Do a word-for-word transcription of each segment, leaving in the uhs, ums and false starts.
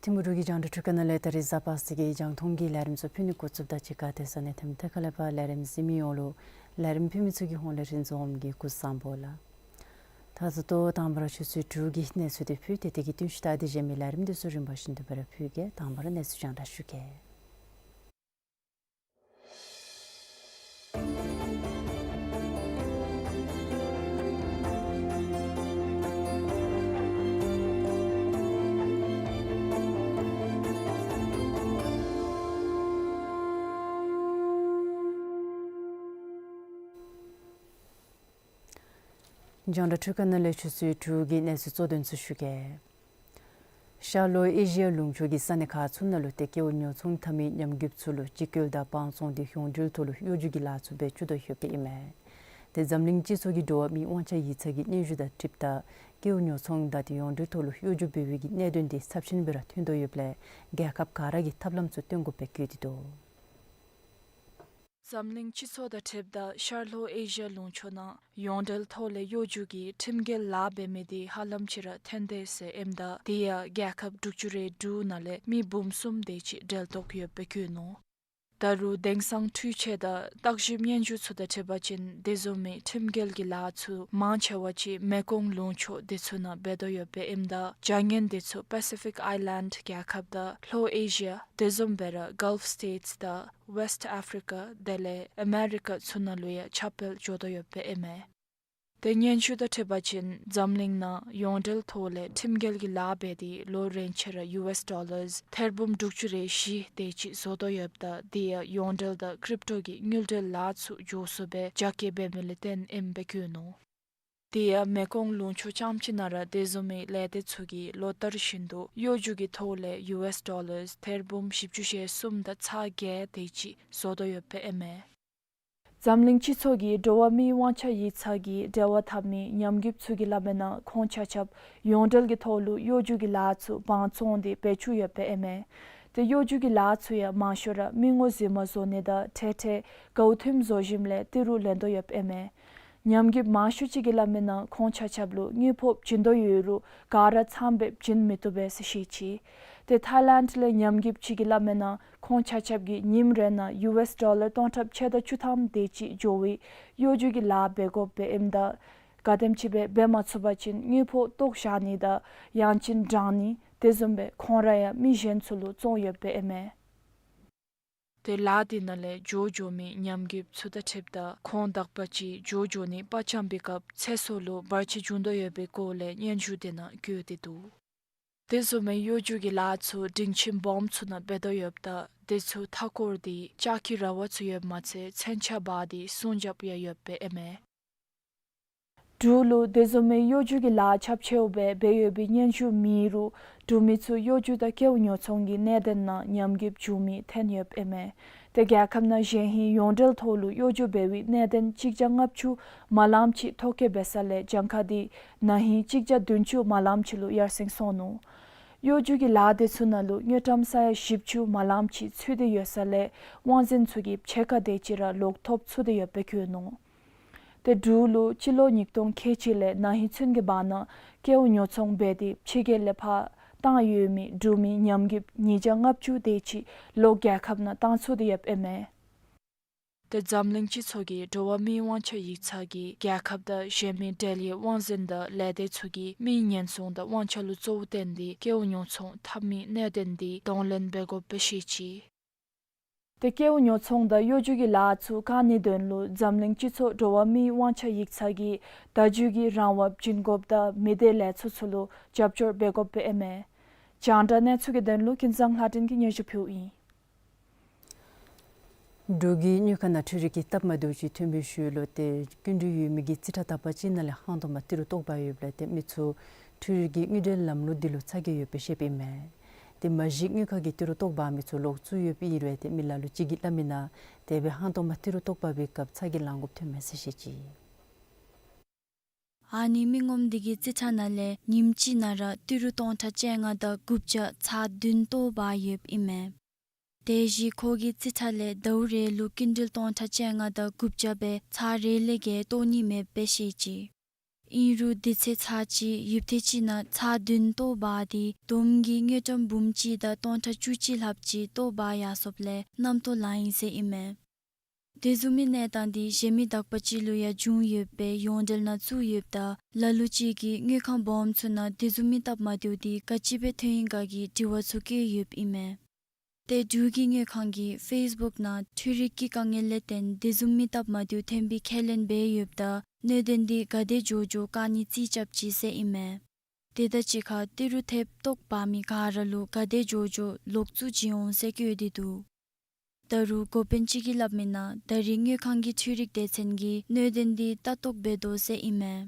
ཐིམ་ཕུག་འབྲུག་གི་རྒྱང་བསྒྲགས་འཕྲུལ་ཁང་ནང་ལས་ད་རིས་གཟའ་པ་སངས་ཀྱི་རྒྱང་མཐོང་གི་ལས་རིམ་ཚུ་ཕུལ་ནི་འགོ་བཙུགསཔ་ད་གཅིག་ཁར་ཏེ་ས་གནས་ཐིམ་ཐེ་ཁ་ལས་ཕར་ལས་རིམ་གཟིགས་མི་ཡོངས་ལུ་ལས་རིམ་ཕུལ་མི་ཚུ་གི་ཧོངས་ལས་རིན་འཛོམས་ཀྱིས་སྐུ་གཟུགས་བཟང་པོ་ལགས། ད་ད་ལྟོ་དང་པ་ར་ཆུ་ཚོད་དྲུག་གི་གནས་ཚུལ་འདི་ཕུལ་ཏེ་དེ་གི་བསྟུན་ཞུ་ད་དེ་གཞན་མི་ལས་རིམ་འདི་ཚུ་རིམ་པ་བཞིན་དུ་སྦེ་ར་ཕུལ་གེ། དང་པ་ར་གནས་ཚུལ་རྒྱང་བསྒྲགས་ཞུ་གེ། རྒྱང་བསྒྲགས་འཕྲུལ་ཁང་ནང་ལས་ཆུ་ཚོད་དྲུག་གི་གནས་ཚུལ་གཙོ་དོན་ཚུ་ཞུ་གེ། ཤར་ལྷོ་ཨེ་ཤི་ཡ་ལུང་ཕྱོགས་ཀྱི་ས་གནས་ཁག་ཚུ་ནང་ལུ་ཏེ་ཀེའུ་ཉོ་ཚོང་འཐབ་མི་ཉམས་རྒུདཔ་ཚུ་ལུ་ཅིག་སྐྱོལ་དང་དབང་བཙོང་སྟེ་ཡོངས་འབྲེལ་ཐོག་ལུ་གཡོ་སྒྱུ་གི་ལཱ་ཚུ་འབད་བཅུག་དོ་ཡོདཔ་ཨིན་མས། ཏེ་འཛམ་གླིང་སྤྱི་ཚོགས་ཀྱི་འགྲོ་བ་མིའི་དབང་ཆ་ཡིག་ཚང་གི་སྙན་ཞུ་དང་འཁྲིལཝ་ད་ཀེའུ་ཉོ་ཚོང་དང་ཏེ་ཡོངས་འབྲེལ་ཐོག་ལུ་གཡོ་སྒྱུ་འབད་བའི་གི་གནད་དོན་འདི་ཚབས་ཆེན་སྦེ་ར་ཐོན་དོ་ཡོདཔ་ལས་རྒྱལ་ཁབ་ག་ར་གིས་ཐབས་ལམ་ཚུ་སྟོན་དགོཔ་སྦེ་བཀོད་དེ་འདུག། འཛམ་གླིང་སྤྱི་ཚོགས་དང་འཁྲིལཝ་ད་ཤར་ལྷོ་ཨེ་ཤི་ཡ་ལུང་ཕྱོགས་ནང་ཡོངས་འབྲེལ་ཐོག་ལས་གཡོ་སྒྱུ་གི་ཁྲིམས་འགལ་ལཱ་འབད་མི་འདི་ཧ་ལམ་ཅིག་ར་ཐོན་དེས་ཟེར་ཨིནམ་ད་དེ་ཡང་རྒྱལ་ཁབ་དྲུག་ཅུ་རེ་དྲུག་ནང་ལས་མི་འབུམ་གསུམ་དེ་ཅིག་འབྲེལ་གཏོགས་ཡོདཔ་སྦེ་བཀོད་ནུག། ད་རུང་དེང་སང་འཕྲུལ་ཆས་དང་བརྟག་ཞིབ་སྙན་ཞུ་ཚུ་དང་འཁྲིལ་བ་ཅིན་དེ་བཟུམ་མའི་ཁྲིམས་འགལ་གྱི་ལཱ་ཚུ་མང་ཆེ་བ་ཅིག་མེ་ཀོང་ལུང་ཕྱོགས་དེ་ཚུ་ནང་འབད་དོ་ཡོདཔ་ཨིནམ་ད་བྱ་ངན་དེ་ཚུ་པེ་སི་ཕིག་ཨའི་ལེནཌ་རྒྱལ་ཁབ་དང་ལྷོ་ཨེ་ཤི་ཡ་དེ་བཟུམ་སྦེ་ར་གཱལཕ་སི་ཊེཊསི་དང་ཝེསཊ་ཨཕ་རི་ཀ་དེ་ལས་ཨ་མེ་རི་ཀ་ཚུ་ནང་ལུ་ཡང་ཁྱབ་སྤེལ་འགྱོ་དོ་ཡོདཔ་ཨིན་མས། ཏེ་སྙན་ཞུ་དང་འཁྲིལ་བ་ཅིན་འཛམ་གླིང་ནང་ཡོངས་འབྲེལ་ཐོག་ལས་ཁྲིམས་འགལ་གྱི་ལཱ་འབད་དེ་ལོ་རེ་ཆ་ར་ཡུ་ཨེསི་ཌོ་ལརསི་ཐེར་འབུམ་དྲུག་ཅུ་རེ་བཞི་དེ་ཅིག་བཟོ་དོ་ཡོདཔ་ད་དེ་ཡང་ཡོངས་འབྲེལ་དང་ཀྲིབ་ཊོ་གི་དངུལ་འབྲེལ་ལཱ་ཚུ་མགྱོགས་སུ་སྦེ་རྒྱ་སྐྱེད་འབད་མི་ལས་བརྟེན་ཨིནམ་སྦེ་བཀོད་ནུག། དེ་ཡང་མེ་ཀོང་ལུང་ཕྱོགས་རྐྱངམ་གཅིག་ནང་ར་དེ་བཟུམ་མའི་ལས་སྡེ་ཚུ་གིས་ལོ་ལྟར་བཞིན་དུ་གཡོ་སྒྱུ་གི་ཐོག་ལས་ཡུ་ཨེསི་ཌོ་ལརསི་ཐེར་འབུམ་བཞི་བཅུ་ཞེ་གསུམ་དང་ཚག་བརྒྱད་དེ་ཅིག་བཟོ་དོ་ཡོདཔ་ཨིན་མས། འཛམ་གླིང་སྤྱི་ཚོགས་ཀྱི་འགྲོ་བ་མིའི་དབང་ཆ་ཡིག་ཚང་གིས་འབྲེལ་བ་འཐབ་མི་ཉམས་རྒུདཔ་ཚུ་གི་སླབ་མི་ནང་ཁོང་ཆ་ཁྱབ་ཡོངས་འབྲེལ་གྱི་ཐོག་ལུ་གཡོ་སྒྱུ་གི་ལཱ་ཚུ་དབང་བཙོང་སྟེ་འབད་བཅུག་ཡོདཔ་ཨིན་མས། ཏེ་གཡོ་སྒྱུ་གི་ལཱ་ཚུ་ཡང་མང་ཤོས་ར་མི་ངོ་གཟིགས་མ་བཟོ་ནི་དང་འཕྲལ་འཕྲལ་གའུ་ཐིམ་བཟོ་ཞིནམ་ལས་ཏི་རུ་ལེན་དོ་ཡོདཔ་ཨིན་མས། ཉམས་རྒུདཔ་མང་ཤོས་ཅིག་གིས་སླབ་མི་ནང་ཁོང་ཆ་ཁྱབ་ལུ་དངུལ་ཕོགས་བྱིན་དོ་ཡོད་རུང་ག་ར་ཚངམ་སྦེ་བྱིན་མི་བཏུབ་པས་ཟེར་བཤད་ཅི། ཏེ་ཐཱའི་ལེནཌ་ལས་ཉམས་རྒུདཔ་ཅིག་གིས་སླབ་མི་ནང་ཁོང་ཆ་ཁྱབ་ཀྱིས་ཉིནམ་རེ་ནང་ཡུ་ཨེསི་ཌོ་ལར་སྟོང་ཕྲག་ཕྱེད་དང་བཅུ་ཐམ་དེ་ཅིག་འགྱོ་བའི་གཡོ་སྒྱུ་གི་ལཱ་འབད་དགོཔ་སྦེ་ཨིནམ་ད་ག་དེམ་ཅིག་སྦེ་འབད་མ་ཚུགས་པ་ཅིན་དངུལ་ཕོགས་བཏོག་བཞག་ནི་དང་ཡང་ཅིན་དྲང་ནི་དེ་བཟུམ་སྦེ་ཁོང་ར་ཡང་མི་གཞན་ཚུ་ལུ་བཙོང་ཡོདཔ་ཨིན་མས། ཏེ་ལཱ་དེ་ནང་ལས་འགྱོ་འགྱོ་མི་ཉམས་རྒུདཔ་ཚུ་དང་འཁྲིལཝ་ད་ཁོང་དག་པ་ཅིག་འགྱོ་འགྱོ་ནི་པ་ཅམ་པའི་སྐབས་ཚེ་སྲོག་ལུ་བར་ཆད་འབྱུང་དོ་ཡོད་པའི་སྐོར་ལས་སྙན་ཞུ་དེ་ནང་བཀོད་དེ་འདུག། དེ་བཟུམ་མའི་གཡོ་སྒྱུ་གི་ལཱ་ཚུ་སྒྲིང་ཁྱིམ་སྦོམ་ཚུ་ནང་འབད་དོ་ཡོདཔ་ད་དེ་ཚུ་མཐའ་འཁོར་ཏེ་ལྕགས་ཀྱི་ར་བ་ཚུ་ཡོདཔ་མ་ཚད་མཚོན་ཆ་འབག་སྟེ་སྲུང་རྒྱབ་ཡང་ཡོདཔ་ཨིན་མས། འབྲུག་ལུ་དེ་བཟུམ་མའི་གཡོ་སྒྱུ་གི་ལཱ་ཁྱབ་ཆེཝ་སྦེ་འབད་ཡོད་པའི་སྙན་ཞུ་མེད་རུང་འབྲུག་མི་ཚུ་གཡོ་སྒྱུ་དང་ཀེའུ་ཉོ་ཚོང་གི་གནད་དོན་ནང་ཉམས་རྒུདཔ་བྱུང་མི་ཐོན་ཡོདཔ་ཨིན་མས། ཏེ་རྒྱལ་ཁབ་ནང་གཞེས་ཧིང་ཡོངས་འབྲེལ་ཐོག་ལུ་གཡོ་སྒྱུ་འབད་བའི་གནད་དོན་གཅིག་བརྒྱ་ལྔ་བཅུ་མ་ལངམ་ཅིག་ཐོ་བཀོད་འབད་ས་ལས་གྱངས་ཁ་དེ་ན་ཧིང་གཅིག་བརྒྱ་བདུན་ཅུ་མ་ལངམ་ཅིག་ལུ་ཡར་སེང་སོང་ནུག། གཡོ་སྒྱུ་གི་ལཱ་དེ་ཚུ་ནང་ལུ་དངུལ་ཀྲམ་ས་ཡ་བཞི་བཅུ་མ་ལངམ་ཅིག་ཚུད་དེ་ཡོད་ས་ལས་དབང་འཛིན་ཚུ་གིས་ཕྱེད་ཀ་དེ་ཅིག་ར་ལོག་ཐོབ་ཚུགས་ཏེ་ཡོདཔ་སྦེ་བཀོད་ནུག། ཏེ་འབྲུག་ལུ་སྤྱི་ལོ་ཉིས་སྟོང་ཁལ་གཅིག་ལས་ན་ཧིང་ཚུན་གྱི་བར་ན་ཀེའུ་ཉོ་ཚོང་འབད་དེ་ཕྱི་རྒྱལ་ལས་ཕར་བཏང་ཡོད་མི་འབྲུག་མི་ཉམས་རྒུད་ཉིས་བརྒྱ་ལྔ་བཅུ་དེ་ཅིག་ལོག་རྒྱལ་ཁབ་ནང་བཏང་ཚུགས་ཏེ་ཡོདཔ་ཨིན་མས། ཏེ་འཛམ་གླིང་སྤྱི་ཚོགས་ཀྱི་འགྲོ་བ་མིའི་དབང་ཆ་ཡིག་ཚང་གིས་རྒྱལ་ཁབ་དང་གཞན་མི་འབྲེལ་ཡོད་དབང་འཛིན་དང་ལས་སྡེ་ཚུ་གིས་མིའི་ཉེན་སྲུང་དང་དབང་ཆ་ལུ་གཙོ་བོ་བསྟེན་ཏེ་ཀེའུ་ཉོ་ཚོང་འཐབ་མིའི་གནད་དོན་དེ་གདོང་ལེན་འབད་དགོཔ་སྦེ་བཤད་ཅི། ཏེ་ཀེའུ་ཉོ་ཚོང་དང་གཡོ་སྒྱུ་གི་ལཱ་ཚུ་བཀག་ནིའི་དོན་ལུ་འཛམ་གླིང་སྤྱི་ཚོགས་འགྲོ་བ་མིའི་དབང་ཆ་ཡིག་ཚང་གིས་བརྡ་བརྒྱུད་ཀྱི་རང་དབང་བྱིན་དགོཔ་དང་མི་སྡེ་ལས་ཚོགས་ཚུ་ལུ་རྒྱབ་སྐྱོར་འབད་དགོཔ་ཨིན་མས། རྒྱང་བསྒྲགས་གནས་ཚུལ་གྱི་དོན་ལུ་ཀུན་བཟང་ལྷ་སྒྲོན་གྱིས་སྙན་ཞུ་ཕུལཝ་ཨིན། འབྲུག་གི་དངུལ་ཁང་ནང་འཕྲུལ་རིག་གི་སྟབས་མ་བདེཝ་ཅིག་ཐོན་པའི་ཤུལ་ལུ་ཏེ་སྐྱིན་འགྲུལ་ཡོད་མི་གི་རྩིས་ཁྲ་དག་པ་ཅིག་ནང་ལས་ཧང་སྟོང་པ་ཏི་རུ་བཏོག་འབག་ཡོདཔ་ལས་ཏེ་མི་ཚུ་འཕྲུལ་རིག་གི་དངུལ་འབྲེལ་ལམ་ལུགས་འདི་ལུ་ཚ་གྱང་ཡོདཔ་སྦེ་བཤདཔ་ཨིན་མས། ཏེ་མ་གཞི་དངུལ་ཁང་གི་ཏི་རུ་བཏོག་འབག་མི་ཚུ་ལོག་བཙུགས་ཡོདཔ་ཨིན་རུང་ཏེ་མི་ལ་ལུ་ཅིག་གིས་སླབ་མི་ནང་དེ་སྦེ་ཧང་སྟོང་པ་ཏི་རུ་བཏོག་འབག་པའི་སྐབས་ཚ་གྱང་ལང་དགོཔ་ཐོན་མས་ཟེར་བཤད་ཅི། ཨ་ནི་མི་ངོམ་དེ་གི་རྩིས་ཁྲ་ནང་ལས་ཉིནམ་གཅིག་ནང་ར་ཏི་རུ་སྟོང་ཕྲག་བཅོ་ལྔ་དང་དགུ་བརྒྱ་ཚར་བདུན་བཏོག་འབག་ཡོདཔ་ཨིན་མས། དེ་བཞིན་ཁོ་གི་རྩིས་ཁྲ་ལས་ཟླཝ་རེ་ལུ་སྐྱིན་འགྲུལ་སྟོང་ཕྲག་བཅོ་ལྔ་དང་དགུ་བརྒྱ་སྦེ་ཚར་རེ་ལས་བརྒལ་བཏོག་ནི་མེདཔ་སྦེ་བཤད་ཅི། ཨིན་རུང་དུས་ཚོད་ཚར་གཅིག་ཡུདཔ་ཐེངས་གཅིག་ནང་ཚར་བདུན་བཏོག་འབག་སྟེ་བསྡོམས་ཀྱིས་དངུལ་ཀྲམ་འབུམ་གཅིག་དང་སྟོང་ཕྲག་བཅུ་གཅིག་ལྷགཔ་ཅིག་བཏོག་འབག་ཡར་སོཔ་ལས་རྣམ་རྟོག་ལང་ཡི་ཟེར་ཨིན་མས། དེ་བཟུམ་མའི་གནས་སྟངས་འདི་གཞན་མི་དག་པ་ཅིག་ལུ་ཡང་བྱུང་ཡོདཔ་སྦེ་ཡོངས་འབྲེལ་ནང་བཙུགས་ཡོདཔ་ད་ལ་ལུ་ཅིག་གིས་དངུལ་ཁང་སྦོམ་ཚུ་ནང་དེ་བཟུམ་མའི་སྟབས་མ་བདེཝ་འདི་ག་ཅི་སྦེ་ཐོན་ཡི་ག་གི་དྲི་བ་ཚུ་བཀོད་ཡོདཔ་ཨིན་མས། ཏེ་འབྲུག་གི་དངུལ་ཁང་གིས་ཕེསི་བུཀ་ནང་འཕྲུལ་རིག་གི་དཀའ་ངལ་ལས་བརྟེན་དེ་བཟུམ་མའི་སྟབས་མ་བདེཝ་ཐོན་པའི་ཁས་ལེན་འབད་ཡོདཔ་ད་གནད་དོན་འདི་ག་དེ་མགྱོགས་མགྱོགས་བཀག་ནི་རྩིས་རྐྱབ་ཅི་ཟེར་ཨིན་མས། དེ་དང་གཅིག་ཁར་ཏི་རུ་ཐེབས་བཏོག་འབག་མི་ག་ར་ལུ་ག་དེ་མགྱོགས་མགྱོགས་ལོག་བཙུགས་བྱིན་འོང་ཟེར་བཀོད་དེ་འདུག། ད་རུང་འགོ་དཔོན་ཅིག་གིས་སླབ་མི་ནང་ད་རེས་དངུལ་ཁང་གི་འཕྲུལ་རིག་སྡེ་ཚན་གྱིས་གནད་དོན་འདི་ལྟ་རྟོག་འབད་དོ་ཟེར་ཨིན་མས།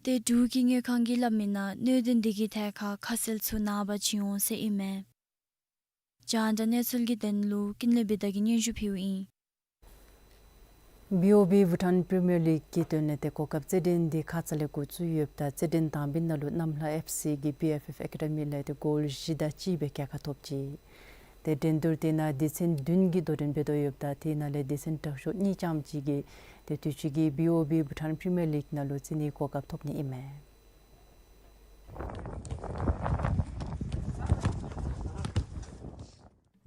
ཏེ་འབྲུག་གི་དངུལ་ཁང་གིས་སླབ་མི་ནང་གནད་དོན་འདི་གི་ཐད་ཁར་ཁ་གསལ་ཚུ་ནངས་པ་བྱིན་འོང་ཟེར་ཨིན་མས། རྒྱང་བསྒྲགས་གནས་ཚུལ་གྱི་དོན་ལུ་ཀུན་ལེགས་བི་དྷ་གིས་སྙན་ཞུ་ཕུལཝ་ཨིན། བི་ཨོ་བི་བྷུ་ཊཱན་པི་རི་མི་ཡར་ལིག་གི་དོན་ལས་ཏེ་གོ་སྐབས་རྩེད་འགྲན་འདི་ཁ་ཙ་ལས་འགོ་བཙུགས་ཡོདཔ་ད་རྩེད་འགྲན་དང་པའི་ནང་ལུ་གནམ་ལྷ་ཨེཕ་སི་གིས་བི་ཨེཕ་ཨེཕ་ཨེ་ཀ་ཌ་མི་ལས་ཏེ་གོལ་བཞི་དང་གཅིག་སྦེ་རྒྱལ་ཁ་ཐོབ་ཅི། ཏེ་འགྲན་བསྡུར་དེ་ནང་སྡེ་ཚན་བདུན་གྱིས་དོ་འགྲན་འབད་དོ་ཡོདཔ་ད་དེ་ནང་ལས་སྡེ་ཚན་དྲག་ཤོས་གཉིས་རྐྱངམ་ཅིག་གིས་ཏེ་དུས་ཅི་གི་བི་ཨོ་བི་བྷུ་ཊཱན་པི་རི་མི་ཡར་ལིག་ནང་ལུ་རྩེ་ནིའི་གོ་སྐབས་ཐོབ་ནི་ཨིན་མས།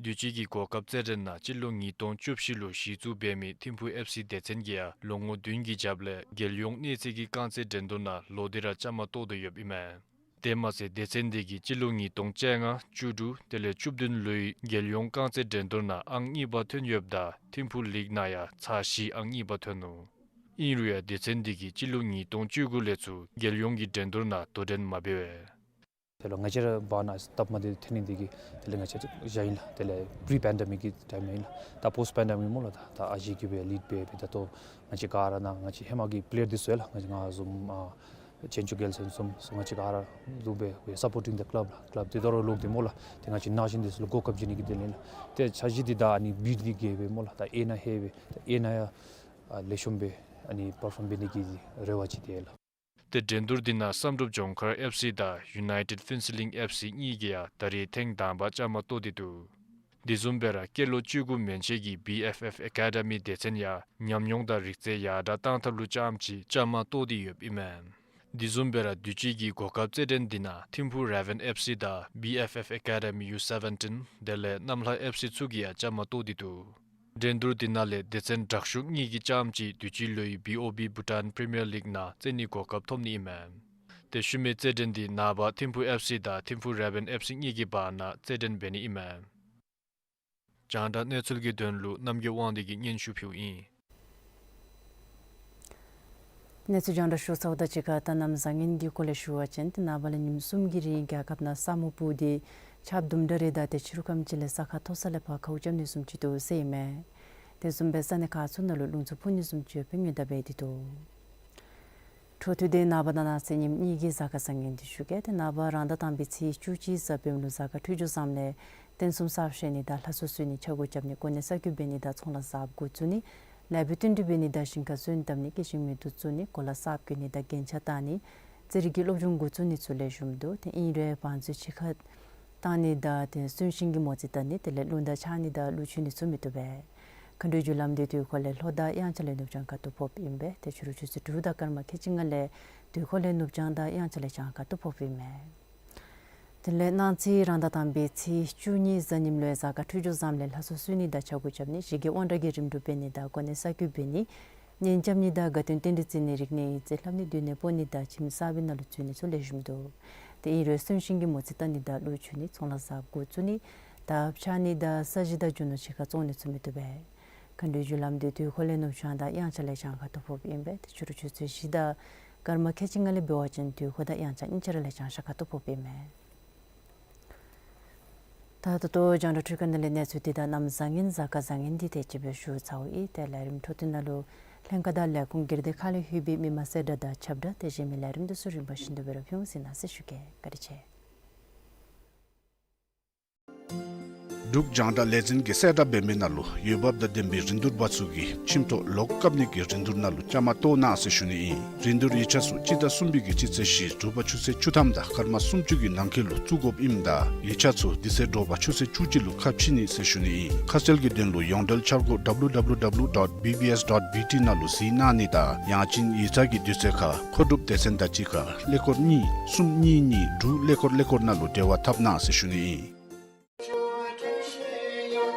དུས་ཅི་གི་གོ་སྐབས་རྩེད་འགྲན་ནང་སྤྱི་ལོ་ཉིས་སྟོང་བཅུ་བཞི་ལུ་གཞི་བཙུགས་འབད་མི་ཐིམ་ཕུག་ཨེཕ་སི་སྡེ་ཚན་གྱིས་ཡང་ལོ་ངོ་བདུན་གྱི་རྒྱབ་ལས་རྒྱལ་ཡོངས་གནས་ཚད་ཀྱི་རྐང་རྩེད་འགྲན་བསྡུར་ནང་ལོག་སྟེ་ར་བཅའ་མར་གཏོགས་དོ་ཡོདཔ་ཨིན་མས། དེ་མ་ཚད་སྡེ་ཚན་འདི་གིས་སྤྱི་ལོ་ཉིས་སྟོང་བཅོ་ལྔ་བཅུ་དྲུག་དེ་ལས་བཅུ་བདུན་ལོའི་རྒྱལ་ཡོངས་རྐང་རྩེད་འགྲན་བསྡུར་ནང་ཨང་གཉིས་པ་ཐོན་ཡོདཔ་ད་ཐིམ་ཕུག་ལིག་ནང་ཡང་ཚར་བཞི་ཨང་གཉིས་པ་ཐོན་ནུག། ཨིན་རུང་ཡང་སྡེ་ཚན་འདི་གིས་སྤྱི་ལོ་ཉིས་སྟོང་བཅུ་དགུ་ལས་ཚུར་རྒྱལ་ཡོངས་ཀྱི་འགྲན་བསྡུར་ནང་དོ་འགྲན་མ་འབད་བས། དེ་ལུ་ང་བཅས་ར་བར་ན་སྟབས་མ་བདེཝ་ཐོན་ནི་འདི་གིས་དེ་ལས་ང་བཅས་བཞག་ཡི་ལགས། དེ་ལས་པི་རི་པེན་ཌེ་མིག་གི་ཊའིམ་ཨིན་ལགས། ད་པོསཊ་པེན་ཌེ་མིག་སྨོ་ལགས། ད་ད་ཨ་ཞེ་གིས་སྦེ་ལིཌ་འབད་སྦེ་ད་ལྟོ་ང་བཅས་ག་ར་ནཱ་ང་བཅས་ཧེ་མ་གི་པི་ལེ་ཡར་འདི་ཚུ་ཡོད་ལགས། ང་བཅས་ང་བཟུམ་ཨ་ཅན་ཅོ་རྒྱལ་མཚན་བཟུམ་ཚུ་ང་བཅས་ག་ར་འདུག་སྦེ་we are supporting the club ལགས། ཀི་ལབ་འདི་ད་རུང་ལོག་སྟེ་སྨོ་ལགས། ཏེ་ང་བཅས་ན་གཞོན་འདི་ཚུ་ལུ་གོ་སྐབས་བྱིན་ནི་གི་དོན་ལས་ལགས། ཏེ་འཆར་གཞི་འདི་ད་ཨ་ནི་བི་ལིག་གི་སྦེ་སྨོ་ལགས། ད་ཨེ་ནཱ་ཧེ་སྦེ་ད་ཨེ་ནཱ་ཡང་ཨ་ལེགས་ཤོམ་སྦེ་ཨ་ནི་པར་ཕོམ་འབད་ནི་གི་རེ་བ་ཅིག་ཡོད་ལགས། ཏེ་འགྲན་བསྡུར་འདི་ནང་བསམ་གྲུབ་ལྗོངས་མཁར་ཨེཕ་སི་དང་ཡུ་ནའི་ཊེཌ་ཕེན་སི་ལིང་ཨེཕ་སི་གཉིས་ཀྱིས་ཡང་ད་རེས་ཐེངས་དང་པ་བཅའ་མར་གཏོགས་ཏེ་འདུག། དེ་བཟུམ་སྦེ་ར་སྐྱེས་ལོ་བཅུ་དགུ་མན་ཆད་ཀྱི་བི་ཨེཕ་ཨེཕ་ཨེ་ཀ་ཌ་མི་སྡེ་ཚན་ཡང་ཉམས་མྱོང་དང་རིག་རྩལ་ཡར་དྲག་གཏང་ཐབས་ལུ་རྐྱངམ་ཅིག་བཅའ་མར་གཏོགས་ཏེ་ཡོདཔ་ཨིན་མས། དེ་བཟུམ་སྦེ་ར་དུས་ཅི་གི་གོ་སྐབས་རྩེད་འགྲན་འདི་ནང་ཐིམ་ཕུག་རེ་ཝན་ཨེཕ་སི་དང་བི་ཨེཕ་ཨེཕ་ཨེ་ཀ་ཌ་མི་ཡུ་སེ་བེན་ཊིན་དེ་ལས་གནམ་ལྷ་ཨེཕ་སི་ཚུ་གིས་ཡང་བཅའ་མར་གཏོགས་ཏེ་འདུག། འགྲན་བསྡུར་འདི་ནང་ལས་སྡེ་ཚན་དྲག་ཤོས་གཉིས་ཀྱིས་རྐྱངམ་ཅིག་དུས་ཅི་ལོའི་བི་ཨོ་བི་བྷུ་ཊཱན་པི་རི་མི་ཡར་ལིག་ནང་རྩེ་ནིའི་གོ་སྐབས་ཐོབ་ནི་ཨིན་མས། ཏེ་ཤུལ་མའི་རྩེད་འགྲན་འདི་ནངས་པ་ཐིམ་ཕུག་ཨེཕ་སི་དང་ཐིམ་ཕུག་རེ་ཝན་ཨེཕ་སི་གཉིས་ཀྱི་བར་ན་རྩེད་འགྲན་འབད་ནི་ཨིན་མས། རྒྱང་བསྒྲགས་གནས་ཚུལ་གྱི་དོན་ལུ་རྣམ་རྒྱལ་དབང་འདུས་ཀྱིས་སྙན་ཞུ་ཕུལཝ་ཨིན། གནས་ཚུལ་རྒྱང་བསྒྲགས་ཞུ་ཚརཝ་དང་གཅིག་ཁར་ད་གནམ་བཟང་ངན་གྱི་སྐོར་ལས་ཞུ་བ་ཅིན་ཏེ་ནངས་པ་ལས་ཉིནམ་གསུམ་གྱི་རིང་རྒྱལ་ཁབ་ནང་ས་སྨུག་སྤུབས་ཏེ་ཆརཔ་དུམ་གྲ་རེ་དང་ཏེ་ཕྱི་རུ་ཁམས་ཅིག་ལས་ས་ཁ་མཐོ་ས་ལས་ཕར་ཁཝ་རྐྱབ་ནི་བཟུམ་ཅིག་འདུག་ཟེར་ཨིན་མས། དེ་བཟུམ་སྦེ་ས་གནས་ཁག་ཚུ་ནང་ལུ་རླུང་འཚུབ་འཕུ་ནི་བཟུམ་ཅིག་ཡོདཔ་སྦེ་ཉེན་བརྡ་འབད་དེ་འདུག། འཕྲོ་མཐུད་དེ་ནངས་པ་དང་གནངས་ཚེ་ཉིནམ་གཉིས་ཀྱི་གཟའ་སྐར་བཟང་ངན་འདི་ཞུ་གེ། ཏེ་ནངས་པ་རང་ཟླ་དང་པའི་ཚེས་བཅུ་གཅིག་གཟའ་སྤེནམ་ལུ་གཟའ་སྐར་འཕྲོད་སྦྱོར་བཟངམ་ལས་རྟེན་གསུམ་གསར་བཞེངས་ནི་དང་ལྷ་གསོལ་གསོལ་ནི་ཕྱག་འགུགས་རྐྱབ་ནི་གོ་གནས་གསར་བསྐོ་འབད་ནི་དང་ཚོང་ལཱ་གསརཔ་འགོ་བཙུགས་ནི་ལཱ་འབད་བསྟུན་གྲོས་འབད་ནི་དང་ཞིང་ཁ་སོན་བཏབ་ནི་སྐྱེད་ཤིང་མེ་ཏོག་བཙུགས་ནི་གོ་ལ་གསརཔ་བསྐོ་ནི་དང་རྒྱན་ཆ་བཏགས་ནི་རྩེད་རིགས་ཀྱི་སློབ་སྦྱོང་འགོ་བཙུགས་ནི་ཚུ་ལེགས་ཤོམ་འདུག། ཏེ་ཨིན་རུང་བང་མཛོད་ཕྱི་ཁར་བཏང་ནི་དང་ཏེ་གསོན་གཤིན་གྱི་མོ་རྩིས་བལྟ་ནི་དེ་ལས་རླུང་རྟ་འཕྱར་ནི་དང་གླུ་མཆོད་ནི་ཚུ་མི་བཏུབ་པས། མཁའ་འགྲོའི་རྒྱུ་ལམ་འདི་དུས་འཁོར་ལས་ལྷོ་དང་དབྱངས་འཆར་ལས་ནུབ་བྱང་ཁ་ཐུག་ཕོགཔ་ཨིན་པས། ཏེ་ཕྱི་རུ་ཆུ་ཚོད་དྲུག་དང་སྐར་མ་ཁལ་གཅིག་ལྔ་ལས་དུས་འཁོར་ལས་ནུབ་བྱང་དང་དབྱངས་འཆར་ལས་བྱང་ཁ་ཐུག་ཕོགཔ་ཨིན་མས། དེ་ལས་གནངས་ཚེ་རང་ཟླ་དང་པའི་ཚེས་བཅུ་གཉིས་གཟའ་ཉིམ་ལུ་གཟའ་སྐར་འཕྲོད་སྦྱོར་བཟངམ་ལས་ལྷ་གསོལ་གསོལ་ནི་དང་ཕྱག་འགུགས་རྐྱབ་ནི་ཞི་རྒྱས་དབང་དྲག་གི་རིམ་གྲོ་འབད་ནི་དང་གོ་གནས་གསར་བསྐོ་འབད་ནི་གཉེན་རྐྱབ་ནི་དང་དགའ་སྟོན་རྟེན་འབྲེལ་བརྩི་ནི་རིག་གནས་ཡིག་རྩིས་ལྷབ་ནི་སྡོད་གནས་སྤོ་ནི་དང་ཁྱིམ་གསར་པའི་ནང་ལུ་འཛུལ་ནི་ཚུ་ལེགས་ཤོམ་འདུག། ཏེ་ཨིན་རུང་གསོན་གཤིན་གྱི་མོ་རྩིས་བལྟ་ནི་དང་གླུ་མཆོད་ནི་ཚོང་ལཱ་གསརཔ་འགོ་བཙུགས་ནི་དར་འཕྱར་ནི་དང་ས་གཞི་དང་རྒྱུ་ནོར་ཕྱི་ཁར་བཙོང་ནི་ཚུ་མི་བཏུབ་པས། མཁའ་འགྲོའི་རྒྱུ་ལམ་འདི་དུས་འཁོར་ལས་ནུབ་བྱང་དང་དབྱངས་འཆར་ལས་བྱང་ཁ་ཐུག་ཕོགཔ་ཨིན་པས། ཏེ་ཕྱི་རུ་ཆུ་ཚོད་བཞི་དང་སྐར་མ་ཁལ་གཅིག་ལྔ་ལས་འབད་བ་ཅིན་དུས་འཁོར་དང་དབྱངས་འཆར་གཉིས་ཆ་ར་ལས་བྱང་ཤར་ཁ་ཐུག་ཕོགཔ་ཨིན་མས། ད་ད་ལྟོ་རྒྱང་བསྒྲགས་འཕྲུལ་ཁང་ནང་ལས་གནས་ཚུལ་འདི་དང་གནམ་བཟང་ངན་གཟའ་སྐར་བཟང་ངན་འདི་དེ་ཅིག་སྦེ་ཞུ་ཚརཝ་ཨིན། ཏེ་ལས་རིམ་འཕྲོ་མཐུད་ནང་ལུ་ལྷན་ཁག་དང་ལས་ཁུངས་སྒེར་སྡེ་ཁག་ལས་ལྷོད་པའི་མི་མང་གསལ་བསྒྲགས་དང་ཁྱབ་བསྒྲགས་དེ་གཞན་མི་ལས་རིམ་འདི་ཚུ་རིམ་པ་བཞིན་དུ་སྦེ་ར་ཕུལ་འོང་། གཟིགས་གནང་ཟེར་ཞུ་གེ། བཀའ་དྲིན་ཆེ། འབྲུག་རྒྱང་བསྒྲགས་ལས་འཛིན་གྱིས་གསལ་བསྒྲགས་འབད་མི་ནང་ལུ་འོས་འབབ་དང་ལྡན་པའི་རིན་བསྡུར་པ་ཚུ་གིས་ཁྱིམ་ཐོག་ལོག་བཀབ་ནི་གི་རིན་བསྡུར་ནང་ལུ་བཅའ་མར་གཏོགས་གནང་ཟེར་ཞུ་ནི་ཨིན། རིན་བསྡུར་ཡིག་ཆ་ཚུ་སྤྱི་ཟླ་གསུམ་པའི་གི་སྤྱི་ཚེས་བཞི་དྲོ་པ་ཆུ་ཚོད་བཅུ་ཐམ་དང་སྐར་མ་སུམ་ཅུ་གི་ནང་འཁོད་ལུ་བཙུགས་དགོཔ་ཨིནམ་ད་ཡིག་ཆ་ཚུ་དེ་ཚེ་དྲོ་པ་ཆུ་ཚོད་བཅུ་གཅིག་ལུ་ཁ་ཕྱེ་ནི་ཟེར་ཞུ་ནི་ཨིན། ཁ་གསལ་གྱི་དོན་ལུ་ཡོངས་འབྲེལ་འཆར་སྒོ་W W W dot B B S dot B T ནང་ལུ་གཟིགས་གནང་ནི་དང་ཡང་ཅིན་ཡིག་ཚང་གི་དུས་ཚོད་ཁར་མཁོ་སྒྲུབ་སྡེ་ཚན་དང་གཅིག་ཁར་ཀླད་ཀོར་གཉིས་གསུམ་གཉིས་གཉིས་དྲུག་ཀླད་ཀོར་ཀླད་ཀོར་ནང་ལུ་འབྲེལ་བ་འཐབ་གནང་ཟེར་ཞུ་ནི་ཨིན།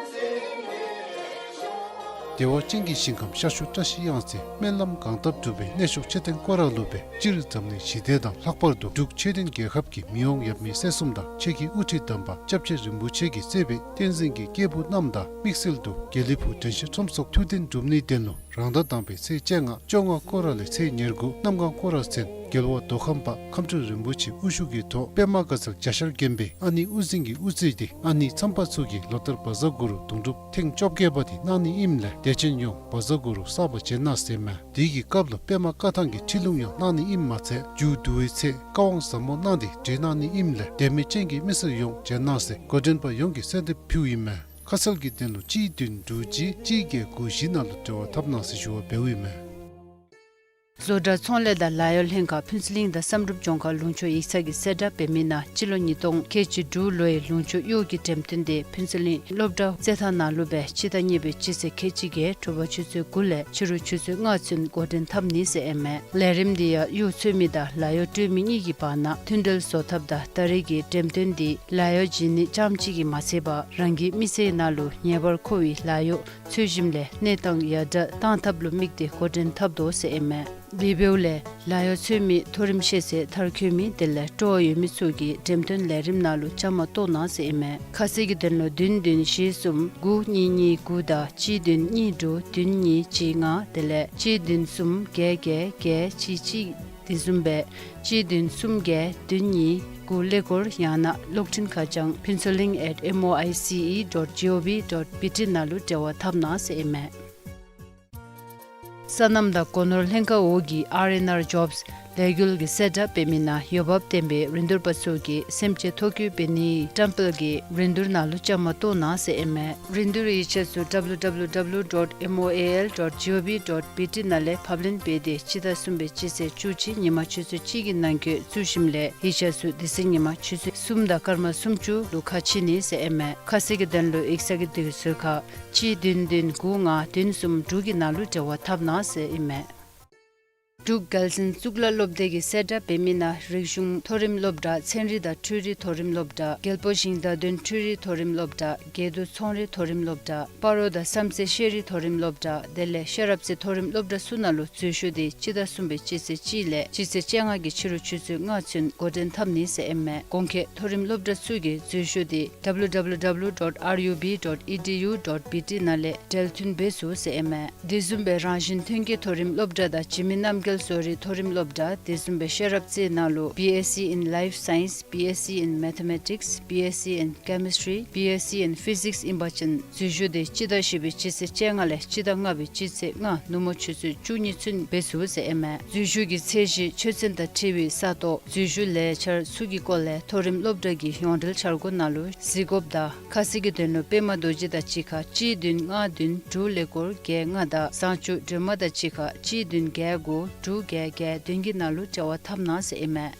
བདེ་བ་ཅན་གྱི་ཞིང་ཁམས་ཤར་ཕྱོགས་བཀྲ་ཤིས་གཡང་རྩེ། སྨོན་ལམ་གང་བཏབ་འགྲུབ་པའི་གནས་མཆོག་མཆོད་རྟེན་སྐོར་ར་ལུ་སྦེ་སྤྱིར་འཛམ་གླིང་ཞི་བདེ་དང་ལྷག་པར་དུ་འབྲུག་ཆོས་ལྡན་རྒྱལ་ཁབ་ཀྱི་མི་དབང་ཡབ་མེས་སྲས་གསུམ་དང་ཆོས་ཀྱི་དབུ་ཁྲིད་དམ་པ་སྐྱབས་རྗེ་རིན་པོ་ཆེ་གིས་གཙོས་པའི་བསྟན་འཛིན་གྱི་སྐྱེས་བུ་རྣམས་དང་དམིགས་བསལ་དུ་དགེ་ལེགས་ཕུག་དྲན་ཤེས་ཁྲོམ་ཚོགས་ཐུགས་གཏན་སྒྲུབ་ནིའི་དོན་ལུ་རང་ཟླ་དང་པའི་ཚེས་བཅོ་ལྔ་བཅོ་ལྔ་སྐོར་ར་ལས་ཚེས་ཉེར་དགུ་གནམ་གང་སྐོར་ར་ཚུན་རྒྱལ་བ་མདོ་ཁམས་པ་ཁམས་སྤྲུལ་རིན་པོ་ཆེ་དབུ་བཞུགས་ཀྱི་ཐོག་པདྨ་དགའ་ཚལ་རྒྱ་ཤར་དགོན་པའི་ཨ་ནེ་དབུ་འཛིན་གྱིས་དབུ་གཙོས་ཏེ་ཨ་ནེ་མཚམས་པ་ཚུ་གིས་ལོ་ལྟར་བཛྲ་གུ་རུ་དུང་སྒྲུབ་ཐེངས་བཅོ་བརྒྱད་པ་དེ་གནང་ནི་ཨིནམ་ལས་དད་ཅན་ཡོངས་བཛྲ་གུ་རུ་བསགས་པར་བྱོན་གནང་ཟེར་མས། དེ་གི་སྐབས་ལུ་པདྨ་བཀའ་ཐང་གི་ཁྲིད་ལུང་ཡང་གནང་ནི་ཨིནམ་མ་ཚད་མཇུག་བསྡུ་བའི་ཚེ་བཀའ་དབང་ཟབ་མོ་གནང་སྟེ་གྲོལ་གནང་ནི་ཨིནམ་ལས་དད་མོས་ཅན་གྱི་མི་སེར་ཡོངས་བྱོན་གནང་ཟེར་འགོ་འདྲེན་པ་ཡོངས་ཀྱིས་གསོལ་འདེབས་ཕུལཝ་ཨིན་མས། ཁ་གསལ་གྱི་དོན་ལུ་གཅིག་བདུན་དྲུག་གཅིག་གཅིག་བརྒྱད་དགུ་བཞི་ནང་ལུ་འབྲེལ་བ་འཐབ་གནང་ཟེར་ཞུ་བ་འབདཝ་ཨིན་མས། བཟོ་གྲྭ་ཚོང་ལས་དང་ལཱ་གཡོག་ལྷན་ཁག་ཕུན་ཚོགས་གླིང་དང་བསམ་གྲུབ་ལྗོངས་མཁར་ལུང་ཕྱོགས་ཡིག་ཚང་གིས་གསལ་བསྒྲགས་འབད་མི་ནང་སྤྱི་ལོ་ཉིས་སྟོང་ཁལ་གཅིག་དྲུག་ལོའི་ལུང་ཕྱོགས་གཡོག་གི་འགྲེམས་སྟོན་དེ་ཕུན་ཚོགས་གླིང་སློབ་གྲྭ་རྩེད་ཐང་ནང་ལུ་སྦེ་སྤྱི་ཟླ་གཉིས་པའི་སྤྱི་ཚེས་ཁལ་གཅིག་བརྒྱད་དྲོ་པ་ཆུ་ཚོད་དགུ་ལས་ཕྱི་རུ་ཆུ་ཚོད་ལྔ་ཚུན་འགོ་འདྲེན་འཐབ་ནི་ཟེར་ཨིན་མས། ལས་རིམ་འདི་ཡང་གཡོག་འཚོལ་མི་དང་ལཱ་གཡོག་སྤྲོད་མི་གཉིས་ཀྱི་བར་ན་མཐུན་འབྲེལ་བཟོ་ཐབས་དང་ད་རེས་ཀྱི་འགྲེམས་སྟོན་འདི་ལཱ་གཡོག་བྱིན་ནི་རྐྱངམ་གཅིག་གིས་མ་ཚད་པར་རང་གི་མི་ཚེའི་ནང་ལུ་ངེས་པར་མཁོ་བའི་ལཱ་གཡོག་འཚོལ་ཞིནམ་ལས་གནས་སྟངས་ཡར་དྲག་གཏང་ཐབས་ལུ་དམིགས་ཏེ་འགོ་འདྲེན་འཐབ་དོ་ཟེར་ཨིན་མས། དེ་འབདཝ་ལས་ལཱ་གཡོག་འཚོལ་མི་མཐོ་རིམ་ཤེས་ཚད་མཐར་འཁྱོལ་མི་དེ་ལས་སྤྲོ་བ་ཡོད་མི་ཚུ་གིས་འགྲེམས་སྟོན་ལས་རིམ་ནང་ལུ་བཅའ་མར་གཏོགས་གནང་ཟེར་ཨིན་མས། ཁ་གསལ་གྱི་དོན་ལུ་བདུན་བདུན་བཞི་གསུམ་དགུ་གཉིས་གཉིས་དགུ་དང་གཅིག་བདུན་གཉིས་དྲུག་བདུན་གཉིས་གཅིག་ལྔ་དེ་ལས་གཅིག་བདུན་གསུམ་བརྒྱད་བརྒྱད་བརྒྱད་གཅིག་གཅིག་དེ་བཟུམ་སྦེ་གཅིག་བདུན་གསུམ་བརྒྱད་བདུན་གཉིས་དགུ་ཀླད་ཀོར་ཡང་ན་གློག་འཕྲིན་ཁ་བྱང་ཕུན་ཚོགས་གླིང་at M O I C E dot G O V dot B T ནང་ལུ་འབྲེལ་བ་འཐབ་གནང་ཟེར་ཨིན་མས། སོ་ནམ་དང་སྒོ་ནོར་ལྷན་ཁག་འོག་གི་R and R Jobs ལས་འགུལ་གྱིས་གསལ་བསྒྲགས་འབད་མི་ནང་འོས་འབབ་ལྡན་པའི་རིན་བསྡུར་པ་ཚུ་གིས་སེམས་ཅན་ཐོ་བཀོད་འབད་ནིའི་བཀྲམ་སྤེལ་གྱི་རིན་བསྡུར་ནང་ལུ་བཅའ་མར་གཏོགས་གནང་ཟེར་ཨིན་མས། རིན་བསྡུར་ཡིག་ཆ་ཚུ་W W W dot M O A L dot G O V dot B T ནང་ལས་ཕབ་ལེན་འབད་དེ་སྤྱི་ཟླ་གསུམ་པའི་སྤྱི་ཚེས་བཅུ་གཅིག་ཉིན་མ་ཆུ་ཚོད་གཅིག་གི་ནང་འཁོད་བཙུགས་ཞིནམ་ལས་ཡིག་ཆ་ཚུ་དེ་ཚེ་ཉིན་མ་ཆུ་ཚོད་གསུམ་དང་སྐར་མ་སུམ་ཅུ་ལུ་ཁ་ཕྱེ་ནི་ཟེར་ཨིན་མས། ཁ་གསལ་གྱི་དོན་ལུ་ཡིག་ཚང་གི་དུས་ཚོད་ཁར་གཅིག་བདུན་བདུན་དགུ་ལྔ་བདུན་གསུམ་དྲུག་གི་ནང་ལུ་འབྲེལ་བ་འཐབ་གནང་ཟེར་ཨིན་མས། འབྲུག་རྒྱལ་གཞུང་གཙུག་ལག་སློབ་སྡེ་གིས་གསལ་བསྒྲགས་འབད་མི་ནང་རིག་གཞུང་མཐོ་རིམ་སློབ་གྲྭ་ཚན་རིག་དང་འཕྲུལ་རིག་མཐོ་རིམ་སློབ་གྲྭ་རྒྱལ་པོ་ཞིང་བདག་དོན་འཕྲུལ་རིག་མཐོ་རིམ་སློབ་གྲྭ་དགེ་འདུན་ཚོང་རིག་མཐོ་རིམ་སློབ་གྲྭ་སྤ་རོ་དང་བསམ་རྩེ་ཤེས་རིག་མཐོ་རིམ་སློབ་གྲྭ་དེ་ལས་ཤེས་རབ་རྩེ་མཐོ་རིམ་སློབ་གྲྭ་ཚུ་ནང་ལུ་འཛུལ་ཞུགས་འདི་སྤྱི་ཟླ་གསུམ་པའི་སྤྱི་ཚེས་གཅིག་ལས་སྤྱི་ཚེས་བཅོ་ལྔ་གི་ཕྱི་རུ་ཆུ་ཚོད་ལྔ་ཚུན་འགོ་འདྲེན་འཐབ་ནི་ཟེར་ཨིན་མས། གོང་འཁོད་མཐོ་རིམ་སློབ་གྲྭ་ཚུ་གི་འཛུལ་ཞུགས་འདི་W W W dot R U B dot E D U dot B T ནང་ལས་འབྲེལ་མཐུད་འབད་ཚུགས་ཟེར་ཨིན་མས། དེ་བཟུམ་སྦེ་རང་བཞིན་ཐོན་སྐྱེད་མཐོ་རིམ་སློབ་གྲྭ་དང་འཇིགས་མེད་རྣམ་རྒྱལ་ བཟོ་རིག་མཐོ་རིམ་སློབ་གྲྭ་དེ་བཟུམ་སྦེ་ཤེས་རབ་རྩེ་ནང་ལུ་B S c in Life Science, B S c in Mathematics, B S c in Chemistry, B S c in Physics ཨིན་པ་ཅིན་འཛུལ་ཞུགས་དེ་སྤྱི་ཟླ་བཞི་པའི་སྤྱི་ཚེས་བཅོ་ལྔ་ལས་སྤྱི་ཟླ་ལྔ་པའི་སྤྱི་ཚེས་ལྔ་ནུབ་མོ་ཆུ་ཚོད་བཅུ་གཉིས་ཚུན་འབད་ཚུགས་ཟེར་ཨིན་མས། འཛུལ་ཞུགས་ཀྱི་ཚད་གཞི་ཆོས་ཚན་དང་འཁྲིལ་བའི་ས་སྟོང་འཛུལ་ཞུགས་ལས་འཆར་ཚུ་གི་སྐོར་ལས་མཐོ་རིམ་སློབ་གྲྭ་གི་ཡོངས་འབྲེལ་འཆར་སྒོ་ནང་ལུ་གཟིགས་དགོཔ་དང་ཁ་གསལ་གྱི་དོན་ལུ་པདྨ་རྡོ་རྗེ་དང་གཅིག་ཁར་གཅིག་བདུན་ལྔ་བདུན་དྲུག་ཀླད་ཀོར་བརྒྱད་ལྔ་དང་བཟང་སྤྱོད་སྒྲོལ་མ་དང་གཅིག་ཁར་གཅིག་བདུན་བརྒྱད་དགུ་དྲུག་བརྒྱད་བརྒྱད་བདུན་གྱི་ནང་ལུ་འབྲེལ་བ་འཐབ་གནང་ཟེར་ཨིན་མས།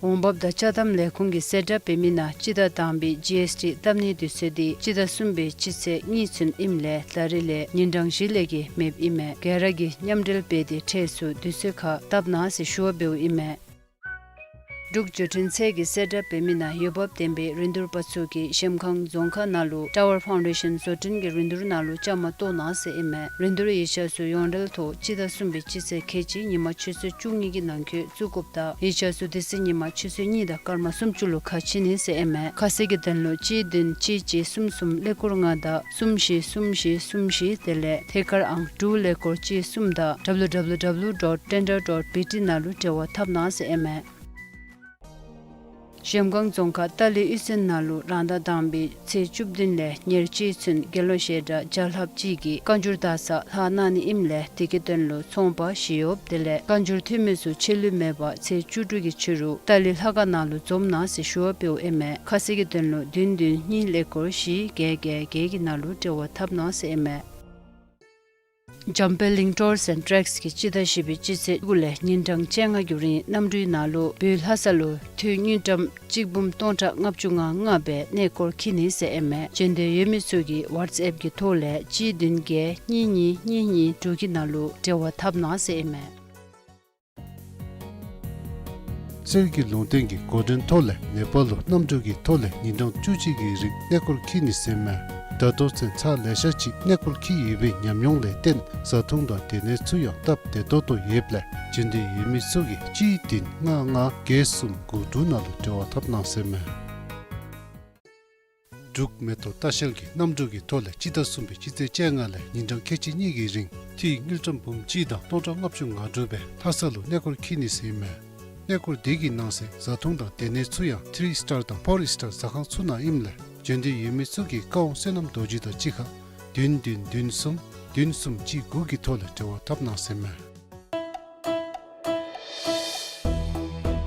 འོང་འབབ་དང་ཅ་དམ་ལས་ཁུངས་ཀྱིས་གསལ་བསྒྲགས་འབད་མི་ནང་སྤྱི་ཟླ་དང་པའི་G S T བཏབ་ནིའི་དུས་ཚོད་དེ་སྤྱི་ཟླ་གསུམ་པའི་སྤྱི་ཚེས་གཉིས་ཚུན་ཨིནམ་ལས་ད་རིས་ལས་ཉིན་གྲངས་བཞི་ལས་བརྒལ་མེདཔ་ཨིན་མས། ག་ར་གིས་མཉམ་འབྲེལ་འབད་དེ་འཕྲལ་སུ་དུས་ཚོད་ཁར་བཏབ་གནང་ཟེར་ཞུ་བ་འབདཝ་ཨིན་མས། འབྲུག་བརྒྱུད་འཕྲིན་ཚད་ཀྱིས་གསལ་བསྒྲགས་འབད་མི་ནང་འོས་འབབ་ལྡན་པའི་རིན་བསྡུར་པ་ཚུ་གིས་གཞལམ་སྒང་རྫོང་ཁག་ནང་ལུ་Tower Foundation བཟོ་སྐྲུན་གྱི་རིན་བསྡུར་ནང་ལུ་བཅའ་མར་གཏོགས་གནང་ཟེར་ཨིན་མས། རིན་བསྡུར་ཡིག་ཆ་ཚུ་ཡོངས་འབྲེལ་ཐོག་སྤྱི་ཟླ་གསུམ་པའི་སྤྱི་ཚེས་ཁལ་གཅིག་ཉིན་མ་ཆུ་ཚོད་བཅུ་གཉིས་ཀྱི་ནང་འཁོད་བཙུགས་དགོཔ་དང་ཡིག་ཆ་ཚུ་དེ་ཚེ་ཉིན་མ་ཆུ་ཚོད་གཉིས་དང་སྐར་མ་སུམ་ཅུ་ལུ་ཁ་ཕྱེ་ནི་ཟེར་ཨིན་མས། ཁ་གསལ་གྱི་དོན་ལུ་གཅིག་བདུན་གཅིག་གཅིག་གསུམ་གསུམ་ཀླད་ཀོར་ལྔ་དང་གསུམ་བཞི་གསུམ་བཞི་གསུམ་བཞི་དེ་ལས་ཐད་ཀར་ཨང་དྲུག་ཀླད་ཀོར་གཅིག་གསུམ་དང་W W W dot tender dot B T ནང་ལུ་འབྲེལ་བ་འཐབ་གནང་ཟེར་ཨིན་མས། གཞལམ་སྒང་རྫོང་ཁག་ཏ་ལི་གཡུས་ཚན་ནང་ལུ་རང་ཟླ་དང་པའི་ཚེས་བཅུ་བདུན་ལས་ཉེར་གཅིག་ཚུན་དགེ་སློང་བཤད་གྲྭ་བརྒྱ་ལྷགཔ་ཅིག་གིས་བཀའ་འགྱུར་དག་ས་ལྷག་གནང་ནི་ཨིནམ་ལས་དེ་གི་དོན་ལུ་ཚོང་པ་ཞི་གཡོགཔ་དེ་ལས་བཀའ་འགྱུར་འཐུས་མི་ཚུ་ཆད་ལུས་མེད་པར་ཚེས་བཅུ་དྲུག་གི་ཕྱི་རུ་ཏ་ལི་ལྷ་ཁང་ནང་ལུ་འཛོམས་གནང་ཟེར་ཞུ་བ་འབདཝ་ཨིན་མས། ཁ་གསལ་གྱི་དོན་ལུ་བདུན་བདུན་གཉིས་ཀླད་ཀོར་བཞི་བརྒྱད་བརྒྱད་བརྒྱད་ཀྱི་ནང་ལུ་འབྲེལ་བ་འཐབ་གནང་ཟེར་ཨིན་མས། འཇམ་དཔལ་གླིང་Tours and Treks གིས་སྤྱི་ཟླ་བཞི་པའི་སྤྱི་ཚེས་དགུ་ལས་ཉིན་གྲངས་བཅོ་ལྔ་གི་རིང་གནམ་གྲུའི་ནང་ལུ་བོད་ལྷ་ས་ལུ་དུས་དངུལ་ཀྲམ་གཅིག་འབུམ་སྟོང་ཕྲག་ལྔ་བཅུ་ང་ལྔ་སྦེ་གནས་སྐོར་འཁྱིད་ནི་ཟེར་ཨིན་མས། བྱོན་འདོད་ཡོད་མི་ཚུ་གིས་WhatsApp གི་ཐོག་ལས་གཅིག་བདུན་བརྒྱད་གཉིས་གཉིས་གཉིས་གཉིས་དྲུག་གི་ནང་ལུ་འབྲེལ་བ་འཐབ་གནང་ཟེར་ཨིན་མས། གསེར་གྱི་ལུང་བསྟན་གྱི་འགོ་འདྲེན་ཐོག་ལས་ནེ་པཱལ་ལུ་གནམ་གྲུ་གི་ཐོག་ལས་ཉིན་གྲངས་བཅུ་གཅིག་གི་རིང་གནས་སྐོར་འཁྱིད་ནི་ཟེར་མས། ད་ལྟོ་ཚུན་ཚར་ལེ་ཤ་ཅིག་གནས་སྐོར་འཁྱིད་ཡོད་པའི་ཉམས་མྱོང་ལས་བརྟེན་བཟའ་འཐུང་དང་སྡོད་གནས་ཚུ་ཡང་སྟབས་བདེ་ཏོག་ཏོ་ཡོདཔ་ལས་བྱོན་འདོད་ཡོད་མི་ཚུ་གིས་གཅིག་བདུན་ལྔ་ལྔ་བརྒྱད་གསུམ་དགུ་དྲུག་ནང་ལུ་འབྲེལ་བ་འཐབ་གནང་ཟེར་མས། འབྲུག་མེ་ཏོག་ལྟ་བཤལ་གྱིས་གནམ་གྲུ་གི་ཐོག་ལས་སྤྱི་ཟླ་གསུམ་པའི་སྤྱི་ཚེས་བཅོ་ལྔ་ལས་ཉིན་གྲངས་ཁལ་གཅིག་གཉིས་ཀྱི་རིང་འཐུས་དངུལ་ཀྲམ་འབུམ་གཅིག་དང་སྟོང་ཕྲག་ལྔ་བཅུ་ང་དྲུག་སྦེ་ལྷ་ས་ལུ་གནས་སྐོར་འཁྱིད་ནི་ཟེར་མས། གནས་སྐོར་དེ་གི་ནང་གསེས་བཟའ་འཐུང་དང་སྡོད་གནས་ཚུ་ཡང་ཐི་རི་སི་ཊར་དང་ཕོར་སི་ཊར་ཟ་ཁང་ཚུ་ནང་ཨིནམ་ལས་བྱོན་འདོད་ཡོད་མི་ཚུ་གིས་བཀའ་དབང་བསོད་ནམས་རྡོ་རྗེ་དང་གཅིག་ཁར་བདུན་བདུན་བདུན་གསུམ་བདུན་གསུམ་གཅིག་དགུ་གི་ཐོག་ལས་འབྲེལ་བ་འཐབ་གནང་ཟེར་མས།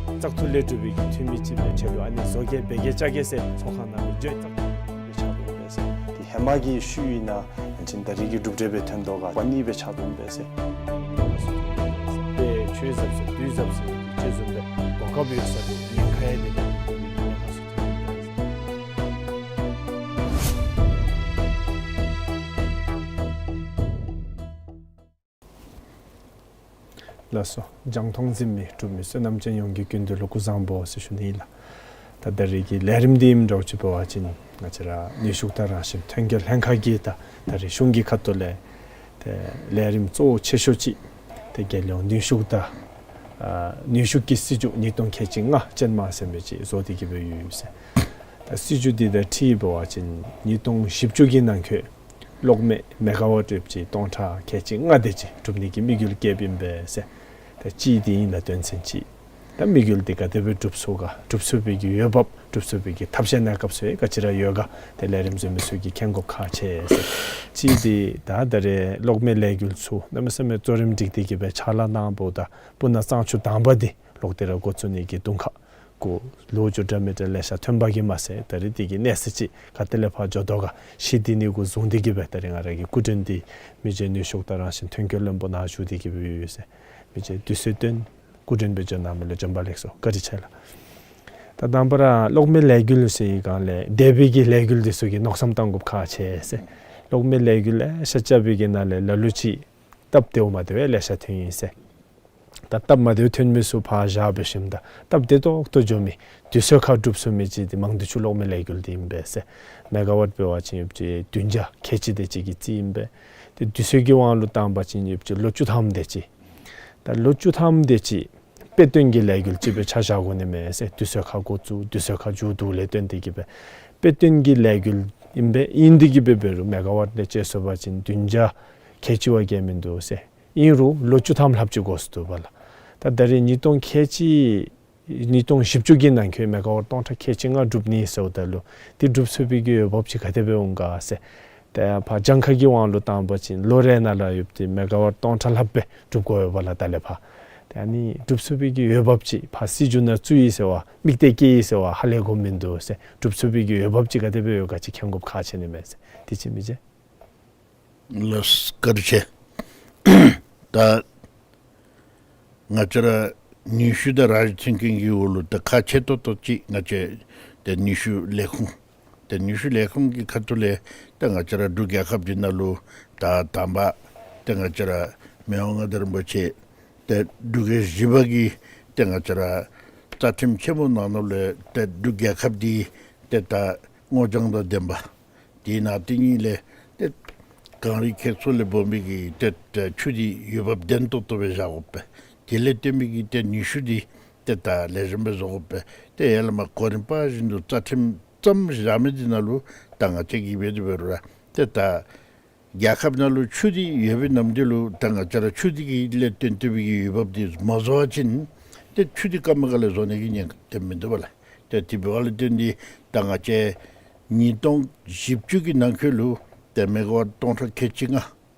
བཙག་འཐུ་ལས་གྲུབ་པའི་གི་འཐུས་མི་ཅིག་སྦེ་ཆེད་དུ་ཨ་ནི་བཟོ་གེ་འབད་གེ་བཅའ་གེ་ཟེར་ཚོགས་ཁང་ནང་ལུ་བརྗོད་བཏང་སྦེ་ཆགས་འདུག་པས་ཟེར། དེ་ཧེ་མ་གི་ཤུལ་ཨིན་ན་ཡང་ཅིན་ད་རིས་ཀྱི་གྲུབ་འབྲས་སྦེ་ཐོན་དོ་ག་པ་ནི་སྦེ་ཆགས་འདུག་པས་ཟེར། དཔེ་ཆོས་ཟབ་ཟེར་དུས་ཟབ་ཟེར་ཅིག་བཟུམ་སྦེ་གོ་སྐབས་ཡོད་ས་ལུ་ཉེན་ཁ་ཡང་དེ་ལས་ཉེན་ཁ་ཚུ་ཐོན་འདུག་པས་ཟེར། ལགས་སོ། རྒྱང་མཐོང་གཟིགས་མི་འབྲུག་མི་བསོད་ནམས་ཅན་ཡོངས་ཀྱི་སྐུ་མདུན་ལུ་སྐུ་གཟུགས་བཟང་པོ་ཟེར་ཞུ་ནི་ལགས། ད་ད་རིས་ཀྱི་ལས་རིམ་འདི་ཨིནམ་འདྲཝ་ཅིག་འབད་བ་ཅིན་ང་བཅས་ར་ནུས་ཤུགས་དང་རང་བཞིན་ཐོན་སྐྱེད་ལྷན་ཁག་གིས་ད་ད་རིས་གཞུང་གི་ཁ་ཐུག་ལས་ཏེ་ལས་རིམ་གཙོ་བོ་ཆེ་ཤོས་ཅིག་ཏེ་རྒྱལ་ཡོངས་ནུས་ཤུགས་དང་ཨ་ནུས་ཤུགས་ཀྱི་སྲིད་བྱུས་ཉིས་སྟོང་ཁལ་གཅིག་ལྔ་ཅན་མ་ཟེར་མི་ཅིག་བཟོ་སྟེ་གི་སྦེ་ཡོད་ཟེར། ད་སྲིད་བྱུས་འདི་དང་འཁྲིལ་འབད་བ་ཅིན་ཉིས་སྟོང་བཞི་བཅུ་གི་ནང་འཁོད་གློག་མེ་མེ་ག་ཝཊ་ཡོདཔ་ཅིག་སྟོང་ཕྲག་ཁལ་གཅིག་ལྔ་དེ་ཅིག་སྒྲུབ་ནི་གི་དམིགས་ཡུལ་བསྐྱེདཔ་ཨིན་པས་ཟེར། ད་གཅིག་འདི་ཨིན་ལགས་དོན་ཚན་གཅིག། ད་དམིགས་ཡུལ་འདི་ག་དེ་སྦེ་འགྲུབ་ཚུགས་ག་འགྲུབ་ཚུགས་པའི་གི་འོས་འབབ་འགྲུབ་ཚུགས་པའི་གི་ཐབས་ཤེས་གནས་སྐབས་སུ་ག་ཅི་ར་ཡོད་ག་ཏེ་ལས་རིམ་བཟོ་མི་ཚུ་གིས་མཁྱེན་དགོཔ་ཁག་ཆེ་ཟེར། གཅིག་འདི་ད་ད་རེས་གློག་མེ་ལས་འགུལ་ཚུ་གནམ་མེད་ས་མེད་གཙོ་རིམ་སྒྲིག་སྟེ་གི་སྦེ་ཕྱག་ལཱ་གནང་འབདཝ་ད་སྤུ་ན་གཙང་ཆུ་དང་པ་འདི་ལོག་སྟེ་ར་འགོ་བཙུགས་ནི་གི་དུང་ཁ་གུ་ལོ་བཅུ་ཕྲག་མི་ཕྲག་ལེ་ཤ་ཐོན་པ་གིས་མ་ཚད་ད་རིས་དེ་གི་གནས་ཚད་ཅིག་ག་ཏེ་ལས་ཕར་འགྱོ་དོ་ག་ཤེས་ཏེ་ནི་གུ་བཟུང་སྟེ་གི་སྦེ་ད་རིས་ང་ར་གི་སྐུ་མགྲོན་འདི་མི་རྗེ་ནུས་ཤུགས་དང་རང་བཞིན་ཐོན་སྐྱེད་བློན་པོ་ནཱ་བཞུགས་ཏེ་གི་སྦེ་ཡོད་ཟེར། མི་རྗེ་དུས་ཚོད་བཏོན་སྐུ་མགྲོན་སྦེ་འབྱོན་གནང་མི་ལུ་བྱོན་པ་ལེགས་སོ། བཀའ་དྲིན་ཆེ་ལགས། ད་དང་པ་ར་གློག་མེ་ལས་འགུལ་ཟེར་བའི་སྒང་ལས་འདས་པའི་གི་ལས་འགུལ་འདི་ཚུ་གི་མནོ་བསམ་བཏང་དགོཔ་ཁག་ཆེ་ཟེར། གློག་མེ་ལས་འགུལ་ལེ་ཤ་རྐྱབ་པའི་གི་ནང་ལས་ལ་ལུ་ཅིག་སྟབས་བདེཝ་མ་བདེཝ་ལེ་ཤ་ཐོན་ཡི་ཟེར། ད་སྟབས་མ་བདེཝ་ཐོན་མི་ཚུ་ཕར་བཞག་འབད་ཞིནམ་ད་སྟབས་བདེ་ཏོག་ཏོ་འགྱོ་མི་དུས་ཚོད་ཁར་འགྲུབ་ཚུགས་མི་ཅིག་འདི་མང་དུ་ཆུ་གློག་མེ་ལས་འགུལ་འདི་ཨིན་པས་ཟེར། མེ་ག་ཝཊ་འབད་བ་ཅིན་ཡོདཔ་ཅིག་བདུན་བརྒྱ་ཁལ་གཅིག་དེ་ཅིག་གི་རྩིས་ཨིན་པས། ཏེ་དུས་ཚོད་ཀྱི་དབང་ལུ་བཏང་བ་ཅིན་ཡོདཔ་ཅིག་ལོ་བཅུ་ཐམ་དེ་ཅིག། ད་ལོ་བཅུ་ཐམ་དེ་ཅིག་དཔེ་སྟོན་གྱི་ལས་འགུལ་ཅིག་སྦེ་ཆ་བཞག་དགོ་ནི་མས་ཟེར། དུས་ཚོད་ཁར་འགོ་བཙུགས་དུས་ཚོད་ཁར་མཇུག་བསྡུ་ལས་བརྟེན་ཏེ་གི་སྦེ་དཔེ་སྟོན་གྱི་ལས་འགུལ་ཨིན་པས། ཨིན་ཏེ་གི་སྦེ་འབད་རུང་མེ་ག་ཝཊ་ལས་དཔྱད་སོང་བ་ཅིན་བདུན་བརྒྱ་ཁལ་གཅིག་བ་བརྒལ་མིན་འདུག་ཟེར། ཨིན་རུང་ལོ་བཅུ་ཐམ་ལྷགཔ་ཅིག་འགོར་སོ་ནུག་པ་ལགས། ད་ད་རེས་ཉིས་སྟོང་ཁལ་གཅིག་ཉིས་སྟོང་བཞི་བཅུ་གི་ནང་འཁོད་མེ་ག་ཝཊ་སྟོང་ཕྲག་ཁལ་གཅིག་ལྔ་འགྲུབ་ནི་ཟེརཝ་ད་ལུ་འདི་འགྲུབ་ཚུགས་པའི་གི་འོས་འབབ་ཅིག་ག་དེ་སྦེ་འོང་ག་ཟེར། ཏེ་ཕར་གྱངས་ཁ་གི་དབང་ལུ་བཏང་བ་ཅིན་ལོ་རེ་ནང་ལུ་ཡོདཔ་འདི་མེ་ག་ཝཊ་སྟོང་ཕྲག་ལྷགཔ་སྦེ་འགྲུབ་དགོ་པས་ལགས་ད་ལས་ཕར། ཏེ་ཨ་ནི་འགྲུབ་ཚུགས་པའི་གི་འོས་འབབ་ཅིག་ཕར་སྲིད་བྱུས་ནང་བཙུགས་ཡི་ཟེར་བ་དམིགས་གཏད་བསྐྱེད་ཡི་ཟེར་བ་ཧ་ལས་དགོཔ་མིན་འདུག་ཟེར། འགྲུབ་ཚུགས་པའི་གི་འོས་འབབ་ཅིག་ག་དེ་སྦེ་ཡོད་ག་ཅིག་མཁྱེན་དགོཔ་ཁག་ཆེ་ནི་མས་ཟེར། དེ་ཅིག་མི་བྱེད། ལགས་སོ་བཀའ་དྲིན་ཆེ། ད་ང་བཅས་ར་ནུས་ཤུགས་དང་རང་བཞིན་མཐུན་རྐྱེན་གྱི་འོག་ལུ་ད་ཁག་ཆེ་ཏོག་ཏོ་ཅིག་ང་བཅས་ཏེ་ནུས་ཤུགས་ལས་ཁུངས་ཏེ་ནུས་ཤུགས་ལས་ཁུངས་ཀྱི་ཁ་ཐུག་ལས་ཏེ་ང་བཅས་ར་འབྲུག་རྒྱལ་ཁབ་འདི་ནང་ལུ་ད་དང་པ་ཏེ་ང་བཅས་ར་མི་དབང་མངའ་བདག་རིན་པོ་ཆེ་ཏེ་འབྲུག་རྒྱལ་བཞི་པ་གིས་ཏེ་ང་བཅས་ར་རྩ་ཁྲིམས་ཆེན་མོ་ནང་ན་ལས་ཏེ་འབྲུག་རྒྱལ་ཁབ་འདི་ཏེ་ད་སྔོ་ལྗང་དང་ལྡན་པ། དེ་ནང་དེ་ཉིད་ལས་ཏེ་གངས་རི་ཁྱེགས་ཚོ་ལས་སྦོམ་པའི་གི་ཏེ་ཏེ་ཆུ་འདི་འོས་འབབ་ལྡན་ཏོག་ཏོ་སྦེ་བཞག་དགོ་པས། དེ་ལས་བརྟེན་པའི་གི་ཏེ་ནུས་ཤུགས་འདི་ཏེ་ད་ལེགས་ཤོམ་སྦེ་བཟོ་དགོ་པས། ཏེ་ཡར་ལས་མར་གོ་རིམ་པ་བཞིན་དུ་རྩ་ཁྲིམས་བརྩམས་བཞག་མི་འདི་ནང་ལུ་ད་ང་བཅས་ཀྱིས་འབད་དེ་འབད་རུང་ར་ཏེ་ད་རྒྱལ་ཁབ་ནང་ལུ་ཆུ་འདི་ཡོད་པའི་ནམ་དུས་ལུ་ད་ང་བཅས་ར་ཆུ་འདི་གི་ལས་བརྟེན་ཏེ་སྦེ་གི་འོས་འབབ་འདི་མ་བཟོ་བ་ཅིན་ཏེ་ཆུ་འདི་སྐར་མ་ཁ་ལས་བཟོ་ནི་གི་ཉེན་ཁ་ཏེ་མིན་འདུག་པ་ལགས། ཏེ་དེ་འབདཝ་ལས་བརྟེན་ཏེ་ད་ང་བཅས་ཉིས་སྟོང་བཞི་བཅུ་གི་ནང་འཁོད་ལུ་ཏེ་མེ་ག་ཝཊ་སྟོང་ཕྲག་ཁལ་གཅིག་ལྔ་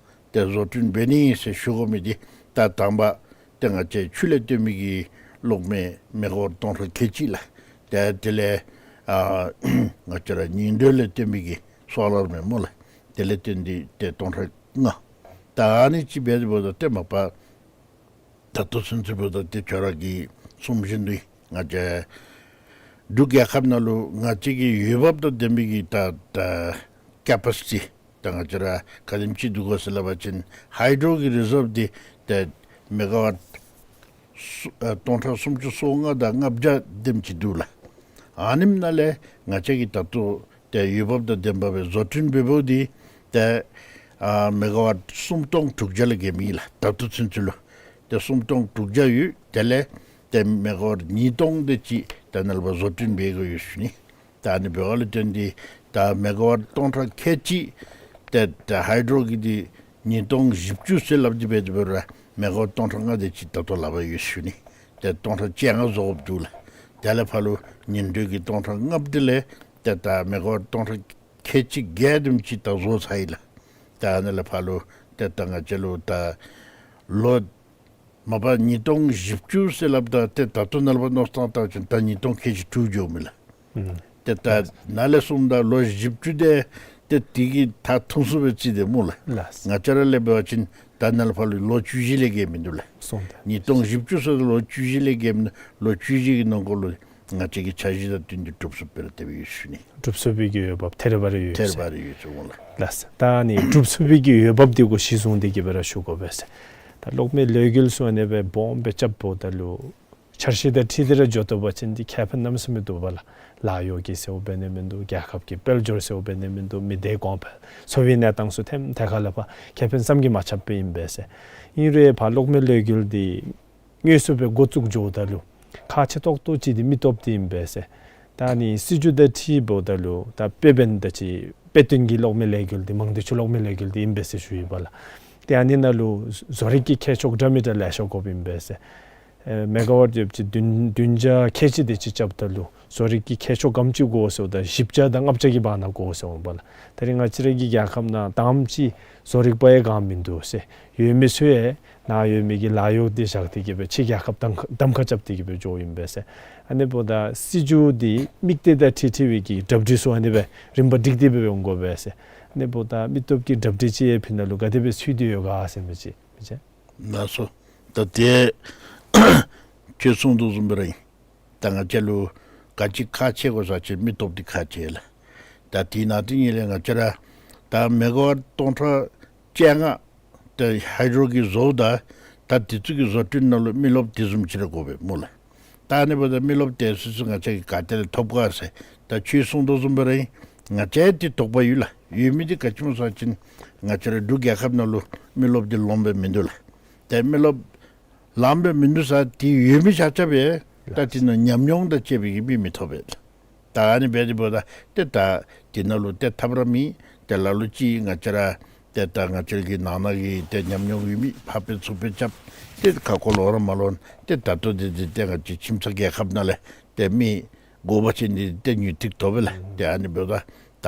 ཏེ་བཟོ་སྐྲུན་འབད་ནི་ཟེར་ཞུ་དགོ་མི་འདི་ད་དང་པ་ཏེ་ང་བཅས་ཆུ་ལས་བཏོན་མི་གི་གློག་མེ་མེ་ག་ཝཊ་སྟོང་ཕྲག་ཁལ་གཅིག་ལགས། ཏེ་དེ་ལས་ཨ་ང་བཅས་ར་ཉིང་རྡུལ་ལས་བཏོན་མི་གི་སོ་ལར་མེ་སྨོ་ལགས། དེ་ལས་བརྟེན་ཏེ་ཏེ་སྟོང་ཕྲག་ལྔ། ད་ཨ་ནི་ཅིག་འབད་དེ་འབདཝ་ད་ཏེ་མ་པ་ད་ལྟོ་ཚུན་ཚོད་འབདཝ་ད་ཏེ་ཁྱོད་ར་གིས་གསུངམ་བཞིན་དུ་ང་བཅས་འབྲུག་རྒྱལ་ཁབ་ནང་ལུ་ང་བཅས་ཀྱི་འོས་འབབ་དང་ལྡན་པའི་གི་ད་ད་ཀེ་པ་སི་ཊི་ད་ང་བཅས་ར་ག་དེམ་ཅིག་འདུག་གོ་ཟེར་སླབ་པ་ཅིན་ཧའི་ཌོ་གི་རི་ཟརབ་འདི་ཏེ་མེ་ག་ཝཊ་སུ་ཨ་སྟོང་ཕྲག་སུམ་ཅུ་སོ་ལྔ་དང་ལྔ་བརྒྱ་དེམ་ཅིག་འདུག་ལགས། ཨ་ནེམ་ནང་ལས་ང་བཅས་ཀྱིས་ད་ལྟོ་ཏེ་འོས་འབབ་དང་ལྡནམ་སྦེ་བཟོ་སྐྲུན་འབད་འབདཝ་འདི་ཏེ་ཨ་མེ་ག་ཝཊ་སུམ་སྟོང་དྲུག་བརྒྱ་ལས་བརྒལ་མེད་ལགས། ད་ལྟོ་ཚུན་ཚོད་ལུ་ཏེ་སུམ་སྟོང་དྲུག་བརྒྱ་ཡོད། དེ་ལས་ཏེ་མེ་ག་ཝཊ་ཉིས་སྟོང་དེ་ཅིག་ད་ནཱ་ལས་ཕར་བཟོ་སྐྲུན་འབད་དགོ་ཡོད་ཟེར་ཞུ་ནི། ད་ཨ་ནི་འབདཝ་ལས་བརྟེན་ཏེ་ད་མེ་ག་ཝཊ་སྟོང་ཕྲག་ཁལ་གཅིག་ཏེ་ད་ཧའི་ཌོ་གི་འདི་ཉིས་སྟོང་བཞི་བཅུ་ཟེར་སླབ་སྟེ་འབད་དེ་འབད་རུང་ར་མེ་ག་ཝཊ་སྟོང་ཕྲག་ལྔ་དེ་ཅིག་ད་ལྟོ་ལག་པར་ཡོད་ཟེར་ཞུ་ནི། ཏེ་སྟོང་ཕྲག་བཅོ་ལྔ་བཟོ་དགོཔ་འདུག་ལགས། དེ་ལས་ཕར་ལུ་ཉིང་རྡུལ་གྱི་སྟོང་ཕྲག་ལྔ་པོ་དེ་ལས་ཏེ་ད་མེ་ག་ཝཊ་སྟོང་ཕྲག་ཁལ་གཅིག་བརྒྱད་དེམ་ཅིག་ད་བཟོ་ཚར་ཡི་ལགས། ད་ཨ་ནི་ལས་ཕར་ལུ་ཏེ་ད་ང་བཅས་ལུ་ད་ལོ་མ་པ་ཉིས་སྟོང་བཞི་བཅུ་ཟེར་སླབ་ད་ཏེ་ད་ལྟོ་ནཱ་ལས་ཕར་མནོ་བསམ་བཏང་བ་ཅིན་ད་ཉིས་སྟོང་ཁལ་གཅིག་དྲུག་འགྱོཝ་མས་ལགས། ཨུམ། ཏེ་ད་ནཱ་ལས་གསུངམ་ད་ལོ་བཞི་བཅུ་དེ་ཏེ་དེ་གིས་མཐར་ཐུག་སོང་པས་ཟེར་དེ་སྨོ་ལགས། ལགས། ང་བཅས་ར་ལས་འབད་བ་ཅིན་ད་ནཱ་ལས་ཕར་ལུ་ལོ་བཅུ་བཞི་ལས་བརྒལ་མིན་འདུག་ལགས། སོང་ད། ཉིས་སྟོང་བཞི་བཅུ་ཟེར་ལོ་བཅུ་བཞི་ལས་བརྒལ་མིན་འདུག། ལོ་བཅུ་བཞི་གི་ནང་འཁོད་ལུ་ང་བཅས་ཀྱི་འཆར་གཞི་དང་བསྟུན་ཏེ་འགྲུབ་ཚུགསཔ་སྦེ་ར་དེ་སྦེ་ཡོད་ཟེར་ཞུ་ནི། འགྲུབ་ཚུགས་པའི་གི་འོས་འབབ་ཐེ་རེ་བ་རེ་ཡོད་ཟེར། ཐེ་རེ་བ་རེ་ཡོད་ཟེར་འོང་ལགས། ལགས། ད་ཨ་ནི་འགྲུབ་ཚུགས་པའི་གི་འོས་འབབ་འདི་གུ་གཞི་བཟུང་སྟེ་གི་སྦེ་ར་ཞུ་དགོ་པས་ཟེར། ད་གློག་མེ་ལས་འགུལ་ཚུ་ཨ་ནེ་སྦེ་སྦོམ་སྦེ་རྐྱབ་འབདཝ་ད་ལུ་འཆར་གཞི་དང་འཁྲིལ་ཏེ་ར་འགྱོ་དོ་བ་ཅིན་འདི་ཁེ་ཕན་གནམ་མེད་ས་མེད་འདུག་པ་ལགས། ལཱ་གཡོག་གི་ཟེརཝ་འབད་ནི་མིན་འདུག། རྒྱལ་ཁབ་ཀྱི་དཔལ་འབྱོར་ཟེརཝ་འབད་ནི་མིན་འདུག། མི་སྡེ་གོང་འཕེལ་འཚོ་བའི་གནས་སྟངས་ཚུ་ཐེམ་ཐད་ཁ་ལས་ཕར་ཁེ་ཕན་བསམ་གྱིས་མ་ཁྱབ་སྦེ་ཨིན་པས་ཟེར། ཨིན་རུང་ཕར་གློག་མེ་ལས་འགུལ་འདི་དངོས་སུ་སྦེ་འགོ་བཙུགས་འགྱོཝ་ད་ལུ་ཁག་ཆེ་ཏོག་ཏོ་ཅིག་འདི་མི་སྟོབས་འདི་ཨིན་པས་ཟེར། ད་ཨ་ནི་སྲིད་བྱུས་དང་འཁྲིལ་འབདཝ་ད་ལུ་ད་དཔེ་འབདན་ད་ཅི་དཔེ་སྟོན་གྱི་གློག་མེ་ལས་འགུལ་འདི་མང་སྡེ་ཆུ་གློག་མེ་ལས་འགུལ་འདི་ཨིན་པས་ཟེར་ཞུ་ཡི་པ་ལགས། ཏེ་ཨ་ནི་ནང་ལུ་བཟོ་རིག་གི་མཁས་མཆོག་འདྲ་མི་འདྲ་ལེ་ཤ་དགོཔ་ཨིན་པས་ཟེར། ཨེ་མེ་ག་ཝཊ་ཡོདཔ་ཅིག་བདུན་བདུན་བརྒྱ་ཁལ་གཅིག་དེ་ཅིག་རྐྱབ་ད་ལུ་བཟོ་རིག་གི་མཁས་མཆོག་ག་དེམ་ཅིག་དགོ་ཟེརཝ་ད་བཞི་བརྒྱ་དང་ལྔ་བརྒྱ་གི་བར་ན་དགོ་ཟེར་འོང་པ་ལགས། ད་རིས་ང་བཅས་ར་གི་རྒྱལ་ཁབ་ནང་ད་ཨ་ནེམ་ཅིག་བཟོ་རིག་པ་ཡང་ག་ཡང་མིན་འདུག་ཟེར། ཡོད་མི་ཚུ་ཡང་ནཱ་ཡོད་མི་གི་ལཱ་གཡོག་འདི་བཞག་སྟེ་གི་སྦེ་ཕྱི་རྒྱལ་ཁབ་གདམ་གདམ་ཁ་རྐྱབ་སྟེ་གི་སྦེ་འགྱོཝ་ཨིན་པས་ཟེར། ཨ་ནི་འབདཝ་ད་སྲིད་བྱུས་འདི་དམིགས་གཏད་དང་འཁྲིལ་འཁྲིལ་བའི་གི་གྲ་སྒྲིག་ཚུ་ཨ་ནི་སྦེ་རིམ་པ་སྒྲིག་སྟེ་སྦེ་སྦེ་འོང་དགོ་པས་ཟེར། ཨ་ནི་འབདཝ་ད་མི་སྟོབས་ཀྱི་གྲ་སྒྲིག་ཅིག་ཡང་ཕི་ནང་ལུ་ག་དེ་སྦེ་ཚུད་དེ་ཡོད་ག་ཟེར་མི་ཅིག་མི་ཅིག། ལགས་སོ། ད་དེ་ཁྱོད་གསུངས་དོ་བཟུམ་སྦེ་ར་ཨིན། ད་ང་བཅས་ལུ་ག་ཅི་ཁག་ཆེ་དགོ་ཟེར་བ་ཅིན་མི་སྟོབས་འདི་ཁག་ཆེ་ལགས། ད་དེ་ནང་དེ་ཉིད་ལས་ང་བཅས་ར་ད་མེ་ག་ཝཊ་སྟོང་ཕྲག་བཅོ་ལྔ་ད་ཧའི་ཌོ་གི་བཟོཝ་ད་ད་དེ་ཚུ་གི་བཟོ་སྐྲུན་ནང་ལུ་མི་རློབས་དེ་བཟུམ་ཅིག་ར་དགོ་པས་སྨོ་ལགས། ད་ཨ་ནི་འབདཝ་ད་མི་རློབས་དེ་ཚུ་ཚུ་ང་བཅས་ཀྱིས་ག་ཏེ་ལས་ཐོབ་ག་ཟེར། ད་ཁྱོད་གསུངས་དོ་བཟུམ་སྦེ་ར་ཨིན། ང་བཅས་དེ་དོགས་པ་ཡོད་ལགས། ཡོད་མི་འདི་ག་ཅི་སྨོ་ཟེར་བ་ཅིན་ང་བཅས་ར་འབྲུག་རྒྱལ་ཁབ་ནང་ལུ་མི་རློབས་འདི་ལོངམ་སྦེ་མིན་འདུག་ལགས། ཏེ་མི་རློབས་ལངམ་སྦེ་མིན་འདུག་ཟེར་དེ་ཡོད་མི་ཆ་ཁྱབ་སྦེ་ད་དེ་ནང་ཉམས་མྱོང་དང་བཅས་པའི་གི་མི་མི་ཐོབ་པས། ད་ཨ་ནི་འབད་དེ་འབདཝ་ད་ཏེ་ད་དེ་ནང་ལུ་ཏེ་ཐབས་ར་མེད། ཏེ་ལ་ལུ་ཅིག་ང་བཅས་ར་ ཏེ་ད་ང་བཅས་ཀྱི་ནང་ན་གི་ཏེ་ཉམས་མྱོང་ཡོད་མི་ཕར་སྤེལ་ཚུར་སྤེལ་རྐྱབ་སྟེ་ཁ་སྐོར་ལོག་ར་མ་ལོག་ཏེ་ད་ལྟོ་འདི་འདི་ཏེ་ང་བཅས་ཁྱིམ་ཚང་རྒྱལ་ཁབ་ནང་ལས་ཏེ་མི་དགོ་པ་ཅིན་འདི་ཏེ་ཉུང་ཏིག་ཏོ་སྦེ་ལགས། ཏེ་ཨ་ནི་འབདཝ་ད་ད་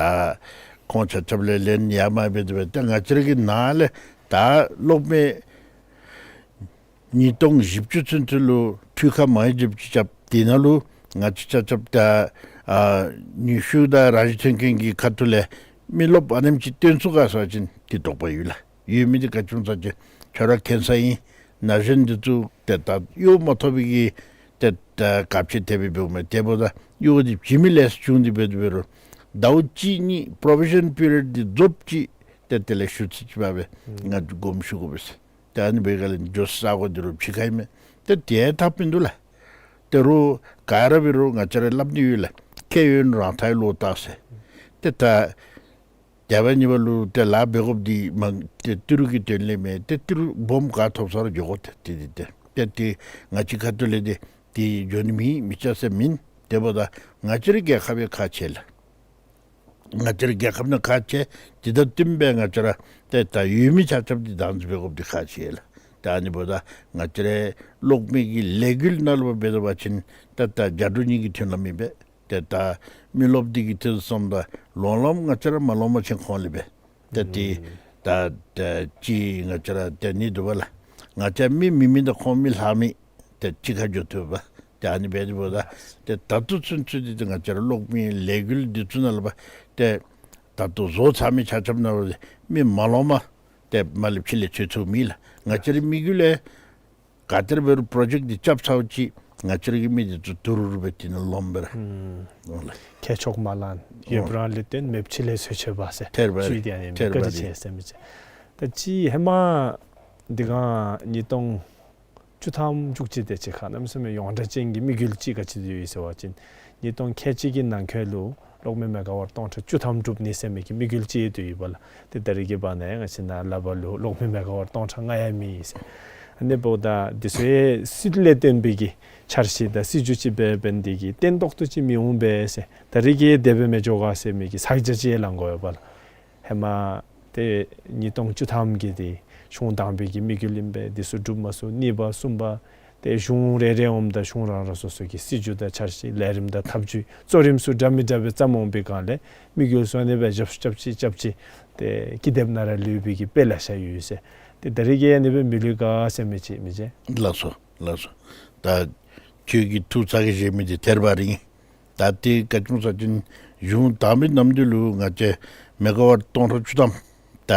ཁོང་ཆ་ཁྱབ་ལས་ལན་ཡང་མ་འབད་དེ་སྦེ་ཏེ་ང་བཅས་ཀྱི་ནང་ལས་ད་གློག་མེ་ཉིས་སྟོང་བཞི་བཅུ་ཚུན་ཚོད་ལུ་འཕྲུལ་ཁ་མང་རབས་ཅིག་རྐྱབ། དེ་ནང་ལུ་ང་བཅས་ཆ་ཁྱབ་ད་ཨ་ནུས་ཤུགས་དང་རང་བཞིན་ཐོན་ཁུངས་ཀྱི་ཁ་ཐུག་ལས་མི་རློབས་ཨ་ནེམ་ཅིག་བཏོན་ཚུགས་ག་ཟེར་བ་ཅིན་དེ་དོགས་པ་ཡོད་ལགས། ཡོད་མི་འདི་ག་ཅི་སྨོ་ཟེར་བ་ཅིན་ཁྱོད་ར་མཁྱེན་གསལ་ཨིན། ན་གཞོན་འདི་ཚུ་ཏེ་ད་གཡོག་མ་ཐོབ་པའི་གི་ཏེ་ད་ག་ཅི་དེ་སྦེ་འབདཝ་མས། དེ་འབདཝ་ད་གཡོག་འདི་བྱིན་མི་ལེགས་བྱུང་སྟེ་འབད་དེ་འབད་རུང་ཟླཝ་གཅིག་གཉིས་པྲོ་བེ་ཤཱན་པི་རི་ཡོཌ་འདི་རྫོགསཔ་ཅིག་ཏེ་དེ་ལས་ཞུ་ཚིག་ཅིག་འབད་སྦེ་ང་དགོངསམ་ཞུ་དགོ་པས་ཟེར། ཏེ་ཨ་ནི་འབད་ག་ལས་འགྱོ་ས་གོ་འདི་རུ་ཕྱི་ཁ་ཨིན་མས། ཏེ་དེ་ཐབས་མིན་འདུག་ལགས། ད་རུང་ག་ར་འབད་རུང་ང་བཅས་ར་སླབ་ནི་ཡོད་ལགས། མཁས་ཡོན་རང་ཐག་ལོག་ལྟ་ཟེར། ཏེ་ད་དེ་བ་ཉིད་པ་ལུ་ཏེ་ལཱ་འབད་དགོཔ་འདི་མ་ཏེ་ཏི་རུ་གི་དོན་ལས་མེན། ཏེ་ཏི་རུ་སྦོམ་ག་ཐོབ་ས་ར་འགྱོ་དགོ། ཏེ་ཏེ་ཏེ་ཏེ་ཏེ་ང་བཅས་ཁ་ཐུག་ལས་ཏེ་ཏེ་འགྱོ་ནི་མེད། མི་ཆ་ཟེར་མེན། དེ་འབདཝ་ད་ང་བཅས་རའི་རྒྱལ་ཁབ་ཡང་ཁག་ཆེ་ལགས། ང་བཅས་རའི་རྒྱལ་ཁབ་ནང་ཁག་ཆེ། དེ་དང་བསྟུན་སྦེ་ང་བཅས་ར་ཏེ་ད་ཡོད་མི་ཆ་ཁྱབ་འདི་བདག་འཛིན་འབད་དགོཔ་འདི་ཁག་ཆེ་ལགས། ཏེ་ཨ་ནི་འབདཝ་ད་ང་བཅས་རའི་གློག་མེ་གི་ལས་འགུལ་ནང་ལུ་འབད་བ་ཅིན་ཏེ་ད་རྒྱ་འབྲུག་གཉིས་ཀྱི་མཐུན་ལམ་ཨིན་པས། ཏེ་ད་མི་རློབས་འདི་གིས་ཏེ་བསམ་ད་ལོང་ལོང་ང་བཅས་ར་མ་ལོང་པ་ཅིན་ཁོང་ལས་འབད། ཏེ་ཏེ་ད་ཏེ་ཅིག་ང་བཅས་ར་ཏེ་ནི་འདུག་པ་ལགས། ང་བཅས་མི་མི་མེན་ད་ཁོང་མི་ལྷག་མེད། ཏེ་གཅིག་ཁར་འགྱོ་ཐུབ་པ། ཏེ་ཨ་ནི་འབད་དེ་འབདཝ་ད་ཏེ་ད་ལྟོ་ཚུན་ཚོད་འདི་ཏེ་ང་བཅས་ར་གློག་མེ་ལས་འགུལ་འདི་ཚུ་ནང་ལུ་འབད་ཏེ་ད་ལྟོ་བཟོ་ཚར་མི་ཆ་ཁྱབ་ནང་ལུ་མི་མ་ལོང་པ་ཏེ་མ་ལེབ་ཕྱི་ལས་ཚུད་ཚུགས་མེད་ལགས། ང་བཅས་རའི་དམིགས་ཡུལ་ལས་ག་དེ་འབད་རུང་པྲོ་ཇེཀཊ་འདི་རྐྱབ་ཚརཝ་ཅིག་ང་བཅས་ར་གི་མི་འདི་ཚུ་ཏི་རུ་རུ་སྦེ་དེ་ནང་ལོངམ་འབད་ར། ཨུམ། འོང་ལགས། ཁྱད་ཆོས་མ་ལང་། ཡོདཔ་རང་ལས་བརྟེན་མེདཔ་ཕྱི་ལས་ཚུད་ཚུགས་པས་ཟེར། ཐེར་པ་ཚུད་དེ་ཨ་ནི་ཐེར་པ་བཀའ་དྲིན་འདི་ཆེ་ཟེར་མི་ཅིག། ད་ཅི་ཧེ་མ་འདི་ག་ཉིས་སྟོང་བཅུ་ཐམ་བཅུ་གཅིག་དེ་ཅིག་ཁར་གནམ་མེད་ས་མེད་ཡོངས་གྲགས་ཅན་གྱི་དམིགས་ཡུལ་ཅིག་ག་ཅི་ཡོད་ཟེར་བ་ཅིན་ཉིས་སྟོང་ཁལ་གཅིག་གི་ནང་འཁོད་ལུ་གློག་མེ་མེ་ག་ཝཊ་སྟོང་ཕྲག་བཅུ་ཐམ་སྒྲུབ་ནི་ཟེར་མི་གི་དམིགས་ཡུལ་ཅིག་ཡོད་དོ་ཡོདཔ་ལགས། ཏེ་ད་རེས་ཀྱི་བར་ན་ཡང་ང་བཅས་ནཱ་ལས་ཕར་ལུ་གློག་མེ་མེ་ག་ཝཊ་སྟོང་ཕྲག་ལྔ་ཡང་མེད་ཟེར། ཨ་ནི་འབདཝ་ད་འདི་ཚུ་སྲིད་ལས་བརྟེན་པའི་གི་འཆར་གཞི་དང་སྲིད་བྱུས་ཅིག་འབད་འབད་ནི་དེ་གིས་བརྟན་ཏོག་ཏོ་ཅིག་མི་འོང་པས་ཟེར། ད་རེས་ཀྱི་དེ་སྦེ་མི་འགྱོ་ག་ཟེར་མི་གི་ཚ་གྱང་ཅིག་ལང་དགོ་ཡོདཔ་ལགས། ཧེ་མ་ཏེ་ཉིས་སྟོང་བཅུ་ཐམ་གྱི་ཏེ་གཞུང་དང་པའི་གི་དམིགས་ཡུལ་ཨིན་པས། འདི་ཚུ་འགྲུབ་མ་ཚུགས། གཉིས་པ་གསུམ་པ་ཏེ་གཞུང་རེ་རེ་འོངམ་ད་གཞུང་རང་རང་སོ་སོ་གི་སྲིད་བྱུས་དང་འཆར་གཞི་ལས་རིམ་དང་ཐབས་བྱུས་གཙོ་རིམ་ཚུ་འདྲ་མི་འདྲ་སྦེ་བརྩམ་འོང་པའི་སྒང་ལས་དམིགས་ཡུལ་སོ་ནི་སྦེ་རྐྱབ་རྐྱབ་ཅི་རྐྱབ་ཅི་ཏེ་ཀི་དེབ་ནང་ར་ལུས་པའི་གི་དཔེ་ལེ་ཤ་ཡོད་ཟེར། ཏེ་ད་རེས་ཀྱི་ཨ་ནི་སྦེ་མི་ལུས་ག་ཟེར་མི་ཅིག་མི་ཅིག། ལགས་སོ་ལགས་སོ། ད་ཁྱོད་ཀྱིས་ཐུགས་ཚ་གྱང་བཞེས་མི་འདི་ཐེར་པ་ར་ཨིན། ད་ཏེ་ག་ཅི་སྨོ་ཟེར་བ་ཅིན་གཞུང་དང་པའི་ནམ་དུས་ལུ་ང་བཅས་མེ་ག་ཝཊ་སྟོང་ཕྲག་བཅུ་ཐམ་ད་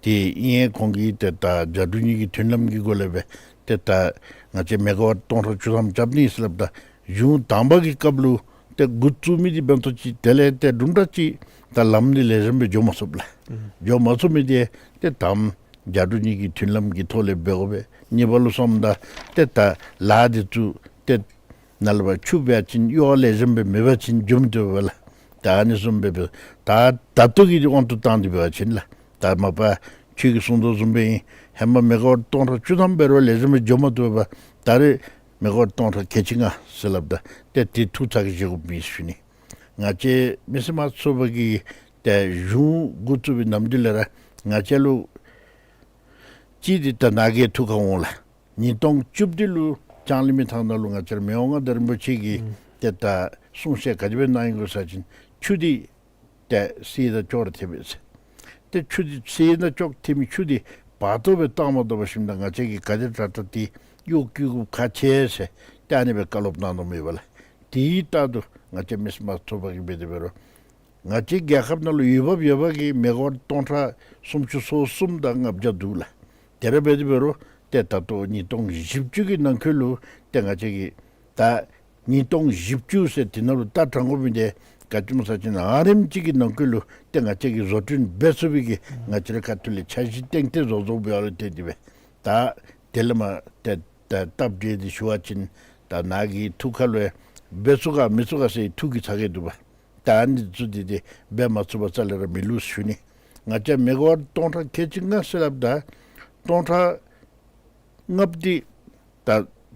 ཏེ་ཨིན་ཡང་ཁོང་གིས་ཏེ་ད་རྒྱ་འབྲུག་གཉིས་ཀྱི་མཐུན་ལམ་གྱི་སྒོ་ལས་སྦེ་ཏེ་ད་ང་བཅས་མེ་ག་ཝཊ་སྟོང་ཕྲག་བཅུ་ཐམ་རྐྱབ་ནི་ཟེར་སླབ་ད་གཞུང་དང་པ་གི་སྐབས་ལུ་ཏེ་འགོ་བཙུགས་མི་འདི་འབདན་ཏོ་ཅིག་དེ་ལས་ཏེ་དུམ་གྲ་ཅིག་ད་ལམ་འདི་ལེགས་ཤོམ་སྦེ་འགྱོ་མ་ཚུགསཔ་ལགས། འགྱོ་མ་ཚུགས་མི་འདི་ཏེ་དང་པ་རྒྱ་འབྲུག་གཉིས་ཀྱི་མཐུན་ལམ་གྱི་ཐོག་ལས་འབད་དགོ་པས། གཉིས་པ་ལུ་སོངམ་ད་ཏེ་ད་ལཱ་འདི་ཚུ་ཏེ་ནཱ་ལས་ཕར་ཆུ་འབད་བ་ཅིན་གཡོག་ལེགས་ཤོམ་སྦེ་མེད་པ་ཅིན་འགྱོ་མི་བཏུབ་པས་ལགས། ད་ཨ་ནི་བཟུམ་སྦེ་འབད་ད་ད་ལྟོ་གི་དབང་དུ་བཏང་སྟེ་འབད་བ་ཅིན་ལགས། ད་མ་པ་ཁྱོད་ཀྱིས་གསུངས་དོ་བཟུམ་སྦེ་ཨིན། ཧེ་མ་མེ་ག་ཝཊ་སྟོང་ཕྲག་བཅུ་ཐམ་འབད་རུང་ལེགས་ཤོམ་སྦེ་འགྱོ་མ་བཏུབ་པས། ད་རེས་མེ་ག་ཝཊ་སྟོང་ཕྲག་ཁལ་གཅིག་ལྔ་ཟེར་སླབ་ད་ཏེ་དེ་ཐུགས་ཚ་གྱང་བཞེས་དགོཔ་མེད་ཟེར་ཞུ་ནི། ང་བཅས་མི་སེར་དམངས་གཙོ་ཚོགས་པ་གིས་ཏེ་གཞུང་འགོ་བཙུགས་པའི་ནམ་དུས་ལས་ར་ང་བཅས་ལུ་གཅིག་འདི་ད་ནཱ་གིས་ཐུགས་ཁར་འོང་ལགས། ཉིས་སྟོང་བཅུ་བདུན་ལུ་ལྕང་གླིང་མི་ཐང་ནང་ལུ་ང་བཅས་ར་མི་དབང་མངའ་བདག་རིན་པོ་ཆེ་གིས་ཨུམ་ཏེ་ད་གསུང་བཤད་ག་དེ་སྦེ་གནང་ཡི་གོ་ཟེར་བ་ཅིན་ཆུ་འདི་ཏེ་བསིལ་དང་ཅོག་ར་འཐད་པས་ཟེར། ཏེ་ཆུ་འདི་བསིལ་དང་ཅོག་འཐད་མི་ཆུ་འདི་བར་སྟོང་སྦེ་བཏང་མ་བཏུབ་པར་ཞིནམ་ད་ང་བཅས་ཀྱིས་ག་དེ་དྲག་དྲག་ཏེ་གཡོག་བཀོལ་དགོཔ་ཁག་ཆེ་ཟེར་ཏེ་ཨ་ནི་སྦེ་བཀའ་སློབ་གནང་དོ་མས་པ་ལགས། དེའི་རྟགས་ཏེ་ང་བཅས་མི་སེར་དམངས་གཙོ་ཚོགས་པ་གིས་འབད་དེ་འབད་རུང་ང་བཅས་རྒྱལ་ཁབ་ནང་ལུ་འོས་འབབ་ཡོད་པ་གི་མེ་ག་ཝཊ་སྟོང་ཕྲག་སུམ་ཅུ་སོ་གསུམ་དང་ལྔ་བརྒྱ་འདུག་ལགས། དེ་ར་འབད་དེ་འབད་རུང་ཏེ་ད་ལྟོ་ཉིས་སྟོང་བཞི་བཅུ་གི་ནང་འཁོད་ལུ་ཏེ་ང་བཅས་ཀྱིས་ད་ཉིས་སྟོང་བཞི་བཅུ་ཟེར་དེ་ནང་ལུ་ད་དྲང་དགོ་མི་འདི་ག་ཅི་སྨོ་ཟེར་བ་ཅིན་ཨ་རིམ་ཅིག་གི་ནང་འཁོད་ལུ་ཏེ་ང་བཅས་ཀྱིས་བཟོ་སྐྲུན་འབད་ཚུགས་པའི་གི་ང་བཅས་ར་ཁ་ཐུག་ལས་འཆར་གཞི་ཏན་ཏན་བཟོ་བཟོཝ་འབདཝ་ལས་བརྟེན་ཏེ་སྦེ་ད་དེ་ལས་མར་ཏེ་ད་སྟབས་བདེ་སྟེ་ཞུ་བ་ཅིན་ད་ནཱ་གི་ཐུགས་ཁ་ལུ་འབད་ཚུགས་ག་མི་ཚུགས་ག་ཟེར་ཐུགས་ཀྱི་ཚ་གྱང་འདུག་པ། ད་ཨ་ནི་ཚུ་འདི་ཏེ་འབད་མ་ཚུགས་པར་རྩ་ལས་ར་མི་ལུས་ཞུ་ནི། ང་བཅས་མེ་ག་ཝཊ་སྟོང་ཕྲག་ཁལ་གཅིག་ལྔ་ཟེར་སླབ་ད་སྟོང་ཕྲག་ལྔ་པོ་འདི་ད་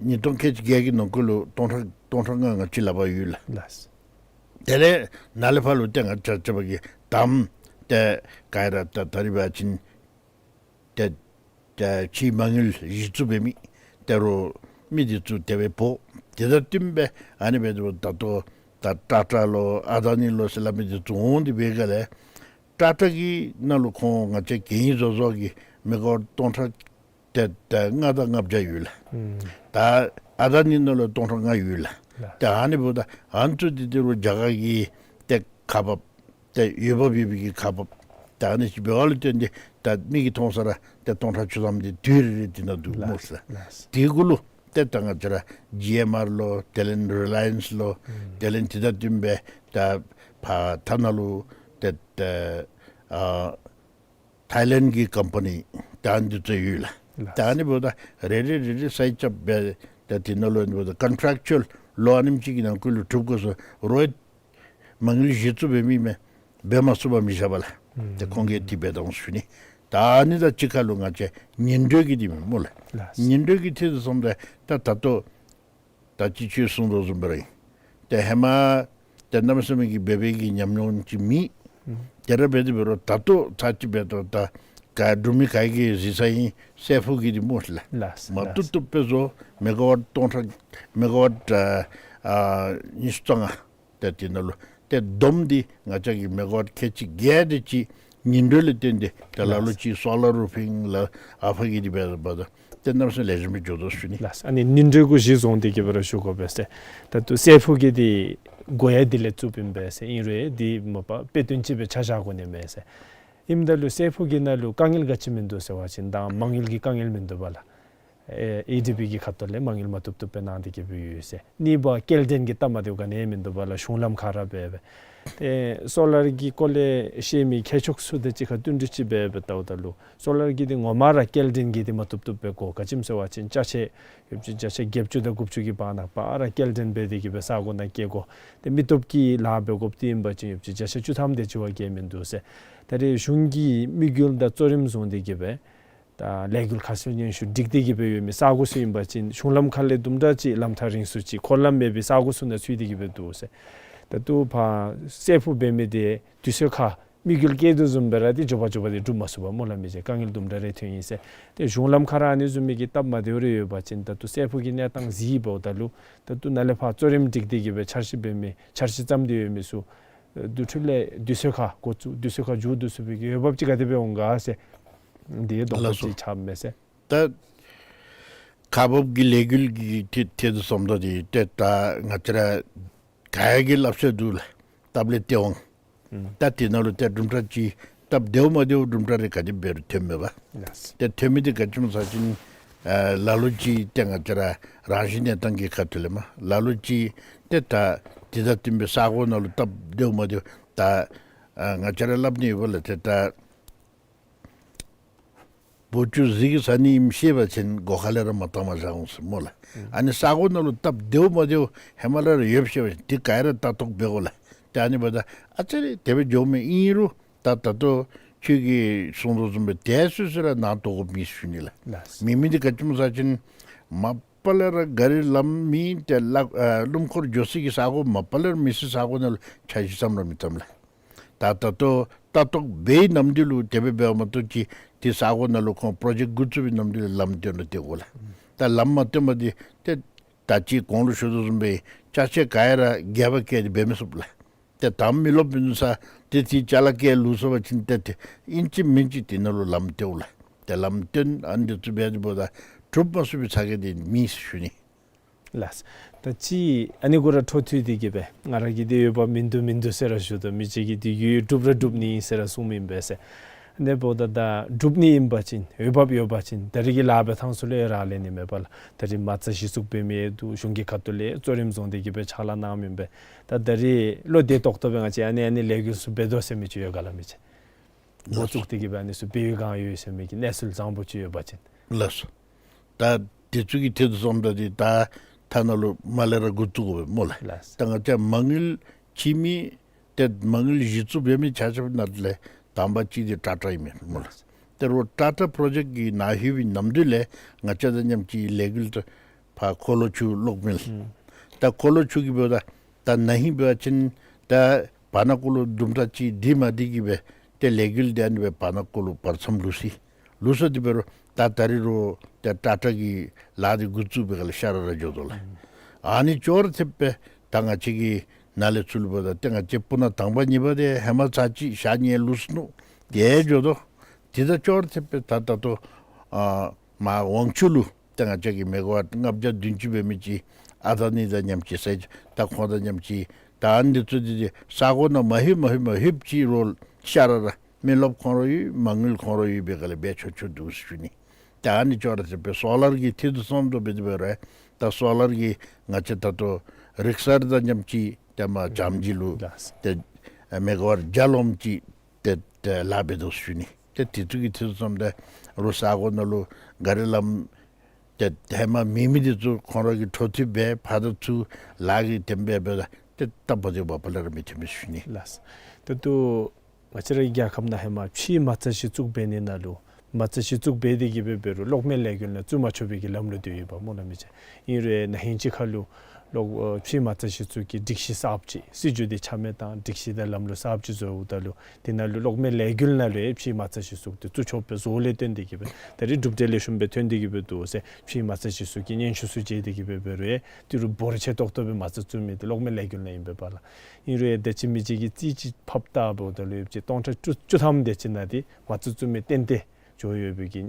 ཉིས་སྟོང་ཁལ་གཅིག་བརྒྱད་ཀྱི་ནང་འཁོད་ལུ་སྟོང་ཕྲག་སྟོང་ཕྲག་ལྔ་ང་བཅས་ལག་པར་ཡོད་ལགས། ལགས། དེ་ལས་ནཱ་ལས་ཕར་ལུ་ཏེ་ང་བཅས་ར་ཅ་བ་གི་དང་པ་ཏེ་ག་ར་ད་ད་རིས་འབད་བ་ཅིན་ ཏེ་ཏེ་ཕྱིའི་མ་དངུལ་གཞི་བཙུགས་འབད་མི་ཏེ་རོགས་མི་འདི་ཚུ་དེ་སྦེ་འབོ། དེ་དང་བསྟུན་སྦེ་ཨ་ནི་འབད་དོ་ད་ལྟོ་ད་ཊ་ཊ་ལོ་ཨ་དཱ་ནི་ལོ་ཟེར་སླབ་མི་འདི་ཚུ་འོང་སྟེ་འབད་ག་ལས་ཊ་ཊ་གི་ནང་ལུ་ཁོང་ང་བཅས་གན་ཡིག་བཟོ་བཟོཝ་གི་མེ་ག་ཝཊ་སྟོང་ཕྲག་ཏེ་ཏེ་ལྔ་དང་ལྔ་བརྒྱ་ཡོད་ལགས། ཨུམ། ད་ཨ་དཱ་ནི་ནང་ལུ་སྟོང་ཕྲག་ལྔ་ཡོད་ལགས། ལགས། ཏེ་ཨ་ནི་འབདཝ་ད་ཨ་ནི་ཚུ་འདི་ཏེ་རོགས་རྒྱ་གར་གྱི་ཏེ་ཁག་འབགཔ་ཏེ་འོས་འབབ་ཡོད་པའི་གི་ཁག་འབགཔ་ཏེ་ཨ་ནི་ཅིག་འབདཝ་ལུ་བརྟེན་ཏེ་ད་མིག་གིས་མཐོང་ས་ར་ཏེ་སྟོང་ཕྲག་བཅུ་ཐམ་འདི་དུས་རེ་རེ་འདི་ནང་འདུག་སྨོ་ལགས། ལགས། དེ་གུ་ལུ་ཏེ་ད་ང་བཅས་ར་ཇི་ཨེམ་ཨར་ལོ་དེ་ལས་རི་ལ་ཡེནསི་ལོ་ཨུམ། དེ་ལས་དེ་དང་བསྟུན་སྦེ་ད་ཕར་ཐ་ན་ལུ་ཏེ་ཏེ་ཨ་ཐའི་ལེནཌ་གི་ཀམ་པ་ནི་ད་འདི་ཚུ་ཡོད་ལགས། ལགས། ད་ཨ་ནི་འབདཝ་ད་རེ་རེ་རེ་རེ་སའིཊ་རྐྱབ་སྦེ་ད་དེ་ནང་ལུ་ཨ་ནི་འབདཝ་ད་ཀོན་ཊེཀ་ཅུ་ཨལ་ལོ་ཨ་ནེམ་ཅིག་གི་ནང་འཁོད་ལུ་གྲུབ་དགོ་ཟེར་རོགས་མ་དངུལ་གཞི་བཙུགས་འབད་མི་མས་འབད་མ་ཚུགས་པར་མི་བཞག་པས་ལགས། ཨུམ། ཏེ་ཁོང་གིས་དེ་འབད་དོ་ཟེར་ཞུ་ནི། ད་ཨ་ནི་དང་གཅིག་ཁར་ལུ་ང་བཅས་ཉིན་དྲོད་ཀྱི་འདི་མས་སྨོ་ལགས། ལགས། ཉིན་དྲོད་ཀྱི་ཐད་དུ་སོངམ་ད་ད་ད་ལྟོ་ད་ཅི་ཁྱོད་གསུངས་དོ་བཟུམ་སྦེ་ར་ཨིན། ཏེ་ཧེ་མ་ཏེ་གནམ་མེད་ས་མེད་ཀྱི་འབད་བའི་གི་ཉམས་མྱོང་ཅིག་མེད། ཨུམ། དེ་ར་འབད་དེ་འབད་རུང་ད་ལྟོ་ཚར་ཅིག་འབད་དོ་ད་ག་འབྲུག་མི་ག་གིས་གཟིགས་ས་ཨིན་སྲས་ཕུག་གི་འདི་སྨོ་ལགས། ལགས། མ་བཏུབ་བཏུབ་སྦེ་བཟོ་མེ་ག་ཝཊ་སྟོང་ཕྲག་མེ་ག་ཝཊ་ཨ་ཨ་ཉི་ཤུ་རྩ་ལྔ། ཏེ་དེ་ནང་ལུ་ཏེ་བསྡོམས་འདི་ང་བཅས་ཀྱི་མེ་ག་ཝཊ་ཁལ་གཅིག་བརྒྱད་དེ་ཅིག་ཉིན་དྲོད་ལས་བརྟེན་ཏེ་ཏེ་ལ་ལུ་ལགས། ཅིག་སོ་ལར་རུ་ཕིང་ལགས་ཨ་ཕ་གི་འདི་འབད་འབདཝ་ད་ཏེ་གནམ་མེད་ས་མེད་ལེགས་ཤོམ་སྦེ་འགྱོ་དོ་ཟེར་ཞུ་ནི། ལགས། ཨ་ནི་ཉིན་དྲོད་གུ་གཞི་བཟུང་སྟེ་གི་སྦེ་ར་ཞུ་དགོ་པས་ཟེར། ད་ལྟོ་སྲས་ཕུག་གི་འདི་དགོ་ཡ་འདི་ལས་བཙུགསཔ་ཨིན་པས་ཟེར། ཨིན་རུང་འདི་མ་པ་དཔེ་སྟོན་ཅིག་སྦེ་ཆ་བཞག་དགོ་ནི་མས་ཟེར། ཨིནམ་ད་ལུ་སྲས་ཕུག་གི་ནང་ལུ་དཀའ་ངལ་ག་ཅི་མིན་འདུག་ཟེར་བ་ཅིན་ད་མ་དངུལ་གྱི་དཀའ་ངལ་མིན་འདུག་པ་ལགས། ཨེ་ཨེ་ཌི་བི་གི་ཁ་ཐུག་ལས་མ་དངུལ་མ་བཏུབ་བཏུབ་སྦེ་གནང་སྟེ་གི་སྦེ་ཡོད་ཟེར། གཉིས་པ་སྐྱེལ་འདྲེན་གྱི་སྟབས་མ་བདེཝ་ག་ནི་མིན་འདུག་པ་ལགས། གཞུང་ལམ་ཁར་ར་འབད་སྦེ། ཏེ་སོ་ལར་གྱི་སྐོར་ལས་ཤེས་མི་མཁས་མཆོག་ཚུ་དང་གཅིག་ཁར་བསྟུན་གྲོས་ཅིག་འབད་སྦེ་བལྟཝ་ད་ལུ་སོ་ལར་གྱི་འདི་ངོ་མ་ར་སྐྱེལ་འདྲེན་གྱི་འདི་མ་བཏུབ་བཏུབ་སྦེ་དགོ། ག་ཅི་སྨོ་ཟེར་བ་ཅིན་ཅ་ཆས་ཡོདཔ་ཅིག་བརྒྱ་ཆ་བརྒྱད་ཅུ་དང་དགུ་བཅུ་གི་བར་ན་པ་ར་སྐྱེལ་འདྲེན་འབད་དེ་གི་སྦེ་ས་གོ་ནང་བསྐྱལ་དགོ། ཏེ་མི་སྟོབས་ཀྱི་ལཱ་འབད་དགོཔ་འདི་ཨིན་པ་ཅིན་ཡོདཔ་ཅིག་བརྒྱ་ཆ་བཅུ་ཐམ་དེ་ཅིག་བ་བརྒལ་མིན་འདུག་ཟེར། ད་རེས་གཞུང་གིས་དམིགས་ཡུལ་དང་གཙོ་རིམ་བཟུང་སྟེ་གི་སྦེ་ད་ལས་འགུལ་ཁ་གསལ་སྙན་ཞུ་སྒྲིག་སྟེ་གི་སྦེ་ཡོད་མི་ས་གོ་ཚུ་ཨིན་པ་ཅིན་གཞུང་ལམ་ཁ་ལས་དུམ་གྲ་ཅིག་ལམ་ཐག་རིང་སུ་ཅིག་འཁོར་ལམ་མེད་པའི་ས་གོ་ཚུ་ནང་ཚུད་དེ་གི་སྦེ་འདུག་ཟེར། ད་ལྟོ་ཕར་སྲས་ཕུག་འབད་མི་འདི་དུས་ཚོད་ཁར་དམིགས་ཡུལ་བསྐྱེད་དོ་བཟུམ་སྦེ་ར་འདི་མགྱོགས་པ་མགྱོགས་པ་འདི་འགྲུབ་མ་ཚུགས་པས་སྨོ་ལགས། མི་ཅིག་དཀའ་ངལ་དུམ་གྲ་རེ་ཐོན་ཡི་ཟེར། ཏེ་གཞུང་ལམ་ཁར་ར་ཨ་ནི་བཟུམ་མའི་གི་སྟབས་མ་བདེཝ་རེ་ཡོད་པ་ཅིན་ད་ལྟོ་སྲས་ཕུག་གི་གནས་སྟངས་གཟིགས་འབདཝ་ད་ལུ་ད་ལྟོ་ནཱ་ལས་ཕར་གཙོ་རིམ་སྒྲིག་སྟེ་གི་སྦེ་འཆར་གཞི་འབད་མི་འཆར་གཞི་བརྩམས་ཏེ་ཡོད་མི་ཚུ་དུས་ཚོད་ལས་དུས་ཚོད་ཁར་འགོ་བཙུགས་དུས་ཚོད་ཁར་མཇུག་བསྡུ་ཚུགས་པའི་གི་འོས་འབབ་ཅིག་ག་དེ་སྦེ་འོང་ག་ཟེར། འདི་དོགས་པ་ལགས་སོ། ཅིག་ཆགསཔ་མས་ཟེར། ད་ཁག་འབགཔ་གི་ལས་འགུལ་གྱི་ཐད་ཐད་དུ་སོངམ་ད་འདི་ཏེ་ད་ང་བཅས་ར་ག་ཡ་གི་སླབ་སྲོལ་འདུག་ལགས། སྟབས་ལེགས་ཏེ་འོང་། ཨུམ། ད་དེ་ནང་ལུ་ཏེ་གྲུབ་འབྲས་ཅིག་སྟབས་བདེཝ་མ་བདེཝ་གྲུབ་འབྲས་རེ་ག་དེ་འབད་རུང་ཐོན་མས་པ། ལགས། ཏེ་ཐོན་མི་འདི་ག་ཅི་སྨོ་ཟེར་བ་ཅིན་ཨ་ལ་ལུ་ཅིག་ཏེ་ང་བཅས་ར་རང་བཞིན་གནས་སྟངས་ཀྱི་ཁ་ཐུག་ལས་མས། ལ་ལུ་ཅིག་ཏེ་ད་དེ་དང་བསྟུན་པའི་ས་གོ་ནང་ལུ་སྟབས་བདེཝ་མ་བདེཝ་ད་ཨ་ང་བཅས་ར་སླབ་ནི་ཡོད་པ་ལགས། ཏེ་ད་བུ་ཆུ་གཟིག་གི་ཟ་ནི་ཨིནམ་ཤེས་པ་ཅིན་སྒོ་ཁ་ལས་ར་མ་བཏང་བར་བཞག་འོང་ཟེར་སྨོ་ལགས། ཨུམ། ཨ་ནི་ས་གོ་ནང་ལུ་སྟབས་བདེཝ་མ་བདེཝ་ཧེ་མ་ལས་ར་ཡོདཔ་ཤེས་པ་ཅིན་དེ་ག་ཡ་ར་ལྟ་རྟོག་འབད་དགོ་ལགས། ཏེ་ཨ་ནི་འབདཝ་ད་ཨ་ཙི་རེ་དེ་སྦེ་འགྱོཝ་མས། ཨིན་རུང་ད་ད་ལྟོ་ཁྱོད་ཀྱིས་གསུངས་དོ་བཟུམ་སྦེ་དེ་སོ་སོ་ར་ནཱ་གཏོགས་དགོཔ་མེད་ཟེར་ཞུ་ནི་ལགས། ལགས། མེད་མི་འདི་ག་ཅི་སྨོ་ཟེར་བ་ཅིན་མ་པ་ལས་ར་ག་རི་ལམ་མེད། ཏེ་ལ་ཨ་སྣུམ་འཁོར་འགྱོ་སའི་གི་ས་གོ་མ་པ་ལས་ར་མེད་སའི་ས་གོ་ནང་ལུ་འཆར་གཞི་བརྩམ་ར་མི་བརྩམ་ལགས། ད་ད་ལྟོ་ལྟ་རྟོག་འབད་བའི་ནམ་དུས་ལུ་དེ་སྦེ་འབདཝ་མ་གཏོགས་ཅིག་དེ་ས་གོ་ནང་ལུ་ཁོང་པྲོ་ཇེཀཊ་འགོ་བཙུགས་པའི་ནམ་དུས་ལུ་ལམ་བཏོན་ར་བཏོན་དགོ་ལགས། ད་ལམ་མ་བཏོན་པ་འདི་ཏེ་ད་ཅི་གོང་ལུ་ཞུ་དོ་བཟུམ་སྦེ་ཅ་ཆས་ག་ཡ་ར་རྒྱབ་བཀལ་ཏེ་འབད་མི་ཚུགས་ལགས། ཏེ་དང་མི་རློབས་མི་ནུས་ས་ཏེ་དེ་ཅ་ལ་བཀལ་ལུས་སོང་པ་ཅིན་ཏེ་ཏེ་ཨིན་ཅི་མིན་ཅི་དེ་ནང་ལུ་ལམ་བཏོན་དགོ་ལགས། ཏེ་ལམ་བཏོན་ཨ་ནི་འདི་ཚུ་འབད་དེ་འབདཝ་ད་གྲུབ་མ་ཚུགས་པའི་ཚ་གྱང་འདི་མེད་ཟེར་ཞུ་ནི། ལགས། ད་ཅི་ཨ་ནི་གུ་ར་འཕྲོ་མཐུད་དེ་གི་སྦེ་ང་ར་གིས་འདི་འོས་འབབ་མིན་འདུག་མིན་འདུག་ཟེར་ར་ཞུ་དོ། མི་གཅིག་གིས་འདི་ཡོད་གྲུབ་ར་གྲུབ་ནི་ཨིན་ཟེར་ར་གསུངམ་ཨིན་པས་ཟེར། ཨ་ནི་འབདཝ་ད་ད་གྲུབ་ནི་ཨིན་པ་ཅིན་འོས་འབབ་ཡོད་པ་ཅིན་ད་རིས་ཀྱི་ལཱ་འབད་ཐངས་ཚུ་ལུ་ཡང་རག་ལས་ནི་མས་པ་ལགས། ད་རིས་མ་རྩ་གཞི་བཙུགས་འབད་མི་ཡང་འདུག། གཞུང་གི་ཁ་ཐུག་ལས་གཙོ་རིམ་བཟུང་སྟེ་གི་སྦེ་ཕྱག་ལཱ་གནངམ་ཨིན་པས། ད་ད་རིས་བློ་བདེ་ཏོག་ཏོ་སྦེ་ང་བཅས་ཨ་ནི་ཨ་ནི་ལས་འགུལ་ཚུ་འབད་དོ་ཟེར་མི་ཅིག་ཡོད་ག་ལགས། མི་ཅིག་འགོ་བཙུགས་ཏེ་གི་སྦེ་ཨ་ནི་ཚུ་འབད་བའི་སྒང་ཡོད་ཟེར་མི་གི་གནས་ཚུལ་བཟང་པོ་ཅིག་ཡོད་པ་ཅིན། ལགས་སོ། ད་དེ་ཚུ་གི་ཐད་དུ་སོངམ་ད་འདི་ད་ཐ་ན་ལུ་མར་ལས་ར་འགོ་བཙུགས་དགོ་པས་སྨོ་ལགས། ལགས། ད་ང་བཅས་མ་དངུལ་བྱིན་མི་ཏེ་མ་དངུལ་གཞི་བཙུགས་འབད་མི་ཆ་ཁྱབ་ནང་ལས་དང་པ་ཅིག་འདི་ཊ་ཊ་ཨིན་མས་སྨོ་ལགས། ལགས། ཏེ་རོགས་ཊ་ཊ་པྲོ་ཇེཀཊ་གི་ནང་ལྷོད་པའི་ནམ་དུས་ལས་ང་བཅས་དང་མཉམ་གཅིག་ལས་འགུལ་ད་ཕར་འཁོར་ལོ་ཆུ་གློག་མེ་ལགས། ཨུམ། ད་འཁོར་ལོ་ཆུ་གི་འབདཝ་ད་ད་ན་ཧིང་འབད་བ་ཅིན་ད་བར་ན་ཀོ་ལུ་དུམ་གྲ་ཅིག་འདི་མ་འདི་གི་སྦེ་ཏེ་ལས་འགུལ་འདི་ཨ་ནི་སྦེ་བར་ན་ཀོ་ལུ་བར་མཚམས་ལུས་ཅི། ལུས་སོ། དེ་འབད་རུང་ད་ད་རིས་རུང་ཏེ་ཊ་ཊ་གི་ལཱ་འདི་འགོ་བཙུགས་པའི་སྒང་ལས་ཤ་ར་ར་འགྱོ་དོ་ལགས། ཨ་ནི་ཅོག་ར་འཐདཔ་སྦེ་ད་ང་བཅས་ཀྱི་ནཱ་ལས་ཚུར་འབདཝ་ད་ཏེ་ང་བཅས་སྤུ་ན་དང་པ་གཉིས་པ་འདི་ཧེ་མ་ཚར་ཅིག་ཞག་གཉིས་ལུས་ནུག། དེ་འགྱོ་དོ། དེ་དང་ཅོག་ར་འཐདཔ་སྦེ་ད་ད་ལྟོ་ཨ་མར་ཝང་ཆུ་ལུ་ཏེ་ང་བཅས་ཀྱི་མེ་ག་ཝཊ་ལྔ་བརྒྱ་བདུན་ཅུ་འབད་མི་ཅིག་ཨ་ད་ནི་དང་མཉམ་གཅིག་ཟེར་ད་ཁོང་དང་མཉམ་གཅིག་ད་ཨ་ནི་འདི་ཚུ་འདི་ཏེ་ས་གོ་ནང་མ་ལྷོད་མ་ལྷོད་མ་ལྷོདཔ་ཅིག་རོགས་ཤ་ར་ར་མི་རློབས་ཁོང་ར་ཡོད། མ་དངུལ་ཁོང་ར་ཡོད་པའི་སྒང་ལས་འབད་ཆོག་ཆོག་འདུག་ཟེར་ཞུ་ནི། ཏེ་ཨ་ནི་ཅོག་ར་འཐདཔ་སྦེ་སོ་ལར་གྱི་འཐུས་དང་འཚམས་དོ་སྦེ་དེ་འབད་རུང་ད་སོ་ལར་གྱི་ང་བཅས་ད་ལྟོ་རིག་གསར་དང་མཉམ་གཅིག་ཏེ་མར་ལྕམ་རྗེ་ལུ་ལགས། ཏེ་མེ་ག་ཝཊ་བརྒྱ་ལོངམ་ཅིག་ཏེ་ཏེ་ལཱ་འབད་དོ་ཟེར་ཞུ་ནི། ཏེ་དེ་ཚུ་གི་འཐུས་དང་འཚམས་ཏེ་རོགས་ས་གོ་ནང་ལུ་གཱ་རི་ལམ་ཏེ་ཧེ་མ་མེད་མི་འདི་ཚུ་ཁོང་ར་གིས་འཕྲོ་མཐུད་འབད་ཕར་དང་ཚུར་ལཱ་གི་དེམ་འབད་འབདཝ་ད་ཏེ་སྟབས་བདེ་བ་ཕར་ལས་ར་མི་ཐོན་མས་ཟེར་ཞུ་ནི། ལགས། ད་ལྟོ་ང་བཅས་རའི་རྒྱལ་ཁབ་ནང་ཧེ་མ་ཕྱིའི་མ་རྩ་གཞི་བཙུགས་འབད་ནི་ནང་ལུ་མ་རྩ་གཞི་བཙུགས་འབད་དེ་གིས་འབད་འབད་རུང་གློག་མེ་ལས་འགུལ་ནང་བཙུགས་མ་ཆོག་པའི་གི་ལམ་ལུགས་འདི་ཡོདཔ་སྨོ་ལགས་མི་ཅིག། ཨིན་རུང་ན་ཧིང་ཅིག་ཁར་ལུ་གློག་ཨ་ཕྱིའི་མ་རྩ་གཞི་བཙུགས་ཀྱི་སྒྲིག་གཞི་གསརཔ་ཅིག་སྲིད་བྱུས་འདི་ཆ་མེད་བཏང་། སྒྲིག་གཞི་དང་ལམ་ལུགས་གསརཔ་ཅིག་བཟོཝ་ད་ལུ་དེ་ནང་ལུ་གློག་མེ་ལས་འགུལ་ནང་ལུ་ཡང་ཕྱིའི་མ་རྩ་གཞི་བཙུགས་ཏེ་བཙུགས་ཆོགཔ་སྦེ་བཟོ་ལས་བརྟེན་ཏེ་གིས་འབད་ད་རིས་གྲུབ་འབྲས་ལེགས་ཤོམ་སྦེ་ཐོན་ཏེ་གིས་འབད་འདུག་ཟེར་ཕྱིའི་མ་རྩ་གཞི་བཙུགས་ཀྱི་སྙན་ཞུ་ཚུ་བྱས་ཏེ་གིས་འབད་འབད་རུང་ཡང་ཏི་རུ་འབོར་ཆེ་ཏོག་ཏོ་སྦེ་མ་རྩ་བཙུགས་མི་འདི་གློག་མེ་ལས་འགུལ་ནང་ཨིན་པས་པ་ལགས། ཨིན་རུང་ཡང་ད་ཅི་མི་ཅིག་གིས་རྩིས་ཅིག་ཕབ་བལྟཝ་ད་ལུ་ཡོདཔ་ཅིག་སྟོང་ཕྲག་བཅུ་བཅུ་ཐམ་དེ་ཅིག་ནང་འདི་མ་རྩ་བཙུགས་མི་ཏན་ཏན་འགྱོ་ཡོད་པའི་གི་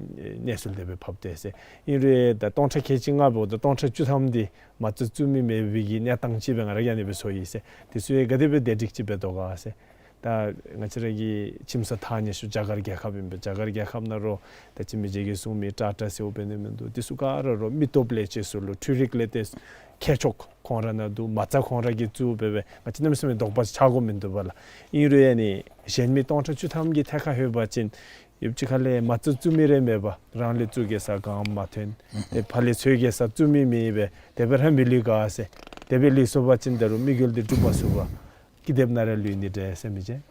གནས་ཚུལ་དེ་སྦེ་ཕབ་སྟེ་ཟེར། ཨིན་རུང་ཡང་ད་སྟོང་ཕྲག་ཁལ་གཅིག་ལྔ་འབདཝ་ད་སྟོང་ཕྲག་བཅུ་ཐམ་འདི་མ་རྩ་བཙུགས་མི་མེད་པའི་གི་གནས་སྟངས་ཅིག་སྦེ་ང་ར་གིས་ཨ་ནི་སྦེ་ཚོར་ཡི་ཟེར། དེ་ཚུ་ཡང་ག་དེ་སྦེ་བདེ་སྒྲིག་ཅིག་འབད་དོ་ག་ཟེར། ད་ང་བཅས་ར་གི་ཁྱིམ་ས་ཐག་ཉེ་ཤོས་རྒྱ་གར་རྒྱལ་ཁབ་ཨིན་པས། རྒྱ་གར་རྒྱལ་ཁབ་ནང་རོགས་ད་ཅི་མི་ཅིག་གིས་གསུངས་མི་ཊ་ཊ་ཟེརཝ་འབད་ནི་མིན་འདུག། དེ་ཚུ་ག་ར་རོགས་མི་སྟོབས་ལས་ཅིག་ཚུ་ལུ་འཕྲུལ་རིག་ལས་ཏེ་མཁས་མཆོག་ཁོང་ར་ནང་འདུག། མ་རྩ་ཁོང་ར་གིས་བཙུགས་འབད་འབད་ང་བཅས་གནམ་མེད་ས་མེད་དོགས་པ་ཆགས་དགོཔ་མིན་འདུག་པ་ལགས། ཨིན་རུང་ཡང་ཨ་ནི་གཞན་མི་སྟོང་ཕྲག་བཅུ་ཐམ་གྱི་ཐད་ཁར་ལྷོད་པ་ཅིན་ཡོདཔ་ཅིག་ཁ་ལས་མ་རྩ་བཙུགས་མི་རེ་མེད་པར་རང་ལས་བཙུགས་གེ་ཟེར་ག་མ་ཐོན། ཨེ་ཕར་ལས་ཚུར་གེ་ཟེར་བཙུགས་མི་མེད་པས། དེ་སྦེ་ར་མི་ལུས་ག་ཟེར། དེ་སྦེ་ལུས་སོང་པ་ཅིན་ད་རུང་དམིགས་ཡུལ་འདི་འགྲུབ་མ་ཚུགས་པར་ཀི་དེབ་ནང་ར་ལུས་ནི་འདྲས་ཟེར་མི་ཅིག།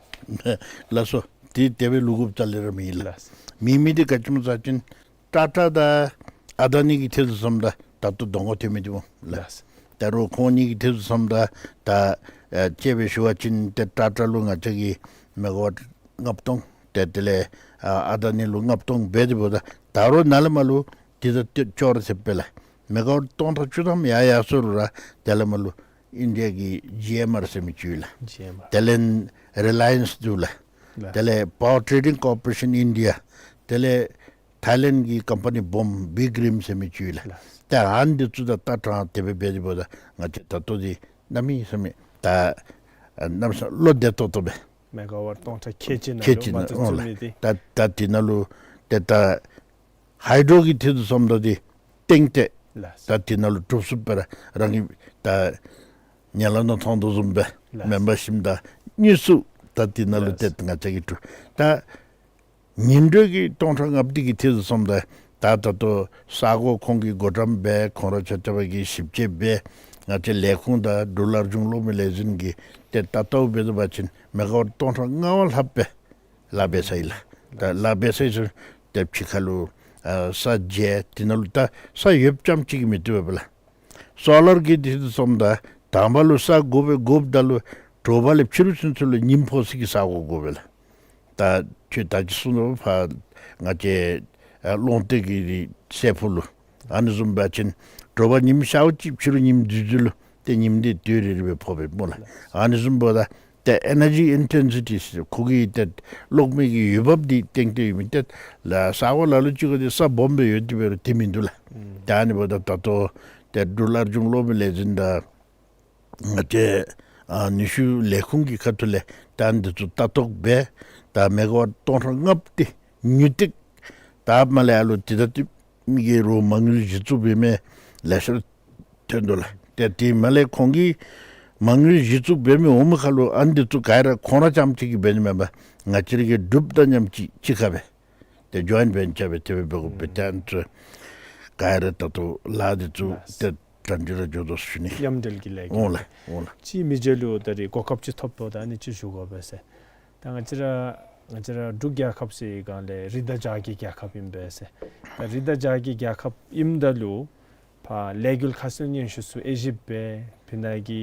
ལགས་སོ། དེ་དེ་སྦེ་ལུས་དགོཔ་རྩ་ལས་ར་མེད་ལགས། ལགས། མེད་མི་འདི་ག་ཅི་སྨོ་ཟེར་བ་ཅིན་ཊ་ཊ་དང་ཨ་ད་ནི་གི་འཐུས་དང་འཚམས་ད་ད་ལྟོ་གདོང་ཁར་ཐོན་མི་འདི་སྨོ་ལགས། ལགས། ད་རུང་ཁོང་གཉིས་ཀྱི་འཐུས་དང་འཚམས་ད་ད་ཨ་དཔྱེ་སྦེ་ཞུ་བ་ཅིན་ཏེ་ཊ་ཊ་ལུ་ང་བཅས་ཀྱིས་མེ་ག་ཝཊ་ལྔ་སྟོང་ཏེ་དེ་ལས་ཨ་ཨ་ད་ནི་ལུ་ལྔ་སྟོང་འབད་དེ་འབདཝ་ད་ད་རུང་ནཱ་ལས་མར་ལུ་དེ་དང་ཅོག་ར་འཐདཔ་སྦེ་ལགས། མེ་ག་ཝཊ་སྟོང་ཕྲག་བཅུ་ཐམ་ཡར་ཡར་སོང་རུང་ར་དེ་ལས་མར་ལུ་ཨིན་ཌི་ཡ་གི་ཇི་ཨེམ་ཨར་ཟེར་མི་ཅིག་ཡོད་ལགས། ཇི་ཨེམ་ཨར། དེ་ལས་རི་ལ་ཡེནསི་འདུག་ལགས། ལགས། དེ་ལས་Power Trading Corporation India། དེ་ལས་ཐའི་ལེནཌ་གི་ཀམ་པ་ནི་སྦོམ་བིག་རིམ་ཟེར་མི་ཅིག་ཡོད་ལགས། ལགས། ཏེ་ཨ་ནི་འདི་ཚུ་དང་ལྟ་སྟངས་དེ་སྦེ་འབད་དེ་འབདཝ་ད་ང་བཅས་ད་ལྟོ་འདི་གནམ་མེད་ས་མེད་ད་ཨ་གནམ་མེད་ས་མེད་བློ་བདེ་ཏོག་ཏོ་སྦེ་མེ་ག་ཝཊ་སྟོང་ཕྲག་ཁལ་གཅིག་ནང་ལུ་ཁལ་གཅིག་མ་ནང་རྩ་བཙུགས་མི་འདི་ད་ད་དེ་ནང་ལུ་ཏེ་ད་ཧའི་ཌོ་གི་འཐུས་དང་འཚམས་ད་འདི་ཏན་ཏན་ལགས། ད་དེ་ནང་ལུ་གྲུབ་ཚུགསཔ་སྦེ་ར་རང་གིས་ད་ཉལ་ལ་ནང་མཐོང་དོ་བཟུམ་སྦེ་ལགས། མེ་འབར་ཞིནམ་ད་དངོས་སུ་ད་དེ་ནང་ལུ་ལགས། ཏེ་ང་བཅས་ཀྱིས་གྲུབ་ད་ཉིན་དྲོད་ཀྱི་སྟོང་ཕྲག་ལྔ་བརྒྱ་འདི་གི་འཐུས་དང་འཚམས་ད་ད་ད་ལྟོ་ས་གོ་ཁོང་གིས་བགོ་བཀྲམ་འབད་ཁོང་ར་ཆ་ཁྱབ་ཀྱིས་ཞིབ་དཔྱད་འབད་ང་བཅས་ལས་ཁུངས་དང་འབྲུག་སླར་འབྱུང་གློག་མེ་ལས་འཛིན་གྱིས་ཏེ་ད་ལྟོ་འབད་དོ་བ་ཅིན་མེ་ག་ཝཊ་སྟོང་ཕྲག་ལྔ་བ་ལྷགཔ་སྦེ་ལཱ་འབད་ཚར་ཡི་ལགས། ད་ལཱ་འབད་ཚར་ཡི་ཟེར་ཏེ་ཕྱི་ཁ་ལུ་ཨ་ས་འཇལ་དེ་ནང་ལུ་ད་ས་ཡོདཔ་ཙམ་ཅིག་གིས་མི་བཏུབ་པས་ལགས། སོ་ལར་གྱི་འཐུས་དང་འཚམས་ད་དང་པ་ལུ་ས་དགོ་པས། དགོཔ་ད་ལུ་དྲོ་པ་ལས་ཕྱི་རུ་ཚུན་ཚོད་ལུ་ཉིམ་ཕོག་སའི་གི་ས་གོ་དགོ་པས་ལགས། ད་ཁྱོད་ད་ཅི་གསུངས་དོ་ཕར་ང་བཅས་ཨ་རླུང་རྟ་གི་རི་སྲད་ཕུག་ལུ་ཨ་ནི་བཟུམ་འབད་བ་ཅིན་དྲོ་པ་ཉིམ་ཤརཝ་ཅིག་ཕྱི་རུ་ཉིམ་འཛུལ་འཛུལ་ལུ་ཏེ་ཉིམ་འདི་དུས་རེ་རེ་སྦེ་ཕོག་པས་སྨོ་ལགས། ཨ་ནི་བཟུམ་འབདཝ་ད་ཏེ་ཨེ་ནར་ཇི་ཨིན་ཊེན་སི་ཊི་ཟེར་ཁོ་གི་ཏེ་གློག་མེ་གི་འོས་འབབ་འདི་ཏན་ཏན་ཡོད་མི་ཏེ་ལགས་ས་གོ་ལ་ལུ་ཅིག་ག་ཏེ་ས་སྦོམ་སྦེ་ཡོད་དེ་འབད་རུང་དེ་མིན་འདུག་ལགས། ཨུམ། ཏེ་ཨ་ནི་འབདཝ་ད་ད་ལྟོ་ཏེ་འབྲུག་སླར་འབྱུང་གློག་མེ་ལས་འཛིན་དང་ང་བཅས་ཨ་ནུས་ཤུགས་ལས་ཁུངས་ཀྱི་ཁ་ཐུག་ལས་ད་འདི་ཚུ་ལྟ་རྟོག་འབད་ད་མེ་ག་ཝཊ་སྟོང་ཕྲག་ལྔ་བརྒྱ་འདི་ཉུང་སྟེ་ད་མར་ལས་ཨ་ལུ་དེ་ད་ཏེ་མི་གིས་རོགས་མ་དངུལ་གཞི་བཙུགས་འབད་མི་ལེ་ཤ་ཐོན་དོ་ལགས། ཏེ་དེ་མར་ལས་ཁོང་གིས་མ་དངུལ་གཞི་བཙུགས་འབད་མི་འོང་མི་ཁར་ལུ་ཨ་ནི་འདི་ཚུ་ག་ར་ཁོང་ར་རྐྱངམ་གཅིག་གིས་འབད་ནི་མེན་པར་ང་བཅས་ར་གི་འབྲུགཔ་དང་མཉམ་གཅིག་གཅིག་ཁར་སྦེ་ཏེ་ཇོ་ཨིནཊ་བེན་ཅར་སྦེ་དེ་སྦེ་འབད་དགོ་པས། ཏེ་ཨ་ནི་ཚུ་ག་ར་ད་ལྟོ་ལཱ་འདི་ཚུ་ཏེ་དྲན་འཇུ་ར་འགྱོ་དོ་ཟེར་ཞུ་ནི། མཉམ་འབྲེལ་གྱི་ལས་འགུལ་འོང་ལགས། འོང་ལགས། ཅིག་མི་རྗེ་ལུ་ད་རིས་གོ་སྐབས་ཅིག་ཐོབ་པ་ད་ཨ་ནི་ཅིག་ཞུ་དགོ་པས་ཟེར། ད་ང་བཅས་ར་ང་བཅས་ར་འབྲུག་རྒྱལ་ཁབ་ཟེར་བའི་སྒང་ལས་རི་དྭགས་བྱ་རྒོད་རྒྱལ་ཁབ་ཨིན་པས་ཟེར། ད་རི་དྭགས་བྱ་རྒོད་རྒྱལ་ཁབ་ཨིནམ་ད་ལུ་ཕར་ལས་འགུལ་ཁ་གསལ་སྙན་ཞུ་ཚུ་དབྱེ་ཞིབ་འབད་ཕི་ནང་གི་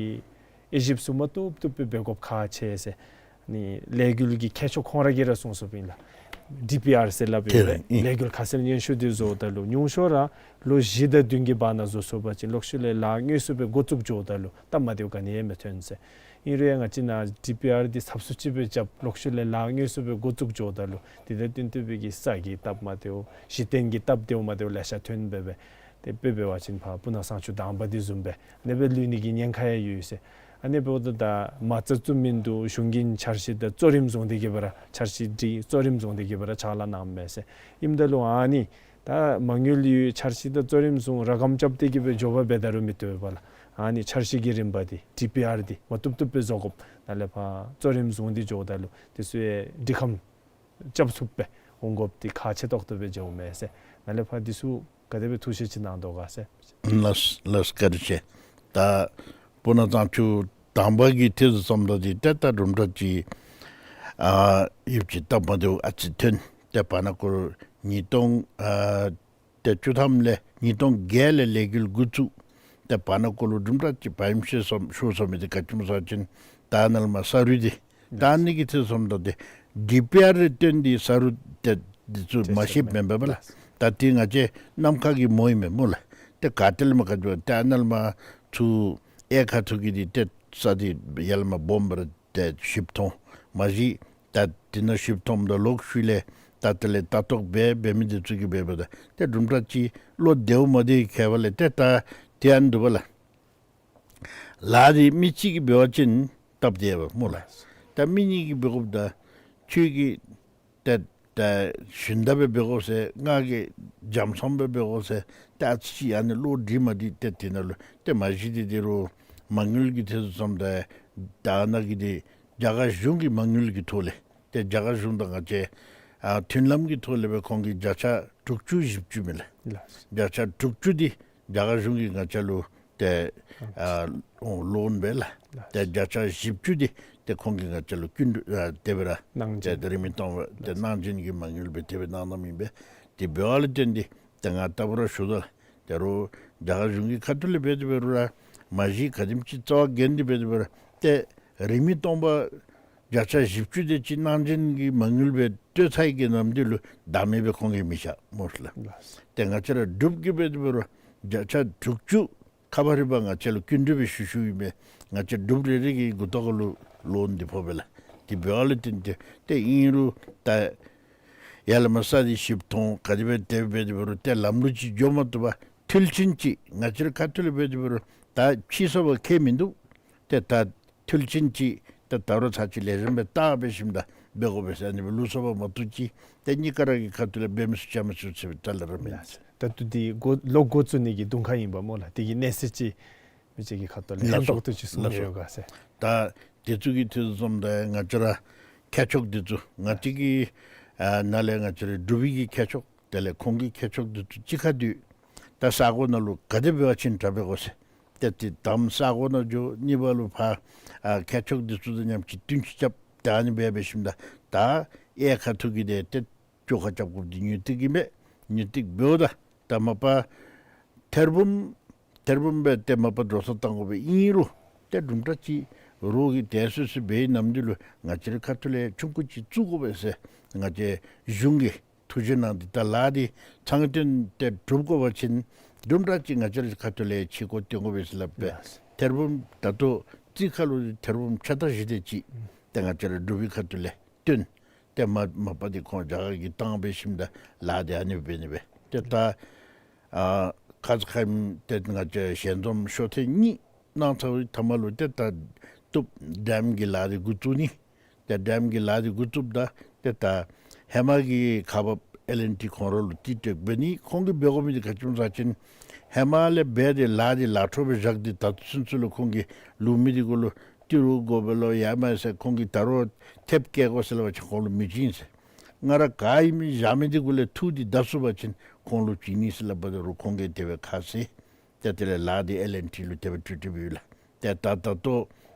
དབྱེ་ཞིབ་ཚུ་མ་བཏུབ་བཏུབ་སྦེ་འབད་དགོཔ་ཁག་ཆེ་ཟེར། ཨ་ནི་ལས་འགུལ་གྱི་མཁས་མཆོག་ཁོང་ར་གིས་ར་གསུངས་སོཔ་ཨིན་ལགས། ཌི་པི་ཨར་ཟེར་སླབ་ཡོད་པས། ལས་འགུལ་ཁ་གསལ་སྙན་ཞུ་འདི་བཟོཝ་ད་ལུ་ཉུང་ཤོས་ར་ལོ་བཞི་དང་བདུན་གྱི་བར་ན་བཟོ་ཚུགས་པ་ཅིན་ལོག་ཤུལ་ལས་ལཱ་དངོས་སུ་སྦེ་འགོ་བཙུགས་འགྱོཝ་ད་ལུ་སྟབས་མ་བདེཝ་ག་ནི་ཡང་མི་ཐོན་ཟེར། ཨིན་རུང་ཡང་ང་བཅས་ནཱ་ཌི་པི་ཨར་འདི་ཚབ་སུ་ཅིག་སྦེ་རྐྱབ་ལོག་ཤུལ་ལས་ལཱ་དངོས་སུ་སྦེ་འགོ་བཙུགས་འགྱོཝ་ད་ལུ་དེ་དང་བསྟུན་ཏེ་སྦེ་གི་ས་གི་སྟབས་མ་བདེཝ་གཞི་རྟེན་གྱི་སྟབས་བདེཝ་མ་བདེཝ་ལེ་ཤ་ཐོན་སྦེ་སྦེ་དེ་སྦེ་འབད་བ་ཅིན་ཕར་སྤུ་ན་གཙང་ཆུ་དང་པ་འདི་བཟུམ་སྦེ་ཨ་ནི་སྦེ་ལུས་ནི་གི་ཉེན་ཁ་ཡང་ཡོད་ཟེར། ཨ་ནི་འབདཝ་ད་ད་མ་རྩ་བཙུགས་མིན་འདུག། གཞུང་གི་འཆར་གཞི་དང་གཙོ་རིམ་བཟུང་སྟེ་གི་སྦེ་ར་འཆར་གཞི་འདི་གཙོ་རིམ་བཟུང་སྟེ་གི་སྦེ་ར་ཕྱག་ལཱ་གནངམ་མས་ཟེར། ཨིནམ་ད་ལུ་ཨ་ནི་ད་མ་དངུལ་ཡོད་འཆར་གཞི་དང་གཙོ་རིམ་བཟུང་ར་གམ་རྐྱབ་སྟེ་གི་སྦེ་འགྱོ་བ་འབད་ད་རུང་མི་བཏུབ་པས་ལགས། ཨ་ནི་འཆར་གཞི་གི་རིམ་པ་འདི་ཌི་པི་ཨར་འདི་མ་བཏུབ་བཏུབ་སྦེ་བཟོ་དགོཔ། ནཱ་ལས་ཕར་གཙོ་རིམ་བཟུང་སྟེ་འགྱོཝ་ད་ལུ་དེ་ཚུ་ཡང་འདི་ཁམས་རྐྱབ་ཚུགསཔ་སྦེ་འོང་དགོཔ་འདི་ཁག་ཆེ་ཏོག་ཏོ་སྦེ་འགྱོཝ་མས་ཟེར། ནཱ་ལས་ཕར་འདི་ཚུ་ག་དེ་སྦེ་ཐུགས་བཞེད་ཅིག་གནང་དོ་ག་ཟེར། ལགས་ལགས་བཀའ་དྲིན་ཆེ། ད་སྤུ་ན་གཙང་ཆུ་དང་པ་གི་ཐད་དུ་བསམ་ད་འདི་ཏེ་ད་དུམ་གྲ་ཅིག་ཨ་ཡུདཔ་ཅིག་སྟབས་མ་བདེཝ་ཨ་ཙི་ཐོན། ཏེ་བར་ན་ཀོ་ལུ་ཉིས་སྟོང་ཨ་ཏེ་བཅུ་ཐམ་ལས་ཉིས་སྟོང་བརྒྱད་ལས་ལས་འགུལ་འགོ་བཙུགས། ཏེ་བར་ན་ཀོ་ལུ་དུམ་གྲ་ཅིག་བའི་ཤེས་སོང་ཤོར་སོང་མི་འདི་ག་ཅི་སྨོ་ཟེར་བ་ཅིན་ད་ནཱ་ལས་མར་ས་རུད་འདི་ད་ཨ་ནི་གི་ཐད་བསམ་ད་འདི་ཌི་པི་ཨར་རེ་བཏོན་ཏེ་ས་རུད་ཏེ་འདི་ཚུ་མ་ཤེསཔ་མེན་པས་ལགས། ད་འདི་ང་བཅས་ནམ་མཁའ་གི་མོ་ཨིན་མས་སྨོ་ལགས། ཏེ་ག་ཏེ་ལས་མར་ག་ཅི་ཏེ་ཨ་ནཱ་ལས་མར་ཚུར་གཡས་ཁ་ཐུག་གི་འདི་ཏེ་ས་འདི་ཡར་ལས་མར་སྦོམ་སྦེ་ར་ཏེ་ཞིབ་མཐོང་མ་གཞི་ད་འདི་ནང་ཞིབ་མཐོངམ་ད་ལོག་ཤུལ་ལས་ད་དེ་ལས་ལྟ་རྟོག་འབད་འབད་མི་འདི་ཚུ་གིས་འབད་འབདཝ་ད་ཏེ་དུམ་གྲ་ཅིག་བློ་བདེཝ་མ་བདེ་ཁྱད་པར་ལས་ཏེ་ད་དེ་ཨ་ནི་འདུག་པ་ལགས། ལཱ་འདི་མི་གཅིག་གིས་འབད་བ་ཅིན་སྟབས་བདེ་བས་སྨོ་ལགས། ད་མི་གཉིས་ཀྱིས་འབད་དགོཔ་ད་ཁྱོད་ཀྱིས་ཏེ་ད་ཞུན་དག་སྦེ་འབད་དགོ་ཟེར། ང་གིས་འཇམ་སོང་སྦེ་འབད་དགོ་ཟེར། ད་ཨ་ཙི་ཅིག་ཨ་ནི་བློ་འདྲིས་མ་འདི་ཏེ་དེ་ནང་ལུ་ཏེ་མ་གཞི་འདི་འདི་རུང་མ་དངུལ་གྱི་ཐད་དུ་བསམ་ད་ད་ནཱ་གི་འདི་རྒྱ་གར་གཞུང་གི་མ་དངུལ་གྱི་ཐོག་ལས་ཏེ་རྒྱ་གར་གཞུང་དང་ང་བཅས་ཨ་མཐུན་ལམ་གྱི་ཐོག་ལས་སྦེ་ཁོང་གིས་བརྒྱ་ཆ་དྲུག་ཅུ་བཞི་བཅུ་མས་ལགས། ལགས། བརྒྱ་ཆ་དྲུག་ཅུ་འདི་རྒྱ་གར་གཞུང་གིས་ང་བཅས་ལུ་ཏེ་ཨ་ལོན་འབད་ལགས། ཏེ་བརྒྱ་ཆ་བཞི་བཅུ་འདི་ཏེ་ཁོང་གིས་ང་བཅས་ལུ་སྐྱིན་འགྲུལ་ཨ་དེ་སྦེ་ར་གནང་ཏེ་རིན་མེད་སྟོང་པ་ཏེ་གནང་སྦྱིན་གྱི་མ་དངུལ་སྦེ་དེ་སྦེ་གནང་གནངམ་ཨིན་པས། དེ་འབདཝ་ལས་བརྟེན་ཏེ་ཏེ་ང་རྟག་བུ་ར་ཞུ་དོ་ལགས། དེ་རུང་རྒྱ་གར་གཞུང་གི་ཁ་ཐུག་ལས་འབད་དེ་འབད་རུང་ར་མ་གཞི་ག་དེམ་ཅིག་རྩ་བ་འགེངས་ཏེ་འབད་དེ་འབད་རུང་ཏེ་རིན་མེད་སྟོང་པ་བརྒྱ་ཆ་བཞི་བཅུ་དེ་ཅིག་གནང་སྦྱིན་གྱི་མ་དངུལ་སྦེ་བཏོན་ཚར་གི་ནམ་འདི་ལུ་བདག་མེད་སྦེ་ཁོང་གིས་མི་བཞག་སྨོ་ལགས། ཏེ་ང་བཅས་ར་འབྲུགཔ་གིས་འབད་དེ་འབད་རུང་བརྒྱ་ཆ་དྲུག་ཅུ་ཁ་བ་རི་བ་ང་བཅས་ལུ་སྐྱིན་འགྲུལ་སྦེ་ཞུ་ཞུཝ་ཨིན་པས། ང་བཅས་འབྲུགཔ་རེ་རེ་གི་མགུ་ཏོ་ཁ་ལུ་ལོན་འདི་ཕོག་པས་ལགས། དེ་འབདཝ་ལས་བརྟེན་ཏེ་ཏེ་ཨིན་རུང་ད་ཡར་ལས་མར་ས་འདི་ཞིབ་མཐོང་ག་དེ་སྦེ་དེ་སྦེ་འབད་དེ་འབད་རུང་ཏེ་ལམ་ལུགས་ཅིག་འགྱོ་མ་བཏུབ་པར་མཐུན་རྐྱེན་ཅིག་ང་བཅས་ར་ཁ་ཐུག་ལས་འབད་དེ་འབད་རུང་ད་ཕྱི་སོ་པ་ཁྱད་མིན་འདུག། ཏེ་ད་མཐུན་རྐྱེན་ཅིག་ཏེ་ད་རུང་ཚར་ཅིག་ལེགས་ཤོམ་སྦེ་བལྟ་འབད་ཞིནམ་ད་འབད་དགོ་པས་ཟེར་ཨ་ནི་སྦེ་ལུགས་སྲོལ་བ་མ་བཏུབ་ཅིག་ཏེ་གཉིས་ཀ་ར་གི་ཁ་ཐུག་ལས་འབད་མི་ཚུགས་བཅའ་མི་ཚུགས་ཟེར་བའི་ཐད་ལས་ར་མེན། ད་ལྟོ་འདི་འགོ་ལོག་འགོ་བཙུགས་ནི་གི་དུང་ཁ་ཨིན་པས་སྨོ་ལགས། དེ་གི་གནས་ཚུལ་ཅིག་མི་ཅིག་གི་ཁ་ཐུག་ལས་ལགས་ལྷན་སོ་ཐོག་ཏུ་ཅིག་གསུང་ནི་ཡོད་ག་ཟེར། ད་དེ་ཚུ་གི་ཐད་དུ་བསམ་ད་ང་བཅས་ར་ཁྱད་ཆོས་འདི་ཚུ་ང་བཅས་ཀྱི་ཨ་ནཱ་ལས་ང་བཅས་ར་འབྲུག་པའི་གི་ཁྱད་ཆོས་དེ་ལས་ཁོང་གི་ཁྱད་ཆོས་འདི་ཚུ་གཅིག་ཁར་འདུས། ད་ས་གོ་ནང་ལུ་ག་དེ་འབད་བ་ཅིན་དྲག་པས་གོ་ཟེར། ཏེ་དེ་དང་པ་ས་གོ་ནང་འགྱོ། གཉིས་པ་ལུ་ཕར་ཨ་ཁྱད་ཆོས་འདི་ཚུ་དང་མཉམ་ཅིག་བསྟུན་ཅིག་རྐྱབ། ད་ཨ་ནི་སྦེ་འབད་ཞིནམ་ད་ད་གཡས་ཁ་ཐུག་གི་འདི་ཏེ་བཅོ་ཁ་རྐྱབ་དགོཔ་འདི་ཉུང་འདུག་གི་མས། ཉུང་འདུག་འབདཝ་ད་ད་མ་པ་ཐེར་འབུམ་ཐེར་འབུམ་སྦེ་ཏེ་མ་པ་འགྲོ་སོང་བཏང་དགོ་པས། ཨིན་རུང་ཏེ་དུམ་གྲ་ཅིག་རོགས་ཀྱིས་དེ་སོ་སོ་འབད་ནམ་འདི་ལུ་ང་བཅས་རའི་ཁ་ཐུག་ལས་ཆུང་ཀུ་ཅིག་བཙུགས་དགོ་པས་ཟེར་ང་བཅས་གཞུང་གིས་ཐུགས་བཞེད་གནང་སྟེ་ད་ལཱ་འདི་ཚང་དོན་ཏེ་གྲུབ་དགོ་པ་ཅིན་དུམ་གྲ་ཅིག་ང་བཅས་རའི་ཁ་ཐུག་ལས་ཕྱི་སྒོ་བཏོན་དགོ་པས་ཟེར་སླབ་པས། ཐེར་འབུམ་ད་ལྟོ་རྩིས་ཁར་ལུ་ཐེར་འབུམ་ཕྱེད་དང་བཞི་དེ་ཅིག་ཏེ་ང་བཅས་ར་འབྲུག་པའི་ཁ་ཐུག་ལས་བཏོན། ཏེ་མ་མ་པ་འདི་ཁོང་རྒྱ་གར་གྱིས་བཏང་འབད་ཞིནམ་ད་ལཱ་འདི་ཨ་ནི་འབད་ནི་སྦེ། ཏེ་ད་ཨ་ཁ་ཙ་ཁ་ཉིནམ་ཏེ་ང་བཅས་ཞལ་འཛོམས་ཤོག་ཐེངས་གཉིས་གནང་ཚར་བའི་མཐའ་མ་ལུ་ཏེ་ད་ཏུབ་ཌེམ་གྱི་ལཱ་འདི་འགོ་བཙུགས་ནི། ཏེ་ཌེམ་གྱི་ལཱ་འདི་འགོ་བཙུགསཔ་ད་ཏེ་ད་ཧེ་མ་གི་ཁག་འབགཔ་ཨེལ་ཨེན་ཊི་ཁོང་ར་ལུ་རྩིས་སྤྲོད་འབད་ནི། ཁོང་གིས་འབད་དགོ་མི་འདི་ག་ཅི་སྨོ་ཟེར་བ་ཅིན་ཧེ་མ་ལས་འབད་དེ་ལཱ་འདི་ལཱ་འཕྲོ་སྦེ་བཞག་སྟེ་ད་ལྟོ་ཚུན་ཚོད་ལུ་ཁོང་གིས་ལུ་མི་འདི་གུ་ལུ་ཏི་རུ་དགོ་པས་ལོ་ཡ་མ་ཟེར་ཁོང་གིས་ད་རུང་ཐེབས་བཀལ་དགོ་ཟེར་སླབ་པ་ཅིན་ཁོང་ལུ་མི་བྱིན་ཟེར། ང་ར་ག་ཨིན་མི་བཞག་མི་འདི་གུ་ལས་ཐུག་སྟེ་བརྡབ་ཚུགས་པ་ཅིན་ཁོང་ལུ་བྱིན་ནི་ཟེར་སླབ་པ་ད་རུང་ཁོང་གིས་དེ་སྦེ་ཁ་བཟེད། ཏེ་དེ་ལས་ལཱ་འདི་ཨེལ་ཨེན་ཊི་ལུ་དེ་སྦེ་སྤྲོད་སྤྲོདཔ་ཡོད་ལགས། ཏེ་ད་ད་ལྟོ་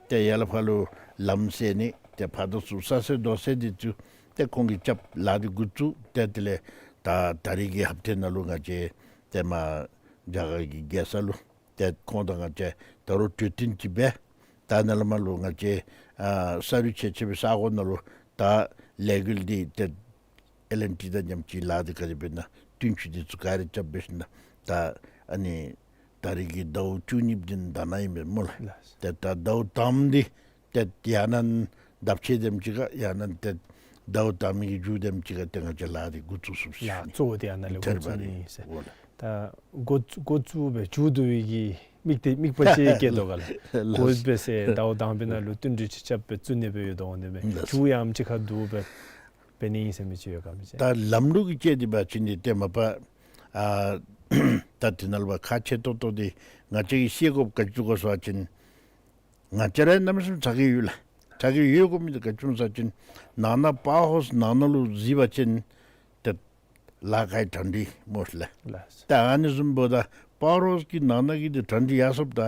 ཏེ་ཡར་ལས་ཕར་ལུ་ལམ་སེལ་ནི་ཏེ་ཕར་དང་ཚུར་ས་སེལ་རྡོ་སེལ་འདི་ཚུ་ཏེ་ཁོང་གིས་རྐྱབ་ལཱ་འདི་འགོ་བཙུགས། ཏེ་དེ་ལས་ད་ད་རིས་ཀྱི་ཧབ་ཏེ་ནང་ལུ་ང་བཅས་ཏེ་མར་རྒྱ་གར་གྱི་རྒྱལ་ས་ལུ་ཏེ་ཁོང་དང་ང་བཅས་ད་རུང་གྲོས་བསྟུན་ཅིག་འབད། ད་ནཱ་ལས་མར་ལུ་ང་བཅས་ཨ་ས་རུད་ཆེ་ཆེ་བའི་ས་གོ་ནང་ལུ་ད་ལས་འགུལ་འདི་ཏེ་ ཨེལ་ཨེན་ཊི་དང་མཉམ་གཅིག་ལཱ་འདི་ག་དེ་སྦེ་ཨིན་ན་བསྟུན་ཚུགས་འདི་ཚུ་ག་ར་རྐྱབ་སྦེ་ཞིནམ་ད་ད་ཨ་ནི་ད་རིས་ཀྱི་ཟླཝ་བཅུ་གཉིས་པ་འདི་ད་ནཱ་ཨིན་པས་སྨོ་ལགས། ལགས། ཏེ་ད་ཟླཝ་དང་པ་འདི་ཏེ་ཡང་ན་ཟླཝ་ཕྱེད་དེམ་ཅིག་ཁར་ཡང་ན་ཏེ་ཟླཝ་དང་པ་གི་མཇུག་དེམ་ཅིག་ཁར་ཏེ་ང་བཅས་ལཱ་འདི་འགོ་བཙུགས་ཚུགས་ལགས། ཟེར་གཙོ་བོ་འདི་ཨ་ནཱ་ལས་འགོ་བཙུགས་ནི་ཨིན་ཟེར། འོ་ལགས། ད་འགོ་འགོ་བཙུགས་སྦེ་མཇུག་བསྡུ་བའི་གི་དམིགས་གཏད་དམིགས་པ་ཅིག་བསྐྱེད་དོ་ག་ལགས། ལགས། འགོ་སྦེ་ཟེར་ཟླཝ་དང་པའི་ནང་ལུ་བསྟུན་གྲོས་ཅིག་རྐྱབ་སྦེ་བཙུགས་ནི་སྦེ་ཡོད་དོ་འོང་ནི་མས། ལགས། མཇུག་ཡང་ཅིག་ཁར་བསྡུ་སྦེ་འབད་ནི་ཨིན་ཟེར་མི་ཅིག་ཡོད་ག་མི་ཅིག། ད་ལམ་ལུགས་ཀྱི་དཔྱད་དེ་འབད་བ་ཅིན་འདི་ཏེ་མ་པ་ཨ་ད་འདི་ནང་ལུ་འབད་ཁག་ཆེ་ཏོག་ཏོ་འདི་ང་བཅས་ཀྱིས་ཤེས་དགོཔ་ག་ཅི་འདུག་གོ་ཟེར་བ་ཅིན་ང་བཅས་ར་གནམ་མེད་ས་མེད་ཚ་གྱང་ཡོད་ལགས། ཚ་གྱང་ཡོད་དགོ་མི་འདི་ག་ཅི་སྨོ་ཟེར་བ་ཅིན་ནང་ན་པ་ཝར་ཧའུསི་ནང་ན་ལུ་གཟིགས་པ་ཅིན་ཏེ་ལཱ་ག་ཡི་གྲ་སྒྲིག་སྨོ་ལགས། ལགས། ད་ཨ་ནི་བཟུམ་འབདཝ་ད་པ་ཝར་ཧའུསི་གི་ནང་ན་གི་འདི་གྲ་སྒྲིག་ཡར་སོངམ་ད་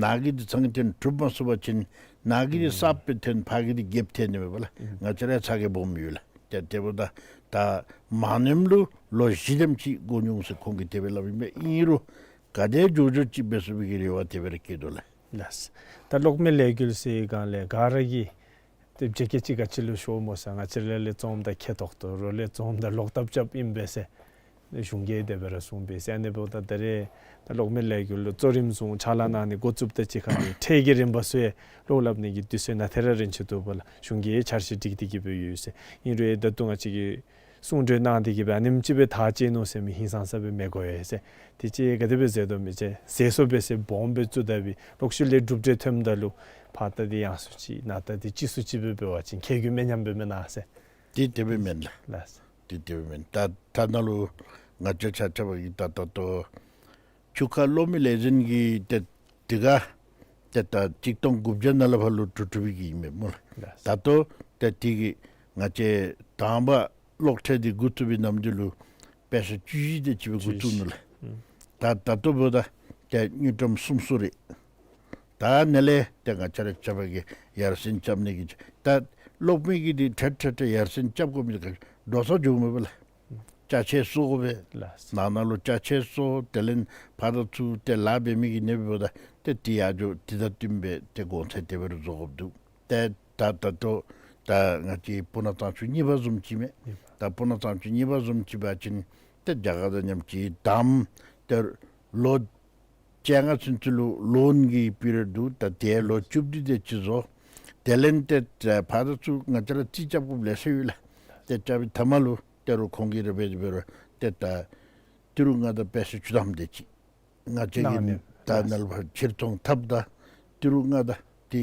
ནཱ་གི་འདི་ཚང་གི་ཏེ་གྲུབ་མ་ཚུགས་པ་ཅིན་ནཱ་གི་འདི་གསརཔ་སྦེ་ཏེ་ཕར་གི་འདི་རྒསཔ་ཐོན་ནི་མས་པ་ལགས། ང་བཅས་ར་ཚ་གྱང་སྦོམ་ཡོད་ལགས། ཏེ་དེ་འབདཝ་ད་ད་མ་ཉམས་ལུ་ལོ་བཞི་དེམ་ཅིག་འགོར་འོང་ཟེར་ཁོང་གིས་དེ་སྦེ་སླབ་ཨིན་པས། ཨིན་རུང་ག་དེ་མགྱོགས་མགྱོགས་ཅིག་འབད་ཚུགས་པའི་གི་རེ་བ་དེ་སྦེ་ར་བསྐྱེད་དོ་ལགས། ལགས། ད་གློག་མེ་ལས་འགུལ་ཟེར་སྒང་ལས་ག་ར་གིས་ཏེ་བྱེད་སྐད་ཅིག་ག་ཅི་ལུ་ཤོར་སྨོ་ཟེར་ང་བཅས་ར་ལས་བརྩམ་ད་ཁེ་ཐོག་ཏོ་རོགས་ལས་བརྩམ་ད་ལོག་ལྟབ་རྐྱབ་ཨིན་པས་ཟེར་གཞུང་གིས་དེ་སྦེ་ར་གསུངས་པས་ཟེར། ཨ་ནི་འབདཝ་ད་ད་རེས་ད་གློག་མེ་ལས་འགུལ་ལུ་གཙོ་རིམ་བཟུང་ཕྱག་ལཱ་གནང་ནི་འགོ་བཙུགསཔ་ད་གཅིག་ཁར་ཨ་ནི་ཁྲལ་གྱི་རིན་པ་ཚུ་ཡང་ལོག་སླབ་ནི་གི་དུས་ཚོད་ནང་ཏེ་ར་རན་ཆི་ཏོག་པ་ལགས། གཞུང་གིས་འཆར་གཞི་སྒྲིག་སྟེ་གི་སྦེ་ཡོད་ཟེར། ཨིན་རུང་ད་ལྟོ་ང་བཅས་ཀྱི་གསུང་གྲོས་གནང་སྟེ་གི་སྦེ་ཨ་ནེམ་ཅིག་སྦེ་ཐག་བཅད་ནུག་ཟེར་མི་ཧིང་སངས་ས་སྦེ་མི་གོ་ཡི་ཟེར། དེ་ཅིག་ག་དེ་སྦེ་ཟེར་དོ་མི་ཅིག་ཟེར་སོ་སྦེ་ཟེར་སྦོམ་སྦེ་བཙུགས་ད་སྦེ་ལོག་ཤུལ་ལས་གྲུབ་འབྲས་ཐོནམ་ད་ལུ་ཕར་ད་འདི་ཡང་སུ་ཅིག་ནཱ་ད་འདི་ཅིག་སུ་ཅིག་སྦེ་འབད་བ་ཅིན་ཁེ་གྱོང་མེད་སྙམ་སྦེ་མེན་ན་ཟེར། དེ་དེ་སྦེ་མེན་ལགས། ལགས། དེ་དེ་སྦེ་མེན། ད་ད་ནཱ་ལུ་ང་བཅས་ཆ་ཁྱབ་ཀྱིས་ད་ད་ལྟོ་ཆུ་ཁ་གློག་མེ་ལས་འཛིན་གྱི་ཏེ་དེ་ག་ཏེ་ད་གཅིག་སྟོང་དགུ་བརྒྱ་ནང་ལས་ཕར་ལུ་གྲུབ་གྲུབ་པའི་གི་ཨིན་མས་སྨོ་ལགས། ལགས། ད་ལྟོ་ཏེ་དེ་གི་ང་བཅས་དང་པ་གློག་ཁྲལ་འདི་འགོ་བཙུགས་པའི་ནམ་དུས་ལུ་པེ་ས་བཅུ་བཞི་དེ་ཅིག་སྦེ་འགོ་བཙུགས་ནུག་ལགས། ཨུམ། ད་ད་ལྟོ་འབདཝ་ད་ཏེ་དངུལ་ཀྲམ་སུམ་ཅུ་རེ། ད་ཨ་ནི་ལས་ཏེ་ང་བཅས་ར་ཆ་ཁྱབ་ཀྱིས་ཡར་སེང་རྐྱབ་ནི་གི་ད་གློག་མེ་གི་འདི་ཁྲལ་ཁྲལ་ཁྲལ་ཡར་སེང་རྐྱབ་དགོ་མི་འདི་ག་འགྲོ་སོང་འགྱོཝ་མས་པ་ལགས། ལགས། ཅ་ཆས་བཟོ་དགོ་པས། ལགས། ནང་ན་ལུ་ཅ་ཆས་བཟོ། དེ་ལས་ཕར་དང་ཚུར་ཏེ་ལཱ་འབད་མི་གི་ནི་འབདཝ་ད་ཏེ་དེ་ཡར་འགྱོ་དེ་དང་བསྟུན་སྦེ་ཏེ་གོང་ཚད་དེ་སྦེ་ར་བཟོ་དགོཔ་འདུག། ཏེ་ད་ད་ལྟོ་ད་ང་བཅས་སྤུ་ན་གཙང་ཆུ་གཉིས་པ་བཟུམ་ཅིག་མས། གཉིས་པ། ད་སྤུ་ན་གཙང་ཆུ་གཉིས་པ་བཟུམ་ཅིག་འབད་བ་ཅིན་ཏེ་རྒྱ་གར་དང་མཉམ་གཅིག་དང་ཏེ་ལོ་བཅོ་ལྔ་ཚུན་ཚོད་ལུ་ལོན་གྱི་པི་རི་ཡོཌ་འདུག། ད་དེ་ལོ་བཅུ་བདུན་དེ་ཅིག་བཟོ། དེ་ལས་ཏེ་ཕར་དང་ཚུར་ང་བཅས་ར་རྩིས་རྐྱབ་དགོཔ་ལེ་ཤ་ཡོད་ལགས། ཏེ་རྐྱབ་པའི་མཐའ་མ་ལུ་ཏེ་རུང་ཁོང་གིས་ར་འབད་དེ་འབད་རུང་ཏེ་ད་ཏི་རུ་ལྔ་དང་པེ་ས་བཅུ་ཐམ་དེ་ཅིག། ང་བཅས་ཀྱིས་གནང་ནི། ད་ནཱ་ལུ་ཕར་ཕྱིར་ཚོང་འཐབ་ད་ཏི་རུ་ལྔ་དང་ཏེ་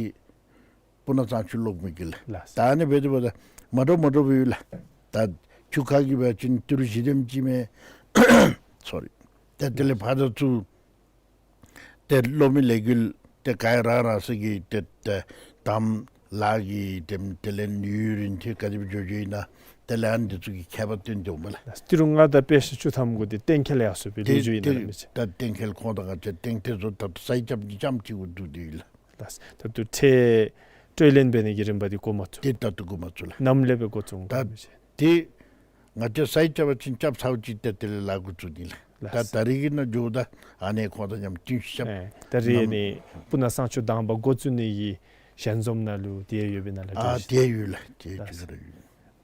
སྤུ་ན་གཙང་ཆུ་གློག་མེ་གི་ལགས། ལགས། ད་ཨ་ནི་འབད་དེ་འབདཝ་ད་མ་འདྲཝ་མ་འདྲཝ་སྦེ་ཡོད་ལགས། ད་ཆུ་ཁ་གི་འབད་བ་ཅིན་ཏི་རུ་བཞི་དེམ་ཅིག་མས། སོ་རི། ཏེ་དེ་ལས་ཕར་དང་ཚུར་ཏེ་གློག་མེ་ལས་འགུལ་ཏེ་ག་ར་རང་སོ་གི་ཏེ་ཏེ་དང་ལཱ་གི་ཏེ་དེ་ལས་ཡུན་རིང་ཏེ་ག་དེ་སྦེ་འགྱོ་འགྱོཝ་ཨིན་ན་དེ་ལས་ཨ་ནི་འདི་ཚུ་གི་ཁྱད་པར་སྟོན་ཏེ་འོང་པ་ལགས། ཏི་རུ་ལྔ་དང་པེ་ས་བཅུ་ཐམ་གུ་འདི་གཏན་འཁེལ་ཡར་སོང་པའི་ལོ་རྒྱུས་ཨིན་ན་མི་ཅིག། ད་གཏན་འཁེལ་ཁོང་དང་ང་བཅས་གཏན་འཁེལ་བཟོ་ད་ལྟོ་ས་ཡིག་རྐྱབ་ནི་རྐྱངམ་ཅིག་གུ་བསྡུ་སྟེ་ཡོད་ལགས། ལགས། ད་ལྟོ་ཁྲལ་སྤྲོད་ལེན་འབད་ནི་གི་རིམ་པ་འདི་འགོ་མ་བཙུགས། ཏེ་ད་ལྟོ་འགོ་མ་བཙུགས་ལགས། ནམ་ལས་སྦེ་འགོ་བཙུགས་འོང་ག་མི་ཅིག། ཏེ་ང་བཅས་ས་ཡིག་རྐྱབ་པ་ཅིན་རྐྱབ་ཚརཝ་ཅིག་ཏེ་དེ་ལས་ལཱ་འགོ་བཙུགས་ནི་ལགས། ལགས། ད་ད་རིས་ཀྱི་ནང་འགྱོཝ་ད་ཨ་ནི་ཁོང་དང་མཉམ་བསྟུན་ཞིབ་རྐྱབ། ཨེ་ད་རིས་ནམ་ནི་སྤུ་ན་གཙང་ཆུ་དང་པ་འགོ་བཙུགས་ནི་གི་ཞལ་འཛོམས་ནང་ལུ་དེ་ཡོདཔ་ཨིན་ན་ལགས། ཨ་དེ་ཡོད་ལགས། དེ་ལགས། ཅིག་ར་ཡོད།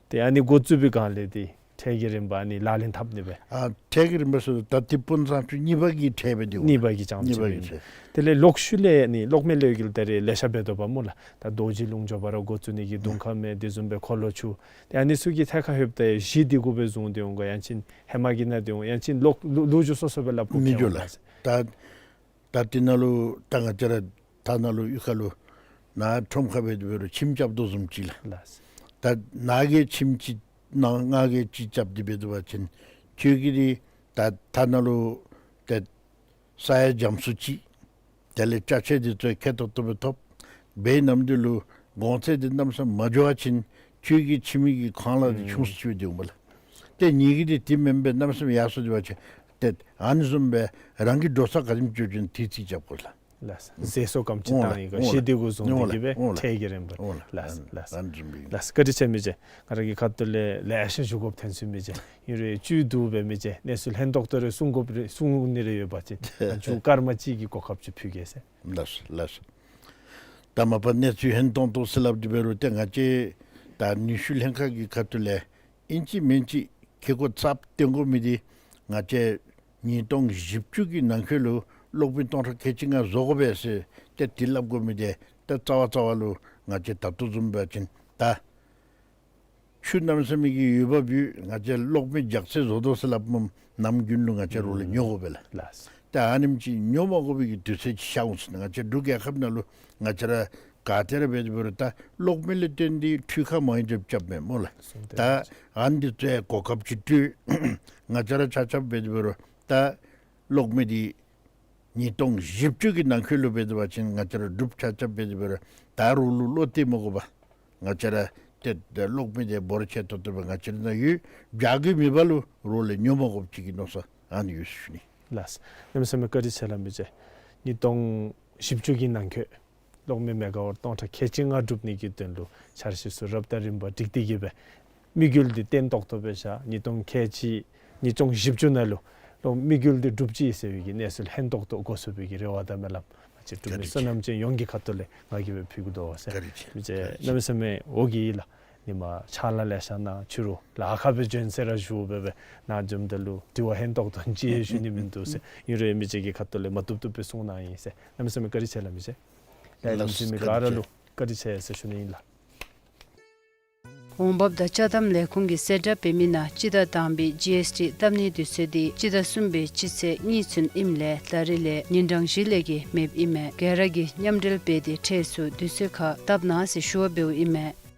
ཏེ་ཨ་ནི་འགོ་བཙུགས་པའི་སྒང་ལས་ཏེ་ཁྲལ་གྱི་རིམ་པ་ཨ་ནི་ལག་ལེན་འཐབ་ནི་སྦེ། ཨ་ཁྲལ་གྱི་རིམ་པ་ཟེར་ད་ཏེ་སྤུ་ན་གཙང་ཆུ་གཉིས་པ་གི་ཁྲལ་སྦེ་འདུག། གཉིས་པ་གི་རྐྱངམ་གཉིས་པ་གི་ཅིག་ཁྲལ། དེ་ལས་ལོག་ཤུལ་ལས་ཨ་ནི་གློག་མེ་ལས་འགུལ་ད་རེས་ལེ་ཤ་འབད་དོ་པ་སྨོ་ལགས། ད་རྡོ་རྗེ་ལུང་མགྱོགས་པ་ར་འགོ་བཙུགས་ནི་གི་དུང་ཁ་མེ་དེ་བཟུམ་སྦེ་འཁོར་ལོ་ཆུ། ཏེ་ཨ་ནི་ཚུ་གི་ཐད་ཁར་ལྷོདཔ་ད་གཞི་འདི་གུ་སྦེ་བཟུང་སྟེ་འོང་ག་ཡང་ཅིན་ཧེ་མ་གི་ནང་འདི་འོང་ཡང་ཅིན་ལོག་ལུ་ལུ་ཅིག་སོ་སོ་སྦེ་སླབ་དགོཔ་མི་འགྱོ་ལགས། ད་ད་དེ་ནང་ལུ་ད་ང་བཅས་ར་ད་ནཱ་ལུ་གཡུས་ཁ་ལུ་ནཱ་ཁྲོམ་ཁ་འབད་དེ་འབད་རུང་ཁྱིམ་རྐྱབ་དོ་བཟུམ་ཅིག་ལགས། ལགས། ད་ནཱ་གིས་ཁྱིམ་ཅིག་ནཱ་ང་གིས་ཅིག་རྐྱབ་སྟེ་འབད་དོ་བ་ཅིན་ཁྱོད་ཀྱིས་འདི་ད་ད་ནཱ་ལུ་ཏེ་ས་ཡ་འཇམ་སུ་ཅིག། དེ་ལས་ཅ་ཆས་འདི་ཚུ་ཁེ་ཏོག་ཏོ་སྦེ་ཐོབ། འབད་ནམ་འདི་ལུ་གོང་ཚད་འདི་གནམ་མེད་ས་མེད་མ་འགྱོ་བ་ཅིན་ཁྱོད་ཀྱི་ཁྱིམ་གྱི་ཁང་གླ་འདི་ཆུང་སུ་ཅིག་སྦེ་འདི་འོང་པ་ལགས། ཏེ་ངེ་གི་འདི་དེ་མེན་པར་གནམ་མེད་ས་མེད་ཡར་སོ་སྟེ་འབད་བ་ཅིན་ཏེ་ཨ་ནི་བཟུམ་སྦེ་རང་གི་འགྲོ་ས་ག་དེམ་འགྱོ་འགྱོ་ན་དེ་རྩིས་རྐྱབ་དགོ་ལགས། ལགས། ཟད་སོངམ་ཅིག་འོང་ལགས། བཏང་ཡི་ག་འོང་ལགས། གཞི་འདི་གུ་བཟུང་འོང་སྟེ་ལགས། གི་སྦེ་འོང་ལགས། ཁྲལ་གྱི་རིམ་པ། འོང་ལགས། ལགས། ཨ་ནི་ལགས། ཨ་ནི་བཟུམ་སྦེ་ཨིན། ལགས། བཀའ་དྲིན་ཆེ་མི་རྗེ། ང་ར་གི་ཁ་ཐུག་ལས་ལེ་ཤ་ཞུ་དགོཔ་ཐོན་སོང་མི་རྗེ། ཨིན་རུང་བཅུད་བསྡུ་སྦེ་མི་རྗེ་གནས་ཚུལ་ལྷན་ཏོག་ཏོ་རེ་གསུང་དགོཔ་རེ་གསུང་ནི་རེ་ཡོད་པ་ཅིན་ང་བཅས་སྐར་མ་གཅིག་གི་གོ་སྐབས་ཅིག་ཕུལ་གེ་ཟེར། ལགས་ལགས། ད་མ་པ་གནས་ཚུལ་ལྷན་ཏོག་ཏོ་ཟེར་སླབ་སྟེ་འབད་རུང་ཏེ་ང་བཅས་ད་ནུས་ཤུགས་ལྷན་ཁག་གི་ཁ་ཐུག་ལས་ཨིན་ཅི་མིན་ཅི་ ཁེ་ཀོ་ཚབ་སྟོན་དགོ་མི་འདི་ང་བཅས་ཉིས་སྟོང་བཞི་བཅུ་གི་ནང་འཁོད་ལུ་གློག་མེ་སྟོང་ཕྲག་ཁལ་གཅིག་ལྔ་བཟོ་དགོ་པས་ཟེར་ཏེ་འདི་སླབ་དགོ་མི་འདི་ད་རྩ་བ་རྩ་བ་ལུ་ང་བཅས་ད་ལྟོ་བཟུམ་འབད་བ་ཅིན་ད་ཆུ་གནམ་མེད་ས་མེད་ཀྱི་ཡོདཔ་ཡོད། ང་བཅས་གློག་མེ་རྒྱགས་ཚད་བཟོ་དོ་ཟེར་སླབ་མི་ནམ་རྒྱུན་ལུ་ང་བཅས་རོགས་ལས་ཉོ་དགོ་པས་ལགས། ལགས། ད་ཨ་ནེམ་ཅིག་ཉོ་མ་དགོ་པའི་གི་དུས་ཚོད་ཅིག་ཤར་འོང་ཟེར་ན་ང་བཅས་འབྲུག་རྒྱལ་ཁབ་ནང་ལུ་ང་བཅས་ར་ག་ཏེ་ར་འབད་དེ་འབད་རུང་ད་གློག་མེ་ལས་བརྟེན་ཏེ་འཕྲུལ་ཁང་མང་རབས་རྐྱབ་མས་སྨོ་ལགས། ད་ཨ་ནི་འདི་ཚུ་གོ་སྐབས་ཅིག་སྤྲོད། ང་བཅས་ར་ཆ་ཁྱབ་འབད་དེ་འབད་རུང་ད་གློག་མེ་འདི་ཉིས་སྟོང་བཞི་བཅུ་གི་ནང་འཁོད་ལུ་འབད་དེ་འབད་བ་ཅིན་ང་བཅས་ར་འབྲུགཔ་ཆ་ཁྱབ་འབད་དེ་འབད་རུང་ད་རོགས་ལུ་བློ་གཏད་མ་དགོ་པར་ང་བཅས་ར་ཏེ་གློག་མེ་འདི་འབོར་ཆེ་ཏོག་ཏོ་སྦེ་ང་བཅས་ར་ནང་ཡོད། རྒྱག་གི་མེད་པ་ལུ་རོགས་ལས་ཉོ་མ་དགོཔ་ཅིག་གི་མནོ་བསམ་ཨ་ནི་ཡོད་ཟེར་ཞུ་ནི། ལགས། གནམ་མེད་ས་མེད་བཀའ་དྲིན་ཆེ་ལགས། མི་རྗེ་ཉིས་སྟོང་བཞི་བཅུ་གི་ནང་འཁོད་གློག་མེ་མེ་ག་ཝཊ་སྟོང་ཕྲག་ཁལ་གཅིག་ལྔ་སྒྲུབ་ནི་གི་དོན་ལུ་འཆར་གཞི་ཚུ་རབ་དང་རིམ་པ་སྒྲིག་སྟེ་གི་སྦེ་དམིགས་ཡུལ་འདི་བརྟན་ཏོག་ཏོ་སྦེ་བཞག། ཉིས་སྟོང་ཁལ་གཅིག་ཉིས་སྟོང་བཞི་བཅུ་ནང་ལུ་གློག་དམིགས་ཡུལ་འདི་འགྲུབ་ཅི་ཟེར་བའི་གི་གནས་ཚུལ་ཧན་ཏོག་ཏོ་གོ་ཚུགས་པའི་གི་རེ་བ་དང་སྨོན་ལམ་ང་བཅས་འབྲུག་མི་བསོད་ནམས་ཅན་ཡོངས་ཀྱི་ཁ་ཐུག་ལས་ང་གིས་སྦེ་ཕུལ་གེ་དོ་ཟེར། བཀའ་དྲིན་ཆེ། མི་རྗེ་བཀའ་དྲིན་ཆེ། གནམ་མེད་ས་མེད་འོང་གི་ལགས། ཉིནམ་ཕྱག་ལཱ་ལེ་ཤ་གནང་ཕྱི་རུ་ལཱ་ཁག་སྦེ་བྱོན་ཟེར་ར་ཞུ་སྦེ་སྦེ་ནཱ་འཛོམས་ད་ལུ་དྲི་བ་ཧན་ཏོག་ཏོ་ཅིག་ཞུ་ནི་མིན་འདུག་ཟེར། ཨིན་རུང་མི་རྗེ་གི་ཁ་ཐུག་ལས་མ་བཏུབ་བཏུབ་སྦེ་གསུང་གནང་ཡི་ཟེར། གནམ་མེད་ས་མེད་བཀའ་དྲིན་ཆེ་ལགས་མི་རྗེ། ལས་རིམ་གཟིགས་མི་ག་ར་ལུ་བཀའ་དྲིན་ཆེ་ཟེར་ཞུ་ནི་ཨིན་ལགས། འོང་འབབ་དང་ཅ་དམ་ལས་ཁུངས་ཀྱིས་གསལ་བསྒྲགས་འབད་མི་ནང་སྤྱི་ཟླ་དང་པའི་ཇི་ཨེསི་ཊི་བཏབ་ནིའི་དུས་ཚོད་འདི་སྤྱི་ཟླ་གསུམ་པའི་སྤྱི་ཚེས་གཉིས་ཚུན་ཨིནམ་ལས་ད་རིས་ལས་ཉིན་གྲངས་བཞི་ལས་བརྒལ་མེདཔ་ཨིན་མས། ག་ར་གིས་མཉམ་འབྲེལ་འབད་དེ་འཕྲལ་ཚུ་དུས་ཚོད་ཁར་བཏབ་གནང་ཟེར་ཞུ་བ་འབདཝ་ཨིན་མས།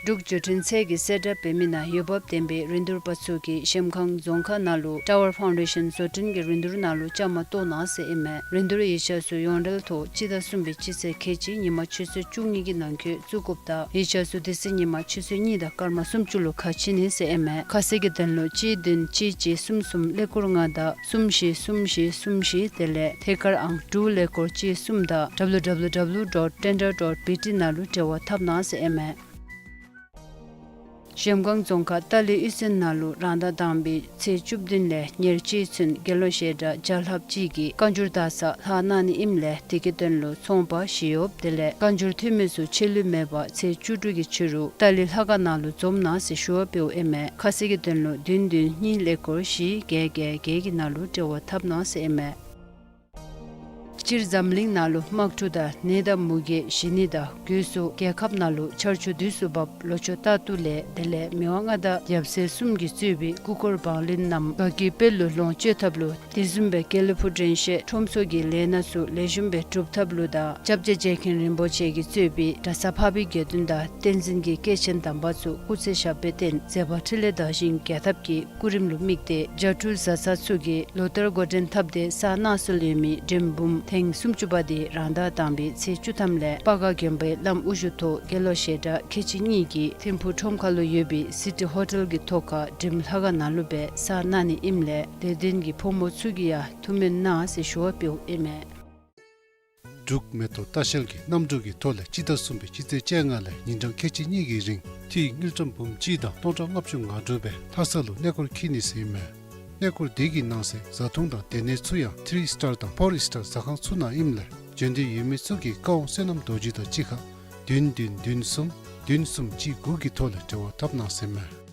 འབྲུག་བརྒྱུད་འཕྲིན་ཚད་ཀྱིས་གསལ་བསྒྲགས་འབད་མི་ནང་འོས་འབབ་ལྡན་པའི་རིན་བསྡུར་པ་ཚུ་གིས་གཞལམ་སྒང་རྫོང་ཁག་ནང་ལུ་ཊ་ཝར་ཕའུན་ཌེ་ཤཱན་བཟོ་སྐྲུན་གྱི་རིན་བསྡུར་ནང་ལུ་བཅའ་མར་གཏོགས་གནང་ཟེར་ཨིན་མས། རིན་བསྡུར་ཡིག་ཆ་ཚུ་ཡོངས་འབྲེལ་ཐོག་སྤྱི་ཟླ་གསུམ་པའི་སྤྱི་ཚེས་ཁལ་གཅིག་ཉིནམ་ཆུ་ཚོད་བཅུ་གཉིས་ཀྱི་ནང་འཁོད་བཙུགས་དགོཔ་དང་ཡིག་ཆ་ཚུ་དེ་ཚེ་ཉིནམ་ཆུ་ཚོད་གཉིས་དང་སྐར་མ་སུམ་ཅུ་ལུ་ཁ་ཕྱེ་ནི་ཟེར་ཨིན་མས། ཁ་གསལ་གྱི་དོན་ལུ་གཅིག་བདུན་གཅིག་གཅིག་གསུམ་གསུམ་ཀླད་ཀོར་ལྔ་དང་གསུམ་བཞི་གསུམ་བཞི་གསུམ་བཞི་དེ་ལས་ཐད་ཀར་ཨང་དྲུག་ཀླད་ཀོར་གཅིག་གསུམ་དང་ཌབ་ལུ་ཌབ་ལུ་ཌབ་ལུ་ཌོཊ་ཊེན་ཌར་ཌོཊ་བི་ཊི་ནང་ལུ་འབྲེལ་བ་འཐབ་གནང་ཟེར་ཨིན་མས། གཞལམ་སྒང་རྫོང་ཁག་ཏཱ་ལའི་གཡུས་ཚན་ནང་ལུ་རང་ཟླ་དང་པའི་ཚེས་བཅུ་བདུན་ལས་ཉེར་གཅིག་ཚུན་དགེ་སློང་བཤད་གྲྭ་བརྒྱ་ལྷགཔ་ཅིག་གིས་བཀའ་འགྱུར་དག་ས་ལྷག་གནང་ནི་ཨིནམ་ལས་དེ་གི་དོན་ལུ་ཚོང་པ་ཞི་གཡོགཔ་དེ་ལས་བཀའ་འགྱུར་འཐུས་མི་ཚུ་ཆད་ལུས་མེད་པར་ཚེས་བཅུ་དྲུག་གི་ཕྱི་རུ་ཏཱ་ལའི་ལྷ་ཁང་ནང་ལུ་འཛོམས་གནང་ཟེར་ཞུ་བ་འབདཝ་ཨིན་མས། ཁ་གསལ་གྱི་དོན་ལུ་བདུན་བདུན་གཉིས་ཀླད་ཀོར་བཞི་བརྒྱད་བརྒྱད་བརྒྱད་ཀྱི་ནང་ལུ་འབྲེལ་བ་འཐབ་གནང་ཟེར་ཨིན་མས། སྤྱིར་འཛམ་གླིང་ནང་ལུ་དམག་འཁྲུག་དང་ནད་དང་མུ་གེ་ཞི་ནི་དང་སྒོས་སུ་རྒྱལ་ཁབ་ནང་ལུ་ཆར་ཆུ་དུས་སུ་འབབ། ལོ་མཆོད་རྟ་ཏུ་ལས་དེ་ལས་མི་དབང་མངའ་བདག་ཡབ་སྲས་གསུམ་གྱིས་གཙོས་པའི་སྐུ་འཁོར་འབངས་བློན་རྣམས་དགའ་སྐྱིད་དཔལ་ལུ་ལོངས་སྤྱོད་ཐབས་ལུ་དེ་བཟུམ་སྦེ་དགེ་ལེགས་ཕུག་དྲན་ཤེས་ཁྲོམ་ཚོགས་ཀྱི་ལས་སྣ་ཚུ་ལེགས་ཤོམ་སྦེ་གྲུབ་ཐབས་ལུ་དང་སྐྱབས་རྗེ་རྗེ་མཁན་རིན་པོ་ཆེ་གིས་གཙོས་པའི་གྲྭ་ས་འཕགས་པའི་དགེ་འདུན་དང་བསྟན་འཛིན་གྱི་སྐྱེས་ཆེན་དམ་པ་ཚུ་སྐུ་ཚེ་ཞབས་པད་བརྟན་མཛད་པ་འཕྲིན་ལས་དར་ཞིང་རྒྱས་ཐབས་ཀྱི་སྐུ་རིམ་ལུ་དམིགས་ཏེ་རྒྱ་སྤྲུལ་བཟའ་ཚང་ཚུ་གིས་ལོ་ལྟར་འགོ་འདྲེན་འཐབ་སྟེ་གསར་གནང་སྲོལ་ཡོད་མི་འགྲེམས་འབུམ་ཐེངས་སུམ་ཅུ་པ་དེ་རང་ཟླ་དང་པའི་ཚེས་བཅུ་ཐམ་ལས་སྤ་སྒར་དགོན་པའི་བླམ་དབུ་བཞུགས་ཐོག་དགེ་སློང་བཤད་གྲྭ་ཁལ་གཅིག་གཉིས་ཀྱིས་ཐིམ་ཕུག་ཁྲོམ་ཁ་ལུ་ཡོད་པའི་སི་ཊི་ཧོ་ཊེལ་གྱི་ཐོག་ཁར་འགྲེམས་ལྷ་ཁང་ནང་ལུ་སྦེ་གསར་གནང་ནི་ཨིནམ་ལས་དད་ལྡན་གྱི་ཕོ་མོ་ཚུ་གིས་ཡང་ཐུགས་སྨོན་གནང་ཟེར་ཞུ་བ་འབདཝ་ཨིན་མས། འབྲུག་མེ་ཏོག་ལྟ་བཤལ་གྱིས་གནམ་གྲུ་གི་ཐོག་ལས་སྤྱི་ཟླ་གསུམ་པའི་སྤྱི་ཚེས་བཅོ་ལྔ་ལས་ཉིན་གྲངས་ཁལ་གཅིག་གཉིས་ཀྱི་རིང་ཏི་དངུལ་ཀྲམ་འབུམ་གཅིག་དང་སྟོང་ཕྲག་ལྔ་བཅུ་ང་དྲུག་སྦེ་ལྷ་ས་ལུ་གནས་སྐོར་འཁྱིད་ནི་ཟེར་ཨིན་མས། གནས་སྐོར་དེ་གི་ནང་གསེས་བཟའ་འཐུང་དང་སྡོད་གནས་ཚུ་ཡང་ཐི་རི་སི་ཊར་དང་ཕོར་སི་ཊར་ཟ་ཁང་ཚུ་ནང་ཨིནམ་ལས་བྱོན་འདོད་ཡོད་མི་ཚུ་གིས་བཀའ་དབང་བསོད་ནམས་རྡོ་རྗེ་དང་གཅིག་ཁར་བདུན་བདུན་བདུན་གསུམ་བདུན་གསུམ་གཅིག་དགུ་གི་ཐོག་ལས་འབྲེལ་བ་འཐབ་གནང་ཟེར་ཨིན་མས།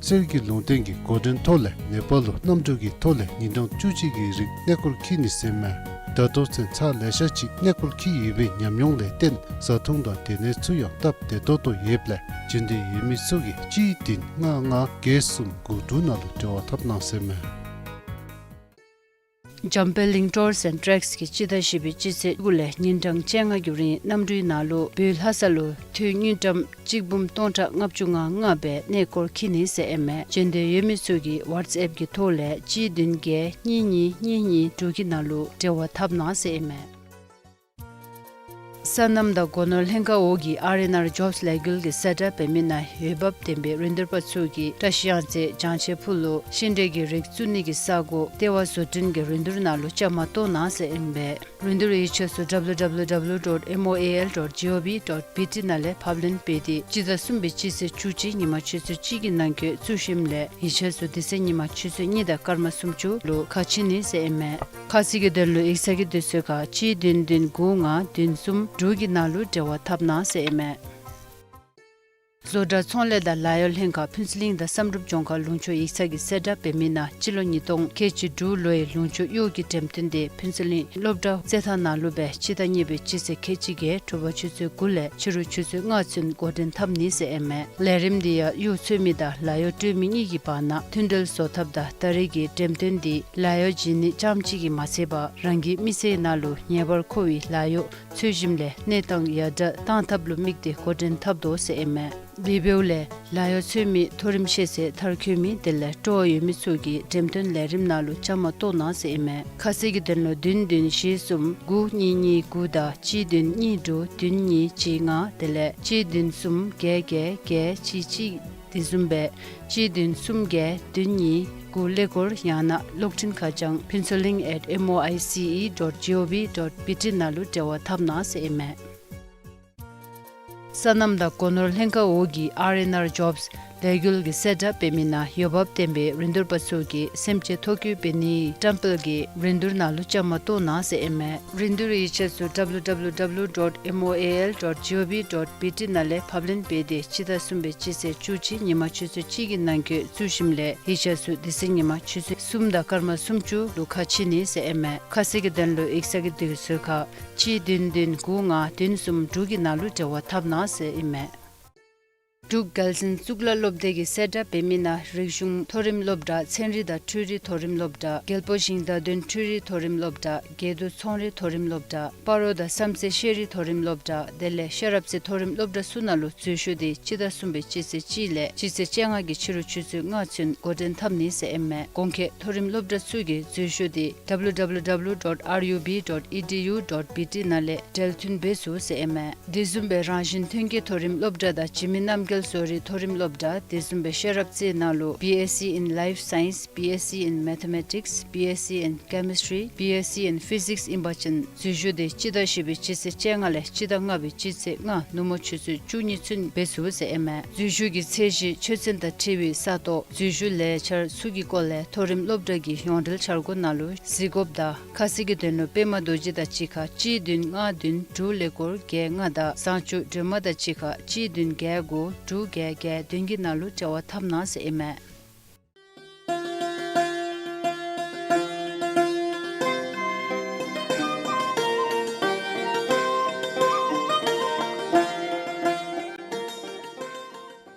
གསེར་གྱི་ལུང་བསྟན་གྱི་འགོ་འདྲེན་ཐོག་ལས་ནེ་པཱལ་ལུ་གནམ་གྲུ་གི་ཐོག་ལས་ཉིན་གྲངས་བཅུ་གཅིག་གི་རིང་གནས་སྐོར་འཁྱིད་ནི་ཟེར་ཨིན་མས། ད་ལྟོ་ཚུན་ཚར་ལེ་ཤ་ཅིག་གནས་སྐོར་འཁྱིད་ཡོད་པའི་ཉམས་མྱོང་ལས་བརྟེན་བཟའ་འཐུང་དང་སྡོད་གནས་ཚུ་ཡང་སྟབས་བདེ་ཏོག་ཏོ་ཡོདཔ་ལས་བྱོན་འདོད་ཡོད་མི་ཚུ་གིས་གཅིག་བདུན་ལྔ་ལྔ་བརྒྱད་གསུམ་དགུ་དྲུག་ནང་ལུ་འབྲེལ་བ་འཐབ་གནང་ཟེར་ཨིན་མས། འཇམ་དཔལ་གླིང་ཊུར་སི་ཨེནཌ་ཊེག་སི་གིས་སྤྱི་ཟླ་བཞི་པའི་སྤྱི་ཚེས་དགུ་ལས་ཉིན་གྲངས་བཅོ་ལྔ་གི་རིང་གནམ་གྲུའི་ནང་ལུ་བོད་ལྷ་ས་ལུ་དངུལ་ཀྲམ་གཅིག་འབུམ་སྟོང་ཕྲག་ལྔ་བཅུ་ང་ལྔ་སྦེ་གནས་སྐོར་འཁྱིད་ནི་ཟེར་ཨིན་མས། བྱོན་འདོད་ཡོད་མི་ཚུ་གིས་ཝཊས་ཨེཔ་གི་ཐོག་ལས་གཅིག་བདུན་བརྒྱད་གཉིས་གཉིས་གཉིས་གཉིས་དྲུག་གི་ནང་ལུ་འབྲེལ་བ་འཐབ་གནང་ཟེར་ཨིན་མས། སོ་ནམ་དང་སྒོ་ནོར་ལྷན་ཁག་འོག་གི་ཨར་ཨེན་ཨར་ཇོབས་ལས་འགུལ་གྱིས་གསལ་བསྒྲགས་འབད་མི་ནང་འོས་འབབ་ལྡན་པའི་རིན་བསྡུར་པ་ཚུ་གིས་བཀྲ་ཤིས་གཡང་རྩེ་བྱང་ཆེ་ཕུ་ལུ་ཤིང་འབྲས་ཀྱི་རིགས་བཙུགས་ནི་གི་ས་སྒོ་ལྟེ་བ་བཟོ་སྐྲུན་གྱི་རིན་བསྡུར་ནང་ལུ་བཅའ་མར་གཏོགས་གནང་ཟེར་ཨིན་པས། རིན་བསྡུར་ཡིག་ཆ་ཚུ་ཌབ་ལུ་ཌབ་ལུ་ཌབ་ལུ་ཌོཊ་ཨེམ་ཨོ་ཨེ་ཨེལ་ཌོཊ་ཇི་ཨོ་ཝི་ཌོཊ་བི་ཊི་ནང་ལས་ཕབ་ལེན་འབད་དེ་སྤྱི་ཟླ་གསུམ་པའི་སྤྱི་ཚེས་བཅུ་གཅིག་ཉིན་མ་ཆུ་ཚོད་གཅིག་གི་ནང་འཁོད་བཙུགས་ཞིནམ་ལས་ཡིག་ཆ་ཚུ་དེ་ཚེ་ཉིན་མ་ཆུ་ཚོད་གཉིས་དང་སྐར་མ་སུམ་ཅུ་ལུ་ཁ་ཕྱེ་ནི་ཟེར་ཨིན་མས། ཁ་གསལ་གྱི་དོན་ལུ་ཡིག་ཚང་གི་དུས་ཚོད་ཁར་གཅིག་བདུན་བདུན་དགུ་ལྔ་བདུན་གསུམ་དྲུག་གི་ནང་ལུ་འབྲེལ་བ་འཐབ་གནང་ཟེར་ཨིན་མས། བཟོ་གྲྭ་ཚོང་ལས་དང་ལཱ་གཡོག་ལྷན་ཁག་ཕུན་ཚོགས་གླིང་དང་བསམ་གྲུབ་ལྗོངས་མཁར་ལུང་ཕྱོགས་ཡིག་ཚང་གིས་གསལ་བསྒྲགས་འབད་མི་ནང་སྤྱི་ལོ་ཉིས་སྟོང་ཁལ་གཅིག་དྲུག་ལོའི་ལུང་ཕྱོགས་གཡོག་གི་འགྲེམས་སྟོན་དེ་ཕུན་ཚོགས་གླིང་སློབ་གྲྭ་རྩེད་ཐང་ནང་ལུ་སྦེ་སྤྱི་ཟླ་གཉིས་པའི་སྤྱི་ཚེས་ཁལ་གཅིག་བརྒྱད་དྲོ་པ་ཆུ་ཚོད་དགུ་ལས་ཕྱི་རུ་ཆུ་ཚོད་ལྔ་ཚུན་འགོ་འདྲེན་འཐབ་ནི་ཟེར་ཨིན་མས། ལས་རིམ་འདི་ཡང་གཡོག་འཚོལ་མི་དང་ལཱ་གཡོག་སྤྲོད་མི་གཉིས་ཀྱི་བར་ན་མཐུན་འབྲེལ་བཟོ་ཐབས་དང་ད་རེས་ཀྱི་འགྲེམས་སྟོན་འདི་ལཱ་གཡོག་བྱིན་ནི་རྐྱངམ་གཅིག་གིས་མ་ཚད་པར་རང་གི་མི་ཚེའི་ནང་ལུ་ངེས་པར་མཁོ་བའི་ལཱ་གཡོག་འཚོལ་ཞིནམ་ལས་གནས་སྟངས་ཡར་དྲག་གཏང་ཐབས་ལུ་དམིགས་ཏེ་འགོ་འདྲེན་འཐབ་དོ་ཟེར་ཨིན་མས། དེ་འབདཝ་ལས་ལཱ་གཡོག་འཚོལ་མི་མཐོ་རིམ་ཤེས་ཚད་མཐར་འཁྱོལ་མི་དེ་ལས་སྤྲོ་བ་ཡོད་མི་ཚུ་གིས་འགྲེམས་སྟོན་ལས་རིམ་ནང་ལུ་བཅའ་མར་གཏོགས་གནང་ཟེར་ཨིན་མས། ཁ་གསལ་གྱི་དོན་ལུ་བདུན་བདུན་བཞི་གསུམ་དགུ་གཉིས་གཉིས་དགུ་དང་གཅིག་བདུན་གཉིས་དྲུག་བདུན་གཉིས་གཅིག་ལྔ་དེ་ལས་གཅིག་བདུན་གསུམ་བརྒྱད་བརྒྱད་བརྒྱད་གཅིག་གཅིག་དེ་བཟུམ་སྦེ་གཅིག་བདུན་གསུམ་བརྒྱད་བདུན་གཉིས་དགུ་ཀླད་ཀོར་ཡང་ན་གློག་འཕྲིན་ཁ་བྱང་ཕུན་ཚོགས་གླིང་at M O I C E dot G O V dot B T ནང་ལུ་འབྲེལ་བ་འཐབ་གནང་ཟེར་ཨིན་མས། སོ་ནམ་དང་སྒོ་ནོར་ལྷན་ཁག་འོག་གི་R and R Jobs ལས་འགུལ་གྱིས་གསལ་བསྒྲགས་འབད་མི་ནང་འོས་འབབ་ལྡན་པའི་རིན་བསྡུར་པ་ཚུ་གིས་སེམས་ཅན་ཐོ་བཀོད་འབད་ནིའི་བཀྲམ་སྤེལ་གྱི་རིན་བསྡུར་ནང་ལུ་བཅའ་མར་གཏོགས་གནང་ཟེར་ཨིན་མས། རིན་བསྡུར་ཡིག་ཆ་ཚུ་W W W dot M O A L dot G O V dot B T ནང་ལས་ཕབ་ལེན་འབད་དེ་སྤྱི་ཟླ་གསུམ་པའི་སྤྱི་ཚེས་བཅུ་གཅིག་ཉིན་མ་ཆུ་ཚོད་གཅིག་གི་ནང་འཁོད་བཙུགས་ཞིནམ་ལས་ཡིག་ཆ་ཚུ་དེ་ཚེ་ཉིན་མ་ཆུ་ཚོད་གསུམ་དང་སྐར་མ་སུམ་ཅུ་ལུ་ཁ་ཕྱེ་ནི་ཟེར་ཨིན་མས། ཁ་གསལ་གྱི་དོན་ལུ་ཡིག་ཚང་གི་དུས་ཚོད་ཁར་གཅིག་བདུན་བདུན་དགུ་ལྔ་བདུན་གསུམ་དྲུག་གི་ནང་ལུ་འབྲེལ་བ་འཐབ་གནང་ཟེར་ཨིན་མས། འབྲུག་རྒྱལ་འཛིན་གཙུག་ལག་སློབ་སྡེ་གིས་གསལ་བསྒྲགས་འབད་མི་ནང་རིག་གཞུང་མཐོ་རིམ་སློབ་གྲྭ་ཚན་རིག་དང་འཕྲུལ་རིག་མཐོ་རིམ་སློབ་གྲྭ་རྒྱལ་པོ་ཞིང་བདག་དོན་འཕྲུལ་རིག་མཐོ་རིམ་སློབ་གྲྭ་དགེ་འདུན་ཚོང་རིག་མཐོ་རིམ་སློབ་གྲྭ་སྤ་རོ་དང་བསམ་རྩེ་ཤེས་རིག་མཐོ་རིམ་སློབ་གྲྭ་དེ་ལས་ཤེས་རབ་རྩེ་མཐོ་རིམ་སློབ་གྲྭ་ཚུ་ནང་ལུ་འཛུལ་ཞུགས་འདི་སྤྱི་ཟླ་གསུམ་པའི་སྤྱི་ཚེས་གཅིག་ལས་སྤྱི་ཚེས་བཅོ་ལྔ་གི་ཕྱི་རུ་ཆུ་ཚོད་ལྔ་ཚུན་འགོ་འདྲེན་འཐབ་ནི་ཟེར་ཨིན་མས། གོང་འཁོད་མཐོ་རིམ་སློབ་གྲྭ་ཚུ་གི་འཛུལ་ཞུགས་འདི་W W W dot R U B dot E D U dot B T ནང་ལས་འབྲེལ་མཐུད་འབད་ཚུགས་ཟེར་ཨིན་མས། དེ་བཟུམ་སྦེ་རང་བཞིན་ཐོན་སྐྱེད་མཐོ་རིམ་སློབ་གྲྭ་དང་འཇིགས་མེད་རྣམ་རྒྱལ་བཟོ་རིག་མཐོ་རིམ་སློབ་གྲྭ་དེ་བཟུམ་སྦེ་ཤེས་རབ་རྩེ་ནང་ལུ་B S c in Life Science, B S c in Mathematics, B S c in Chemistry, B S c in Physics ཨིན་པ་ཅིན་འཛུལ་ཞུགས་འདི་སྤྱི་ཟླ་བཞི་པའི་སྤྱི་ཚེས་བཅོ་ལྔ་ལས་སྤྱི་ཟླ་ལྔ་པའི་སྤྱི་ཚེས་ལྔ་ནུབ་མོ་ཆུ་ཚོད་བཅུ་གཉིས་ཚུན་འབད་ཚུགས་ཟེར་ཨིན་མས། འཛུལ་ཞུགས་ཀྱི་ཚད་གཞི་ཆོས་ཚན་དང་འཁྲིལ་བའི་ས་སྟོང་འཛུལ་ཞུགས་ལས་འཆར་ཚུ་གི་སྐོར་ལས་མཐོ་རིམ་སློབ་གྲྭ་གི་ཡོངས་འབྲེལ་འཆར་སྒོ་ནང་ལུ་གཟིགས་དགོཔ་དང་ཁ་གསལ་གྱི་དོན་ལུ་པདྨ་རྡོ་རྗེ་དང་གཅིག་ཁར་གཅིག་བདུན་ལྔ་བདུན་དྲུག་ཀླད་ཀོར་བརྒྱད་ལྔ་དང་བཟང་སྤྱོད་སྒྲོལ་མ་དང་གཅིག་ཁར་གཅིག་བདུན་བརྒྱད་དགུ་དྲུག་བརྒྱད་བརྒྱད་བདུན་གྱི་ནང་ལུ་འབྲེལ་བ་འཐབ་གནང་ཟེར་ཨིན་མས།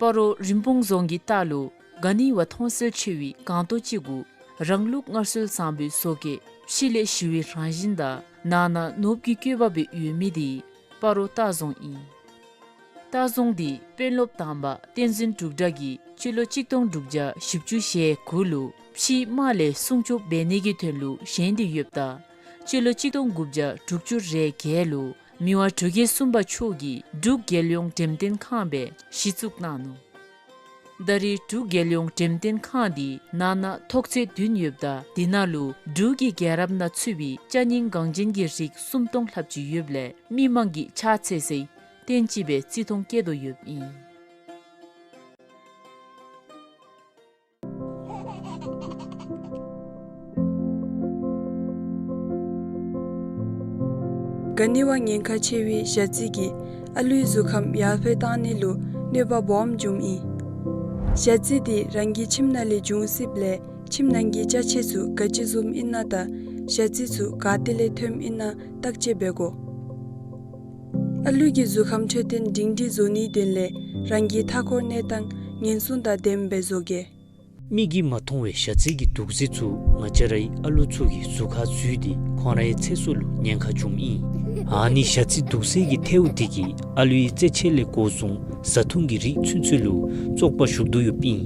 སྤ་རོ་རིན་སྤུངས་རྫོང་གི་ལྟག་ལུ་ག་ནི་བ་མཐོང་གསལ་ཆེ་བའི་སྒང་ཏོག་ཅིག་གུ་རང་ལུགས་སྔར་སྲོལ་བཟང་པོའི་བཟོ་བཀོད་ཕྱི་ལས་ཞི་བའི་རང་བཞིན་དང་ནང་ན་ནོར་བུ་གི་བཀོད་པ་སྦེ་ཡོད་མི་འདི་སྤ་རོ་ལྟ་རྫོང་ཨིན། ལྟ་རྫོང་འདི་དཔོན་སློབ་དང་པ་བསྟན་འཛིན་འབྲུག་སྒྲ་གིས་སྤྱི་ལོ་གཅིག་སྟོང་དྲུག་བརྒྱ་བཞི་བཅུ་ཞེ་དགུ་ལུ་ཕྱིའི་དམག་ལས་སྲུང་སྐྱོབ་འབད་ནི་གི་དོན་ལུ་བཞེངས་ཏེ་ཡོདཔ་ད་སྤྱི་ལོ་གཅིག་སྟོང་དགུ་བརྒྱ་དྲུག་ཅུ་རེ་བརྒྱད་ལུ་མི་དབང་འབྲུག་རྒྱལ་གསུམ་པ་མཆོག་གིས་འབྲུག་རྒྱལ་ཡོངས་འགྲེམས་སྟོན་ཁང་སྦེ་གཞི་བཙུགས་གནང་ནུག། ད་རེས་འབྲུག་རྒྱལ་ཡོངས་འགྲེམས་སྟོན་ཁང་འདི་ནང་ན་ཐོག་ཚད་བདུན་ཡོདཔ་ད་འདི་ནང་ལུ་འབྲུག་གི་རྒྱལ་རབས་ནང་ཚུད་པའི་ཅ་རྙིང་འགངས་ཅན་གྱི་རིགས་སུམ་སྟོང་ལྷགཔ་ཅིག་ཡོདཔ་ལས་མི་མང་གིས་ཕྱག་འཚལ་སའི་རྟེན་ཅིག་སྦེ་བརྩི་མཐོང་བསྐྱེད་དོ་ཡོདཔ་ཨིན། ག་ནི་བ་ཉེན་ཁ་ཆེ་བའི་ཞ་རྩི་གིས་ཨ་ལུའི་གཟུགས་ཁམས་ཡར་འཕེལ་གཏང་ནི་ལུ་གནོད་པ་སྦོམ་འབྱུངམ་ཨིན། ཞ་རྩི་འདི་རང་གི་ཁྱིམ་ནང་ལས་འབྱུང་སྲིདཔ་ལས་ཁྱིམ་ནང་གི་ཅ་ཆས་ཚུ་ག་ཅི་བཟུམ་ཨིན་ན་དང་ཞ་རྩི་ཚུ་ག་ཏེ་ལས་ཐོནམ་ཨིན་ན་བརྟག་དཔྱད་འབད་དགོ། ཨ་ལུ་གི་གཟུགས་ཁམས་འཕྲོད་བསྟེན་སྒྲིང་སྒྲིང་བཟོ་ནིའི་དོན་ལས་རང་གི་མཐའ་འཁོར་གནས་སྟངས་ཉེན་སྲུང་དང་ལྡནམ་སྦེ་བཟོ་དགོ། མིག་གིས་མ་མཐོང་བའི་ཞ་རྩི་གི་དུག་རྫས་ཚུ་ང་བཅས་རའི་ཨ་ལུ་ཚུ་གི་གཟུགས་ཁར་འཛུལ་ཏེ་ཁོང་རའི་ཚེ་སྲོག་ལུ་ཉེན་ཁ་འབྱུངམ་ཨིན། ཨ་ནི་ཞ་རྩི་དུག་རྫས་ཀྱི་ཐལཝ་དེ་གིས་ཨ་ལུའི་རྩེད་ཆས་ལས་འགོ་བཟུང་བཟའ་འཐུང་གི་རིགས་ཚུན་ཚོད་ལུ་བཙོག་པ་ཞུགས་དོ་ཡོདཔ་ཨིན།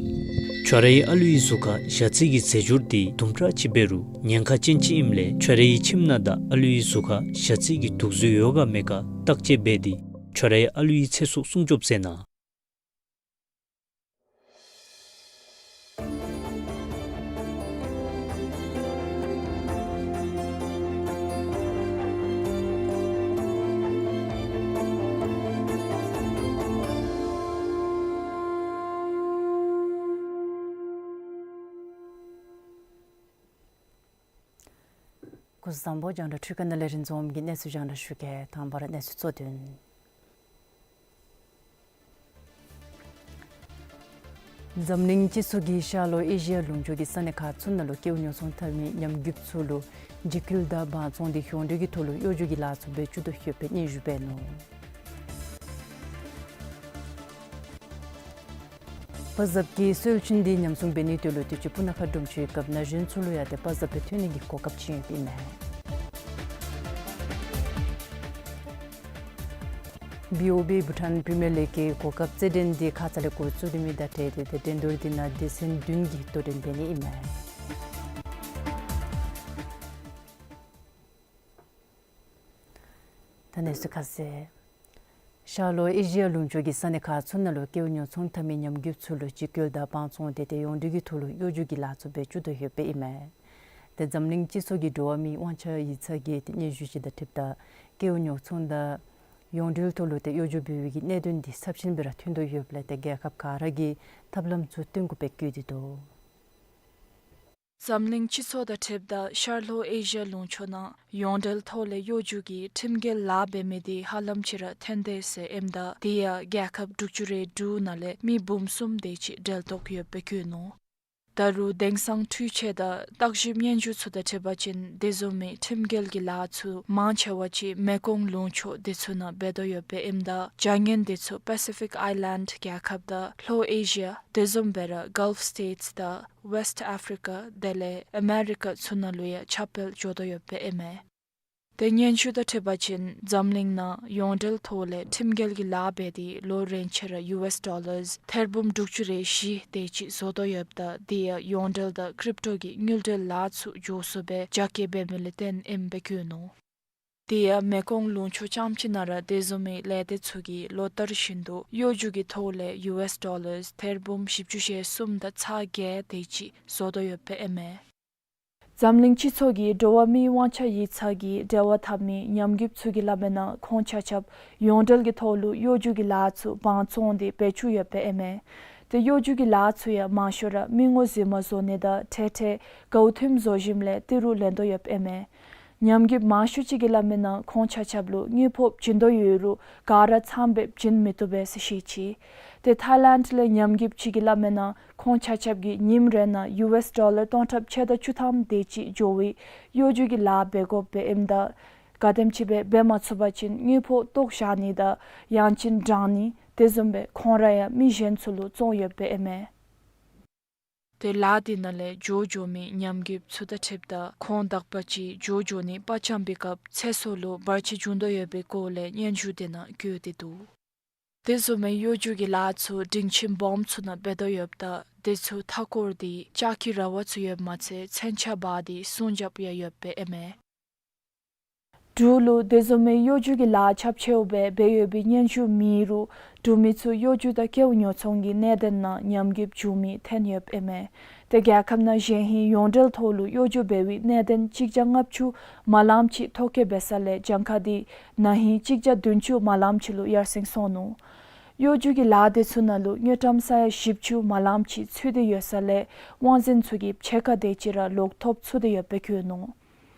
ཁྱོད་རའི་ཨ་ལུའི་གཟུགས་ཁར་ཞ་རྩི་གི་རྫས་སྦྱོར་དེ་དུམ་གྲ་ཅིག་འབད་རུང་ཉེན་ཁ་ཅན་ཅིག་ཨིནམ་ལས་ཁྱོད་རའི་ཁྱིམ་ནང་དང་ཨ་ལུའི་གཟུགས་ཁར་ཞ་རྩི་གི་དུག་རྫས་ཡོད་ག་མེད་ག་བརྟག་དཔྱད་འབད་དེ་ཁྱོད་རའི་ཨ་ལུའི་ཚེ་སྲོག་སྲུང་སྐྱོབ་མཛད་གནང་། སྐུ་གཟུགས་བཟང་པོ། རྒྱང་བསྒྲགས་འཕྲུལ་ཁང་ནང་ལས་རིན་འཛོམས་ཀྱིས་གནས་ཚུལ་རྒྱང་བསྒྲགས་ཞུ་གེ། དང་པ་ར་གནས་ཚུལ་གཙོ་དོན། འཛམ་གླིང་སྤྱི་ཚོགས་ཀྱིས་ཤར་ལྷོ་ཨེ་ཤི་ཡ་ལུང་ཕྱོགས་ཀྱི་ས་གནས་ཁག་ཚུ་ནང་ལུ་སྐྱེ་བོ་ཉོ་ཚོང་འཐབ་མི་ཉམས་རྒུདཔ་ཚུ་ལུ་འཇིགས་སྐུལ་དང་དབང་བཙོང་དེ་ཡོངས་འབྲེལ་གྱི་ཐོག་ལུ་གཡོ་སྒྱུ་གི་ལཱ་ཚུ་འབད་བཅུག་དོ་ཡོདཔ་སྦེ་སྙན་ཞུ་འབད་ནུག། དཔའ་ཟབ་ཀྱི་སྲོལ་རྒྱུན་འདི་ཉམས་སྲུང་འབད་ནིའི་དོན་ལུ་དུས་ཅི་སྤུ་ན་ཁ་སྒྲོམ་ཆུའི་རྒཔོ་ན་གཞོན་ཚུ་ལུ་ཡང་ཏེ་དཔའ་ཟབ་སྦེ་ཐོན་ནི་གི་གོ་སྐབས་བྱིན་ཡོདཔ་ཨིན་མས། བི་ཨོ་བི་བྷུ་ཊཱན་པི་རི་མི་ཡར་ལིག་གི་གོ་སྐབས་རྩེད་འགྲན་འདི་ཁ་ཙ་ལས་འགོ་བཙུགས་ཏེ་མི་དང་འབྲེལ་ཏེ་ཏེ་འགྲན་བསྡུར་འདི་ནང་སྡེ་ཚན་བདུན་གྱིས་དོ་འགྲན་འབད་ནི་ཨིན་མས། ད་གནས་ཚུལ་ཁ་གསལ། ཤར་ལྷོ་ཨེ་ཤི་ཡ་ལུང་ཕྱོགས་ཀྱི་ས་གནས་ཁག་ཚུ་ནང་ལུ་སྐྱེ་བོ་ཉོ་ཚོང་འཐབ་མི་ཉམས་རྒུདཔ་ཚུ་ལུ་འཇིགས་སྐུལ་དང་དབང་བཙོང་དེ་ཏེ་ཡོངས་འབྲེལ་གྱི་ཐོག་ལུ་གཡོ་སྒྱུ་གི་ལཱ་ཚུ་འབད་བཅུག་དོ་ཡོདཔ་ཨིན་མས། ཏེ་འཛམ་གླིང་སྤྱི་ཚོགས་ཀྱི་འགྲོ་བ་མིའི་དབང་ཆ་ཡིག་ཚང་གི་ཏེ་སྙན་ཞུ་ཅིག་དང་འཁྲིལཝ་ད་སྐྱེ་བོ་ཉོ་ཚོང་དང་ཡོངས་འབྲེལ་ཐོག་ལུ་ཏེ་གཡོ་སྒྱུ་འབད་བའི་གི་གནད་དོན་འདི་ཚབས་ཆེན་སྦེ་ར་ཐོན་དོ་ཡོདཔ་ལས་ཏེ་རྒྱལ་ཁབ་ག་ར་གིས་ཐབས་ལམ་ཚུ་བཏོན་དགོཔ་སྦེ་བཀོད་དེ་འདུག། འཛམ་གླིང་སྤྱི་ཚོགས་དང་འཁྲིལཝ་ད་ཤར་ལྷོ་ཨེ་ཤི་ཡ་ལུང་ཕྱོགས་ནང་ཡོངས་འབྲེལ་ཐོག་ལས་གཡོ་སྒྱུ་གི་ཁྲིམས་འགལ་ལཱ་འབད་མི་འདི་ཧ་ལམ་ཅིག་ར་ཐོན་དེས་ཟེར་ཨིནམ་ད་དེ་ཡང་རྒྱལ་ཁབ་དྲུག་ཅུ་རེ་དྲུག་ནང་ལས་མི་འབུམ་གསུམ་དེ་ཅིག་འབྲེལ་གཏོགས་ཡོདཔ་སྦེ་བཀོད་ནུག། ད་རུང་དེང་སང་འཕྲུལ་ཆས་དང་བརྟག་ཞིབ་སྙན་ཞུ་ཚུ་དང་འཁྲིལ་བ་ཅིན་དེ་བཟུམ་མའི་ཁྲིམས་འགལ་གྱི་ལཱ་ཚུ་མང་ཆེ་བ་ཅིག་མེ་ཀོང་ལུང་ཕྱོགས་དེ་ཚུ་ནང་འབད་དོ་ཡོདཔ་སྦེ་ཨིནམ་ད་བྱ་ངན་དེ་ཚུ་པ་སི་ཕིག་ཨའི་ལེནཌ་རྒྱལ་ཁབ་དང་ལྷོ་ཨེ་ཤི་ཡ་དེ་བཟུམ་སྦེ་ར་གཱལཕ་སི་ཊེཊསི་དང་ཝེསཊ་ཨཕ་རི་ཀ་དེ་ལས་ཨ་མེ་རི་ཀ་ཚུ་ནང་ལུ་ཡང་ཁྱབ་སྤེལ་འགྱོ་དོ་ཡོདཔ་སྦེ་ཨིན་མས། ཏེ་སྙན་ཞུ་དང་འཁྲིལ་བ་ཅིན་འཛམ་གླིང་ནང་ཡོངས་འབྲེལ་ཐོག་ལས་ཁྲིམས་འགལ་གྱི་ལཱ་འབད་དེ་ལོ་རེ་ཆ་ར་ཡུ་ཨེསི་ཌོ་ལརསི་ཐེར་འབུམ་དྲུག་ཅུ་རེ་བཞི་དེ་ཅིག་བཟོ་དོ་ཡོདཔ་ད་དེ་ཡང་ཡོངས་འབྲེལ་དང་ཀྲིབ་ཊོ་གི་དངུལ་འབྲེལ་ལཱ་ཚུ་མགྱོགས་སུ་སྦེ་རྒྱ་སྐྱེད་འབད་མི་ལས་བརྟེན་ཨིནམ་སྦེ་བཀོད་ནུག། དེ་ཡང་མེ་ཀོང་ལུང་ཕྱོགས་རྐྱངམ་ཅིག་ནང་ར་དེ་བཟུམ་མའི་ལས་སྡེ་ཚུ་གིས་ལོ་ལྟར་བཞིན་དུ་གཡོ་སྒྱུ་གི་ཐོག་ལས་ཡུ་ཨེསི་ཌོ་ལརསི་ཐེར་འབུམ་བཞི་བཅུ་ཞེ་གསུམ་དང་ཚག་བརྒྱད་དེ་ཅིག་བཟོ་དོ་ཡོདཔ་སྦེ་ཨིན་མས། འཛམ་གླིང་སྤྱི་ཚོགས་ཀྱི་འགྲོ་བ་མིའི་དབང་ཆ་ཡིག་ཚང་གིས་འབྲེལ་བ་འཐབ་མི་ཉམས་རྒུདཔ་ཚུ་གིས་སླབ་མིའི་ནང་ཁོང་ཆ་ཁྱབ་ཡོངས་འབྲེལ་གྱི་ཐོག་ལུ་གཡོ་སྒྱུ་གི་ལཱ་ཚུ་དབང་བཙོང་དེ་འབད་བཅུག་ཡོདཔ་སྦེ་ཨིན་མས། ཏེ་གཡོ་སྒྱུ་གི་ལཱ་ཚུ་ཡང་མང་ཤོས་ར་མི་ངོ་རྫུན་མ་བཟོ་ནི་དང་ཁྲལ་ཁྲལ་གོ་ཐུམ་བཟོ་ཞིནམ་ལས་ཏི་རུ་ལེན་དོ་ཡོདཔ་ཨིན་མས། ཉམས་རྒུདཔ་མང་ཤོས་ཅིག་གིས་སླབ་མིའི་ནང་ཁོང་ཆ་ཁྱབ་ལུ་དངུལ་ཕོགས་བྱིན་དོ་ཡོད་རུང་ག་ར་ཚངམ་སྦེ་བྱིན་མི་བཏུབ་པས་ཟེར་བཤད་ཅི། ཏེ་ཐཱའི་ལེནཌ་ལས་ཉམས་རྒུདཔ་ཅིག་གིས་སླབ་མིའི་ནང་ཁོང་ཆ་ཁྱབ་ཀྱིས་ཉིནམ་རེ་ནང་ཡུ་ཨེསི་ཌོ་ལར་སྟོང་ཕྲག་ཕྱེད་དང་བཅུ་ཐམ་དེ་ཅིག་འགྱོ་བའི་གཡོ་སྒྱུ་གི་ལཱ་འབད་དགོཔ་སྦེ་ཨིནམ་ད་ག་དེམ་ཅིག་སྦེ་འབད་མ་ཚུགས་པ་ཅིན་དངུལ་ཕོགས་བཏོག་བཞག་ནི་དང་ཡང་ཅིན་དྲང་ནི་དེ་བཟུམ་སྦེ་ཁོང་ར་ཡང་མི་གཞན་ཚུ་ལུ་བཙོང་ཡོདཔ་སྦེ་ཨིན་མས། ཏེ་ལཱ་དེ་ནང་ལས་འགྱོ་འགྱོ་མི་ཉམས་རྒུདཔ་ཚུ་དང་འཁྲིལཝ་ད་ཁོང་དག་པ་ཅིག་འགྱོ་འགྱོ་ནི་དཔའ་བཅམ་པའི་སྐབས་ཚེ་སྲོག་ལུ་བར་ཆད་བྱུང་དོ་ཡོད་པའི་སྐོར་ལས་སྙན་ཞུ་དེ་ནང་བཀོད་དེ་འདུག། དེ་བཟུམ་མའི་གཡོ་སྒྱུ་གི་ལཱ་ཚུ་སྒྲིང་ཆེན་སྦོམ་ཚུ་ནང་འབད་དོ་ཡོདཔ་ད་དེ་ཚུ་མཐའ་སྐོར་དེ་ལྕགས་ཀྱི་ར་བ་ཚུ་ཡོདཔ་མ་ཚད་མཚོན་ཆ་འབག་སྟེ་སྲུང་རྒྱབ་ཡང་ཡོདཔ་སྦེ་ཨིན་མས། འབྲུག་ལུ་དེ་བཟུམ་མའི་གཡོ་སྒྱུ་གི་ལཱ་ཁྱབ་ཆེཝ་སྦེ་འབད་ཡོད་པའི་སྙན་ཞུ་མེད་རུང་འབྲུག་མི་ཚུ་གཡོ་སྒྱུ་དང་སྐྱེ་བོ་ཉོ་ཚོང་གི་གནད་དོན་ནང་ཉམས་རྒུདཔ་བྱུང་མི་ཐོན་ཡོདཔ་ཨིན་མས། ཏེ་རྒྱལ་ཁབ་ནང་གཞན་ཧིང་ཡོངས་འབྲེལ་ཐོག་ལུ་གཡོ་སྒྱུ་འབད་བའི་གནད་དོན་གཅིག་བརྒྱ་ལྔ་བཅུ་མ་ལངམ་ཅིག་ཐོ་བཀོད་འབད་ས་ལས་གྱངས་ཁ་དེ་ན་ཧིང་གཅིག་བརྒྱ་བདུན་ཅུ་མ་ལངམ་ཅིག་ལུ་ཡར་སེང་སོང་ནུག། གཡོ་སྒྱུ་གི་ལཱ་དེ་ཚུ་ནང་ལུ་དངུལ་ཀྲམ་ས་ཡ་བཞི་བཅུ་མ་ལངམ་ཅིག་ཚུད་དེ་ཡོད་ས་ལས་དབང་འཛིན་ཚུ་གིས་ཕྱེད་ཀ་དེ་ཅིག་ར་ལོག་ཐོབ་ཚུགས་ཏེ་ཡོདཔ་སྦེ་བཀོད་ནུག།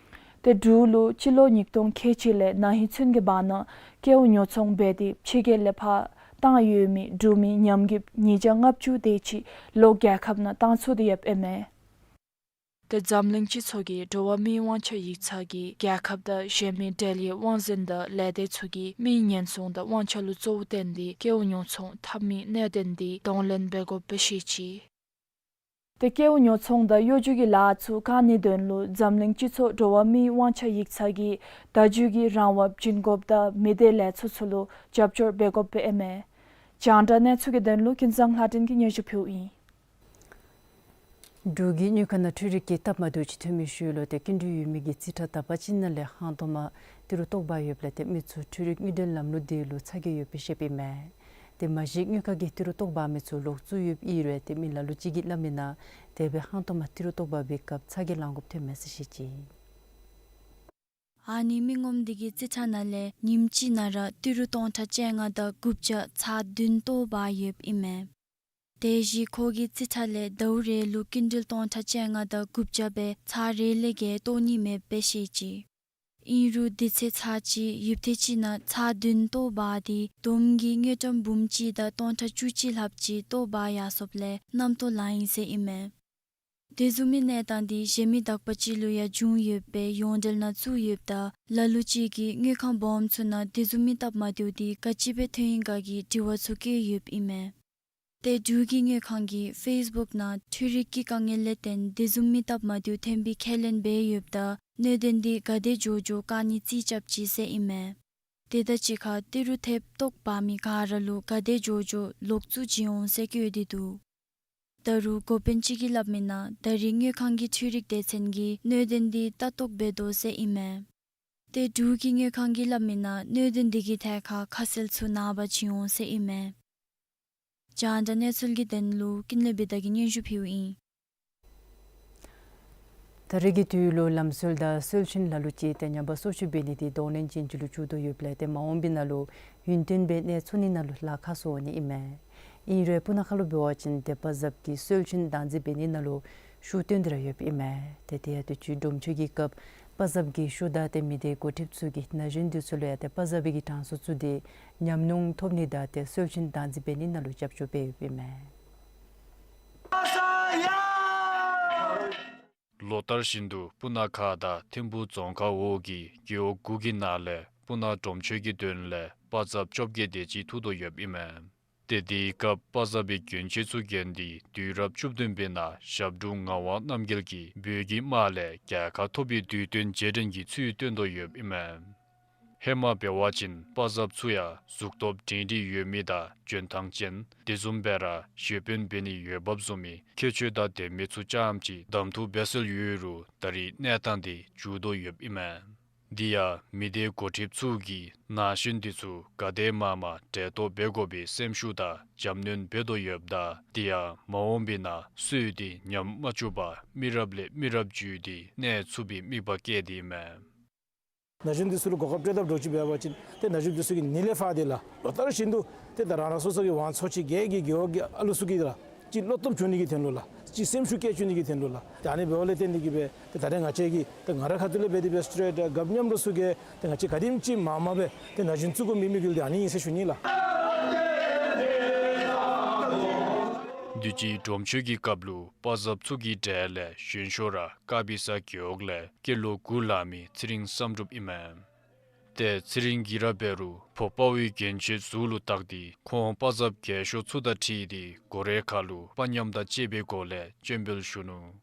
ཏེ་འབྲུག་ལུ་སྤྱི་ལོ་ཉིས་སྟོང་ཁལ་གཅིག་ལས་ན་ཧིང་ཚུན་གྱི་བར་ན་སྐྱེ་བོ་ཉོ་ཚོང་འབད་དེ་ཕྱི་རྒྱལ་ལས་ཕར་བཏང་ཡོད་མི་འབྲུག་མི་ཉམས་རྒུདཔ་ཉིས་བརྒྱ་ལྔ་བཅུ་དེ་ཅིག་ལོག་རྒྱལ་ཁབ་ནང་བཏང་ཚུགས་ཏེ་ཡོདཔ་ཨིན་མས། ཏེ་འཛམ་གླིང་སྤྱི་ཚོགས་ཀྱི་འགྲོ་བ་མིའི་དབང་ཆ་ཡིག་ཚང་གིས་རྒྱལ་ཁབ་དང་གཞན་མི་འབྲེལ་ཡོད་དབང་འཛིན་དང་ལས་སྡེ་ཚུ་གིས་མི་ཉེན་སྲུང་དང་དབང་ཆ་ལུ་གཙོ་བོ་བསྟེན་ཏེ་སྐྱེ་བོ་ཉོ་ཚོང་འཐབ་མི་གནད་དོན་དེ་གདོང་ལེན་འབད་དགོཔ་སྦེ་བཤད་ཅི། ཏེ་སྐྱེ་བོ་ཉོ་ཚོང་དང་གཡོ་སྒྱུ་གི་ལཱ་ཚུ་བཀག་ནིའི་དོན་ལུ་འཛམ་གླིང་སྤྱི་ཚོགས་འགྲོ་བ་མིའི་དབང་ཆ་ཡིག་ཚང་གིས་བརྡ་བརྒྱུད་ཀྱི་རང་དབང་བྱིན་དགོཔ་དང་མི་སྡེ་ལས་ཚོགས་ཚུ་ལུ་རྒྱབ་སྐྱོར་འབད་དགོཔ་སྦེ་ཨིན་མས། རྒྱང་བསྒྲགས་གནས་ཚུལ་གྱི་དོན་ལུ་ཀུན་བཟང་ལྷ་སྒྲོན་གྱིས་སྙན་ཞུ་ཕུལཝ་ཨིན། འབྲུག་གི་དངུལ་ཁང་ནང་འཕྲུལ་རིག་གི་སྟབས་མ་བདེཝ་ཅིག་ཐོན་མི་ཤུལ་ལུ་ཏེ་སྐྱིན་འགྲུལ་ཡོད་མི་གི་རྩིས་ཁྲ་དག་པ་ཅིག་ནང་ལས་ཧང་སྟོང་མ་ཏི་རུ་བཏོག་འབག་ཡོདཔ་ལས་ཏེ་མི་ཚུ་འཕྲུལ་རིག་དངུལ་འབྲེལ་ལམ་ལུགས་དེ་ལུ་ཚ་གྱང་ཡོདཔ་སྦེ་བཤདཔ་ཨིན་མས། ཏེ་མ་གཞི་དངུལ་ཁང་གིས་ཏི་རུ་བཏོག་འབག་མི་ཚུ་ལོག་བཙུགས་ཡོདཔ་ཨིན་རུང་ཏེ་མི་ལ་ལུ་ཅིག་གིས་སླབ་མིའི་ནང་དེ་སྦེ་ཧང་སྟོང་མ་ཏི་རུ་བཏོག་འབག་པའི་སྐབས་ཚ་གྱང་ལང་དགོཔ་ཐོན་མས་ཟེར་བཤད་ཅི། ཨ་ནི་མི་ངོམ་དེ་གི་རྩིས་ཁྲ་ནང་ལས་ཉིནམ་གཅིག་ནང་ར་ཏི་རུ་སྟོང་ཕྲག་བཅོ་ལྔ་དང་དགུ་བརྒྱ་ཚར་བདུན་བཏོག་འབག་ཡོདཔ་ཨིན་མས། དེ་བཞིན་ཁོ་གི་རྩིས་ཁྲ་ལས་ཟླཝ་རེ་ལུ་སྐྱིན་འགྲུལ་སྟོང་ཕྲག་བཅོ་ལྔ་དང་དགུ་བརྒྱ་སྦེ་ཚར་རེ་ལས་བརྒལ་བཏོག་ནི་མེདཔ་སྦེ་བཤད་ཅི། ཨིན་རུང་དུས་ཚོད་ཚར་གཅིག་ཡུདཔ་ཐེངས་གཅིག་ནང་ཚར་བདུན་ལྟོ་འབག་སྟེ་བསྡོམས་ཀྱིས་དངུལ་ཀྲམ་འབུམ་གཅིག་དང་སྟོང་ཕྲག་བཅུ་གཅིག་ལྷགཔ་ཅིག་ལྟོ་འབག་ཡར་སོཔ་ལས་རྣམ་རྟོག་ལང་ཡི་ཟེར་ཨིན་མས། དེ་བཟུམ་མའི་གནས་སྟངས་འདི་གཞན་མི་དག་པ་ཅིག་ལུ་ཡང་བྱུང་ཡོདཔ་སྦེ་ཡོངས་འབྲེལ་ནང་བཙུགས་ཡོདཔ་ད་ལ་ལུ་ཅིག་གིས་དངུལ་ཁང་སྦོམ་ཚུ་ནང་དེ་བཟུམ་མའི་སྟབས་མ་བདེཝ་འདི་ག་ཅི་སྦེ་ཐོན་ཡི་ག་གི་དྲི་བ་ཚུ་བཀོད་ཡོདཔ་ཨིན་མས། ཏེ་འབྲུག་གི་དངུལ་ཁང་གིས་ཕེསི་བུཀ་ནང་འཕྲུལ་རིག་གི་དཀའ་ངལ་ལས་བརྟེན་དེ་བཟུམ་མའི་སྟབས་མ་བདེཝ་ཐོན་པའི་ཁས་ལེན་འབད་ཡོདཔ་ད་གནད་དོན་འདི་ག་དེ་མགྱོགས་མགྱོགས་བཀག་ནི་རྩིས་རྐྱབ་ཅི་ཟེར་ཨིན་མས། དེ་དང་གཅིག་ཁར་ཏི་རུ་ཐེབས་ལྟོ་འབག་མི་ག་ར་ལུ་ག་དེ་མགྱོགས་མགྱོགས་ལོག་བཙུགས་བྱིན་འོང་ཟེར་བཀོད་དེ་འདུག། ད་རུང་འགོ་དཔོན་ཅིག་གིས་སླབ་མི་ནང་ད་རེས་དངུལ་ཁང་གི་འཕྲུལ་རིག་སྡེ་ཚན་གྱིས་གནད་དོན་འདི་ལྟ་རྟོག་འབད་དོ་ཟེར་ཨིན་མས། ཏེ་འབྲུག་གི་དངུལ་ཁང་གིས་སླབ་མི་ནང་གནད་དོན་འདི་གི་ཐད་ཁར་ཁ་གསལ་ཚུ་ནངས་པ་བྱིན་འོང་ཟེར་ཨིན་མས། རྒྱང་བསྒྲགས་གནས་ཚུལ་གྱི་དོན་ལུ་ཀུན་ལེགས་བི་དྷ་གིས་སྙན་ཞུ་ཕུལཝ་ཨིན། ད་རེས་ཀྱི་དུས་ལུ་ལམ་སྲོལ་དང་སྲོལ་རྒྱུན་ལ་ལུ་ཅིག་ཏེ་ཉམས་པ་སོར་ཆུད་འབད་ནི་འདི་གདོང་ལེན་ཅན་ཅིག་ལུ་གྱུར་དོ་ཡོདཔ་ལས་ཏེ་མ་འོངས་པའི་ནང་ལུ་ཡུན་བརྟན་སྦེ་གནས་ཚུགས་ནི་ནང་ལུ་ལཱ་ཁག་སོང་ནི་ཨིན་མས། ཨིན་རུང་སྤུ་ན་ཁ་ལུ་འབད་བ་ཅིན་ཏེ་པ་ཛབ་ཀྱི་སྲོལ་རྒྱུན་བདག་འཛིན་འབད་ནི་ནང་ལུ་ཤུགས་བཏོན་ཏེ་ར་ཡོདཔ་ཨིན་མས། ཏེ་དེ་ཡང་དུས་ཅི་སྒྲོམ་མཆོད་ཀྱི་སྐབས་པ་ཛབ་རྒས་ཤོས་དང་ཏེ་མི་སྡེ་འགོ་ཁྲིདཔ་ཚུ་གིས་ན་གཞོན་འདི་ཚུ་ལུ་ཡང་ཏེ་པ་ཛབ་པའི་གི་གྲངས་སུ་བཙུགས་ཏེ་ཉམས་མྱོང་ཐོབ་ནི་དང་ཏེ་སྲོལ་རྒྱུན་བདག་འཛིན་འབད་ནི་ནང་ལུ་རྒྱབ་སྐྱོར་འབད་ཡོདཔ་ཨིན་མས། ལོ་ལྟར་བཞིན་དུ་སྤུ་ན་ཁ་དང་ཐིམ་ཕུ་རྫོང་ཁག་འོག་གི་རྒེད་འོག་དགུ་གི་ནང་ལས་སྤུ་ན་སྒྲོམ་མཆོད་ཀྱི་དོན་ལས་པ་ཛབ་བཅོ་བརྒྱད་དེ་ཅིག་ཐུག་དོ་ཡོདཔ་ཨིན་མས། ཏེ་དེའི་སྐབས་པ་ཛབ་པའི་གྱོན་ཆས་ཚུ་གྱོན་ཏེ་དུས་རབས་བཅུ་བདུན་པའི་ནང་ཞབས་དྲུང་ངག་དབང་རྣམ་རྒྱལ་གྱིས་བོད་ཀྱི་དམག་ལས་རྒྱལ་ཁ་ཐོབ་པའི་དུས་སྟོན་རྗེས་དྲན་གྱི་ཚུལ་སྟོན་དོ་ཡོདཔ་ཨིན་མས། ཧེ་མ་འབད་བ་ཅིན་པ་ཛབ་ཚུ་ཡང་གཟུགས་སྟོབས་སྒྲིང་སྒྲིང་ཡོད་མི་དང་འཇོན་ཐང་ཅན་དེ་བཟུམ་སྦེ་ར་གཞས་དཔོན་འབད་ནི་འོས་འབབ་བཟུང་མི་ཁྱད་ཆོས་དང་ལྡན་མི་ཚུ་རྐྱངམ་ཅིག་གདམ་འཐུ་འབད་སྲོལ་ཡོད་རུང་ད་རེས་གནས་སྟངས་འདི་འགྱུར་དོ་ཡོདཔ་ཨིན་མས། དེ་ཡང་མི་སྡེ་འགོ་ཁྲིདཔ་ཚུ་གིས་ན་གཞོན་འདི་ཚུ་ག་དེ་མང་མང་གྲལ་གཏོགས་འབད་དགོ་པའི་སེམས་ཤུགས་དང་རྒྱབ་སྣོན་འབད་དོ་ཡོདཔ་ད་དེ་ཡང་མ་འོངས་པའི་ནང་སྲོལ་འདི་ཉམས་མ་བཅུག་པར་མི་རབས་ལས་མི་རབས་བརྒྱུད་དེ་གནས་ཚུགས་པའི་དམིགས་པ་བསྐྱེད་དེ་ཨིན་མས། ན་གཞོན་འདི་ཚུ་ལུ་གོ་སྐབས་སྤྲོད་ཐབས་འདྲཝ་ཅིག་འབད་བ་ཅིན་ཏེ་ན་གཞོན་འདི་ཚུ་གིས་ནི་ལས་ཕར་འདི་ལགས་ལོ་ལྟར་བཞིན་དུ་ཏེ་ད་རང་རང་སོ་སོ་གི་དབང་ཚད་ཅིག་སྒེར་གྱི་རྒེད་འོག་གི་ཨ་ལུ་ཚུ་གི་ལགས་ཅིག་བློ་སྟོབས་བྱུང་ནི་གི་དོན་ལུ་ལགས་ཅིག་སེམས་ཤུགས་བསྐྱེད་བཅུག་ནི་གི་དོན་ལུ་ལགས། ཏེ་ཨ་ནི་འབདཝ་ལས་བརྟེན་ཏེ་གིས་སྦེ་ཏེ་ད་རེས་ང་བཅས་ཀྱིས་ཏེ་ང་རའི་ཁ་ཐུག་ལས་འབད་དེ་སྦེ་སྤྲོད་དེ་རྒཔོ་མཉམ་རོགས་ཚུ་གིས་ཏེ་ང་བཅས་ག་དེམ་ཅིག་མང་མང་སྦེ་ཏེ་ན་གཞོན་བཙུགས་དགོ་མི་དམིགས་ཡུལ་འདི་ཨ་ནི་ཨིན་ཟེར་ཞུ་ནི་ལགས། དུས་ཅི་སྒྲོམ་མཆོད་ཀྱི་སྐབས་ལུ་པ་ཛབ་ཚུ་གི་གྲས་ལས་གཞོན་ཤོས་ར་དཀར་སྦི་ས་རྒེད་འོག་ལས་སྐྱེས་ལོ་དགུ་ལང་མི་ཚེ་རིང་བསམ་གྲུབ་ཨིན་མས། ཏེ་ཚེ་རིང་གིས་ར་འབད་རུང་བོད་པ་བའི་གྱོན་ཆས་གཟུགས་ལུ་བཏགས་ཏེ་ཁོང་པ་ཛབ་རྒས་ཤོས་ཚུ་དང་འཁྲིལ་ཏེ་སྒོ་རའི་ཁ་ལུ་པ་མཉམ་དང་བཅས་པའི་སྒོ་ལས་སྤྱན་འབུལ་ཞུ་ནུག།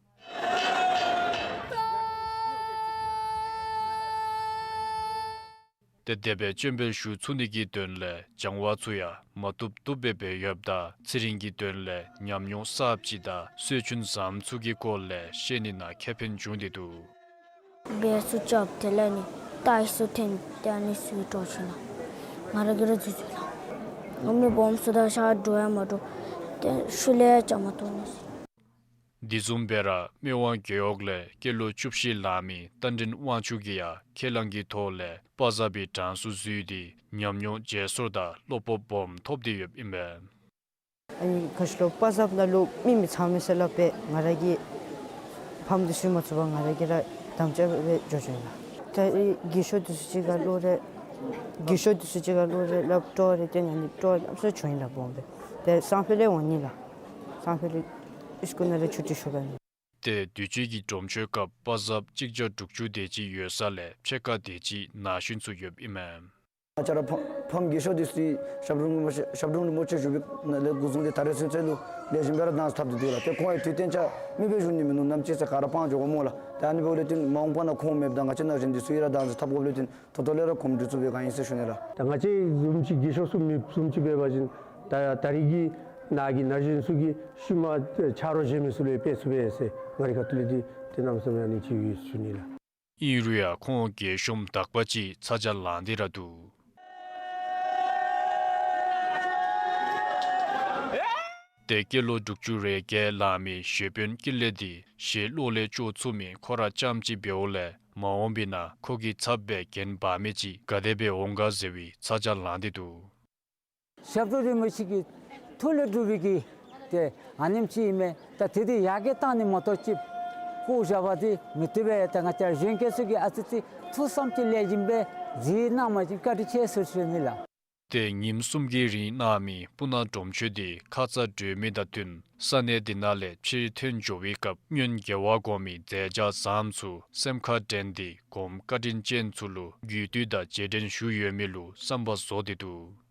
ཏེ་དེ་སྦེ་སྤྱན་འབུལ་ཞུ་ཚུགས་ནི་གི་དོན་ལས་སྦྱང་བ་ཚུ་ཡང་མ་བཏུབ་བཏུབ་སྦེ་འབད་ཡོདཔ་ད་ཚེ་རིང་གི་དོན་ལས་ཉམས་མྱོང་གསརཔ་ཅིག་དང་སྲོལ་རྒྱུན་བཟང་ཚུ་གི་སྐོར་ལས་ཤེས་ནི་ནང་ཁེ་ཕན་བྱུང་སྟེ་འདུག། བེ་སུ་ཅབ་དེ་ལས་ནི་ཏཱའི་སུ་ཐེན་ཏེ་ཨ་ནི་ཚུ་གི་འགྲོ་ཆུ་ལགས། ང་ར་གིས་ར་འཛུལ་འཛུལཝ་ལགས། ང་མི་སྦོམ་ཚུ་དང་ཤར་འགྲོ་ཡང་མ་འགྲོ། ཏེ་ཤུལ་ལས་ཡང་བཅའ་མར་གཏོགས་ནུག་ཟེར། དེ་བཟུམ་སྦེ་ར་སྨད་ཝང་རྒེད་འོག་ལས་སྐྱེས་ལོ་བཅུ་བཞི་ལང་མི་རྟ་མགྲིན་དབང་ཕྱུག་གིས་ཡང་ཁས་བླངས་ཀྱི་ཐོག་ལས་པ་ཛབ་པའི་གྲངས་སུ་འཛུལ་ཏེ་ཉམས་མྱོང་བརྗེ་སོར་དང་བློ་སྤོབས་སྦོམ་ཐོབ་སྟེ་ཡོདཔ་ཨིན་པས། ཨ་ནི་ག་ཅི་ལོ་པ་ཛབ་ནང་ལུ་མི་མི་ཚང་མས་ཟེར་སླབ་པས། ང་ར་གིས་ཕམ་འདི་ཚུ་མ་ཚུགས་པར་ང་ར་གིས་ར་དམ་བཅའ་སྦེ་འགྱོ་འགྱོཝ་ཨིན་ལགས། ད་རེས་རྒས་ཤོས་འདི་ཚུ་ཅིག་ཁར་གློག་རེ་རྒས་ཤོས་འདི་ཚུ་ཅིག་ཁར་གློག་རེ་སླབ་ཏོ་རེ་ཏེ་ཨ་ནི་ཏོ་ལམ་སང་བྱུང་ཡི་ལགས་སྦོམ་སྦེ། ཏེ་སང་ཕོད་ལས་འོང་ནི་ལགས། སང་ཕོད་ལས་སི་ཀུལ་ནང་ལས་ཆུ་ཊི་ཞུ་ག་ནི། ཏེ་དུས་ཅི་གི་སྒྲོམ་མཆོད་སྐབས་པ་ཛབ་གཅིག་བརྒྱ་དྲུག་ཅུ་དེ་ཅིག་ཡོད་ས་ལས་ཕྱེད་ཀ་དེ་ཅིག་ན་གཞོན་ཚུ་ཡོདཔ་ཨིན་མས། ང་བཅས་ར་ཕམ་ཕམ་རྒས་ཤོས་འདི་ཚུ་ཞབས་དྲུང་རིན་པོ་ཆེ་ཞབས་དྲུང་རིན་པོ་ཆེ་བཞུགས་པའི་ནང་ལས་འགོ་བཟུང་སྟེ་ད་རེས་ཚུན་ཚོད་ལུ་ལེགས་ཤོམ་སྦེ་ར་གདངས་ཚུ་འཐབ་སྟེ་འདུག་ལགས། ཏེ་ཁོང་ཡང་དུས་གཏན་ཆ་མི་སྦེ་བཞུགས་ནི་མིན་ནུག། ནམ་ཅིག་ཚེ་ག་ར་སྤང་འགྱོ་དགོ་སྨོ་ལགས། ཏེ་ཨ་ནི་འབདཝ་ལས་བརྟེན་མ་འོངས་པ་ནང་ཁོང་མེདཔ་ད་ང་བཅས་ན་གཞོན་འདི་ཚུ་ཡང་ར་གདངས་ཚུ་འཐབ་དགོཔ་ལས་བརྟེན་ད་ལྟོ་ལས་ར་གོམས་འདྲིས་ཚུ་འབད་ག་ཨིན་ཟེར་ཞུ་ནི་ལགས། ད་ང་བཅས་བཟུམ་ཅིག་རྒས་ཤོས་ཚུ་མི་བཟུམ་ཅིག་འབད་བ་ཅིན་ད་ད་རེས་ཀྱི་ནཱ་གི་ན་གཞོན་ཚུ་གིས་ཤུལ་མ་ཆ་རོགས་གཞན་མི་ཚུ་ལུ་ཡང་སྤེལ་ཚུགས་པས་ཟེར་ང་རའི་ཁ་ཐུག་ལས་འདི་ཏེ་གནམ་མེད་ས་མེད་ཨ་ནི་ཅིག་ཡོད་ཞུ་ནི་ལགས། ཨིན་རུང་ཡང་ཁོང་རྒས་ཤོམ་དག་པ་ཅིག་ཚ་གྱང་ལང་སྟེ་ར་འདུག། ཏེ་སྐྱེས་ལོ་དྲུག་ཅུ་རེ་བརྒྱད་ལང་མི་གཞས་དཔོན་ཀུན་ལེགས་འདི་གཞས་གློག་ལས་བཅོ་ཚུགས་མི་ཁོ་ར་རྐྱངམ་ཅིག་འབདཝ་ལས་མ་འོངས་པའི་ནང་ཁོ་གི་ཚབ་སྦེ་འགན་འབག་མི་ཅིག་ག་དེ་སྦེ་འོང་ག་ཟེར་བའི་ཚ་གྱང་ལང་སྟེ་འདུག། ཞབས་དྲུང་རིན་པོ་ཆེ་གི་ཐུགས་ལས་གྲུབ་པའི་གི་ཏེ་ཨ་ནེམ་ཅིག་ཨིན་མས། ད་དེ་འདི་ཡར་རྒྱས་གཏང་ནི་མ་གཏོགས་ཅིག་ བཀོ་བཞག་པ་འདི་མི་བཏུབ་པས། ད་ང་བཅས་གཞོན་སྐྱེས་ཚུ་གིས་ཨ་ཙི་ཅིག་ཐུགས་བསམ་ཅིག་ལེགས་ཤོམ་སྦེ་གཟིགས་གནང་བ་ཅིན་བཀའ་དྲིན་ཆེ་ཟེར་ཞུ་ནི་ལགས། ཏེ་ཉིནམ་གསུམ་གྱི་རིང་གནང་མི་སྤུ་ན་གྲོང་ཆོག་འདི་ཁ་ཙ་གྲོལ་མི་དང་བསྟུན་ས་གནས་འདི་ནང་ལས་ཕྱིར་ཐོན་འགྱོ་བའི་སྐབས་སྔོན་རྒྱལ་བ་དགོངས་མི་མཛད་བྱ་བཟངམ་ཚུ་སེམས་ཁར་དྲན་ཏེ་གོངམ་བཀའ་དྲིན་ཅན་ཚུ་ལུ་གུས་བཏུད་དང་རྗེས་དྲན་ཞུ་ཡོད་མི་ལུ་བསམ་པ་རྫོགས་ཏེ་འདུག།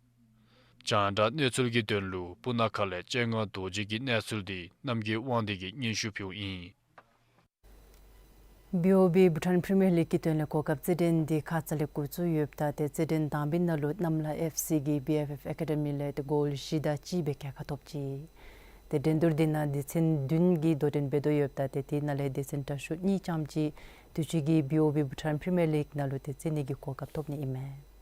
རྒྱང་བསྒྲགས་གནས་ཚུལ་གྱི་དོན་ལུ་སྤུ་ན་ཁ་ལས་སྤྱན་སྔ་རྡོ་རྗེ་གི་གནས་ཚུལ་འདི་རྣམ་རྒྱལ་དབང་འདུས་ཀྱིས་སྙན་ཞུ་ཕུལཝ་ཨིན། བི་ཨོ་བི་བྷུ་ཊཱན་པི་རི་མི་ཡར་ལིག་གི་དོན་ལས་གོ་སྐབས་རྩེད་འགྲན་འདི་ཁ་ཙ་ལས་འགོ་བཙུགས་ཡོདཔ་ད་ཏེ་རྩེད་འགྲན་དང་པའི་ནང་ལུ་གནམ་ལྷ་ཨེཕ་སི་གིས་བི་ཨེཕ་ཨེཕ་ཨེ་ཀ་ཌི་མི་ལས་ཏེ་གོལ་བཞི་དང་གཅིག་སྦེ་རྒྱལ་ཁ་ཐོབ་ཅི། ཏེ་འགྲན་བསྡུར་འདི་ནང་སྡེ་ཚན་བདུན་གྱིས་དོ་འགྲན་འབད་དོ་ཡོདཔ་ད་ཏེ་དེ་ནང་ལས་སྡེ་ཚན་དྲག་ཤོས་གཉིས་རྐྱངམ་ཅིག་དུས་ཅི་གི་བི་ཨོ་བི་བྷུ་ཊཱན་པི་རི་མི་ཡར་ལིག་ནང་ལུ་ཏེ་རྩེད་ནི་གི་གོ་སྐབས་ཐོབ་ནི་ཨིན་མས།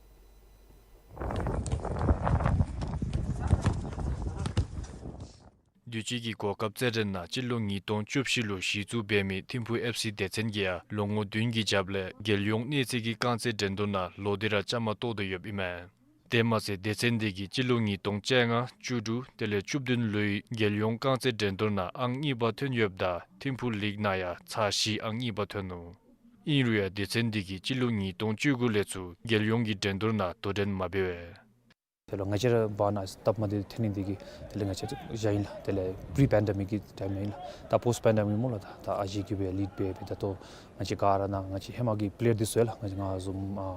དུས་ཅི་གི་གོ་སྐབས་རྩེད་འགྲན་ནང་སྤྱི་ལོ་ཉིས་སྟོང་བཅུ་བཞི་ལུ་གཞི་བཙུགས་འབད་མི་ཐིམ་ཕུ་ཨེཕ་སི་སྡེ་ཚན་གྱིས་ཡང་ལོ་ངོ་བདུན་གྱི་རྒྱབ་ལས་རྒྱལ་ཡོངས་གནས་ཚད་ཀྱི་རྐང་རྩེད་འགྲན་བསྡུར་ནང་ལོག་སྟེ་ར་བཅའ་མར་གཏོགས་དོ་ཡོདཔ་ཨིན་མས། དེ་མ་ཚད་སྡེ་ཚན་འདི་གིས་སྤྱི་ལོ་ཉིས་སྟོང་བཅོ་ལྔ་བཅུ་དྲུག་དེ་ལས་བཅུ་བདུན་ལོའི་རྒྱལ་ཡོངས་རྐང་རྩེད་འགྲན་བསྡུར་ནང་ཨང་གཉིས་པ་ཐོན་ཡོདཔ་ད་ཐིམ་ཕུ་ལིག་ནང་ཡང་ཚར་བཞི་ཨང་གཉིས་པ་ཐོན་ནུག། ཨིན་རུང་ཡང་སྡེ་ཚན་འདི་གིས་སྤྱི་ལོ་ཉིས་སྟོང་བཅུ་དགུ་ལས་ཚུར་རྒྱལ་ཡོངས་ཀྱི་འགྲན་བསྡུར་ནང་དོ་འགྲན་མ་འབད་བས། དེ་ལུ་ང་བཅས་ར་འབད་ན་སྟབས་མ་བདེ་ཐོན་ནི་འདི་གིས་དེ་ལས་ང་བཅས་བཞག་ཡི་ལགས། དེ་ལས་པི་རི་པེན་ཌེ་མིག་གི་ཊའིམ་ཨིན་ལགས། ད་པོསཊ་པེན་ཌེ་མིག་སྨོ་ལགས། ད་ད་ཨ་ཞེ་གི་སྦེ་ལིཌ་འབད་སྦེ་ད་ལྟོ་ང་བཅས་ག་ར་ནཱ་ང་བཅས་ཧེ་མ་གི་པི་ལེ་ཡར་འདི་ཚུ་ཡང་ལགས། ང་བཅས་ང་བཟུམ་ཨ་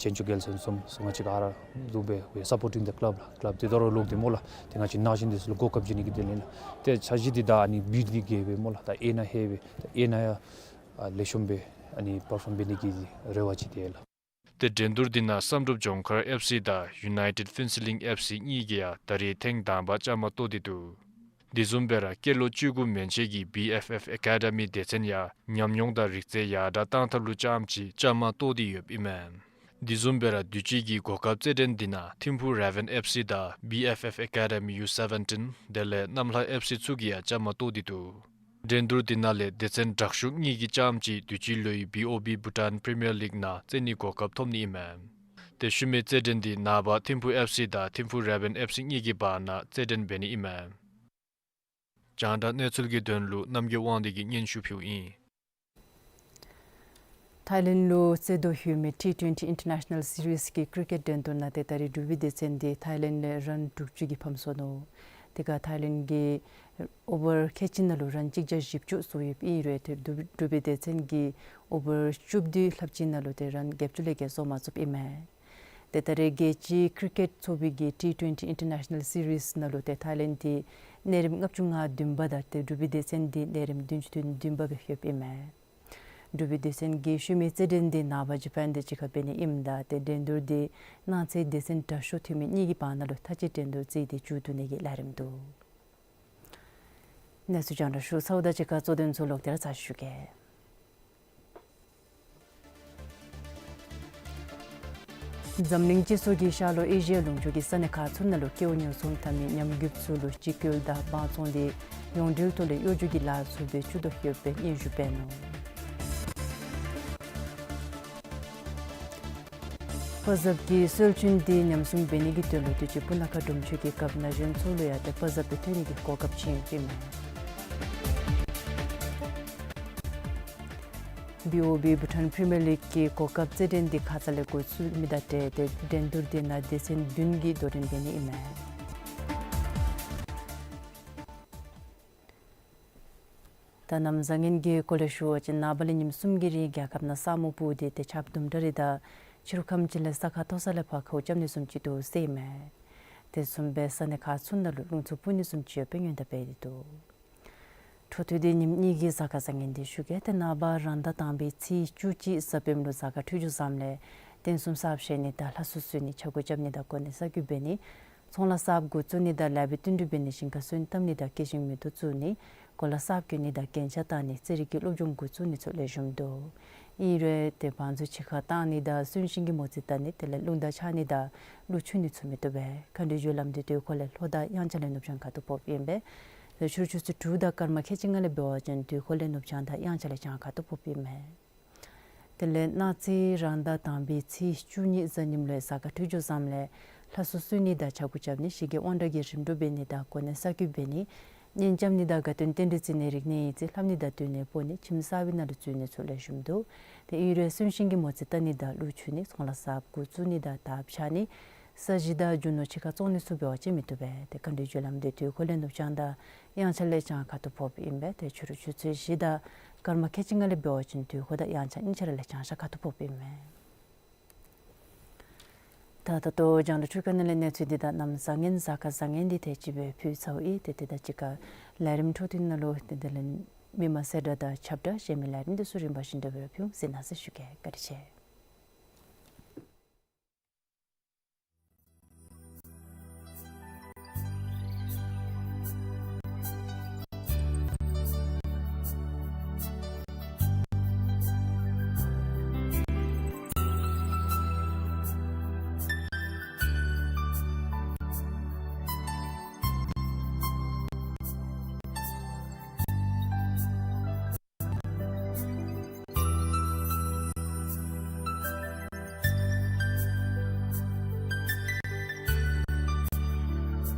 ཅན་ཅོ་རྒྱལ་མཚན་བཟུམ་ཚུ་ང་བཅས་ག་ར་འདུག་སྦེ་we are supporting the club ལགས། ཀ་ལབ་འདི་ད་རུང་ལོག་སྟེ་སྨོ་ལགས། ཏེ་ང་བཅས་ན་གཞོན་འདི་ཚུ་ལུ་གོ་སྐབས་བྱིན་ནི་གི་དོན་ལས་ལགས། ཏེ་འཆར་གཞི་འདི་ད་ཨ་ནི་བི་འདི་གི་སྦེ་སྨོ་ལགས། ད་ཨེ་ནཱ་ཧེ་སྦེ་ད་ཨེ་ནཱ་ཡང་ཨ་ལེགས་ཤོམ་སྦེ་ཨ་ནི་པར་ཕོམ་འབད་ནི་གི་རེ་བ་ཅིག་ཡོད་ལགས། ཏེ་འགྲན་བསྡུར་འདི་ནང་བསམ་གྲུབ་ལྗོངས་མཁར་ཨེཕ་སི་དང་ཡུ་ནའི་ཊེཌ་ཕེན་སི་ལིང་ཨེཕ་སི་གཉིས་ཀྱིས་ཡང་ད་རེས་ཐེངས་དང་པ་བཅའ་མར་གཏོགས་ཏེ་འདུག། དེ་བཟུམ་སྦེ་ར་སྐྱེས་ལོ་བཅུ་དགུ་མན་ཆད་ཀྱི་བི་ཨེཕ་ཨེཕ་ཨེ་ཀ་ཌེ་མི་སྡེ་ཚན་ཡང་ཉམས་མྱོང་དང་རིག་རྩལ་ཡར་དྲག་གཏང་ཐབས་ལུ་རྐྱངམ་ཅིག་བཅའ་མར་གཏོགས་ཏེ་ཡོདཔ་ཨིན་མས། དེ་བཟུམ་སྦེ་ར་དུས་ཅི་གི་གོ་སྐབས་རྩེད་འགྲན་འདི་ནང་ཐིམ་ཕུ་རེ་ཝན་ཨེཕ་སི་དང་བི་ཨེཕ་ཨེཕ་ཨེ་ཀ་ཌེ་མི་ཡུ་སེ་བེན་ཊིན་དེ་ལས་གནམ་ལྷ་ཨེཕ་སི་ཚུ་གིས་ཡང་བཅའ་མར་གཏོགས་ཏེ་འདུག། འགྲན་བསྡུར་འདི་ནང་ལས་སྡེ་ཚན་དྲག་ཤོས་གཉིས་ཀྱིས་རྐྱངམ་ཅིག་དུས་ཅི་ལོའི་བི་ཨོ་བི་བྷུ་ཊཱན་པི་རི་མི་ཡར་ལིག་ནང་རྩེད་ནི་གོ་སྐབས་ཐོབ་ནི་ཨིན་མས། ཏེ་ཤུལ་མའི་རྩེད་འགྲན་འདི་ནངས་པ་ཐིམ་ཕུ་ཨེཕ་སི་དང་ཐིམ་ཕུ་རེ་ཝན་ཨེཕ་སི་གཉིས་ཀྱི་བར་ན་རྩེད་འགྲན་འབད་ནི་ཨིན་མས། རྒྱང་བསྒྲགས་གནས་ཚུལ་གྱི་དོན་ལུ་རྣམ་རྒྱལ་དབང་འདུས་ཀྱིས་སྙན་ཞུ་ཕུལཝ་ཨིན། ཐའི་ལེནཌ་ལུ་རྩེ་དོ་ཡོད་མི་ཊི་ཊུ་ཝེན་ཊི་ཨིན་ཊར་ནེ་ཤ་ནཱལ་སི་རིསི་གི་ཀི་རི་ཀེཊ་འགྲན་བསྡུར་ནང་ཏེ་ད་རེས་འབྲུག་པའི་སྡེ་ཚན་འདི་ཐའི་ལེནཌ་ལས་རཱན་དྲུག་ཅུ་གིས་ཕམ་སོ་ནུག། དེ་ཁར་ཐའི་ལེནཌ་ཀྱིས་ཨོ་བར་ཁལ་གཅིག་ནང་ལུ་རཱན་གཅིག་བརྒྱ་བཞི་བཅུ་སོར་ཡོདཔ་ཨིན་རུང་ཏེ་འབྲུག་འབྲུག་པའི་སྡེ་ཚན་གྱིས་ཨོ་བར་བཅུ་བདུན་ལྷགཔ་ཅིག་ནང་ལུ་ཏེ་རཱན་བརྒྱད་ཅུ་ལས་བརྒལ་སོར་མ་ཚུགསཔ་ཨིན་མས། ཏེ་ད་རེས་རྒྱལ་སྤྱིའི་ཀི་རི་ཀེཊ་ཚོགས་པའི་གི་ཊི་ཊུ་ཝེན་ཊི་ཨིན་ཊར་ནེ་ཤ་ནཱལ་སི་རིསི་ནང་ལུ་ཏེ་ཐའི་ལེནཌ་འདི་གནས་རིམ་ལྔ་བཅུ་ང་བདུན་པ་དང་ཏེ་འབྲུག་པའི་སྡེ་ཚན་འདི་གནས་རིམ་བདུན་ཅུ་དོན་བདུན་པ་སྦེ་ཡོདཔ་ཨིན་མས། འབྲུག་པའི་སྡེ་ཚན་གྱི་ཤུལ་མའི་རྩེད་འགྲན་འདི་ནངས་པ་ཇ་པཱན་དང་གཅིག་ཁར་འབད་ནི་ཨིནམ་ད་ཏེ་འགྲན་བསྡུར་འདི་གནངས་ཚེ་སྡེ་ཚན་དྲག་ཤོས་འཐུས་མི་གཉིས་ཀྱི་བར་ན་ལུ་མཐའ་དཔྱད་འགྲན་བསྡུར་བརྩིས་ཏེ་མཇུག་བསྡུ་ནི་གི་ལས་རིམ་འདུག། གནས་ཚུལ་རྒྱང་བསྒྲགས་ཞུ་ཚརཝ་དང་གཅིག་ཁར་གཙོ་དོན་ཚུ་ལོག་སྟེ་ར་ཚར་ཞུ་གེ། འཛམ་གླིང་སྤྱི་ཚོགས་ཀྱིས་ཤར་ལྷོ་ཨེ་ཤི་ཡ་ལུང་ཕྱོགས་ཀྱི་ས་གནས་ཁག་ཚུ་ནང་ལུ་སྐྱེ་བོ་ཉོ་ཚོང་འཐབ་མི་ཉམས་རྒུདཔ་ཚུ་ལུ་གཅིག་སྐུལ་དང་དབང་བཙོང་སྟེ་ཡོངས་འབྲེལ་ཐོག་ལས་གཡོ་སྒྱུ་གི་ལཱ་ཚུ་འབད་བཅུག་དོ་ཡོདཔ་སྦེ་སྙན་ཞུ་འབད་ནུག། དཔའ་ཟབ་ཀྱི་སྲོལ་རྒྱུན་འདི་ཉམས་སྲུང་འབད་ནི་གི་དོན་ལུ་དུས་ཅི་སྤུ་ན་ཁ་གྲོང་ཁྱེར་གྱི་རྒཔོ་ན་གཞོན་ཚུ་ལུ་ཡང་ཏེ་དཔའ་ཟབ་སྦེ་ཐོན་ནི་གི་གོ་སྐབས་བྱིན་ཡོདཔ་ཨིན་མས། བི་ཨོ་བི་བྷུ་ཊཱན་པི་རི་མི་ཡར་ལིག་གི་གོ་སྐབས་རྩེད་འགྲན་འདི་ཁ་ཙ་ལས་འགོ་བཙུགས་མི་དང་འབྲེལ་ཏེ་འགྲན་བསྡུར་འདི་ནང་སྡེ་ཚན་བདུན་གྱིས་དོ་འགྲན་འབད་ནི་ཨིན་མས། ད་གནམ་བཟང་ངན་གྱི་སྐོར་ལས་ཞུ་བ་ཅིན་ནངས་པ་ལས་ཉིནམ་གསུམ་གྱི་རིང་རྒྱལ་ཁབ་ནང་ས་སྨུག་སྤུབས་ཏེ་ཏེ་ཆརཔ་དུམ་གྲ་རེ་དང་ཕྱི་རུ་ཁམས་ཅིག་ལས་ས་ཁ་མཐོ་ས་ལས་ཕར་ཁཝ་རྐྱབ་ནི་བཟུམ་ཅིག་འདུག་ཟེར་ཨིན་མས། དེ་བཟུམ་སྦེ་ས་གནས་ཁག་ཚུ་ནང་ལུ་རླུང་འཚུབ་འཕུ་ནི་བཟུམ་ཅིག་ཡོདཔ་སྦེ་སྔོན་བརྡ་འབད་དེ་འདུག། འཕྲོ་མཐུད་དེ་ཉིནམ་གཉིས་ཀྱི་གཟའ་སྐར་བཟང་ངན་འདི་ཞུ་གེ། ཏེ་ནངས་པ་རང་ཟླ་དང་པའི་ཚེས་བཅུ་གཅིག་གཟའ་སྤེནམ་ལུ་གཟའ་སྐར་འཕྲོད་སྦྱོར་བཟངམ་ལས་རྟེན་གསུམ་གསརཔ་བཞེངས་ནི་དང་ལྷ་གསོལ་གསོལ་ནི་ཕྱྭ་འགུགས་རྐྱབ་ནི་དང་གོ་གནས་གསར་བསྐོ་འབད་ནི་ཚོང་ལཱ་གསརཔ་འགོ་བཙུགས་ནི་དང་ལེགས་པའི་བསྟུན་གྲོས་འབད་ནི་ཞིང་ཁ་སོན་བཏབ་ནི་དང་སྐྱེད་ཤིང་མེ་ཏོག་བཙུགས་ནི་གོ་ལ་གསརཔ་གྱོན་ནི་དང་རྒྱན་ཆ་བཏགས་ནི་རྩེད་རིགས་ཀྱི་སློབ་སྦྱོང་འགོ་བཙུགས་ནི་ཚུ་ལེགས་ཤོམ་འདུག། ཨིན་རུང་ཏེ་བང་མཛོད་ཕྱི་ཁར་བཏང་ནི་དང་གསོན་ཤིང་གི་མོ་རྩིས་བཏང་ནི་དེ་ལས་རླུང་རྟ་འཕྱར་ནི་དང་གླུ་མཆོད་ནི་ཚུ་མི་བཏུབ་པས། མཁའ་འགྲོའི་རྒྱུ་ལམ་འདི་དུས་འཁོར་ལས་ལྷོ་དང་དབྱངས་འཆར་ལས་ནུབ་བྱང་ཁ་ཐུག་ཕོགཔ་ཨིན་པས། ཏེ་ཕྱི་རུ་ཆུ་ཚོད་དྲུག་དང་སྐར་མ་ཁལ་གཅིག་ལྔ་ལས་འབད་བ་ཅིན་དུས་འཁོར་ལས་ནུབ་བྱང་དང་དབྱངས་འཆར་ལས་བྱང་ཁ་ཐུག་ཕོགཔ་ཨིན་མས། དེ་ལས་གནངས་ཚེ་རང་ཟླ་དང་པའི་ཚེས་བཅུ་གཉིས་གཟའ་ཉིམ་ལུ་གཟའ་སྐར་འཕྲོད་སྦྱོར་བཟངམ་ལས་ལྷ་གསོལ་གསོལ་ནི་དང་ཕྱྭ་འགུགས་རྐྱབ་ནི་ཞི་རྒྱས་དབང་དྲག་གི་རིམ་གྲོ་འབད་ནི་དང་གོ་གནས་གསར་བསྐོ་འབད་ནི་ གཉེན་རྐྱབ་ནི་དང་དགའ་སྟོན་རྟེན་འབྲེལ་བརྩི་ནི་རིག་གནས་ཡིག་རྩིས་ལྷབ་ནི་དང་སྡོད་གནས་སྤོ་ནི་ཁྱིམ་གསར་པའི་ནང་ལུ་འཛུལ་ནི་ཚུ་ལེགས་ཤོམ་འདུག། ཏེ་ཨིན་རུང་གསོན་གཤིན་གྱི་མོ་རྩིས་བལྟ་ནི་དང་གླུ་མཆོད་ནི་ཚོང་ལཱ་གསརཔ་འགོ་བཙུགས་ནི་དང་དར་འཕྱར་ནི་ས་གཞི་དང་རྒྱུ་ནོར་ཕྱི་ཁར་བཙོང་ནི་ཚུ་འབད་བ་ཅིན་མི་བཏུབ་པས། ཏེ་མཁའ་འགྲོའི་རྒྱུ་ལམ་འདི་དུས་འཁོར་ལས་ནུབ་བྱང་དང་དབྱངས་འཆར་ལས་བྱང་ཁ་ཐུག་ཕོགཔ་ཨིན་པས། ཏེ་ཕྱི་རུ་ཆུ་ཚོད་བཞི་དང་སྐར་མ་ཁལ་གཅིག་ལྔ་ལས་འབད་བ་ཅིན་དུས་འཁོར་དང་དབྱངས་འཆར་གཉིས་ཆ་ར་ལས་བྱང་ཤར་ཁ་ཐུག་ཕོགཔ་ཨིན་མས། ད་ད་ལྟོ་རྒྱང་བསྒྲགས་འཕྲུལ་ཁང་ནང་ལས་གནས་ཚུལ་འདི་དང་གནམ་བཟང་ངན་གཟའ་སྐར་བཟང་ངན་འདི་ཏེ་ཅིག་སྦེ་ཕུལ་ཚརཝ་ཨིན། ཏེ་དེ་དང་གཅིག་ཁར་ལས་རིམ་འཕྲོ་མཐུད་ནང་ལུ་ཏེ་དེ་ལས་མི་མང་གསལ་བསྒྲགས་དང་ཁྱབ་བསྒྲགས་གཞན་མི་ལས་རིམ་འདི་ཚུ་རིམ་པ་བཞིན་དུ་སྦེ་ར་ཕུལ་འོང་། གཟིགས་གནང་ཟེར་ཞུ་གེ། བཀའ་དྲིན་ཆེ།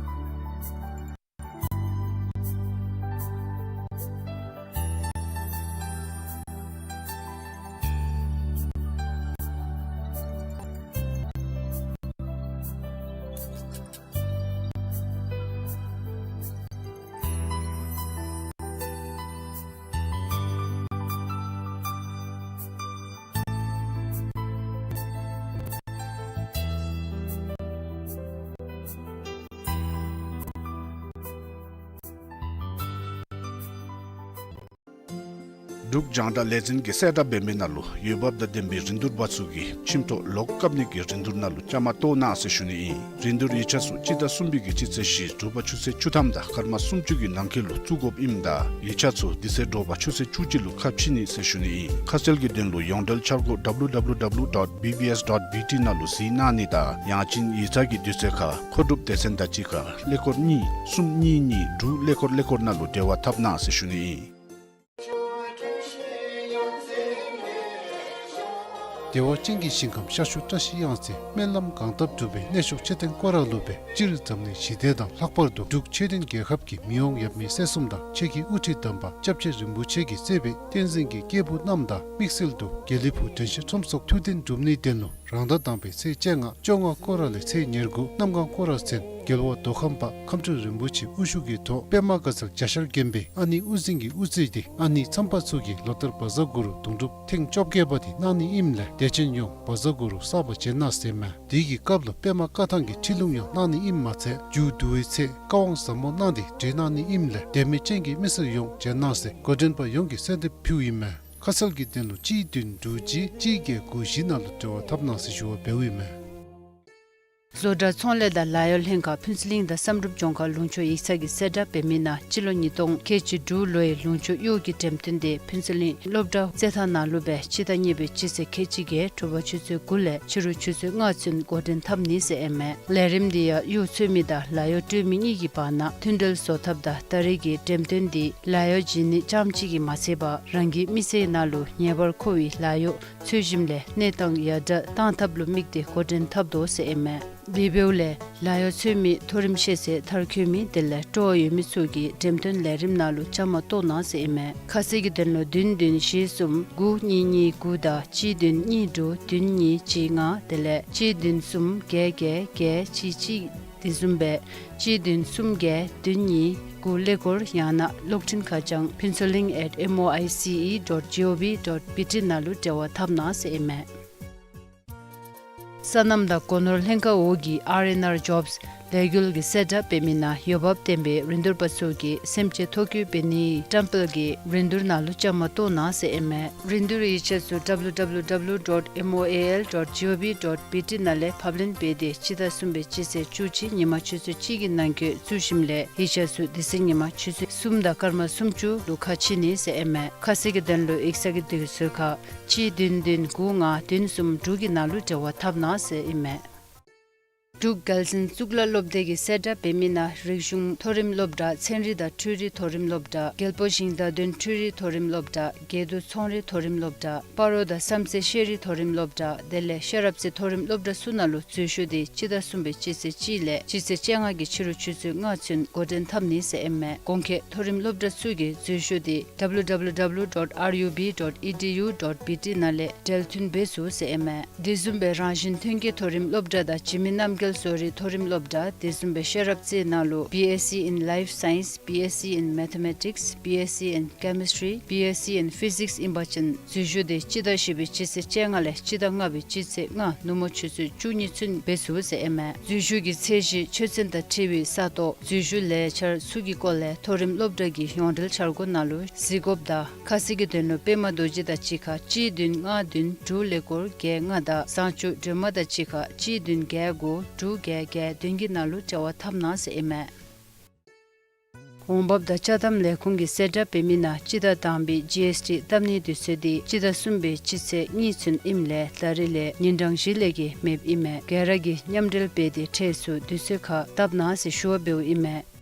འབྲུག་རྒྱང་བསྒྲགས་ལས་འཛིན་གྱིས་གསལ་བསྒྲགས་འབད་མི་ནང་ལུ་འོས་འབབ་དང་ལྡན་པའི་རིན་བསྡུར་པ་ཚུ་གིས་ཁྱིམ་ཐོག་ལོག་བཀབ་ནི་གི་རིན་བསྡུར་ནང་ལུ་བཅའ་མར་གཏོགས་གནང་ཟེར་ཞུ་ནི་ཨིན། རིན་བསྡུར་ཡིག་ཆ་ཚུ་སྤྱི་ཟླ་གསུམ་པའི་གི་སྤྱི་ཚེས་བཞི་དྲོ་པ་ཆུ་ཚོད་བཅུ་ཐམ་དང་སྐར་མ་སུམ་ཅུ་གི་ནང་འཁོད་ལུ་བཙུགས་དགོཔ་ཨིནམ་ད་ཡིག་ཆ་ཚུ་དེ་ཚེ་དྲོ་པ་ཆུ་ཚོད་བཅུ་གཅིག་ལུ་ཁ་ཕྱེ་ནི་ཟེར་ཞུ་ནི་ཨིན། ཁ་གསལ་གྱི་དོན་ལུ་ཡོངས་འབྲེལ་འཆར་སྒོ་W W W dot B B S dot B T ནང་ལུ་གཟིགས་གནང་ནི་དང་ཡང་ཅིན་ཡིག་ཚང་གི་དུས་ཚོད་ཁར་མཁོ་སྒྲུབ་སྡེ་ཚན་དང་གཅིག་ཁར་ཀླད་ཀོར་གཉིས་གསུམ་གཉིས་གཉིས་དྲུག་ཀླད་ཀོར་ཀླད་ཀོར་ནང་ལུ་འབྲེལ་བ་འཐབ་གནང་ཟེར་ཞུ་ནི་ཨིན། བདེ་བ་ཅན་གྱི་ཞིང་ཁམས་ཤར་ཕྱོགས་བཀྲ་ཤིས་གཡང་རྩེ་སྨོན་ལམ་གང་བཏབ་འགྲུབ་པའི་གནས་མཆོག་མཆོད་རྟེན་སྐོར་ར་ལུ་སྦེ་སྤྱིར་འཛམ་གླིང་ཞི་བདེ་དང་ལྷག་པར་དུ་འབྲུག་ཆོས་ལྡན་རྒྱལ་ཁབ་ཀྱི་མི་དབང་ཡབ་མེས་སྲས་གསུམ་དང་ཆོས་ཀྱི་དབུ་ཁྲིད་དམ་པ་སྐྱབས་རྗེ་རིན་པོ་ཆེ་གིས་གཙོས་པའི་བསྟན་འཛིན་གྱི་སྐྱེས་བུ་རྣམས་དང་དམིགས་བསལ་དུ་དགེ་ལེགས་ཕུག་དྲན་ཤེས་ཁྲོམ་སོགས་ཐུགས་རྟེན་སྒྲུབ་ནིའི་དོན་ལུ་རང་ཟླ་དང་པའི་ཚེས་བཅོ་ལྔ་བཅོ་ལྔ་སྐོར་ར་ལས་ཚེས་ཉེར་དགུ་གནམ་གང་སྐོར་ར་ཚུན་རྒྱལ་བ་མདོ་ཁམས་པ་ཁམས་སྤྲུལ་རིན་པོ་ཆེ་དབུ་བཞུགས་ཀྱི་ཐོག་པདྨ་དགའ་ཚལ་རྒྱ་ཤར་དགོན་པའི་ཨ་ནེ་དབུ་འཛིན་གྱིས་དབུ་གཙོས་ཏེ་ཨ་ནེ་མཚམས་པ་ཚུ་གིས་ལོ་ལྟར་བཛྲ་གུ་རུ་དུང་སྒྲུབ་ཐེངས་བཅོ་བརྒྱད་པ་དེ་གནང་ནི་ཨིནམ་ལས་དད་ཅན་ཡོངས་བཛྲ་གུ་རུ་བསགས་པ་བྱོན་གནང་ཟེར་མས། དེ་གི་སྐབས་ལུ་པདྨ་བཀའ་ཐང་གི་ཁྲིད་ལུང་ཡང་གནང་ནི་ཨིནམ་མ་ཚད་མཇུག་བསྡུ་བའི་ཚེ་བཀའ་དབང་ཟབ་མོ་གནང་སྟེ་གྲོལ་གནང་ནི་ཨིནམ་ལས་དད་མོས་ཅན་གྱི་མི་སེར་ཡོངས་བྱོན་གནང་ཟེར་འགོ་འདྲེན་པ་ཡོངས་ཀྱིས་གསོལ་འདེབས་ཕུལཝ་ཨིན་མས། ཁ་གསལ་གྱི་དོན་ལུ་གཅིག་བདུན་དྲུག་གཅིག་གཅིག་བརྒྱད་དགུ་བཞི་ནང་ལུ་འབྲེལ་བ་འཐབ་གནང་ཟེར་ཞུ་བ་འབདཝ་ཨིན་མས། བཟོ་གྲྭ་ཚོང་ལས་དང་ལཱ་གཡོག་ལྷན་ཁག་ཕུན་ཚོགས་གླིང་དང་བསམ་གྲུབ་ལྗོངས་མཁར་ལུང་ཕྱོགས་ཡིག་ཚང་གིས་གསལ་བསྒྲགས་འབད་མི་ནང་སྤྱི་ལོ་ཉིས་སྟོང་ཁལ་གཅིག་དྲུག་ལོའི་ལུང་ཕྱོགས་གཡོག་གི་འགྲེམས་སྟོན་དེ་ཕུན་ཚོགས་གླིང་སློབ་གྲྭ་རྩེད་ཐང་ནང་ལུ་སྦེ་སྤྱི་ཟླ་གཉིས་པའི་སྤྱི་ཚེས་ཁལ་གཅིག་བརྒྱད་དྲོ་པ་ཆུ་ཚོད་དགུ་ལས་ཕྱི་རུ་ཆུ་ཚོད་ལྔ་ཚུན་འགོ་འདྲེན་འཐབ་ནི་ཟེར་ཨིན་མས། ལས་རིམ་འདི་ཡང་གཡོག་འཚོལ་མི་དང་ལཱ་གཡོག་སྤྲོད་མི་གཉིས་ཀྱི་བར་ན་མཐུན་འབྲེལ་བཟོ་ཐབས་དང་ད་རེས་ཀྱི་འགྲེམས་སྟོན་འདི་ལཱ་གཡོག་བྱིན་ནི་རྐྱངམ་གཅིག་གིས་མ་ཚད་པར་རང་གི་མི་ཚེའི་ནང་ལུ་ངེས་པར་མཁོ་བའི་ལཱ་གཡོག་འཚོལ་ཞིནམ་ལས་གནས་སྟངས་ཡར་དྲག་གཏང་ཐབས་ལུ་དམིགས་ཏེ་འགོ་འདྲེན་འཐབ་དོ་ཟེར་ཨིན་མས། དེ་འབདཝ་ལས་ལཱ་གཡོག་འཚོལ་མི་མཐོ་རིམ་ཤེས་ཚད་མཐར་འཁྱོལ་མི་དེ་ལས་སྤྲོ་བ་ཡོད་མི་ཚུ་གིས་འགྲེམས་སྟོན་ལས་རིམ་ནང་ལུ་བཅའ་མར་གཏོགས་གནང་ཟེར་ཨིན་མས། ཁ་གསལ་གྱི་དོན་ལུ་བདུན་བདུན་བཞི་གསུམ་དགུ་གཉིས་གཉིས་དགུ་དང་གཅིག་བདུན་གཉིས་དྲུག་བདུན་གཉིས་གཅིག་ལྔ་དེ་ལས་གཅིག་བདུན་གསུམ་བརྒྱད་བརྒྱད་བརྒྱད་གཅིག་གཅིག་དེ་བཟུམ་སྦེ་གཅིག་བདུན་གསུམ་བརྒྱད་བདུན་གཉིས་དགུ་ཀླད་ཀོར་ཡང་ན་གློག་འཕྲིན་ཁ་བྱང་ཕུན་ཚོགས་གླིང་at M O I C E dot G O V dot B T ནང་ལུ་འབྲེལ་བ་འཐབ་གནང་ཟེར་ཨིན་མས། སོ་ནམ་དང་སྒོ་ནོར་ལྷན་ཁག་འོག་གི་R and R Jobs ལས་འགུལ་གྱིས་གསལ་བསྒྲགས་འབད་མི་ནང་འོས་འབབ་ལྡན་པའི་རིན་བསྡུར་པ་ཚུ་གིས་སེམས་ཅན་ཐོ་བཀོད་འབད་ནིའི་བཀྲམ་སྤེལ་གྱི་རིན་བསྡུར་ནང་ལུ་བཅའ་མར་གཏོགས་གནང་ཟེར་ཨིན་མས། རིན་བསྡུར་ཡིག་ཆ་ཚུ་W W W dot M O A L dot G O V dot B T ནང་ལས་ཕབ་ལེན་འབད་དེ་སྤྱི་ཟླ་གསུམ་པའི་སྤྱི་ཚེས་བཅུ་གཅིག་ཉིན་མ་ཆུ་ཚོད་གཅིག་གི་ནང་འཁོད་བཙུགས་ཞིནམ་ལས་ཡིག་ཆ་ཚུ་དེ་ཚེ་ཉིན་མ་ཆུ་ཚོད་གསུམ་དང་སྐར་མ་སུམ་ཅུ་ལུ་ཁ་ཕྱེ་ནི་ཟེར་ཨིན་མས། ཁ་གསལ་གྱི་དོན་ལུ་ཡིག་ཚང་གི་དུས་ཚོད་ཁར་གཅིག་བདུན་བདུན་དགུ་ལྔ་བདུན་གསུམ་དྲུག་གི་ནང་ལུ་འབྲེལ་བ་འཐབ་གནང་ཟེར་ཨིན་མས། འབྲུག་རྒྱལ་འཛིན་གཙུག་ལག་སློབ་སྡེ་གིས་གསལ་བསྒྲགས་འབད་མི་ནང་རིག་གཞུང་མཐོ་རིམ་སློབ་གྲྭ་ཚན་རིག་དང་འཕྲུལ་རིག་མཐོ་རིམ་སློབ་གྲྭ་རྒྱལ་པོ་ཞིང་བདག་དོན་འཕྲུལ་རིག་མཐོ་རིམ་སློབ་གྲྭ་དགེ་འདུན་ཚོང་རིག་མཐོ་རིམ་སློབ་གྲྭ་སྤ་རོ་དང་བསམ་རྩེ་ཤེས་རིག་མཐོ་རིམ་སློབ་གྲྭ་དེ་ལས་ཤེས་རབ་རྩེ་མཐོ་རིམ་སློབ་གྲྭ་ཚུ་ནང་ལུ་འཛུལ་ཞུགས་འདི་སྤྱི་ཟླ་གསུམ་པའི་སྤྱི་ཚེས་གཅིག་ལས་སྤྱི་ཚེས་བཅོ་ལྔ་གི་ཕྱི་རུ་ཆུ་ཚོད་ལྔ་ཚུན་འགོ་འདྲེན་འཐབ་ནི་ཟེར་ཨིན་མས། གོང་འཁོད་མཐོ་རིམ་སློབ་གྲྭ་ཚུ་གི་འཛུལ་ཞུགས་འདི་W W W dot R U B dot E D U dot B T ནང་ལས་འབྲེལ་མཐུད་འབད་ཚུགས་ཟེར་ཨིན་མས། དེ་བཟུམ་སྦེ་རང་བཞིན་ཐོན་སྐྱེད་མཐོ་རིམ་སློབ་གྲྭ་དང་འཇིགས་མེད་རྣམ་རྒྱལ་བཟོ་རིག་མཐོ་རིམ་སློབ་གྲྭ་དེ་བཟུམ་སྦེ་ཤེས་རབ་རྩེ་ནང་ལུ་B S c in Life Science, B S c in Mathematics, B S c in Chemistry, B S c in Physics ཨིན་པ་ཅིན་འཛུལ་ཞུགས་འདི་སྤྱི་ཟླ་བཞི་པའི་སྤྱི་ཚེས་བཅོ་ལྔ་ལས་སྤྱི་ཟླ་ལྔ་པའི་སྤྱི་ཚེས་ལྔ་ནུབ་མོ་ཆུ་ཚོད་བཅུ་གཉིས་ཚུན་འབད་ཚུགས་ཟེར་ཨིན་མས། འཛུལ་ཞུགས་ཀྱི་ཚད་གཞི་ཆོས་ཚན་དང་འཁྲིལ་བའི་ས་སྟོང་འཛུལ་ཞུགས་ལས་འཆར་ཚུ་གི་སྐོར་ལས་མཐོ་རིམ་སློབ་གྲྭ་གི་ཡོངས་འབྲེལ་འཆར་སྒོ་ནང་ལུ་གཟིགས་དགོཔ་དང་ཁ་གསལ་གྱི་དོན་ལུ་པདྨ་རྡོ་རྗེ་དང་གཅིག་ཁར་གཅིག་བདུན་ལྔ་བདུན་དྲུག་ཀླད་ཀོར་བརྒྱད་ལྔ་དང་བཟང་སྤྱོད་སྒྲོལ་མ་དང་གཅིག་ཁར་གཅིག་བདུན་བརྒྱད་དགུ་དྲུག་བརྒྱད་བརྒྱད་བདུན་གྱི་ནང་ལུ་འབྲེལ་བ་འཐབ་གནང་ཟེར་ཨིན་མས། འོང་འབབ་དང་ཅ་དམ་ལས་ཁུངས་ཀྱིས་གསལ་བསྒྲགས་འབད་མི་ནང་སྤྱི་ཟླ་དང་པའི་G S T བཏབ་ནིའི་དུས་ཚོད་འདི་སྤྱི་ཟླ་གསུམ་པའི་སྤྱི་ཚེས་གཉིས་ཚུན་ཨིནམ་ལས་ད་རིས་ལས་ཉིན་གྲངས་བཞི་ལས་བརྒལ་མེདཔ་ཨིན་མས། ག་ར་གིས་མཉམ་འབྲེལ་འབད་དེ་འཕྲལ་ཚུ་དུས་ཚོད་ཁར་བཏབ་གནང་ཟེར་ཞུ་བ་འབདཝ་ཨིན་མས།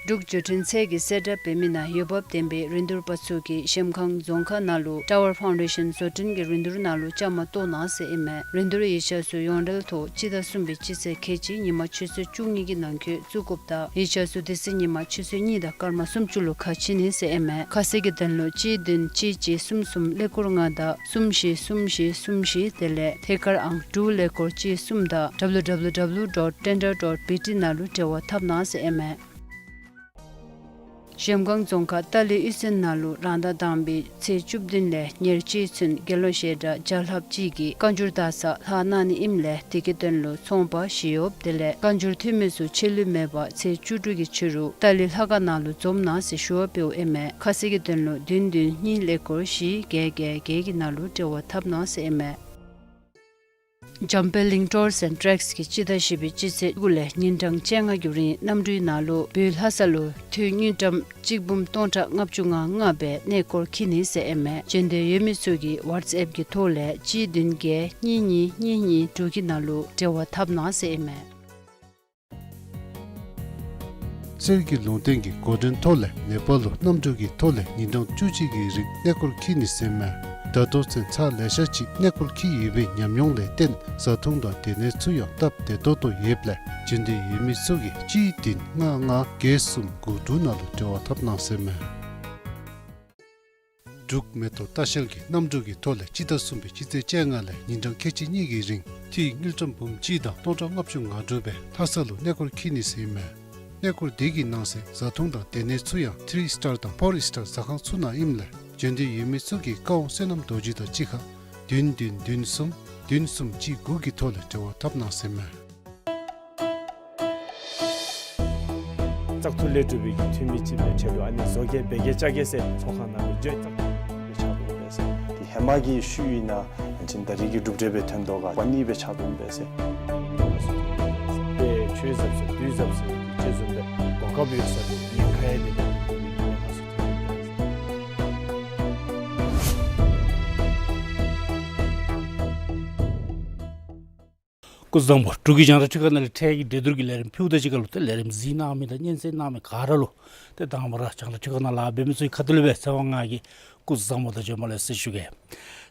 འབྲུག་བརྒྱུད་འཕྲིན་ཚད་ཀྱིས་གསལ་བསྒྲགས་འབད་མི་ནང་འོས་འབབ་ལྡན་པའི་རིན་བསྡུར་པ་ཚུ་གིས་གཞལམ་སྒང་རྫོང་ཁག་ནང་ལུ་Tower Foundation བཟོ་སྐྲུན་གྱི་རིན་བསྡུར་ནང་ལུ་བཅའ་མར་གཏོགས་གནང་ཟེར་ཨིན་མས། རིན་བསྡུར་ཡིག་ཆ་ཚུ་ཡོངས་འབྲེལ་ཐོག་སྤྱི་ཟླ་གསུམ་པའི་སྤྱི་ཚེས་ཁལ་གཅིག་ཉིན་མ་ཆུ་ཚོད་བཅུ་གཉིས་ཀྱི་ནང་འཁོད་བཙུགས་དགོཔ་དང་ཡིག་ཆ་ཚུ་དེ་ཚེ་ཉིན་མ་ཆུ་ཚོད་གཉིས་དང་སྐར་མ་སུམ་ཅུ་ལུ་ཁ་ཕྱེ་ནི་ཟེར་ཨིན་མས། ཁ་གསལ་གྱི་དོན་ལུ་གཅིག་བདུན་གཅིག་གཅིག་གསུམ་གསུམ་ཀླད་ཀོར་ལྔ་དང་གསུམ་བཞི་གསུམ་བཞི་གསུམ་བཞི་དེ་ལས་ཐད་ཀར་ཨང་དྲུག་ཀླད་ཀོར་གཅིག་གསུམ་དང W W W dot tender dot B T ནང་ལུ་འབྲེལ་བ་འཐབ་གནང་ཟེར་ཨིན་མས། གཞལམ་སྒང་རྫོང་ཁག་ཏཱ་ལའི་གཡུས་ཚན་ནང་ལུ་རང་ཟླ་དང་པའི་ཚེས་བཅུ་བདུན་ལས་ཉེར་གཅིག་ཚུན་དགེ་སློང་བཤད་གྲྭ་བརྒྱ་ལྷགཔ་ཅིག་གིས་བཀའ་འགྱུར་དག་ས་ལྷག་གནང་ནི་ཨིནམ་ལས་དེ་གི་དོན་ལུ་ཚོང་པ་ཞི་གཡོགཔ་དེ་ལས་བཀའ་འགྱུར་འཐུས་མི་ཚུ་ཆད་ལུས་མེད་པར་ཚེས་བཅུ་དྲུག་གི་ཕྱི་རུ་ཏཱ་ལའི་ལྷ་ཁང་ནང་ལུ་འཛོམས་གནང་ཟེར་ཞུ་བ་འབདཝ་ཨིན་མས། ཁ་གསལ་གྱི་དོན་ལུ་བདུན་བདུན་གཉིས་ཀླད་ཀོར་བཞི་བརྒྱད་བརྒྱད་བརྒྱད་ཀྱི་ནང་ལུ་འབྲེལ་བ་འཐབ་གནང་ཟེར་ཨིན་མས། འཇམ་དཔལ་གླིང་Tours and Treks གིས་སྤྱི་ཟླ་བཞི་པའི་སྤྱི་ཚེས་དགུ་ལས་ཉིན་གྲངས་བཅོ་ལྔ་གི་རིང་གནམ་གྲུའི་ནང་ལུ་བོད་ལྷ་ས་ལུ་དུས་དངུལ་ཀྲམ་གཅིག་འབུམ་སྟོང་ཕྲག་ལྔ་བཅུ་ང་ལྔ་སྦེ་གནས་སྐོར་འཁྱིད་ནི་ཟེར་ཨིན་མས། བྱོན་འདོད་ཡོད་མི་ཚུ་གིས་ཝཊས་ཨེཔ་གི་ཐོག་ལས་གཅིག་བདུན་བརྒྱད་གཉིས་གཉིས་གཉིས་གཉིས་དྲུག་གི་ནང་ལུ་འབྲེལ་བ་འཐབ་གནང་ཟེར་ཨིན་མས། གསེར་གྱི་ལུང་བསྟན་གྱི་འགོ་འདྲེན་ཐོག་ལས་ནེ་པཱལ་ལུ་གནམ་གྲུ་གི་ཐོག་ལས་ཉིན་གྲངས་བཅུ་གཅིག་གི་རིང་གནས་སྐོར་འཁྱིད་ནི་ཟེར་མས། ད་ལྟོ་ཚུན་ཚར་ལེ་ཤ་ཅིག་གནས་སྐོར་འཁྱིད་ཡོད་པའི་ཉམས་མྱོང་ལས་བརྟེན་བཟའ་འཐུང་དང་སྡོད་གནས་ཚུ་ཡང་སྟབས་བདེ་ཏོག་ཏོ་ཡོདཔ་ལས་བྱོན་འདོད་ཡོད་མི་ཚུ་གིས་གཅིག་བདུན་ལྔ་ལྔ་བརྒྱད་གསུམ་དགུ་དྲུག་ནང་ལུ་འབྲེལ་བ་འཐབ་གནང་ཟེར་མས། འབྲུག་མེ་ཏོག་ལྟ་བཤལ་གྱིས་གནམ་གྲུ་གི་ཐོག་ལས་སྤྱི་ཟླ་གསུམ་པའི་སྤྱི་ཚེས་བཅོ་ལྔ་ལས་ཉིན་གྲངས་ཁལ་གཅིག་གཉིས་ཀྱི་རིང་འཐུས་དངུལ་ཀྲམ་འབུམ་གཅིག་དང་སྟོང་ཕྲག་ལྔ་བཅུ་ང་དྲུག་སྦེ་ལྷ་ས་ལུ་གནས་སྐོར་འཁྱིད་ནི་ཟེར་ཨིན་མས། གནས་སྐོར་དེ་གི་ནང་གསེས་བཟའ་འཐུང་དང་སྡོད་གནས་ཚུ་ཡང་ཐི་རི་སི་ཊར་དང་ཕོར་སི་ཊར་ཟ་ཁང་ཚུ་ནང་ཨིནམ་ལས་བྱོན་འདོད་ཡོད་མི་ཚུ་གིས་བཀའ་དབང་བསོད་ནམས་རྡོ་རྗེ་དང་གཅིག་ཁར་བདུན་བདུན་བདུན་གསུམ་བདུན་གསུམ་གཅིག་དགུ་གི་ཐོག་ལས་འབྲེལ་བ་འཐབ་གནང་ཟེར་ཨིན་མས། བཙག་འཐུ་ལས་གྲུབ་པའི་འཐུས་མི་ཅིག་སྦེ་ཁྲལ་ལུ་ཨ་ནི་བཟོ་བཀོད་འབད་གེ་བཅའ་གེ་ཟེར་ཚོགས་ཁང་ནང་ལུ་བརྗོད་བཏང་སྦེ་ཆགས་འདུག་པས་ཟེར། དེ་ཧེ་མ་གི་ཤུལ་ཨིན་ན་ཨ་ནི་ད་རིས་ཀྱི་གྲུབ་འབྲས་སྦེ་ཐོན་དོ་ག་པ་ནི་སྦེ་ཆགས་འདུག་པས་ཟེར། དཔེ་ཆོས་ཟབ་ཟེར་དུས་ཟབ་ཟེར་དེ་ཅིག་བཟུམ་སྦེ་གོ་སྐབས་ཡོད་ས་ལུ་ཉེན་ཁ་ཡང་དེ་ལས་ཐོན་ཏེ་ཉེན་ཁ་ཚུ་ཐོན་ཡི་པས་ཟེར། སྐུ་གཟུགས་བཟང་པོ། འབྲུག་གི་རྒྱང་བསྒྲགས་ཁྲི་ཁ་ནང་ལས་འཕྲལ་གྱི་གྲོས་བསྡུར་གྱི་ལས་རིམ་ཕུལཝ་ད་གཅིག་ཁར་ལུ་ཏེ་ལས་རིམ་གཟིགས་གནང་མི་དང་སྙན་གསན་གནང་མི་ག་ར་ལུ་ཏེ་དང་པ་ར་རྒྱང་བསྒྲགས་ཁྲི་ཁ་ནང་ལཱ་འབད་མི་ཚུ་གི་ཁ་ཐུག་ལས་སྦེ་ཚེ་དབང་ང་གིས་སྐུ་གཟུགས་བཟང་པོ་དང་བྱོན་པ་ལེགས་སོ་ཞུ་གེ།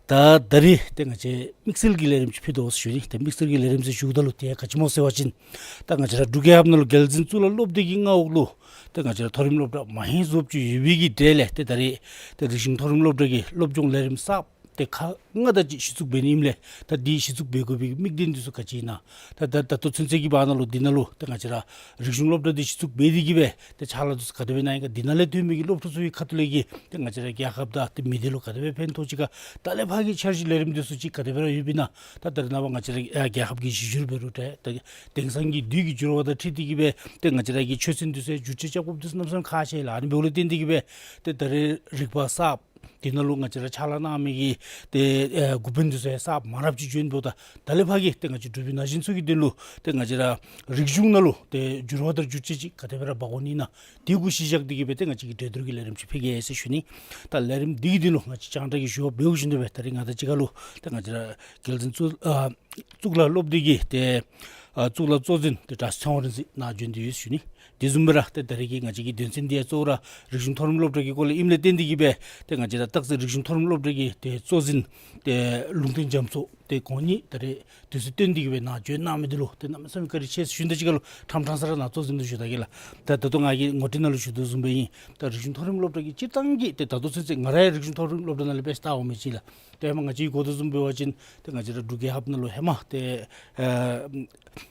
ད་ད་རིས་ཏེ་ང་བཅས་དམིགས་བསལ་གྱི་ལས་རིམ་ཅིག་ཕུལ་དོ་ཟེར་ཞུ་ནི། ཏེ་དམིགས་བསལ་གྱི་ལས་རིམ་ཟེར་ཞུཝ་ད་ལུ་ཏེ་ག་ཅི་སྨོ་ཟེར་བ་ཅིན་ད་ང་བཅས་ར་འབྲུག་རྒྱལ་ཁབ་ནང་ལུ་རྒྱལ་འཛིན་གཙུག་ལག་སློབ་སྡེ་གི་མངའ་འོག་ལུ་ཏེ་ང་བཅས་ར་མཐོ་རིམ་སློབ་གྲྭ་མ་ཧེ་བཟོ་བཅུག་ཡོད་པའི་གི་གྲས་ལས་ཏེ་ད་རིས་ཏེ་རིག་གཞུང་མཐོ་རིམ་སློབ་གྲྭ་གི་སློབ་སྦྱོང་ལས་རིམ་གསརཔ་ཏེ་ཁག་ལྔ་དེ་ཅིག་གཞི་བཙུགས་འབད་ནི་ཨིནམ་ལས་ད་འདི་གཞི་བཙུགས་འབད་དགོ་པའི་དམིགས་དོན་འདི་ཚུ་ག་ཅི་ཨིན་ན། ད་ད་ད་ལྟོ་ཚུན་ཚོད་ཀྱི་བར་ན་ལུ་འདི་ནང་ལུ་ཏེ་ང་བཅས་ར་རིག་གཞུང་སློབ་གྲྭ་འདི་གཞི་བཙུགས་འབད་དེ་གི་སྦེ་ཏེ་ཕྱག་ལཱ་འདི་ཚུ་ག་དེ་སྦེ་ཨིན་ན་ཨིན་ག། འདི་ནང་ལས་ཐོན་མི་གི་སློབ་ཕྲུག་ཚུ་གི་ཁ་ཐུག་ལས་ཀྱི་ཏེ་ང་བཅས་ར་རྒྱལ་ཁབ་དང་ཏེ་མི་སྡེ་ལུ་ག་དེ་སྦེ་ཕན་ཐོགས་ཅི་ག། ད་ལས་ཕར་གྱི་འཆར་གཞི་ལས་རིམ་འདི་ཚུ་ཅིག་ག་དེ་སྦེ་ར་ཡོདཔ་ཨིན་ན། ད་ད་རེས་ནངས་པ་ང་བཅས་ར་ཨ་རྒྱལ་ཁབ་ཀྱི་གཞི་བསྒྱུར་འབད་རུང་འདྲ་ད་དེང་སང་གི་དུས་ཀྱི་འགྱུར་བ་དང་འཁྲིལ་ཏེ་གི་སྦེ་ཏེ་ང་བཅས་ར་གི་ཆོས་ཚན་འདི་ཚུ་ཡང་བསྒྱུར་བཅོས་རྐྱབ་དགོཔ་འདི་ཚུ་གནམ་མེད་ས་མེད་ཁག་ཆེ་ལགས། ཨ་ནི་འབདཝ་ལས་བརྟེན་ཏེ་གི་སྦེ་ཏེ་ད་རེས་རིག་པ་གསརཔ་འདི་ནང་ལུ་ང་བཅས་ར་ཕྱག་ལཱ་གནང་མི་གི་ཏེ་ཨེ་འགོ་དཔོན་འདི་ཚུ་ཡང་གསརཔ་མང་རབས་ཅིག་བྱོན་འདུག། ད་ད་ལས་ཕར་གྱི་ཏེ་ང་བཅས་འབྲུག་པའི་ན་གཞོན་ཚུ་གི་དོན་ལུ་ཏེ་ང་བཅས་ར་རིག་གཞུང་ནང་ལུ་ཏེ་འགྱུར་བ་དང་བསྒྱུར་བཅོས་ཅིག་ག་དེ་སྦེ་ར་འབག་དགོ་ནི་ཨིན་ན། དེ་གུ་གཞི་བཞག་སྟེ་གི་སྦེ་ཏེ་ང་བཅས་ཀྱིས་གྲོས་བསྡུར་གྱི་ལས་རིམ་ཅིག་ཕུལ་གེ་ཟེར་ཞུ་ནི། ད་ལས་རིམ་འདི་གི་དོན་ལུ་ང་བཅས་རྒྱང་བསྒྲགས་ཀྱི་ཞུ་བ་འབདཝ་བཞིན་དུ་སྦེ་ད་རིས་ང་དང་གཅིག་ཁར་ལུ་ཏེ་ང་བཅས་ར་རྒྱལ་འཛིན་གཙུག་ཨ་གཙུག་ལག་སློབ་སྡེ་གི་ཏེ་ ཨ་གཙུག་ལག་གཙོ་འཛིན་ཏེ་དྲག་ཤོས་ཚེ་དབང་རིག་འཛིན་ནཱ་བྱོན་ཏེ་ཡོད་ཟེར་ཞུ་ནི། དེ་བཟུམ་སྦེ་ར་ཏེ་ད་རེས་ཀྱི་ང་བཅས་ཀྱི་དོན་ཚན་འདི་ཡང་གཙོ་བོ་ར་རིག་གཞུང་མཐོ་རིམ་སློབ་གྲྭ་གི་སྐོར་ལས་ཨིནམ་ལས་བརྟེན་ཏེ་གིས་སྦེ་ཏེ་ང་བཅས་ར་སྟག་རྩེ་རིག་གཞུང་མཐོ་རིམ་སློབ་གྲྭ་གི་ཏེ་གཙོ་འཛིན་ཏེ་ལུང་བསྟན་རྒྱ་མཚོ་ཏེ་ཁོང་གཉིས་ད་རེས་དུས་ཚོད་བཏོན་ཏེ་གིས་སྦེ་ནཱ་བྱོན་གནང་མི་འདི་ལུ་ཏེ་གནམ་མེད་ས་མེད་བཀའ་དྲིན་ཆེ་ཟེར་ཞུ་ནི་དང་གཅིག་ཁར་ལུ་ཕྲང་ཕྲང་ས་ར་ནཱ་གཙོ་འཛིན་ལུ་ཞུ་ད་གེ་ལགས། ད་ད་ལྟོ་ང་གིས་ངོ་སྤྲོད་ནང་ལུ་ཞུ་དོ་བཟུམ་སྦེ་ཨིན། ད་རིག་གཞུང་མཐོ་རིམ་སློབ་གྲྭ་གི་སྤྱིར་བཏང་གི་ཏེ་ད་ལྟོ་ཚུན་ཚོད་ང་ར་ཡང་རིག་གཞུང་མཐོ་རིམ་སློབ་གྲྭ་ནང་ལས་འབད་ཞིནམ་ལས་ལྟ་འོང་མི་ཅིག་ལགས། ཏེ་ཧེ་མ་ང་བཅས་ཀྱིས་གོ་དོ་བཟུམ་འབད་བ་ཅིན་ཏེ་ང་བཅས་ར་འབྲུག་རྒྱལ་ཁབ་ནང་ལུ་ཧེ་མ་ཏེ་ཨེ་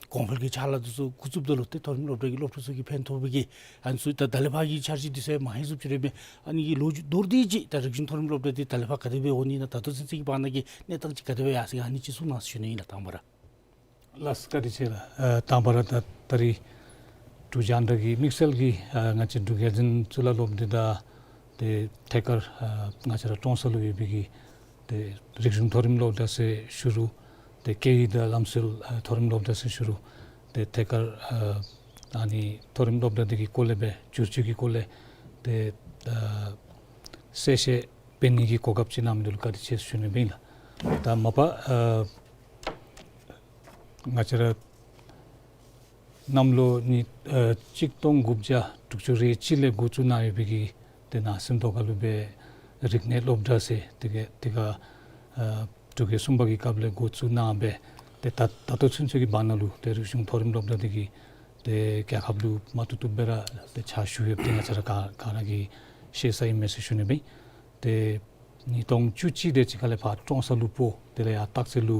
གོང་འཕེལ་གྱི་ཕྱག་ལཱ་འདི་ཚུ་འགོ་བཙུགསཔ་ད་ལུ་ཏེ་མཐོ་རིམ་སློབ་གྲྭ་གི་སློབ་ཕྲུག་ཚུ་གིས་ཕན་ཐོགས་པའི་གི་ཨ་ནི་ཚུ་ད་ད་ལས་ཕར་གྱི་འཆར་གཞི་འདི་ཚུ་ཡང་མ་ཧེ་ཚུགསཔ་ཅིག་ར་མས། ཨ་ནི་གི་ལོ་རྒྱུས་མདོར་བསྡུས་ཅིག་ད་རིག་གཞུང་མཐོ་རིམ་སློབ་གྲྭ་འདི་ད་ལས་ཕར་ག་དེ་སྦེ་འོང་ནི་ཨིན་ན་ད་ལྟོ་ཚུན་ཚོད་ཀྱི་བར་ན་གི་གནས་སྟངས་ཅིག་ག་དེ་སྦེ་ཡར་སོང་ཡི་ག་ཨ་ནི་ཅིག་གསུང་གནང་ཟེར་ཞུ་ནི་ཨིན་ལགས་དང་པ་ར། ལགས་བཀའ་དྲིན་ཆེ་ལགས། ཨ་དང་པ་ར་ད་ད་རིས་འབྲུག་རྒྱང་བསྒྲགས་ཀྱི་དམིགས་བསལ་གྱིས་ཨ་ང་བཅས་འབྲུག་རྒྱལ་འཛིན་གཙུག་ལག་སློབ་སྡེ་དང་ཏེ་ཐད་ཀར་ཨ་ང་བཅས་ར་ཀྲོང་གསར་ལུ་ཡོད་པའི་གི་ཏེ་རིག་གཞུང་མཐོ་རིམ་སློབ་གྲྭ་ཟེར་ཞུ་རུང་ཏེ་སྐད་ཡིག་དང་ལམ་སྲོལ་ཨ་མཐོ་རིམ་སློབ་གྲྭ་ཟེར་ཞུ་རུང་ཏེ་ཐད་ཀར་ཨ་ཨ་ནི་མཐོ་རིམ་སློབ་གྲྭ་འདི་གི་སྐོར་ལས་སྦེ་བསྒྱུར་བཅོས་ཀྱི་སྐོར་ལས་ཏེ་ཨ་གསལ་བཤད་འབད་ནི་གི་གོ་སྐབས་ཅིག་གནང་མི་འདི་ལུ་བཀའ་དྲིན་ཆེ་ཟེར་ཞུ་ནི་སྦེ་ཨིན་ལགས། ད་མ་པ་ཨ་ང་བཅས་ར་གནམ་ལོ་ཉིས་ཨ་གཅིག་སྟོང་དགུ་བརྒྱ་དྲུག་ཅུ་རེ་གཅིག་ལས་འགོ་བཙུགས་གནང་ཡོད་པའི་གི་ཏེ་ནང་སེམས་རྟོགས་ཁ་ལུ་སྦེ་རིག་གནས་སློབ་གྲྭ་ཟེར་དེ་གི་དེ་ག་ཨ་འབྲུག་རྒྱལ་གསུམ་པ་གི་སྐབས་ལས་འགོ་བཙུགས་གནང་སྦེ་ཏེ་ད་ད་ལྟོ་ཚུན་ཚོད་ཀྱི་བར་ན་ལུ་ཏེ་རིག་གཞུང་མཐོ་རིམ་སློབ་གྲྭ་འདི་གིས་ཏེ་རྒྱལ་ཁབ་ལུ་མ་ཐུབ་ཐུབ་སྦེ་ར་ཏེ་ཕྱག་ཞུ་ཡོདཔ་འདི་ང་བཅས་ར་ག་ག་ར་གིས་ཤེས་ས་ཨིན་མས་ཟེར་ཞུ་ནི་སྦེ། ཏེ་ཉིས་སྟོང་བཅུ་གཅིག་དེ་ཅིག་ཁ་ལས་ཕར་ཀྲོང་གསར་ལུ་སྤོ་དེ་ལས་ཡར་སྟག་རྩེ་ལུ་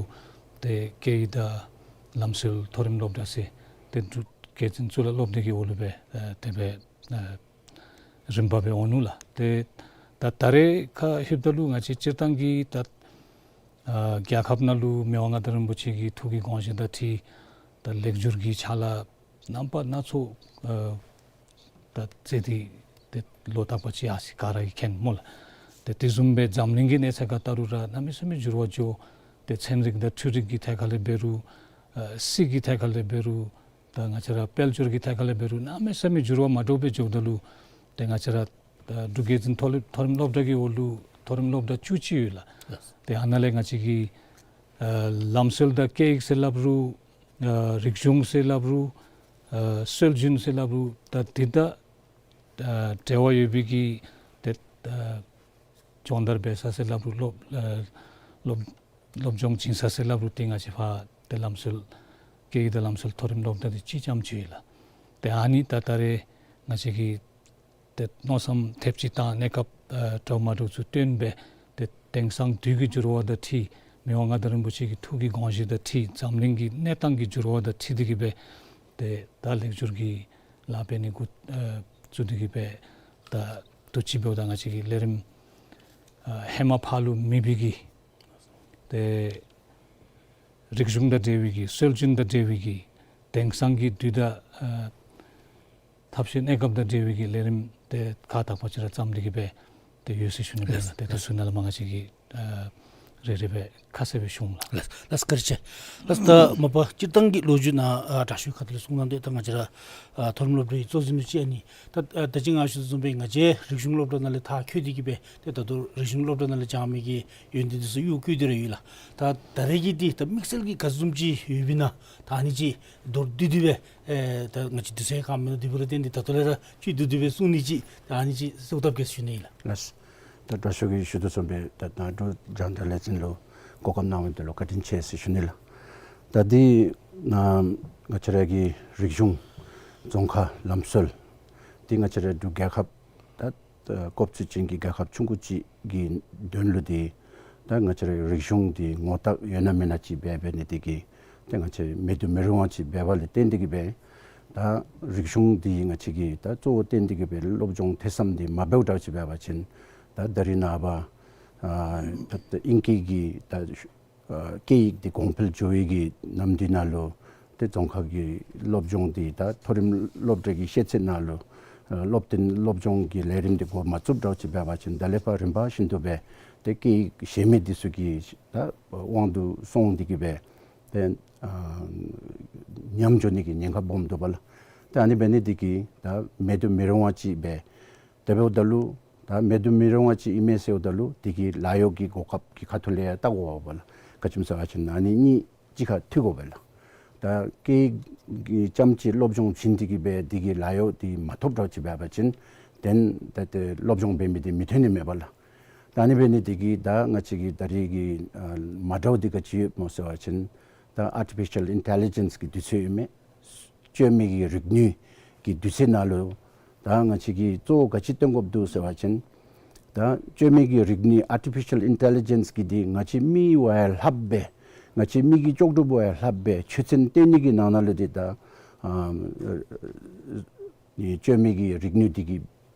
ཏེ་སྐད་ཡིག་དང་ལམ་སྲོལ་མཐོ་རིམ་སློབ་གྲྭ་ཟེར་ཏེ་འབྲུག་རྒྱལ་འཛིན་གཙུག་ལག་སློབ་སྡེ་གི་འོག་ལུ་སྦེ་ཨ་དེ་སྦེ་ཨ་རིམ་པ་སྦེ་འོང་ནུག་ལགས། ཏེ་ད་ད་རེས་ཁར་ལྷོདཔ་ད་ལུ་ང་བཅས་སྤྱིར་བཏང་གི་ད་ཨ་རྒྱལ་ཁབ་ནང་ལུ་མི་དབང་མངའ་བདག་རིན་པོ་ཆེ་གི་ཐུགས་ཀྱི་དགོངས་བཞེད་དང་འཁྲིལ་ད་ལེགས་བསྒྱུར་གྱི་ཕྱག་ལཱ་རྣམ་པ་སྣ་ཚོགས་ཨ་ད་མཛད་དེ་ཏེ་ལོ་རྟག་པ་ཅིག་ཡར་སོ་ཡི་ག་ར་གིས་མཁྱེན་སྨོ་ལགས། ཏེ་དེ་བཟུམ་སྦེ་འཛམ་གླིང་གི་གནས་ཚད་ཁར་བལྟ་རུང་ར་གནམ་མེད་ས་མེད་འགྱུར་བ་འགྱོ། ཏེ་ཚན་རིག་དང་འཕྲུལ་རིག་གི་ཐད་ཁ་ལས་འབད་རུང་ཨ་རྩིས་ཀྱི་ཐད་ཁ་ལས་འབད་རུང་ད་ང་བཅས་ར་དཔལ་འབྱོར་གྱི་ཐད་ཁ་ལས་འབད་རུང་གནམ་མེད་ས་མེད་འགྱུར་བ་མ་འདྲཝ་སྦེ་འགྱོཝ་ད་ལུ་ཏེ་ང་བཅས་ར་ཨ་འབྲུག་རྒྱལ་འཛིན་མཐོ་རིམ་མཐོ་རིམ་སློབ་གྲྭ་གི་འོག་ལུ་མཐོ་རིམ་སློབ་གྲྭ་བཅུ་གཅིག་ཡོད་ལགས། ཏེ་ཨ་ནཱ་ལས་ང་བཅས་ཀྱི་ཨ་ལམ་སྲོལ་དང་སྐད་ཡིག་ཟེར་སླབ་རུང་ཨ་རིག་གཞུང་ཟེར་སླབ་རུང་ཨ་སྲོལ་རྒྱུན་ཟེར་སླབ་རུང་ད་འདི་དང་ཨ་འབྲེལ་བ་ཡོད་པའི་གི་ཏེ་ཨ་སྦྱོང་བརྡར་འབད་ས་ཟེར་སླབ་རུང་སློབ་ཨ་སློབ་སློབ་སྦྱོང་བྱིན་ས་ཟེར་སླབ་རུང་ཏེ་ང་བཅས་ཕར་ཏེ་ལམ་སྲོལ་སྐད་ཡིག་དང་ལམ་སྲོལ་མཐོ་རིམ་སློབ་གྲྭ་འདི་གཅིག་རྐྱངམ་ཅིག་ཡོད་ལགས། ཏེ་ཨ་ནི་ད་ད་རེས་ང་བཅས་ཀྱི་ཏེ་མནོ་བསམ་ཐེབས་ཅིག་དང་གནས་སྐབས་ཨ་འདྲཝ་མ་འདྲཝ་ཚུ་བཏོན་སྦེ་ཏེ་དེང་སང་དུས་ཀྱི་འགྱུར་བ་དང་འཁྲིལ་མི་དབང་མངའ་བདག་རིན་པོ་ཆེ་གི་ཐུགས་ཀྱི་དགོངས་བཞེད་དང་འཁྲིལ་འཛམ་གླིང་གི་གནས་སྟངས་ཀྱི་འགྱུར་བ་དང་འཁྲིལ་ཏེ་གིས་སྦེ་ཏེ་ད་ལེགས་བསྒྱུར་གྱི་ལཱ་འབད་ནི་འགོ་ཨ་བཙུགས་ཏེ་གིས་སྦེ་ད་དུས་ཅི་འབདཝ་ད་ང་བཅས་ཀྱི་ལས་རིམ་ཨ་ཧེ་མ་ཕར་ལུ་མེད་པའི་གི་ཏེ་རིག་གཞུང་དང་འབྲེལ་བའི་གི་སྲོལ་རྒྱུན་དང་འབྲེལ་བའི་གི་དེང་སང་གི་དུས་དང་ཨ་ཐབས་ཤེས་གནས་སྐབས་དང་འབྲེལ་བའི་གི་ལས་རིམ་ཏེ་ཁག་དག་པ་ཅིག་ར་བརྩམས་ཏེ་གིས་སྦེ་ཏེ་ཡོད་ཟེར་ཞུ་ནི་སྦེ་ལགས། ཏེ་དེ་ཚུ་ནང་ལས་མར་ང་བཅས་ཀྱིས་ཨ་རེ་རེ་སྦེ་ཁ་གསལ་སྦེ་ཞུ་འོང་ལགས། ལགས་ལགས་བཀའ་དྲིན་ཆེ། ལགས་ད་མ་པ་སྤྱིར་བཏང་གི་ལོ་རྒྱུས་ནང་ཨ་དྲག་ཤོས་ཁ་ཐུག་ལས་གསུང་གནང་སྟེ་ད་ང་བཅས་ར་ཨ་མཐོ་རིམ་སློབ་གྲྭའི་གཙོ་འཛིན་ལུ་ཅིག་ཨ་ནི་ད་ཨ་ད་ཅི་ང་ཞུ་དོ་བཟུམ་སྦེ་ང་བཅས་རིག་གཞུང་སློབ་གྲྭ་ནང་ལས་མཐར་འཁྱོལ་ཏེ་གིས་སྦེ་ཏེ་ད་ལྟོ་རིག་གཞུང་སློབ་གྲྭ་ནང་ལས་སྦྱང་མི་གི་ཡོན་ཏན་འདི་ཚུ་གཡུག་བཀོད་དེ་ར་ཡོད་ལགས། ད་ད་རེས་ཀྱི་འདི་ད་དམིགས་བསལ་གྱི་ག་བཟུམ་ཅིག་ཡོདཔ་ཨིན་ན་ད་ཨ་ནི་ཅིག་མདོར་བསྡུས་ཏེ་སྦེ་ཨེ་ད་ང་བཅས་དུས་ཚོད་ཁམ་མེད་ནོ་དེ་འབདཝ་ལས་བརྟེན་ཏེ་ད་ལྟོ་ལས་ར་ཅིག་བསྡུས་ཏེ་སྦེ་གསུང་ནི་ཅིག་ད་ཨ་ནི་ཅིག་གསོལཝ་བཏབ་གེ་ཟེར་ཞུ་ནི་ཨིན་ལགས། ལགས། ད་དྲག་ཤོས་ཀྱིས་ཞུ་དོ་བཟུམ་སྦེ་ད་ད་འབྲུག་རྒྱང་བསྒྲགས་ལས་འཛིན་ལུ་གོ་སྐབས་གནང་མི་འདི་ལུ་བཀའ་དྲིན་ཆེ་ཟེར་ཞུ་ནི་ལགས། ད་འདི་ནང་ང་བཅས་ར་གི་རིག་གཞུང་རྫོང་ཁ་ལམ་སྲོལ་འདི་ང་བཅས་ར་འབྲུག་རྒྱལ་ཁབ་ད་ད་གོ་ཚད་ཅན་གྱི་རྒྱལ་ཁབ་ཆུང་ཀུ་ཅིག་གི་དོན་ལུ་འདི་ད་ང་བཅས་ར་རིག་གཞུང་འདི་ངོ་རྟགས་ཡོད་ན་མེད་ན་ཅིག་འབད་འབད་ནི་འདི་གིས་ད་ང་བཅས་མེད་དུ་མི་རུང་བ་ཅིག་འབདཝ་ལས་བརྟེན་ཏེ་གིས་སྦེ་ད་རིག་གཞུང་འདི་ང་བཅས་ཀྱིས་ད་གཙོ་བོ་བཏོན་ཏེ་གིས་སྦེ་སློབ་སྦྱོང་ཐོས་བསམ་འདི་མ་འབདཝ་འདྲཝ་ཅིག་འབད་བ་ཅིན་ད་ད་རེས་ནངས་པ་ཨ་ད་ད་ཨིང་སྐད་ཀྱི་ད་ཨ་སྐད་ཡིག་འདི་གོང་འཕེལ་འགྱོ་བའི་གི་ནམ་དུས་ནང་ལུ་ཏེ་རྫོང་ཁ་གི་སློབ་སྦྱོང་འདི་ད་མཐོ་རིམ་སློབ་གྲྭ་གི་ཤེས་ཚད་ནང་ལུ་ཨ་སློབ་སྟོན་སློབ་སྦྱོང་གི་ལས་རིམ་འདི་འགོ་མ་བཙུགས་འདྲཝ་ཅིག་འབད་བ་ཅིན་ད་ལས་ཕར་རིམ་པ་བཞིན་དུ་སྦེ་ཏེ་སྐད་ཡིག་གཞན་མི་འདི་ཚུ་གི་ད་དབང་དུ་སོང་སྟེ་གིས་སྦེ་ཏེ་ཨ་ཉམས་འགྱོ་ནི་གི་ཉེན་ཁ་སྦོམ་འདུག་པ་ལགས། ཏེ་ཨ་ནི་འབད་ནི་འདི་གིས་ད་མེད་དུ་མི་རུང་བ་ཅིག་སྦེ་དེ་འབདཝ་ད་ལུ་ད་མེད་དུ་མི་རུང་བ་ཅིག་ཨིན་མས་ཟེརཝ་ད་ལུ་དེ་གི་ལཱ་གཡོག་གི་གོ་སྐབས་ཀྱི་ཁ་ཐུག་ལས་ཡང་བལྟ་དགོ་པ་ལགས། ག་ཅི་སྨོ་ཟེར་བ་ཅིན་ཨ་ནི་གཉིས་གཅིག་ཁར་མཐུད་དགོ་པས་ལགས། ད་སྐད་ཡིག་གི་རྐྱངམ་གཅིག་སློབ་སྦྱོང་བྱིན་ཏེ་གི་སྦེ་དེ་གི་ལཱ་གཡོག་དེ་མ་ཐོབ་འདྲཝ་ཅིག་འབད་བ་ཅིན་དེ་ད་ཏེ་སློབ་སྦྱོང་འབད་མི་དེ་མི་ཐོན་ནི་མས་པ་ལགས། ད་ཨ་ནི་འབད་ནི་དེ་གིས་ད་ང་བཅས་ཀྱི་ད་རེས་ཀྱི་ཨ་མ་འདྲཝ་དེ་ག་ཅི་ཡོདཔ་སྨོ་ཟེར་བ་ཅིན་ད་ཨར་ཊི་ཕི་ཤལ་ཨིན་ཊེ་ལི་ཇེནསི་གི་དུས་ཚོད་ཨིན་མས། བཅོས་མའི་གི་རིག་ནུས་ཀྱི་དུས་ཚོད་ནང་ལུ་ད་ང་བཅས་ཀྱིས་གཙོ་བོ་ག་ཅི་སྟོན་དགོཔ་འདུག་ཟེར་བ་ཅིན་ད་བཅོས་མའི་གི་རིག་ནུས་ཨར་ཊི་ཕི་ཤལ་ཨིན་ཊེ་ལི་ཇེནསི་གི་དེ་ང་བཅས་མི་བ་ཡང་ལྷགཔ་སྦེ་ང་བཅས་མི་གི་ལྕོགས་གྲུབ་བ་ཡང་ལྷགཔ་སྦེ་ཆོས་ཚན་སྟོན་ནི་གི་ནང་ན་ལུ་དེ་ད་ཨ་བཅོས་མའི་གི་རིག་ནུས་དེ་གིས་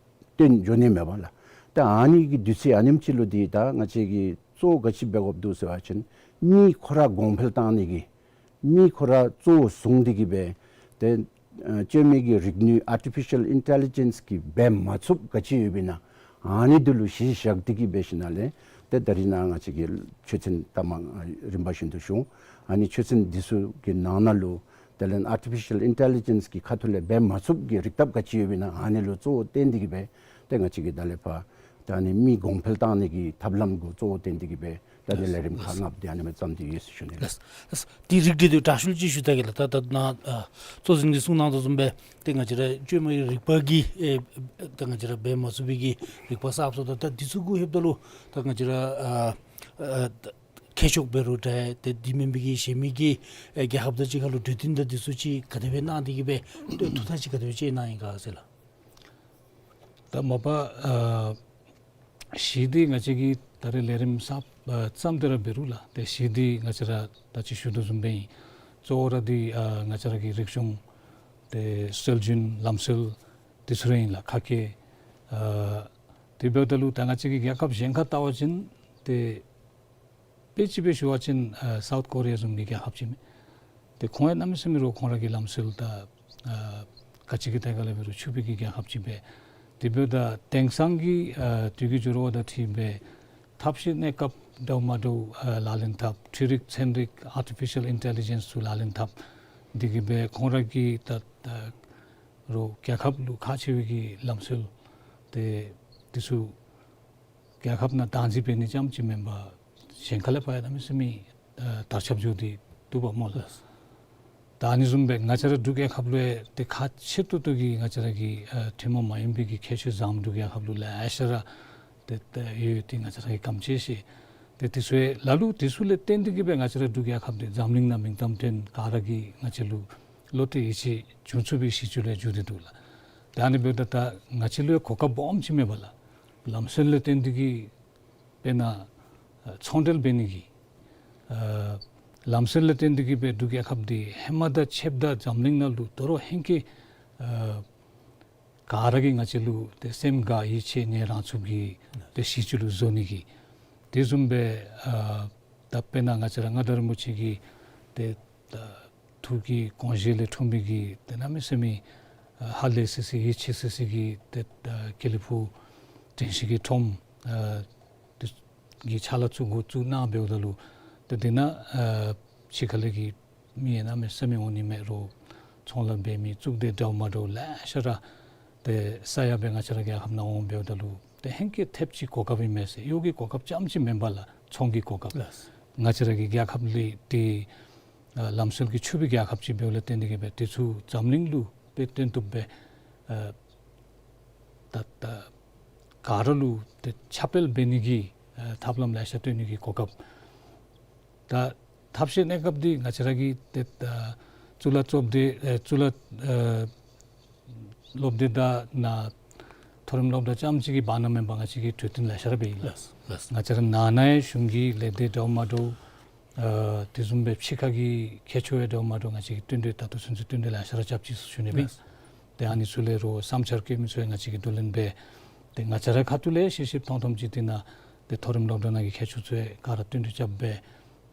སྟོན་འགྱོ་ནི་མས་པ་ལགས། ད་ཨ་ནི་གི་དུས་ཚོད་ཨ་ནེམ་ཅིག་ལུ་དེ་ད་ང་བཅས་ཀྱིས་གཙོ་བོ་ག་ཅི་འབད་དགོཔ་འདུག་ཟེར་བ་ཅིན་མི་ཁོ་ར་གོང་འཕེལ་བཏང་ནི་གི་མི་ཁོ་ར་གཙོ་བོ་བཟུང་སྟེ་གི་སྦེ་ཏེ་ཨ་བཅོས་མའི་གི་རིག་ནུས་ཨར་ཊི་ཕི་ཤལ་ཨིན་ཊེ་ལི་ཇེནསི་གིས་འབད་མ་ཚུགསཔ་ག་ཅི་ཡོདཔ་ཨིན་ན་ཨ་ནི་འདི་ལུ་གཞི་བཞག་སྟེ་གི་འབད་ཞིནམ་ལས་ཏེ་ད་རིས་ནཱ་ང་བཅས་ཀྱིས་ཆོས་ཚན་ལྟ་མ་རིམ་པ་བཞིན་དུ་ཞུ། ཨ་ནི་ཆོས་ཚན་འདི་ཚུ་གི་ནང་ན་ལུ་དེ་ལས་ཨར་ཊི་ཕི་ཤལ་ཨིན་ཊེ་ལི་ཇེནསི་གི་ཁ་ཐུག་ལས་འབད་མ་ཚུགསཔ་གི་རིག་ཐབས་ག་ཅི་ཡོདཔ་ཨིན་ན་ཨ་ནི་ལུ་གཙོ་བོ་བཏོན་ཏེ་གི་སྦེ་ཏེ་ང་བཅས་ཀྱིས་ད་ལས་ཕར་ད་ཨ་ནི་མི་གོང་འཕེལ་བཏང་ནི་གི་ཐབས་ལམ་གུ་གཙོ་བོ་བཏོན་ཏེ་གི་སྦེ་ད་ཏེ་ལས་རིམ་ཁག་ལྔ་པོ་དེ་ཨ་ནི་སྦེ་བརྩམས་ཏེ་ཡོད་ཟེར་ཞུ་ནི་ལགས། ལགས། ལགས། དེ་རིགས་འདི་དྲག་ཤུལ་ཅིག་ཞུ་ད་གེ་ལགས། ད་ད་ནཱ་ཨ་གཙོ་འཛིན་གྱིས་གསུངས་གནང་དོ་བཟུམ་སྦེ་ཏེ་ང་བཅས་ར་བཅོས་མའི་རིག་པ་གི་ཨེ་ད་ང་བཅས་ར་འབད་མ་ཚུགས་པའི་གི་རིག་པ་གསརཔ་ཚུ་དང་ད་འདི་ཚུ་གུ་ལྷོདཔ་ད་ལུ་ད་ང་བཅས་ར་ཨ་ཨ་ད་མཁས་མཆོག་འབད་རུང་འདྲ་ཏེ་དེ་མེན་པའི་གི་གཞན་མི་གི་ཨེ་རྒྱལ་ཁབ་དང་གཅིག་ཁར་ལུ་གྲོས་བསྟུན་དང་འདི་ཚུ་ཅིག་ག་དེ་སྦེ་གནང་སྟེ་གི་སྦེ་ཏེ་ཐུགས་ཐག་ཅིག་ག་དེ་སྦེ་བཅད་གནང་ཡི་ག་ཟེར་ལགས། ད་མ་པ་ཨ་གཞི་འདི་ང་བཅས་ཀྱིས་ད་རེས་ལས་རིམ་གསརཔ་ཨ་བརྩམས་ཏེ་ར་འབད་རུང་ལགས། ཏེ་གཞི་འདི་ང་བཅས་ར་ད་ཅི་ཞུ་དོ་བཟུམ་སྦེ་ཨིན། གཙོ་བོ་ར་འདི་ཨ་ང་བཅས་ར་གི་རིག་གཞུང་ཏེ་སྲོལ་རྒྱུན་ལམ་སྲོལ་འདི་ཚུ་ར་ཨིན་ལགས། ཁ་སྐད་ཨ་དེ་འབདཝ་ད་ལུ་ད་ང་བཅས་ཀྱིས་རྒྱལ་ཁབ་གཞན་ཁར་བལྟ་བ་ཅིན་ཏེ་དཔེ་ཅིག་སྦེ་ཞུ་བ་ཅིན་ཨ་སའུཐ་ཀོ་རི་ཡ་བཟུམ་གྱི་རྒྱལ་ཁབ་ཅིག་མས། ཏེ་ཁོང་ཡང་གནམ་མེད་ས་མེད་ར་ཁོང་ར་གི་ལམ་སྲོལ་དང་ཨ་ག་ཅི་གི་ཐད་ཁར་ལས་འབད་རུང་ཕྱུག་པའི་གི་རྒྱལ་ཁབ་ཅིག་སྦེ། དེ་འབདཝ་ད་དེང་སང་གི་ཨ་དུས་ཀྱི་འགྱུར་བ་དང་འཁྲིལ་སྦེ་ཐབས་ཤེས་གནས་སྐབས་འདྲཝ་མ་འདྲཝ་ཨ་ལག་ལེན་འཐབ། འཕྲུལ་རིག་ཚན་རིག་ཨར་ཊི་ཕི་ཤལ་ཨིན་ཊེ་ལི་ཇེནསི་ཚུ་ལག་ལེན་འཐབ་སྟེ་གི་སྦེ་ཁོང་ར་གི་ད་ད་རུང་རྒྱལ་ཁབ་ལུ་ཁག་ཆེ་བའི་གི་ལམ་སྲོལ་ཏེ་འདི་ཚུ་རྒྱལ་ཁབ་ནང་བདག་འཛིན་འབད་ནི་ཙམ་ཅིག་མེན་པར་གཞན་ཁ་ལས་ཕར་ཡང་གནམ་མེད་ས་མེད་ཨ་དར་ཁྱབ་འགྱོ་སྟེ་འདུག་པ་སྨོ་ལགས། ད་ཨ་ནི་བཟུམ་སྦེ་ང་བཅས་ར་འབྲུག་རྒྱལ་ཁབ་ལུ་ཡང་ཏེ་ཁག་ཆེ་ཏོག་ཏོ་གི་ང་བཅས་ར་གི་ཨ་ཐུན་མོང་མ་ཡིན་པའི་གི་ཁྱད་ཆོས་འཛམ་འབྲུག་རྒྱལ་ཁབ་ལུ་ལེ་ཤ་ར་ཏེ་ཏེ་ཡོད། ཏེ་ང་བཅས་ར་གིས་ག་དེམ་ཅིག་ཤེས། ཏེ་དེ་ཚུ་ཡང་ལ་ལུ་དེ་ཚུ་ལས་བརྟེན་ཏེ་གི་སྦེ་ང་བཅས་ར་འབྲུག་རྒྱལ་ཁབ་འདི་འཛམ་གླིང་ནང་མིང་གཏམ་ཐོན། ག་ར་གིས་ང་བཅས་ལུ་བློ་གཏད་ཡིད་ཆེས་བྱུང་ཚུགས་པའི་གཞི་ཅིག་ལུ་འགྱུར་ཏེ་འདུག་ལགས། ཏེ་ཨ་ནི་འབདཝ་ད་ད་ང་བཅས་ལུ་ཡང་གོ་སྐབས་སྦོམ་ཅིག་མས་པ་ལགས། ལམ་སྲོལ་ལས་བརྟེན་ཏེ་གི་དཔེར་ན་ཨ་ཚོང་འབྲེལ་འབད་ནི་གི་ཨ་ལམ་སྲོལ་ལས་བརྟེན་ཏེ་གི་སྦེ་འབྲུག་རྒྱལ་ཁབ་འདི་ཧེ་མ་དང་ཕྱདཔ་ད་འཛམ་གླིང་ནང་ལུ་དོ་རུང་ཧེང་སྐལ་ཨ་ག་ར་གིས་ང་བཅས་ལུ་ཏེ་སེམས་དགའ་ཡིད་ཆེས་ནི་རང་ཚུགས་ཀྱི་ཏེ་གཞི་ཅིག་ལུ་བཟོ་ནི་གི། དེ་བཟུམ་སྦེ་ཨ་ད་དཔེར་ན་ང་བཅས་ར་མངའ་བདག་རིན་པོ་ཆེ་གི་ཏེ་ད་ཐུགས་ཀྱི་དགོངས་བཞེད་ལས་འཁྲུངས་པའི་གི་ཏེ་གནམ་མེད་ས་མེད་ཨ་ཧ་ལས་སི་སི་ཡིད་ཆེས་སི་སི་གི་ཏེ་ད་དཀྱིལ་ལུས་ཕུ་དྲན་ཤེས་ཀྱི་ཁྲོམ་ཨ་དེ་གི་ཕྱག་ལཱ་ཚུ་འགོ་བཙུགས་གནང་འབདཝ་ད་ལུ་ཏེ་དེ་ནང་ཨ་ཕྱི་ཁ་ལས་ཀྱི་མི་ཡང་གནམ་མེད་ས་མེད་འོང་ནི་མས། རོགས་ཚོང་ལཱ་འབད་མི་གཙུག་སྡེ་འདྲཝ་མ་འདྲཝ་ལེ་ཤ་ར་ཏེ་ས་ཡ་སྦེ་ང་བཅས་ར་རྒྱལ་ཁབ་ནང་འོང་འབདཝ་ད་ལུ་ཏེ་ཧེང་སྐལ་ཐེབས་ཅིག་གོ་སྐབས་ཨིན་མས་ཟེར། གཡོག་གི་གོ་སྐབས་རྐྱངམ་ཅིག་མེན་པ་ལགས། ཚོང་གི་གོ་སྐབས། ལགས། ང་བཅས་ར་གི་རྒྱལ་ཁབ་འདི་ཏེ་ཨ་ལམ་སྲོལ་གྱིས་ཕྱུག་པའི་རྒྱལ་ཁབ་ཅིག་འབདཝ་ལས་བརྟེན་ཏེ་གི་སྦེ་དེ་ཚུ་འཛམ་གླིང་ལུ་སྦེ་སྟོན་བཏུབ་སྦེ་ཨ་ད་ད་ག་ར་ལུ་ཏེ་ཁྱབ་སྤེལ་འབད་ནི་གི་ཨ་ཐབས་ལམ་ལེ་ཤ་སྟོན་ནི་གི་གོ་སྐབས། ད་ཐབས་ཤེས་གནས་སྐབས་འདི་ང་བཅས་ར་གི་ཏེ་ཨ་གཙུག་ལག་བཅོ་ལྡན་ཨ་གཙུག་ལག་ཨ་སློབ་སྡེ་དང་ནཱ་མཐོ་རིམ་སློབ་གྲྭ་རྐྱངམ་ཅིག་གི་བར་ན་མེན་པར་ང་བཅས་ཀྱིས་གྲོས་བསྟུན་ལེ་ཤ་ར་འབད་ཡི་ལགས། ལགས། ལགས། ང་བཅས་ར་ནང་ན་ཡང་གཞུང་གི་ལས་སྡེ་འདྲཝ་མ་འདྲཝ་ཨ་དེ་བཟུམ་སྦེ་ཕྱི་ཁ་གི་མཁས་མཆོག་ཡང་འདྲཝ་མ་འདྲཝ་ང་བཅས་ཀྱིས་བསྟུན་གྲོས་ད་ལྟོ་ཚུན་ཚོད་བསྟུན་གྲོས་ལེ་ཤ་ར་རྐྱབ་ཅི་ཟེར་ཞུ་ནི་སྦེ། ལགས། ཏེ་ཨ་ནི་ཚུ་ལས་རོགས་བསམ་འཆར་བཀོད་མི་ཚུ་ཡང་ང་བཅས་ཀྱིས་བསྡུ་ལེན་འབད། ཏེ་ང་བཅས་ར་ཁ་ཐུག་ལས་ཤེས་ཤེསཔ་མཐོང་མཐོངམ་ཅིག་འདི་ནང་ཏེ་མཐོ་རིམ་སློབ་གྲྭ་ནང་གི་མཁས་མཆོག་ཚུ་ཡང་ག་ར་བསྟུན་གྲོས་རྐྱབ་སྦེ་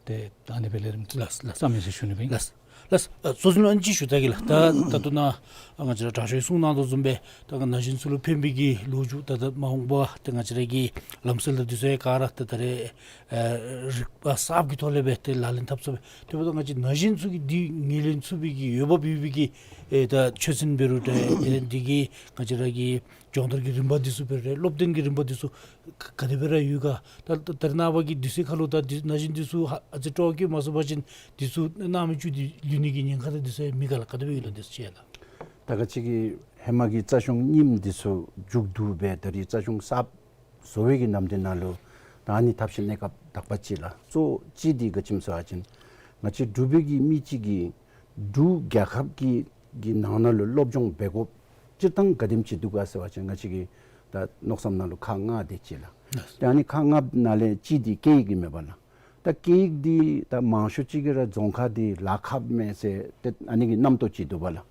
ཏེ་ཨ་ནི་སྦེ་ལས་རིམ་ལགས་ལགས། བརྩམ་ཡི་ཟེར་ཞུ་ནི་སྦེ། ལགས་ལགས། ཨ་གཙོ་འཛིན་ལུ་ཨ་ནི་ཅིག་ཞུ་ད་གེ་ལགས། ད་ད་ལྟོ་ནཱ་ང་བཅས་ར་དྲག་ཤོས་གསུངས་གནང་དོ་བཟུམ་སྦེ་ད་ན་གཞོན་ཚུ་ལུ་ཕན་པའི་གི་ལོ་རྒྱུས་ད་ད་མ་འོངས་པ་ཏེ་ང་བཅས་ར་གི་ལམ་སྲོལ་དང་འདི་ཚུ་ཡང་ག་ར་ད་ད་རེས་ཨ་རིག་པ་གསརཔ་གི་ཐོག་ལས་སྦེ་ཏེ་ལག་ལེན་འཐབ་ཚུགས་པས། དེ་འབདཝ་ད་ང་བཅས་ན་གཞོན་ཚུ་གིས་འདི་ངོས་ལེན་ཚུགས་པའི་གི་འོས་འབབ་ཡོད་པའི་གི་ཨེ་ད་ཆོས་ཚན་འབད་རུང་ཏེ་ཨེ་འདི་གིས་ང་བཅས་ར་གི་སྦྱོང་བརྡར་གྱི་རིམ་པ་འདི་ཚུ་འབད་རུང་སློབ་སྟོན་གྱི་རིམ་པ་འདི་ཚུ་ག་ག་དེ་སྦེ་ར་ཡོད་ག། ད་ད་ད་རེས་ནངས་པ་གི་དུས་ཚོད་ཁར་ལུ་ད་འདི་ན་གཞོན་འདི་ཚུ་ཧ་ཨ་ཙི་སྤྲོ་བ་སྐྱེ་མ་ཚུགས་པ་ཅིན་འདི་ཚུ་གནང་མི་བཅུག་སྟེ་ ལུས་ནི་གི་ཉེན་ཁ་དང་འདི་ཚུ་མི་ག་ལ་ག་དེ་སྦེ་ཡོད་ལགས་འདི་ཚུ་ཅིག་ལགས། ད་ག་ཅི་གི་ཧེ་མ་གི་རྩ་གཞུང་རྙིངམ་འདི་ཚུ་མཇུག་བསྡུ་སྦེ་ད་རིས་རྩ་གཞུང་གསརཔ་བཟོ་བའི་གི་ནམ་དུས་ནང་ལུ་ད་ཨ་ནི་ཐབས་ཤེས་གནས་སྐབས་དག་པ་ཅིག་ལགས། གཙོ་བོ་ཅིག་འདི་ག་ཅི་སྨོ་ཟེར་བ་ཅིན་ང་བཅས་འབྲུག་པའི་གི་མི་ཅིག་གིས་འབྲུག་རྒྱལ་ཁབ་ཀྱི་གི་ནང་ན་ལུ་སློབ་སྦྱོང་འབད་དགོཔ་སྤྱིར་བཏང་ག་དེམ་ཅིག་འདུག་ག་ཟེར་བ་ཅིན་ང་བཅས་ཀྱི་ད་མནོ་བསམ་ནང་ལུ་ཁག་ལྔ་དེ་ཅིག་ལགས། ལགས། ཏེ་ཨ་ནི་ཁག་ལྔ་ནང་ལས་ཅིག་འདི་སྐད་ཡིག་ཨིན་མས་པ་ལགས། ད་སྐད་ཡིག་འདི་ད་མང་ཤོས་ཅིག་གིས་ར་རྫོང་ཁ་འདི་ལཱ་ཁགཔ་མས་ཟེར་ཏེ་ཨ་ནི་གི་རྣམ་རྟོག་ཅིག་འདུག་པ་ལགས།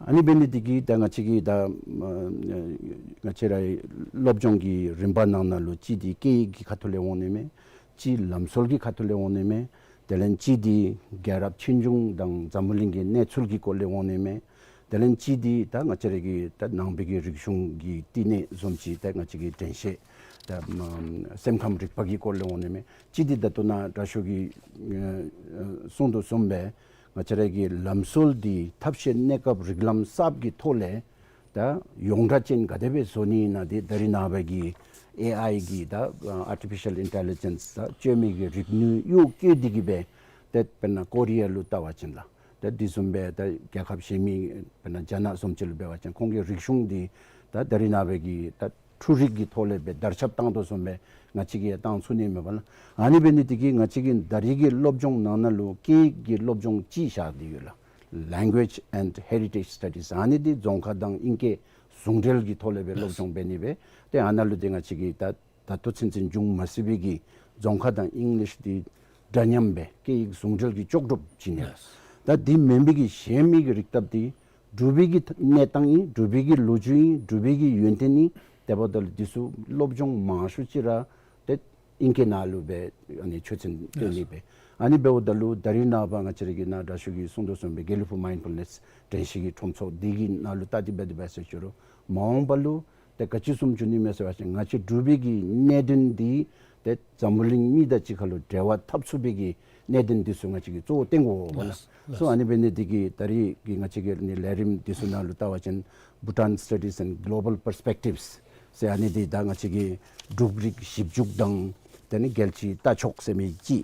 ཨ་ནི་འབད་ནི་འདི་གིས་ད་ང་བཅས་ཀྱི་ད་ཨ་ང་བཅས་རའི་སློབ་སྦྱོང་གི་རིམ་པ་ནང་ན་ལུ་ཅིག་འདི་སྐད་ཡིག་གི་ཁ་ཐུག་ལས་འོང་ནི་མས། ཅིག་ལམ་སྲོལ་གྱི་ཁ་ཐུག་ལས་འོང་ནི་མས། དེ་ལས་ཅིག་འདི་རྒྱལ་རབས་ཆོས་འབྱུང་དང་འཛམ་བུ་གླིང་གི་གནས་ཚུལ་གྱི་སྐོར་ལས་འོང་ནི་མས། དེ་ལས་ཅིག་འདི་ད་ང་བཅས་རའི་གི་ད་ནང་པའི་གི་རིག་གཞུང་གི་བསྟི་གནས་བཟུམ་ཅིག་ད་ང་བཅས་ཀྱི་དྲན་ཤེས་ད་ཨམ་སེམས་ཁམས་རིག་པ་གི་སྐོར་ལས་འོང་ནི་མས། ཅིག་འདི་ད་ལྟོ་ནཱ་དྲག་ཤོས་ཀྱིས་ཨ་ཨ་གསུངས་དོ་བཟུམ་སྦེ་ང་བཅས་རའི་གི་ལམ་སྲོལ་འདི་ཐབས་ཤེས་གནས་སྐབས་རིགས་ལམ་གསརཔ་གི་ཐོག་ལས་ད་ཡོངས་གྲགས་ཅན་ག་དེ་སྦེ་བཟོ་ནི་ཨིན་ན་འདི་ད་རིས་ནངས་པ་གི་ཨེ་ཨའི་གི་ད་ཨ་ཨར་ཊི་ཕི་ཤལ་ཨིན་ཊེ་ལི་ཇེནསི་ད་བཅོས་མའི་གི་རིག་ནུས་གཡོག་བཀོལ་ཏེ་གི་སྦེ་ཏེ་དཔེར་ན་ཀོ་རི་ཡ་ལུ་བལྟ་བ་ཅིན་ལགས། ཏེ་དེ་བཟུམ་སྦེ་ད་རྒྱལ་ཁབ་གཞན་མི་དཔེར་ན་རྒྱ་ནག་བཟུམ་ཅིག་ལུ་འབད་བ་ཅིན་ཁོང་གི་རིག་གཞུང་འདི་ད་ད་རིས་ནངས་པ་གི་ད་འཕྲུལ་རིག་གི་ཐོག་ལས་སྦེ་དར་ཁྱབ་བཏང་དོ་བཟུམ་སྦེ་ང་བཅས་ཀྱིས་ཡང་བཏང་ཚུགས་ནི་མས་པ་ལགས། ཨ་ནི་འབད་ནི་འདི་གིས་ང་བཅས་ཀྱི་ད་རིས་ཀྱི་སློབ་སྦྱོང་ནང་ན་ལུ་སྐད་ཡིག་གི་སློབ་སྦྱོང་ཅིག་བཞག་སྟེ་ཡོད་ལགས། Language and Heritage Studies། ཨ་ནི་འདི་རྫོང་ཁ་དང་ཨིང་སྐད་ཟུང་འབྲེལ་གྱི་ཐོག་ལས་སྦེ་སློབ་སྦྱོང་འབད་ནི་སྦེ་ཏེ་ཨ་ནཱ་ལུ་འདི་ང་བཅས་ཀྱི་ད་ད་ལྟོ་ཚུན་ཚོད་འབྱུང་མ་ཚུགས་པའི་གི་རྫོང་ཁ་དང་ཨིང་ལིཤ་འདི་འདྲ་མཉམ་སྦེ་སྐད་ཡིག་ཟུང་འབྲེལ་གྱི་ལྕོགས་གྲུབ་བྱིན་ནི་ལགས། ད་འདི་མེན་པའི་གི་གཞན་མི་གི་རིག་སྟབས་འདི་འབྲུག་པའི་གི་གནས་སྟངས་ཨིན། འབྲུག་པའི་གི་ལོ་རྒྱུས་ཨིན། འབྲུག་པའི་གི་ཡོན་ཏན་ཨིན། དེ་འབདཝ་ད་ལུ་འདི་ཚུ་སློབ་སྦྱོང་མང་ཤོས་ཅིག་ར་ཏེ་ཨིང་སྐད་ནང་ལུ་སྦེ་ཨ་ནི་ཆོས་ཚན་སྟོན་ནི་སྦེ། ཨ་ནི་འབདཝ་ད་ལུ་ད་རིས་ནངས་པ་ང་བཅས་ར་གི་ནཱ་དྲག་ཤོས་ཀྱིས་གསུངས་དོ་བཟུམ་སྦེ་དགེ་ལེགས་ཕུག་མའིནཌ་ཕུལ་ནེསི་དྲན་ཤེས་ཀྱི་ཁྲོམ་ཚོགས་འདི་གི་ནང་ལུ་བལྟ་སྟེ་འབད་དེ་འབད་ཟེར་ཞུ་རུང་མ་འོངས་པ་ལུ་ཏེ་ག་ཅི་བཟུམ་འགྱོ་ནི་མས་ཟེར་བ་ཅིན་ང་བཅས་འབྲུག་པའི་གི་གནད་དོན་འདི་ཏེ་འཛམ་བུ་གླིང་མི་དང་གཅིག་ཁར་ལུ་འབྲེལ་བ་འཐབ་ཚུགས་པའི་གི་གནད་དོན་འདི་ཚུ་ང་བཅས་ཀྱིས་གཙོ་བོ་བཏོན་དགོ་པ་ལགས། ལགས། སོ་ཨ་ནི་འབད་ནི་འདི་གིས་ད་རིས་ཀྱི་ང་བཅས་ཀྱི་ནི་ལས་རིམ་འདི་ཚུ་ནང་ལུ་བལྟ་བ་ཅིན་Bhutan Studies and Global Perspectives ཟེར་ཨ་ནི་འདི་ད་ང་བཅས་ཀྱི་འབྲུག་རིག་ཞིབ་འཇུག་དང་དེ་ནི་རྒྱལ་སྤྱིའི་ལྟ་ཕྱོགས་ཟེར་མི་ཅིག།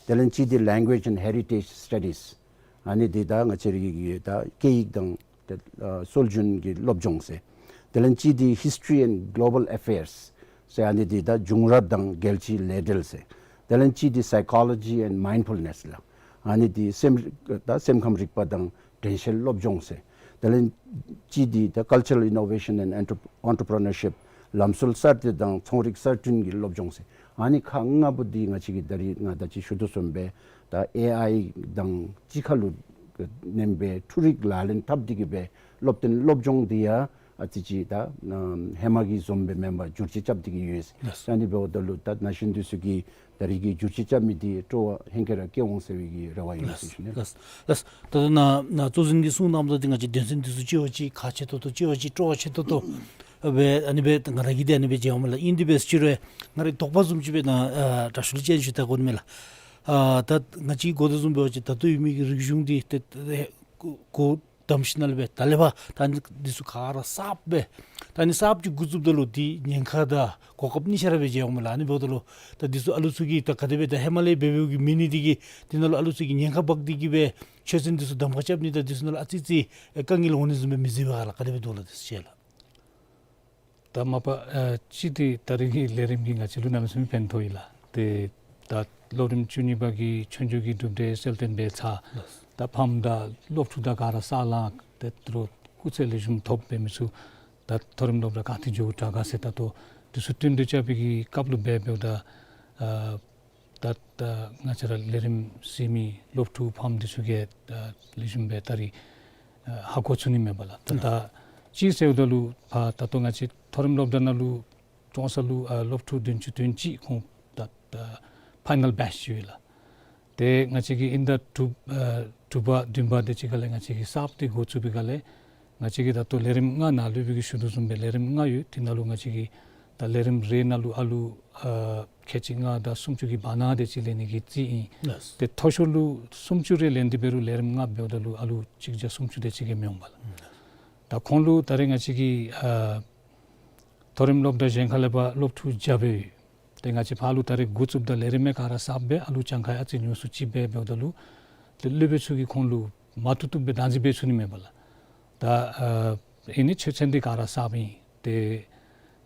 དེ་ལས་ཅིག་འདི་Language and Heritage Studies། ཨ་ནི་འདི་ད་ང་བཅས་རའི་གི་ད་སྐད་ཡིག་དང་ཏེ་ཨ་སྲོལ་རྒྱུན་གྱི་སློབ་སྦྱོང་ཟེར། དེ་ལས་ཅིག་འདི་History and Global Affairs ཟེར་ཨ་ནི་འདི་ད་བྱུང་རབས་དང་རྒྱལ་སྤྱིའི་ལས་འབྲེལ་ཟེར། དེ་ལས་ཅིག་འདི་Psychology and Mindfulness ལགས། ཨ་ནི་འདི་སེམས་ད་སེམས་ཁམས་རིག་པ་དང་དྲན་ཤེས་སློབ་སྦྱོང་ཟེར། དེ་ལས་ཅིག་འདི་ད་Cultural Innovation and Entrep- Entrepreneurship ལམ་སྲོལ་གསར་གཏོད་དང་ཚོང་རིག་གསར་སྐྲུན་གྱི་སློབ་སྦྱོང་ཟེར། ཨ་ནི་ཁག་ལྔ་པོ་འདི་ང་བཅས་ཀྱིས་ད་རིས་ང་ད་ཅི་ཞུ་དོ་བཟུམ་སྦེ་ད་ཨེ་ཨའི་དང་གཅིག་ཁར་ལུ་མནན་སྦེ་འཕྲུལ་རིག་ལག་ལེན་འཐབ་སྟེ་གི་སྦེ་སློབ་སྟོན་སློབ་སྦྱོང་འདི་ཡང་ཨ་ཙི་ཅིག་ད་ཧེ་མ་གི་བཟུམ་སྦེ་མེན་པར་འགྱུར་བཅོས་རྐྱབ་སྟེ་གི་ཡོད་ཟེར། ལགས། ཨ་ནི་འབདཝ་ད་ལུ་ད་ན་གཞོན་འདི་ཚུ་གིས་ད་རིས་ཀྱི་འགྱུར་བཅོས་རྐྱབ་མི་འདི་སྤྲོ་བ་ཧེང་སྐལ་ར་སྐྱེ་འོང་ཟེར་བའི་གི་རེ་བ་ཡོད་ཟེར་ཞུ་ནི། ལགས། ལགས། ད་ལྟོ་ནཱ་ནཱ་གཙོ་འཛིན་གྱིས་གསུངས་གནངམ་ད་འདི་ང་བཅས་དོན་ཚན་འདི་ཚུ་ལྕི་བ་ཅིག་ཁག་ཆེ་ཏོག་ཏོ་ལྕི་བ་ཅིག་སྤྲོ་བ་ཆེ་ཏོག་ཏོ་སྦེ་ཨ་ནི་སྦེ་ང་ར་གིས་འདི་ཨ་ནི་སྦེ་མཇལཝ་མས་ལགས། ཨིན་དེ་སྦེ་ཟེར་རུང་ང་རའི་དོགས་པ་བཟུམ་ཅིག་སྦེ་ནཱ་ཨ་དྲག་ཤོས་ལུ་སྤྱན་ཞུ་ད་དགོ་ནི་མས་ལགས། ཨ་ད་ང་བཅས་གོ་དོ་བཟུམ་འབད་བ་ཅིན་ད་ལྟོ་ཡོད་མི་གི་རིག་གཞུང་འདི་ཏེ་ཏེ་གོ་གོ་བསྡམས་ཞིནམ་ལས་སྦེ་ད་ལས་ཕར་ད་ཨ་ནི་འདི་ཚུ་ག་ར་གསརཔ་སྦེ་ད་ཨ་ནི་གསརཔ་ཅིག་འགོ་བཙུགསཔ་ད་ལུ་འདི་ཉེན་ཁ་དང་གོ་སྐབས་གཉིས་ཆ་ར་སྦེ་མཇལཝ་མས་ལགས། ཨ་ནི་འབདཝ་ད་ལུ་ད་འདི་ཚུ་ཨ་ལུ་ཚུ་གིས་ད་ག་དེ་སྦེ་ད་ཧེ་མ་ལས་འབད་འབདཝ་གི་མེད་ནི་འདི་གིས་འདི་ནང་ལུ་ཨ་ལུ་ཚུ་གིས་ཉེན་ཁ་འབག་སྟེ་གི་སྦེ་ཆོས་ཚན་འདི་ཚུ་གདམ་ཁ་རྐྱབ་ནི་དང་འདི་ཚུ་ནང་ལུ་ཨ་ཙི་ཙི་དཀའ་ངལ་འོང་ནི་བཟུམ་སྦེ་མི་གཟིགས་པས་ག་ལགས། ག་དེ་སྦེ་འདུག་ལགས་འདི་ཚུ་ཅིག་ལགས། ད་མ་པ་ཨ་ཅིག་འདི་ད་རིས་ཀྱི་ལས་རིམ་གྱིས་ང་བཅས་ལུ་གནམ་མེད་ས་མེད་ཕན་ཐོགས་ཡི་ལགས། ཏེ་ད་སློབ་རིམ་བཅུ་གཉིས་པ་གི་ཆོས་རྒྱུགས་ཀྱི་གྲུབ་འབྲས་གསལ་སྟོན་འབད་ཚར། ལགས། ད་ཕམ་དང་སློབ་ཕྲུག་དང་ག་ར་ས་ལང་ཏེ་ད་རུང་སྐུགས་ཚད་ལེགས་ཤོམ་ཐོབ་འབད་མི་ཚུ་ད་མཐོ་རིམ་སློབ་གྲྭ་ག་ཏེ་འགྱོ་དྲག་ག་ཟེར་ད་ལྟོ་འདི་ཚུ་བསྟུན་གྲོས་རྐྱབ་པའི་གི་སྐབས་ལུ་འབད་འབདཝ་ད་ཨ་ད་ད་ང་བཅས་ར་ལས་རིམ་གཟིགས་མི་སློབ་ཕྲུག་ཕམ་འདི་ཚུ་གིས་ད་ལེགས་ཤོམ་སྦེ་ད་རིས་ཨ་ཧ་གོ་ཚུགས་ནི་མས་པ་ལགས། ད་ད་ཅིག་ཟེརཝ་ད་ལུ་ཕར་ད་ལྟོ་ང་བཅས་མཐོ་རིམ་སློབ་གྲྭ་ནང་ལུ་ཀྲོང་གསར་ལུ་ཨ་སློབ་ཕྲུག་བདུན་ཅུ་དོན་གཅིག་ཁོང་ད་ད་ཕའི་ནཱལ་བེཆ་ཅིག་ཡོད་ལགས། ཏེ་ང་བཅས་ཀྱི་དབྱིན་ཟླ་དྲུག་ཨ་དྲུག་པ་བདུན་པ་དེ་ཅིག་ཁ་ལས་ང་བཅས་ཀྱིས་གསརཔ་ཏེ་འགོ་བཙུགས་པའི་སྒང་ལས་ང་བཅས་ཀྱིས་ད་ལྟོ་ལས་རིམ་ལྔ་ནཱ་ལུ་སྦེ་གི་ཞུ་དོ་བཟུམ་སྦེ་ལས་རིམ་ལྔ་ཡོད། དེ་ནང་ལུ་ང་བཅས་ཀྱིས་ད་ལས་རིམ་རེ་ནང་ལུ་ཨ་ལུ་ཨ་ཁལ་གཅིག་ལྔ་དང་སུམ་ཅུ་གི་བར་ན་དེ་ཅིག་ལེན་ནི་གི་རྩིས་ཨིན། ལགས། ཏེ་མཐོ་ཤོས་ལུ་སུམ་ཅུ་རེ་ལེན་ཏེ་འབད་རུང་ལས་རིམ་ལྔ་འབདཝ་ད་ལུ་ཨ་ལུ་གཅིག་བརྒྱ་སུམ་ཅུ་དེ་ཅིག་གིས་མི་འོང་པ་ལགས། ད་ཁོང་ལུ་ད་རེས་ང་བཅས་ཀྱི་ཨ་མཐོ་རིམ་སློབ་གྲྭ་གཞན་ཁ་ལས་ཕར་སློབ་ཕྲུག་བརྒྱ་སྦེ་ཡོད། ཏེ་ང་བཅས་ཕར་ལུ་ད་རེས་འགོ་བཙུགསཔ་ད་ལས་རིམ་མེ་ག་ར་གསརཔ་སྦེ་ཨ་ལུ་གྱངས་ཁ་ཨ་ཙི་ཉུང་སུ་ཅིག་སྦེ་འབདཝ་ད་ལུ་ད་ ཏེ་སློབ་དཔོན་ཚུ་གིས་ཁོང་ལུ་མ་བཏུབ་བཏུབ་སྦེ་བདག་འཛིན་འབད་ཚུགས་ནི་མེད་པས་ལགས། ད་ཨ་ཨིན་ནི་ཆོས་ཚན་འདི་ག་ར་གསརཔ་ཨིན། ཏེ་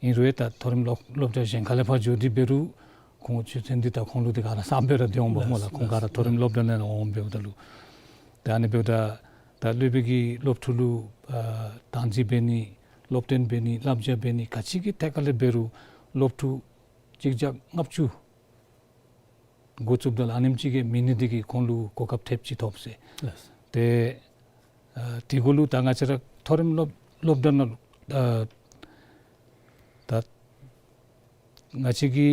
ཨིན་རུང་ད་མཐོ་རིམ་སློབ་སློབ་གྲྭ་གཞན་ཁ་ལས་ཕར་འགྱོ་སྟེ་འབད་རུང་ཁོང་ཆོས་ཚན་འདི་ད་ཁོང་ལུ་འདི་ག་ར་གསརཔ་སྦེ་ར་སྡོད་འོང་པས་སྨོ་ལགས། ལགས་ཁོང་ག་ར་ལགས། མཐོ་རིམ་སློབ་གྲྭ་ནང་ལས་འོང་འབདཝ་ད་ལུ། ད་ཨ་ནི་འབདཝ་ད་ད་སློབ་དཔོན་གྱིས་སློབ་ཕྲུག་ལུ་ཨ་བདག་འཛིན་འབད་ནི་སློབ་སྟོན་འབད་ནི་བསླབ་བྱ་འབད་ནི་ག་ཅི་གི་ཐད་ཁ་ལས་འབད་རུང་སློབ་ཕྲུག་གཅིག་བརྒྱ་ལྔ་བཅུ་འགོ་བཙུགསཔ་ད་ལུ་ཨ་ནེམ་ཅིག་གིས་མི་ནི་འདི་གིས་ཁོང་ལུ་གོ་སྐབས་ཐེབས་ཅིག་ཐོབ་ཟེར། ལགས། ཏེ་ཨ་དེ་གུ་ལུ་ད་ང་བཅས་ར་མཐོ་རིམ་སློབ་སློབ་གྲྭ་ནང་ལུ་ཨ་ད་ང་བཅས་ཀྱི་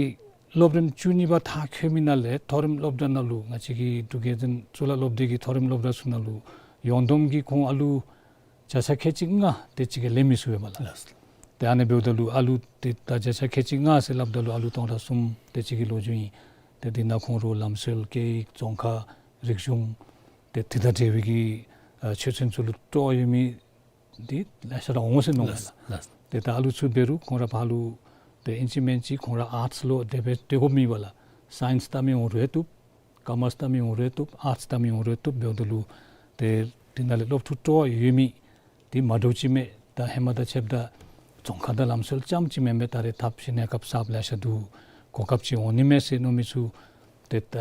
སློབ་རིམ་བཅུ་གཉིས་པ་མཐར་འཁྱོལ་མི་ནང་ལས་མཐོ་རིམ་སློབ་གྲྭ་ནང་ལུ་ང་བཅས་ཀྱི་འབྲུག་རྒྱལ་བཙུན་གཙུག་ལག་སློབ་སྡེ་གི་མཐོ་རིམ་སློབ་གྲྭ་ཚུ་ནང་ལུ་ཡོངས་བསྡོམས་ཀྱིས་ཁོང་ཨ་ལུ་བརྒྱ་ཆ་ཁལ་གཅིག་ལྔ་དེ་ཅིག་གིས་ལེན་མི་ཚུགས་པས་སྨོ་ལགས། ལགས། ཏེ་ཨ་ནི་འབདཝ་ད་ལུ་ཨ་ལུ་ཏེ་ད་བརྒྱ་ཆ་ཁལ་གཅིག་ལྔ་ཟེར་སླབ་ད་ལུ་ཨ་ལུ་སྟོང་ཕྲག་གསུམ་དེ་ཅིག་གི་ལོ་རྒྱུས་ཨིན། ཏེ་འདི་ནང་ཁོང་ར་ལམ་སྲོལ་སྐད་ཡིག་རྫོང་ཁ་རིག་གཞུང་ཏེ་དེ་དང་འབྲེལ་བའི་གི་ཨ་ཆོས་ཚན་ཚུ་ལུ་སྤྲོ་བ་ཡོད་མི་འདི་ལེ་ཤ་ར་འོང་ཟེར་མནོཝ་མས་ལགས། ལགས། ཏེ་ད་ཨ་ལུ་ཚུ་འབད་རུང་ཁོང་ར་ཕར་ལུ་ཏེ་ཨིན་ཅི་མིན་ཅི་ཁོང་ར་ཨཱརཊསི་ལུ་དེ་སྦེ་སྡོད་དགོཔ་མེད་པས་ལགས། སའིནསི་བལྟ་མི་འོང་རུང་བཏུབ། ཀོ་མརསི་བལྟ་མི་འོང་རུང་བཏུབ། ཨཱརཊསི་བལྟ་མི་འོང་རུང་བཏུབ། འབདཝ་ད་ལུ་ཏེ་འདི་ནང་ལས་སློབ་ཕྲུག་སྤྲོ་བ་ཡོད་མི་འདི་མ་འདྲཝ་ཅིག་མས། ད་ཧེ་མ་དང་ཕྱདཔ་ད་རྫོང་ཁ་དང་ལམ་སྲོལ་རྐྱངམ་ཅིག་མེན་པར་ད་རེས་ཐབས་ཤེས་གནས་སྐབས་གསརཔ་ལེ་ཤ་འདུག། གོ་སྐབས་ཅིག་འོང་ནི་མས་ཟེར་མནོ་མི་ཚུ་ཏེ་ད་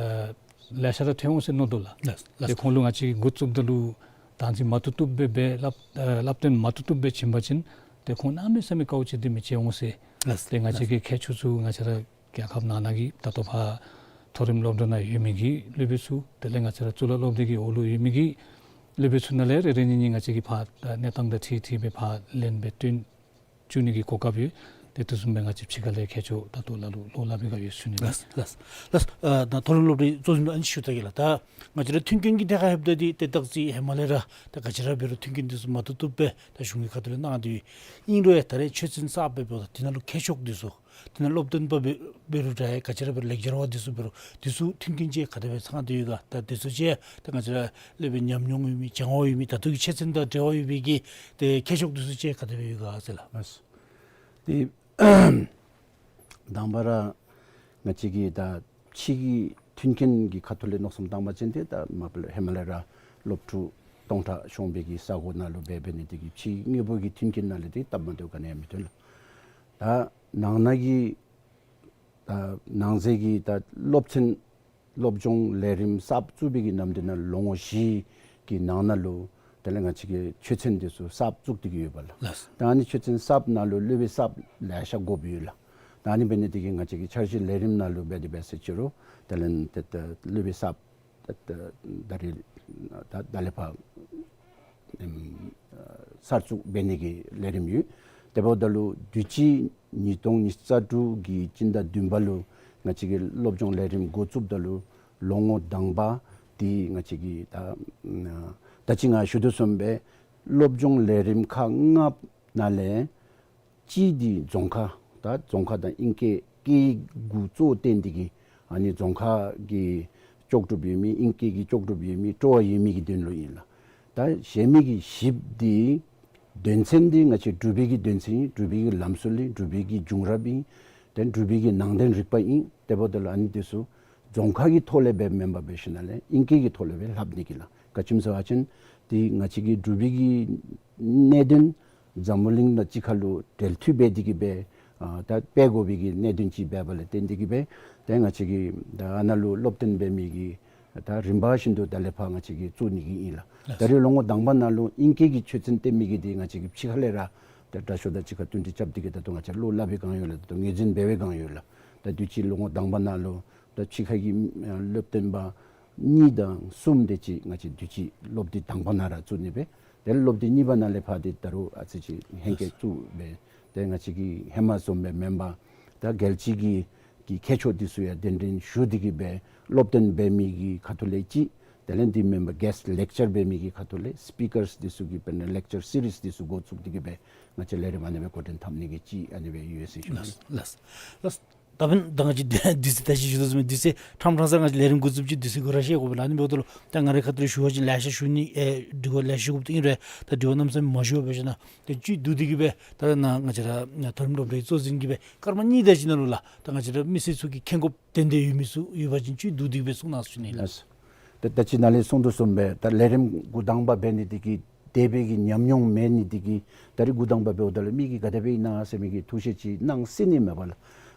ལེ་ཤ་ར་ཐོན་འོང་ཟེར་མནོ་དོ་ལགས། ལགས། ལགས། ཏེ་ཁོང་ལུ་ང་བཅས་འགོ་བཙུགསཔ་ད་ལུ་བདག་འཛིན་མ་བཏུབ་བཏུབ་སྦེ་སྦེ་བསླབ་ཨ་བསླབ་སྟོན་མ་བཏུབ་བཏུབ་སྦེ་བྱིན་པ་ཅིན་ཏེ་ཁོང་གནམ་མེད་ས་མེད་དཀའཝ་སྤྱད་དེ་མི་ཚེ་འོང་ཟེར། ལགས། ཏེ་ང་བཅས་ལགས། ཀྱི་མཁས་མཆོག་ཚུ་ང་བཅས་ར་རྒྱལ་ཁབ་ནང་ན་གི་ད་ལྟོ་ཕར་མཐོ་རིམ་སློབ་གྲྭ་ནང་ཡོད་མི་གི་སློབ་དཔོན་ཚུ་དེ་ལས་ང་བཅས་ར་གཙུག་ལག་སློབ་སྡེ་གི་འོག་ལུ་ཡོད་མི་གི་སློབ་དཔོན་ཚུ་ནང་ལས་རེ་རེ་གཉིས་གཉིས་ང་བཅས་ཀྱིས་ཕར་ཨ་གནས་སྟངས་དང་འཁྲིལ་འཁྲིལ་སྦེ་ཕར་ལེན་སྦེ་བཏོན་བཅུག་ནི་གི་གོ་སྐབས་ཡོད། ཏེ་དེ་བཟུམ་སྦེ་ང་བཅས་ཕྱི་ཁ་ལས་མཁས་མཆོག་ད་ལྟོ་ལ་ལུ་བློ་སླབ་པའི་སྒང་ཡོད་ཞུ་ནི་ལགས། ལགས། ལགས། ལགས། ཨ་ད་མཐོ་རིམ་སློབ་གྲྭའི་གཙོ་འཛིན་ལུ་ཨ་ནི་ཞུ་ད་གེ་ལགས། ད་ང་བཅས་ར་མཐུན་རྐྱེན་གྱི་ཐད་ཁར་ལྷོདཔ་ད་འདི་ཏེ་ད་ཅི་ཧེ་མ་ལས་ར་ད་ག་ཅི་ར་འབད་རུང་མཐུན་རྐྱེན་འདི་ཚུ་མ་བཏུབ་བཏུབ་སྦེ་ད་གཞུང་གི་ཁ་ཐུག་ལས་གནང་སྟེ་ཡོད། ཨིན་རུང་ཡང་ད་རེས་ཆོས་ཚན་གསརཔ་འབདཝ་ད་འདི་ནང་ལུ་མཁས་མཆོག་འདི་ཚུ་དེ་ནང་སློབ་སྟོན་པ་འབད་འབད་རུང་འདྲ་ཡང་ག་ཅི་ར་འབད་རུང་ལེགས་སྦྱར་བ་འདི་ཚུ་འབད་རུང་འདི་ཚུ་མཐུན་རྐྱེན་ཅིག་ག་དེ་སྦེ་ཚང་སྟེ་ཡོད་ག། ད་འདི་ཚུ་ཅིག་ད་ང་བཅས་ར་སློབ་དཔོན་ཉམས་མྱོང་ཡོད་མི་སྦྱང་བ་ཡོད་མི་ད་ལྟོ་གི་ཆོས་ཚན་དང་འབྲེལ་བ་ཡོད་པའི་གི་ཏེ་མཁས་མཆོག་འདི་ཚུ་ཅིག་ག་དེ་སྦེ་ཡོད་ག་ཟེར་ལགས། ལགས། ཏེ་དང་པ་ར་ང་བཅས་ཀྱི་ད་ཕྱི་གི་མཐུན་རྐྱེན་གྱི་ཁ་ཐུག་ལས་མནོ་བསམ་བཏང་བ་ཅིན་ཏེ་ད་མ་པ་ལས་ཧེ་མ་ལས་ར་སློབ་ཕྲུག་སྟོང་ཕྲག་ཤོང་བའི་གི་ས་གོ་ནང་ལུ་འབད་འབད་ནི་དེ་གིས་ཕྱི་དངོས་པོ་གི་མཐུན་རྐྱེན་ནང་ལས་ཏེ་སྟབས་མ་བདེཝ་ག་ནི་ཡང་མི་ཐོན་ལགས། ད་ནང་ན་གི་ད་ནང་གསེས་ཀྱི་ད་སློབ་ཚན་སློབ་སྦྱོང་ལས་རིམ་གསརཔ་བཙུགས་པའི་གི་ནམ་དུས་ནང་ལོ་ངོ་བཞི་གི་ནང་ན་ལུ་དེ་ལས་ང་བཅས་ཀྱི་ཆོས་ཚན་འདི་ཚུ་གསརཔ་བཙུགས་ཏེ་གི་ཡོད་པས་ལགས། ལགས། ད་ཨ་ནི་ཆོས་ཚན་གསརཔ་ནང་ལུ་སློབ་དཔོན་གསརཔ་ལེ་ཤ་དགོཔ་ཡོད་ལགས། ད་ཨ་ནི་འབད་ནི་དེ་གིས་ང་བཅས་ཀྱི་འཆར་གཞི་ལས་རིམ་ནང་ལུ་འབད་དེ་འབད་ཟེར་ཅི་རུང་དེ་ལས་ཏེ་ཏེ་སློབ་དཔོན་གསརཔ་ད་ད་ད་རེས་ད་ད་ལས་ཕར་ཨེམ་གསར་བཙུགས་འབད་ནི་གི་ལས་རིམ་ཡོད། དེ་འབདཝ་ད་ལུ་དུས་ཅི་ཉིས་སྟོང་ཉི་ཤུ་རྩ་དྲུག་གི་སྤྱི་ཟླ་བདུན་པ་ལུ་ང་བཅས་ཀྱི་སློབ་སྦྱོང་ལས་རིམ་འགོ་བཙུགསཔ་ད་ལུ་ལོ་ངོ་དང་པ་འདི་ང་བཅས་ཀྱི་ད་ད་ཅི་ང་ཞུ་དོ་བཟུམ་སྦེ་སློབ་སྦྱོང་ལས་རིམ་ཁག་ལྔ་ནང་ལས་གཅིག་འདི་རྫོང་ཁ། ད་རྫོང་ཁ་དང་ཨིང་སྐད་སྐད་ཡིག་གུ་གཙོ་བོ་བཏོན་ཏེ་གི་ཨ་ནི་རྫོང་ཁ་གི་ལྕོགས་གྲུབ་ཡོད་མི་ཨིང་སྐད་ཀྱི་ལྕོགས་གྲུབ་ཡོད་མི་སྤྲོ་བ་ཡོད་མི་གི་དོན་ལུ་ཨིན་ལགས། ད་གཞན་མི་གི་བཞི་པ་འདི་དོན་ཚན་འདི་ང་བཅས་འབྲུག་པའི་གི་དོན་ཚན་ཨིན། འབྲུག་པའི་གི་ལམ་སྲོལ་ཨིན། འབྲུག་པའི་གི་བྱུང་རབས་ཨིན། ཏེ་འབྲུག་པའི་གི་ནང་དོན་རིག་པ་ཨིན། དེ་འབདཝ་ད་ལུ་ཨ་ནི་འདི་ཚུ་རྫོང་ཁ་གི་ཐོག་ལས་སྦེ་མེན་པར་འབད་ཞིནམ་ལས་ཨིང་སྐད་ཀྱི་ཐོག་ལས་སྦེ་ལྷབ་ནི་གི་ལགས། ག་ཅི་སྨོ་ཟེར་བ་ཅིན་ཏེ་ང་བཅས་ཀྱི་འབྲུག་པའི་གི་གནད་དོན་འཛམ་བུ་གླིང་དང་གཅིག་ཁར་ལུ་འབྲེལ་མཐུད་འབད་དེ་གི་སྦེ་ཨ་ད་སྤེལ་དགོ་པའི་གི་གནད་དོན་ཅིག་འབདཝ་ལས་བརྟེན་ཏེ་གི་སྦེ་ཏེ་ང་བཅས་ཀྱི་ད་ཨ་ནཱ་ལུ་སློབ་སྟོན་འབད་མི་གི་ད་རིམ་པ་བཞིན་དུ་ད་ལས་ཕར་ང་བཅས་ཀྱིས་བཙུགས་ནི་གི་ཨིན་ལགས། ད་རེས་ལོ་ངོ་དང་པ་ནང་ལུ་ཨིང་སྐད་ཀྱི་ཆོས་ཚན་སྟོན་མི་གི་འདི་ང་བཅས་ཀྱིས་ཕྱི་ཁ་ལས་ར་ད་དྲག་ཤོས་དང་གཅིག་ཁར་བསྟུན་ཏེ་རྐྱབ་སྟེ་གི་ད་ལྟོ་ང་བཅས་བློ་སླབ་པའི་བསྒང་ཡོད་ལགས། ད་ལྟོ་ངོས་འཛིན་འབད་བའི་བསྒང་ཡོད་ལགས། ད་དུས་ཅི་ལོ་ངོ་དང་པ་ནང་ལུ་ད་ཕྱི་ཁ་གི་ཨ་སློབ་སྟོན་པ་གཉིས་དང་གསུམ་དེ་ཅིག་ང་བཅས་དུས་ཅི་སློབ་དུས་དང་པ་ནང་ར་བཙུགས་ནི་སྦེ། དེ་ལས་སློབ་དུས་གཉིས་པ་ནང་ལས་ཕར་ཏེ་ད་རུང་ཨ་ཙི་ཅིག་ཧེང་སྐལ་བཙུགས་སྦེ། ཏེ་ང་བཅས་ཀྱི་ཧེ་མ་བཟུམ་སྦེ་མེན་པར་ད་རྒྱལ་སྤྱི་གི་གི་མཁས་མཆོག་འདི་ཚུ་ཡང་གདན་འདྲེན་ཞུ་སྟེ་གི་སྦེ་སློབ་སྟོན་འབད་མི་གི་ཁ་ཐུག་ལས་གཅིག། དེ་ལས་འདི་མེན་པར་གེསཊ་ལེཀ་ཅར་འབད་མི་གི་ཁ་ཐུག་ལས་སི་པི་ཀརསི་འདི་ཚུ་གི་དཔེར་ན་ལེཀ་ཅར་སི་རིསི་འདི་ཚུ་འགོ་བཙུགས་ཏེ་གི་སྦེ་ང་བཅས་ལས་རིམ་ཨ་ནི་སྦེ་འགོ་འདྲེན་འཐབ་ནི་གི་གཅིག་ཨ་ནི་སྦེ་ཡོད་ཟེར་ཞུ་ནི། ལགས་ལགས་ལགས། ད་འབདན་ད་ང་བཅས་དུས་ཚོད་ད་ཅི་ཞུ་དོ་བཟུམ་དུས་ཚོད་ཕྲང་ཕྲང་ས་ང་བཅས་ལས་རིམ་འགོ་བཙུགསཔ་ཅིག་དུས་ཚོད་གུ་ར་བཤད་དགོ་པས་ལགས། ཨ་ནི་འབདཝ་ད་ལུ་ད་ང་རའི་ཁ་ཐུག་ལས་ཞུ་བ་ཅིན་ལེ་ཤ་ཞུ་ནི་ཨེ་འདྲི་དགོ་ལེ་ཤ་ཞུ་དགོཔ་ཨིན་རུང་ད་དྲི་བ་གནམ་མེད་ས་མེད་མ་ཞུ་བར་འབད་ཞིནམ་ལས་ད་བཅུད་བསྡུ་སྟེ་གི་སྦེ་ད་ནཱ་ང་བཅས་ར་མཐོ་རིམ་སློབ་གྲྭའི་གཙོ་འཛིན་གྱིས་སྦེ་སྐར་མ་གཉིས་དེ་ཅིག་ནང་ལུ་ལགས་ད་ང་བཅས་ར་མི་སེར་ཚུ་གིས་མཁྱེན་དགོཔ་ཏན་ཏན་ཡོད་མི་ཚུ་ཡོད་པ་ཅིན་བཅུད་བསྡུ་སྟེ་གི་སྦེ་གསུང་གནང་ཟེར་ཞུ་ནི་ལགས། ལགས། ད་ད་ཅི་ནཱ་ལས་གསུངས་དོ་བཟུམ་སྦེ་ད་ལས་རིམ་འགོ་དང་པ་འབད་ནི་འདི་གིས་དེ་སྦེ་གི་ཉམས་མྱོང་མེད་ནི་འདི་གིས་ད་རིས་འགོ་དང་པ་འབདཝ་ད་ལུ་མི་གིས་ག་དེ་སྦེ་ཨིན་ན་ཟེར་མི་གི་ཐུགས་བཞེད་ཅིག་གནང་སྲིད་ནི་མས་པ་ལགས།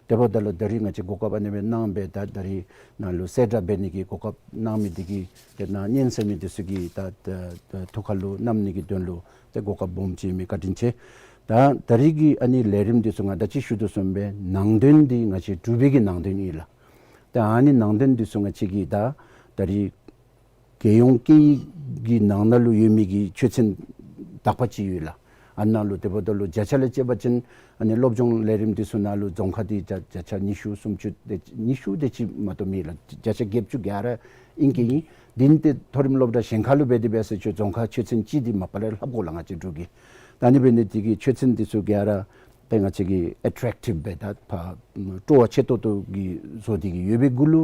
དེ་འབདཝ་ད་ལུ་ད་རིས་ང་བཅས་གོ་སྐབས་ཨ་ནི་སྦེ་གནང་སྦེ་ད་ད་རིས་ནཱ་ལུ་གསལ་བསྒྲགས་འབད་ནི་གི་གོ་སྐབས་གནང་མི་འདི་གིས་ཏེ་ནཱ་ཉན་ཟེར་མི་འདི་ཚུ་གི་ད་ད་ད་ཐུགས་ཁ་ལུ་བསྣམ་ནི་གི་དོན་ལུ་ཏེ་གོ་སྐབས་སྦོམ་ཅིག་ཨིན་མི་བཀའ་དྲིན་ཆེ། ད་ད་རིས་ཀྱི་ཨ་ནི་ལས་རིམ་འདི་ཚུ་ང་ད་ཅི་ཞུ་དོ་བཟུམ་སྦེ་ནང་དོན་འདི་ང་བཅས་འབྲུག་པའི་གི་ནང་དོན་ཨིན་ལགས། ད་ཨ་ནི་ནང་དོན་འདི་ཚུ་ང་བཅས་ཀྱིས་ད་ད་རིས་རྒྱལ་ཡོངས་སྐད་ཡིག་གི་ནང་ན་ལུ་ཡོད་མི་གི་ཆོས་ཚན་དག་པ་ཅིག་ཡོད་ལགས། ཨ་ནཱ་ལུ་དེ་འབདཝ་ད་ལུ་བརྒྱ་ཆ་ལས་བཅད་པ་ཅིན་ཨ་ནི་སློབ་སྦྱོང་ལས་རིམ་འདི་ཚུ་ནང་ལུ་རྫོང་ཁ་འདི་བརྒྱ་བརྒྱ་ཆ་ཉི་ཤུ་སུམ་ཅུ་དེ་ཉི་ཤུ་དེ་ཅིག་མ་གཏོགས་མེད་ལགས། བརྒྱ་ཆ་བརྒྱད་ཅུ་གྱ་ར་ཨིན་གྱི་ཨིན། དེ་ནི་ཏེ་མཐོ་རིམ་སློབ་གྲྭ་གཞན་ཁ་ལུ་འབད་དེ་འབད་ཟེར་ཆོས་རྫོང་ཁ་ཆོས་ཚན་གཅིག་འདི་མ་པ་ལས་ལྷབ་དགོ་ལགས་ང་བཅས་འབྲུག་གི། ད་ཨ་ནི་འབད་ནི་འདི་གིས་ཆོས་ཚན་འདི་ཚུ་ག་ར་ཏེ་ང་བཅས་ཀྱིས་ཨེ་ཊེཀ་ཊིབ་སྦེ་ད་ཕར་སྤྲོ་བ་ཆེ་ཏོག་ཏོ་གི་བཟོ་སྟེ་གི་ཡོད་པའི་གུ་ལུ་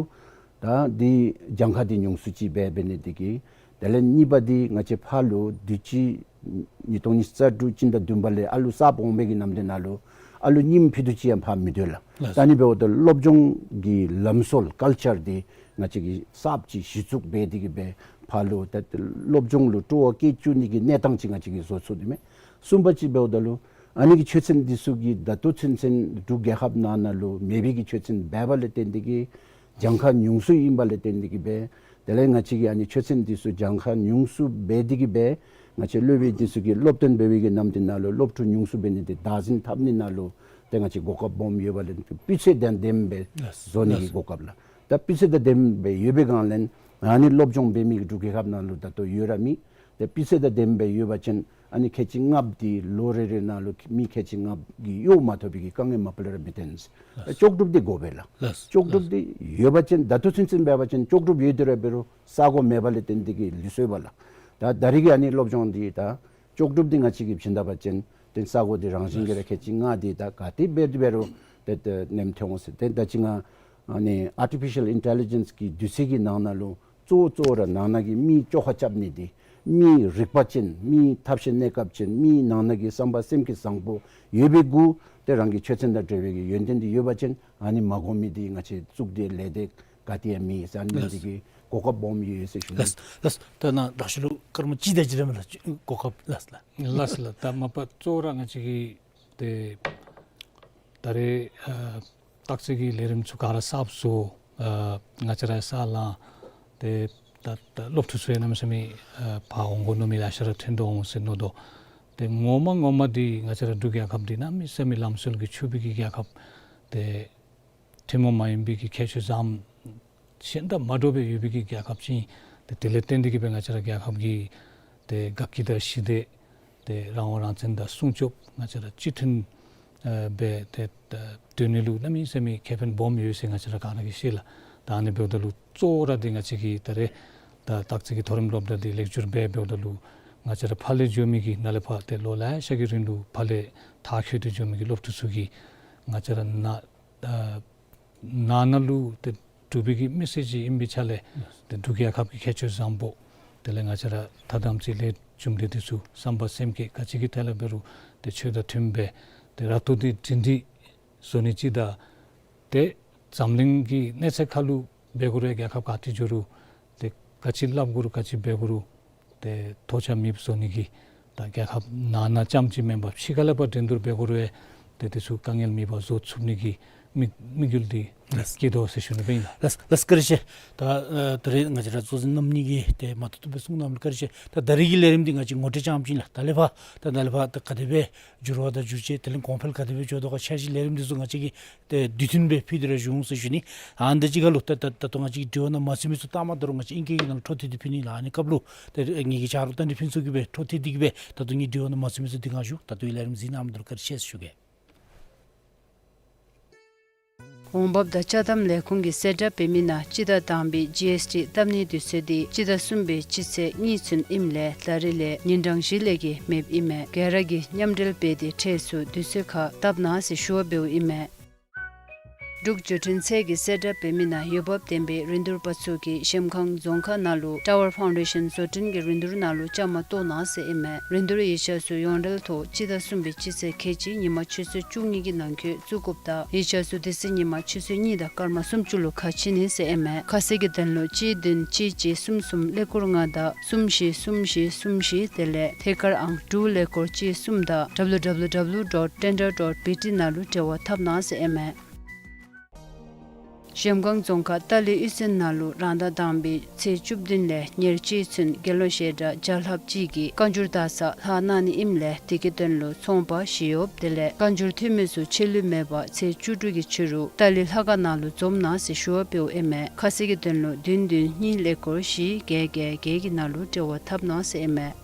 ད་འདི་གྱངས་ཁ་འདི་ཉུང་སུ་ཅིག་སྦེ་འབད་ནི་འདི་གིས། དེ་ལས་གཉིས་པ་འདི་ང་བཅས་ཕར་ལུ་དུས་ཅི་ཉིས་སྟོང་ཉི་ཤུ་རྩ་དྲུག་སྤྱི་ཟླ་བདུན་པ་ལས་ཨ་ལུ་གསརཔ་འོང་མི་གི་ནམ་དུས་ནང་ལུ་ཨ་ལུ་རྙིངམ་ཕུད་རྡོག་ཅིག་ཡང་ཕར་མི་སྡོད་ལགས། ལགས། ད་ཨ་ནི་འབདཝ་ད་སློབ་སྦྱོང་གི་ལམ་སྲོལ་ཀལ་ཅར་འདི་ང་བཅས་ཀྱིས་གསརཔ་ཅིག་གཞི་བཙུགས་འབད་དེ་གི་སྦེ་ཕར་ལུ་ད་སློབ་སྦྱོང་ལུ་སྤྲོ་བ་བསྐྱེད་བཅུག་ནི་གི་གནས་སྟངས་ཅིག་ང་བཅས་ཀྱིས་བཟོ་ཚུགས་ནི་མས། གསུམ་པ་ཅིག་འབདཝ་ད་ལུ་ཨ་ནི་གི་ཆོས་ཚན་འདི་ཚུ་གིས་ད་ལྟོ་ཚུན་ཚོད་འབྲུག་རྒྱལ་ཁབ་ནང་ན་ལུ་མེད་པའི་གི་ཆོས་ཚན་འབད་བ་ལས་བརྟེན་ཏེ་གི་གྱངས་ཁ་ཉུང་སུ་ཨིན་པ་ལས་བརྟེན་ཏེ་གི་སྦེ། དེ་ལས་ང་བཅས་ཀྱིས་ཨ་ནི་ཆོས་ཚན་འདི་ཚུ་གྱངས་ཁ་ཉུང་སུ་འབད་དེ་གི་སྦེ་ང་བཅས་སློབ་དཔོན་འདི་ཚུ་གིས་སློབ་སྟོན་འབད་བའི་གི་ནམ་དུས་ནང་ལུ་སློབ་ཕྲུག་ཉུང་སུ་འབད་ནི་འདི་བདག་འཛིན་འཐབ་ནི་ནང་ལུ་ཏེ་ང་བཅས་གོ་སྐབས་སྦོམ་ཡོད་པ་ལས་སྤུས་ཚད་དང་ལྡནམ་སྦེ་ལགས། བཟོ་ནི་གི་ལགས། གོ་སྐབས་ལགས། ད་སྤུས་ཚད་དང་ལྡནམ་སྦེ་ཡོད་པའི་སྒང་ལས་ཨ་ནི་སློབ་སྦྱོང་འབད་མི་གི་འབྲུག་རྒྱལ་ཁབ་ནང་ལུ་ད་ལྟོ་ཡོད་ར་མེད། ཏེ་སྤུས་ཚད་དང་ལྡནམ་སྦེ་ཡོད་པ་ཅིན་ཨ་ནི་ཁལ་གཅིག་ལྔ་པ་འདི་ལོ་རེ་རེ་ནང་ལུ་མི་ཁལ་གཅིག་ལྔ་པ་གིས་གཡོག་མ་ཐོབ་པའི་གི་དཀའ་ངལ་མ་པ་ལས་ར་མི་ཐོན། ལགས། ལྕོགས་གྲུབ་འདི་དགོ་པས་ལགས། ལགས། ལྕོགས་གྲུབ་འདི་ཡོད་པ་ཅིན་ད་ལྟོ་ཚུན་ཚོད་འབད་བ་ཅིན་ལྕོགས་གྲུབ་ཡོད་དེ་ར་འབད་རུང་ས་གོ་མེད་པ་ལས་བརྟེན་ཏེ་གི་ལུས་སོང་པས་ལགས། ད་ད་རིས་ཀྱི་ཨ་ནི་སློབ་སྦྱོང་འདི་ད་ལྕོགས་གྲུབ་འདི་ང་བཅས་ཀྱིས་བྱིན་ད་པ་ཅིན་ཏེ་ས་གོ་འདི་རང་བཞིན་གྱིས་ར་ཁལ་གཅིག་ལྔ་པ་འདི་ད་ག་ཏེ་འབད་དེ་འབད་རུང་ཏེ་ཏེ་ནེམ་ཐོན་འོང་ཟེར། ཏེ་ད་ཅི་ང་ཨ་ནི་ཨར་ཊི་ཕི་ཤལ་ཨིན་ཊེ་ལི་ཇེནསི་གི་དུས་ཚོད་ཀྱི་ནང་ན་ལུ་གཙོ་བོ་གཙོ་བོ་ར་ནང་ན་གི་མི་བཅོ་ཁ་རྐྱབ་ནི་འདི་མི་རིག་པ་ཅན་མི་ཐབས་ཤེས་གནས་སྐབས་ཅན་མི་ནང་ན་གི་བསམ་པ་སེམས་ཀྱི་བཟང་པོ་ཡོད་པའི་གུ་ཏེ་རང་གི་ཆོས་ཚན་དང་འབྲེལ་བའི་གི་ཡོན་ཏན་འདི་ཡོད་པ་ཅིན་ཨ་ནི་མ་དགོ་མི་འདི་ང་བཅས་བཙུགས་ཏེ་ལས་སྡེ་ག་ཏེ་ཡང་མེད་ཟེར། ཨ་ནི་འདི་གི་གོ་སྐབས་སྦོམ་ཡོད་ཟེར་ཞུ་ནི། ལགས་ལགས། ད་ནཱ་དྲག་ཤོས་ལུ་སྐར་མ་གཅིག་དེ་ཅིག་ར་མས་ལགས། གོ་སྐབས། ལགས་ལགས། ལགས་ལགས། ད་མ་པ་གཙོ་བོ་ར་ང་བཅས་ཀྱི་ཏེ་ད་རེས་ཨ་སྟག་རྩེ་གི་ལས་རིམ་ཚུ་ག་ར་གསརཔ་བཟོ། ཨ་ང་བཅས་ར་ས་ལང་ཏེ་ད་ད་སློབ་ཕྲུག་ཚུ་ཡང་གནམ་མེད་ས་མེད་ཨ་ཕར་འོང་དགོ་མནོ་མི་ལེ་ཤ་ར་ཐོན་དོ་འོང་ཟེར་མནོ་དོ། ཏེ་ངོ་མ་ངོ་མ་འདི་ང་བཅས་ར་འབྲུག་རྒྱལ་ཁབ་འདི་གནམ་མེད་ས་མེད་ལམ་སྲོལ་གྱི་ཕྱུག་པའི་གི་རྒྱལ་ཁབ་ཏེ་ཐུན་མོང་མ་ཡིན་པའི་གི་ཁྱད་ཆོས་བཟང་གཞན་དང་མ་འདྲཝ་སྦེ་ཡོད་པའི་གི་རྒྱལ་ཁབ་ཅིག་ཨིན། ཏེ་དེ་ལས་བརྟེན་ཏེ་གི་སྦེ་ང་བཅས་ར་རྒྱལ་ཁབ་ཀྱི་ཏེ་དགའ་སྐྱིད་དང་ཞི་བདེ་ཏེ་རང་དབང་རང་བཙན་དང་སྲུང་སྐྱོབ་ང་བཅས་ར་སྤྱི་མཐུན་ཨ་སྦེ་ཏེ་ད་སྡོད་ནི་ལུ་གནམ་མེད་ས་མེད་ཁེ་ཕན་སྦོམ་ཡོད་ཟེར་ང་བཅས་ར་ག་ར་གིས་ཤེས་ལགས། ད་ཨ་ནི་འབདཝ་ད་ལུ་གཙོ་བོ་ར་འདི་ང་བཅས་ཀྱི་ད་རེས་ད་སྟག་རྩེ་གི་མཐོ་རིམ་སློབ་གྲྭ་འདི་ལེགས་བསྒྱུར་འབད་འབདཝ་ད་ལུ་ང་བཅས་ར་ཕར་ལས་འགྱོ་མི་གི་ནཱ་ལས་ཕར་ཏེ་ལོ་ལེ་ཤ་གི་རིང་ལུ་ཕར་ལས་མཐར་འཁྱོལ་ཏེ་འགྱོ་མི་གི་སློབ་ཕྲུག་ཚུ་གིས་ང་བཅས་ར་ནཱ་ཨ་ནང་ན་ལུ་ཏེ་འབྲུག་པའི་གི་མི་སེར་ཅིག་ཨིན་པའི་ཆ་ལས་ཏེ་འབྲུག་རྒྱལ་ཁབ་ཀྱི་ཁྱད་ཆོས་བཟང་པོ་དེ་ལས་ང་བཅས་ར་ཐ་དམ་ཚིག་ལས་རྒྱུ་འབྲས་འདི་ཚུ་བསམ་པ་སེམས་བསྐྱེད་ག་ཅི་གི་ཐད་ལས་འབད་རུང་ཏེ་ཆོས་དང་མཐུནམ་སྦེ་ཏེ་ར་ཏོ་འདི་སྒྲིང་སྒྲི་བཟོ་ནི་ཅིག་དང་ཏེ་འཛམ་གླིང་གི་གནས་ཚད་ཁར་ལུ་འབད་དགོ་རུང་རྒྱལ་ཁབ་ག་ཏེ་འགྱོ་རུང་ཏེ་ག་ཅི་སླབ་དགོ་རུང་ག་ཅི་འབད་དགོ་རུང་ཏེ་ཐོགས་ཆགས་མེདཔ་བཟོ་ནི་གི་ད་རྒྱལ་ཁབ་ནང་ན་རྐྱངམ་ཅིག་མེན་པར་ཕྱི་ཁ་ལས་ཕར་འགྲན་བསྡུར་འབད་དགོ་རུང་ཏེ་དེ་ཚུ་དཀའ་ངལ་མེད་པར་བཟོ་ཚུགས་ནི་གི་དམིགས་དམིགས་ཡུལ་འདི་ལགས། བསྐྱེད་དོ་ཟེར་ཞུ་ནི་སྦེ་ཨིན་ལགས། ལགས་ལགས། བཀའ་དྲིན་ཆེ། ད་ཨ་ད་རེས་ང་བཅས་ར་གཙོ་འཛིན་རྣམ་གཉིས་ཀྱིས་ཏེ་མ་ཐུབ་ཐུབ་སྦེ་གསུངས་གནངམ་ལུ་བཀའ་དྲིན་ཆེ། ད་ད་རེས་ཀྱི་ལས་རིམ་འདི་ང་བཅས་ངོ་སྤྲོད་རྐྱངམ་ཅིག་ཨིན་ལགས། ད་ལས་ཕར་ད་ད་ལས་ཕར་ད་ག་དེ་སྦེ་འགྱུར་བ་དང་འགྱུར་བཅོས་དེ་ལས་གོང་འཕེལ་ག་དེ་སྦེ་འགྱོ་དོ་ག་འཆར་གཞི་ལས་རིམ་འདི་ཚུ་ང་བཅས་ཀྱིས་ཏེ་དུས་མཐུན་སྦེ་ཕུལ་ཏེ་ར་བཞུགས་འོང་ཟེར་ཞུ་ནི། ཨ་ནི་དང་གཅིག་ཁར་ལུ་ད་ད་ད་ལྟོ་ང་བཅས་ཀྱི་དྲི་བ་ནང་མ་ཚུད་མི་ཚུ་ལྟ་མ་ད་རུང་ང་བཅས་ཨིང་སྐད་ཀྱི་ནང་ལུ་འཕྲོ་མཐུད་དེ་ཕུལ་ནི་ལགས། ཨ་ནི་སྐབས་ལུ་ད་ངེ་གི་ཆ་རོགས་རྟ་མགྲིན་ཕུན་ཚོགས་ཀྱིས་སྦེ་འཕྲོ་མཐུད་དེ་གི་སྦེ་ད་ལྟོ་ངེའི་དྲི་བ་ནང་མ་ཚུད་མི་ཚུ་འདི་གུ་ཞུ། ད་ལྟོ་ལས་རིམ་གཟིགས་གནང་མི་འདི་ལུ་བཀའ་དྲིན་ཆེ་ཟེར་ཞུ་གེ། འོང་འབབ་དང་ཅ་དམ་ལས་ཁུངས་ཀྱིས་གསལ་བསྒྲགས་འབད་མི་ནང་སྤྱི་ཟླ་དང་པའི་ཇི་ཨེསི་ཊི་བཏབ་ནིའི་དུས་ཚོད་འདི་སྤྱི་ཟླ་གསུམ་པའི་སྤྱི་ཚེས་གཉིས་ཚུན་ཨིནམ་ལས་ད་རིས་ལས་ཉིན་གྲངས་བཞི་ལས་བརྒལ་མེདཔ་ཨིན་མས། ག་ར་གིས་མཉམ་འབྲེལ་འབད་དེ་འཕྲལ་ཚུ་དུས་ཚོད་ཁར་བཏབ་གནང་ཟེར་ཞུ་བ་འབདཝ་ཨིན་མས། འབྲུག་བརྗོད་འཕྲིན་ཚད་ཀྱི་གསལ་བསྒྲགས་འབད་མི་ནང་འོས་འབབ་ལྡན་པའི་རིན་བསྡུར་པ་ཚུ་གིས་གཞལམ་སྒང་རྫོང་ཁག་ནང་ལུ་ཊ་ཝར་ཕའུན་ཌེ་ཤཱན་བཟོ་སྐྲུན་གྱི་རིན་བསྡུར་ནང་ལུ་བཅའ་མར་གཏོགས་གནང་ཟེར་ཨིན་མས། རིན་བསྡུར་ཡིག་ཆ་ཚུ་ཡོངས་འབྲེལ་ཐོག་སྤྱི་ཟླ་གསུམ་པའི་སྤྱི་ཚེས་ཁལ་གཅིག་ཉིན་མ་ཆུ་ཚོད་བཅུ་གཉིས་ཀྱི་ནང་འཁོད་བཙུགས་དགོཔ་དང་ཡིག་ཆ་ཚུ་དེ་ཚེ་ཉིན་མ་ཆུ་ཚོད་གཉིས་དང་སྐར་མ་སུམ་ཅུ་ལུ་ཁ་ཕྱེ་ནི་ཟེར་ཨིན་མས། ཁ་གསལ་གྱི་དོན་ལུ་གཅིག་བདུན་གཅིག་གཅིག་གསུམ་གསུམ་ཀླད་ཀོར་ལྔ་དང་གསུམ་བཞི་གསུམ་བཞི་གསུམ་བཞི་དེ་ལས་ཐད་ཀར་ཨང་དྲུག་ཀླད་ཀོར་གཅིག་གསུམ་དང་W W W dot tender dot B T ནང་ལུ་འབྲེལ་བ་འཐབ་གནང་ཟེར་ཨིན་མས། གཞལམ་སྒང་རྫོང་ཁག་ཏ་ལི་གཡུས་ཚན་ནང་ལུ་རང་ཟླ་དང་པའི་ཚེས་བཅུ་བདུན་ལས་ཉེར་གཅིག་ཚུན་དགེ་སློང་བཤད་གྲྭ་བརྒྱ་ལྷགཔ་ཅིག་གིས་བཀའ་འགྱུར་དག་ས་ལྷག་གནང་ནི་ཨིནམ་ལས་དེ་གི་དོན་ལུ་ཚོང་པ་ཞི་གཡོགཔ་དེ་ལས་བཀའ་འགྱུར་འཐུས་མི་ཚུ་ཆད་ལུས་མེད་པར་ཚེས་བཅུ་དྲུག་གི་ཕྱི་རུ་ཏ་ལི་ལྷ་ཁང་ནང་ལུ་འཛོམས་གནང་ཟེར་ཞུ་བ་འབདཝ་ཨིན་མས། ཁ་གསལ་གྱི་དོན་ལུ་བདུན་བདུན་གཉིས་ཀླད་ཀོར་བཞི་བརྒྱད་བརྒྱད་བརྒྱད་ཀྱི་ནང་ལུ་འབྲེལ་བ་འཐབ་གནང་ཟེར་ཨིན་མས།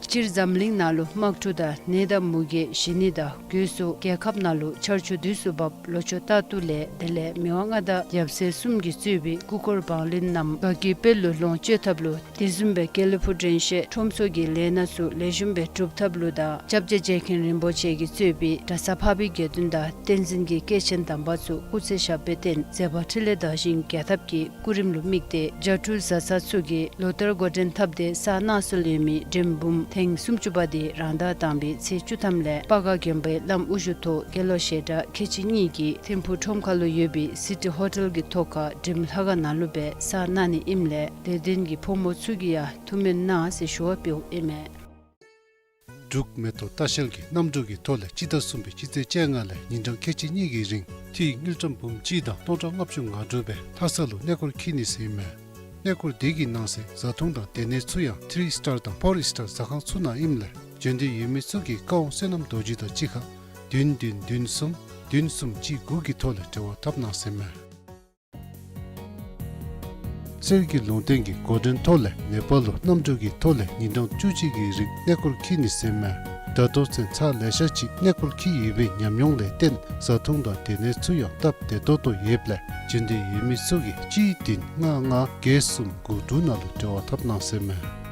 སྤྱིར་འཛམ་གླིང་ནང་ལུ་དམག་འཁྲུག་དང་ནད་དང་མུ་གེ་ཞི་ནི་དང་སྒོས་སུ་རྒྱལ་ཁབ་ནང་ལུ་ཆར་ཆུ་དུས་སུ་འབབ་ལོ་མཆོད་རྟ་ཏུ་ལས་དེ་ལས་མི་དབང་མངའ་བདག་ཡབ་སྲས་གསུམ་གྱིས་གཙོས་པའི་སྐུ་འཁོར་བང་རིམ་རྣམས་དགའ་སྐྱིད་དཔལ་ལུ་ལོངས་སྤྱོད་ཐབས་ལུ་དེ་བཟུམ་སྦེ་དགེ་ལེགས་ཕོ་བྲང་བཤད་ཁྲོམ་ཚོགས་ཀྱི་ལས་སྣ་ཚུ་ལེགས་ཤོམ་སྦེ་སྒྲུབ་ཐབས་ལུ་དང་སྐྱབས་རྗེ་རྗེ་མཁན་རིན་པོ་ཆེ་གིས་གཙོས་པའི་གྲྭ་ཚང་འཕགས་པའི་དགེ་འདུན་དང་བསྟན་འཛིན་གྱི་སྐྱེས་ཆེན་དམ་པ་ཚུ་སྐུ་ཚེ་ཞབས་པད་བརྟན་མཛད་པ་འཕྲིན་ལས་དར་ཞིང་རྒྱས་ཐབས་ཀྱི་སྐུ་རིམ་ལུ་དམིགས་ཏེ་བྱ་སྤྲུལ་བཟའ་ཚང་ཚུ་གིས་ལོ་ལྟར་འགོ་འདྲེན་འཐབ་སྟེ་གསར་གནང་སྲོལ་ཡོད་མི་འགྲེམས་འབུམ་ཐེངས་སུམ་ཅུ་པ་དེ་རང་ཟླ་དང་པའི་ཚེས་བཅུ་ཐམ་ལས་སྤ་སྒར་དགོན་པའི་བླམ་དབུ་བཞུགས་ཐོག་དགེ་སློང་བཤད་གྲྭ་ཁལ་གཅིག་གཉིས་ཀྱིས་ཐིམ་ཕུག་ཁྲོམ་ཁ་ལུ་ཡོད་པའི་སི་ཊི་ཧོ་ཊེལ་གྱི་ཐོག་ཁར་འགྲེམས་ལྷ་ཁང་ནང་ལུ་སྦེ་གསར་གནང་ནི་ཨིནམ་ལས་དད་ལྡན་གྱི་ཕོ་མོ་ཚུ་གིས་ཡང་ཐུགས་སྨོན་གནང་ཟེར་ཞུ་བ་འབདཝ་ཨིན་མས། འབྲུག་མེ་ཏོག་ལྟ་བཤལ་གྱིས་གནམ་གྲུ་གི་ཐོག་ལས་སྤྱི་ཟླ་གསུམ་པའི་སྤྱི་ཚེས་བཅོ་ལྔ་ལས་ཉིན་གྲངས་ཁལ་གཅིག་གཉིས་ཀྱི་རིང་འཐུས་དངུལ་ཀྲམ་འབུམ་གཅིག་དང་སྟོང་ཕྲག་ལྔ་བཅུ་ང་དྲུག་སྦེ་ལྷ་ས་ལུ་གནས་སྐོར་འཁྱིད་ནི་ཟེར་ཨིན་མས། གནས་སྐོར་དེ་གི་ནང་གསེས་བཟའ་འཐུང་དང་སྡོད་གནས་ཚུ་ཡང་ཐི་རི་སི་ཊར་དང་ཕོར་སི་ཊར་ཟ་ཁང་ཚུ་ནང་ཨིནམ་ལས་བྱོན་འདོད་ཡོད་མི་ཚུ་གིས་བཀའ་དབང་བསོད་ནམས་རྡོ་རྗེ་དང་གཅིག་ཁར་བདུན་བདུན་བདུན་གསུམ་བདུན་གསུམ་གཅིག་དགུ་གི་ཐོག་ལས་འབྲེལ་བ་འཐབ་གནང་ཟེར་ཨིན་མས། གསེར་གྱི་ལུང་བསྟན་གྱི་འགོ་འདྲེན་ཐོག་ལས་ནེ་པཱལ་ལུ་གནམ་གྲུ་གི་ཐོག་ལས་ཉིན་གྲངས་བཅུ་གཅིག་གི་རིང་གནས་སྐོར་འཁྱིད་ནི་ཟེར་ཨིན་མས། ད་ལྟོ་ཚུན་ཚར་ལེ་ཤ་ཅིག་གནས་སྐོར་འཁྱིད་ཡོད་པའི་ཉམས་མྱོང་ལས་བརྟེན་བཟའ་འཐུང་དང་སྡོད་གནས་ཚུ་ཡང་སྟབས་བདེ་ཏོག་ཏོ་ཡོདཔ་ལས་བྱོན་འདོད་ཡོད་མི་ཚུ་གིས་གཅིག་བདུན་ལྔ་ལྔ་བརྒྱད་གསུམ་དགུ་དྲུག་ནང་ལུ་འབྲེལ་བ་འཐབ་གནང་ཟེར་ཨིན་མས།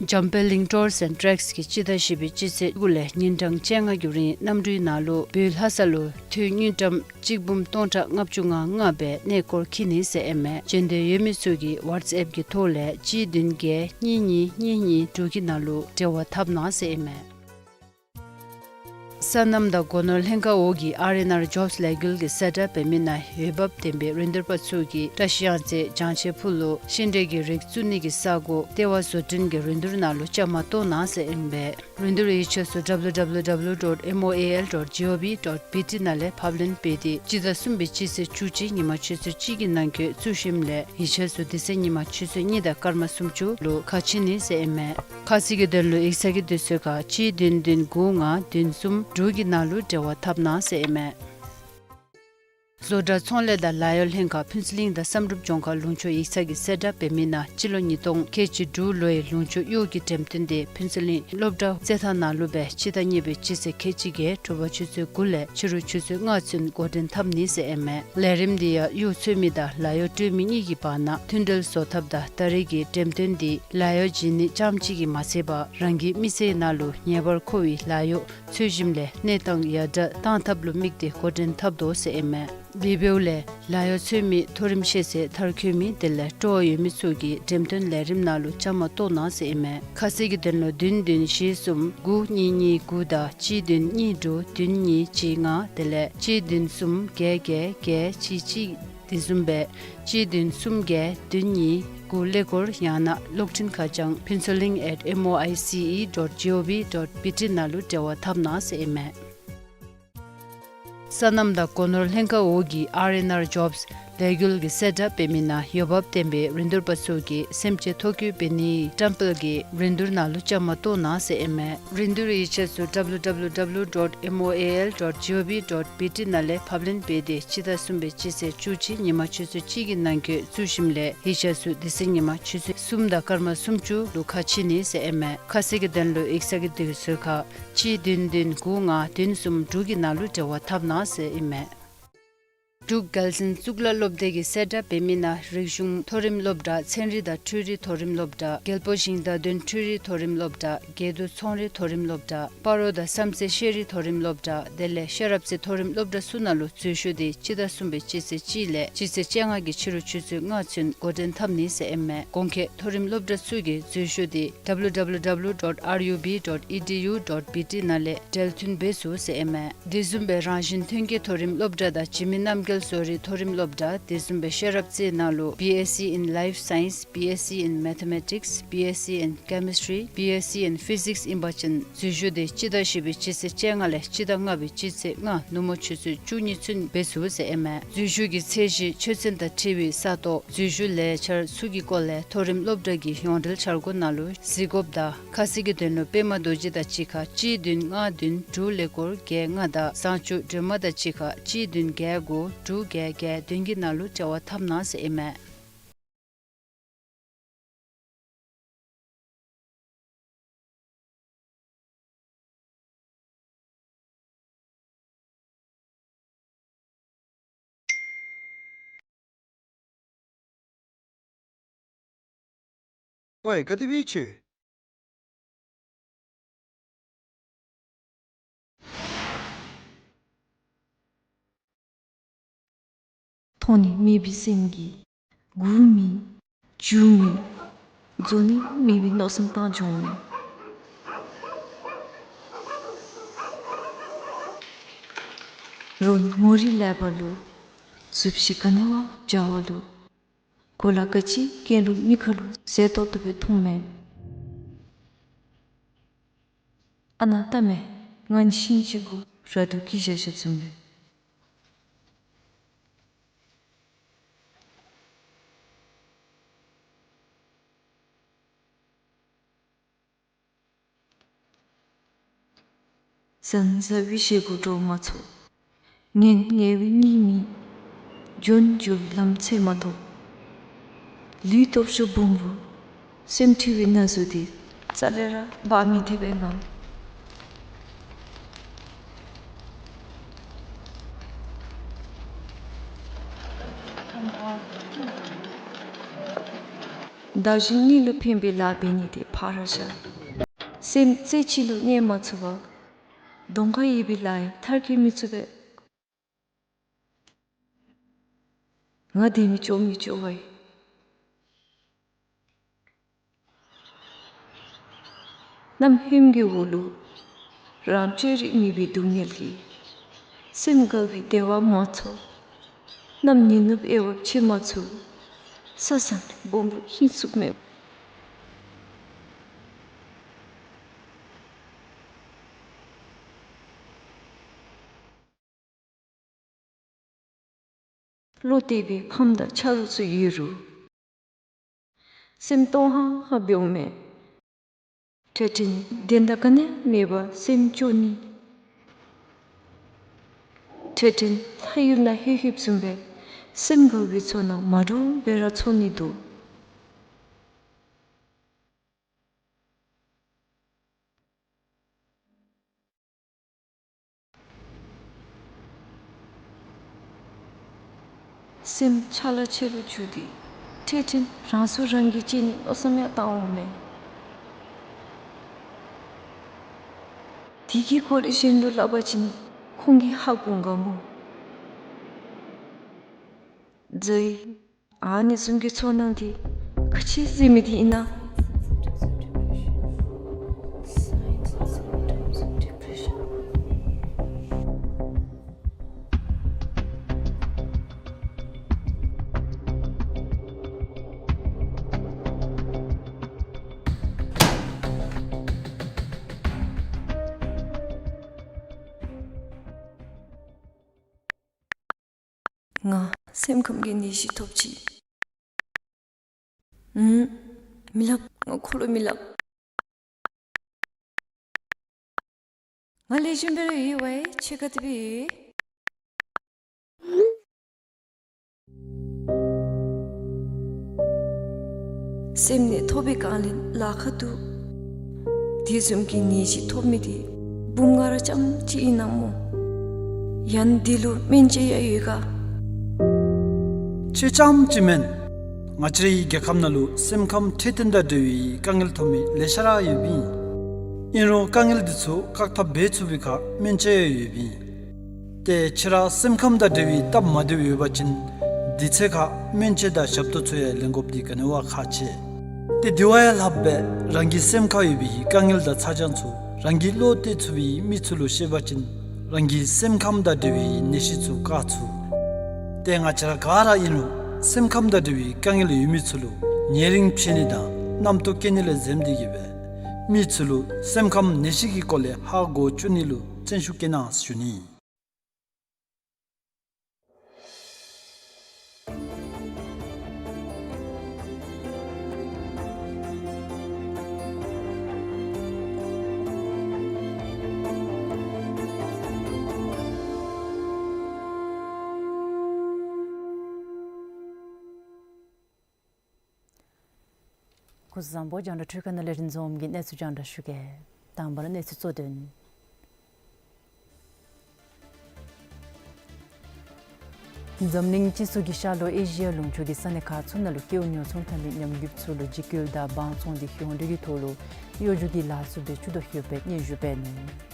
འཇམ་དཔལ་གླིང་ཊུར་སི་ཨེནཌ་ཊེག་སི་གིས་སྤྱི་ཟླ་བཞི་པའི་སྤྱི་ཚེས་དགུ་ལས་ཉིན་གྲངས་བཅོ་ལྔ་གི་རིང་གནམ་གྲུའི་ནང་ལུ་བོད་ལྷ་ས་ལུ་འཐུས་དངུལ་ཀྲམ་གཅིག་འབུམ་སྟོང་ཕྲག་ལྔ་བཅུ་ང་ལྔ་སྦེ་གནས་སྐོར་འཁྱིད་ནི་ཟེར་ཨིན་མས། བྱོན་འདོད་ཡོད་མི་ཚུ་གིས་ཝཊས་ཨེཔ་གི་ཐོག་ལས་གཅིག་བདུན་བརྒྱད་གཉིས་གཉིས་གཉིས་གཉིས་དྲུག་གི་ནང་ལུ་འབྲེལ་བ་འཐབ་གནང་ཟེར་ཨིན་མས། སོ་ནམ་དང་སྒོ་ནོར་ལྷན་ཁག་འོག་གི་ཨར་ཨེན་ཨར་ཇོབས་ལས་འགུལ་གྱི་གསལ་བསྒྲགས་འབད་མི་ནང་འོས་འབབ་ལྡན་པའི་རིན་བསྡུར་པ་ཚུ་གིས་བཀྲ་ཤིས་གཡང་རྩེ་བྱང་ཆེ་ཕུ་ལུ་ཤིང་འབྲས་ཀྱི་རིགས་བཙུགས་ནི་གི་ས་སྒོ་ལྟེ་བ་བཟོ་སྐྲུན་གྱི་རིན་བསྡུར་ནང་ལུ་བཅའ་མར་གཏོགས་གནང་ཟེར་ཨིན་པས། རིན་བསྡུར་ཡིག་ཆ་ཚུ་W W W dot moal dot gov dot B T ནང་ལས་ཕབ་ལེན་འབད་དེ་སྤྱི་ཟླ་གསུམ་པའི་སྤྱི་ཚེས་བཅུ་གཅིག་ཉིན་མ་ཆུ་ཚོད་གཅིག་གི་ནང་འཁོད་བཙུགས་ཞིནམ་ལས་ཡིག་ཆ་ཚུ་དེ་ཚེ་ཉིན་མ་ཆུ་ཚོད་གཉིས་དང་སྐར་མ་སུམ་ཅུ་ལུ་ཁ་ཕྱེ་ནི་ཟེར་ཨིན་མས། ཁ་གསལ་གྱི་དོན་ལུ་ཡིག་ཚང་གི་དུས་ཚོད་ཁར་གཅིག་བདུན་བདུན་དགུ་ལྔ་བདུན་གསུམ་དྲུག་གི་ནང་ལུ་འབྲེལ་བ་འཐབ་གནང་ཟེར་ཨིན་མས། བཟོ་གྲྭ་ཚོང་ལས་དང་ལཱ་གཡོག་ལྷན་ཁག་ཕུན་ཚོགས་གླིང་དང་བསམ་གྲུབ་ལྗོངས་མཁར་ལུང་ཕྱོགས་ཡིག་ཚང་གི་གསལ་བསྒྲགས་འབད་མི་ནང་སྤྱི་ལོ་ཉིས་སྟོང་ཁལ་གཅིག་དྲུག་ལོའི་ལུང་ཕྱོགས་གཡོག་གི་འགྲེམས་སྟོན་དེ་ཕུན་ཚོགས་གླིང་སློབ་གྲྭ་རྩེད་ཐང་ནང་ལུ་སྦེ་སྤྱི་ཟླ་གཉིས་པའི་སྤྱི་ཚེས་ཁལ་གཅིག་བརྒྱད་དྲོ་པ་ཆུ་ཚོད་དགུ་ལས་ཕྱི་རུ་ཆུ་ཚོད་ལྔ་ཚུན་འགོ་འདྲེན་འཐབ་ནི་ཟེར་ཨིན་མས། ལས་རིམ་འདི་ཡང་གཡོག་འཚོལ་མི་དང་ལཱ་གཡོག་སྤྲོད་མི་གཉིས་ཀྱི་བར་ན་མཐུན་འབྲེལ་བཟོ་ཐབས་དང་ད་རེས་ཀྱི་འགྲེམས་སྟོན་འདི་ལཱ་གཡོག་བྱིན་ནི་རྐྱངམ་གཅིག་གིས་མ་ཚད་པར་རང་གི་མི་ཚེའི་ནང་ལུ་ངེས་པར་མཁོ་བའི་ལཱ་གཡོག་འཚོལ་ཞིནམ་ལས་གནས་སྟངས་ཡར་དྲག་གཏང་ཐབས་ལུ་དམིགས་ཏེ་འགོ་འདྲེན་འཐབ་དོ་ཟེར་ཨིན་མས། དེ་འབདཝ་ལས་ལཱ་གཡོག་འཚོལ་མི་མཐོ་རིམ་ཤེས་ཚད་མཐར་འཁྱོལ་མི་དེ་ལས་སྤྲོ་བ་ཡོད་མི་ཚུ་གིས་འགྲེམས་སྟོན་ལས་རིམ་ནང་ལུ་བཅའ་མར་གཏོགས་གནང་ཟེར་ཨིན་མས། ཁ་གསལ་གྱི་དོན་ལུ་བདུན་བདུན་བཞི་གསུམ་དགུ་གཉིས་གཉིས་དགུ་དང་གཅིག་བདུན་གཉིས་དྲུག་བདུན་གཉིས་གཅིག་ལྔ་དེ་ལས་གཅིག་བདུན་གསུམ་བརྒྱད་བརྒྱད་བརྒྱད་གཅིག་གཅིག་དེ་བཟུམ་སྦེ་གཅིག་བདུན་གསུམ་བརྒྱད་བདུན་གཉིས་དགུ་ཀླད་ཀོར་ཡང་ན་གློག་འཕྲིན་ཁ་བྱང་ཕུན་ཚོགས་གླིང་at moice dot gov dot B T ནང་ལུ་འབྲེལ་བ་འཐབ་གནང་ཟེར་ཨིན་མས། སོ་ནམ་དང་སྒོ་ནོར་ལྷན་ཁག་འོག་གི་ཨར་ཨེན་ཨར་ཇོབས་ལས་འགུལ་གྱི་གསལ་བསྒྲགས་འབད་མི་ནང་འོས་འབབ་ལྡན་པའི་རིན་བསྡུར་པ་ཚུ་གིས་སེམས་ཅན་ཐོ་བཀོད་འབད་ནིའི་བཀྲམ་སྤེལ་གྱི་རིན་བསྡུར་ནང་ལུ་བཅའ་མར་གཏོགས་གནང་ཟེར་ཨིན་མས། རིན་བསྡུར་ཡིག་ཆ་ཚུ་W W W dot moal dot gov dot B T ནང་ལས་ཕབ་ལེན་འབད་དེ་སྤྱི་ཟླ་གསུམ་པའི་སྤྱི་ཚེས་བཅུ་གཅིག་ཉིན་མ་ཆུ་ཚོད་གཅིག་གི་ནང་འཁོད་བཙུགས་ཞིནམ་ལས་ཡིག་ཆ་ཚུ་དེ་ཚེ་ཉིན་མ་ཆུ་ཚོད་གསུམ་དང་སྐར་མ་སུམ་ཅུ་ལུ་ཁ་ཕྱེ་ནི་ཟེར་ཨིན་མས། ཁ་གསལ་གྱི་དོན་ལུ་ཡིག་ཚང་གི་དུས་ཚོད་ཁར་གཅིག་བདུན་བདུན་དགུ་ལྔ་བདུན་གསུམ་དྲུག་གི་ནང་ལུ་འབྲེལ་བ་འཐབ་གནང་ཟེར་ཨིན་མས། འབྲུག་རྒྱལ་འཛིན་གཙུག་ལག་སློབ་སྡེ་གིས་གསལ་བསྒྲགས་འབད་མི་ནང་རིག་གཞུང་མཐོ་རིམ་སློབ་གྲྭ། ཚན་རིག་དང་འཕྲུལ་རིག་མཐོ་རིམ་སློབ་གྲྭ། རྒྱལ་པོ་ཞིང་བདག་འདོན་འཕྲུལ་རིག་མཐོ་རིམ་སློབ་གྲྭ། དགེ་འདུན་ཚོང་རིག་མཐོ་རིམ་སློབ་གྲྭ། སྤ་རོ་དང་བསམ་རྩེ་ཤེས་རིག་མཐོ་རིམ་སློབ་གྲྭ། དེ་ལས་ཤེས་རབ་རྩེ་མཐོ་རིམ་སློབ་གྲྭ་ཚུ་ནང་ལུ་འཛུལ་ཞུགས་འདི་སྤྱི་ཟླ་གསུམ་པའི་སྤྱི་ཚེས་གཅིག་ལས་སྤྱི་ཚེས་བཅོ་ལྔ་གི་ཕྱི་རུ་ཆུ་ཚོད་ལྔ་ཚུན་འགོ་འདྲེན་འཐབ་ནི་ཟེར་ཨིན་མས། དགོངས་འཁྱེར་མཐོ་རིམ་སློབ་གྲྭ་ཚུ་གི་འཛུལ་ཞུགས་འདི་W W W dot R U B dot E D U dot B T ནང་ལས་འབྲེལ་མཐུད་འབད་ཚུགས་ཟེར་ཨིན་མས། དེ་བཟུམ་སྦེ་རང་བཞིན་ཐོན་སྐྱེད་མཐོ་རིམ་སློབ་གྲྭ་དང་འཇིགས་མེད་རྣམ་རྒྱལ་བཟོ་རིག་མཐོ་རིམ་སློབ་གྲྭ། དེ་བཟུམ་སྦེ་ཤེས་རབ་རྩེ་ནང་ལུ་B S c in Life Science, B S c in Mathematics, B S c in Chemistry, B S c in Physics ཨིན་པ་ཅིན་འཛུལ་ཞུགས་འདི་སྤྱི་ཟླ་བཞི་པའི་སྤྱི་ཚེས་བཅོ་ལྔ་ལས་སྤྱི་ཟླ་ལྔ་པའི་སྤྱི་ཚེས་ལྔ་ནུབ་མོ་ཆུ་ཚོད་བཅུ་གཉིས་ཚུན་འབད་ཚུགས་ཟེར་ཨིན་མས། འཛུལ་ཞུགས་ཀྱི་ཚད་གཞི་ཆོས་ཚན་དང་འཁྲིལ་བའི་ས་སྟོང་འཛུལ་ཞུགས་ལས་འཆར་ཚུ་གི་སྐོར་ལས་མཐོ་རིམ་སློབ་གྲྭ་གི་ཡོངས་འབྲེལ་འཆར་སྒོ་ནང་ལུ་གཟིགས་དགོཔ་དང་ཁ་གསལ་གྱི་དོན་ལུ་པདྨ་རྡོ་རྗེ་དང་གཅིག་ཁར་གཅིག་བདུན་ལྔ་བདུན་དྲུག་ཀླད་ཀོར་བརྒྱད་ལྔ་དང་བཟང་སྤྱོད་སྒྲོལ་མ་དང་གཅིག་ཁར་གཅིག་བདུན་བརྒྱད་དགུ་དྲུག་བརྒྱད་བརྒྱད་བདུན་གྱི་ནང་ལུ་འབྲེལ་བ་འཐབ་གནང་ཟེར་ཨིན་མས། ཝའི་ག་དེ་སྦེ་ཁྱོད། མཐོང་ནི་མེད་པའི་སེམས་ཀྱིས་སྒུག་མི་འགྱོ་མི་འཛོལ་ནི་མེད་པའི་མནོ་བསམ་བཏང་འགྱོ་མི། རོགས་ངོ་རིས་ལས་པ་ལུ་གཟུགས་གཞི་ག་ནི་བ་འཇའ་བ་ལུ་གོ་ལ་ག་ཅི་གྱོན་རུང་མིག་ཁར་ལུ་གཟེར་ཏོག་ཏོ་སྦེ་མཐོངམ་མས། ཨ་ནཱ་ལྟ་མས། ང་ནི་ཤིང་གཅིག་གུ་ར་དུ་སྐྱི་བཞག་བཞགཔ་བཟུམ་སྦེ། ཟང་ཟ་བའི་བཞེས་སྒོ་འགྲོ་མ་ཚུགས། ངལ་ངལ་བའི་གཉིད་མི་འབྱུང་། འགྱོ་བའི་ལམ་འཚོལ་མ་ཐོབ། ལུས་སྟོབས་ཤུགས་སྦོམ་རུང་སེམས་འཁྲུལ་བའི་ན་ཟུག་འདི་རྩ་ལས་ར་འབག་མི་ཐེག་པས་ང་། བདག་གཞན་གཉིས་ལུ་ཕན་པའི་ལཱ་འབད་ནི་དེ་ཕར་བཞག། སེམས་རྩེ་གཅིག་ལུ་གནས་མ་ཚུགས་པར་གདོང་ཁར་ཡོད་པའི་ལཱ་ཡང་མཐར་འཁྱོལ་མི་ཚུགས་པས། ང་དེ་མི་སྐྱོ་མི་སྐྱོ་བས། གནམ་ཧོནམ་གྱི་འོག་ལུ་རང་བཅོས་རིག་མེད་པའི་སྡུག་བསྔལ་གྱིས་སེམས་དགའ་བའི་བདེ་བ་མ་ཚོར། གནམ་ཉི་ནུབ་དབྱེ་བ་ཕྱེ་མ་ཚུགས། ས་བཟང་སྦོམ་རུང་ཧིང་སུག་མེད། བློ་གཏད་པའི་ཁམས་དང་ཆ་རོགས་ཚུ་ཡོད་རུང་སེམས་སྟོང་ཧང་ཧང་འབདཝ་མས། འཕྲལ་འཕྲལ་དོན་དག་ག་ནི་མེད་པར་སེམས་སྐྱོ་ནི། འཕྲལ་འཕྲལ་ལྷ་ཡུལ་ནང་ལྷོད་ལྷོདཔ་བཟུམ་སྦེ་སེམས་དགའ་བའི་ཚོར་སྣང་མ་འདྲཝ་སྦེ་ར་ཚོར་ནི་འདུག། སེམས་ཆ་ལ་ཆེ་རུ་འགྱུར་ཏེ་འཕྲལ་འཕྲལ་རང་སྲོག་རང་གིས་བཅད་ནི་མནོ་བསམ་ཡང་བཏང་འོང་མས། དེ་གི་སྐོར་གཞན་ལུ་སླབ་པ་ཅིན་ཁོང་གིས་ཧ་གོ་ག་མོ། ཛའི། ཨ་ནི་བཟུམ་གྱི་ཚོར་སྣང་འདི་ག་ཅི་ཟེར་མི་འདི་ཨིན་ན། ང་སེམས་ཁམས་ཀྱི་ནད་གཞི་ཐོབ་ཅི། ཨུམ། མི་སླབ། ང་ཁོ་ལུ་མི་སླབ། ང་ལེགས་ཤོམ་སྦེ་ར་ཡོད་པས། ཁྱོད་ག་དེ་སྦེ་ཡོད། སེམས་ནད་ཐོབ་པའི་སྒང་ལས་ལཱ་ཁག་འདུག། དེ་བཟུམ་གྱི་ནད་གཞི་ཐོབ་མི་འདི་འབུམ་ལྔ་ར་རྐྱངམ་ཅིག་ཨིན་ན་སྨོ། ཡང་འདི་ལུ་སྨན་དཔྱད་ཡང་ཡོད་ག། ཁྱེད་རྐྱངམ་ཅིག་མེན། ང་བཅས་རའི་རྒྱལ་ཁབ་ནང་ལུ་སེམས་ཁམས་འཕྲོད་བསྟེན་དང་འབྲེལ་བའི་དཀའ་ངལ་ཐོན་མི་ལེ་ཤ་ར་ཡོདཔ་ཨིན། ཨིན་རུང་དཀའ་ངལ་འདི་ཚུ་བཀག་ཐབས་འབད་ཚུགས་པའི་ཁར་སྨན་བཅོས་ཡང་ཡོདཔ་ཨིན། ཏེ་ཁྱེད་ར་སེམས་ཁམས་དང་འབྲེལ་བའི་སྟབས་མ་བདེཝ་ཡོད་པ་ཅིན་དུས་ཚོད་ཁར་སྨན་བཅོས་དང་ཞབས་ཏོག་ཚུ་ཡང་ལེན་དགོཔ་འདི་ག་ནི་བ་ཁག་ཆེ། ཏེ་དེ་བ་ཡང་ལྷག་སྦེ་རང་གི་སེམས་ཁར་ཡོད་པའི་དཀའ་ངལ་དང་ཚ་གྱང་ཚུ་རང་གིས་བློ་གཏད་ཚུགས་པའི་མི་ཚུ་ལུ་བཤད་པ་ཅིན་རང་གི་སེམས་ཁམས་དང་འབྲེལ་བའི་ནད་གཞི་ཚུ་བཀག་ཚུགས། ཏེ་ང་བཅས་ར་ག་ར་ཨིན་རུང་སེམས་ཁམས་དང་འབྲེལ་བའི་དཀའ་ངལ་ཡོད་མི་ཚུ་ལུ་ཉེ་རིང་ཕྱད་ནི་དང་རྣམ་རྟོག་སྐྱེ་ནི་ལས་འཛེམ་སྟེ་གིས་སྦེ་མི་ཚུ་ལུ་སེམས་ཁམས་ནད་གཞི་གི་སྐོར་ལས་ཧ་གོ་བཅུག་ནི་ལུ་བརྩོན་ཤུགས་བསྐྱེད་གནང་ཟེར་ཞུ་ནི། སྐུ་གཟུགས་བཟང་པོ། རྒྱང་བསྒྲགས་འཕྲུལ་ཁང་ནང་ལས་རིན་འཛོམས་ཀྱིས་གནས་ཚུལ་རྒྱང་བསྒྲགས་ཞུ་གེ། དང་པ་ར་གནས་ཚུལ་གཙོ་དོན། འཛམ་གླིང་སྤྱི་ཚོགས་ཀྱིས་ཤར་ལྷོ་ཨེ་ཤི་ཡ་ལུང་ཕྱོགས་ཀྱི་ས་གནས་ཁག་ཚུ་ནང་ལུ་སྐྱེ་བོ་ཉོ་ཚོང་འཐབ་མི་ཉམས་རྒུདཔ་ཚུ་ལུ་འཇིགས་སྐུལ་དང་དབང་བཙོང་སྟེ་ཡོངས་འབྲེལ་གྱི་ཐོག་ལུ་གཡོ་སྒྱུ་གི་ལཱ་ཚུ་འབད་བཅུག་དོ་ཡོདཔ་སྦེ་སྙན་ཞུ་འབད་ནུག།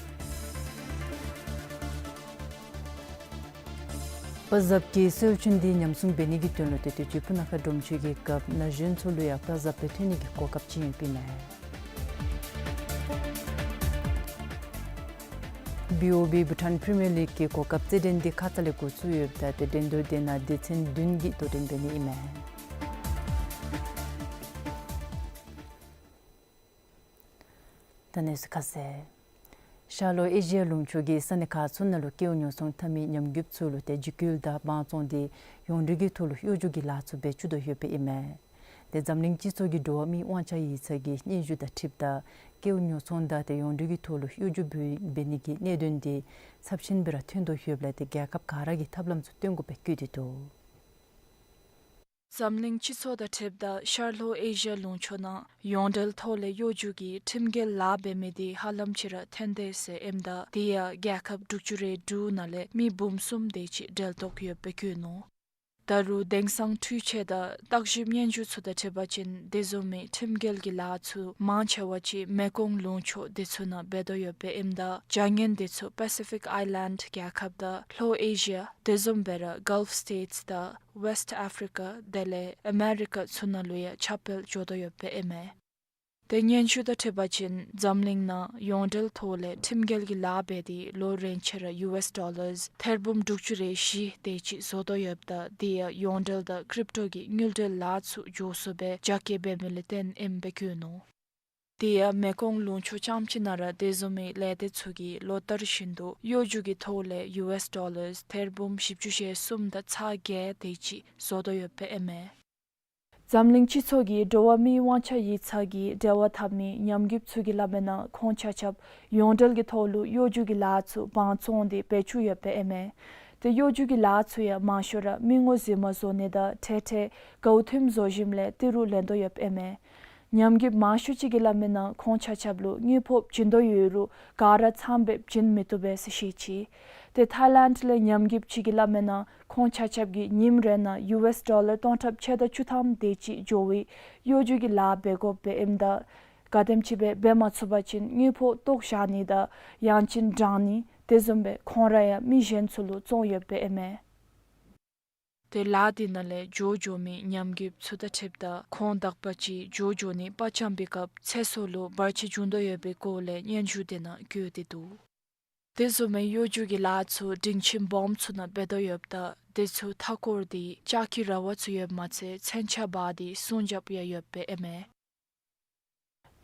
པ་ཟབ་ཀྱིས་སྲོལ་རྒྱུན་འདི་ཉམས་སྲུང་འབད་ནི་གི་དོན་ལུ་ཏེ་དུས་ཅི་སྤུ་ན་ཁ་སྒྲོམ་མཆོད་ཀྱི་སྐབས་ན་གཞོན་ཚུ་ལུ་ཡང་པ་ཟབ་སྦེ་ཐོན་ནི་གི་གོ་སྐབས་ཅིག་ཡོདཔ་ཨིན་མས། བི་ཨོ་བི་བྷུ་ཊཱན་པི་རི་མི་ཡར་ལིག་གི་གོ་སྐབས་རྩེད་འགྲན་འདི་ཁ་ཙ་ལས་འགོ་བཙུགས་ཡོདཔ་ད་ཏེ་འགྲན་བསྡུར་འདི་ནང་སྡེ་ཚན་བདུན་གྱིས་དོ་འགྲན་འབད་ནི་ཨིན་མས། ད་གནས་ཚུལ་ཁ་གསལ། ཤར་ལྷོ་ཨེ་ཤི་ཡ་ལུང་ཕྱོགས་ཀྱི་ས་གནས་ཁག་ཚུ་ནང་ལུ་སྐྱེ་བོ་ཉོ་ཚོང་འཐབ་མི་ཉམས་རྒུདཔ་ཚུ་ལུ་ཏེ་འཇིགས་སྐུལ་དང་དབང་བཙོང་སྟེ་ཡོངས་འབྲེལ་གྱི་ཐོག་ལུ་གཡོ་སྒྱུ་གི་ལཱ་ཚུ་འབད་བཅུག་དོ་ཡོདཔ་ཨིན་མས། ཏེ་འཛམ་གླིང་སྤྱི་ཚོགས་ཀྱི་འགྲོ་བ་མིའི་དབང་ཆ་ཡིག་ཚང་གི་སྙན་ཞུ་དང་འཁྲིལཝ་ད་སྐྱེ་བོ་ཉོ་ཚོང་དང་ཏེ་ཡོངས་འབྲེལ་གྱི་ཐོག་ལུ་གཡོ་སྒྱུ་འབད་འབད་ནི་གི་གནད་དོན་འདི་ཚབས་ཆེན་སྦེ་ར་ཐོན་དོ་ཡོདཔ་ལས་ཏེ་རྒྱལ་ཁབ་ག་ར་གིས་ཐབས་ལམ་ཚུ་སྟོན་དགོཔ་སྦེ་བཀོད་དེ་འདུག། འཛམ་གླིང་སྤྱི་ཚོགས་དང་འཁྲིལཝ་ད་ཤར་ལྷོ་ཨེ་ཤི་ཡ་ལུང་ཕྱོགས་ནང་ཡོངས་འབྲེལ་ཐོག་ལས་གཡོ་སྒྱུ་གི་ཁྲིམས་འགལ་ལཱ་འབད་མི་འདི་ཧ་ལམ་ཅིག་ར་ཐོན་དེས་ཟེར་ཨིནམ་ད་དེ་ཡང་རྒྱལ་ཁབ་དྲུག་ཅུ་རེ་དྲུག་ནང་ལས་མི་འབུམ་གསུམ་དེ་ཅིག་འབྲེལ་གཏོགས་ཡོདཔ་སྦེ་བཀོད་ནུག། ད་རུང་དེང་སང་འཕྲུལ་ཆས་དང་བརྟག་ཞིབ་སྙན་ཞུ་ཚུ་དང་འཁྲིལ་བ་ཅིན་དེ་བཟུམ་མའི་ཁྲིམས་འགལ་གྱི་ལཱ་ཚུ་མང་ཆེ་བ་ཅིག་མེ་ཀོང་ལུང་ཕྱོགས་དེ་ཚུ་ནང་འབད་དོ་ཡོདཔ་སྦེ་ཨིནམ་ད་བྱ་ངན་དེ་ཚུ་པ་སི་ཕིག་ཨའི་ལེནཌ་རྒྱལ་ཁབ་དང་ལྷོ་ཨེ་ཤི་ཡ་དེ་བཟུམ་སྦེ་ར་གཱལཕ་སི་ཊེཊསི་དང་ཝེསཊ་ཨཕ་རི་ཀ་དེ་ལས་ཨ་མེ་རི་ཀ་ཚུ་ནང་ལུ་ཡང་ཁྱབ་སྤེལ་འགྱོ་དོ་ཡོདཔ་སྦེ་ཨིན་མས། ཏེ་སྙན་ཞུ་དང་འཁྲིལ་བ་ཅིན་འཛམ་གླིང་ནང་ཡོངས་འབྲེལ་ཐོག་ལས་ཁྲིམས་འགལ་གྱི་ལཱ་འབད་དེ་ལོ་རེ་ཆ་ར་ཡུ་ཨེསི་ཌོ་ལརསི་ཐེར་འབུམ་དྲུག་ཅུ་རེ་བཞི་དེ་ཅིག་བཟོ་དོ་ཡོདཔ་ད་དེ་ཡང་ཡོངས་འབྲེལ་དང་ཀྲིབ་ཊོ་གི་དངུལ་འབྲེལ་ལཱ་ཚུ་མགྱོགས་སུ་སྦེ་རྒྱ་སྐྱེད་འབད་མི་ལས་བརྟེན་ཨིནམ་སྦེ་བཀོད་ནུག། དེ་ཡང་མེ་ཀོང་ལུང་ཕྱོགས་རྐྱངམ་ཅིག་ནང་ར་དེ་བཟུམ་མའི་ལས་སྡེ་ཚུ་གིས་ལོ་ལྟར་བཞིན་དུ་གཡོ་སྒྱུ་གི་ཐོག་ལས་ཡུ་ཨེསི་ཌོ་ལརསི་ཐེར་འབུམ་བཞི་བཅུ་ཞེ་གསུམ་དང་ཚག་བརྒྱད་དེ་ཅིག་བཟོ་དོ་ཡོདཔ་སྦེ་ཨིན་མས། འཛམ་གླིང་སྤྱི་ཚོགས་ཀྱི་འགྲོ་བ་མིའི་དབང་ཆ་ཡིག་ཚང་གིས་འབྲེལ་བ་འཐབ་མི་ཉམས་རྒུདཔ་ཚུ་གི་སླབ་མི་ནང་ཁོང་ཆ་ཁྱབ་ཡོངས་འབྲེལ་གྱི་ཐོག་ལུ་གཡོ་སྒྱུ་གི་ལཱ་ཚུ་དབང་བཙོང་སྟེ་འབད་བཅུག་ཡོདཔ་སྦེ་ཨིན་མས། ཏེ་གཡོ་སྒྱུ་གི་ལཱ་ཚུ་ཡང་མང་ཤོས་ར་མི་ངོ་རྫུན་མ་བཟོ་ནི་དང་ཁྲལ་ཁྲལ་གའུ་ཐུམ་བཟོ་ཞིནམ་ལས་ཏི་རུ་ལེན་དོ་ཡོདཔ་སྦེ་ཨིན་མས། ཉམས་རྒུདཔ་མང་ཤོས་ཅིག་གི་སླབ་མི་ནང་ཁོང་ཆ་ཁྱབ་ལུ་དངུལ་ཕོགས་བྱིན་དོ་ཡོད་རུང་ག་ར་ཚངམ་སྦེ་བྱིན་མི་བཏུབ་པས་ཟེར་བཤད་ཅི། ཏེ་ཐཱའི་ལེནཌ་ལས་ཉམས་རྒུདཔ་ཅིག་གི་སླབ་མི་ནང་ཁོང་ཆ་ཁྱབ་ཀྱིས་ཉིནམ་རེ་ནང་ཡུ་ཨེསི་ཌོ་ལར་སྟོང་ཕྲག་ཕྱེད་དང་བཅུ་ཐམ་དེ་ཅིག་འགྱོ་བའི་གཡོ་སྒྱུ་གི་ལཱ་འབད་དགོཔ་སྦེ་ཨིནམ་ད་ག་དེམ་ཅིག་སྦེ་འབད་མ་ཚུགས་པ་ཅིན་དངུལ་ཕོགས་བཏོག་བཞག་ནི་དང་ཡང་ཅིན་དྲང་ནི་དེ་བཟུམ་སྦེ་ཁོང་ར་ཡང་མི་གཞན་ཚུ་ལུ་བཙོང་ཡོདཔ་སྦེ་ཨིན་མས། ཏེ་ལཱ་དེ་ནང་ལས་འགྱོ་འགྱོ་མི་ཉམས་རྒུདཔ་ཚུ་དང་འཁྲིལཝ་ད་ཁོང་དག་པ་ཅིག་འགྱོ་འགྱོ་ནི་དཔའ་བཅམ་པའི་སྐབས་ཚེ་སྲོག་ལུ་བར་ཆད་བྱུང་དོ་ཡོད་པའི་སྐོར་ལས་སྙན་ཞུ་དེ་ནང་བཀོད་དེ་འདུག། དེ་བཟུམ་མའི་གཡོ་སྒྱུ་གི་ལཱ་ཚུ་སྒྲིང་ཆེན་སྦོམ་ཚུ་ནང་འབད་དོ་ཡོདཔ་ད་དེ་ཚུ་མཐའ་འཁོར་ཏེ་ལྕགས་ཀྱི་ར་བ་ཚུ་ཡོདཔ་མ་ཚད་མཚོན་ཆ་འབག་སྟེ་སྲུང་རྐྱབ་ཡང་ཡོདཔ་སྦེ་ཨིན་མས།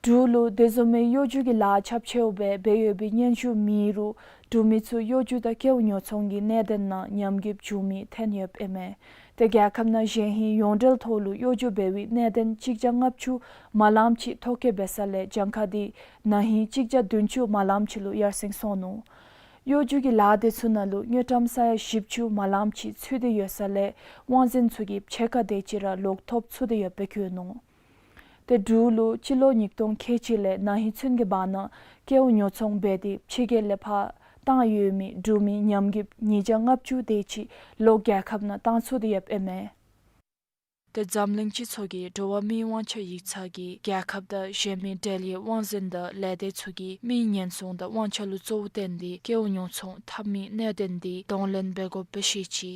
འབྲུག་ལུ་དེ་བཟུམ་མའི་གཡོ་སྒྱུ་གི་ལཱ་ཁྱབ་ཆེཝ་སྦེ་འབད་ཡོད་པའི་སྙན་ཞུ་མེད་རུང་འབྲུག་མི་ཚུ་གཡོ་སྒྱུ་དང་སྐྱེ་བོ་ཉོ་ཚོང་གི་གནད་དོན་ནང་ཉམས་རྒུདཔ་བྱུང་མི་ཐོན་ཡོདཔ་ཨིན་མས། ཏེ་རྒྱལ་ཁབ་ནང་གཞེས་ཧིང་ཡོངས་འབྲེལ་ཐོག་ལུ་གཡོ་སྒྱུ་འབད་བའི་གནད་དོན་གཅིག་བརྒྱ་ལྔ་བཅུ་མ་ལངམ་ཅིག་ཐོ་བཀོད་འབད་ས་ལས་གྱངས་ཁ་དེ་ན་ཧིང་གཅིག་བརྒྱ་བདུན་ཅུ་མ་ལངམ་ཅིག་ལུ་ཡར་སེང་སོང་ནུག། གཡོ་སྒྱུ་གི་ལཱ་དེ་ཚུ་ནང་ལུ་དངུལ་ཀྲམ་ས་ཡ་བཞི་བཅུ་མ་ལངམ་ཅིག་ཚུད་དེ་ཡོད་ས་ལས་དབང་འཛིན་ཚུ་གིས་ཕྱེད་ཀ་དེ་ཅིག་ར་ལོག་ཐོབ་ཚུགས་ཏེ་ཡོདཔ་སྦེ་བཀོད་ནུག། ཏེ་འབྲུག་ལུ་སྤྱི་ལོ་ཉིས་སྟོང་ཁལ་གཅིག་ལས་ན་ཧིང་ཚུན་གྱི་བར་ན་སྐྱེ་བོ་ཉོ་ཚོང་འབད་དེ་ཕྱི་རྒྱལ་ལས་ཕར་བཏང་ཡོད་མི་འབྲུག་མི་ཉམས་རྒུདཔ་ཉིས་བརྒྱ་ལྔ་བཅུ་དེ་ཅིག་ལོག་རྒྱལ་ཁབ་ནང་བཏང་ཚུགས་ཏེ་ཡོདཔ་ཨིན་མས། ཏེ་འཛམ་གླིང་སྤྱི་ཚོགས་ཀྱི་འགྲོ་བ་མིའི་དབང་ཆ་ཡིག་ཚང་གིས་རྒྱལ་ཁབ་དང་གཞན་མི་འབྲེལ་ཡོད་དབང་འཛིན་དང་ལས་སྡེ་ཚུ་གིས་མིའི་ཉེན་སྲུང་དང་དབང་ཆ་ལུ་གཙོ་བོ་བསྟེན་ཏེ་སྐྱེ་བོ་ཉོ་ཚོང་འཐབ་མི་གནད་དོན་འདི་གདོང་ལེན་འབད་དགོཔ་སྦེ་བཤད་ཅི།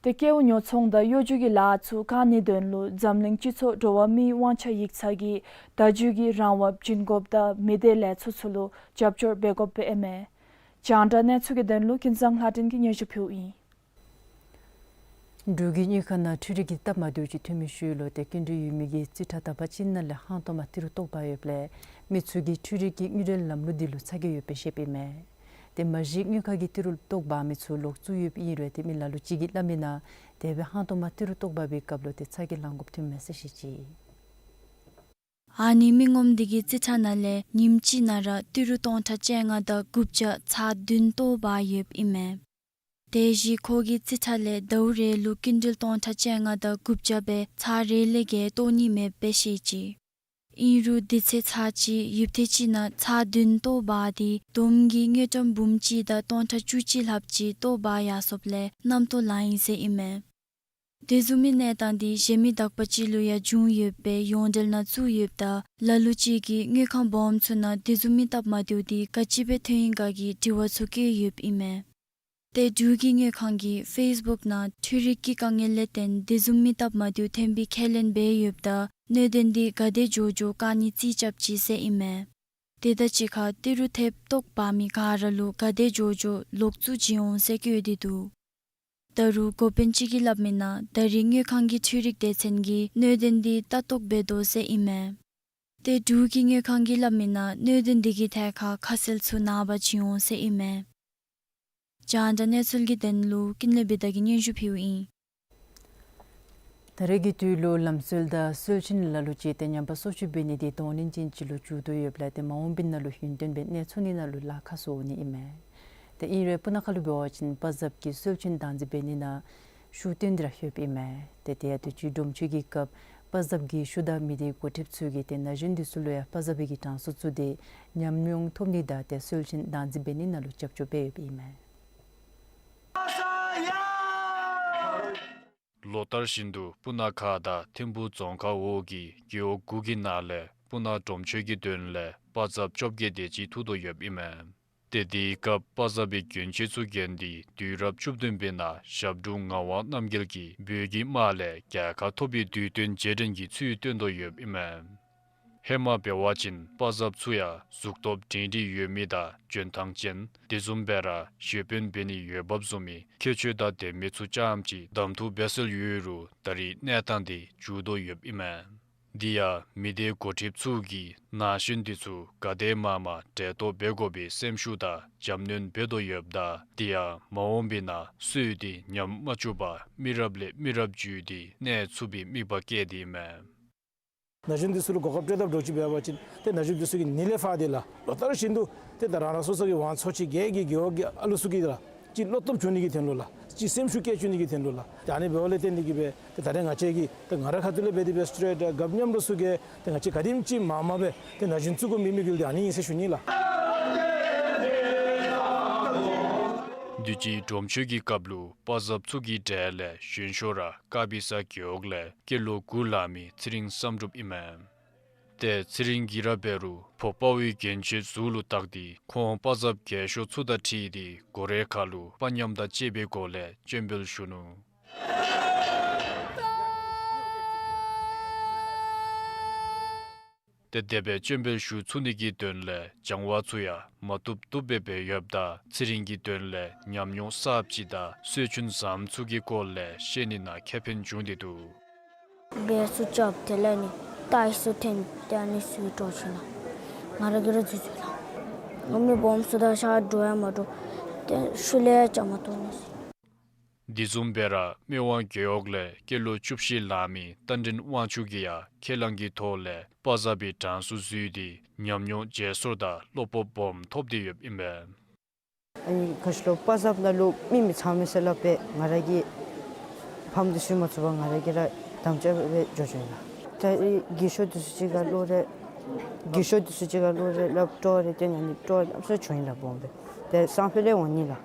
ཏེ་སྐྱེ་བོ་ཉོ་ཚོང་དང་གཡོ་སྒྱུ་གི་ལཱ་ཚུ་བཀག་ནིའི་དོན་ལུ་འཛམ་གླིང་སྤྱི་ཚོགས་འགྲོ་བ་མིའི་དབང་ཆ་ཡིག་ཚང་གིས་བརྡ་བརྒྱུད་ཀྱི་རང་དབང་བྱིན་དགོཔ་དང་མི་སྡེ་ལས་ཚོགས་ཚུ་ལུ་རྒྱབ་སྐྱོར་འབད་དགོཔ་སྦེ་ཨིན་མས། རྒྱང་བསྒྲགས་གནས་ཚུལ་གྱི་དོན་ལུ་ཀུན་བཟང་ལྷ་སྒྲོན་གྱིས་སྙན་ཞུ་ཕུལཝ་ཨིན། འབྲུག་གི་དངུལ་ཁང་ནང་འཕྲུལ་རིག་གི་སྟབས་མ་བདེཝ་ཅིག་ཐོན་མི་ཤུལ་ལུ་ཏེ་སྐྱིན་འགྲུལ་ཡོད་མི་གི་རྩིས་ཁྲ་དང་པ་ཅིག་ནང་ལས་ཧང་སྟོང་མ་ཏི་རུ་བཏོག་འབག་ཡོདཔ་ལས་མི་ཚུ་གིས་འཕྲུལ་རིག་གི་དངུལ་འབྲེལ་ལམ་ལུགས་འདི་ལུ་ཚ་གྱང་ཡོདཔ་སྦེ་བཤདཔ་ཨིན་མས། ཏེ་མ་གཞི་དངུལ་ཁང་གི་ཏི་རུ་བཏོག་འབག་མི་ཚུ་ལོག་བཙུགས་ཡོདཔ་ཨིན་རུང་ཏེ་མི་ལ་ལུ་ཅིག་གིས་སླབ་མིའི་ནང་དེ་སྦེ་ཧང་སྟོང་མ་ཏི་རུ་བཏོག་འབག་པའི་སྐབས་ལུ་ཏེ་ཚ་གྱང་ལང་དགོཔ་ཐོནམ་མས་ཟེར་བཤད་ཅི། ཨ་ནི་མི་ངོམ་འདི་གི་རྩིས་ཁྲ་ནང་ལས་ཉིནམ་གཅིག་ནང་ར་ཏི་རུ་སྟོང་ཕྲག་བཅོ་ལྔ་དང་དགུ་བརྒྱ་ཚག་བདུན་བཏོག་འབག་ཡོདཔ་ཨིན་མས། དེ་བཞིན་ཁོ་གི་རྩིས་ཁྲ་ལས་ཟླཝ་རེ་ལུ་སྐྱིན་འགྲུལ་སྟོང་ཕྲག་བཅོ་ལྔ་དང་དགུ་བརྒྱ་སྦེ་ཚར་རེ་ལས་བརྒལ་བཏོག་ནི་མེདཔ་སྦེ་བཤད་ཅི། ཨིན་རུང་དུས་ཚོད་ཚར་གཅིག་ཡུདཔ་ཐེངས་གཅིག་ནང་ཚག་བདུན་བཏོག་འབག་སྟེ་བསྡོམས་ཀྱིས་དངུལ་ཀྲམ་འབུམ་གཅིག་དང་སྟོང་ཕྲག་བཅུ་གཅིག་ལྷགཔ་ཅིག་བཏོག་འབག་ཡར་སོཔ་ལས་རྣམ་རྟོག་ལངས་ཡི་ཟེར་ཨིན་མས། དེ་བཟུམ་མའི་གནས་སྟངས་འདི་གཞན་མི་དག་པ་ཅིག་ལུ་ཡང་བྱུང་ཡོདཔ་སྦེ་ཡོངས་འབྲེལ་ནང་བཙུགས་ཡོདཔ་ད་ལ་ལུ་ཅིག་གིས་དངུལ་ཁང་སྦོམ་ཚུ་ནང་དེ་བཟུམ་མའི་སྟབས་མ་བདེཝ་འདི་ག་ཅི་སྦེ་ཐོན་ཡི་ག་གི་དྲི་བ་ཚུ་བཀོད་ཡོདཔ་ཨིན་མས། ཏེ་འབྲུག་གི་དངུལ་ཁང་གིས་ཕེསི་བུཀ་ནང་འཕྲུལ་རིག་གི་དཀའ་ངལ་ལས་བརྟེན་དེ་བཟུམ་མའི་སྟབས་མ་བདེཝ་ཐོན་པའི་ཁས་ལེན་འབད་ཡོདཔ་ད་གནད་དོན་འདི་ག་དེ་མགྱོགས་མགྱོགས་བཀག་ནི་རྩིས་རྐྱབ་ཅི་ཟེར་ཨིན་མས། དེ་དང་གཅིག་ཁར་ཏི་རུ་ཐེབས་བཏོག་འབག་མི་ག་ར་ལུ་ག་དེ་མགྱོགས་མགྱོགས་ལོག་བཙུགས་བྱིན་འོང་ཟེར་བཀོད་དེ་འདུག། ད་རུང་འགོ་དཔོན་ཅིག་གིས་སླབ་མིའི་ནང་ད་རེས་དངུལ་ཁང་གི་འཕྲུལ་རིག་སྡེ་ཚན་གྱིས་གནད་དོན་འདི་ལྟ་རྟོག་འབད་དོ་ཟེར་ཨིན་མས། ཏེ་འབྲུག་གི་དངུལ་ཁང་གིས་སླབ་མིའི་ནང་གནད་དོན་འདི་གི་ཐད་ཁར་ཁ་གསལ་ཚུ་ནངས་པ་བྱིན་འོང་ཟེར་ཨིན་མས། རྒྱང་བསྒྲགས་གནས་ཚུལ་གྱི་དོན་ལུ་ཀུན་ལེགས་བི་དྷ་གིས་སྙན་ཞུ་ཕུལཝ་ཨིན། ད་རེས་ཀྱི་དུས་ལུ་ལམ་སྲོལ་དང་སྲོལ་ཆེན་ལ་ལུ་ཅིག་ཏེ་ཉམས་པ་སོར་ཆུད་འབད་ནི་འདི་གདོང་ལེན་ཅན་ཅིག་ལུ་འགྱུར་དོ་ཡོདཔ་ལས་ཏེ་མ་འོངས་པའི་ནང་ལུ་ཡུན་བརྟན་སྦེ་གནས་ཚུགས་ནི་ནང་ལུ་ལཱ་ཁག་སོང་ནི་ཨིན་མས། ཏེ་ཨིན་རུང་སྤུ་ན་ཁ་ལུ་འབད་བ་ཅིན་པ་ཟབ་ཀྱི་སྲོལ་ཆེན་བདག་འཛིན་འབད་ནི་ནང་ཤུགས་བཏོན་ཏེ་ར་ཡོདཔ་ཨིན་མས། ཏེ་དེ་ཡང་དུས་ཅི་སྒྲོམ་ཆོས་ཀྱི་སྐབས་པ་ཟབ་རྒས་ཤོས་དང་མི་སྡེའི་འགོ་ཁྲིདཔ་ཚུ་གིས་ཏེ་ན་གཞོན་འདི་ཚུ་ལུ་ཡང་པ་ཟབ་པའི་གི་གྲངས་སུ་བཙུགས་ཏེ་ཉམས་མྱོང་ཐོབ་ནི་དང་ཏེ་སྲོལ་ཆེན་བདག་འཛིན་འབད་ནི་ནང་ལུ་རྒྱབ་སྐྱོར་འབད་ཡོདཔ་ཨིན་མས། ལོ་ལྟར་བཞིན་དུ་སྤུ་ན་ཁ་དང་ཐིམ་ཕུ་རྫོང་ཁག་འོག་གི་རྒེད་འོག་དགུ་གི་ནང་ལས་སྤུ་ན་སྒྲོམ་ཆོས་ཀྱི་དོན་ལས་པ་ཟབ་བཅོ་བརྒྱད་དེ་ཅིག་ཐུག་དོ་ཡོདཔ་ཨིན་མས། ཏེ་དེའི་སྐབས་པ་ཟབ་པའི་གྱོན་ཆས་ཚུ་གྱོན་ཏེ་དུས་རབས་བཅུ་བདུན་པའི་ནང་ཞབས་དྲུང་ངག་དབང་རྣམ་རྒྱལ་གྱིས་བོད་ཀྱི་དམག་ལས་རྒྱལ་ཁ་ཐོབ་པའི་དུས་སྟོན་རྗེས་དྲན་གྱི་ཚུལ་སྟོན་དོ་ཡོདཔ་ཨིན་མས། ཧེ་མ་འབད་བ་ཅིན་པ་ཟབ་ཚུ་ཡང་གཟུགས་སྟོབས་སྒྲིང་སྒྲིང་ཡོད་མི་དང་འཇོན་ཐང་ཅན་དེ་བཟུམ་སྦེ་ར་གཞས་དཔོན་འབད་ནི་ཡོདཔ་བཟུམ་མའི་ཁྱད་ཆོས་དང་ལྡན་མི་ཚུ་རྐྱངམ་ཅིག་གདམ་འཐུ་འབད་སྲོལ་ཡོད་རུང་ད་རེས་གནས་སྟངས་འདི་འགྱུར་དོ་ཡོདཔ་ཨིན་མས། དེ་ཡང་མི་སྡེའི་འགོ་ཁྲིདཔ་ཚུ་གིས་ན་གཞོན་འདི་ཚུ་ག་དེ་མང་མང་གྲལ་གཏོགས་འབད་དགོ་པའི་སེམས་ཤུགས་དང་རྒྱབ་སྣོན་འབད་དོ་ཡོདཔ་ད་དེ་ཡང་མ་འོངས་པའི་ནང་སྲོལ་འདི་ཉམས་མ་བཅུག་པར་མི་རབས་ལས་མི་རབས་བརྒྱུད་དེ་གནས་ཚུགས་པའི་དམིགས་པ་བསྐྱེད་དེ་ཨིན་མས། ན་གཞོན་འདི་ཚུ་ལུ་གོ་སྐབས་སྤྲོད་ཐབས་འདྲཝ་ཅིག་འབད་བ་ཅིན་ཏེ་ན་གཞོན་འདི་ཚུ་གིས་ནི་ལས་ཕར་འདི་ལགས་ལོ་ལྟར་བཞིན་དུ་ཏེ་ད་རང་རང་སོ་སོ་གི་ཝང་ཚོ་ཅིག་གི་གི་རྒེད་འོག་གི་ཨ་ལུ་ཚུ་གི་ལགས་ཅིག་བློ་སྟོབས་བྱུང་ནི་གི་དོན་ལུ་ལགས་ཅིག་སེམས་ཤུགས་བསྐྱེད་བཅུག་ནི་གི་དོན་ལུ་ལགས། ད་ཨ་ནི་འབདཝ་ལས་བརྟེན་ཏེ་གིས་སྦེ་ཏེ་ད་རེས་ང་བཅས་ཀྱིས་ཏེ་ང་རའི་ཁ་ཐུག་ལས་འབད་དེ་སྦེ་སྤྲོད་དེ་རྒཔོ་མཉམ་རོགས་ཚུ་གིས་ཏེ་ང་བཅས་ག་དེམ་ཅིག་མང་མང་སྦེ་ཏེ་ན་གཞོན་བཙུགས་དགོ་མི་དམིགས་ཡུལ་འདི་ཨ་ནི་ཨིན་ཟེར་ཞུ་ནི་ལགས། དུས་ཅི་སྒྲོམ་ཆོས་ཀྱི་སྐབས་ལུ་པ་ཟབ་ཚུ་གི་གྲས་ལས་གཞོན་ཤོས་ར་ཀ་པི་ས་རྒེད་འོག་ལས་སྐྱེས་ལོ་དགུ་ལང་མི་ཚེ་རིང་བསམ་གྲུབ་ཨིན་མས། ཏེ་ཚེ་རིང་གིས་ར་འབད་རུང་བོད་པའི་གྱོན་ཆས་གཟུགས་ལུ་བཏགས་ཏེ་ཁོང་པ་ཟབ་རྒས་ཤོས་ཚུ་དང་འཁྲིལ་ཏེ་སྒོ་རའི་ཁ་ལུ་པ་མཉམ་དང་བཅས་པའི་སྒོ་ལས་སྤྱན་འབུལ་ཞུ་ནུག། ཏེ་དེ་སྦེ་སྤྱན་འབུལ་ཞུ་ཚུགས་ནི་གི་དོན་ལས་སྦྱང་བ་ཚུ་ཡང་མ་བཏུབ་བཏུབ་སྦེ་འབད་ཡོདཔ་ད་ཚེ་རིང་གི་དོན་ལས་ཉམས་མྱོང་གསརཔ་ཅིག་དང་སྲོལ་རྒྱུན་བཟངམ་ཚུ་གི་སྐོར་ལས་ཤེས་ནི་ནང་ཁེ་ཕན་བྱུང་སྟེ་འདུག། བེར་ཚུ་རྐྱབ་དེ་ལས་ནི་ཏའི་ཚུ་འཐེན་ཏེ་ཨ་ནི་ཚུ་འདྲོག་ཅི་ལགས། ང་ར་གིས་ར་འཛུལ་འཛུལཝ་ལགས། ང་མི་སྦོམ་ཚུ་དང་ཤ་འདྲོག་ཡང་མ་འདྲོག། ཏེ་ཤུལ་ལས་ཡང་བཅའ་མར་གཏོགས་ནི་ཟེར། དེ་བཟུམ་སྦེ་ར་སྨད་ཝང་རྒེད་འོག་ལས་སྐྱེས་ལོ་བཅུ་བཞི་ལང་མི་རྟ་མགྲིན་དབང་ཕྱུག་གིས་ཡང་ཁས་བླངས་ཀྱི་ཐོག་ལས་པ་ཟབ་པའི་གྲངས་སུ་འཛུལ་ཏེ་ཉམས་མྱོང་བརྗེ་སོར་དང་བློ་སྤོབས་སྦོམ་ཐོབ་སྟེ་ཡོདཔ་ཨིན་པས། ཨ་ནི་ག་ཅི་ལོ་པ་ཟབ་ནང་ལུ་མི་མི་ཚང་མས་ཟེར་སླབ་སྦེ་ང་ར་གིས་ཕམ་འདི་ཚུ་མ་ཚུགས་པར་ང་ར་གིས་ར་དམ་བཅའ་སྦེ་འགྱོ་འགྱོཝ་ཨིན་ལགས། ད་རེས་རྒས་ཤོས་འདི་ཚུ་ཅིག་ཁར་གློག་ར་རྒས་ཤོས་འདི་ཚུ་ཅིག་ཁར་གློག་ར་སླབ་སྤྲོ་ར་སྟོན་ཨ་ནི་སྤྲོ་ར་ལམ་སང་བྱུང་ཡི་ལགས་སྦོམ་སྦེ། ཏེ་སང་ཕོད་ལས་འོང་ནི་ལགས།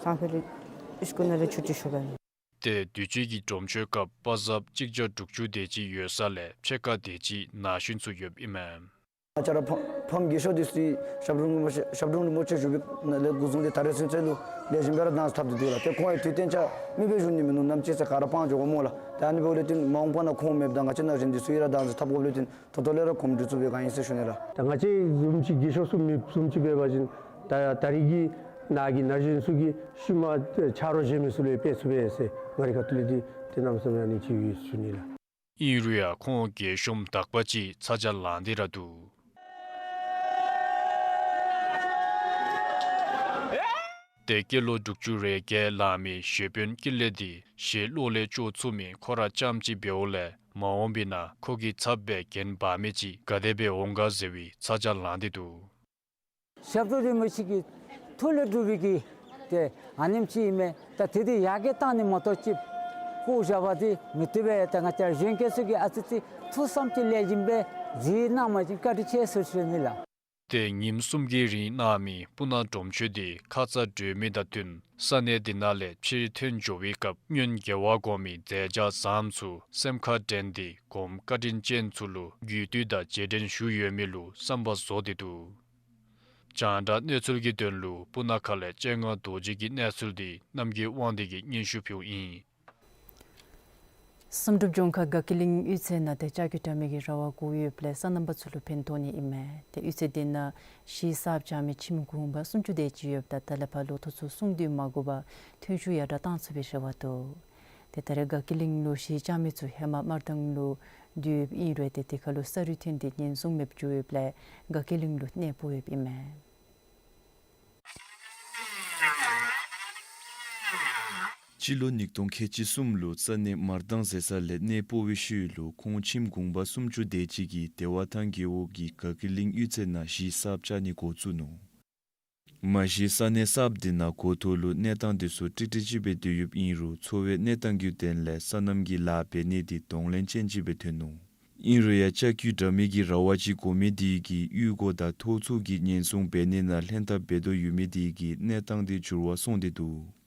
སང་ཕོད་ལས་སི་ཀུལ་ནང་ལས་ཆུ་ཊི་ཞུ་ག་ནི། ཏེ་དུས་ཅི་གི་སྒྲོམ་མཆོད་སྐབས་པ་ཟབ་གཅིག་བརྒྱ་དྲུག་ཅུ་དེ་ཅིག་ཡོད་ས་ལས་ཕྱེད་ཀ་དེ་ཅིག་ན་གཞོན་ཚུ་ཡོདཔ་ཨིན་མས། ང་བཅས་ར་ཕམ་ཕམ་རྒས་ཤོས་འདི་ཚུ་ཞབས་དྲུང་རིན་པོ་ཆེ་ཞབས་དྲུང་རིན་པོ་ཆེ་བཞུགས་པའི་ནང་ལས་འགོ་བཟུང་སྟེ་ད་རེས་ཚུན་ཚོད་ལུ་ལེགས་ཤོམ་སྦེ་ར་གདངས་ཚུ་འཐབ་སྟེ་འདུག་ལགས། ཏེ་ཁོང་ཡང་དུས་གཏན་ཆ་མེད་པར་བཞུགས་ནི་མིན་ནུག། ནམ་ཅིག་ཚེ་ག་ར་སྤང་འགྱོ་དགོཔ་སྨོ་ལགས། ཏེ་ཨ་ནི་འབདཝ་ལས་བརྟེན་མ་འོངས་པ་ན་ཁོང་མེདཔ་ད་ང་བཅས་ན་གཞོན་འདི་ཚུ་གིས་ར་གདངས་ཚུ་འཐབ་དགོཔ་ལས་བརྟེན་ད་ལྟོ་ལས་ར་གོམས་འདྲིས་ཚུ་འབད་ག་ཨིན་ཟེར་ཞུ་ནི་ལགས། ད་ང་བཅས་བཟུམ་ཅིག་རྒས་ཤོས་ཚུ་མེདཔ་བཟུམ་ཅིག་འབད་བ་ཅིན་ད་ད་རིས་ཀྱི་ནཱ་གི་ན་གཞོན་ཚུ་གིས་ཤུལ་མ་ཆ་རོགས་གཞན་མི་ཚུ་ལུ་ཡང་སྤེལ་ཚུགས་པས་ཟེར་ང་རའི་ཁ་ཐུག་ལས་འདི་ཏེ་གནམ་མེད་ས་མེད་ཨ་ནི་ཅིག་ཡོད་ཞུ་ནི་ལགས། ཨིན་རུང་ཡང་ཁོང་རྒས་ཤོས་དག་པ་ཅིག་ཚ་གྱང་ལང་སྟེ་ར་འདུག། ཏེ་སྐྱེས་ལོ་དྲུག་ཅུ་རེ་བརྒྱད་ལང་མི་གཞོན་དཔོན་ཀུན་ལེགས་འདི་ཞེ་བློ་ལས་སྐྱོ་ཚུགས་མི་ཁོ་ར་རྐྱངམ་གཅིག་འབདཝ་ལས་མ་འོངས་པའི་ནང་ཁོ་གི་ཚབ་སྦེ་འགན་འབག་མི་ཅིག་ག་དེ་སྦེ་འོང་ག་ཟེར་བའི་ཚ་གྱང་ལང་སྟེ་འདུག། ཞབས་དྲུང་རིན་པོ་ཆེ་གི་ཐུགས་ལས་སྒྲུབ་པའི་གི་ཏེ་ཨ་ནེམ་ཅིག་ཨིན་མས། ད་དེ་དེ་ཡར་རྒྱས་བཏང་ནི་མ་གཏོགས་ཅིག་བཀོ་བཞག་པ་དེ་མི་བཏུབ་པས། ད་ང་བཅས་གཞོན་སྐྱེས་ཚུ་གིས་ཨ་ཙི་ཅིག་ཐུགས་བསམ་ཅིག་ལེགས་ཤོམ་སྦེ་བཞེས་གནང་བ་ཅིན་བཀའ་དྲིན་ཆེ་ཟེར་ཞུ་ནི་ལགས། ཏེ་ཉིནམ་གསུམ་གྱི་རིང་གནང་མི་སྤུ་ན་སྒྲོམ་མཆོད་འདི་ཁ་ཙ་གྲོལ་མི་དང་བསྟུན་ས་གནས་འདི་ནང་ལས་ཕྱིར་ཐོན་འགྱོ་བའི་སྐབས་སྔོན་རྒྱལ་བ་དགོངས་མི་མཛད་བྱ་བཟངམ་ཚུ་སེམས་ཁར་དྲན་ཏེ་སྒོམ་བཀའ་དྲིན་ཅན་ཚུ་ལུ་གུས་འདུད་དང་རྗེས་དྲན་ཞུ་ཡོད་མི་ལུ་བསམ་པ་རྫོགས་ཏེ་འདུག། རྒྱང་བསྒྲགས་གནས་ཚུལ་གྱི་དོན་ལུ་སྤུ་ན་ཁ་ལས་སྤྱན་སྔ་རྡོ་རྗེ་གི་གནས་ཚུལ་འདི་རྣམ་རྒྱལ་དབང་འདུས་ཀྱིས་སྙན་ཞུ་ཕུལཝ་ཨིན། བསམ་གྲུབ་ལྗོངས་མཁར་དགའ་སྐྱིད་གླིང་གཡུས་ཚན་ནང་ཏེ་ལྕགས་ཀྱུ་དྲ་མིག་གི་ར་བ་བསྒོར་ཡོདཔ་ལས་སོ་ནམ་པ་ཚུ་ལུ་ཕན་ཐོགས་ནི་ཨིན་མས། ཏེ་གཡུས་ཚན་འདི་ནང་གཞིས་གསརཔ་བཅའ་མི་ཁྱིམ་གུང་པ་སུམ་ཅུ་དེ་ཅིག་ཡོདཔ་ད་ད་ལས་ཕར་ལོག་ཐོ་ཚུ་སྲུང་སྡོད་མ་དགོ་པར་ཐོན་ཤུགས་ཡར་དྲགས་བཏང་ཚུགས་པའི་རེ་བ་འདུག། ཏེ་ད་རེས་དགའ་སྐྱིད་གླིང་ལུ་གཞིས་བཅའ་མི་ཚུ་ཧེ་མ་སྨར་ཐང་ལུ་སྡོད་ཡོདཔ་ཨིན་རུང་ཏེ་དེ་ཁར་ལུ་ས་རུད་ཐོན་ཏེ་ཉེན་སྲུང་མེདཔ་འགྱོ་ཡོདཔ་ལས་དགའ་སྐྱིད་གླིང་ལུ་གནས་སྤོ་ཡོདཔ་ཨིན་མས། སྤྱི་ལོ་ཉིས་སྟོང་ཁལ་གཅིག་གསུམ་ལུ་ས་གནས་སྨར་ཐང་ཟེར་ས་ལས་གནས་སྤོ་བའི་ཤུལ་ལུ་ཁོང་ཁྱིམ་གུང་པ་སུམ་ཅུ་དེ་ཅིག་གིས་བདེ་བ་ཐང་རྒེད་འོག་གི་དགའ་སྐྱིད་གླིང་གཡུས་ཚན་ནང་གཞིས་གསརཔ་བཅའ་ནི་འགོ་བཙུགས་ནུག། མ་གཞི་ས་གནས་གསརཔ་འདི་ནང་འགོ་ཐོག་ལུ་གནས་སྟངས་འདི་ཚུ་ཀྲིག་ཀྲི་ཅིག་སྦེ་སྡོད་ཡོདཔ་ཨིན་རུང་འཚོ་བའི་གནས་སྟངས་ཀྱི་དོན་ལས་སོ་ནམ་གྱི་ལཱ་འབད་ནི་འདི་གདོང་ལེན་ཅན་ཅིག་སྦེ་ཐོན་ནུག། ཨིན་རུང་ཡང་ལྕགས་ཀྱུ་དྲ་མིག་གི་ར་བ་ཅིག་བསྒོར་མི་འདི་གིས་གཡུས་སྒོ་དང་ཐོག་ཚུ་གི་ཉེན་སྲུང་འབད་ནི་ནང་ལྷན་ཐབས་འབད་དོ་ཡོད་མི་འདི་གིས་གནས་སྟངས་འདི་འགྱུར་བ་སོང་སྟེ་འདུག།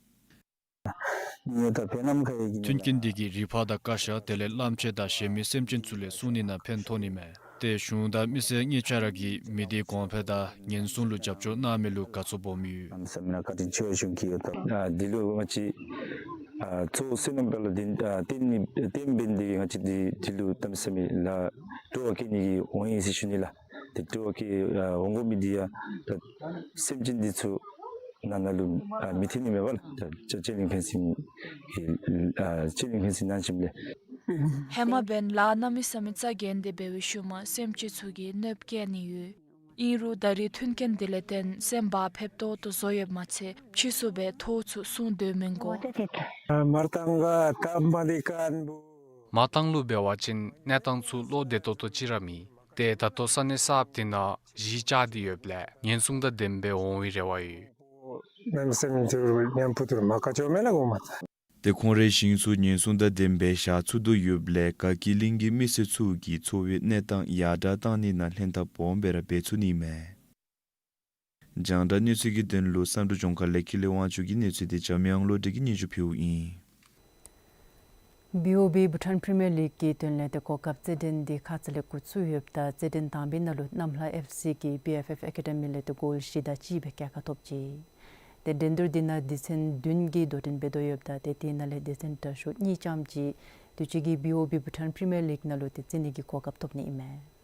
མཐུན་རྐྱེན་འདི་གིས་རི་ཕག་དང་ཀ་ཤ་དེ་ལས་གླངམོ་ཆེ་དང་གཞན་མི་སེམས་ཅན་ཚུ་ལས་སྲུང་ནི་ནང་ཕན་ཐོགས་ནི་མས། ཏེ་གཞུང་དང་མི་སེར་གཉིས་ཆ་ར་གིས་མི་སྡེ་གོང་འཕེལ་དང་ཉེན་སྲུང་ལུ་རྒྱབ་སྐྱོར་གནང་མི་ལུ་དགའ་ཚོར་སྦོམ་ཡོད། གནམ་མེད་ས་མེད་བཀའ་དྲིན་ཆེ་བ་ཞུ་གི་ཡོད། ད་འདི་ལུ་ང་བཅས་ཨ་གཙོ་བོ་སོ་ནམ་པ་ལུ་བརྟེན་ཨ་བརྟེན་ནི་བརྟེན་འབད་ནི་འདི་ང་བཅས་འདི་འདི་ལུ་གནམ་མེད་ས་མེད་ལཱ་སྤྲོ་བ་བསྐྱེད་ནི་གི་འོང་ཡི་ཟེར་ཞུ་ནི་ལགས། ཏེ་སྤྲོ་བ་བསྐྱེད་ཨ་འོང་དགོ་མི་འདི་ཡང་ད་སེམས་ཅན་འདི་ཚུ་ནང་ན་ལུ་ཨ་མི་ཐོན་ནི་མེད་པར་ད་ཅ་ཅ་ལིང་ཕེན་སིང་གི་ཨ་ཅ་ལིང་ཕེན་སིང་གནང་ཞིནམ་ལས། ཧེ་མ་འབདན་ལཱ་གནམ་མེད་ས་མེད་རྩ་འགེངས་ཏེ་འབད་བའི་ཤུལ་མ་སེམས་ཅན་ཚུ་གིས་གནོདཔ་བཀལ་ནི་ཡོད། ཨིན་རུང་ད་རེས་མཐུན་རྐྱེན་འདི་ལས་བརྟེན་སེམས་བག་ཕེབས་ཏོག་ཏོ་བཟོ་ཡོདཔ་མ་ཚད་ཕྱིས་སུ་སྦེ་ཐོག་ཚུ་སྲུང་སྡོད་མི་དགོ། མར་ཐང་ག་ཏམ་པ་ལི་ཀན་བུ། མར་ཐང་ལུ་འབད་བ་ཅིན་གནས་སྟངས་ཚུ་བློ་བདེ་ཏོག་ཏོ་ཅིག་ར་མེད། ཏེ་ད་ལྟོ་ས་གནས་གསརཔ་འདི་ནང་གཞིས་བཅགས་ཏེ་ཡོདཔ་ལས་ཉེན་སྲུང་དང་ལྡནམ་སྦེ་འོང་བའི་རེ་བ་ཡོད། ནམ་སེམས་ཚུར་ཉམ་ཕུ་ཐུར་མ་ཀ་ཅོ་མེ་ལ་གོ་མ་ད། ཏེ་ཁོང་རའི་ཞིང་ཚུ་ཉེན་སྲུང་དང་ལྡནམ་སྦེ་བཞག་ཚུགས་དོ་ཡོདཔ་ལས་དགའ་སྐྱིད་གླིང་གི་མི་སེར་ཚུ་གིས་འཚོ་བའི་གནས་སྟངས་ཡར་དྲགས་བཏང་ནི་ནང་ལྷན་ཐབས་སྦོམ་སྦེ་ར་འབད་ཚུགས་ནི་མས། རྒྱང་བསྒྲགས་གནས་ཚུལ་གྱི་དོན་ལུ་བསམ་གྲུབ་ལྗོངས་མཁར་ལས་ཀུན་ལེགས་དབང་ཕྱུག་གི་གནས་ཚུལ་འདི་འཇམ་དབྱངས་བློ་གྲོས་ཀྱིས་སྙན་ཞུ་ཕུལཝ་ཨིན། བི་ཨོ་བི་བྷུ་ཊཱན་པི་རི་མི་ཡར་ལིག་གི་དོན་ལས་ཏེ་གོ་སྐབས་རྩེད་འགྲན་འདི་ཁ་ཙ་ལས་འགོ་བཙུགས་ཡོདཔ་ད་རྩེད་འགྲན་དང་པའི་ནང་ལུ་གནམ་ལྷ་ཨེཕ་སི་གིས་བི་ཨེཕ་ཨེཕ་ཨེ་ཀ་ཌི་མི་ལས་ཏེ་གོལ་བཞི་དང་གཅིག་སྦེ་རྒྱལ་ཁ་ཐོབ་ཅི། ཏེ་འགྲན་བསྡུར་འདི་ནང་སྡེ་ཚན་བདུན་གྱིས་དོ་འགྲན་འབད་དོ་ཡོདཔ་ད་ཏེ་དེ་ནང་ལས་སྡེ་ཚན་དྲག་ཤོས་གཉིས་རྐྱངམ་ཅིག་དུས་ཅི་གི་བི་ཨོ་བི་བྷུ་ཊཱན་པི་རི་མི་ཡར་ལིག་ནང་ལུ་ཏེ་རྩེད་ནི་གི་གོ་སྐབས་ཐོབ་ནི་ཨིན་མས།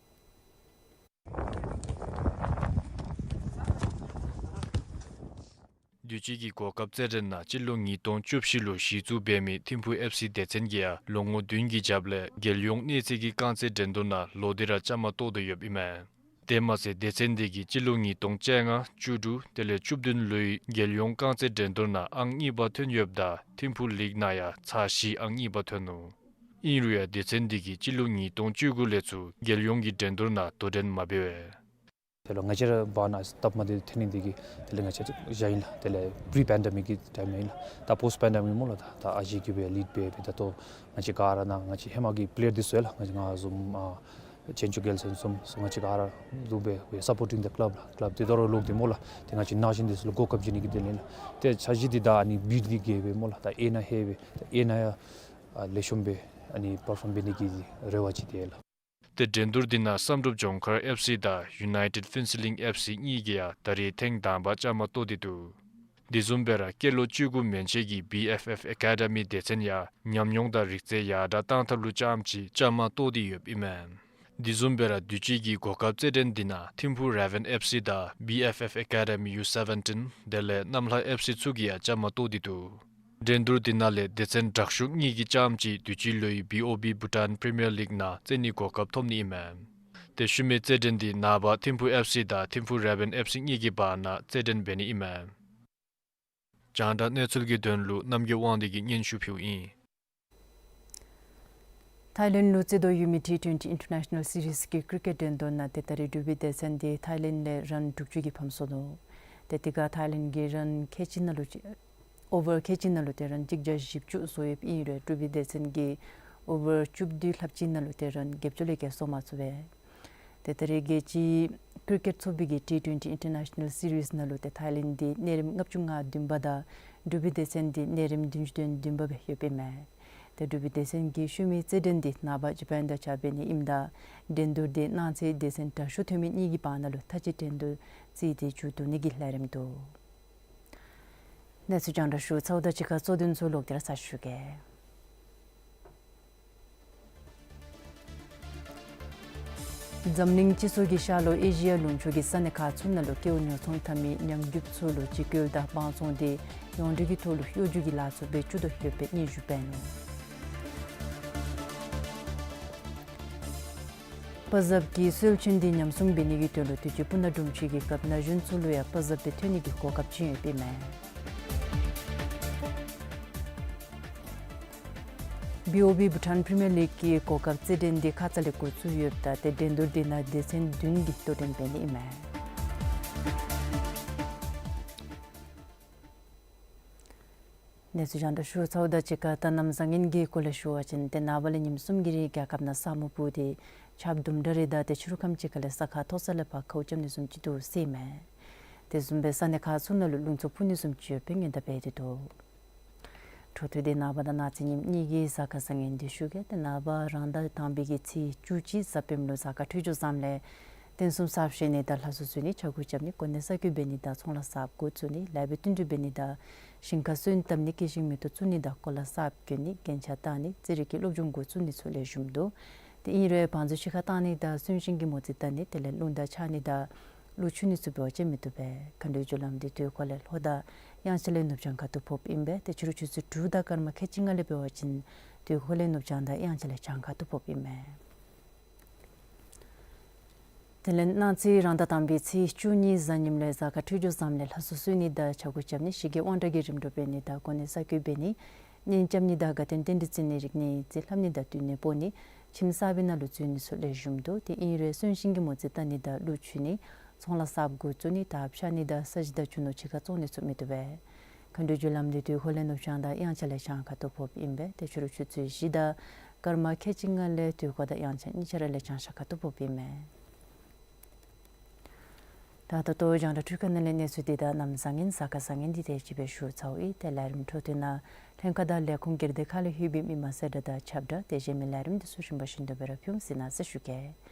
དུས་ཅི་གི་གོ་སྐབས་རྩེད་འགྲན་ནང་སྤྱི་ལོ་ཉིས་སྟོང་བཅུ་བཞི་ལུ་གཞི་བཙུགས་འབད་མི་ཐིམ་ཕུག་ཨེཕ་སི་སྡེ་ཚན་གྱིས་ཡང་ལོ་ངོ་བདུན་གྱི་རྒྱབ་ལས་རྒྱལ་ཡོངས་གནས་ཚད་ཀྱི་རྐང་རྩེད་འགྲན་བསྡུར་ནང་ལོག་སྟེ་ར་བཅའ་མར་གཏོགས་དོ་ཡོདཔ་ཨིན་མས། དེ་མ་ཚད་སྡེ་ཚན་འདི་གིས་སྤྱི་ལོ་ཉིས་སྟོང་བཅོ་ལྔ་བཅུ་དྲུག་དེ་ལས་བཅུ་བདུན་ལོའི་རྒྱལ་ཡོངས་རྐང་རྩེད་འགྲན་བསྡུར་ནང་ཨང་གཉིས་པ་ཐོན་ཡོདཔ་ད་ཐིམ་ཕུག་ལིག་ནང་ཡང་ཚར་བཞི་ཨང་གཉིས་པ་ཐོན་ནུག། ཨིན་རུང་ཡང་སྡེ་ཚན་འདི་གིས་སྤྱི་ལོ་ཉིས་སྟོང་བཅུ་དགུ་ལས་ཚུར་རྒྱལ་ཡོངས་ཀྱི་འགྲན་བསྡུར་ནང་དོ་འགྲན་མ་འབད་བས། དེ་ལས་ང་བཅས་ར་འབག་ནང་སྟབས་མ་བདེ་ཐོན་ནི་འདི་གིས་དེ་ལས་ང་བཅས་བཞག་ཨིན་ལགས། དེ་ལས་པི་རི་པེན་ཌེ་མིག་གི་ཊའིམ་ཨིན་ལགས། ད་པོསཊ་པེན་ཌེ་མིག་སྨོ་ལགས། ད་ད་ཨ་ཞེ་གི་སྦེ་ལིཌ་འབད་འབད་ད་ལྟོ་ང་བཅས་ག་ར་ནཱ་ང་བཅས་ཧེ་མ་གི་པི་ལེ་ཡར་འདི་ཚུ་ཡང་ལགས། ང་བཅས་ང་བཟུམ་ཨ་ བཙན་སྐྱོགས་རྒྱལ་མཚན་གསུམ་སོགས་ང་བཅས་ག་ར་འདུག་སྦེ་we are supporting the club ལགས། ཀ་ལབ་འདི་དོ་རུང་ལོག་སྟེ་སྨོ་ལགས། ཏེ་ང་བཅས་ནང་བཞིན་འདི་ཚུ་ལུ་གོ་སྐབས་བྱིན་ནི་གི་དོན་ལས་ལགས། ཏེ་འཆར་གཞི་འདི་ད་ཨ་ནི་བི་ཌི་གི་སྦེ་སྨོ་ལགས། ད་ཨེ་ན་ཧེ་སྦེ་ད་ཨེ་ན་ཡང་ཨ་ལེགས་ཤོམ་སྦེ་ཨ་ནི་པར་ཕོམ་འབད་ནི་གི་རེ་བ་ཅིག་ཡོད་ལགས། ཏེ་འགྲན་བསྡུར་འདི་ནང་བསམ་གྲུབ་ལྗོངས་མཁར་ཨེཕ་སི་དང་ཡུ་ནའི་ཊེཌ་ཕེན་སི་ལིང་ཨེཕ་སི་གཉིས་ཀྱིས་ཡང་ད་རེས་ཐེངས་དང་པ་བཅའ་མར་གཏོགས་ཏེ་འདུག། དེ་བཟུམ་སྦེ་ར་སྐྱེས་ལོ་བཅུ་དགུ་མན་ཆད་ཀྱི་བི་ཨེཕ་ཨེཕ་ཨེ་ཀ་ཌི་མི་སྡེ་ཚན་ཡང་ཉམས་མྱོང་དང་རིག་རྩལ་ཡར་དྲག་གཏང་ཐབས་ལུ་རྐྱངམ་ཅིག་བཅའ་མར་གཏོགས་ཏེ་ཡོདཔ་ཨིན་མས། དེ་བཟུམ་སྦེ་ར་དུས་ཅི་གི་གོ་སྐབས་རྩེད་འགྲན་འདི་ནང་ཐིམ་ཕུ་རེ་ཝན་ཨེཕ་སི་དང་བི་ཨེཕ་ཨེཕ་ཨེ་ཀ་ཌི་མི་ཡུ་སེ་བེན་ཊིན་དེ་ལས་གནམ་ལྷ་ཨེཕ་སི་ཚུ་གིས་ཡང་བཅའ་མར་གཏོགས་ཏེ་འདུག། འགྲན་བསྡུར་འདི་ནང་ལས་སྡེ་ཚན་དྲག་ཤོས་གཉིས་ཀྱིས་རྐྱངམ་ཅིག་དུས་ཅི་ལོའི་བི་ཨོ་བི་བྷུ་ཊཱན་པི་རི་མི་ཡར་ལིག་ནང་རྩེད་ནིའི་གོ་སྐབས་ཐོབ་ནི་ཨིན་མས། ཏེ་ཤུལ་མའི་རྩེད་འགྲན་འདི་ནངས་པ་ཐིམ་ཕུ་ཨེཕ་སི་དང་ཐིམ་ཕུ་རེ་ཝན་ཨེཕ་སི་གཉིས་ཀྱི་བར་ན་རྩེད་འགྲན་འབད་ནི་ཨིན་མས། རྒྱང་བསྒྲགས་གནས་ཚུལ་གྱི་དོན་ལུ་རྣམ་རྒྱལ་དབང་འདུས་ཀྱིས་སྙན་ཞུ་ཕུལཝ་ཨིན། ཐའི་ལེནཌ་ལུ་རྩེ་དོ་ཡོད་མི་ཊི་ཊུ་ཝེན་ཊི་ཨིན་ཊར་ནེ་ཤ་ནཱལ་སི་རིསི་གི་ཀིརི་ཀེཊ་འགྲན་བསྡུར་ནང་ཏེ་ད་རེས་འབྲུག་པའི་སྡེ་ཚན་འདི་ཐའི་ལེནཌ་ལས་རན་དྲུག་ཅུ་གིས་ཕམ་སོ་ནུག། ཏེ་དེ་ཁར་ཐའི་ལེནཌ་གིས་རན་ཁལ་གཅིག་ནང་ལུ་ཨོ་ཝར་ཁལ་གཅིག་ནང་ལུ་ཏེ་རན་གཅིག་བརྒྱ་བཞི་བཅུ་བཟོ་ཡོདཔ་ཨིན་རུང་འབྲུག་པའི་སྡེ་ཚན་གྱིས་ཨོ་ཝར་བཅུ་བདུན་ལྷགཔ་ཅིག་ནང་ལུ་ཏེ་རན་བརྒྱད་ཅུ་ལས་བརྒལ་བཟོ་མ་ཚུགས་པས། ཏེ་ད་རེས་རྒྱལ་སྤྱིའི་ཀིརི་ཀེཊ་ཚོགས་པའི་གི་ཊི་ཊུ་ཝེན་ཊི་ཨིན་ཊར་ནེ་ཤ་ནཱལ་སི་རིསི་ནང་ལུ་ཏེ་ཐའི་ལེནཌ་འདི་གནས་རིམ་ལྔ་བཅུ་ང་བདུན་པ་དང་འབྲུག་པའི་སྡེ་ཚན་འདི་གནས་རིམ་བདུན་ཅུ་དོན་བདུན་པ་སྦེ་ཡོདཔ་ཨིན་མས། ཏེ་འབྲུག་པའི་སྡེ་ཚན་གྱི་ཤུལ་མའི་རྩེད་འགྲན་འདི་ནངས་པ་ཇ་པཱན་དང་གཅིག་ཁར་འབད་ནི་ཨིནམ་ད་འགྲན་བསྡུར་འདི་གནངས་ཚེ་སྡེ་ཚན་དྲག་ཤོས་ཐོན་མི་གཉིས་ཀྱི་བར་ན་ལུ་མཐའ་དཔྱད་འགྲན་བསྡུར་རྩིས་ཏེ་མཇུག་བསྡུ་ནི་གི་ལས་རིམ་འདུག། གནས་ཚུལ་རྒྱང་བསྒྲགས་ཞུ་ཚརཝ་ད་གཅིག་ཁར་གཙོ་དོན་ཚུ་ལོག་སྟེ་ར་ཚར་ཞུ་གེ། འཛམ་གླིང་སྤྱི་ཚོགས་ཀྱི་ཤར་ལྷོ་ཨེ་ཤི་ཡ་ལུང་ཕྱོགས་ཀྱི་ས་གནས་ཁག་ཚུ་ནང་ལུ་སྐྱེ་བོ་ཉོ་ཚོང་འཐབ་མི་ཉམས་རྒུདཔ་ཚུ་ལུ་འཇིགས་སྐུལ་དང་དབང་བཙོང་འདི་ཡོངས་འབྲེལ་གྱི་ཐོག་ལུ་གཡོ་སྒྱུ་གི་ལཱ་ཚུ་འབད་བཅུག་དོ་ཡོདཔ་སྦེ་སྙན་ཞུ་འབད་ནུག། པ་ཟབ་ཀྱི་སྲོལ་རྒྱུན་འདི་ཉམས་སྲུང་འབད་ནི་གི་དོན་ལུ་དུས་ཅི་སྤུ་ན་སྒྲུང་ཆུ་གི་རྒཔོ་ན་གཞོན་ཚུ་ལུ་ཡང་པ་ཟབ་སྦེ་ཐོན་ནི་གི་གོ་སྐབས་བྱིན་ཡོདཔ་ཨིན་མས། བི་ཨོ་བི་བྷུ་ཊཱན་པི་རི་མི་ཡར་ལིག་གི་གོ་སྐབས་རྩེད་འགྲན་འདི་ཁ་ཙ་ལས་འགོ་བཙུགས་ཡོདཔ་ད་ཏེ་འགྲན་བསྡུར་འདི་ནང་སྡེ་ཚན་བདུན་གྱིས་གཏོགས་འགྲེམས་འབད་ནི་ཨིན་མས། གནས་ཚུལ་རྒྱང་བསྒྲགས་ཞུ་ཚརཝ་ད་གཅིག་ཁར་ད་གནམ་བཟང་ངན་གྱི་སྐོར་ལས་ཞུ་བ་ཅིན་ཏེ་ནངས་པ་ལས་ཉིནམ་གསུམ་གྱི་རིང་རྒྱལ་ཁབ་ནང་ས་སྨུག་སྤུབས་ཏེ་ཆརཔ་དུམ་གྲ་རེ་དང་ཏེ་ཕྱི་རུ་ཁམས་ཅིག་ཁ་ལས་ས་ཁར་མཐོ་ས་ལས་ཕར་ཁཝ་རྐྱབ་ནི་བཟུམ་ཅིག་འདུག་ཟེར་ཨིན་མས། དེ་བཟུམ་སྦེ་ས་གནས་ཁག་ཚུ་ནང་ལུ་རླུང་འཚུབ་འཕུ་ནི་བཟུམ་ཅིག་ཡོདཔ་སྦེ་ཉེན་བརྡ་འབད་དེ་འདུག། འཕྲོ་མཐུད་དེ་ནངས་པ་དང་གནངས་ཚེ་ཉིནམ་གཉིས་ཀྱི་གཟའ་སྐར་བཟང་ངན་འདི་ཞུ་གེ། ཏེ་ནངས་པ་རང་ཟླ་དང་པའི་གི་ཚེས་བཅུ་གཅིག་གཟའ་སྤེནམ་ལུ་གཟའ་སྐར་འཕྲོད་སྦྱོར་བཟངམ་ལས་རྟེན་གསུམ་གསརཔ་བཞེངས་ནི་དང་ལྷ་གསོལ་གསོལ་ནི་ཕྱག་འགུགས་རྐྱབ་ནི་གོ་གནས་གསར་བསྐོ་འབད་ནི་དང་ཚོང་ལཱ་གསརཔ་འགོ་བཙུགས་ནི་ལཱ་འབད་བསྟུན་གྲོས་འབད་ནི་དང་ཞིང་ཁ་སོན་བཏབ་ནི་སྐྱེད་ཤིང་མེ་ཏོག་བཙུགས་ནི་དང་གོ་ལ་གསརཔ་གྱོན་ནི་རྒྱན་ཆ་བཏགས་ནི་རྩེད་རིགས་ཀྱི་སློབ་སྦྱོང་འགོ་བཙུགས་ནི་ཚུ་ལེགས་ཤོམ་འདུག། ཏེ་ཨིན་རུང་བང་མཛོད་ཕྱི་ཁར་བཏང་ནི་དང་གསོན་ཤིང་གི་མོ་རྩིས་བཏབ་ནི་དེ་ལས་རླུང་དང་འཕྱག་ནི་དང་གླུ་མཆོད་ནི་ཚུ་འབད་བ་ཅིན་མི་བཏུབ་པས། མཁའ་འགྲོའི་རྒྱུ་ལམ་འདི་དུས་འཁོར་ལས་ལྷོ་དང་དབྱངས་འཆར་ལས་ནུབ་བྱང་ཁ་ཐུག་ཕོགཔ་ཨིན་པས། ཏེ་ཕྱི་རུ་ཆུ་ཚོད་དྲུག་དང་སྐར་མ་ཁལ་གཅིག་ལྔ་ལས་འབད་བ་ཅིན་དུས་འཁོར་ལས་ནུབ་བྱང་དང་དབྱངས་འཆར་ལས་བྱང་ཁ་ཐུག་ཕོགཔ་ཨིན་མས། དེ་ལས་གནངས་ཚེ་རང་ཟླ་དང་པའི་ཚེས་བཅུ་གཉིས་གཟའ་ཉིམ་ལུ་གཟའ་སྐར་འཕྲོད་སྦྱོར་བཟངམ་ལས་ལྷ་གསོལ་གསོལ་ནི་དང་ཕྱག་འགུགས་རྐྱབ་ནི་ཞི་རྒྱས་དབང་དྲག་གི་རིམ་གྲོ་འབད་ནི་དང་གོ་གནས་གསར་བསྐོ་འབད་ནི་གཉེན་རྐྱབ་ནི་དང་དགའ་སྟོན་རྟེན་འབྲེལ་བརྩི་ནི་རིག་གནས་རྩིས་ལྷབ་ནི་དང་བསྟུན་ནི་སྤོ་ནི་ཁྱིམ་གསར་པའི་ནང་ལུ་འཛུལ་ནི་ཚུ་ལེགས་ཤོམ་འདུག། ཏེ་ཨིན་རུང་གསོན་ཤིང་གི་མོ་རྩིས་བཏབ་ནི་དང་གླུ་མཆོད་ནི་ཚོང་ལཱ་གསརཔ་འགོ་བཙུགས་ནི་དང་འཕྱག་ནི་དང་ས་གཞི་དང་རྒྱུ་ནོར་ཕྱི་ཁར་བཙོང་ནི་ཚུ་མི་བཏུབ་པས། མཁའ་འགྲོའི་རྒྱུ་ལམ་འདི་དུས་འཁོར་ལས་ནུབ་བྱང་དང་དབྱངས་འཆར་ལས་བྱང་ཁ་ཐུག་ཕོགཔ་ཨིན་པས། ཏེ་ཕྱི་རུ་ཆུ་ཚོད་བཞི་དང་སྐར་མ་ཁལ་གཅིག་ལྔ་ལས་དུས་འཁོར་དང་དབྱངས་འཆར་གཉིས་ཆ་ར་ལས་བྱང་ཤར་ཁ་ཐུག་ཕོགཔ་ཨིན་མས། ད་ད་ལྟོ་རྒྱང་བསྒྲགས་འཕྲུལ་ཁང་ནང་ལས་གནས་ཚུལ་འདི་དང་གནམ་བཟང་ངན་གཟའ་སྐར་བཟང་ངན་འདི་དེ་ཅིག་སྦེ་ཞུ་ཚརཝ་ཨིན། ཏེ་ལས་རིམ་འཕྲོ་མཐུད་ནང་ལྷན་ཁག་དང་ལས་ཁུངས་སྒེར་སྡེ་ཁག་ལས་ལྷོད་པའི་མི་མང་གསལ་བསྒྲགས་དང་ཁྱབ་བསྒྲགས་དེ་བཞིན་མི་ལས་རིམ་འདི་ཚུ་རིམ་པ་བཞིན་དུ་སྦེ་ར་ཕུལ་ཟེར་མནོ་ཞིན་ཞུ་གེ།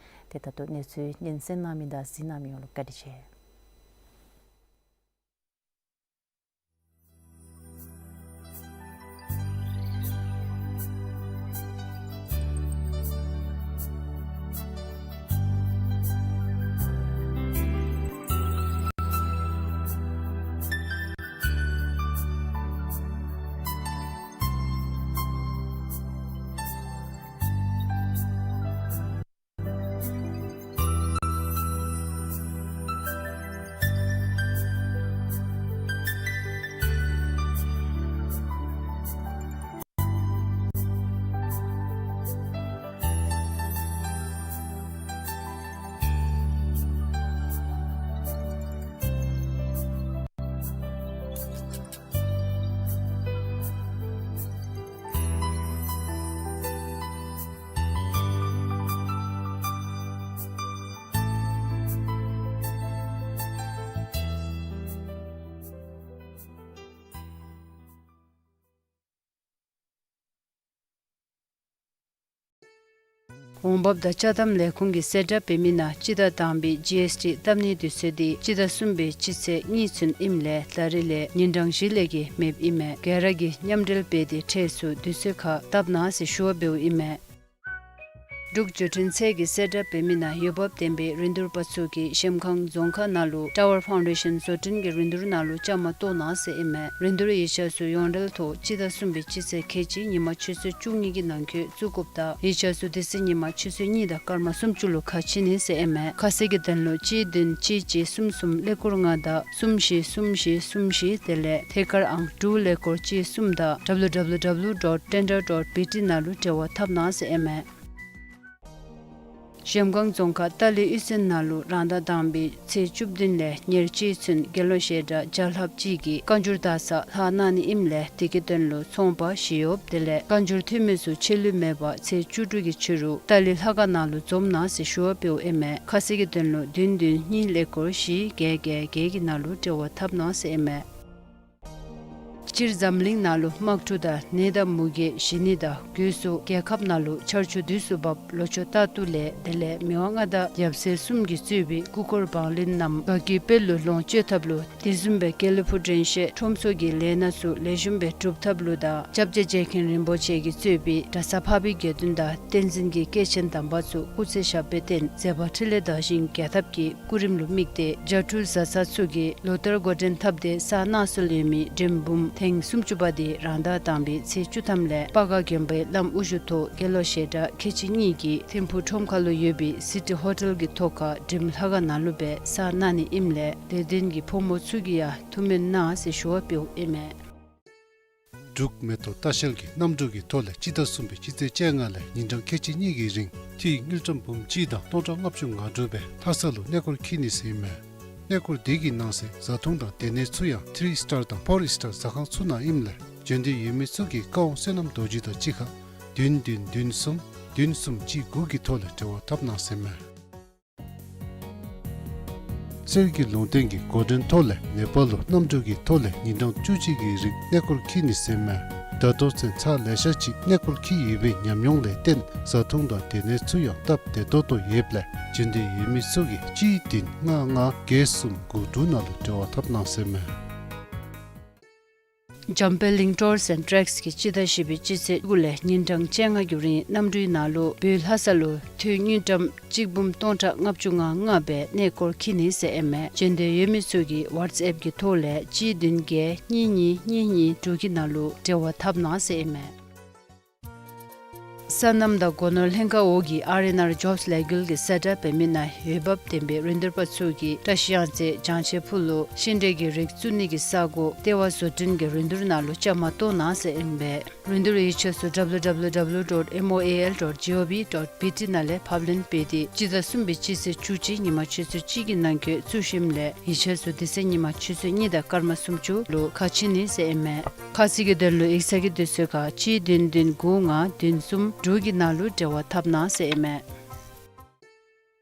ཏེ་ད་ལྟོ་གནས་ཚུལ་སྙན་གསན་གནང་མི་དང་གཟིགས་གནང་མི་ཡོངས་ལུ་བཀའ་དྲིན་ཆེ། འོང་འབབ་དང་ཅ་དམ་ལས་ཁུངས་ཀྱིས་གསལ་བསྒྲགས་འབད་མི་ནང་སྤྱི་ཟླ་དང་པའི་ཇི་ཨེསི་ཊི་བཏབ་ནིའི་དུས་ཚོད་འདི་སྤྱི་ཟླ་གསུམ་པའི་སྤྱི་ཚེས་གཉིས་ཚུན་ཨིནམ་ལས་ད་རིས་ལས་ཉིན་གྲངས་བཞི་ལས་བརྒལ་མེདཔ་ཨིན་མས། ག་ར་གིས་མཉམ་འབྲེལ་འབད་དེ་འཕྲལ་ཚུ་དུས་ཚོད་ཁར་བཏབ་གནང་ཟེར་ཞུ་བ་འབདཝ་ཨིན་མས། འབྲུག་བརྒྱུད་འཕྲིན་ཚད་ཀྱིས་གསལ་བསྒྲགས་འབད་མི་ནང་འོས་འབབ་ལྡན་པའི་རིན་བསྡུར་པ་ཚུ་གིས་གཞལམ་སྒང་རྫོང་ཁག་ནང་ལུ་ཊ་ཝར་ཕའུན་ཌེ་ཤཱན་བཟོ་སྐྲུན་གྱི་རིན་བསྡུར་ནང་ལུ་བཅའ་མར་གཏོགས་གནང་ཟེར་ཨིན་མས། རིན་བསྡུར་ཡིག་ཆ་ཚུ་ཡོངས་འབྲེལ་ཐོག་སྤྱི་ཟླ་གསུམ་པའི་སྤྱི་ཚེས་ཁལ་གཅིག་ཉིན་མ་ཆུ་ཚོད་བཅུ་གཉིས་ཀྱི་ནང་འཁོད་བཙུགས་དགོཔ་དང་ཡིག་ཆ་ཚུ་དེ་ཚེ་ཉིན་མ་ཆུ་ཚོད་གཉིས་དང་སྐར་མ་སུམ་ཅུ་ལུ་ཁ་ཕྱེ་ནི་ཟེར་ཨིན་མས། ཁ་གསལ་གྱི་དོན་ལུ་གཅིག་བདུན་གཅིག་གཅིག་གསུམ་གསུམ་ཀླད་ཀོར་ལྔ་དང་གསུམ་བཞི་གསུམ་བཞི་གསུམ་བཞི་དེ་ལས་ཐད་ཀར་ཨང་དྲུག་ཀླད་ཀོར་གཅིག་གསུམ་དང་W W W dot tender dot B T ནང་ལུ་འབྲེལ་བ་འཐབ་གནང་ཟེར་ཨིན་མས། གཞལམ་སྒང་རྫོང་ཁག་ཏཱ་ལའི་གཡུས་ཚན་ནང་ལུ་རང་ཟླ་དང་པའི་ཚེས་བཅུ་བདུན་ལས་ཉེར་གཅིག་ཚུན་དགེ་སློང་བཤད་གྲྭ་བརྒྱ་ལྷགཔ་ཅིག་གིས་བཀའ་འགྱུར་དག་ས་ལྷག་གནང་ནི་ཨིནམ་ལས་དེ་གི་དོན་ལུ་ཚོང་པ་ཞི་གཡོགཔ་དེ་ལས་བཀའ་འགྱུར་འཐུས་མི་ཚུ་ཆད་ལུས་མེད་པར་ཚེས་བཅུ་དྲུག་གི་ཕྱི་རུ་ཏཱ་ལའི་ལྷ་ཁང་ནང་ལུ་འཛོམས་གནང་ཟེར་ཞུ་བ་འབདཝ་ཨིན་མས། ཁ་གསལ་གྱི་དོན་ལུ་བདུན་བདུན་གཉིས་ཀླད་ཀོར་བཞི་བརྒྱད་བརྒྱད་བརྒྱད་ཀྱི་ནང་ལུ་འབྲེལ་བ་འཐབ་གནང་ཟེར་ཨིན་མས། སྤྱིར་འཛམ་གླིང་ནང་ལུ་དམག་འཁྲུག་དང་ནད་དང་མུ་གེ་ཞི་ནི་དང་སྒོས་སུ་རྒྱལ་ཁབ་ནང་ལུ་ཆར་ཆུ་དུས་སུ་འབབ་ལོ་མཆོད་རྟ་ཏུ་ལས་དེ་ལས་མི་དབང་མངའ་བདག་ཡབ་སྲས་གསུམ་གྱིས་གཙོས་པའི་སྐུ་འཁོར་བང་བློན་རྣམས་དགའ་སྐྱིད་དཔལ་ལུ་ལོངས་སྤྱོད་ཐབས་ལུ་དེ་བཟུམ་སྦེ་དགེ་ལེགས་ཕུག་དྲན་ཤེས་ཁྲོམ་ཚོགས་ཀྱི་ལས་སྣ་ཚུ་ལེགས་ཤོམ་སྦེ་སྒྲུབ་ཐབས་ལུ་དང་སྐྱབས་རྗེ་རྗེ་མཁན་རིན་པོ་ཆེ་གིས་གཙོས་པའི་གྲྭ་ས་འཕགས་པའི་དགེ་འདུན་དང་བསྟན་འཛིན་གྱི་སྐྱེས་ཆེན་དམ་པ་ཚུ་སྐུ་ཚེ་ཞབས་པད་བརྟན་མཛད་པ་འཕྲིན་ལས་དར་ཞིང་རྒྱས་ཐབས་ཀྱི་སྐུ་རིམ་ལུ་དམིགས་ཏེ་རྒྱ་སྤྲུལ་བཟའ་ཚང་ཚུ་གིས་ལོ་ལྟར་འགོ་འདྲེན་འཐབ་སྟེ་ས་གནག་སོལ་ཡོད་མི་འབྲིང་འབུམ་ཐེངས་སུམ་ཅུ་པ་དེ་རང་ཟླ་དང་པའི་ཚེས་བཅུ་ཐམ་ལས་སྤ་སྒར་དགོན་པའི་བླམ་དབུ་བཞུགས་ཐོག་དགེ་སློང་བཤད་གྲྭ་ཁལ་གཅིག་གཉིས་ཀྱིས་ཐིམ་ཕུག་ཁྲོམ་ཁ་ལུ་ཡོད་པའི་སི་ཊི་ཧོ་ཊེལ་གྱི་ཐོག་ཁར་འབྲིང་ལྷ་ཁང་ནང་ལུ་སྦེ་ས་གནག་ནི་ཨིནམ་ལས་དད་ལྡན་གྱི་ཕོ་མོ་ཚུ་གིས་ཡང་ཐུགས་སྨོན་གནང་ཟེར་ཞུ་བ་འབདཝ་ཨིན་མས། འབྲུག་མེ་ཏོག་ལྟ་བཤལ་གྱིས་གནམ་གྲུ་གི་ཐོག་ལས་སྤྱི་ཟླ་གསུམ་པའི་སྤྱི་ཚེས་བཅོ་ལྔ་ལས་ཉིན་གྲངས་ཁལ་གཅིག་གཉིས་ཀྱི་རིང་ཁྱི་དངུལ་ཀྲམ་འབུམ་གཅིག་དང་སྟོང་ཕྲག་ལྔ་བཅུ་ང་དྲུག་སྦེ་ལྷ་ས་ལུ་གནས་སྐོར་འཁྱིད་ནི་ཟེར་ཨིན་མས། གནས་སྐོར་དེ་གི་ནང་གསེས་བཟའ་འཐུང་དང་སྡོད་གནས་ཚུ་ཡང་ཐི་རི་སི་ཊར་དང་ཕོར་སི་ཊར་ཟ་ཁང་ཚུ་ནང་ཨིནམ་ལས་འབྱོན་འདོད་ཡོད་མི་ཚུ་གིས་བཀའ་དབང་བསོད་ནམས་རྡོ་རྗེ་དང་གཅིག་ཁར་བདུན་བདུན་བདུན་གསུམ་བདུན་གསུམ་གཅིག་དགུ་གི་ཐོག་ལས་འབྲེལ་བ་འཐབ་གནང་ཟེར་ཨིན་མས། གསེར་གྱི་ལུང་བསྟན་གྱི་འགོ་འདྲེན་ཐོག་ལས་ནེ་པཱལ་ལུ་གནམ་གྲུ་གི་ཐོག་ལས་ཉིན་གྲངས་བཅུ་གཅིག་གི་རིང་གནས་སྐོར་འཁྱིད་ནི་ཟེར་ཨིན་མས། ད་ལྟོ་ཚུན་ཚར་ལེ་ཤ་ཅིག་གནས་སྐོར་འཁྱིད་ཡོད་པའི་ཉམས་མྱོང་ལས་བརྟེན་བཟའ་འཐུང་དང་སྡོད་གནས་ཚུ་ཡང་སྟབས་བདེ་ཏོག་ཏོ་ཡོདཔ་ལས་འབྱོན་འདོད་ཡོད་མི་ཚུ་གིས་གཅིག་བདུན་ལྔ་ལྔ་བརྒྱད་གསུམ་དགུ་དྲུག་ནང་ལུ་འབྲེལ་བ་འཐབ་གནང་ཟེར་ཨིན་མས། འཇམ་དཔལ་གླིང་ཊུར་སི་ཨེནཌ་ཊེགས་ཀྱིས་སྤྱི་ཟླ་བཞི་པའི་སྤྱི་ཚེས་དགུ་ལས་ཉིན་གྲངས་བཅོ་ལྔ་གི་རིང་གནམ་གྲུའི་ནང་ལུ་བོད་ལྷ་ས་ལུ་དུས་དངུལ་ཀྲམ་གཅིག་འབུམ་སྟོང་ཕྲག་ལྔ་བཅུ་ང་ལྔ་སྦེ་གནས་སྐོར་འཁྱིད་ནི་ཟེར་ཨིན་མས། འབྱོན་འདོད་ཡོད་མི་ཚུ་གིས་ཝཊས་ཨེཔ་གི་ཐོག་ལས་གཅིག་བདུན་བརྒྱད་གཉིས་གཉིས་གཉིས་གཉིས་དྲུག་གི་ནང་ལུ་འབྲེལ་བ་འཐབ་གནང་ཟེར་ཨིན་མས། སོ་ནམ་དང་སྒོ་ནོར་ལྷན་ཁག་འོག་གི་ཨར་ཨེན་ཨར་ཇོབས་ལས་འགུལ་གྱིས་གསལ་བསྒྲགས་འབད་མི་ནང་འོས་འབབ་ལྡན་པའི་རིན་བསྡུར་པ་ཚུ་གིས་བཀྲ་ཤིས་གཡང་རྩེ་བྱང་ཆེ་ཕུ་ལུ་ཤིང་འབྲས་ཀྱི་རིགས་བཙུགས་ནི་གི་ས་སྒོ་ལྟེ་བ་བཟོ་སྐྲུན་གྱི་རིན་བསྡུར་ནང་ལུ་བཅའ་མར་གཏོགས་གནང་ཟེར་ཨིན་པས། རིན་བསྡུར་ཡིག་ཆ་ཚུ་W W W dot M O A L dot G O V dot B T ནང་ལས་ཕབ་ལེན་འབད་དེ་སྤྱི་ཟླ་གསུམ་པའི་སྤྱི་ཚེས་བཅུ་གཅིག་ཉིན་མ་ཆུ་ཚོད་གཅིག་གི་ནང་འཁོད་བཙུགས་ཞིནམ་ལས་ཡིག་ཆ་ཚུ་དེ་ཚེ་ཉིན་མ་ཆུ་ཚོད་གཉིས་དང་སྐར་མ་སུམ་ཅུ་ལུ་ཁ་ཕྱེ་ནི་ཟེར་ཨིན་མས། ཁ་གསལ་གྱི་དོན་ལུ་ཡིག་ཚང་གི་དུས་ཚོད་ཁར་གཅིག་བདུན་བདུན་དགུ་ལྔ་བདུན་གསུམ་དྲུག་གི་ནང་ལུ་འབྲེལ་བ་འཐབ་གནང་ཟེར་ཨིན་མས།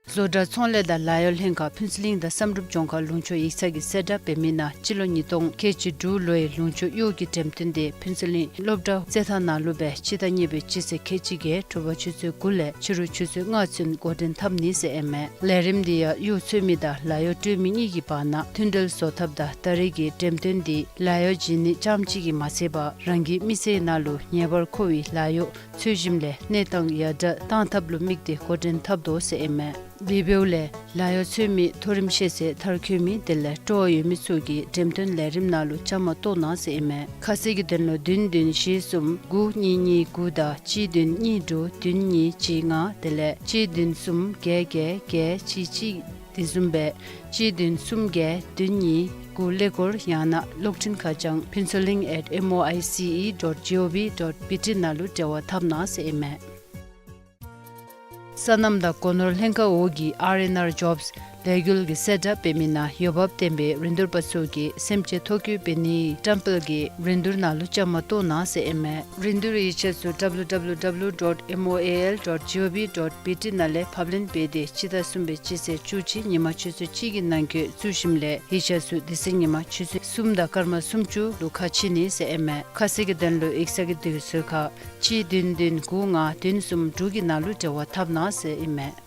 བཟོ་གྲྭ་ཚོང་ལས་དང་ལཱ་གཡོག་ལྷན་ཁག་ཕུན་ཚོགས་གླིང་དང་བསམ་གྲུབ་ལྗོངས་མཁར་ལུང་ཕྱོགས་ཡིག་ཚང་གིས་གསལ་བསྒྲགས་འབད་མི་ནང་སྤྱི་ལོ་ཉིས་སྟོང་ཁལ་གཅིག་དྲུག་ལོའི་ལུང་ཕྱོགས་གཡོག་གི་འགྲེམས་སྟོན་དེ་ཕུན་ཚོགས་གླིང་སློབ་གྲྭ་རྩེད་ཐང་ནང་ལུ་སྦེ་སྤྱི་ཟླ་གཉིས་པའི་སྤྱི་ཚེས་ཁལ་གཅིག་བརྒྱད་དྲོ་པ་ཆུ་ཚོད་དགུ་ལས་ཕྱི་རུ་ཆུ་ཚོད་ལྔ་ཚུན་འགོ་འདྲེན་འཐབ་ནི་ཟེར་ཨིན་མས། ལས་རིམ་འདི་ཡང་གཡོག་འཚོལ་མི་དང་ལཱ་གཡོག་སྤྲོད་མི་གཉིས་ཀྱི་བར་ན་མཐུན་འབྲེལ་བཟོ་ཐབས་དང་ད་རེས་ཀྱི་འགྲེམས་སྟོན་འདི་ལཱ་གཡོག་བྱིན་ནི་རྐྱངམ་གཅིག་གིས་མ་ཚད་པར་རང་གི་མི་ཚེའི་ནང་ལུ་ངེས་པར་མཁོ་བའི་ལཱ་གཡོག་འཚོལ་ཞིནམ་ལས་གནས་སྟངས་ཡར་དྲག་གཏང་ཐབས་ལུ་དམིགས་ཏེ་འགོ་འདྲེན་འཐབ་དོ་ཟེར་ཨིན་མས། དེ་འབདཝ་ལས་ལཱ་གཡོག་འཚོལ་མི་མཐོ་རིམ་ཤེས་ཚད་མཐར་འཁྱོལ་མི་དེ་ལས་སྤྲོ་བ་ཡོད་མི་ཚུ་གིས་འགྲེམས་སྟོན་ལས་རིམ་ནང་ལུ་བཅའ་མར་གཏོགས་གནང་ཟེར་ཨིན་མས། ཁ་གསལ་གྱི་དོན་ལུ་བདུན་བདུན་བཞི་གསུམ་དགུ་གཉིས་གཉིས་དགུ་དང་གཅིག་བདུན་གཉིས་དྲུག་བདུན་གཉིས་གཅིག་ལྔ་དེ་ལས་གཅིག་བདུན་གསུམ་བརྒྱད་བརྒྱད་བརྒྱད་གཅིག་གཅིག་དེ་བཟུམ་སྦེ་གཅིག་བདུན་གསུམ་བརྒྱད་བདུན་གཉིས་དགུ་ཀླད་ཀོར་ཡང་ན་གློག་འཕྲིན་ཁ་བྱང་ཕུན་ཚོགས་གླིང་at M O I C E dot G O V dot B T ནང་ལུ་འབྲེལ་བ་འཐབ་གནང་ཟེར་ཨིན་མས། སོ་ནམ་དང་སྒོ་ནོར་ལྷན་ཁག་འོག་གི་ཨར་ཨེན་ཨར་ཇོབས་ ལས་འགུལ་གྱི་གསལ་བསྒྲགས་འབད་མི་ནང་འོས་འབབ་ལྡན་པའི་རིན་བསྡུར་པ་ཚུ་གིས་སེམས་ཅན་ཐོ་བཀོད་འབད་ནིའི་བཀྲམ་སྤེལ་གྱི་རིན་བསྡུར་ནང་ལུ་བཅའ་མར་གཏོགས་གནང་ཟེར་ཨིན་མས། རིན་བསྡུར་ཡིག་ཆ་ཚུ་www dot moal dot gov dot bt ནང་ལས་ཕབ་ལེན་འབད་དེ་སྤྱི་ཟླ་གསུམ་པའི་སྤྱི་ཚེས་བཅུ་གཅིག་ཉིན་མ་ཆུ་ཚོད་གཅིག་གི་ནང་འཁོད་བཙུགས་ཞིནམ་ལས་ཡིག་ཆ་ཚུ་དེ་ཚེ་ཉིན་མ་ཆུ་ཚོད་གསུམ་དང་སྐར་མ་སུམ་ཅུ་ལུ་ཁ་ཕྱེ་ནི་ཟེར་ཨིན་མས། ཁ་གསལ་གྱི་དོན་ལུ་ཡིག་ཚང་གི་དུས་ཚོད་ཁར་གཅིག་བདུན་བདུན་དགུ་ལྔ་བདུན་གསུམ་དྲུག་གི་ནང་ལུ་འབྲེལ་བ་འཐབ་གནང་ཟེར་ཨིན་མས།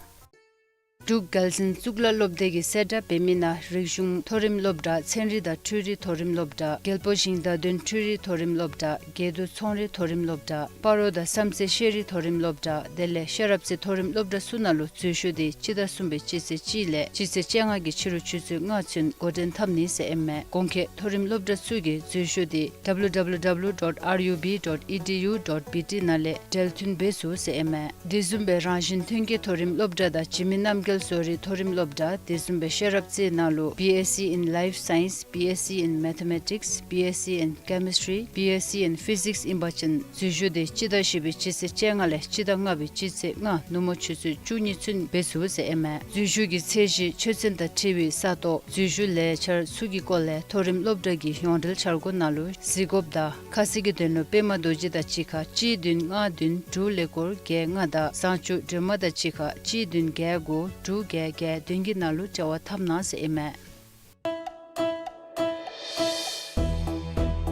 འབྲུག་རྒྱལ་བཙུན་གཙུག་ལག་སློབ་སྡེ་གི་གསལ་བསྒྲགས་འབད་མི་ནང་རིག་གཞུང་མཐོ་རིམ་སློབ་གྲྭ་ཚན་རིག་དང་འཕྲུལ་རིག་མཐོ་རིམ་སློབ་གྲྭ་རྒྱལ་པོ་ཞིང་བདག་དོན་འཕྲུལ་རིག་མཐོ་རིམ་སློབ་གྲྭ་དགེ་འདུན་ཚོང་རིག་མཐོ་རིམ་སློབ་གྲྭ་སྤ་རོ་དང་བསམ་རྩེ་ཤེས་རིག་མཐོ་རིམ་སློབ་གྲྭ་དེ་ལས་ཤེས་རབ་རྩེ་མཐོ་རིམ་སློབ་གྲྭ་ཚུ་ནང་ལུ་འཛུལ་ཞུགས་འདི་སྤྱི་ཟླ་གསུམ་པའི་སྤྱི་ཚེས་གཅིག་ལས་སྤྱི་ཚེས་བཅོ་ལྔ་གི་ཕྱི་རུ་ཆུ་ཚོད་ལྔ་ཚུན་འགོ་འདྲེན་འཐབ་ནི་ཟེར་ཨིན་མས། གོང་འཁོད་མཐོ་རིམ་སློབ་གྲྭ་ཚུ་གིས་འཛུལ་ཞུགས་འདི www dot rub dot edu dot bt ནང་ལས་འབྲེལ་མཐུད་འབད་ཚུགས་ཟེར་ཨིན་མས། དེ་བཟུམ་སྦེ་རང་བཞིན་ཐོན་སྐྱེད་མཐོ་རིམ་སློབ་གྲྭ་དང་འཇིགས་མེད་རྣམ་རྒྱལ་བཟོ་རིག་མཐོ་རིམ་སློབ་གྲྭ་དེ་བཟུམ་སྦེ་ཤེས་རབ་རྩེ་ནང་ལུ་B S c in Life Science, B S c in Mathematics, B S c in Chemistry, B S c in Physics ཨིན་པ་ཅིན་འཛུལ་ཞུགས་འདི་སྤྱི་ཟླ་བཞི་པའི་སྤྱི་ཚེས་བཅོ་ལྔ་ལས་སྤྱི་ཟླ་ལྔ་པའི་སྤྱི་ཚེས་ལྔ་ནུབ་མོ་ཆུ་ཚོད་བཅུ་གཉིས་ཚུན་འབད་ཚུགས་ཟེར་ཨིན་མས། འཛུལ་ཞུགས་ཀྱི་ཚད་གཞི་ཆོས་ཚན་དང་འཁྲིལ་བའི་ས་སྟོང་འཛུལ་ཞུགས་ལས་འཆར་ཚུ་གི་སྐོར་ལས་མཐོ་རིམ་སློབ་གྲྭ་གི་ཡོངས་འབྲེལ་འཆར་སྒོ་ནང་ལུ་གཟིགས་དགོཔ་དང་ཁ་གསལ་གྱི་དོན་ལུ་པདྨ་རྡོ་རྗེ་དང་གཅིག་ཁར་གཅིག་བདུན་ལྔ་བདུན་དྲུག་ཀླད་ཀོར་བརྒྱད་ལྔ་དང་བཟང་སྤྱོད་སྒྲོལ་མ་དང་གཅིག་ཁར་གཅིག་བདུན་བརྒྱད་དགུ་དྲུག་བརྒྱད་བརྒྱད་བདུན་གྱི་ནང་ལུ་འབྲེལ་བ་འཐབ་གནང་ཟེར་ཨིན་མས།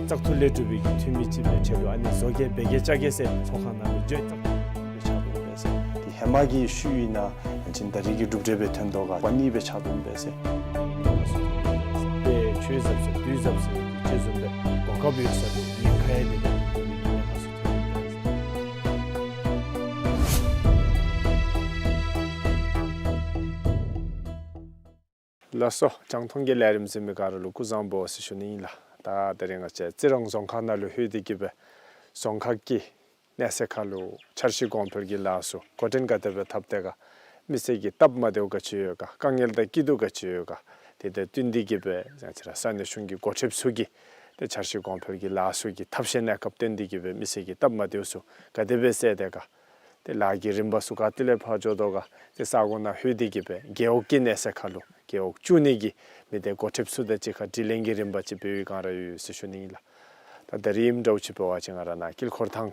བཙག་འཐུ་ལས་གྲུབ་པའི་འཐུས་མི་ཅིག་འབད་ཁྲལ་ལུ་ཨ་ནི་བཟོ་གེ་འབད་གེ་བཅའ་གེ་ཟེར་ཚོགས་ཁང་ནང་ལུ་བརྗོད། བཙག་འཐུ་ལས་ཆགས་འདུག་པས་ཟེར། དེ་ཧེ་མ་གི་ཤུལ་ཨིན་ན་ཡང་ཅིན་ད་རེས་ཀྱི་གྲུབ་འབྲས་སྦེ་ཐོན་དོ་ག་པ་ནི་སྦེ་ཆགས་འདུག་པས་ཟེར། དེ་ཆོས་ཟབ་ཟེར་དུས་ཟབ་ཟེར་ཅིག་བཟུམ་སྦེ་གོ་སྐབས་ཡོད་ས་ལུ་ཉེན་ཁ་ཡང་དེ་ལས་ཉེན་ཁ་ཚུ་ཐོན་ཡོད་པས་ཟེར། ལགས་སོ། རྒྱང་མཐོང་གི་ལས་རིམ་གཟིགས་མི་ག་ར་ལུ་སྐུ་གཟུགས་བཟང་པོ་ཟེར་ཞུ་ནི་ཨིན་ལགས། ད་དེ་རིང་ང་བཅས་རྩི་རང་རྫོང་ཁག་ནང་ལུ་ལྷོད་དེ་གི་སྦེ་རྫོང་ཁག་གི་གནས་ཚད་ཁར་ལུ་འཆར་གཞི་གོང་འཕེལ་གྱི་ལཱ་ཚུ་འགོ་འདྲེན་ག་དེ་སྦེ་འཐབ་དེས་ག། མི་སེར་གྱི་སྟབས་མ་བདེཝ་ག་ཅི་ཡོད་ག། དཀའ་ངལ་དང་སྐྱིད་སྡུག་ག་ཅི་ཡོད་ག། དེ་དང་བསྟུན་ཏེ་གི་སྦེ་ང་བཅས་ར་ས་གནས་གཞུང་གི་འགོ་ཁྲིདཔ་ཚུ་གིས་ཏེ་འཆར་གཞི་གོང་འཕེལ་གྱི་ལཱ་ཚུ་གི་ཐབས་ཤེས་གནས་སྐབས་བསྟུན་ཏེ་གི་སྦེ་མི་སེར་གྱི་སྟབས་མ་བདེཝ་ཚུ་ག་དེ་སྦེ་སེལ་དེས་ག། ཏེ་ལཱ་གི་རིམ་པ་ཚུ་ག་ཏེ་ལས་ཕར་འགྱོ་དོ་ག། ཏེ་ས་གོ་ནང་ལྷོད་དེ་གི་སྦེ་རྒེད་འོག་གི་གནས་ཚད་ཁར་ལུ་རྒེད་འོག་བཅུ་གཉིས་ཀྱི་མི་སྡེ་འགོ་ཁྲིདཔ་ཚུ་དང་གཅིག་ཁར་དྲི་ལན་གྱི་རིམ་པ་ཅིག་འབད་བའི་སྒང་ར་ཡོད་ཟེར་ཞུ་ནི་ཨིན་ལགས། ད་ད་རིས་ཨིནམ་འདྲཝ་ཅིག་འབད་བ་ཅིན་ང་ར་ནཱ་དཀྱིལ་འཁོར་ཐང་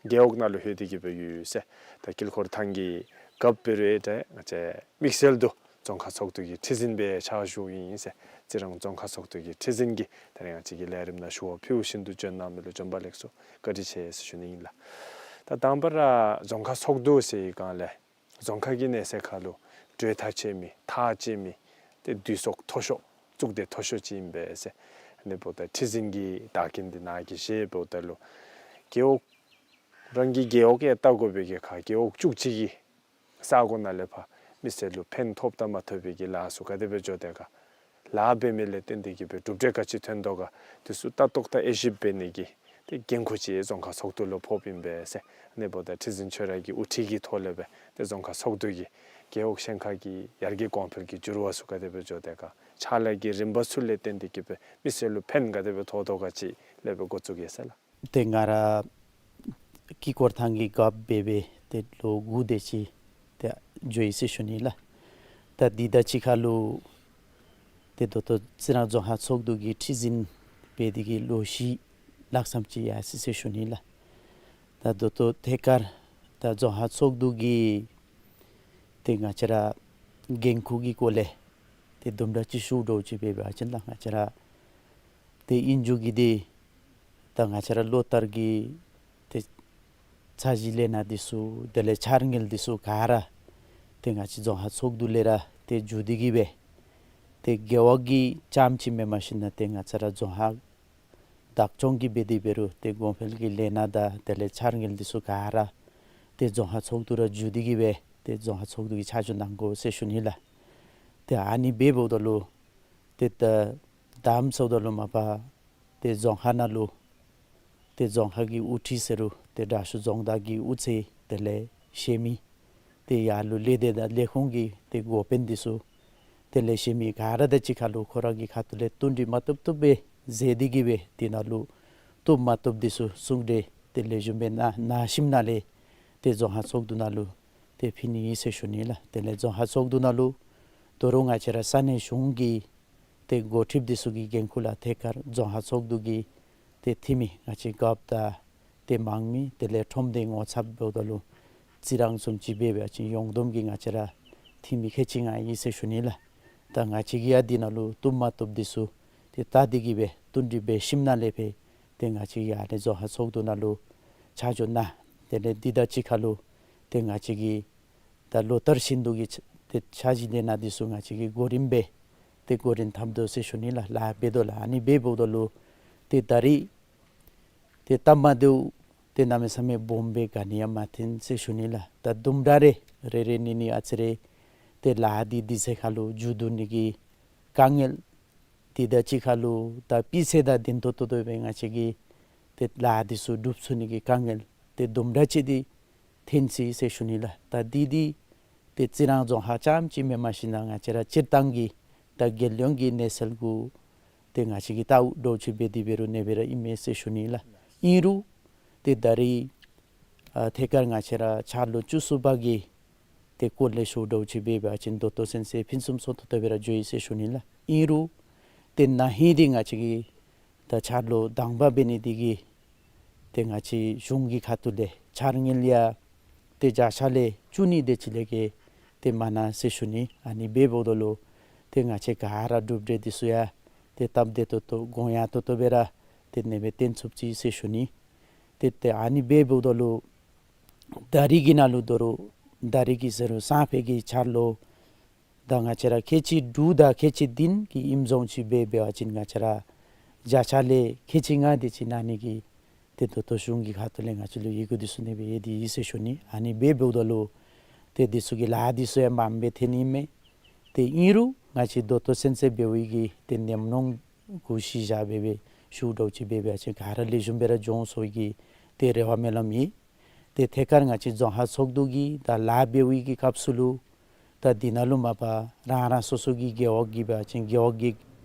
རྒེད་འོག་ནང་ལུ་ལྷོད་དེ་གི་སྦེ་ཡོད་ཟེར། ད་དཀྱིལ་འཁོར་ཐང་གི་རྒཔོ་འབད་རུང་ཨེ་ད་ང་བཅས་དམིགས་བསལ་དུ་རྫོང་ཁག་ཚོགས་འདུ་གི་ཁྲི་འཛིན་སྦེ་ཕྱག་ཞུཝ་ཨིན་ཟེར། རྩི་རང་རྫོང་ཁག་ཚོགས་འདུ་གི་ཁྲི་འཛིན་གྱིས་ད་རིས་ང་བཅས་ཀྱི་ལས་རིམ་ནང་ཞུ་བ་ཕུལཝ་བཞིན་དུ་བྱོན་གནང་མི་ལུ་བྱོན་པ་ལེགས་སོ་བཀའ་དྲིན་ཆེ་ཟེར་ཞུ་ནི་ཨིན་ལགས། ད་དང་པ་ར་རྫོང་ཁག་ཚོགས་འདུ་ཟེར་བའི་སྒང་ལས་རྫོང་ཁག་གི་གནས་ཚད་ཁར་ལུ་གྲོས་ཐག་བཅད་མི་ཐག་བཅད་མི་ཏེ་འདུས་ཚོགས་མཐོ་ཤོས་གཙུག་སྡེ་མཐོ་ཤོས་ཅིག་ཨིན་པས་ཟེར། ཨ་ནི་འབདཝ་ད་ཁྲི་འཛིན་གྱི་བདག་རྐྱེན་འདི་ནཱ་གིས་བཞེས་འབདཝ་ད་ལུ་རྒེད་འོག་རང་གི་རྒེད་འོག་ཡང་བལྟ་དགོ་པའི་གི་ཁར་རྒེད་འོག་བཅུ་གཅིག་གི་ས་གོ་ནང་ལས་ཕར་མི་སེར་ལུ་ཕན་ཐོགས་དང་མ་ཐོགས་པའི་གི་ལཱ་ཚུ་ག་དེ་སྦེ་འགྱོ་དེས་ག། ལཱ་འབད་མི་ལས་བརྟེན་ཏེ་གི་སྦེ་གྲུབ་འབྲས་ག་ཅི་ཐོན་དོ་ག། དེ་ཚུ་ལྟ་རྟོག་དང་དབྱེ་ཞིབ་འབད་ནི་གི་ཏེ་འགན་ཁུར་ཅིག་རྫོང་ཁག་ཚོགས་འདུ་ལུ་ཕོགཔ་ཨིན་པས་ཟེར། ཨ་ནི་འབདཝ་ད་ཁྲི་འཛིན་ཁྱོད་ར་གི་དབུ་ཁྲིད་ཀྱི་ཐོག་ལས་སྦེ་ཏེ་རྫོང་ཁག་ཚོགས་འདུ་གིས་རྒེད་འོག་ཤན་ཁག་གི་ཡར་རྒྱས་གོང་འཕེལ་གྱི་འགྱུར་བ་ཚུ་ག་དེ་སྦེ་འགྱོ་དེས་ག། ཕྱག་ལཱ་གི་རིམ་པ་ཚུ་ལས་བརྟེན་ཏེ་གི་སྦེ་མི་སེར་ལུ་ཕན་ག་དེ་སྦེ་ཐོགས་དོ་ག་ཅིག་ལས་སྦེ་འགོ་བཙུགས་གེ་ཟེར་ལགས། ཏེ་ང་ར་དཀྱིལ་འཁོར་ཐང་གི་རྒཔོ་འབད་འབད་ཏེ་ལོ་དགུ་དེ་ཅིག་ཏེ་འགྱོ་ཡི་ཟེར་ཞུ་ནི་ལགས། ད་འདི་དང་གཅིག་ཁར་ལུ་ཏེ་ད་ལྟོ་རྩི་རང་རྫོང་ཁག་ཚོགས་འདུ་གི་ཁྲི་འཛིན་འབད་དེ་གི་ལོ་བཞི་ལྷག་ཙམ་ཅིག་ཡར་སོ་ཡི་ཟེར་ཞུ་ནི་ལགས། ད་ད་ལྟོ་ཐད་ཀར་ད་རྫོང་ཁག་ཚོགས་འདུ་གི་ཏེ་ང་བཅས་ར་འགན་ཁུར་གྱི་སྐོར་ལས་ཏེ་དུམ་གྲ་ཅིག་ཞུ་དོ་ཅིག་འབད་བ་ཅིན་ལགས། ང་བཅས་ར་ཏེ་ཨིན་རུང་གི་འདི་ད་ང་བཅས་ར་ལོ་ལྟར་གྱི་ཏེ་ཚད་གཞི་ལས་སྣ་འདི་ཚུ་དེ་ལས་འཆར་དངུལ་འདི་ཚུ་ག་ར་ཏེ་ང་བཅས་རྫོང་ཁག་ཚོགས་འདུ་ལས་ར་ཏེ་བརྒྱུད་དེ་གི་སྦེ་ཏེ་རྒེད་འོག་གི་རྐྱངམ་ཅིག་མེན་པར་ཞིན་ན་ཏེ་ང་བཅས་ར་རྫོང་ཁག་བདག་སྐྱོང་གི་འབད་དེ་འབད་རུང་ཏེ་གོང་འཕེལ་གྱི་ལས་སྣ་དང་དེ་ལས་འཆར་དངུལ་འདི་ཚུ་ག་ར་ཏེ་རྫོང་ཁག་ཚོགས་འདུ་ར་བརྒྱུད་དེ་གི་སྦེ་ཏེ་རྫོང་ཁག་ཚོགས་འདུ་གིས་ཆ་འཇོག་གནང་དགོ་ཟེར་ཞུ་ནི་ལགས། ཏེ་ཨ་ནི་འབདཝ་ད་ལུ་ཏེ་ད་དམ་ཚོགས་ད་ལུ་མ་པ་ཏེ་རྫོང་ཁག་ནང་ལུ་ཏེ་རྫོང་ཁག་གི་དབུ་ཁྲིད་ཟེར་རུང་ཏེ་དྲག་ཤོས་རྫོང་བདག་གི་དབུ་རྩེ་དེ་ལས་གཞན་མི་ཏེ་ཡར་ལུ་ལས་སྡེ་དང་ལས་ཁུངས་ཀྱི་ཏེ་འགོ་དཔོན་འདི་ཚུ་དེ་ལས་གཞན་མི་ག་ར་དང་གཅིག་ཁར་ལུ་ཁོ་ར་གི་ཁ་ཐུག་ལས་བསྟུན་གྲོས་མ་བཏུབ་བཏུབ་སྦེ་མཛད་དེ་གི་སྦེ་དེ་ནང་ལུ་བཏུབ་མ་བཏུབ་འདི་ཚུ་གསུང་གྲོས་དེ་ལས་ཞུ་མི་ནང་ནང་ཞིནམ་ལས་ཏེ་རྫོང་ཁག་ཚོགས་འདུ་ནང་ལུ་ཏེ་ཕུལ་ནི་ཨིན་ཟེར་ཞུ་ནི་ལགས། དེ་ལས་རྫོང་ཁག་ཚོགས་འདུ་ནང་ལུ་ དོ་རུང་ང་བཅས་ར་ས་གནས་གཞུང་གི་ཏེ་འགོ་ཁྲིདཔ་འདི་ཚུ་གི་འགན་ཁུར་ལུ་ཐད་ཀར་རྫོང་ཁག་ཚོགས་འདུ་གི་ཏེ་འཐུས་མི་ང་བཅས་རྒཔོ་དང་ཏེ་དམངས་མི་དེ་ལས་ཁྲོམ་སྡེ་ངོ་ཚབ་འབདཝ་ད་ལུ་རྩི་རང་བཟུམ་ཅིག་འབད་བ་ཅིན་ཡོངས་བསྡོམས་ཀྱིས་ང་བཅས་ར་འཐུས་མི་ཁལ་གཅིག་ལྔ་ཨིན་ཟེར་ཞུ་ནི་ལགས། ད་ང་བཅས་ཀྱིས་ཡང་འདི་ནང་ལུ་བཏུབ་མ་བཏུབ་འདི་ཚུ་ཏེ་བལྟ་སྟེ་གི་སྦེ་བསྟུན་གྲོས་འབད་ཞིནམ་ལས་སྦེ་ཏེ་ང་བཅས་ཀྱིས་ཨ་ནི་རྫོང་ཁག་ཚོགས་འདུ་ནང་ལུ་ཆ་འཇོག་གནང་། དེ་ལས་འདི་དང་གཅིག་ཁར་ལུ་ཏེ་ང་བཅས་ཀྱིས་ད་ལོ་ལྟར་བཞིན་དུ་གི་ཏེ་འཆར་གཞི་ལས་ནཱ་འདི་ཚུ་ང་བཅས་ཀྱིས་གོ་རིམ་སྦེ་ཏེ་གོ་རིམ་འཐབ་དོ་ཟེར་ཞུ་ནི་ལགས། ལཱ་འབད་དོ་ལགས། ཨ་ནི་འབདཝ་ད་ལུ་ཏེ་ད་རིས་ཏེ་སྟབས་མ་བདེཝ་ཏེ་གནམ་མེད་ས་མེད་སྦོམ་སྦེ་ག་ནི་ཡང་མ་ཐོན་ཟེར་ཞུ་ནི་ལགས། ད་དུམ་གྲ་རེ་རེ་རེ་གཉིས་གཉིས་ཨ་ཙི་རེ་ཏེ་ལཱ་འདི་དུས་ཚོད་ཁར་ལུ་མཇུག་བསྡུ་ནི་གི་དཀའ་ངལ། དེ་དང་གཅིག་ཁར་ལུ་ད་སྤུས་ཚད་དང་ལྡན་ཏོག་ཏོ་སྦེ་ང་བཅས་ཀྱིས་ཏེ་ལཱ་འདི་ཚུ་སྒྲུབ་ཚུགས་ནི་གི་དཀའ་ངལ་ཏེ་དུམ་གྲ་ཅིག་འདི་ཐོན་ཅི་ཟེར་ཞུ་ནི་ལགས། ད་འདི་འདི་ཏེ་རྩི་རང་རྫོང་ཁག་རྐྱངམ་ཅིག་མེན་མ་གཞི་ན་ང་བཅས་ར་སྤྱིར་བཏང་གི་ད་རྒྱལ་ཡོངས་ཀྱི་གནས་ཚུལ་གུ་ཏེ་ང་བཅས་ཀྱིས་བལྟཝ་འདྲཝ་ཅིག་འབད་དེ་འབད་རུང་ཨ་ནེ་སྦེ་ར་ཨིན་མས་ཟེར་ཞུ་ནི་ལགས། ཨིན་རུང་ཏེ་ད་རིས་ཨ་ཐད་ཀར་ང་བཅས་ར་འཆར་ལོ་བཅུ་གསུམ་པ་གི་ཏེ་སྐོར་ལས་ཞུཝ་འདྲཝ་ཅིག་འབད་བ་ཅིན་ད་ལྟོ་ཚུན་ཚོད་ཕུན་སུམ་ཚོགས་ཏོག་ཏོ་སྦེ་ར་འགྱོ་ཡི་ཟེར་ཞུ་ནི་ལགས། ཨིན་རུང་ཏེ་ན་ཧིང་འདི་ང་བཅས་ཀྱིས་ད་འཆར་ལོ་དང་པ་འབད་ནི་འདི་གིས་ཏེ་ང་བཅས་གཞུང་གི་ཁ་ཐུག་ལས་འཆར་དངུལ་ཡང་ཏེ་བརྒྱ་ཆ་ལས་བཅུ་གཉིས་དེ་ཅིག་ལས་བརྒལ་ཏེ་མེན་ན་ཟེར་ཞུ་ནི། ཨ་ནི་འབདཝ་ད་ལུ་ཏེ་ང་བཅས་ག་ར་གྲུབ་འབྲས་འདི་ཚུ་ཡང་ཏེ་སྟབས་བདེ་ཏོག་ཏོ་དགོངས་ཡངས་ཏོག་ཏོ་སྦེ་ར་ཏེ་ཨ་ནེ་སྦེ་སྟོན་ཚུགས་ཅི་ཟེར་ཞུ་ནི། ཏེ་ཏེ་ཨ་ནི་འབདཝ་ད་ལུ་ད་རིས་ཀྱི་ནང་ལུ་དོ་རུང་ད་རིས་ཀྱི་ཟེར་རུང་སང་ཕོད་ཀྱི་འཆར་ལོ་ད་ང་བཅས་ར་ཁལ་གཅིག་དྲུག་དང་ཁལ་གཅིག་བདུན་གྱི་ཨིནམ་བཟུམ་ཅིག་འབད་བ་ཅིན་ང་བཅས་ར་བརྒྱ་ཆ་ལས་ཁལ་གཅིག་ལྔ་དེ་ཅིག་གནང་ནི་གི་ཏེ་ད་ལྟོ་གཞུང་གི་ཁ་ཐུག་ལས་ང་བཅས་ལུ་ཡི་གུ་འདི་ཚུ་ཨ་ནེ་སྦེ་ཡོད་དེ་ཡོད་ཟེར་ཞུ་ནི། ཨ་ནི་འབདཝ་ད་ལུ་ཏེ་འདི་ཚུ་གི་ལཱ་འདི་ཚུ་ཡང་མངམ་སྦེ་ཐོན་ནི་མས། ཏེ་ཨིན་རུང་ང་བཅས་ད་ལྟོ་ཚུན་ཚོད་འབད་བའི་གི་ཏེ་ཉམས་མྱོང་གུ་གཞི་བཞག་སྦེ་སྦེ་ཞུཝ་འདྲཝ་ཅིག་འབད་བ་ཅིན་ག་ར་ལེགས་ཤོམ་སྦེ་ར་འགྱོ་འོང་ཟེར་བའི་གི་ཏེ་རེ་བ་སྨོན་ལམ་ཡོད། ཏེ་ཐད་ཀར་ང་བཅས་རྫོང་ཁག་ཚོགས་འདུ་གི་ད་ལཱ་འབད་བའི་གི་སྐབས་སུ་ལུ་ད་འདི་ནང་ལུ་མ་པ་རང་རང་སོ་སོ་གི་རྒེད་འོག་གི་འབད་བ་ཅིན་རྒེད་འོག་གི་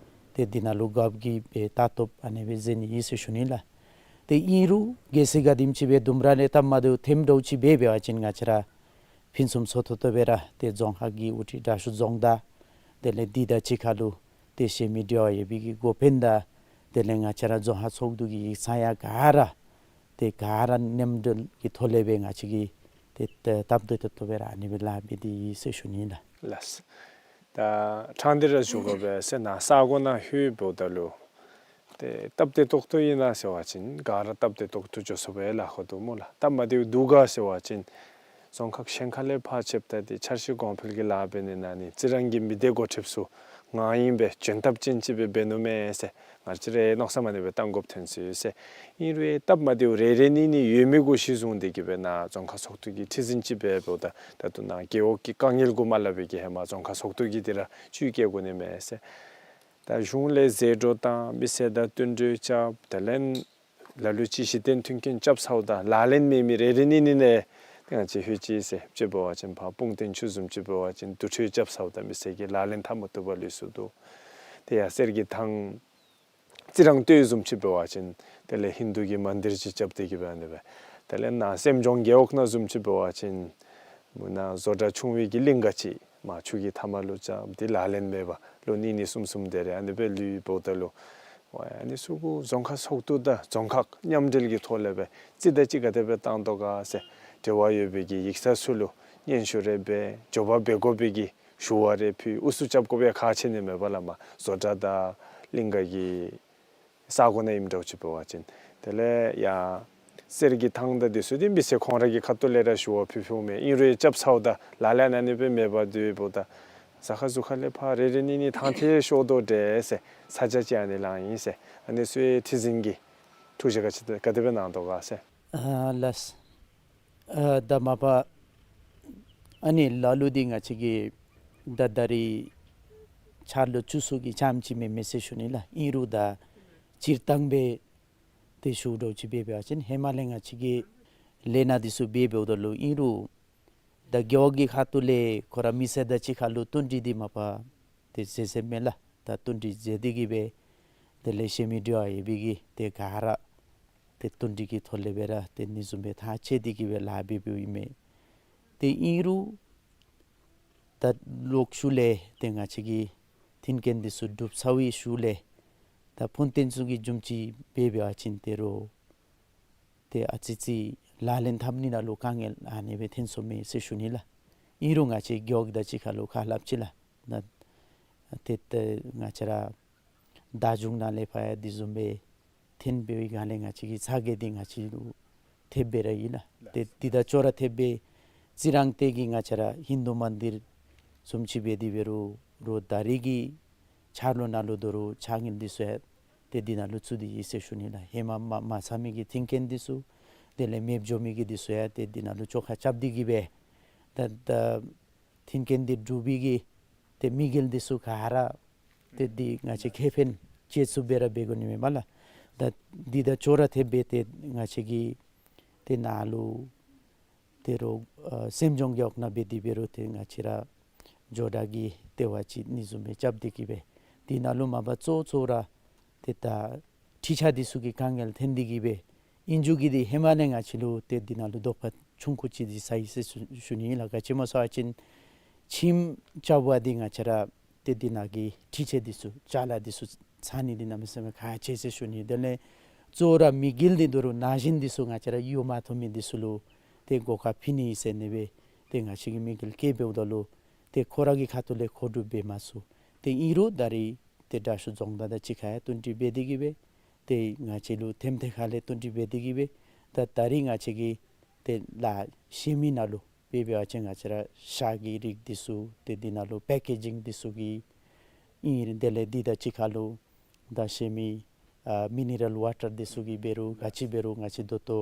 ཏེ་འདི་ནང་ལུ་རྒཔོ་གིས་སྦེ་ལྟ་རྟོག་ཨ་ནེ་སྦེ་མཛད་ནི་ཨིན་ཟེར་ཞུ་ནི་ལགས། ཏེ་ཨིན་རུང་གལ་སྲིད་ག་དེམ་ཅིག་སྦེ་དུམ་གྲ་ལས་སྟབས་མ་བདེཝ་ཐོནམ་འདྲཝ་ཅིག་འབད་བ་ཅིན་ང་བཅས་ར་ཕུན་སུམ་ཚོགས་ཏོག་ཏོ་སྦེ་ར་ཏེ་རྫོང་ཁག་གི་དབུ་ཁྲིད་དྲག་ཤོས་རྫོང་བདག་དེ་ལས་འདི་དང་གཅིག་ཁར་ལུ་ཏེ་གཞན་མི་འབྲེལ་བ་ཡོད་པའི་གི་འགོ་དཔོན་དང་དེ་ལས་ང་བཅས་ར་རྫོང་ཁག་ཚོགས་འདུ་གི་ཡིག་ཚང་ཡང་ག་ར་ཏེ་ག་ར་མཉམ་འབྲེལ་གྱི་ཐོག་ལས་སྦེ་ང་བཅས་ཀྱིས་ཏེ་ཏེ་སྟབས་བདེ་ཏོག་ཏོ་སྦེ་ར་ཨ་ནེ་སྦེ་ལཱ་འབད་དེ་ཡོད་ཟེར་ཞུ་ནི་ལགས། ལགས། ད་ཕྲང་སྟེ་ར་ཞུ་དགོ་པས་ཟེར་ན་ས་གོ་ནང་ལྷོདཔ་ད་ལུ་ཏེ་སྟབས་བདེ་ཏོག་ཏོ་ཨིན་ན་ཟེར་བ་ཅིན་ག་ར་སྟབས་བདེ་ཏོག་ཏོ་འགྱོ་ཚུགས་པས་ལགས། ཧོ་འདུག་སྨོ་ལགས། སྟབས་མ་བདེཝ་འདུག་ག་ཟེར་བ་ཅིན་རྫོང་ཁག་གཞན་ཁ་ལས་ཕར་ཕྱདཔ་ད་ཏེ་འཆར་གཞི་གོང་འཕེལ་གྱི་ལཱ་འབད་ནི་ནང་ནི་རྩི་རང་གི་མི་སྡེ་འགོ་ཁྲིདཔ་ཚུ་ང་ཨིན་པས་འཇོན་ཐབས་ཅན་ཅིག་སྦེ་འབད་ནུག་མས་ཟེར་ང་བཅས་ར་མནོ་བསམ་ཨ་ནེ་སྦེ་བཏང་དགོཔ་ཐོན་ཅི་ཟེར། ཨིན་རུང་སྟབས་མ་བདེཝ་རེ་རེ་གཉིས་གཉིས་ཡོད་མི་གུ་གཞི་བཟུང་སྟེ་གི་སྦེ་ནཱ་རྫོང་ཁག་ཚོགས་འདུ་གི་ཁྲི་འཛིན་ཅིག་འབདཝ་ད་ད་ལྟོ་ནཱ་རྒེད་འོག་གི་དཀའ་ངལ་གུ་མ་སླབ་པའི་གི་ཧེ་མ་རྫོང་ཁག་ཚོགས་འདུ་གིས་འདི་ར་བཅུད་བསྐྱལ་དགོ་ནི་མས་ཟེར། ད་གཞུང་ལས་ཟད་འགྲོ་བཏང་མི་སེར་དང་བསྟུན་གྲོས་རྐྱབ། དེ་ལས་ལ་ལུ་ཅིག་གཞི་རྟེན་མཐུན་རྐྱེན་རྐྱབ་ཚརཝ་ད་ལག་ལེན་མེད་མི་རེ་རེ་གཉིས་གཉིས་ནང་ཏེ་ང་བཅས་ལྷོད་ཅི་ཟེར། དཔྱེ་འབད་བ་ཅིན་ཕར་སྤུངས་རྟེན་ཆུ་བཟུམ་ཅིག་འབད་བ་ཅིན་དུར་ཁྲོད་རྐྱབ་ཚརཝ་ད་མི་སེར་གྱིས་ལག་ལེན་འཐབ་མ་བཏུབ་པར་ལུས་སོ་འདུག། དེ་ཡང་གསེར་གྱི་ཐང་རྩི་རང་སྟོད་བཟུམ་ཅིག་འབད་བ་ཅིན་དེ་ལས་ཧིན་དུ་གི་མན་དིར་ཅིག་རྐྱབ་སྟེ་གི་སྦེ་ཨ་ནེ་སྦེ། དེ་ལས་ནཱ་སེམས་ལྗོངས་རྒེད་འོག་ནང་བཟུམ་ཅིག་འབད་བ་ཅིན་མུ་ནཱ་བཟོ་གྲྭ་ཆུང་བའི་གི་གླིང་ག་ཅིག་མར་ཆུ་གི་མཐའ་མ་ལུ་རྐྱབ་སྟེ་ལག་ལེན་མེད་པར་ལོ་གཉིས་གཉིས་གསུམ་གསུམ་དེ་རེ་ཨ་ནེ་སྦེ་ལུས་འབདཝ་ད་ལུ་ཝའི་ཨ་ནི་ཚུ་གུ་རྫོང་ཁག་ཚོགས་འདུ་དང་རྫོང་ཁག་མཉམ་འབྲེལ་གྱི་ཐོག་ལས་སྦེ་རྩིས་ད་ཅི་ག་དེ་སྦེ་བཏང་དོ་ག་ཟེར་འབྲེལ་བ་ཡོད་པའི་གི་ཡིག་ཚང་ཚུ་ལུ་སྙན་ཞུ་རེ་འབད་འགྱོ་བ་འབད་དགོ་པའི་གི་ཞུ་བ་རེ་ཕུལ། ཨུ་ཚུགས་རྐྱབ་དགོ་པའི་ཁག་ཆེ་ནི་མས་པ་ལགས། མར་བཟོ་གྲྭ་དང་གླིང་ག་གི་ས་གོ་ནང་ཨིནམ་འདྲཝ་ཅིག་འབད་བ་ཅིན། དེ་ལས་ཡར་གསེར་གྱི་ཐང་དང་འདི་ཚུ་འདི་མི་སེར་ཁོང་ར་གི་ཁ་ཐུག་ལས་ར་ཞུ་བ་ཕུལ་ཕུལཝ་མས། ཨིན་རུང་རྐྱབ་ཚརཝ་ད་ལག་ལེན་ཨ་ནེ་སྦེ་མེད་པར་སྡོདཔ་ད་ས་ཁ་ཟུར་ཁ་ལས་ཕར་རེ་རེ་གཉིས་གཉིས་ཐང་ཐད་ཤོར་དོ་འདྲས་ཟེར་ས་ཆ་ཅིག་ཨ་ནི་ལང་ཡི་ཟེར། ཨ་ནི་ཚུ་ཁྲི་འཛིན་གྱིས་ཐུགས་བཞེད་ག་ཅི་ག་དེ་སྦེ་གནང་དོ་ག་ཟེར། ཨ་ལགས། ཨ་ད་མ་པ་ཨ་ནི་ལ་ལུ་འདི་ང་བཅས་ཀྱིས་ད་ད་རིས་འཆར་ལོ་བཅུ་གསུམ་གྱི་རྐྱངམ་ཅིག་མེན་མས་ཟེར་ཞུ་ནི་ལགས། ཨིན་རུང་ད་སྤྱིར་བཏང་སྦེ་ཏེ་ཞུཝ་འདྲཝ་ཅིག་འབད་བ་ཅིན་ཧེ་མ་ལས་ང་བཅས་ཀྱིས་ལས་སྣ་འདི་ཚུ་འབད་འབདཝ་ད་ལུ་ཨིན་རུང་ད་རྒེད་འོག་གི་ཁ་ཐུག་ལས་ཁོ་ར་མི་སེར་དང་གཅིག་ཁར་ལུ་བསྟུན་གྲོས་འདི་མ་པ་ཏེ་མཛད་མཛདཔ་མས་ལགས། ད་བསྟུན་གྲོས་མཛད་དེ་གི་སྦེ་དེ་ལས་གཞན་མི་འབྲེལ་བ་ཡོད་པའི་གི་ཏེ་ག་ར་ཏེ་བསྟུན་གྲོས་ཀྱི་ཐོག་ལས་སྦེ་ར་ཏེ་ཨ་ནི་བཟུམ་སྦེ་ཐག་བཅད་དེ་གི་སྦེ་ལཱ་འབད་འབདཝ་ཨིན་མས། ཏེ་ཨིན་རུང་ ད་ལོག་ཤུལ་ལས་ཏེ་ང་བཅས་ཀྱི་མཐུན་རྐྱེན་འདི་ཚུ་གྲུབ་ཚར་བའི་ཤུལ་ལས་ད་ཕོན་ཆེན་ཚུ་གི་བཟུམ་ཅིག་འབད་བ་ཅིན་ཏེ་རུང་ཏེ་ཨ་ཙི་ཅིག་ལག་ལེན་འཐབ་ནི་ནང་ལུ་དཀའ་ངལ་ཨ་ནི་སྦེ་ཐོན་སོང་མས་ཟེར་ཞུ་ནི་ལགས། ཨིན་རུང་ང་བཅས་རྒེད་འོག་དང་གཅིག་ཁར་ལུ་ཁ་སླབ་ཅི་ལགས། ད་ཏེ་ཏེ་ང་བཅས་ར་བདག་འཛིན་ནང་ལས་ཕར་ཡང་དེ་བཟུམ་སྦེ་ཐོན་འབད་བའི་སྒང་ལས་ང་བཅས་ཀྱི་ཚ་གྱང་འདི་ང་བཅས་ལུ་ཐེབས་སྦེ་ར་ཨིན་ལགས། ཏེ་འདི་དང་ཅོག་ར་འཐདཔ་སྦེ་རྩི་རང་ཏེ་གི་ང་བཅས་ར་ཧིན་དུ་མན་དིར་བཟུམ་ཅིག་འབད་དེ་འབད་རུང་རུང་ད་རེས་ཀྱི་འཆར་ལོ་ནང་ལུ་དོ་རུང་ཕྱག་དངུལ་འདི་ཚུ་ཡང་ཏེ་འདི་ནང་ལུ་བཙུགས་ཏེ་ཡོད་ཟེར་ཞུ་ནི་ལགས། ཧེ་མ་མ་མ་ཚར་མི་གི་མཐུན་རྐྱེན་འདི་ཚུ་དེ་ལས་མེདཔ་འགྱོ་མི་གི་འདི་ཚུ་ཡང་ཏེ་འདི་ནང་ལུ་བཅོ་ཁ་རྐྱབ་སྟེ་གི་སྦེ་ད་ད་མཐུན་རྐྱེན་འདི་གྲུབ་པའི་གི་ཏེ་དམིགས་ཡུལ་འདི་ཚུ་ག་ར་ཏེ་འདི་ང་བཅས་ཁེ་ཕན་ཅིག་ཚུ་སྦེ་ར་འབད་དགོ་ནི་མས་སྨོ་ལགས། ད་འདི་དང་ཅོག་ར་འཐདཔ་སྦེ་ཏེ་ང་བཅས་ཀྱི་ཏེ་ནཱ་ལུ་ཏེ་རུང་ཨ་སེམས་ལྗོངས་རྒེད་འོག་ནང་འབད་དེ་འབད་རུང་ཏེ་ང་བཅས་ར་ཇོ་བདག་གི་ལྟེ་བ་ཅིག་ཨ་ནི་བཟུམ་སྦེ་རྐྱབ་སྟེ་གི་སྦེ་འདི་ནང་ལུ་མ་པ་གཙོ་གཙོ་ར་ཏེ་ད་འཕྲུལ་ཆས་འདི་ཚུ་གི་དཀའ་ངལ་ཐོན་ཏེ་གི་སྦེ་ཨིན་རུང་གི་འདི་ཧེ་མ་ལས་ང་བཅས་ལུ་ཏེ་འདི་ནང་ལུ་དོགས་པ་ཆུང་ཀུ་ཅིག་འདི་ཟ་ཡི་ཟེར་ཞུ་ཞུ་ནི་ལགས། ག་ཅི་སྨོ་ཟེར་བ་ཅིན་ཁྱིམ་རྐྱབ་པ་འདི་ང་བཅས་ར་ཏེ་འདི་ནང་གི་འཕྲུལ་ཆས་འདི་ཚུ་ཅ་ལ་འདི་ཚུ་ཚང་ནི་འདི་གནམ་མེད་ས་མེད་ཁག་ཆེ་ཟེར་ཞུ་ནི། དེ་ལས་གཙོ་བོ་ར་དམིགས་ཡུལ་འདི་དོ་རུང་ན་གཞོན་འདི་ཚུ་ང་བཅས་ར་གཡོག་མ་ཐོབ་མི་འདི་ཚུ་ལུ་ཏེ་གོ་སྐབས་ཕུལ་ནི་ཟེར་ཨ་ནི་སྦེ་ཏེ་ང་བཅས་ཀྱིས་དམིགས་ཡུལ་བསྐྱེད་འབདཝ་ད་ལུ་ཏེ་ཁོ་ར་གི་ཁ་ཐུག་ལས་མཁོ་སྒྲུབ་འབད་མ་ཚུགས། ཏེ་ཨིན་རུང་ད་རེས་ཏེ་དྲག་ཤོས་རྫོང་བདག་དང་གཅིག་ཁར་ཡང་བསྟུན་གྲོས་འབད་དེ་གི་སྦེ་ཏེ་ང་བཅས་ལུ་ཐེམ་ཐེ་ཁ་ལས་བསྟུན་གྲོས་འབད་དེ་གི་སྦེ་ད་ད་རེས་ང་བཅས་ཀྱིས་ཏེ་ལཱ་ཤེས་མི་ནང་ལུ་འབད་འབད་བ་ཅིན་ང་བཅས་ར་ཤ་གི་རིགས་འདི་ཚུ་ཏེ་འདི་ནང་ལུ་པེ་ཀེ་ཇིང་འདི་ཚུ་གི་ཨིན། དེ་ལས་འདི་དང་གཅིག་ཁར་ལུ་ད་ཤེས་མི་ཨ་མི་ནི་རལ་ཝ་ཊར་འདི་ཚུ་གི་འབད་རུང་ག་ཅི་འབད་རུང་ང་བཅས་ད་ལྟོ་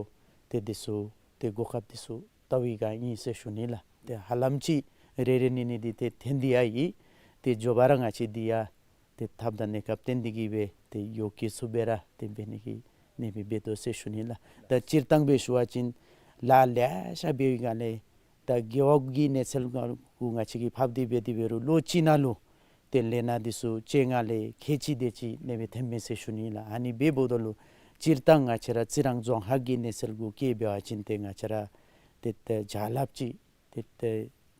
ཏེ་འདི་ཚུ་ཏེ་གོ་སྐབས་འདི་ཚུ་བལྟ་བའི་སྒང་ཨིན་ཟེར་ཞུ་ནི་ལགས། ཏེ་ཧ་ལམ་ཅིག་རེ་རེ་གཉིས་གཉིས་འདི་ཏེ་ཐོན་ཏེ་ཡང་ཡོད། ཏེ་མགྱོགས་པ་ར་ང་བཅས་འདི་ཡང་ཏེ་ཐབས་དང་གནས་སྐབས་བསྟུན་ཏེ་གི་སྦེ་ཏེ་ཡོ་བཀོལ་ཚུགསཔ་སྦེ་ར་ཏེ་འབད་ནི་གི་ཨ་ནི་སྦེ་འབད་དོ་ཟེར་ཞུ་ནི་ལགས། ད་སྤྱིར་བཏང་སྦེ་ཞུ་བ་ཅིན་ལཱ་ལེ་ཤ་འབད་བའི་སྒང་ལས་ད་རྒེད་འོག་གི་གནས་ཚུལ་གུ་ང་བཅས་ཀྱིས་ཕབ་སྟེ་འབད་དེ་འབད་རུང་ལོ་གཅིག་ནང་ལུ་ཏེ་ལས་སྣ་འདི་ཚུ་བཅོ་ལྔ་ལས་ཁལ་གཅིག་དེ་ཅིག་ཨ་ནི་སྦེ་ཐོནམ་མས་ཟེར་ཞུ་ནི་ལགས། ཨ་ནི་འབདཝ་ད་ལུ་སྤྱིར་བཏང་ང་བཅས་ར་རྩི་རང་རྫོང་ཁག་གི་གནས་ཚུལ་གུ་བཀལ་འབད་བ་ཅིན་ཏེ་ང་བཅས་ར་ཏེ་ཏེ་བརྒྱ་ལྷགཔ་ཅིག་ཏེ་ཏེ་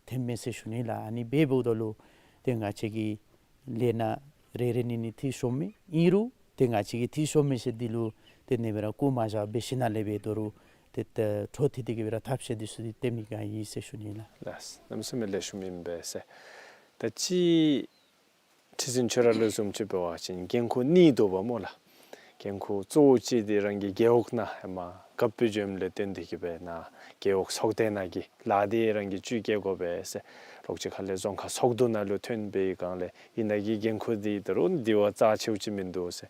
ཐོནམ་མས་ཟེར་ཞུ་ནི་ལགས། ཨ་ནི་འབདཝ་ད་ལུ་ཏེ་ང་བཅས་ཀྱིས་ལས་སྣ་རེ་རེ་གཉིས་གཉིས་འཐུས་ཤོར་མི་ཨིན་རུང་ཏེ་ང་བཅས་ཀྱིས་འཐུས་ཤོར་མི་ཟེར་འདི་ལུ་ཏེ་ཨ་ནི་སྦེ་ར་སྐུལ་མ་བཞག་འབད་ཞིནམ་ལས་འབད་དོ་རུང་ཏེ་ཏེ་འཕྲོ་མཐུད་དེ་གི་སྦེ་ར་ཐབས་ཤེས་འདི་ཚུ་འདི་སྟོན་མི་ག་ཨིན་ཟེར་ཞུ་ནི་ལགས། ལགས། གནམ་མེད་ས་མེད་ལེགས་ཤོམ་ཨིན་པས་ཟེར། ད་ཅི་ཁྲི་འཛིན་ཁྱོད་ར་ལུ་བཟུམ་ཅིག་འབད་བ་ཅིན་འགན་ཁུར་གཉིས་འདུག་པ་སྨོ་ལགས། འགན་ཁུར་གཙོ་བོ་ཅིག་འདི་རང་གི་རྒེད་འོག་ནང་ཧེ་མ་རྒཔོ་སྦེ་འགྱོཝ་ལས་བརྟེན་ཏེ་གི་སྦེ་ནཱ་རྒེད་འོག་ཚོགས་སྡེ་ནང་གི་ལཱ་འདི་རང་གིས་ཅིག་བཀལ་དགོ་པས་ཟེར། ལོགས་གཅིག་ཁ་ལས་རྫོང་ཁག་ཚོགས་འདུ་ནང་ལུ་ཐོན་པའི་སྒང་ལས་ཨིན་ན་གི་འགན་ཁུར་འདི་ད་རུང་འདི་བ་རྩ་ཆེཝ་ཅིག་མིན་འདུག་ཟེར།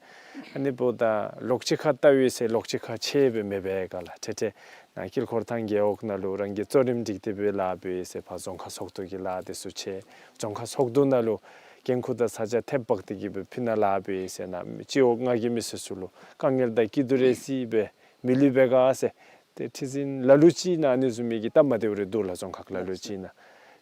ཨ་ནི་འབདཝ་ད་ལོགས་གཅིག་ཁར་བལྟ་བས་ཟེར་ལོགས་གཅིག་ཁར་ཆེ་སྦེ་མེད་པས་ག་ལགས། ཏེ་ཏེ་ནཱ་དཀྱིལ་འཁོར་ཐང་རྒེད་འོག་ནང་ལུ་རང་གིས་གཙོ་རིམ་སྒྲིག་སྟེ་སྦེ་ལཱ་འབད་ཟེར་ཕར་རྫོང་ཁག་ཚོགས་འདུ་གི་ལཱ་འདི་ཚུ་ཆེ། རྫོང་ཁག་ཚོགས་འདུ་ནང་ལུ་འགན་ཁུར་དང་ས་ཆ་ཐེབས་འབག་སྟེ་གི་སྦེ་ཕུལ་ནཱ་ལཱ་འབད་ཟེར་ནཱ་སྤྱི་འོག་ལྔ་གི་མི་སེར་ཚུ་ལུ་དཀའ་ངལ་དང་སྐྱིད་སྡུག་རེ་སྲིད་སྦེ་མི་ལུས་པས་ག་ཟེར། ཏེ་ཁྲི་འཛིན་ལ་ལུ་ཅིག་ནང་ཨ་ནི་བཟུམ་མའི་གི་སྟབས་མ་བདེཝ་རེ་འདུག་ལགས། རྫོང་ཁག་ལ་ལུ་ཅིག་ནང་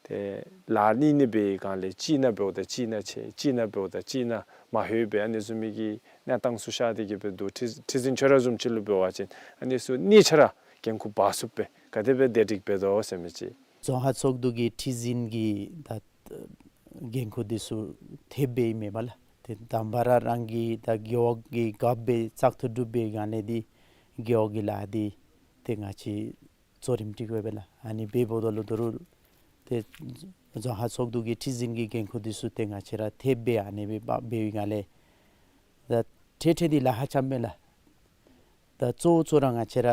ཏེ་ལཱ་གཉིས་གཉིས་འབད་བའི་སྒང་ལས་གཅིག་ནང་འབདཝ་ད་གཅིག་ནང་ཆད་གཅིག་ནང་འབདཝ་ད་གཅིག་ནང་མ་ལྷོད་པའི་ཨ་ནི་བཟུམ་མའི་གི་གནས་སྟངས་ཚུ་ཤར་ཏེ་གི་སྦེ་འདུག། ཁྲི་ཁྲི་འཛིན་ཁྱོད་ར་བཟུམ་ཅིག་ལུ་འབད་བ་ཅིན་ཨ་ནི་ཚུ་གཉིས་ཆ་ར་འགན་ཁུར་འབག་ཚུགས་པས། ག་དེ་སྦེ་བདེ་སྒྲིག་འབད་དོ་ཟེར་མི་ཅིག། རྫོང་ཁག་ཚོགས་འདུ་གི་ཁྲི་འཛིན་གྱི་ད་འགན་ཁུར་འདི་ཚུ་ཐེབས་སྦེ་ཨིན་མས་པ་ལགས། ཏེ་དང་པ་ར་རང་གི་ད་རྒེད་འོག་གི་རྒཔོ་སྦེ་བཙག་འཐུ་གྲུབ་པའི་སྒང་ལས་འདི་རྒེད་འོག་གི་ལཱ་འདི་ཏེ་ང་བཅས་གཙོ་རིམ་སྒྲིག་དགོ་པས་ལགས། ཨ་ནི་འབདཝ་ད་ལུ་ད་རུང་ཏེ་རྫོང་ཁག་ཚོགས་འདུ་གི་ཁྲི་འཛིན་གྱི་འགན་ཁུར་འདི་ཚུ་ཏེ་ང་བཅས་ར་ཐེབས་སྦེ་ཨ་ནི་སྦེ་འབད་བའི་སྒང་ལས་ད་ཁྲལ་ཁྲལ་འདི་ལཱ་ཁག་ཆེཝ་མས་ལགས། ད་གཙོ་བོ་གཙོ་བོ་ར་ང་བཅས་ར་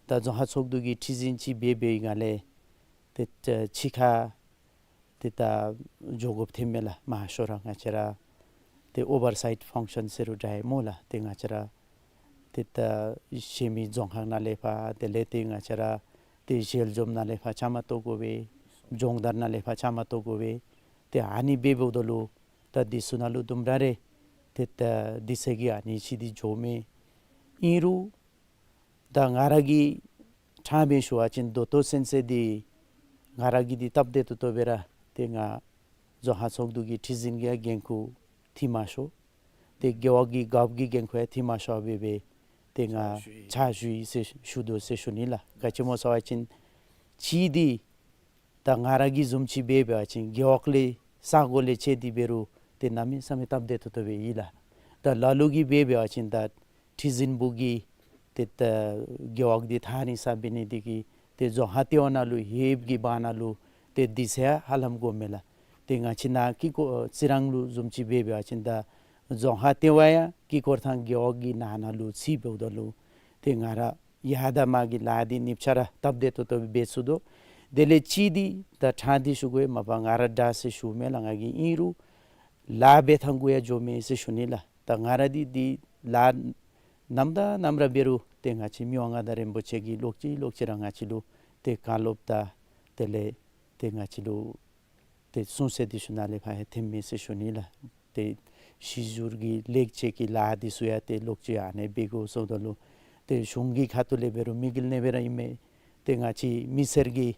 ད་རྫོང་ཁག་ཚོགས་འདུ་གི་ཁྲི་འཛིན་ཅིག་འབད་བའི་སྒང་ལས་ཏེ་ཕྱི་ཁར་ཏེ་ད་འགྱོ་དགོཔ་ཐོནམ་མས་ལགས། མང་ཤོས་ར་ང་བཅས་ར་ཏེ་ཨོ་བར་སའིཊ་ཕང་ཤཱན་ཟེར་རུང་འདྲ་ཡི་སྨོ་ལགས། ཏེ་ང་བཅས་ར་ཏེ་ད་གཞན་མི་རྫོང་ཁག་ནང་ལས་ཕར་དེ་ལས་ཏེ་ང་བཅས་ར་ཏེ་ཞལ་འཛོམས་ནང་ལས་ཕར་བཅའ་མར་གཏོགས་དགོ་པས། སྦྱོང་བརྡར་ནང་ལས་ཕར་བཅའ་མར་གཏོགས་དགོ་པས། ཏེ་ཨ་ནི་འབདཝ་ད་ལུ་ད་འདི་ཚུ་ནང་ལུ་དུམ་གྲ་རེ་ཏེ་ད་དུས་ཚོད་ཀྱིས་ཨ་ནི་ཅིག་འདི་འགྱོཝ་མས། ཨིན་རུང་ད་ང་ར་གི་ཕྲང་སྦེ་ཞུ་བ་ཅིན་ད་ལྟོ་ཚུན་ཚོད་འདི་ང་ར་གིས་འདི་སྟབས་བདེ་ཏོག་ཏོ་སྦེ་ར་ཏེ་ང་རྫོང་ཁག་ཚོགས་འདུ་གི་ཁྲི་འཛིན་གྱི་འགན་ཁུར་འཐུས་མ་ཤོར། ཏེ་རྒེད་འོག་གི་རྒཔོ་གི་འགན་ཁུར་ཡང་འཐུས་མ་ཤོར་སྦེ་སྦེ་ཏེ་ང་ཕྱག་ཕྱག་ཞུ་ཡི་ཟེར་ཞུ་དོ་ཟེར་ཞུ་ནི་ལགས། ག་ཅི་སྨོ་ཟེར་བ་ཅིན་ཅིག་འདི་ ད་ང་ར་གི་བཟུམ་ཅིག་འབད་བ་ཅིན་རྒེད་འོག་ལས་ས་གོ་ལས་ཆད་དེ་འབད་རུང་ཏེ་གནམ་མེད་ས་མེད་སྟབས་བདེ་ཏོག་ཏོ་སྦེ་ཡོད་ལགས། ད་ལ་ལུ་གིས་འབད་བ་ཅིན་ད་ཁྲི་འཛིན་པོ་གིས་ཏེ་ད་རྒེད་འོག་འདི་ཐག་རིང་ས་འབད་ནི་འདི་གིས་ཏེ་རྫོང་ཁག་ལྟེ་བ་ནང་ལུ་ཡོདཔ་གི་བར་ན་ལུ་ཏེ་དུས་ཚོད་ཧ་ལམ་འགོར་མས་ལགས། ཏེ་ང་བཅས་ནཱ་དཀྱིལ་འཁོར་རྩི་རང་ལུ་བཟུམ་ཅིག་འབད་བ་ཅིན་ད་རྫོང་ཁག་ལྟེ་བ་ཡང་དཀྱིལ་འཁོར་དང་རྒེད་འོག་གི་ནང་ན་ལུ་ཚུད་འབདཝ་ད་ལུ་ཏེ་ང་ར་ཡར་དང་མར་གྱི་ལཱ་འདི་ཉིནམ་གཅིག་ར་སྟབས་བདེ་ཏོག་ཏོ་འབད་ཚུགས་དོ། དེ་ལས་གཅིག་འདི་ད་ཕྲང་སྟེ་ཞུ་དགོ་པས། མ་པ་ང་ར་དྲག་ཟེར་ཞུཝ་མེན་ལགས། ང་གིས་ཨིན་རུང་ལཱ་འབད་ཐངས་གུ་ཡང་འགྱོ་མས་ཟེར་ཞུ་ནི་ལགས། ད་ང་ར་འདི་འདི་ལཱ་ནམ་དང་ནམ་ར་འབད་རུང་ཏེ་ང་བཅས་མི་དབང་མངའ་བདག་རིན་པོ་ཆེ་གིས་ལོག་ཅི་ལོག་ཅི་ར་ང་བཅས་ལུ་ཏེ་བཀའ་སློབ་དང་དེ་ལས་ཏེ་ང་བཅས་ལུ་ཏེ་གསུང་ཚད་འདི་ཚུ་ནཱ་ལས་ཕར་ཡང་ཐོན་མས་ཟེར་ཞུ་ནི་ལགས། ཏེ་གཞི་བསྒྱུར་གྱི་ལེགས་བཅོས་ཀྱི་ལཱ་འདི་ཚུ་ཡང་ཏེ་ལོག་ཅི་ཨ་ནི་འབད་དགོ་ཟེརཝ་ད་ལུ་ཏེ་གཞུང་གི་ཁ་ཐུག་ལས་འབད་རུང་དམིགས་ཡུལ་ཨ་ནི་སྦེ་ར་ཨིན་མས། ཏེ་ང་བཅས་མི་སེར་གྱི་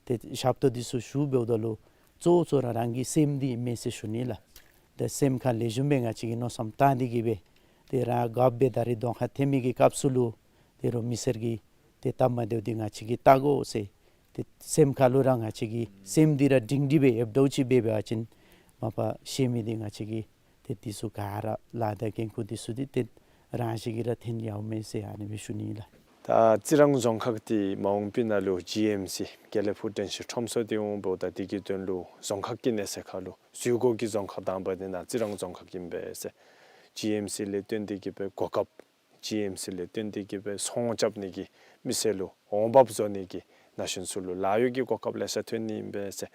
ཏེ་ཞབས་ཏོག་འདི་ཚུ་ཞུ་འབདཝ་ད་ལུ་གཙོ་བོ་གཙོ་བོ་ར་རང་གི་སེམས་འདི་ཨིན་མས་ཟེར་ཞུ་ནི་ལགས། ཏེ་སེམས་ཁར་ལེགས་ཤོམ་སྦེ་ང་བཅས་ཀྱིས་མནོ་བསམ་བཏང་སྟེ་གི་སྦེ་ཏེ་རང་རྒཔོ་སྦེ་ད་རིས་གདོང་ཁར་ཐོན་མི་གི་སྐབས་སུ་ལུ་ཏེ་རོགས་མི་སེར་གྱི་ཏེ་སྟབས་མ་བདེཝ་འདི་ང་བཅས་ཀྱིས་བལྟ་དགོ་ཟེར་ཏེ་སེམས་ཁ་ལུ་ར་ང་བཅས་ཀྱི་སེམས་འདི་ར་སྒྲིང་སྒྲི་སྦེ་ཡོདཔ་འདྲཝ་ཅིག་འབད་བ་ཅིན་མ་པ་ཤེས་མི་འདི་ང་བཅས་ཀྱིས་ཏེ་འདི་ཚུ་ག་ར་ལཱ་དང་འགན་ཁུར་འདི་ཚུ་འདི་ཏེ་རང་བཞིན་གྱིས་ར་འཐོན་ཡར་འོང་མས་ཟེར་ཨ་ནི་སྦེ་ཞུ་ནི་ལགས། ད་རྩི་རང་རྫོང་ཁག་འདི་མ་འོངས་པའི་ནང་ལུ་ཇི་ཨེམ་སི་དགེ་ལེགས་ཕུག་དྲན་ཤེས་ཁྲོམ་ཚོགས་འདི་འོང་འབདཝ་ད་འདི་གི་དོན་ལུ་རྫོང་ཁག་གི་གནས་ཚད་ཁར་ལུ་འཛུལ་སྒོ་གི་རྫོང་ཁག་དང་པ་འདི་ནཱ་རྩི་རང་རྫོང་ཁག་ཨིན་པས་ཟེར། ཇི་ཨེམ་སི་ལས་བརྟེན་ཏེ་གི་སྦེ་གོ་སྐབས་ཇི་ཨེམ་སི་ལས་བརྟེན་ཏེ་གི་སྦེ་ཚོང་རྐྱབ་ནི་གི་མི་སེར་ལུ་འོང་འབབ་བཟོ་ནི་གི་ན་གཞོན་ཚུ་ལུ་ལཱ་གཡོག་གི་གོ་སྐབས་ལེ་ཤ་ཐོན་ནི་ཨིན་པས་ཟེར།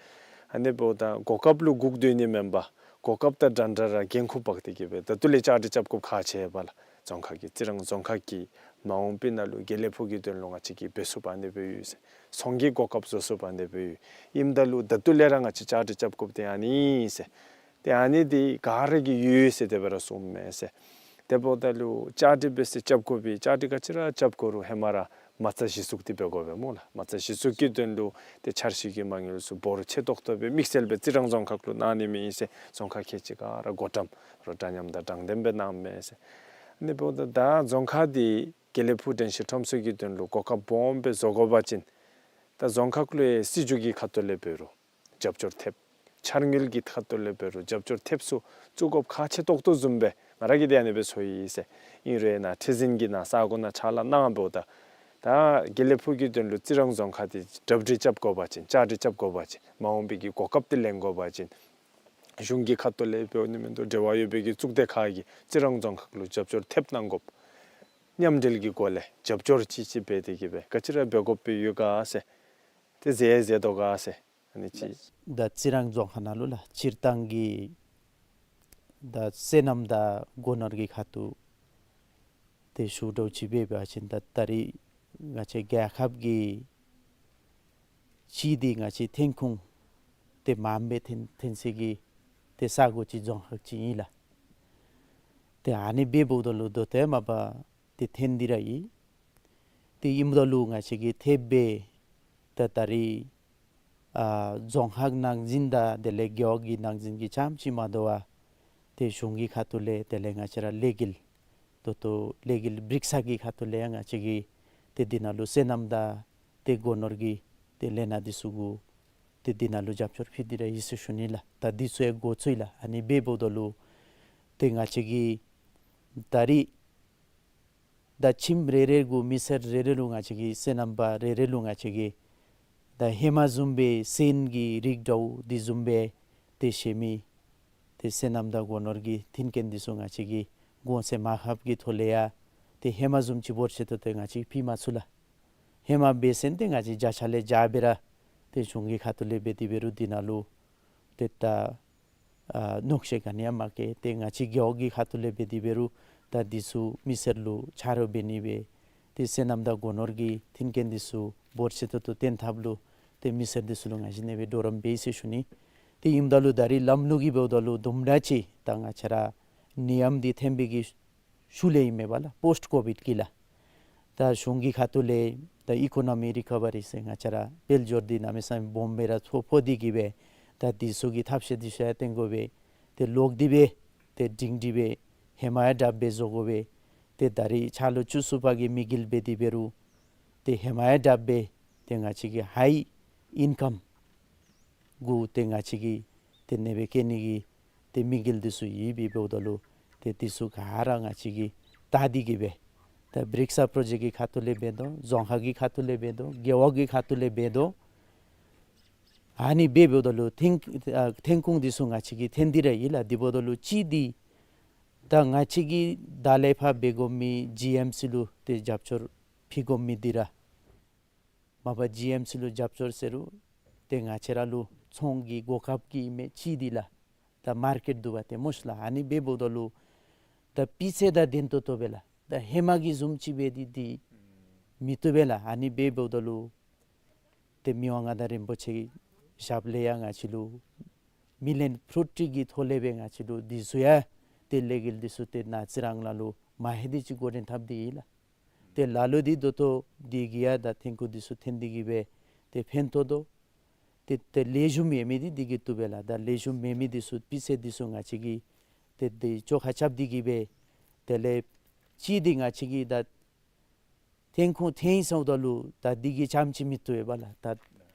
ཨ་ནི་འབདཝ་ད་གོ་སྐབས་ལུ་སྒུག་སྡོད་ནི་མེན་པར་གོ་སྐབས་དང་འདྲན་འདྲ་ར་འགན་ཁུར་འབག་སྟེ་གི་སྦེ་ད་ལྟོ་ལས་བཅའ་སྒྲིག་རྐྱབ་དགོཔ་ཁག་ཆེ་བས་ལགས། རྫོང་ཁག་གི་རྩི་རང་རྫོང་ཁག་གི་མ་འོངས་པའི་ནང་ལུ་དགེ་ལེགས་ཕུག་གི་དོན་ལུ་ང་བཅས་ཀྱིས་འབད་ཚུགསཔ་ཨ་ནི་སྦེ་ཡོད་ཟེར། ཚོང་གི་གོ་སྐབས་བཟོ་ཚུགསཔ་ཨ་ནི་སྦེ་ཡོད། ཨིནམ་ད་ལུ་ད་ལྟོ་ལས་ར་ང་བཅས་བཅའ་སྒྲིག་རྐྱབ་དགོཔ་འདི་ཨ་ནི་ཨིན་ཟེར། ཏེ་ཨ་ནི་འདི་ག་ར་གིས་ཡོད་ཟེར་དེ་སྦེ་ར་གསུངམ་མས་ཟེར། དེ་འབདཝ་ད་ལུ་བཅའ་སྒྲིག་འབད་ཟེར་རྐྱབ་དགོ་པས། བཅའ་སྒྲིག་ག་ཅི་ར་རྐྱབ་དགོ་རུང་ཧེ་མ་ར་མ་རྩ་གཞི་བཙུགས་འདི་འབད་དགོ་པས་སྨོ་ལགས། མ་རྩ་གཞི་བཙུགས་ཀྱི་དོན་ལུ་ཏེ་འཆར་གཞི་གི་མ་དངུལ་ཚུ་འབོར་ཆེ་ཏོག་ཏོ་སྦེ་དམིགས་བསལ་སྦེ་རྩི་རང་རྫོང་ཁག་ལུ་གནང་ནི་མེད་ཟེར། རྫོང་ཁག་ཁལ་གཅིག་ག་ར་བགོ་བཀྲམ་རོགས་འདྲ་མཉམ་དང་དྲང་བདེན་སྦེ་གནངམ་མས་ཟེར། ཨ་ནི་འབདཝ་ད་ད་རྫོང་ཁག་འདི་དགེ་ལེགས་ཕུག་དྲན་ཤེས་ཁྲོམ་ཚོགས་ཀྱི་དོན་ལུ་གོ་སྐབས་སྦོམ་སྦེ་བཟོ་དགོ་པ་ཅིན་ད་རྫོང་ཁག་ལུ་ཡང་སྲིད་བྱུས་ཀྱི་ཁ་ཐུག་ལས་འབད་རུང་རྒྱབ་སྐྱོར་ཐེབས། འཆར་དངུལ་གྱི་ཁ་ཐུག་ལས་འབད་རུང་རྒྱབ་སྐྱོར་ཐེབས་ཚུ་བཙུགས་དགོཔ་ཁག་ཆེ་ཏོག་ཏོ་བཟུམ་སྦེ་ང་ར་གིས་དེ་ཨ་ནི་སྦེ་ཚོར་ཡི་ཟེར། ཨིན་རུང་ཡང་ནཱ་ཁྲི་འཛིན་གྱིས་ནཱ་ས་གོ་ནང་ཕྱག་ལཱ་གནང་འབདཝ་ད་ད་དགེ་ལེགས་ཕུག་གི་དོན་ལུ་རྩི་རང་རྫོང་ཁག་འདི་གྲ་སྒྲིག་རྐྱབ་དགོ་པ་ཅིན་བཅའ་སྒྲིག་རྐྱབ་དགོ་པ་ཅིན་མ་འོངས་པའི་གི་གོ་སྐབས་འདི་ལེན་དགོ་པ་ཅིན་གཞུང་གི་ཁ་ཐུག་ལས་འབདཝ་ནི་མིན་འདུག། འབྲེལ་བ་ཡོད་པའི་གི་གཙུག་སྡེ་ཁག་གིས་རྩི་རང་རྫོང་ཁག་ལུ་རྒྱབ་སྐྱོར་ཐེབས་གནང་དགོཔ། མཉམ་འབྲེལ་གྱི་སྒོ་ལས་རྒྱབ་སྐྱོར་ཅིག་ཅིག་འབད་དེ་གི་སྦེ་ག་ཅི་ར་འབད་དགོཔ་སྦེ་ཡོད་ག་ཟེར། ཏེ་མཛད་མཛད་དོ་ག་ཟེར། ཨ་ནི་ཅིག། ད་རྩི་རང་རྫོང་ཁག་ནང་ལུ་ལགས་སྤྱིར་བཏང་གི་ད་སོ་ནམ་དང་སྒོ་ནོར་གྱི་ཁ་ཐུག་ཏེ་ཞུ་འདྲཝ་ཅིག་འབད་བ་ཅིན་ད་ད་རིས་ང་བཅས་རྒྱལ་ཁབ་ཀྱི་སྤྱི་འདི་ང་བཅས་ཐོན་ཁུངས་ཏེ་མངམ་སྦེ་ཐོན་ཐོན་སའི་གི་ཏེ་ས་གོ་ཅིག་རྫོང་ཁག་ཅིག་ཨིན་ལགས། ཏེ་ཨ་ནི་འབདཝ་ད་ལུ་ད་ལྟོ་མ་པ་ཏེ་ཐོན་ཏེ་ར་ཡོད། ཏེ་ཨིནམ་ད་ལུ་ང་བཅས་ཀྱིས་ཐེབས་སྦེ་ད་ད་རིས་ཨ་རྫོང་ཁག་ནང་འཛིན་དང་དེ་ལས་རྒེད་འོག་གི་ནང་འཛིན་གྱི་རྐྱངམ་ཅིག་མ་དོ་བར་ཏེ་གཞུང་གི་ཁ་ཐུག་ལས་དེ་ལས་ང་བཅས་ར་ལས་འགུལ་ད་ལྟོ་ལས་འགུལ་བརྩིགས་ས་གི་ཁ་ཐུག་ལས་ཡང་ང་བཅས་ཀྱིས་ཏེ་འདི་ནང་ལུ་སོ་ནམ་དང་ཏེ་སྒོ་ནོར་གྱི་ཏེ་ལས་སྣ་འདི་ཚུ་གུ་ཏེ་འདི་ནང་ལུ་རྒྱབ་སྐྱོར་ཕུལ་ཏེ་ར་ཡོད་ཟེར་ཞུ་ནི་ལགས། ད་འདི་ཚུ་ཡང་འགོ་བཙུགས་ཡི་ལགས། ཨ་ནི་འབདཝ་ད་ལུ་ཏེ་ང་བཅས་ཀྱིས་ད་རིས་ད་ཁྱིམ་རེ་རེ་གུ་མི་སེར་རེ་རེ་ལུ་ང་བཅས་ཀྱིས་སོ་ནམ་པ་རེ་རེ་ལུ་ང་བཅས་ཀྱིས་ད་ཧེ་མ་བཟུམ་སྦེ་སོན་གྱི་རིགས་འདྲཝ་འདི་བཟུམ་སྦེ་ཏེ་བཞེས་མི་ཏེ་སོ་ནམ་དང་སྒོ་ནོར་གྱི་མཐུན་རྐྱེན་འདི་ཚུ་ང་བཅས་ཀྱིས་གོང་ཚད་མར་ཕབ་ཀྱི་ཐོག་ལས་ཡང་ཏེ་ཧེ་མ་བཟུམ་ཅིག་འབོར་ཆེ་ཏོག་ཏོ་ང་བཅས་ཕུལ་མ་ཚུགས་ལགས། ཧེ་མ་འབད་ཟེར་ཏེ་ང་བཅས་བརྒྱ་ཆ་ལས་བརྒྱ་སྦེ་ར་ཏེ་གཞུང་གི་ཁ་ཐུག་ལས་འབད་དེ་འབད་རུང་འདི་ནང་ལུ་ཏེ་ད་ཨ་གནོད་འཚེ་ག་ནི་ཡང་མ་བཀལ། ཏེ་ང་བཅས་རྒེད་འོག་གི་ཁ་ཐུག་ལས་འབད་དེ་འབད་རུང་ད་འདི་ཚུ་མི་སེར་ལུ་ཆ་རོགས་འབད་ནི་སྦེ་ཏེ་སོ་ནམ་དང་སྒོ་ནོར་གྱི་མཐུན་རྐྱེན་འདི་ཚུ་འབོར་ཆེ་ཏོག་ཏོ་བཏོན་ཐབས་ལུ་ཏེ་མི་སེར་འདི་ཚུ་ལུ་ང་བཅས་ཨ་ནི་སྦེ་གྲོགས་རམ་འབད་ཡི་ཟེར་ཞུ་ནི། ཏེ་ཨིནམ་ད་ལུ་ད་རིས་ལམ་ལུགས་ཀྱི་འབདཝ་ད་ལུ་དུམ་གྲ་ཅིག་ད་ང་བཅས་ར་ནད་ཡམས་འདི་ཐོན་པའི་གི་ཤུལ་ལས་ཨིན་མས་པ་ལགས། པོསཊ་ཀོ་བིཌ་གི་ལགས། ད་གཞུང་གི་ཁ་ཐུག་ལས་ད་ཨི་ཀོ་ནོ་མི་རི་ཀ་བ་རི་ཟེར་ང་བཅས་ར་དཔལ་འབྱོར་འདི་གནམ་མེད་ས་མེད་སྦོམ་སྦེ་ར་ཕོག་ཕོག་སྟེ་གི་སྦེ་ད་འདི་ཚུ་གི་ཐབས་ཤེས་འདི་ཚུ་ཡང་བཏོན་དགོ་པས། ཏེ་ལོག་སྟེ་སྦེ་ཏེ་སྒྲིང་སྒྲི་སྦེ་ཧེ་མ་ཡང་དྲགཔ་སྦེ་བཟོ་དགོ་པས། ཏེ་ད་རིས་ཆ་ལུ་བཅུ་གསུམ་པ་གི་དམིགས་ཡུལ་འབད་དེ་འབད་རུང་ཏེ་ཧེ་མ་ཡང་དྲགཔ་སྦེ་ཏེ་ང་བཅས་ཀྱི་ཧའི་ཨིན་ཀམ་ གུ་ཏེ་ང་བཅས་ཀྱིས་ཏེ་གནས་སྦེ་བསྐྱལ་ནི་གི་ཏེ་དམིགས་ཡུལ་འདི་ཚུ་ཡོདཔ་འབདཝ་ད་ལུ་ཏེ་འདི་ཚུ་ག་ར་ང་བཅས་ཀྱིས་བལྟ་སྟེ་གི་སྦེ་ད་བྲིཀ་ས་པྲོ་ཇེཀཊ་ཀྱི་ཁ་ཐུག་ལས་འབད་དོ། རྫོང་ཁག་གི་ཁ་ཐུག་ལས་འབད་དོ། རྒེད་འོག་གི་ཁ་ཐུག་ལས་འབད་དོ། ཨ་ནི་སྦེ་འབདཝ་ད་ལུ་ཐོན་ཨ་ཐོན་ཁུངས་འདི་ཚུ་ང་བཅས་ཀྱིས་ཐོན་ཏེ་ར་ཡོད་ལགས། དེ་འབདཝ་ད་ལུ་གཅིག་འདི་ད་ང་བཅས་ཀྱིས་ད་ལས་ཕར་འབད་དགོ་མི་ཇི་ཨེམ་སི་ལུ་ཏེ་རྒྱབ་སྐྱོར་ཕུལ་དགོ་མི་འདི་ར་མ་པ་ཇི་ཨེམ་སི་ལུ་རྒྱབ་སྐྱོར་ཟེར་རུང་ཏེ་ང་བཅས་ར་ལུ་ཚོང་གི་གོ་སྐབས་ཀྱི་མི་གཅིག་འདི་ལགས། ད་མར་ཀེཊ་འདུག་པ་ཏེ་སྨོ་ཤི་ལགས། ཨ་ནི་སྦེ་འབདཝ་ད་ལུ་ད་སྤུས་ཚད་དང་ལྡན་ཏོག་ཏོ་སྦེ་ལགས། ད་ཧེ་མ་གི་བཟུམ་ཅིག་སྦེ་འདི་འདི་མི་བཏུབ་པས་ལགས། ཨ་ནི་སྦེ་འབདཝ་ད་ལུ་ཏེ་མི་དབང་མངའ་བདག་རིན་པོ་ཆེ་གི་ཞབས་ལས་ཡང་ང་བཅས་ལུ་མི་ལེན་ཕྲུཊ་ཀྱི་ཐོག་ལས་སྦེ་ང་བཅས་ལུ་འདི་ཚུ་ཡང་ཏེ་ལས་འགུལ་འདི་ཚུ་ཏེ་ནཱ་རྩི་རང་ལ་ལུ་མ་ཧེ་འདི་ཅིག་འགོ་འདྲེན་འཐབ་སྟེ་ཡོད་ལགས། ཏེ་ལ་ལུ་འདི་ད་ལྟོ་འདི་གིས་ཡང་ད་ཐོན་ཁུངས་འདི་ཚུ་ཐོན་ཏེ་གི་སྦེ་ཏེ་ཕན་ཐོགས་དོ། ཏེ་ཏེ་ལེགས་ཤོམ་ཡོད་མི་འདི་འདི་གིས་བཏུབ་པས་ལགས། ད་ལེགས་ཤོམ་མེད་མི་འདི་ཚུ་སྤུས་ཚད་འདི་ཚུ་ང་བཅས་ཀྱིས་ཏེ་འདི་བཅོ་ཁ་རྐྱབ་སྟེ་གི་སྦེ་དེ་ལས་གཅིག་འདི་ང་བཅས་ཀྱིས་ད་ཐོན་ཁུངས་ཐོན་སོངམ་ད་ལུ་ད་འདི་གིས་རྐྱངམ་ཅིག་མི་བཏུབ་པས་ལགས། ད་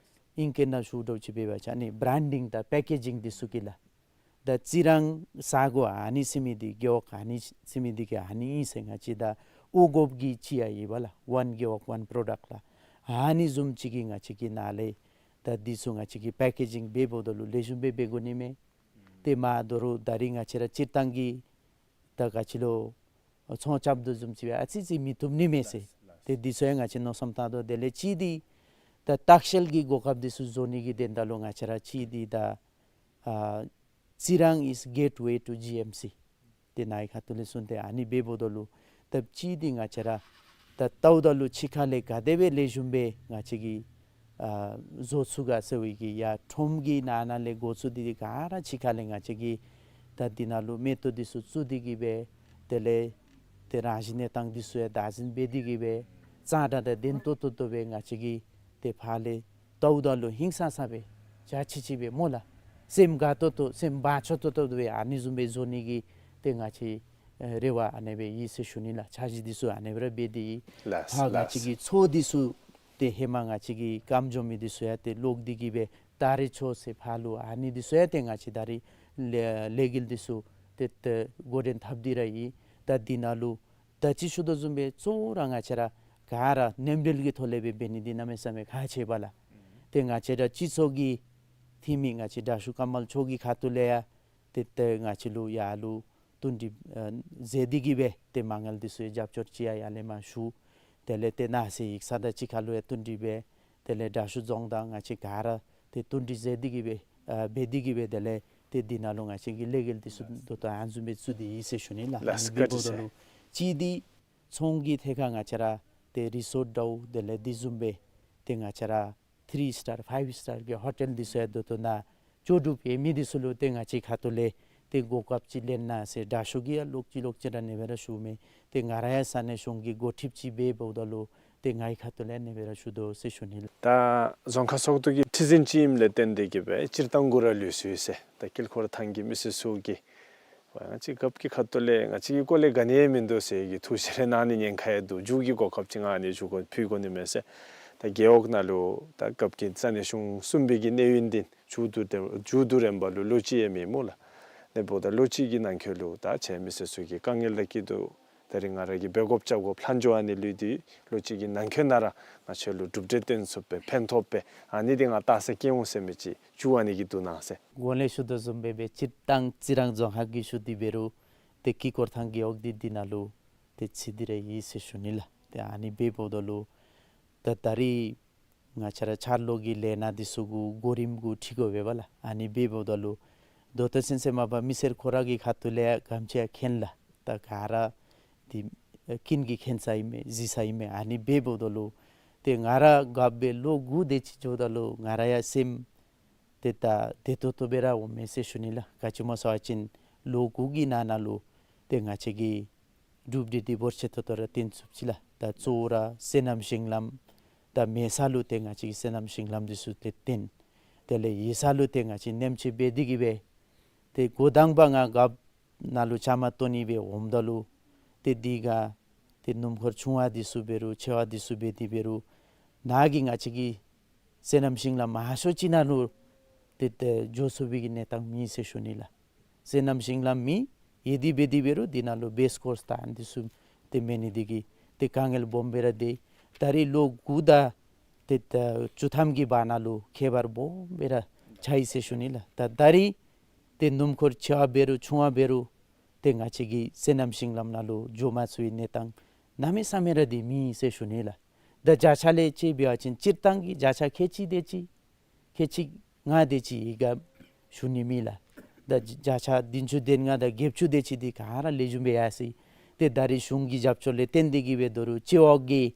ཨིང་སྐད་ནང་ཞུ་དོ་ཅིག་འབད་བ་ཅིན་ཨ་ནི་བྲཱན་ཌིང་དང་པེ་ཀེ་ཇིང་འདི་ཚུ་གིས་ལགས། ད་རྩི་རང་ས་གོ་ཨ་ནི་ཟེར་མི་འདི་རྒེད་འོག་ཨ་ནི་ཟེར་མི་འདི་གིས་ཨ་ནི་ཨིན་ཟེར་ང་བཅས་ད་འོས་འགོགཔ་གི་ཅིག་ཡང་ཡོད་པས་ལགས། ཝན་རྒེད་འོག་ཝན་པྲོ་ཌཀཊ་ལགས། ཨ་ནི་བཟུམ་ཅིག་གི་ང་བཅས་ཀྱི་ནང་ལས་ད་འདི་ཚུ་ང་བཅས་ཀྱིས་པེ་ཀེ་ཇིང་འབད་འབདཝ་ད་ལུ་ལེགས་ཤོམ་སྦེ་འབད་དགོ་ནི་མས། ཏེ་མ་དོ་རུང་ད་རིས་ང་བཅས་ར་སྤྱིར་བཏང་གི་ད་ག་ཅི་ལོ་ཚོང་རྐྱབ་དོ་བཟུམ་ཅིག་སྦེ་ཨ་ཙི་ཙི་མི་བཏུབ་ནི་མས་ཟེར། ཏེ་འདི་ཚུ་ཡང་ང་བཅས་མནོ་བསམ་བཏང་དོ། དེ་ལས་གཅིག་འདི་ད་ལྟ་བཤལ་གྱི་གོ་སྐབས་འདི་ཚུ་བཟོ་ནི་གི་དོན་དག་ལུ་ང་བཅས་ར་གཅིག་འདི་ད་ཨ་རྩི་རང་is gateway to G M C། ཏེ་ནཱ་གི་ཁ་ཐུག་ལས་གསུངས་ཏེ་ཨ་ནི་སྦེ་འབདཝ་ད་ལུ་ད་གཅིག་འདི་ང་བཅས་ར་ད་བལྟཝ་ད་ལུ་ཕྱི་ཁ་ལས་ག་དེ་སྦེ་ལེགས་ཤོམ་སྦེ་ང་བཅས་ཀྱིས་ཨ་བཟོ་ཚུགས་ག་ཟེར་བའི་གི་ཡར་ཁྲོམ་གྱི་ནང་ན་ལས་འགོ་བཙུགས་ཏེ་འདི་ག་ར་ཕྱི་ཁ་ལས་ང་བཅས་ཀྱིས་ད་འདི་ནང་ལུ་མེ་ཏོག་འདི་ཚུ་བཙུགས་ཏེ་གི་སྦེ་དེ་ལས་ཏེ་རང་བཞིན་གནས་སྟངས་འདི་ཚུ་ཡང་བདག་འཛིན་འབད་དེ་གི་སྦེ་གཙང་སྦྲ་དང་ལྡན་ཏོག་ཏོ་ཏོ་སྦེ་ང་བཅས་ཀྱིས་ཏེ་ཕར་ལས་བལྟཝ་ད་ལུ་ཧིང་སངས་ས་སྦེ་འཇའ་ཆི་ཆི་སྦེ་སྨོ་ལགས། སེམས་དགའ་ཏོག་ཏོ་སེམས་བག་ཆགས་ཏོག་ཏོ་སྦེ་ཨ་ནི་བཟུམ་སྦེ་བཟོ་ནི་གི་ཏེ་ང་བཅས་ཨེ་རེ་བ་ཨ་ནེ་སྦེ་ཡོད་ཟེར་ཞུ་ནི་ལགས། འཆར་གཞི་འདི་ཚུ་ཨ་ནེ་སྦེ་ར་འབད་དེ་ཡོད། ལགས་ཕར་ང་བཅས་ལགས། ཀྱི་མཚོ་འདི་ཚུ་ཏེ་ཧེ་མ་ང་བཅས་ཀྱིས་སྐམ་འགྱོ་མི་འདི་ཚུ་ཡང་ཏེ་ལོག་སྟེ་གི་སྦེ་ད་རེས་མཚོ་ཟེར་ཕར་ལུ་ཨ་ནི་འདི་ཚུ་ཡང་ཏེ་ང་བཅས་ད་རེས་ལས་ལས་འགུལ་འདི་ཚུ་ཏེ་ཏེ་འགོ་འདྲེན་འཐབ་སྟེ་ར་ཡོད། ད་འདི་ནང་ལུ་ད་ཅི་ཞུ་དོ་བཟུམ་སྦེ་གཙོ་བོ་ར་ང་བཅས་ར་ག་ར་མཉམ་འབྲེལ་གྱི་ཐོག་ལས་སྦེ་འབད་ནི་འདི་གནམ་མེད་ས་མེད་ཁག་ཆེ་བས་ལགས། ཏེ་ང་བཅས་ར་སྤྱི་ཚོགས་ཀྱི་འཐུས་མི་ང་བཅས་དྲག་ཤོས་ཀ་མལ་མཆོག་གི་ཁ་ཐུག་ལས་ཡང་ཏེ་ཏེ་ང་བཅས་ལུ་ཡར་ལུ་བསྟུན་གྲོས་ཨ་མཛད་དེ་གི་སྦེ་ཏེ་མ་དངུལ་འདི་ཚུ་ཡང་རྒྱབ་སྐྱོར་ཅིག་ཡང་ཡར་ལས་མར་ཞུ། དེ་ལས་ཏེ་ནཱ་ཟེར་ཡིག་ཚང་དང་གཅིག་ཁར་ལུ་ཡང་བསྟུན་གྲོས་འབད། དེ་ལས་དྲག་ཤོས་རྫོང་དང་ང་བཅས་ག་ར་ཏེ་བསྟུན་གྲོས་མཛད་དེ་གི་སྦེ་ཨ་འབད་དེ་གི་སྦེ་དེ་ལས་ཏེ་འདི་ནང་ལུ་ང་བཅས་ཀྱི་ལས་འགུལ་འདི་ཚུ་ད་ལྟོ་ཨ་ནི་བཟུམ་སྦེ་བཙུགས་ཏེ་ཡོད་ཟེར་ཞུ་ནི་ལགས། ལགས་ཨ་ནི་སྦེ་འབདཝ་ད་ལུ་གཅིག་འདི་ཚོང་གི་ཐད་ཁར་ང་བཅས་ར་ཏེ་རི་སོཊ་འདྲཝ་དེ་ལས་འདི་བཟུམ་སྦེ་ཏེ་ང་བཅས་ར་ཐི་རི་སི་ཊར་ཕའིབ་སི་ཊར་གྱི་ཧོ་ཊེལ་འདི་ཚུ་ཡང་ད་ལྟོ་ནཱ་ལྕོགས་གྲུབ་ཡོད་མི་འདི་ཚུ་ལུ་ཏེ་ང་བཅས་ཁ་ཐུག་ལས་ཏེ་གོ་སྐབས་ཅིག་ལེན་གནང་ཟེར་དྲག་ཤོས་ཀྱིས་ཡང་ལོག་ཅི་ལོག་ཅི་ར་ཨ་ནེ་སྦེ་ར་ཞུཝ་མས། ཏེ་ང་ར་ཡང་ས་གནས་གཞུང་གི་འགོ་ཁྲིདཔ་ཅིག་སྦེ་འབདཝ་ད་ལུ་ཏེ་ངེའི་ཁ་ཐུག་ལས་ཨ་ནེ་སྦེ་ར་ཞུ་དོ་ཟེར་ཞུ་ནི་ལགས། ད་རྫོང་ཁག་ཚོགས་འདུ་གི་ཁྲི་འཛིན་ཅིག་ཨིནམ་ལས་བརྟེན་ཏེ་གི་སྦེ་སྤྱིར་བཏང་གུ་ར་ལུས་སོ་ཡི་ཟེར། ད་དཀྱིལ་འཁོར་ཐང་གི་མི་སེར་ཚུ་གིས་ང་བཅས་རྒཔོ་གི་ཁ་ཐུག་ལས་ང་བཅས་ཀྱི་སྐོར་ལས་ག་ནི་ཡང་མིན་འདུག་ཟེར་གྱི་ཐུགས་བཞེས་རེ་གནང་ནི་ཉེན་ཁ་ཡང་འདུག། མཇུག་གི་གོ་སྐབས་ཅིག་ང་ཨ་ནི་ཞུ་དགོ་ཕུལ་དགོ་ནི་མས་ཟེར། ད་རྒེད་འོག་ནང་ལུ་ད་རྒཔོ་གིས་ས་གནས་གཞུང་གསུམ་པའི་གི་གནས་ཡུན་འདི་མཇུག་བསྡུ་སྟེ་མཇུག་བསྡུ་རན་པ་ལུ་ལོ་གཅིག་ཡང་མེད་སྨོ་ལགས། ཨ་ནི་འབདཝ་ད་ལོ་གཅིག་གི་ནང་འཁོད་ལུ་ད་ཁྱེད་མི་སེར་ཚུ་གི་དཀའ་ངལ་དང་སྐྱིད་སྡུག་ད་རིས་ང་ར་གིས་འབད་དགོཔ་རྐྱབ་དགོཔ་ལྷག་འགྱོ་ཨ་ནི་ལུས་ཏེ་ལོ་གཅིག་གི་ནང་འཁོད་ནང་ར་ང་བཅས་ལུ་གྲུབ་འབྲས་སྟོན་ཚུགསཔ་སྦེ་ཕན་ཐོགསཔ་སྦེ་ཨ་ནི་འདི་ང་རྟགས་གསལ་སྐྱེ་འོང་ཟེར་མི་ཅིག་ཞུ་ཨ་ནི་གི་འདུག་གནང་ཟེར། གོང་ལས་ཞུ་དོ་བཟུམ་སྦེ་སྤྱིར་བཏང་རྩི་རང་རྫོང་ཁག་གི་ཞུ་སྟེ་འབད་རུང་ཏེ་དཀྱིལ་འཁོར་ཐང་རྒེད་འོག་འདི་འདི་ནང་ལུ་ཏེ་ཚུད་དེ་ར་ཡོད་ཟེར་ཞུ་ནི་ལགས། ཏེ་ཨ་ནི་སྦེ་འབདཝ་ད་ལུ་ད་ད་རིས་ང་བཅས་ར་ཆར་ལོག་གི་ལས་སྣ་འདི་ཚུ་གུ་གོ་རིམ་གུ་འཁྲིལ་དགོ་པས་ལགས། ཨ་ནི་སྦེ་འབདཝ་ད་ལུ་ད་ལྟོ་ཚུན་ཚོད་མ་པ་མི་སེར་ཁོ་ར་གི་ཁ་ཐུག་ལས་ཡང་ག་དེམ་ཅིག་མཁྱེན་ལགས། ད་ག་ར་འདི་ཀུན་གྱིས་མཁྱེན་ས་ཨིན་མས་གཟིགས་ས་ཨིན་མས། ཨ་ནི་སྦེ་འབདཝ་ད་ལུ་ཏེ་ང་ར་རྒཔོ་སྦེ་ལོ་དགུ་དེ་ཅིག་འགྱོཝ་ད་ལུ་ང་ར་ཡང་སེམས་ཏེ་ད་བདེ་ཏོག་ཏོ་སྦེ་ར་འོང་མས་ཟེར་ཞུ་ནི་ལགས། ག་ཅི་སྨོ་ཟེར་བ་ཅིན་ལོ་དགུ་གི་ནང་ན་ལུ་ཏེ་ང་བཅས་ཀྱིས་གྲུབ་འབྲས་འདི་འབོར་ཆེ་ཏོག་ཏོ་ར་སྟོན་ཚུགས་ཅི་ལགས། ད་གཙོ་བོ་ར་སོ་ནམ་ཤིང་ལམ་ད་མེད་ས་ལུ་ཏེ་ང་བཅས་ཀྱིས་སོ་ནམ་ཤིང་ལམ་འདི་ཚུ་ཏེ་བཏོན། དེ་ལས་ཡོད་ས་ལུ་ཏེ་ང་བཅས་ནེམ་ཅིག་འབད་དེ་གི་སྦེ་ཏེ་འགོ་དང་པ་ང་རྒཔོ་ནང་ལུ་བཅའ་མར་གཏོགས་ནི་སྦེ་འོངམ་ད་ལུ་ཏེ་འདི་ག་ཏེ་སྣུམ་འཁོར་ཆུང་བ་འདི་ཚུ་འབད་རུང་ཆེ་བ་འདི་ཚུ་འབད་དེ་འབད་རུང་ནཱ་གི་ང་བཅས་ཀྱི་སོ་ནམ་ཤིང་ལམ་མང་ཤོས་ཅིག་ནང་ལུ་ ཏེ་ཏེ་འགྱོ་ཚུགས་པའི་གི་གནས་སྟངས་མེད་ཟེར་ཞུ་ནི་ལགས། བསོད་ནམས་ཤིང་ལམ་མེད། ཡོད་དེ་འབད་དེ་འབད་རུང་འདི་ནང་ལུ་བེསི་ཀོརསི་དང་ཨ་ནི་ཚུ་ཏེ་མེད་ནི་འདི་གིས་ཏེ་དཀའ་ངལ་སྦོམ་སྦེ་ར་སྡོད། ད་རེས་ལོ་དགུ་དང་ཏེ་ད་བཅུ་ཐམ་གྱི་བར་ན་ལུ་ཁྱད་པར་སྦོམ་སྦེ་ར་ཆགས་ཡི་ཟེར་ཞུ་ནི་ལགས། ད་ད་རེས་ཏེ་སྣུམ་འཁོར་ཆེ་བ་འབད་རུང་ཆུང་བ་འབད་རུང་ཏེ་ང་བཅས་ཀྱི་བསོད་ནམས་ཤིང་ལམ་ནང་ལུ་འགྱོ་མ་ཚུགས་པའི་གནས་སྟངས་གནམ་མེད་ས་མེད་ར་འདི་མེད་ཟེར་ཞུ་ནི་ལགས། ད་བརྒྱ་ཆ་ལས་ཅིག་འབད་བ་ཅིན་སྤྱིར་བཏང་གི་བརྒྱ་ཆ་ཁལ་གཅིག་དེ་ཅིག་ཁལ་གཅིག་ལྔ་དེ་ཅིག་ཡོད་ག་ཞུ་ནི་མེད་ལགས། ད་བརྒྱ་ཆ་བདུན་ཅུ་དོན་ལྔ་དང་བརྒྱད་ཅུ་དེ་ཅིག་འདི་ག་ར་ལེགས་ཤོམ་སྦེ་ཡར་སོ་ཡི། ཏེ་ད་རེས་གཞུང་གི་རྒྱབ་སྐྱོར་ལས་བརྟེན་ཏེ་གིས་འབད་དོ་རུང་སྤྱི་འོག་གི་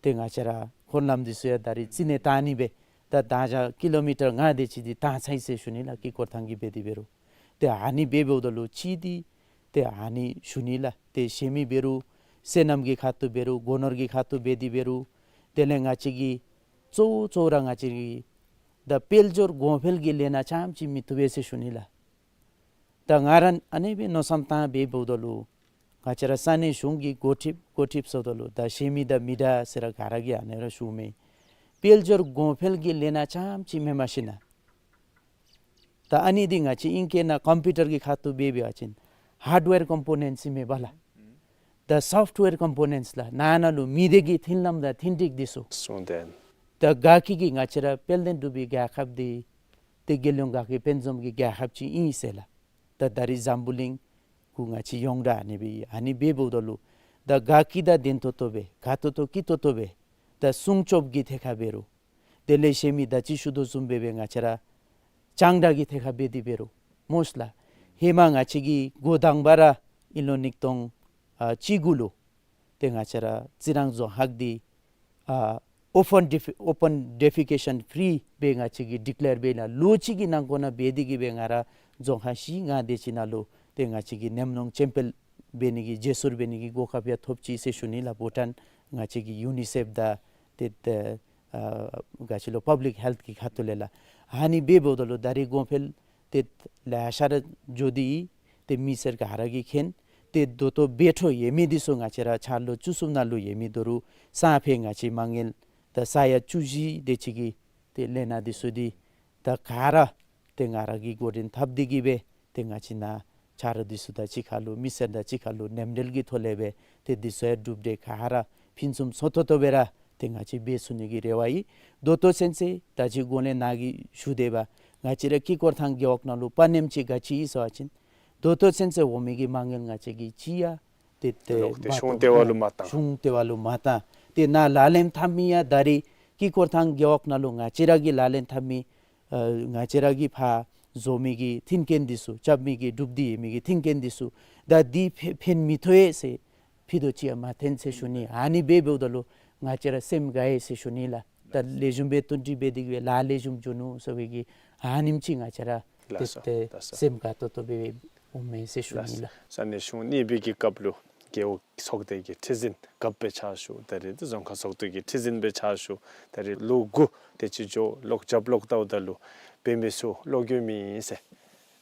ཏེ་ང་བཅས་ར་འཁོར་ལམ་འདི་ཚུ་ཡང་ད་རེས་རྩིས་ནས་བཏང་ནི་སྦེ་ད་ད་ཆ་ཀི་ལོ་མི་ཊར་ལྔ་དེ་ཅིག་འདི་བཏང་ཚར་ཡི་ཟེར་ཞུ་ནི་ལགས། དཀྱིལ་འཁོར་ཐང་གི་འབད་དེ་འབད་རུང་། ཏེ་ཨ་ནི་འབད་འབདཝ་ད་ལུ་ཅིག་འདི་ཏེ་ཨ་ནི་ཞུ་ནི་ལགས། ཏེ་གཞན་མི་འབད་རུང་བསོད་ནམས་ཀྱི་ཁ་ཐུག་འབད་རུང་སྒོ་ནོར་གྱི་ཁ་ཐུག་འབད་དེ་འབད་རུང་དེ་ལས་ང་བཅས་ཀྱི་གཙོ་བོ་གཙོ་བོ་ར་ང་བཅས་ཀྱི་ད་དཔལ་འབྱོར་གོང་འཕེལ་གྱི་ལས་སྣ་རྐྱངམ་ཅིག་མི་བཏུབ་པས་ཟེར་ཞུ་ནི་ལགས། ད་ང་ར་ཨ་ནི་སྦེ་མནོ་བསམ་བཏང་འབད་འབདཝ་ད་ལུ་ང་བཅས་ར་ས་གནས་གཞུང་གི་འགོ་ཁྲིདཔ་འགོ་ཁྲིདཔ་ཟེརཝ་ད་ལུ་ད་གཞན་མི་དང་མི་འདྲ་ཟེར་ར་ག་ར་གིས་ཨ་ནི་ར་ཞུཝ་མས། དཔལ་འབྱོར་གོང་འཕེལ་གྱི་ལས་སྣ་རྐྱངམ་ཅིག་མེནམ་ཞིན་ན་ད་ཨ་ནི་འདི་ང་བཅས་ཨིང་སྐད་ནང་ཀམ་པིའུ་ཊར་གྱི་ཁ་ཐུག་འབད་འབད་བ་ཅིན་ཧརཌ་ཝེར་ཀམ་པོ་ནེནཊསི་ཨིན་མས་པ་ལགས། ད་སོཕཊ་ཝེར་ཀམ་པོ་ནེནཊསི་ལགས། ནང་ན་ལུ་མི་སྡེ་གི་མཐུན་ལམ་དང་མཐུན་འགྲིག་འདི་ཚུ། གསུངས་ཏེ། ད་དགའ་སྐྱིད་ཀྱི་ང་བཅས་ར་དཔལ་ལྡན་འབྲུག་པའི་རྒྱལ་ཁབ་འདི་ཏེ་རྒྱལ་ཡོངས་དགའ་སྐྱིད་དཔལ་འཛོམས་ཀྱི་རྒྱལ་ཁབ་ཅིག་ཨིན་ཟེར་ལགས། ད་ད་རེས་འཛམ་བུ་གླིང་གུ་ང་བཅས་ཡོངས་གྲགས་ཨ་ནི་སྦེ་ཨ་ནི་འབད་འབདཝ་ད་ལུ་ད་དགའ་སྐྱིད་དང་ལྡན་ཏོག་ཏོ་སྦེ་དགའ་ཏོག་ཏོ་སྐྱིད་ཏོག་ཏོ་སྦེ་ད་སྲུང་སྐྱོབ་ཀྱི་ཐད་ཁར་འབད་རུང་དེ་ལས་གཞན་མི་ད་ཅི་ཞུ་དོ་བཟུམ་སྦེ་སྦེ་ང་བཅས་ར་སྤྱང་གྲུང་གི་ཐད་ཁར་འབད་དེ་འབད་རུང་མོས་ལགས། ཧེ་མ་ང་བཅས་ཀྱིས་འགོ་དང་པ་ར་དབྱིན་ལོ་ཉིས་སྟོང་ཨ་བཅུ་དགུ་ལུ་ཏེ་ང་བཅས་ར་རྩི་རང་རྫོང་ཁག་འདི་ཨ་ཨོ་པཱན་ཌི་ཕི་ཨོ་པཱན་ཌི་ཕི་ཀེ་ཤཱན་ཕི་རི་སྦེ་ང་བཅས་ཀྱིས་ཌི་ཀི་ལེར་འབད་ནི་ལས་ལོ་གཅིག་གི་ནང་འཁོད་ནང་འབད་དེ་གིས་སྦེ་ང་ར་རྫོང་ཁག་བཞི་ལྔ་དེ་ཅིག་ནང་ལུ་ཏེ་ང་བཅས་ཀྱིས་ཉམས་མྱོང་ཆེན་པོ་འབད་ནི་གི་བརྗེ་སོར་འབད་ནི་གི་གོ་སྐབས་ཡང་ཐོབ་ཅི་ཟེར་ཞུ་ནི་ལགས། བྷུ་ཊཱན་ང་བཅས་ཀྱི་ཡུ་ནི་སེཕ་དང་ཏེ་ཏེ་ཨ་ག་ཅི་ལོ་པབ་ལིཀ་ཧེལཐ་གི་ཁ་ཐུག་ལས་ལགས། ཨ་ནི་འབད་འབདཝ་ད་ལུ་ད་རེས་གོང་འཕེལ་ཏེ་ལེ་ཤ་ར་འགྱོ་སྟེ་ཏེ་མི་སེར་ག་ར་གིས་མཁྱེན། ཏེ་ད་ལྟོ་འབད་འཕྲོ་ཡོད་མི་འདི་ཚུ་ང་བཅས་ར་ཕྱག་ལུ་བཙུགས་ཚུགསཔ་ནང་ལུ་ཡོད་མི་ད་རུང་ས་ཕྱེད་ང་བཅས་མ་དངུལ་ད་ས་ཡ་བཅུ་བཞི་དེ་ཅིག་གི་ཏེ་ལས་སྣ་འདི་ཚུ་འདི་ད་ག་ར་ཏེ་ང་ར་གིས་འགོ་འདྲེན་འཐབ་སྟེ་གིས་སྦེ་ཏེ་ང་བཅས་ནཱ་ཆ་རོགས་འདི་ཚུ་དང་གཅིག་ཁར་ལུ་མི་སེར་དང་གཅིག་ཁར་ལུ་མཉམ་འབྲེལ་གྱི་ཐོག་ལས་སྦེ་ཏེ་འདི་ཚུ་ཡང་གྲུབ་འབྲས་ག་ར་ཕུན་སུམ་ཚོགས་ཏོག་ཏོ་སྦེ་ར་ཏེ་ང་བཅས་འབད་ཚུགས་ནི་གི་རེ་བ་ཡོད། ད་ལྟོ་ཚུན་ཚོད་ད་ཅི་གོང་ལས་ནཱ་གིས་ཞུ་དེས་པ་ང་བཅས་ར་དཀྱིལ་འཁོར་ཐང་རྒེད་འོག་ནང་ལུ་པ་ནེམ་ཅིག་ག་ཅི་ཡོད་ཟེར་བ་ཅིན་ད་ལྟོ་ཚུན་ཚོད་འོང་མི་གི་མ་དངུལ་ང་བཅས་ཀྱིས་ཅིག་ཡང་ཏེ་ཏེ་ལོག་སྟེ་མ་གཞུང་ལྟེ་བ་ལུ་མ་བཏང་། གཞུང་ལྟེ་བ་ལུ་མ་བཏང་། ཏེ་ནཱ་ལག་ལེན་འཐབ་མི་ཡང་ད་རེས་དཀྱིལ་འཁོར་ཐང་རྒེད་འོག་ནང་ལུ་ང་བཅས་ར་གིས་ལག་ལེན་འཐབ་མི་ཨ་ང་བཅས་ར་གིས་ཕར་བཟོ་མི་གི་མཐུན་རྐྱེན་འདི་ཚུ་རྐྱབ་མི་གི་གྲུབ་སྟེ་ཡོད་མི་གི་མཐུན་རྐྱེན་འདི་ཚུ་ད་འདི་ཕན་ཕན་མི་ཐོགས་ཡས་ཟེར་ཕུད་རྡོག་ཅིག་ཡང་མ་འཐོན་ཟེར་ཞུ་ནི། ཨ་ནི་འབད་འབདཝ་ད་ལུ་ང་བཅས་ར་སེམས་དགའ་ཡི་ཟེར་ཞུ་ནི་ལགས། ད་ལེགས་ཤོམ་སྦེ་བསྟུན་གྲོས་འབད་དེ་གིས་སྦེ་ལཱ་ལེགས་ཤོམ་འགྱོ་ནུག་ཟེར་བའི་གི་ཨ་ནེམ་ཅིག་ང་བཅས་ར་ལགས་སོ། ཏེ་ཏེ་ལགས་སོ། སེམས་དགའ་ཏོག་ཏོ་སྦེ་འོང་མས་ཟེར་ཞུ་ནི་ལགས། ལགས་སོ། ས་གནས་གཞུང་གཉིས་པའི་གི་སྐབས་ལུ་རྒེད་འོག་ཚོགས་སྡེ་གི་ཁྲི་འཛིན་རྒཔོ་སྦེ་ཕྱག་ཞུ། ད་རེས་འདི་རྫོང་ཁག་ཚོགས་སྡེ་གི་ཁྲི་འཛིན་སྦེ་ཕྱག་ཞུ། ད་རེས་ལོ་དགུ་དེ་ཅིག་འགྱོ་ལོག་རྒྱབ་ལོག་བལྟཝ་ད་ལུ་འབད་མི་ཚུ་བློ་འགྱོད་མེད་ཟེར།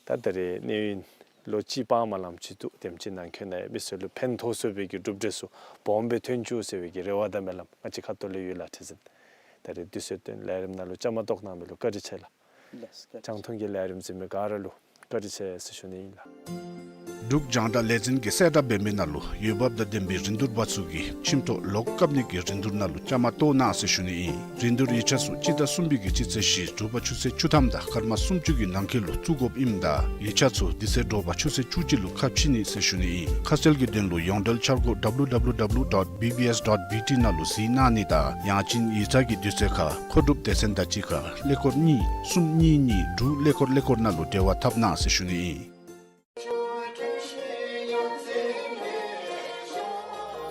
ད་ད་རེས་གནས་ཡུན་ལོ་གཅིག་སྤང་མ་ལངམ་ཅིག་འདུག། དེམ་ཅིག་ནང་འཁོད་ནང་ཡང་མི་སེར་ལུ་ཕན་ཐོགས་ཚུགས་པའི་གི་གྲུབ་འབྲས་ཚུ་སྦོམ་སྦེ་ཐོན་བཅུག་ཟེར་བའི་གི་རེ་བ་དང་སྨོན་ལམ་ང་བཅས་ཁ་ཐུག་ལས་ཡོད་ལགས་ཁྲི་འཛིན། ད་རེས་དུས་ཚོད་བཏོན་ལས་རིམ་ནང་ལུ་བཅའ་མར་གཏོགས་གནང་མི་ལུ་བཀའ་དྲིན་ཆེ་ལགས། ལགས་སོ། རྒྱང་མཐོང་གི་ལས་རིམ་གཟིགས་མི་ག་ར་ལུ་བཀའ་དྲིན་ཆེ་ཟེར་ཞུ་ནི་ཨིན་ལགས། འབྲུག་རྒྱང་བསྒྲགས་ལས་འཛིན་གྱིས་གསལ་བསྒྲགས་འབད་མི་ནང་ལུ་འོས་འབབ་དང་ལྡན་པའི་རིན་བསྡུར་པ་ཚུ་གིས་ཁྱིམ་ཐོག་ལོག་བཀབ་ནི་གི་རིན་བསྡུར་ནང་ལུ་བཅའ་མར་གཏོགས་གནང་ཟེར་ཞུ་ནི་ཨིན། རིན་བསྡུར་ཡིག་ཆ་ཚུ་སྤྱི་ཟླ་གསུམ་པའི་གི་སྤྱི་ཚེས་བཞི་དྲོ་པ་ཆུ་ཚོད་བཅུ་ཐམ་དང་སྐར་མ་སུམ་ཅུ་གི་ནང་འཁོད་ལུ་བཙུགས་དགོཔ་ཨིནམ་ད་ཡིག་ཆ་ཚུ་འདི་ཚེས་དྲོ་པ་ཆུ་ཚོད་བཅུ་གཅིག་ལུ་ཁ་ཕྱེ་ནི་ཟེར་ཞུ་ནི་ཨིན། ཁ་གསལ་གྱི་དོན་ལུ་ཡོངས་འབྲེལ་འཆར་སྒོ་W W W dot B B S dot B T ནང་ལུ་གཟིགས་གནང་ནི་དང་ཡང་ཅིན་ཡིག་ཚང་གི་དུས་ཚོད་ཁར་མཁོ་སྒྲུབ་སྡེ་ཚན་དང་གཅིག་ཁར་ཀླད་ཀོར་གཉིས་གསུམ་གཉིས་གཉིས་དྲུག་ཀླད་ཀོར་ཀླད་ཀོར་ནང་ལུ་འབྲེལ་བ་འཐབ་གནང་ཟེར་ཞུ་ནི་ཨིན།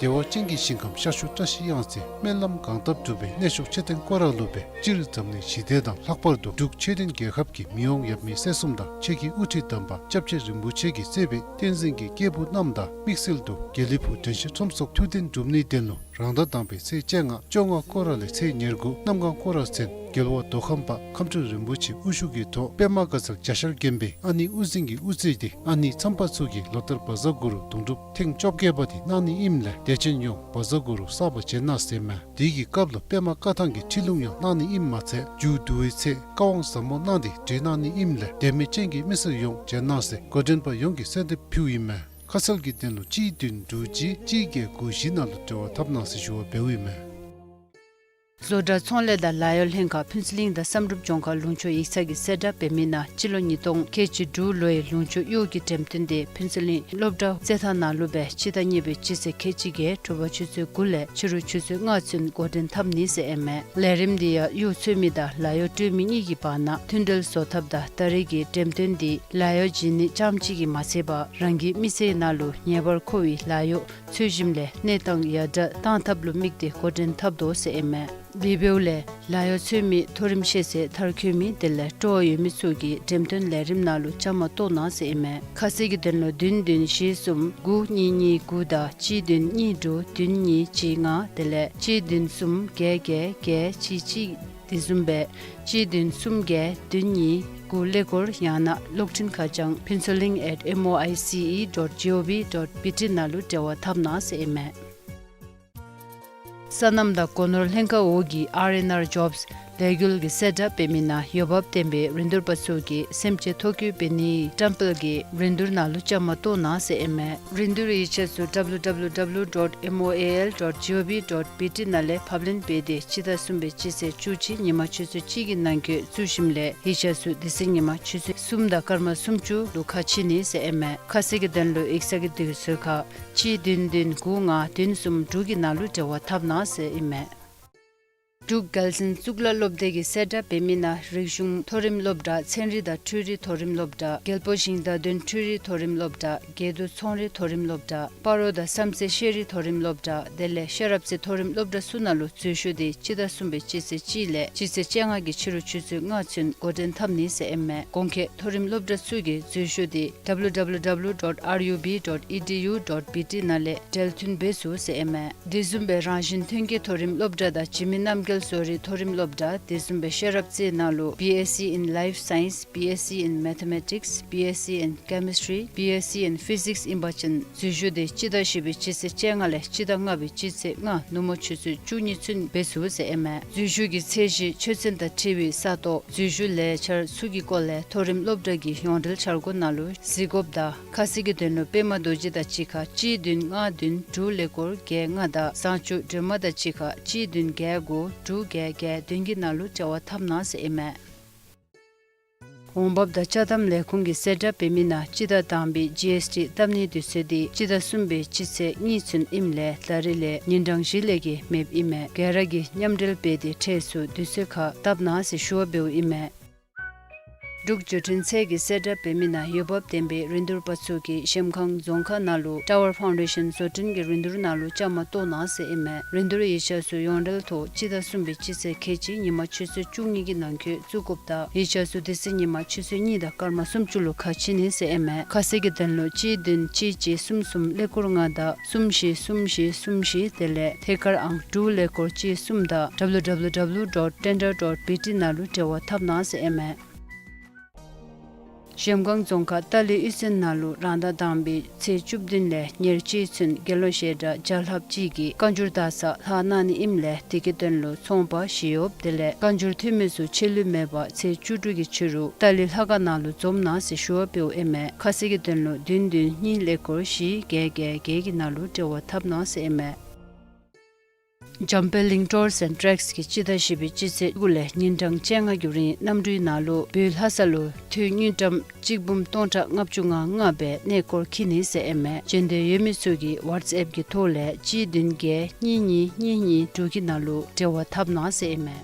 བདེ་བ་ཅན་གྱི་ཞིང་ཁམས་ཤར་ཕྱོགས་བཀྲ་ཤིས་གཡང་རྩེ་སྨོན་ལམ་གང་བཏབ་འགྲུབ་པའི་གནས་མཆོག་མཆོད་རྟེན་སྐོར་ར་ལུ་སྦེ་སྤྱིར་འཛམ་གླིང་ཞི་བདེ་དང་ལྷག་པར་དུ་འབྲུག་ཆོས་ལྡན་རྒྱལ་ཁབ་ཀྱི་མི་དབང་ཡབ་མེས་སྲས་གསུམ་དང་ཆོས་ཀྱི་དབུ་ཁྲིད་དམ་པ་སྐྱབས་རྗེ་རིན་པོ་ཆེ་གིས་གཙོས་པའི་བསྟན་འཛིན་གྱི་སྐྱེས་བུ་རྣམས་དང་དམིགས་བསལ་དུ་དགེ་ལེགས་ཕུག་དྲན་ཤེས་ཁྲོམ་ཚོགས་ཐུགས་གཏན་སྒྲུབ་ནིའི་དོན་ལུ་རང་ཟླ་དང་པའི་ཚེས་བཅོ་ལྔ་བཅོ་ལྔ་སྐོར་ར་ལས་ཚེས་ཉེར་དགུ་གནམ་གང་སྐོར་ར་ཚུན་ རྒྱལ་བ་མདོ་ཁམས་པ་ཁམས་སྤྲུལ་རིན་པོ་ཆེ་དབུ་བཞུགས་ཀྱི་ཐོག་པདྨ་དགའ་ཚལ་གྱ་ཤར་དགོན་པའི་ཨ་ནེ་དབུ་འཛིན་གྱིས་དབུ་བརྩིས་ཏེ་ཨ་ནེ་མཚམས་པ་ཚུ་གིས་ལོ་ལྟར་བཛྲ་གུ་རུ་དུང་སྒྲུབ་ཐེངས་བཅོ་བརྒྱད་པ་དེ་གནང་ནི་ཨིནམ་ལས་དད་ཅན་ཡོངས་བཛྲ་གུ་རུ་བསགས་པ་བྱོན་གནང་ཟེར་ཨིན་མས། དེ་གི་སྐབས་ལུ་པདྨ་བཀའ་ཐང་གི་ཁྲིད་ལུང་ཡང་གནང་ནི་ཨིནམ་མ་ཚད་མཇུག་བསྡུ་བའི་ཚེ་བཀའ་དབང་ཟབ་མོ་གནང་སྟེ་བགྲོས་གནང་ནི་ཨིནམ་ལས་དད་མོས་ཅན་གྱི་མི་སེར་ཡོངས་བྱོན་གནང་ཟེར་འགོ་འདྲེན་པ་ཡོངས་ཀྱིས་གསོལ་འདེབས་ཕུལཝ་ཨིན་མས། ཁ་གསལ་གྱི་དོན་ལུ་གཅིག་བདུན་དྲུག་གཅིག་གཅིག་བརྒྱད་དགུ་བཞི་ནང་ལུ་འབྲེལ་བ་འཐབ་གནང་ཟེར་ཞུ་བ་འབདཝ་ཨིན་མས། བཟོ་གྲྭ་ཚོང་ལས་དང་ལཱ་གཡོག་ལྷན་ཁག་ཕུན་ཚོགས་གླིང་དང་བསམ་གྲུབ་ལྗོངས་མཁར་ལུང་ཕྱོགས་ཡིག་ཚང་གིས་གསལ་བསྒྲགས་འབད་མི་ནང་སྤྱི་ལོ་ཉིས་སྟོང་ཁལ་གཅིག་དྲུག་ལོའི་ལུང་ཕྱོགས་གཡོག་གི་འགྲེམས་སྟོན་དེ་ཕུན་ཚོགས་གླིང་སློབ་གྲྭ་རྩེད་ཐང་ནང་ལུ་སྦེ་སྤྱི་ཟླ་གཉིས་པའི་སྤྱི་ཚེས་ཁལ་གཅིག་བརྒྱད་དྲོ་པ་ཆུ་ཚོད་དགུ་ལས་ཕྱི་རུ་ཆུ་ཚོད་ལྔ་ཚུན་འགོ་འདྲེན་འཐབ་ནི་ཟེར་ཨིན་མས། ལས་རིམ་འདི་ཡང་གཡོག་འཚོལ་མི་དང་ལཱ་གཡོག་སྤྲོད་མི་གཉིས་ཀྱི་བར་ན་མཐུན་འབྲེལ་བཟོ་ཐབས་དང་ད་རེས་ཀྱི་འགྲེམས་སྟོན་འདི་ལཱ་གཡོག་བྱིན་ནི་རྐྱངམ་གཅིག་གིས་མ་ཚད་པར་རང་གི་མི་ཚེའི་ནང་ལུ་ངེས་པར་མཁོ་བའི་ལཱ་གཡོག་འཚོལ་ཞིནམ་ལས་གནས་སྟངས་ཡར་དྲག་གཏང་ཐབས་ལུ་དམིགས་ཏེ་འགོ་འདྲེན་འཐབ་དོ་ཟེར་ཨིན་མས། དེ་འབདཝ་ལས་ལཱ་གཡོག་འཚོལ་མི་མཐོ་རིམ་ཤེས་ཚད་མཐར་འཁྱོལ་མི་དེ་ལས་སྤྲོ་བ་ཡོད་མི་ཚུ་གིས་འགྲེམས་སྟོན་ལས་རིམ་ནང་ལུ་བཅའ་མར་གཏོགས་གནང་ཟེར་ཨིན་མས། ཁ་གསལ་གྱི་དོན་ལུ་བདུན་བདུན་བཞི་གསུམ་དགུ་གཉིས་གཉིས་དགུ་དང་གཅིག་བདུན་གཉིས་དྲུག་བདུན་གཉིས་གཅིག་ལྔ་དེ་ལས་གཅིག་བདུན་གསུམ་བརྒྱད་བརྒྱད་བརྒྱད་གཅིག་གཅིག་དེ་བཟུམ་སྦེ་གཅིག་བདུན་གསུམ་བརྒྱད་བདུན་གཉིས་དགུ་ཀླད་ཀོར་ཡང་ན་གློག་འཕྲིན་ཁ་བྱང་ཕུན་ཚོགས་གླིང་at M O I C E dot G O V dot B T ནང་ལུ་འབྲེལ་བ་འཐབ་གནང་ཟེར་ཨིན་མས། སོ་ནམ་དང་སྒོ་ནོར་ལྷན་ཁག་འོག་གི་R and R Jobs ལས་འགུལ་གྱིས་གསལ་བསྒྲགས་འབད་མི་ནང་འོས་འབབ་ལྡན་པའི་རིན་བསྡུར་པ་ཚུ་གིས་སེམས་ཅན་ཐོ་བཀོད་འབད་ནིའི་བཀྲམ་སྤེལ་གྱི་རིན་བསྡུར་ནང་ལུ་བཅའ་མར་གཏོགས་གནང་ཟེར་ཨིན་མས། རིན་བསྡུར་ཡིག་ཆ་ཚུ་W W W dot M O A L dot G O V dot B T ནང་ལས་ཕབ་ལེན་འབད་དེ་སྤྱི་ཟླ་གསུམ་པའི་སྤྱི་ཚེས་བཅུ་གཅིག་ཉིན་མ་ཆུ་ཚོད་གཅིག་གི་ནང་འཁོད་བཙུགས་ཞིནམ་ལས་ཡིག་ཆ་ཚུ་དེ་ཚེ་ཉིན་མ་ཆུ་ཚོད་གསུམ་དང་སྐར་མ་སུམ་ཅུ་ལུ་ཁ་ཕྱེ་ནི་ཟེར་ཨིན་མས། ཁ་གསལ་གྱི་དོན་ལུ་ཡིག་ཚང་གི་དུས་ཚོད་ཁར་གཅིག་བདུན་བདུན་དགུ་ལྔ་བདུན་གསུམ་དྲུག་གི་ནང་ལུ་འབྲེལ་བ་འཐབ་གནང་ཟེར་ཨིན་མས། འབྲུག་རྒྱལ་བཙུན་གཙུག་ལག་སློབ་སྡེ་གིས་གསལ་བསྒྲགས་འབད་མི་ནང་རིག་གཞུང་མཐོ་རིམ་སློབ་གྲྭ་ཚན་རིག་དང་འཕྲུལ་རིག་མཐོ་རིམ་སློབ་གྲྭ་རྒྱལ་པོ་ཞིང་བདག་དོན་འཕྲུལ་རིག་མཐོ་རིམ་སློབ་གྲྭ་དགེ་འདུན་ཚོང་རིག་མཐོ་རིམ་སློབ་གྲྭ་སྤ་རོ་དང་བསམ་རྩེ་ཤེས་རིག་མཐོ་རིམ་སློབ་གྲྭ་དེ་ལས་ཤེས་རབ་རྩེ་མཐོ་རིམ་སློབ་གྲྭ་ཚུ་ནང་ལུ་འཛུལ་ཞུགས་འདི་སྤྱི་ཟླ་གསུམ་པའི་སྤྱི་ཚེས་གཅིག་ལས་སྤྱི་ཚེས་བཅོ་ལྔ་གི་ཕྱི་རུ་ཆུ་ཚོད་ལྔ་ཚུན་འགོ་འདྲེན་འཐབ་ནི་ཟེར་ཨིན་མས། གོང་འཁོད་མཐོ་རིམ་སློབ་གྲྭ་ཚུ་གིས་འཛུལ་ཞུགས་འདི W W W dot R U B dot E D U dot B T ནང་ལས་འབྲེལ་མཐུད་འབད་ཚུགས་ཟེར་ཨིན་མས། དེ་བཟུམ་སྦེ་རང་བཞིན་ཐོན་སྐྱེད་མཐོ་རིམ་སློབ་གྲྭ་དང་འཇིགས་མེད་རྣམ་རྒྱལ་བཟོ་རིག་མཐོ་རིམ་སློབ་གྲྭ་དེ་བཟུམ་སྦེ་ཤེས་རབ་རྩེ་ནང་ལུ་B S C in Life Science, B S C in Mathematics, B S C in Chemistry, B S C in Physics ཨིན་པ་ཅིན་འཛུལ་ཞུགས་འདི་སྤྱི་ཟླ་བཞི་པའི་སྤྱི་ཚེས་བཅོ་ལྔ་ལས་སྤྱི་ཟླ་ལྔ་པའི་སྤྱི་ཚེས་ལྔ་ནུབ་མོ་ཆུ་ཚོད་བཅུ་གཉིས་ཚུན་འབད་ཚུགས་ཟེར་ཨིན་མས། འཛུལ་ཞུགས་ཀྱི་ཚད་གཞི་ཆོས་ཚན་དང་འཁྲིལ་བའི་ས་སྟོང་འཛུལ་ཞུགས་ལས་འཆར་ཚུ་གི་སྐོར་ལས་མཐོ་རིམ་སློབ་གྲྭ་གི་ཡོངས་འབྲེལ་འཆར་སྒོ་ནང་ལུ་གཟིགས་དགོཔ་དང་ཁ་གསལ་གྱི་དོན་ལུ་པདྨ་རྡོ་རྗེ་དང་གཅིག་ཁར་གཅིག་བདུན་ལྔ་བདུན་དྲུག་ཀླད་ཀོར་བརྒྱད་ལྔ་དང་བཟང་སྤྱོད་སྒྲོལ་མ་དང་གཅིག་ཁར་གཅིག་བདུན་བརྒྱད་དགུ་དྲུག་བརྒྱད་བརྒྱད་བདུན་གྱི་ནང་ལུ་འབྲེལ་བ་འཐབ་གནང་ཟེར་ཨིན་མས། འོང་འབབ་དང་ཅ་དམ་ལས་ཁུངས་ཀྱིས་གསལ་བསྒྲགས་འབད་མི་ནང་སྤྱི་ཟླ་དང་པའི་G S T བཏབ་ནིའི་དུས་ཚོད་འདི་སྤྱི་ཟླ་གསུམ་པའི་སྤྱི་ཚེས་གཉིས་ཚུན་ཨིནམ་ལས་ད་རིས་ལས་ཉིན་གྲངས་བཞི་ལས་བརྒལ་མེདཔ་ཨིན་མས། སྒེར་ར་གིས་མཉམ་འབྲེལ་འབད་དེ་འཕྲལ་སུ་དུས་ཚོད་ཁར་བཏབ་གནང་ཟེར་ཞུ་བ་འབདཝ་ཨིན་མས། འབྲུག་བརྒྱུད་འཕྲིན་ཚད་ཀྱིས་གསལ་བསྒྲགས་འབད་མི་ནང་འོས་འབབ་ལྡན་པའི་རིན་བསྡུར་པ་ཚུ་གིས་གཞལམ་སྒང་རྫོང་ཁག་ནང་ལུ་Tower Foundation བཟོ་སྐྲུན་གྱི་རིན་བསྡུར་ནང་ལུ་བཅའ་མར་གཏོགས་གནང་ཟེར་ཨིན་མས། རིན་བསྡུར་ཡིག་ཆ་ཚུ་ཡོངས་འབྲེལ་ཐོག་སྤྱི་ཟླ་གསུམ་པའི་སྤྱི་ཚེས་ཁལ་གཅིག་ཉིན་མ་ཆུ་ཚོད་བཅུ་གཉིས་ཀྱི་ནང་འཁོད་བཙུགས་དགོཔ་དང་ཡིག་ཆ་ཚུ་དེ་ཚེ་ཉིན་མ་ཆུ་ཚོད་གཉིས་དང་སྐར་མ་སུམ་ཅུ་ལུ་ཁ་ཕྱེ་ནི་ཟེར་ཨིན་མས། ཁ་གསལ་གྱི་དོན་ལུ་གཅིག་བདུན་གཅིག་གཅིག་གསུམ་གསུམ་ཀླད་ཀོར་ལྔ་དང་གསུམ་བཞི་གསུམ་བཞི་གསུམ་བཞི་དེ་ལས་ཐད་ཀར་ཨང་དྲུག་ཀླད་ཀོར་གཅིག་གསུམ་དང་W W W dot tender dot B T ནང་ལུ་འབྲེལ་བ་འཐབ་གནང་ཟེར་ཨིན་མས། གཞལམ་སྒང་རྫོང་ཁག་ཏཱ་ལའི་གཡུས་ཚན་ནང་ལུ་རང་ཟླ་དང་པའི་ཚེས་བཅུ་བདུན་ལས་ཉེར་གཅིག་ཚུན་དགེ་སློང་བཤད་གྲྭ་བརྒྱ་ལྷགཔ་ཅིག་གིས་བཀའ་འགྱུར་དག་ས་ལྷག་གནང་ནི་ཨིནམ་ལས་དེ་གི་དོན་ལུ་ཚོང་པ་ཞི་གཡོགཔ་དེ་ལས་བཀའ་འགྱུར་འཐུས་མི་ཚུ་ཆད་ལུས་མེད་པར་ཚེས་བཅུ་དྲུག་གི་ཕྱི་རུ་ཏཱ་ལའི་ལྷ་ཁང་ནང་ལུ་འཛོམས་གནང་ཟེར་ཞུ་བ་འབདཝ་ཨིན་མས། ཁ་གསལ་གྱི་དོན་ལུ་བདུན་བདུན་གཉིས་ཀླད་ཀོར་བཞི་བརྒྱད་བརྒྱད་བརྒྱད་ཀྱི་ནང་ལུ་འབྲེལ་བ་འཐབ་གནང་ཟེར་ཨིན་མས། འཇམ་དཔལ་གླིང་Tours and Treks གིས་སྤྱི་ཟླ་བཞི་པའི་སྤྱི་ཚེས་དགུ་ལས་ཉིན་གྲངས་བཅོ་ལྔ་གི་རིང་གནམ་གྲུའི་ནང་ལུ་བོད་ལྷ་ས་ལུ་དུས་དངུལ་ཀྲམ་གཅིག་འབུམ་སྟོང་ཕྲག་ལྔ་བཅུ་ང་ལྔ་སྦེ་གནས་སྐོར་འཁྱིད་ནི་ཟེར་ཨིན་མས། བྱོན་འདོད་ཡོད་མི་ཚུ་གིས་ཝཊས་ཨེཔ་གི་ཐོག་ལས་གཅིག་བདུན་བརྒྱད་གཉིས་གཉིས་གཉིས་གཉིས་དྲུག་གི་ནང་ལུ་འབྲེལ་བ་འཐབ་གནང་ཟེར་ཨིན་མས།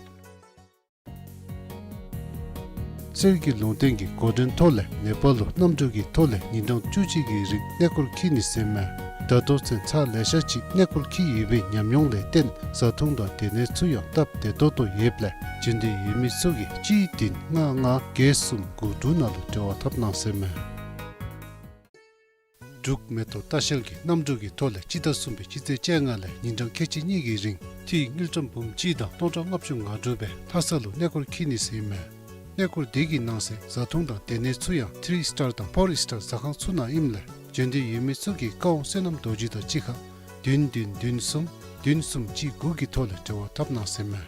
གསེར་གྱི་ལུང་བསྟན་གྱི་འགོ་འདྲེན་ཐོག་ལས་ནེ་པཱལ་ལུ་གནམ་གྲུ་གི་ཐོག་ལས་ཉིན་གྲངས་བཅུ་གཅིག་གི་རིང་གནས་སྐོར་འཁྱིད་ནི་ཟེར་ཨིན་མས། ད་ལྟོ་ཚུན་ཚར་ལེ་ཤ་ཅིག་གནས་སྐོར་འཁྱིད་ཡོད་པའི་ཉམས་མྱོང་ལས་བརྟེན་བཟའ་འཐུང་དང་སྡོད་གནས་ཚུ་ཡང་སྟབས་བདེ་ཏོག་ཏོ་ཡོདཔ་ལས་བྱོན་འདོད་ཡོད་མི་ཚུ་གིས་གཅིག་བདུན་ལྔ་ལྔ་བརྒྱད་གསུམ་དགུ་དྲུག་ནང་ལུ་འབྲེལ་བ་འཐབ་གནང་ཟེར་ཨིན་མས། འབྲུག་མེ་ཏོག་ལྟ་བཤལ་གྱིས་གནམ་གྲུ་གི་ཐོག་ལས་སྤྱི་ཟླ་གསུམ་པའི་སྤྱི་ཚེས་བཅོ་ལྔ་ལས་ཉིན་གྲངས་ཁལ་གཅིག་གཉིས་ཀྱི་རིང་ཁྲི་དངུལ་ཀྲམ་འབུམ་གཅིག་དང་སྟོང་ཕྲག་ལྔ་བཅུ་ང་དྲུག་སྦེ་ལྷ་ས་ལུ་གནས་སྐོར་འཁྱིད་ནི་ཟེར་ཨིན་མས། གནས་སྐོར་དེ་གི་ནང་གསེས་བཟའ་འཐུང་དང་སྡོད་གནས་ཚུ་ཡང་ཐི་རི་སི་ཊར་དང་ཕོར་སི་ཊར་ཟ་ཁང་ཚུ་ནང་ཨིནམ་ལས་བྱོན་འདོད་ཡོད་མི་ཚུ་གིས་ཀ་ཝང་བསོད་ནམས་རྡོ་རྗེ་དང་གཅིག་ཁར་བདུན་བདུན་བདུན་གསུམ་བདུན་གསུམ་གཅིག་དགུ་གི་ཐོག་ལས་འབྲེལ་བ་འཐབ་གནང་ཟེར་ཨིན་མས།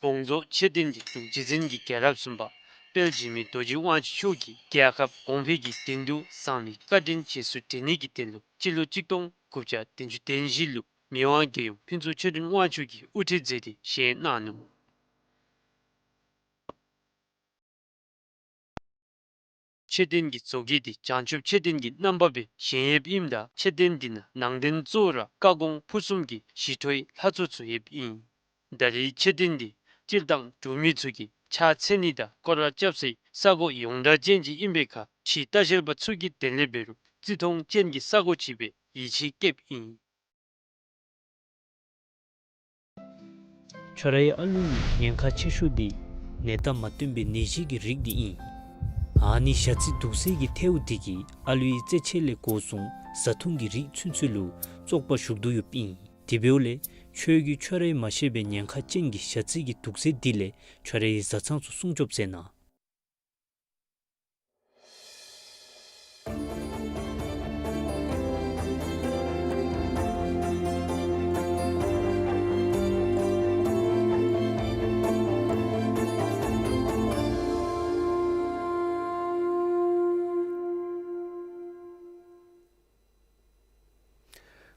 དགོངས་རྫོགས་མཆོད་རྟེན་གྱི་འབྲུག་རྗེ་བཙུན་གྱི་རྒྱལ་རབས་གསུམ་པ་དཔལ་འཇིགས་མེད་རྡོ་རྗེ་དབང་ཕྱུག་མཆོག་གིས་རྒྱལ་ཁབ་གོང་འཕེལ་གྱི་དོན་དུ་གསང་བའི་བཀའ་དྲིན་རྗེས་སུ་དྲན་ནི་གི་དོན་ལུ་སྤྱི་ལོ་གཅིག་སྟོང་དགུ་བརྒྱ་བདུན་ཅུ་དོན་བཞི་ལུ་མི་དབང་རྒྱལ་ཡུམ་ཕུན་ཚོགས་ཆོས་སྒྲོན་དབང་ཕྱུག་གིས་དབུ་ཁྲིད་མཛད་དེ་བཞེངས་གནང་ནུག། མཆོད་རྟེན་གྱི་བཟོ་བཀོད་དེ་བྱང་ཆུབ་མཆོད་རྟེན་གྱི་རྣམ་པ་སྦེ་བཞེངས་ཡོདཔ་ཨིནམ་ད་མཆོད་རྟེན་དེ་ནང་ནང་རྟེན་གཙོ་བོ་ར་བཀའ་དགོངས་ཕུར་གསུམ་གྱི་ཞི་ཁྲོའི་ལྷ་ཚོགས་ཚུ་ཡོདཔ་ཨིན། ད་རེས་མཆོད་རྟེན་དེ་སྤྱིར་བཏང་འབྲུག་མི་ཚུ་གིས་ཕྱག་འཚལ་ནི་དང་སྐོར་ར་རྐྱབ་སའི་ས་གོ་ཡོངས་གྲགས་ཅན་ཅིག་ཨིན་པའི་ཁར་ཕྱིའི་ལྟ་བཤལ་པ་ཚུ་གིས་དེ་ལས་འབད་རུང་བརྩི་མཐོང་ཅན་གྱི་ས་གོ་ཅིག་སྦེ་ཡིད་ཆེས་བསྐྱེདཔ་ཨིན། ཁྱོད་རའི་ཨ་ལུ་ནི་ཉེན་ཁ་ཆེ་ཤོས་དེ་ནད་རྟགས་མ་སྟོན་པའི་ནད་གཞི་གི་རིགས་དེ་ཨིན། ཨ་ནི་ཞ་རྩི་དུག་སེལ་གྱི་ཐལཝ་དེ་གིས་ཨ་ལུའི་རྩེད་ཆས་ལས་འགོ་བཟུང་བཟའ་འཐུང་གི་རིགས་ཚུན་ཚོད་ལུ་བཙོག་པ་ཞུགས་དོ་ཡོདཔ་ཨིན། དེ་འབདཝ་ལས་ཁྱོད་ཀྱིས་ཁྱོད་རའི་མ་ཤེས་པའི་ཉེན་ཁ་ཅན་གྱི་ཞ་རྩི་གི་དུག་སེལ་དེ་ལས་ཁྱོད་རའི་བཟའ་ཚང་ཚུ་སྲུང་སྐྱོབ་མཛད་གནང་།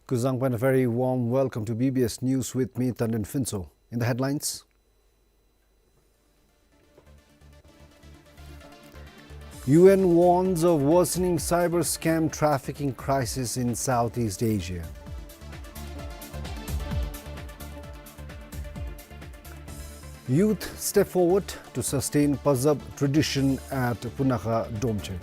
Kuzuzangpo and a very warm welcome to B B S News with me, Tandin Phuntsho. In the headlines, U N warns of worsening cyber scam trafficking crisis in Southeast Asia. Youth step forward to sustain Pazab tradition at Punakha Domchai.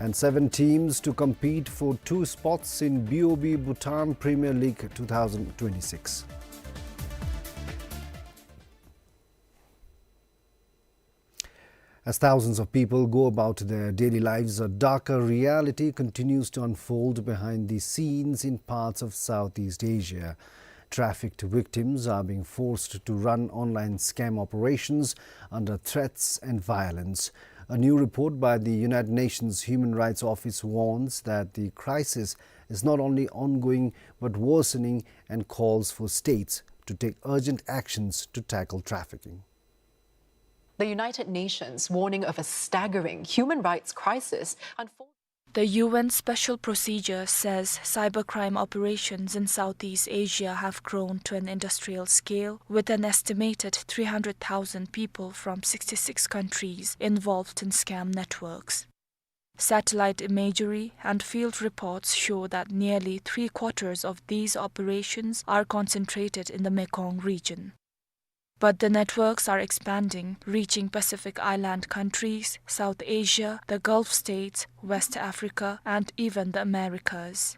And seven teams to compete for two spots in B O B Bhutan Premier League two thousand twenty-six. As thousands of people go about their daily lives, a darker reality continues to unfold behind the scenes in parts of Southeast Asia. Trafficked victims are being forced to run online scam operations under threats and violence. A new report by the United Nations Human Rights Office warns that the crisis is not only ongoing but worsening and calls for states to take urgent actions to tackle trafficking. The United Nations warning of a staggering human rights crisis unfolding. The U N Special Procedure says cybercrime operations in Southeast Asia have grown to an industrial scale, with an estimated three hundred thousand people from sixty-six countries involved in scam networks. Satellite imagery and field reports show that nearly three quarters of these operations are concentrated in the Mekong region. But the networks are expanding, reaching Pacific Island countries, South Asia, the Gulf states, West Africa, and even the Americas.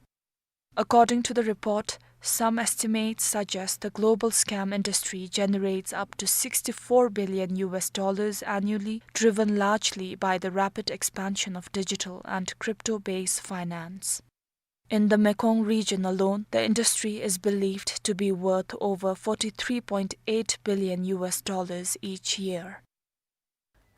According to the report, some estimates suggest the global scam industry generates up to sixty-four billion U S dollars annually, driven largely by the rapid expansion of digital and crypto-based finance. In the Mekong region alone, the industry is believed to be worth over forty-three point eight billion U S dollars each year.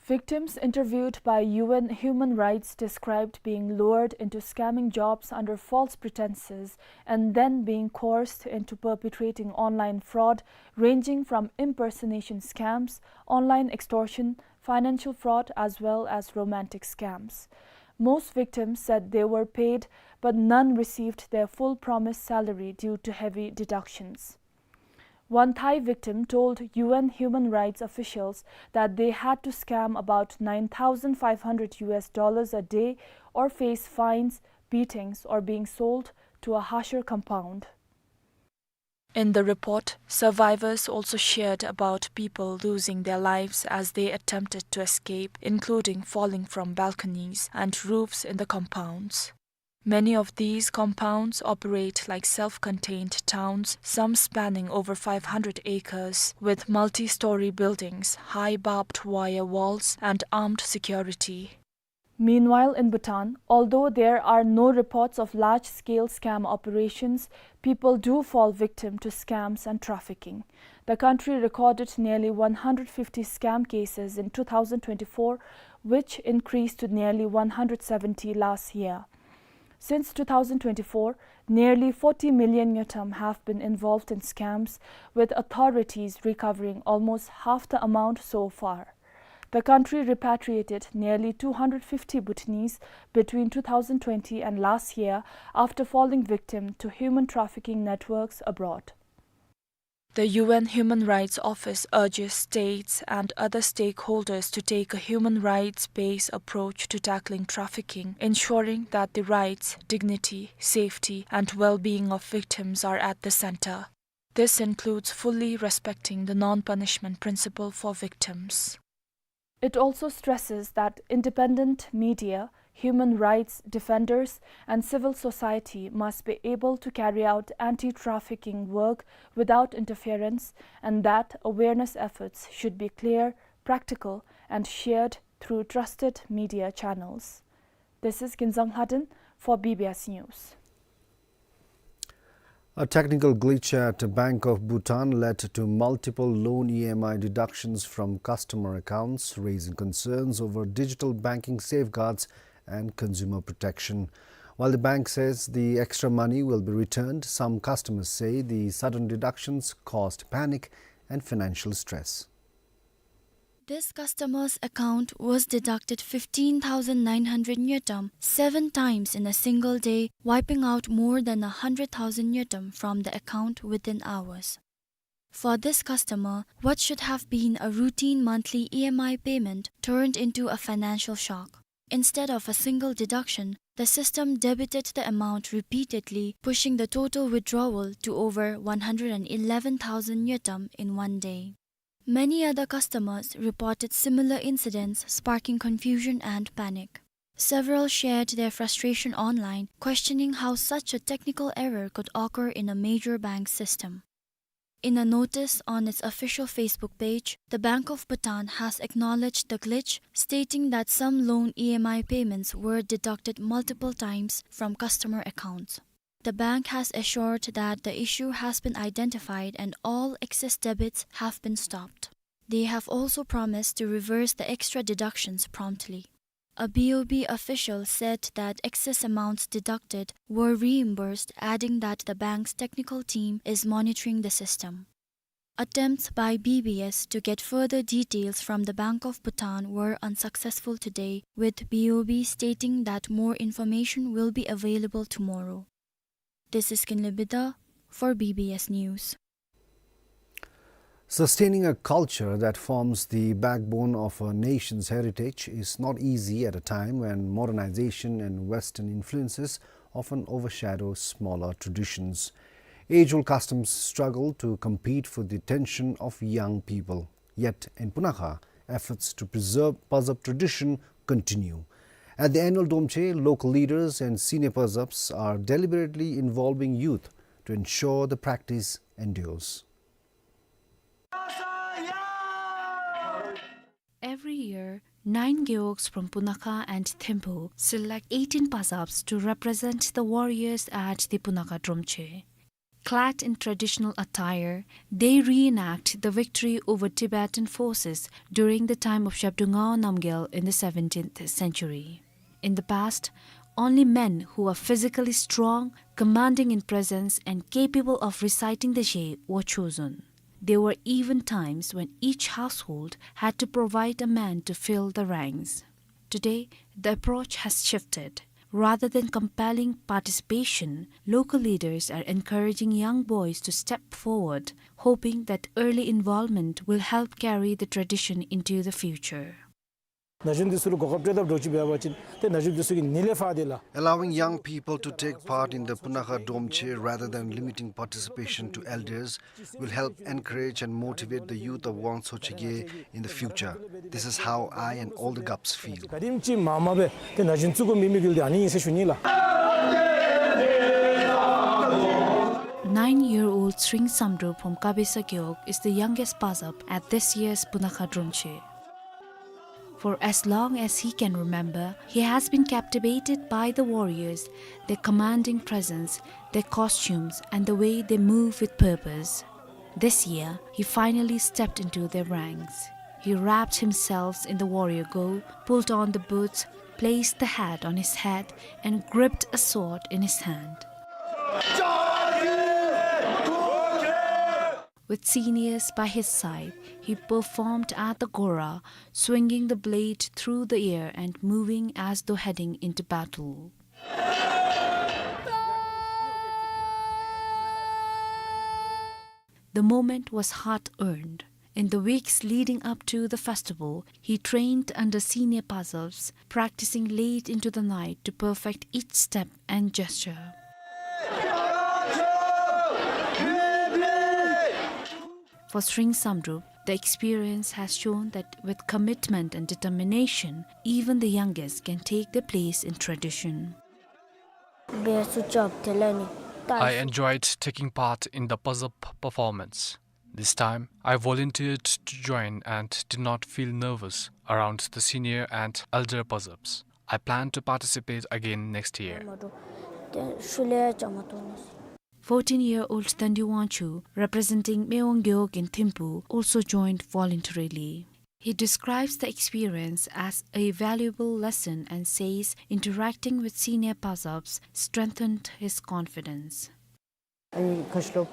Victims interviewed by U N Human Rights described being lured into scamming jobs under false pretenses and then being coerced into perpetrating online fraud, ranging from impersonation scams, online extortion, financial fraud, as well as romantic scams. Most victims said they were paid, but none received their full promised salary due to heavy deductions. One Thai victim told U N human rights officials that they had to scam about nine thousand five hundred U S dollars a day or face fines, beatings, or being sold to a harsher compound. In the report, survivors also shared about people losing their lives as they attempted to escape, including falling from balconies and roofs in the compounds. Many of these compounds operate like self-contained towns, some spanning over five hundred acres, with multi-story buildings, high barbed wire walls, and armed security. Meanwhile, in Bhutan, although there are no reports of large-scale scam operations, people do fall victim to scams and trafficking. The country recorded nearly one hundred fifty scam cases in two thousand twenty-four, which increased to nearly one hundred seventy last year. Since two thousand twenty-four, nearly forty million Ngötam have been involved in scams, with authorities recovering almost half the amount so far. The country repatriated nearly two hundred fifty Bhutanese between two thousand twenty and last year after falling victim to human trafficking networks abroad. The U N Human Rights Office urges states and other stakeholders to take a human rights-based approach to tackling trafficking, ensuring that the rights, dignity, safety, and well-being of victims are at the center. This includes fully respecting the non-punishment principle for victims. It also stresses that independent media, human rights defenders, and civil society must be able to carry out anti-trafficking work without interference, and that awareness efforts should be clear, practical, and shared through trusted media channels. This is Kinzang Lhaden for B B S News. A technical glitch at Bank of Bhutan led to multiple loan E M I deductions from customer accounts, raising concerns over digital banking safeguards and consumer protection. While the bank says the extra money will be returned, some customers say the sudden deductions caused panic and financial stress. This customer's account was deducted fifteen thousand nine hundred ngultrum seven times in a single day, wiping out more than a hundred thousand ngultrum from the account within hours. For this customer, what should have been a routine monthly E M I payment turned into a financial shock. Instead of a single deduction, the system debited the amount repeatedly, pushing the total withdrawal to over one hundred and eleven thousand ngultrum in one day. Many other customers reported similar incidents, sparking confusion and panic. Several shared their frustration online, questioning how such a technical error could occur in a major bank system. In a notice on its official Facebook page, the Bank of Bhutan has acknowledged the glitch, stating that some loan E M I payments were deducted multiple times from customer accounts. The bank has assured that the issue has been identified and all excess debits have been stopped. They have also promised to reverse the extra deductions promptly. A B O B official said that excess amounts deducted were reimbursed, adding that the bank's technical team is monitoring the system. Attempts by B B S to get further details from the Bank of Bhutan were unsuccessful today, with B O B stating that more information will be available tomorrow. This is Kinley Bidha for B B S News. Sustaining a culture that forms the backbone of a nation's heritage is not easy at a time when modernization and Western influences often overshadow smaller traditions. Age-old customs struggle to compete for the attention of young people. Yet in Punakha, efforts to preserve Pazap tradition continue. At the annual Dromche, local leaders and senior Pazaps are deliberately involving youth to ensure the practice endures. Every year, nine gewogs from Punakha and Thimphu select eighteen Pazaps to represent the warriors at the Punakha Dromche. Clad in traditional attire, they reenact the victory over Tibetan forces during the time of Zhabdrung Ngawang Namgyal in the seventeenth century. In the past, only men who were physically strong, commanding in presence, and capable of reciting the Je were chosen. There were even times when each household had to provide a man to fill the ranks. Today, the approach has shifted. Rather than compelling participation, local leaders are encouraging young boys to step forward, hoping that early involvement will help carry the tradition into the future. ན་གཞོན་འདི་ཚུ་ལུ་གོ་སྐབས་སྤྲོད་ཐབས་འདྲཝ་ཅིག་འབད་བ་ཅིན་ཏེ་ན་གཞོན་འདི་ཚུ་གི་ནི་ལས་ཕར་དེ་ལགས། Allowing young people to take part in the Punakha Dromche rather than limiting participation to elders will help encourage and motivate the youth of Wangtso Chege in the future. This is how I and all the Gups feel. ག་དེམ་ཅིག་མ་མ་སྦེ་ཏེ་ན་གཞོན་བཙུགས་དགོ་མི་མི་གུལ་འདི་ཨ་ནི་ཨིན་ཟེར་ཞུ་ནི་ལགས། Nine-year-old Sring Samdrup from Kabesa Gewog is the youngest Pazap at this year's Punakha Dromche. For as long as he can remember, he has been captivated by the warriors, their commanding presence, their costumes, and the way they move with purpose. This year, he finally stepped into their ranks. He wrapped himself in the warrior go, pulled on the boots, placed the hat on his head, and gripped a sword in his hand. With seniors by his side, he performed at the Gora, swinging the blade through the air and moving as though heading into battle. The moment was hard-earned. In the weeks leading up to the festival, he trained under senior Pazaps, practicing late into the night to perfect each step and gesture. For Sring Samdrup, the experience has shown that with commitment and determination, even the youngest can take their place in tradition. I enjoyed taking part in the Pazap performance. This time, I volunteered to join and did not feel nervous around the senior and elder Pazaps. I plan to participate again next year. Fourteen-year-old Tandi Wangchuk, representing Mewang Gewog in Thimphu, also joined voluntarily. He describes the experience as a valuable lesson and says interacting with senior Pazaps strengthened his confidence.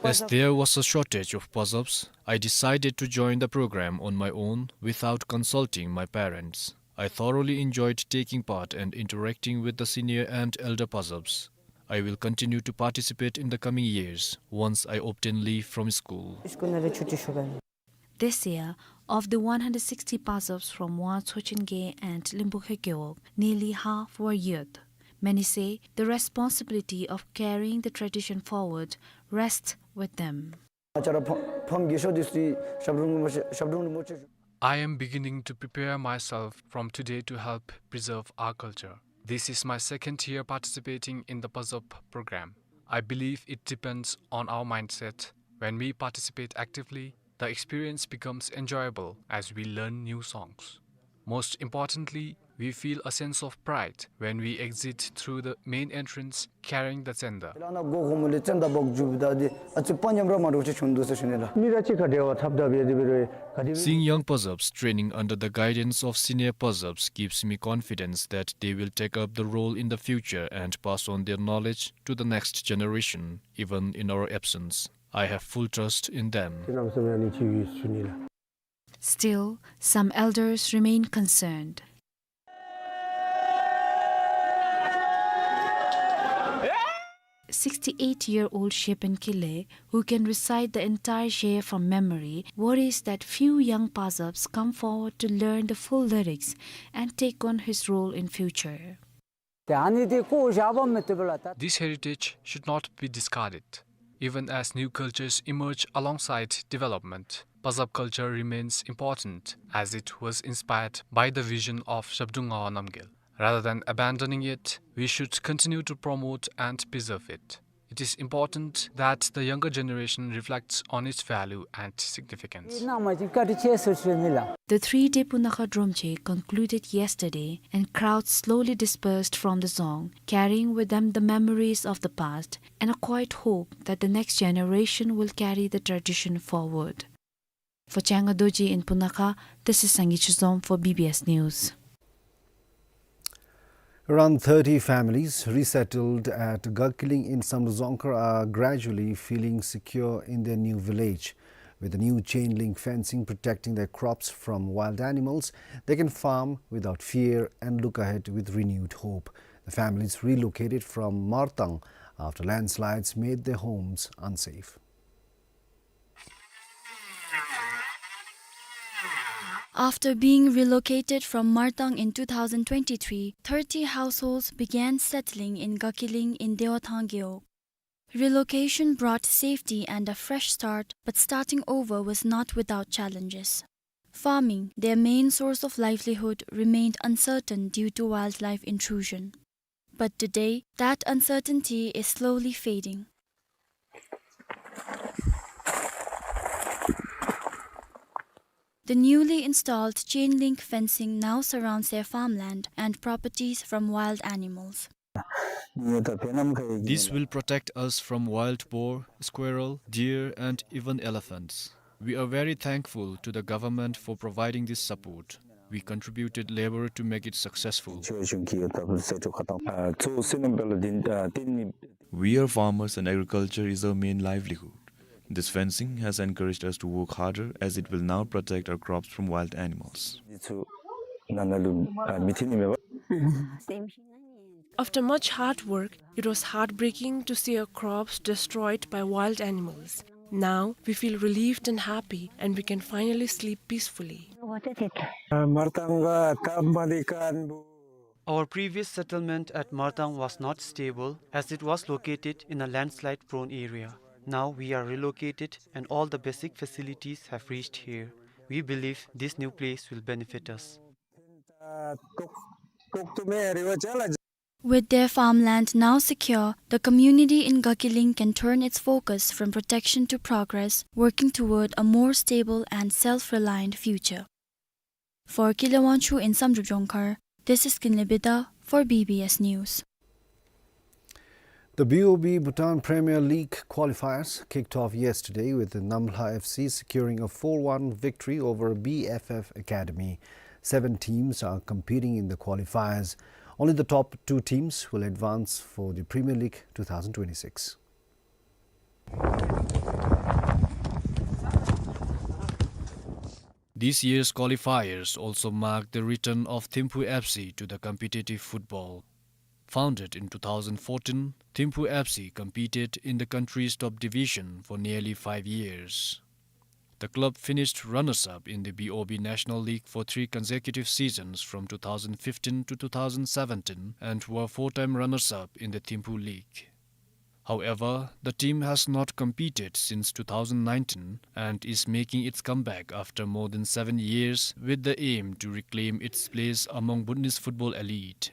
As there was a shortage of Pazaps, I decided to join the program on my own without consulting my parents. I thoroughly enjoyed taking part and interacting with the senior and elder Pazaps. I will continue to participate in the coming years once I obtain leave from school. This year, of the one hundred sixty Pazaps from Wangtsochingay and Limbukhe Gewog, nearly half were youth. Many say the responsibility of carrying the tradition forward rests with them. I am beginning to prepare myself from today to help preserve our culture. This is my second year participating in the Pazap program. I believe it depends on our mindset. When we participate actively, the experience becomes enjoyable as we learn new songs. Most importantly, we feel a sense of pride when we exit through the main entrance carrying the tsenda. Seeing young Pazaps training under the guidance of senior Pazaps gives me confidence that they will take up the role in the future and pass on their knowledge to the next generation, even in our absence. I have full trust in them. Still, some elders remain concerned. Sixty-eight-year-old Shepen Kile, who can recite the entire Zhe from memory, worries that few young Pazaps come forward to learn the full lyrics and take on his role in future. This heritage should not be discarded. Even as new cultures emerge alongside development, Pazap culture remains important as it was inspired by the vision of Zhabdrung Ngawang Namgyel. Rather than abandoning it, we should continue to promote and preserve it. It is important that the younger generation reflects on its value and significance. The three-day Punakha Dromche concluded yesterday, and crowds slowly dispersed from the dzong, carrying with them the memories of the past and a quiet hope that the next generation will carry the tradition forward. For Changa Dorji in Punakha, this is Sangay Chizom for B B S News. Around thirty families resettled at Gakiling in Samdrup Dzongkhar are gradually feeling secure in their new village. With the new chain link fencing protecting their crops from wild animals, they can farm without fear and look ahead with renewed hope. The families relocated from Martang after landslides made their homes unsafe. After being relocated from Martang in two thousand twenty-three, thirty households began settling in Gakiling in Dewathang Gewog. Relocation brought safety and a fresh start, but starting over was not without challenges. Farming, their main source of livelihood, remained uncertain due to wildlife intrusion. But today, that uncertainty is slowly fading. The newly installed chain link fencing now surrounds their farmland and properties from wild animals. This will protect us from wild boar, squirrel, deer, and even elephants. We are very thankful to the government for providing this support. We contributed labor to make it successful. We are farmers and agriculture is our main livelihood. This fencing has encouraged us to work harder as it will now protect our crops from wild animals. After much hard work, it was heartbreaking to see our crops destroyed by wild animals. Now we feel relieved and happy, and we can finally sleep peacefully. Our previous settlement at Martang was not stable as it was located in a landslide-prone area. Now we are relocated and all the basic facilities have reached here. We believe this new place will benefit us. With their farmland now secure, the community in Gakiling can turn its focus from protection to progress, working toward a more stable and self-reliant future. For Kile Wangchuk in Samdrup Jongkhar, this is Kinley Bida for B B S News. The B O B Bhutan Premier League qualifiers kicked off yesterday with the Namlha F C securing a four one victory over B F F Academy. Seven teams are competing in the qualifiers. Only the top two teams will advance for the Premier League two thousand twenty-six. This year's qualifiers also mark the return of Thimphu F C to the competitive football. Founded in two thousand fourteen, Thimphu F C competed in the country's top division for nearly five years. The club finished runners-up in the B O B National League for three consecutive seasons from two thousand fifteen to two thousand seventeen and were four-time runners-up in the Thimphu League. However, the team has not competed since two thousand nineteen and is making its comeback after more than seven years with the aim to reclaim its place among Bhutanese football elite.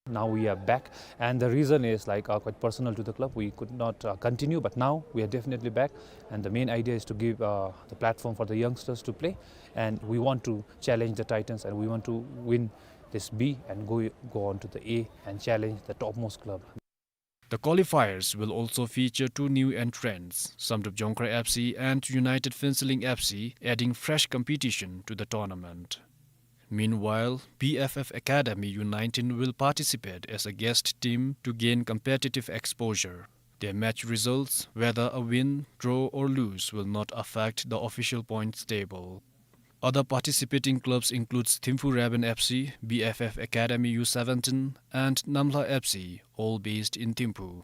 Now we are back, and the reason is, like, uh, quite personal to the club. We could not, uh, continue, but now we are definitely back, and the main idea is to give, uh, the platform for the youngsters to play, and we want to challenge the Titans, and we want to win this B and go, go on to the A and challenge the topmost club. The qualifiers will also feature two new entrants, Samdrup Jongkhar F C and United Phuentsholing F C, adding fresh competition to the tournament. Meanwhile, B F F Academy U nineteen will participate as a guest team to gain competitive exposure. Their match results, whether a win, draw or lose, will not affect the official points table. Other participating clubs includes Thimphu Raven F C, B F F Academy U seventeen, and Namlha F C, all based in Thimphu.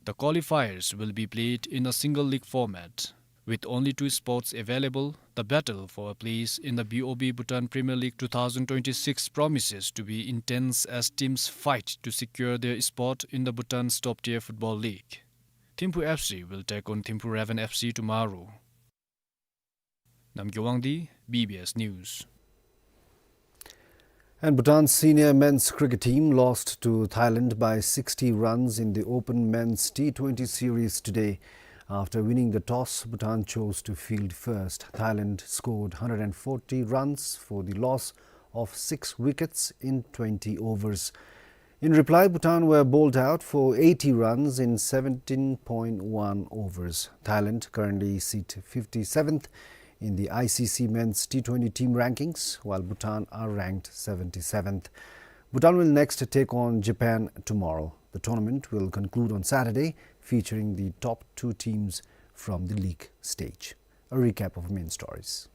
The qualifiers will be played in a single leg format. With only two spots available, the battle for a place in the B O B Bhutan Premier League two thousand twenty-six promises to be intense as teams fight to secure their spot in the Bhutan's top-tier football league. Thimphu F C will take on Thimphu Raven F C tomorrow. Namgay Wangdi, B B S News. And Bhutan's senior men's cricket team lost to Thailand by sixty runs in the Open Men's T twenty series today. After winning the toss, Bhutan chose to field first. Thailand scored hundred and forty runs for the loss of six wickets in twenty overs. In reply, Bhutan were bowled out for eighty runs in seventeen point one overs. Thailand currently sit fifty-seventh in the I C C men's T twenty team rankings, while Bhutan are ranked seventy-seventh. Bhutan will next take on Japan tomorrow. The tournament will conclude on Saturday, featuring the top two teams from the league stage. A recap of main stories.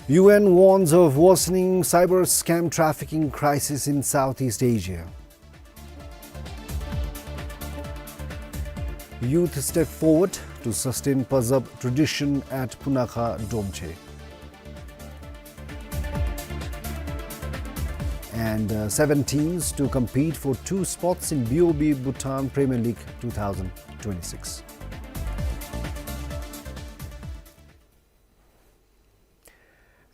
U N warns of worsening cyber scam trafficking crisis in Southeast Asia. Youth step forward to sustain Pazab tradition at Punakha Dromche. And, uh, seven teams to compete for two spots in B O B Bhutan Premier League two thousand twenty-six.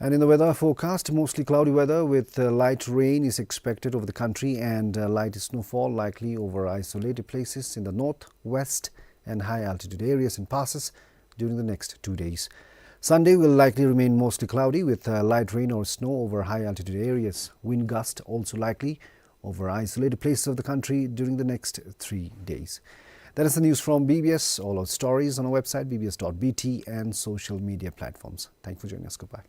And in the weather forecast, mostly cloudy weather with, uh, light rain is expected over the country and, uh, light snowfall likely over isolated places in the north, west, and high altitude areas and passes during the next two days. Sunday will likely remain mostly cloudy with, uh, light rain or snow over high altitude areas. Wind gust also likely over isolated places of the country during the next three days. That is the news from B B S. All our stories on our website, B B S dot B T, and social media platforms. Thank you for joining us. Goodbye.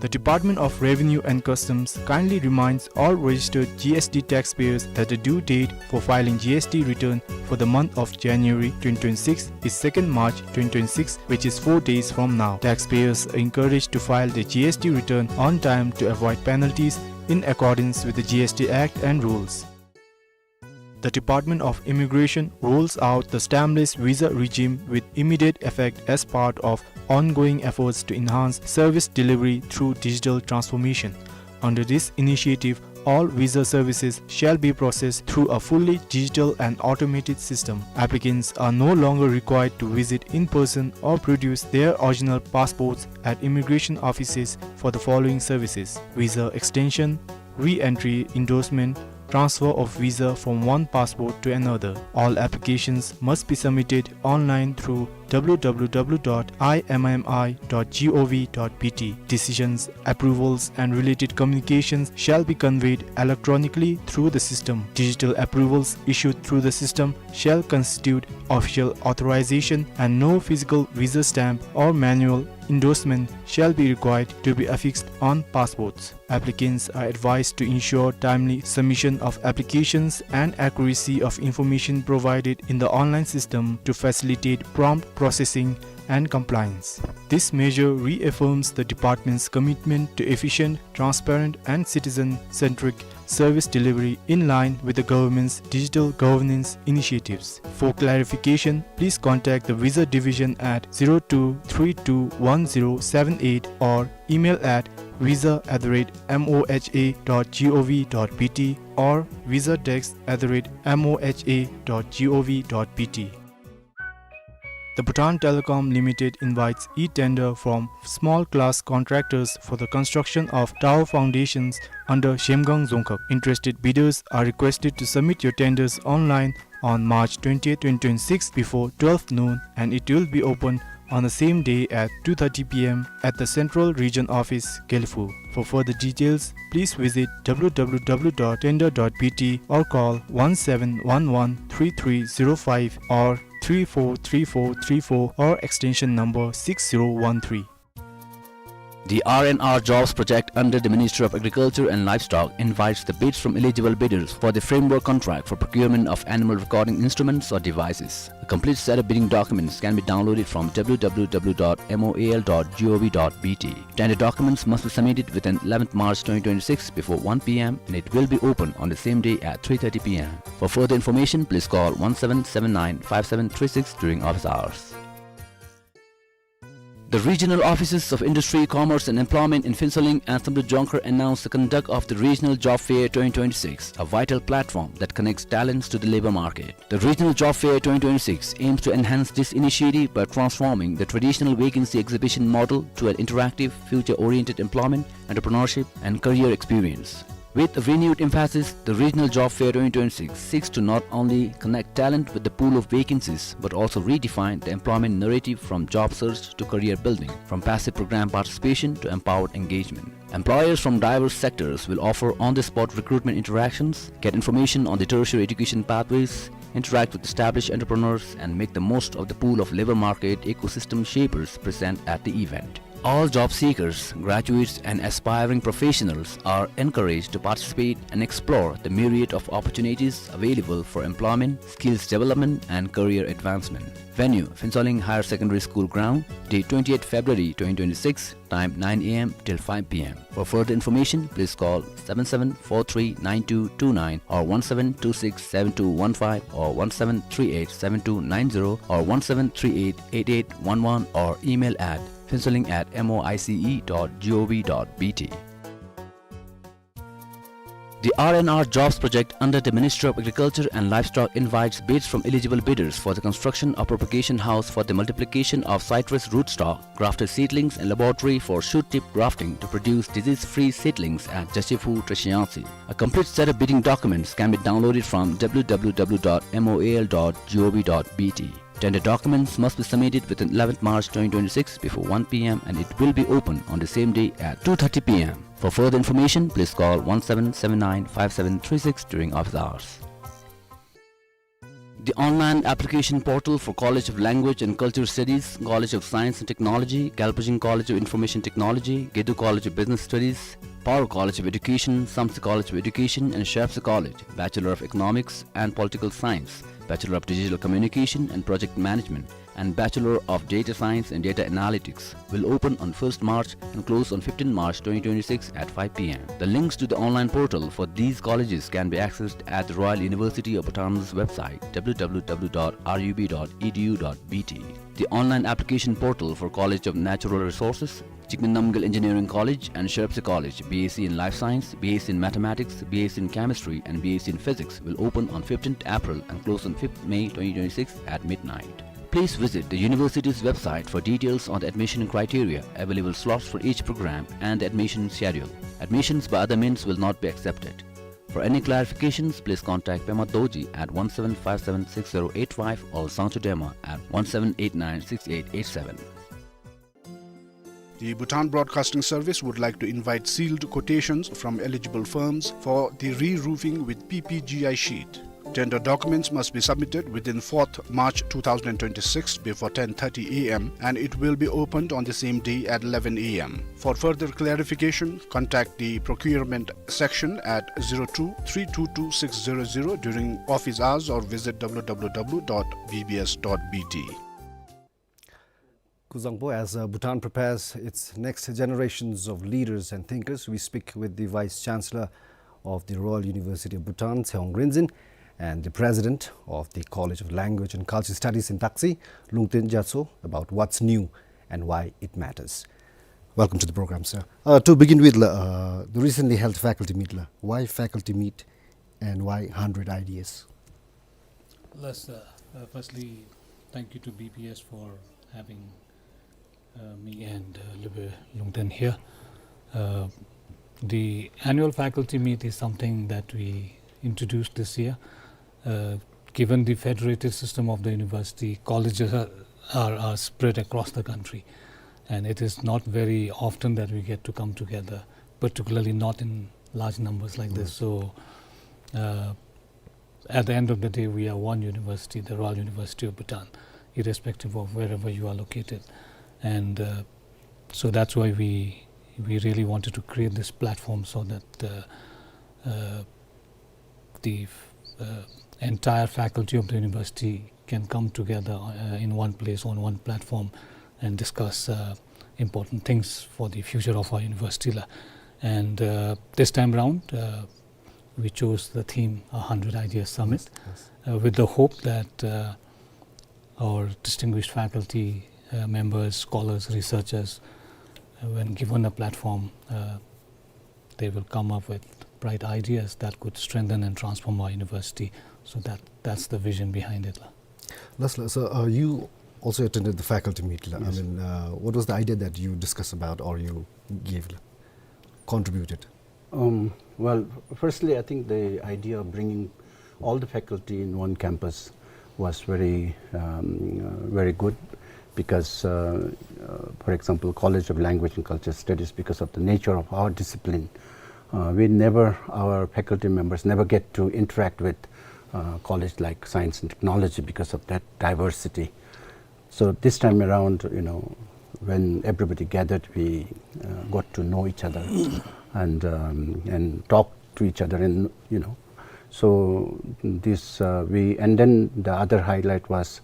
The Department of Revenue and Customs kindly reminds all registered G S T taxpayers that the due date for filing G S T return for the month of January twenty twenty-six is second March twenty twenty-six, which is four days from now. Taxpayers are encouraged to file their G S T return on time to avoid penalties in accordance with the G S T Act and rules. The Department of Immigration rolls out the stampless visa regime with immediate effect as part of ongoing efforts to enhance service delivery through digital transformation. Under this initiative, all visa services shall be processed through a fully digital and automated system. Applicants are no longer required to visit in person or produce their original passports at immigration offices for the following services: visa extension, re-entry endorsement, transfer of visa from one passport to another. All applications must be submitted online through w w w dot i m m i dot g o v dot b t. Decisions, approvals, and related communications shall be conveyed electronically through the system. Digital approvals issued through the system shall constitute official authorization, and no physical visa stamp or manual endorsement shall be required to be affixed on passports. Applicants are advised to ensure timely submission of applications and accuracy of information provided in the online system to facilitate prompt processing and compliance. This measure reaffirms the department's commitment to efficient, transparent, and citizen-centric service delivery in line with the government's digital governance initiatives. For clarification, please contact the Visa Division at zero two three two one zero seven eight or email at visa at the rate m o h a dot g o v dot b t or visa desk at the rate m o h a dot g o v dot b t. The Bhutan Telecom Limited invites e-tender from small class contractors for the construction of tower foundations under Zhemgang Dzongkhag. Interested bidders are requested to submit your tenders online on March twentieth, twenty twenty-six before twelve noon, and it will be open on the same day at two thirty p m at the Central Region Office, Gelephu. For further details, please visit w w w dot tender dot b t or call one seven one one three three zero five or three four three four three four or extension number six zero one three. The R and R Jobs project under the Ministry of Agriculture and Livestock invites the bids from eligible bidders for the framework contract for procurement of animal recording instruments or devices. A complete set of bidding documents can be downloaded from w w w dot m o a l dot g o v dot b t. Tender documents must be submitted within eleventh March twenty twenty-six before one p m, and it will be open on the same day at three thirty p m. For further information, please call one seven seven nine five seven three six during office hours. The regional offices of Industry, Commerce and Employment in Phuentsholing and Samdrup Jongkhar announced the conduct of the Regional Job Fair twenty twenty-six, a vital platform that connects talents to the labor market. The Regional Job Fair twenty twenty-six aims to enhance this initiative by transforming the traditional vacancy exhibition model to an interactive, future-oriented employment, entrepreneurship, and career experience. With a renewed emphasis, the Regional Job Fair twenty twenty-six seeks to not only connect talent with the pool of vacancies, but also redefine the employment narrative from job search to career building, from passive program participation to empowered engagement. Employers from diverse sectors will offer on-the-spot recruitment interactions, get information on the tertiary education pathways, interact with established entrepreneurs, and make the most of the pool of labor market ecosystem shapers present at the event. All job seekers, graduates, and aspiring professionals are encouraged to participate and explore the myriad of opportunities available for employment, skills development, and career advancement. Venue: Phuentsholing Higher Secondary School ground, date twenty-eighth February twenty twenty-six, time nine a m till five p m. For further information, please call seven seven four three nine two two nine or one seven two six seven two one five or one seven three eight seven two nine zero or one seven three eight eight eight one one or email at phuentsholing at moice dot gov dot bt. The R and R Jobs project under the Ministry of Agriculture and Livestock invites bids from eligible bidders for the construction of propagation house for the multiplication of citrus rootstock, grafted seedlings and laboratory for shoot tip grafting to produce disease-free seedlings at Jashiphu, Treshiangsi. A complete set of bidding documents can be downloaded from w w w dot m o a l dot gov dot b t. Tender documents must be submitted within eleventh March twenty twenty-six before one p m and it will be open on the same day at two thirty p m. For further information, please call one seven seven nine five seven three six during office hours. The online application portal for College of Language and Culture Studies, College of Science and Technology, Galpijing College of Information Technology, Gedu College of Business Studies, Paro College of Education, Samtse College of Education, and Shayapsa College, Bachelor of Economics and Political Science, Bachelor of Digital Communication and Project Management, and Bachelor of Data Science and Data Analytics, will open on first March and close on fifteenth March twenty twenty-six at five p m. The links to the online portal for these colleges can be accessed at the Royal University of Bhutan's website, w w w dot r u b dot e d u dot b t. The online application portal for College of Natural Resources, Jigme Namgyel Engineering College and Shayapsa College, B S c in Life Science, B S c in Mathematics, B S c in Chemistry, and B S c in Physics, will open on fifteenth April and close on fifth May twenty twenty-six at midnight. Please visit the university's website for details on the admission criteria, available slots for each program, and the admission schedule. Admissions by other means will not be accepted. For any clarifications, please contact Pema Dorji at one seven five seven six zero eight five or Sangcho Dema at one seven eight nine six eight eight seven. The Bhutan Broadcasting Service would like to invite sealed quotations from eligible firms for the re-roofing with P P G I sheet. Tender documents must be submitted within fourth March two thousand twenty-six before ten thirty a m and it will be opened on the same day at eleven a m. For further clarification, contact the procurement section at zero two three two two six zero zero during office hours or visit w w w dot b b s dot b t. Kuzangpo, as uh, Bhutan prepares its next generations of leaders and thinkers, we speak with the Vice Chancellor of the Royal University of Bhutan, Tshewang Rinzin, and the President of the College of Language and Culture Studies in Daksi, Lungten Gyatso, about what's new and why it matters. Welcome to the program, sir. Uh, to begin with, la, uh, the recently held faculty meet, la. Why faculty meet and why hundred ideas? Yes, uh, uh, firstly, thank you to B B S for having uh, me and uh, Lube Lungten here. Uh, the annual faculty meet is something that we introduced this year. Uh, given the federated system of the university, colleges are, are, are spread across the country, and it is not very often that we get to come together, particularly not in large numbers like this. Mm. So, uh, at the end of the day, we are one university, the Royal University of Bhutan, irrespective of wherever you are located. And uh, so that's why we, we really wanted to create this platform so that uh, uh, the uh, entire faculty of the university can come together uh, in one place on one platform and discuss uh, important things for the future of our university la. And uh, this time around, uh, we chose the theme A Hundred Ideas Summit, yes, yes, uh, with the hope that uh, our distinguished faculty uh, members, scholars, researchers, uh, when given a platform, uh, they will come up with bright ideas that could strengthen and transform our university. So that, that's the vision behind it la. Last la, so uh, you also attended the faculty meet la. Yes. I mean, uh, what was the idea that you discussed about or you gave la, contributed? Um, Well, firstly, I think the idea of bringing all the faculty in one campus was very, um, uh, very good because, uh, uh, for example, College of Language and Culture Studies, because of the nature of our discipline, uh, we never, our faculty members never get to interact with, uh, college like science and technology because of that diversity. So this time around, you know, when everybody gathered, we, uh, got to know each other and, um, and talk to each other, and, you know, so this, uh, we, and then the other highlight was,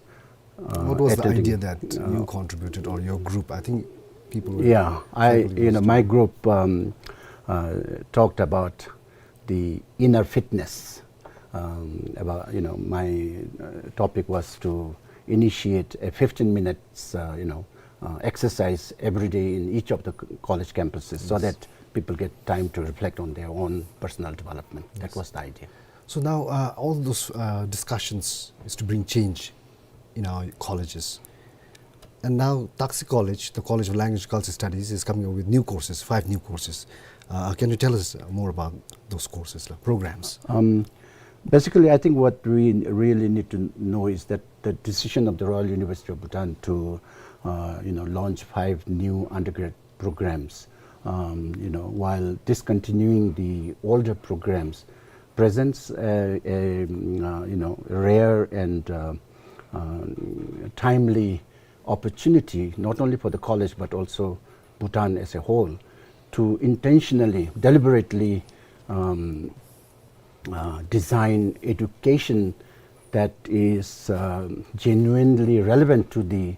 uh, What was the attending, idea that uh, you contributed, or your group? I think people were Yeah, I, faculty you know, members my talking. group, um, uh, talked about the inner fitness. Um, about, you know, my, uh, topic was to initiate a fifteen minutes, uh, you know, uh, exercise every day in each of the c-, college campuses so Yes. that people get time to reflect on their own personal development. That Yes. was the idea. So now, uh, all those, uh, discussions is to bring change in our colleges. And now Taksi College, the College of Language and Culture Studies, is coming up with new courses, five new courses. Uh, can you tell us, uh, more about those courses, like, programs? Um, basically, I think what we really need to know is that the decision of the Royal University of Bhutan to, uh, you know, launch five new undergrad programs, um, you know, while discontinuing the older programs, presents a, a, mm, uh, you know, rare and, uh, uh, timely opportunity, not only for the college but also Bhutan as a whole, to intentionally, deliberately, um, uh, design education that is, uh, genuinely relevant to the,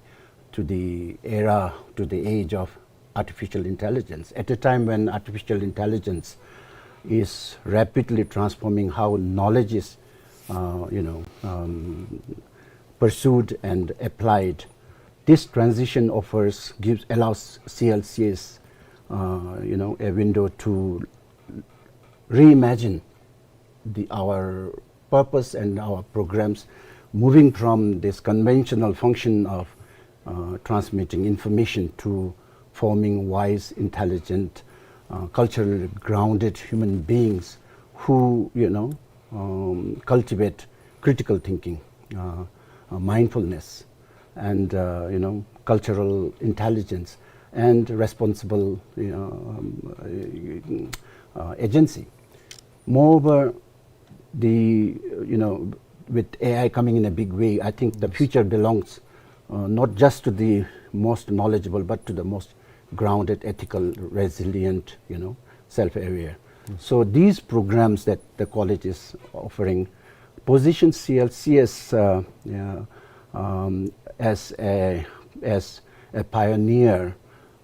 to the era, to the age of artificial intelligence. At a time when artificial intelligence is rapidly transforming how knowledge is, uh, you know, um, pursued and applied, this transition offers, gives, allows C L C S, uh, you know, a window to reimagine the, our purpose and our programs, moving from this conventional function of, uh, transmitting information to forming wise, intelligent, uh, culturally grounded human beings who, you know, um, cultivate critical thinking, uh, uh, mindfulness, and, uh, you know, cultural intelligence and responsible, you know, um, uh, uh, agency. Moreover, the, you know, with A I coming in a big way, I think the Yes. future belongs, uh, not just to the most knowledgeable, but to the most grounded, ethical, resilient, you know, self-aware. Yes. So these programs that the college is offering position C L C S, uh, yeah, um, as a, as a pioneer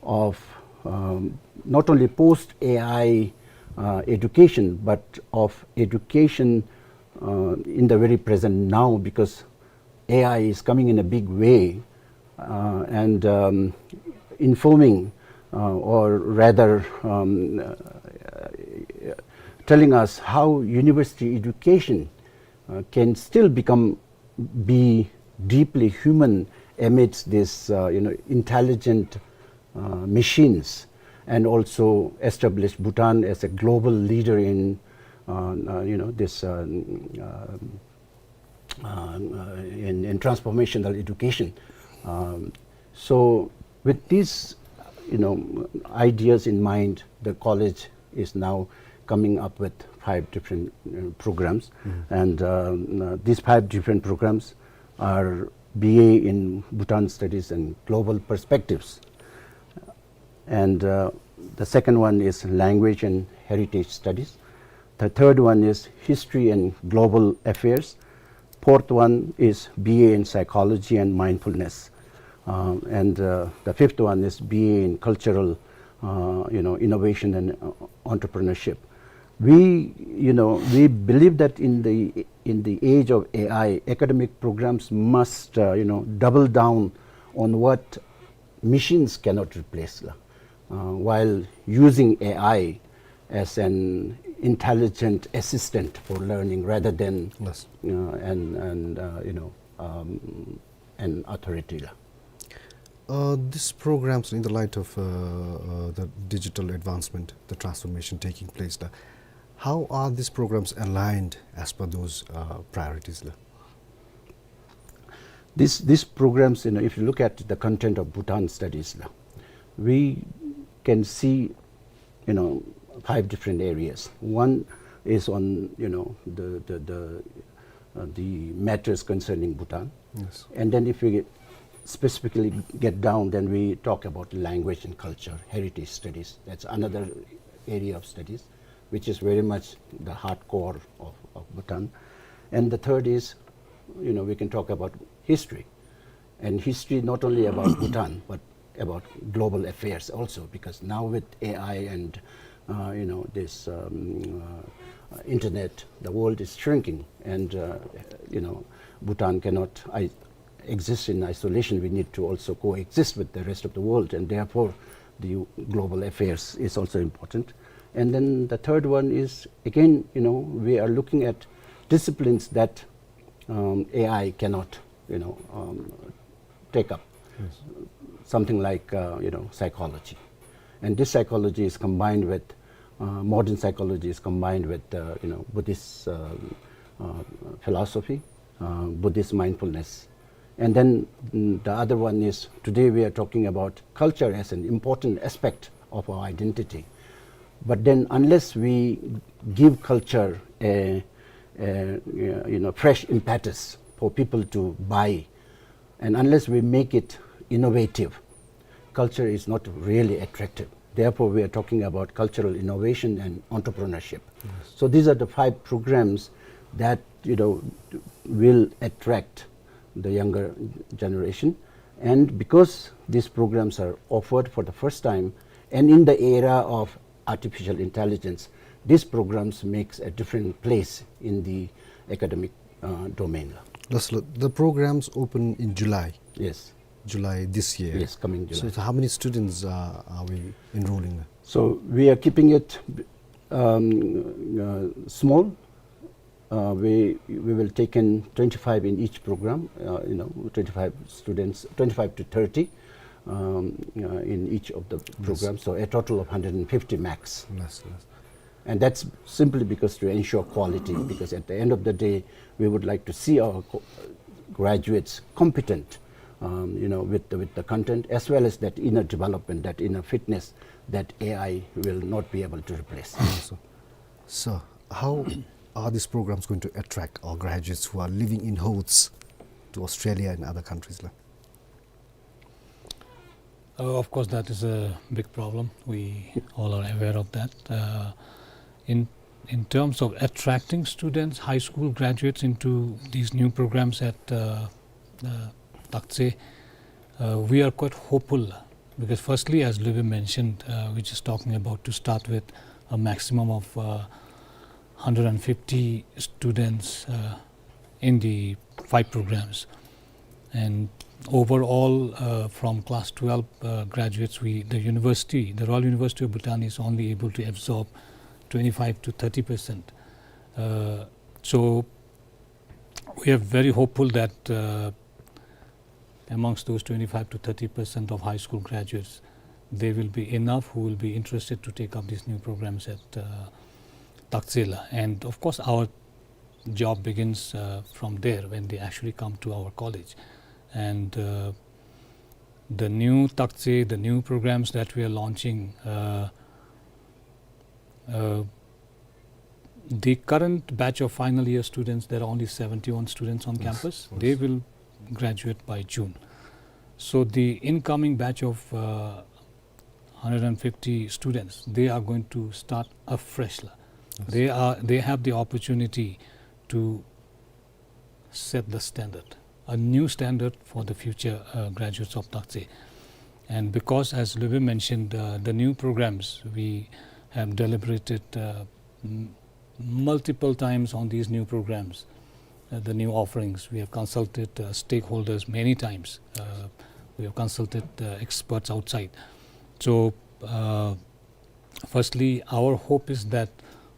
of, um, not only post A I, uh, education, but of education, uh, in the very present now, because A I is coming in a big way, uh, and, um, informing, uh, or rather, um, uh, telling us how university education, uh, can still become, be deeply human amidst this, uh, you know, intelligent, uh, machines, and also establish Bhutan as a global leader in, uh, uh, you know, this, uh, uh, uh, in, in transformational education. Um, so with these, you know, ideas in mind, the college is now coming up with five different, uh, programs. Mm. And, um, uh, these five different programs are B A in Bhutan Studies and Global Perspectives. And, uh, the second one is Language and Heritage Studies. The third one is History and Global Affairs. Fourth one is B A in Psychology and Mindfulness. Uh, and, uh, the fifth one is B A in Cultural, uh, you know, Innovation and, uh, Entrepreneurship. We, you know, we believe that in the, in the age of A I, academic programs must, uh, you know, double down on what machines cannot replace, la. Uh, while using A I as an intelligent assistant for learning rather than, Yes. uh, an, an, uh, you know, um, an authority, la. Uh, these programs, in the light of, uh, uh, the digital advancement, the transformation taking place, la, How are these programs aligned as per those, uh, priorities, la? This, these programs, you know, if you look at the content of Bhutan studies, la, we can see, you know, five different areas. One is on, you know, the, the, the, uh, the matters concerning Bhutan. Yes. And then if we get, specifically get down, then we talk about language and culture, heritage studies. That's another area of studies, which is very much the hardcore of, of Bhutan. And the third is, you know, we can talk about history. And history not only about Bhutan, but about global affairs also, because now with A I and, uh, you know, this, um, uh, internet, the world is shrinking, and, uh, you know, Bhutan cannot i-, exist in isolation. We need to also coexist with the rest of the world, and therefore the global affairs is also important. And then the third one is, again, you know, we are looking at disciplines that, um, A I cannot, you know, um, take up. Yes. Something like, uh, you know, psychology. And this psychology is combined with, uh, modern psychology is combined with, uh, you know, Buddhist, uh, uh, philosophy, uh, Buddhist mindfulness. And then, mm, the other one is, today we are talking about culture as an important aspect of our identity. But then, unless we give culture a, a, you know, fresh impetus for people to buy, and unless we make it innovative, culture is not really attractive. Therefore, we are talking about cultural innovation and entrepreneurship. Yes. So these are the five programs that, you know, will attract the younger generation. And because these programs are offered for the first time, and in the era of artificial intelligence, these programs makes a different place in the academic, uh, domain. That's lo-, the programs open in July. Yes. July this year. Yes, coming July. So, so how many students, uh, are we enrolling? So we are keeping it, um, uh, small. Uh, we, we will take in twenty-five in each program, uh, you know, twenty-five students, twenty-five to thirty, um, uh, in each of the programs. So a total of hundred and fifty max. Yes, yes. And that's simply because to ensure quality, because at the end of the day, we would like to see our co-, graduates competent, um, you know, with the, with the content, as well as that inner development, that inner fitness that A I will not be able to replace. Awesome. So, how are these programs going to attract our graduates who are living in hordes to Australia and other countries, la? Uh, of course, that is a big problem. We all are aware of that. Uh, in, in terms of attracting students, high school graduates into these new programs at, uh, uh, Taktse, uh, we are quite hopeful, because firstly, as Lübke mentioned, uh, we're just talking about to start with a maximum of, uh, hundred and fifty students, uh, in the five programs. And overall, uh, from class twelve, uh, graduates, we, the university, the Royal University of Bhutan is only able to absorb twenty-five to thirty percent. Uh, so we are very hopeful that, uh, amongst those twenty-five to thirty percent of high school graduates, there will be enough who will be interested to take up these new programs at, uh, Taktse la. And of course, our job begins, uh, from there when they actually come to our college. And, uh, the new Taktse, the new programs that we are launching, uh, uh, the current batch of final year students, there are only seventy-one students on campus. Yes, yes. They will graduate by June. So the incoming batch of, uh, hundred and fifty students, they are going to start afresh la. Yes. They are, they have the opportunity to set the standard, a new standard for the future, uh, graduates of Taktse. And because, as Lübke mentioned, uh, the new programs, we have deliberated, uh, m-, multiple times on these new programs, uh, the new offerings. We have consulted, uh, stakeholders many times. Uh, we have consulted, uh, experts outside. So, uh, firstly, our hope is that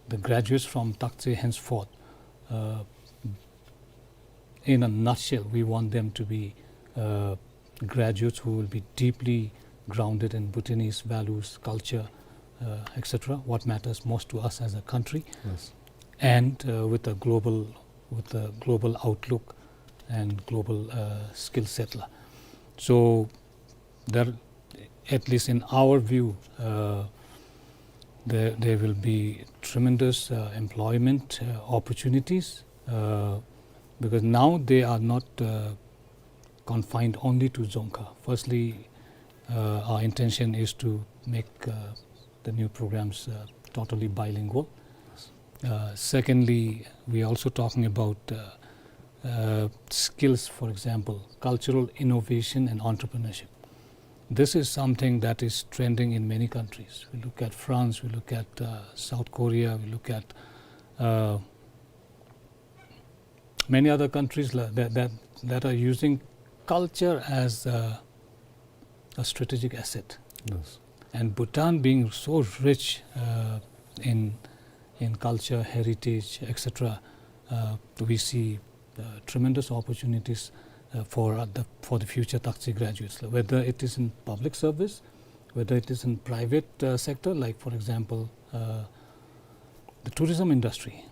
the graduates from Taktse henceforth, uh, in a nutshell, we want them to be, uh, graduates who will be deeply grounded in Bhutanese values, culture, uh, et cetera, what matters most to us as a country, Yes. and, uh, with a global, with a global outlook and global, uh, skill set la. So there, at least in our view, uh, there, there will be tremendous, uh, employment, uh, opportunities, uh, because now they are not, uh, confined only to Dzongkha. Firstly, uh, our intention is to make, uh, the new programs, uh, totally bilingual. Uh, secondly, we are also talking about, uh, uh, skills, for example, cultural innovation and entrepreneurship. This is something that is trending in many countries. We look at France, we look at, uh, South Korea, we look at, uh, many other countries la-, that, that, that are using culture as a, a strategic asset. Yes. And Bhutan being so rich, uh, in, in culture, heritage, et cetera, uh, we see, uh, tremendous opportunities, uh, for, uh, the, for the future Taktse graduates, whether it is in public service, whether it is in private, uh, sector, like, for example, uh, the tourism industry.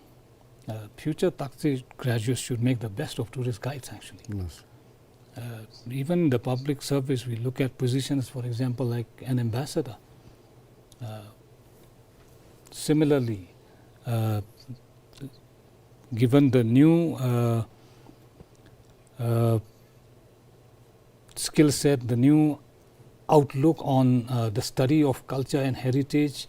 Uh, future Taktse graduates should make the best of tourist guides, actually. Yes. Uh, even the public service, we look at positions, for example, like an ambassador. Uh, similarly, uh, given the new, uh, uh, skill set, the new outlook on, uh, the study of culture and heritage,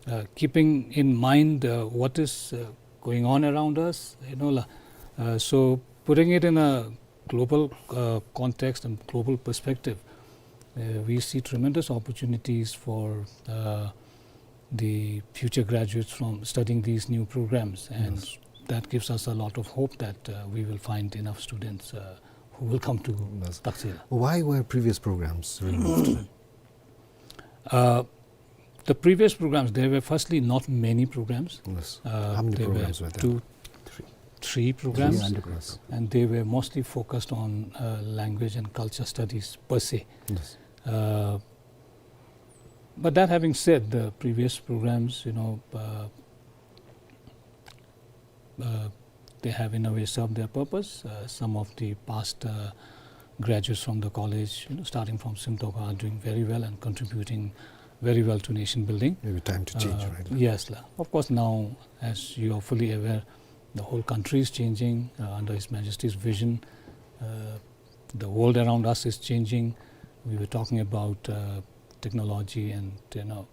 uh, keeping in mind, uh, what is, uh, going on around us, you know, la. Uh, so putting it in a global, uh, context and global perspective, uh, we see tremendous opportunities for, uh, the future graduates from studying these new programs, and Yes. that gives us a lot of hope that, uh, we will find enough students, uh, who will come to Yes. Taktse la. Why were previous programs removed? Uh, the previous programs, there were firstly not many programs. Yes. Uh, How many there programs were were there? two, Three. three programs, Three undergrads. and they were mostly focused on, uh, language and culture studies per se. Yes. Uh, but that having said, the previous programs, you know, uh, uh, they have in a way served their purpose. Uh, some of the past, uh, graduates from the college, you know, starting from Simtokha, are doing very well and contributing very well to nation building. Maybe time to change, Uh, right? Yes, la. Of course, now, as you are fully aware, the whole country is changing, uh, under His Majesty's vision. Uh, the world around us is changing. We were talking about, uh, technology and, you know,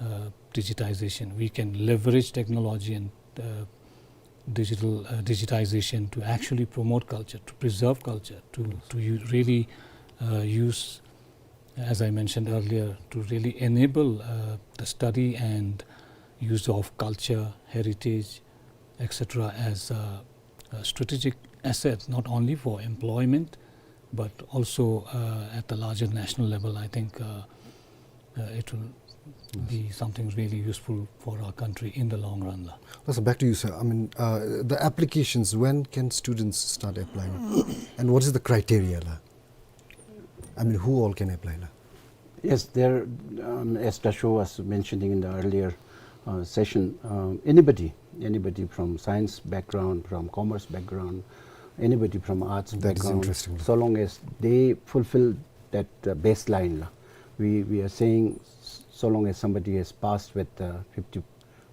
uh, digitization. We can leverage technology and, uh, digital, uh, digitization to actually promote culture, to preserve culture, to, Yes. to u-, really, uh, use, as I mentioned earlier, to really enable, uh, the study and use of culture, heritage, et cetera, as a, a strategic asset, not only for employment, but also, uh, at the larger national level. I think, uh, uh, it will be something really useful for our country in the long run la. Yes, sir, back to you, sir. I mean, uh, the applications, when can students start applying? And what is the criteria la? I mean, who all can apply la? Yes, there, um, as Dasho was mentioning in the earlier, uh, session, um, anybody, anybody from science background, from commerce background, anybody from arts That is background, interesting. so long as they fulfill that, uh, baseline la. We, we are saying s-, so long as somebody has passed with, uh, fifty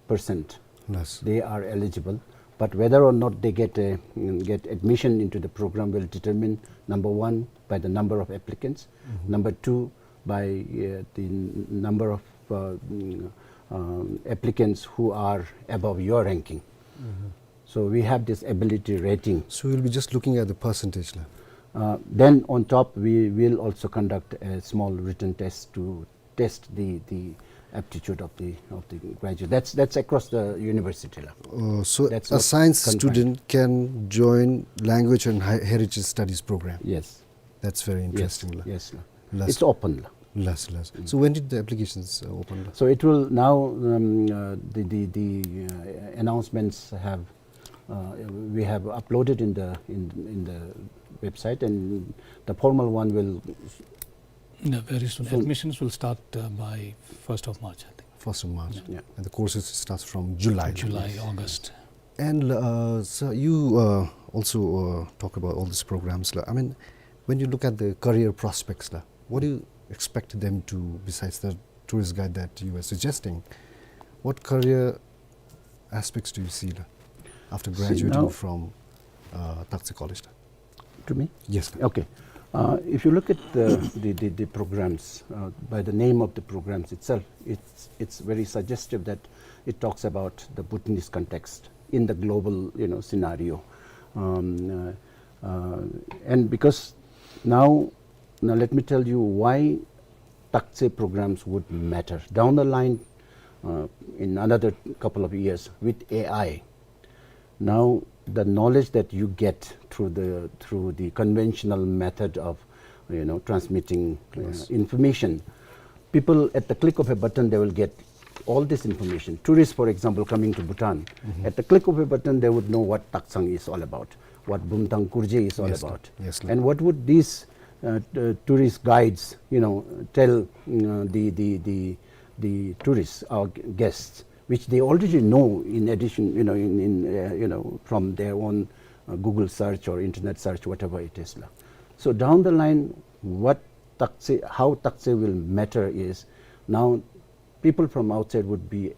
percent, Yes. they are eligible. But whether or not they get a, mm, get admission into the program will determine, number one, by the number of applicants. Mm-hmm. Number two, by, uh, the n-, number of, uh, mm, um, applicants who are above your ranking. Mm-hmm. So we have this ability rating. So we'll be just looking at the percentage la? Uh, then on top, we will also conduct a small written test to test the, the aptitude of the, of the graduate. That's, that's across the university la. Uh, so That's a not science confined. student can join language and he-, heritage studies program? Yes. That's very Yes. interesting la. Yes, la. Last It's open la. Last, last. Mm. So when did the applications, uh, open la? So it will now, um, uh, the, the, the, uh, announcements have, uh, we have uploaded in the, in, in the website, and the formal one will Yeah, very soon. Soon. Admissions will start, uh, by first of March, I think. First of March. Yeah. And the courses starts from July. July, August. And, uh, so you, uh, also, uh, talk about all these programs la. I mean, when you look at the career prospects la, what do you expect them to, besides the tourist guide that you were suggesting? What career aspects do you see la, after See, graduating now from, uh, Taktse College la? To me? Yes, sir. Okay. Uh, if you look at the, the, the, the programs, uh, by the name of the programs itself, it's, it's very suggestive that it talks about the Bhutanese context in the global, you know, scenario. Um, uh, uh, and because now, now let me tell you why Taktse programs would matter. Down the line, uh, in another couple of years with A I, now the knowledge that you get through the, through the conventional method of, you know, transmitting, uh, Yes. information, people at the click of a button, they will get all this information. Tourists, for example, coming to Bhutan, Mm-hmm. at the click of a button, they would know what Taktsang is all about, what Bumthang Kurje is all Yes, sir. about. Yes, sir. And what would these, uh, t-, tourist guides, you know, tell, uh, the, the, the, the tourists, our gu-, guests, which they already know in addition, you know, in, in, uh, you know, from their own, uh, Google search or internet search, whatever it is la. So down the line, what Taktse, how Taktse will matter is now people from outside would be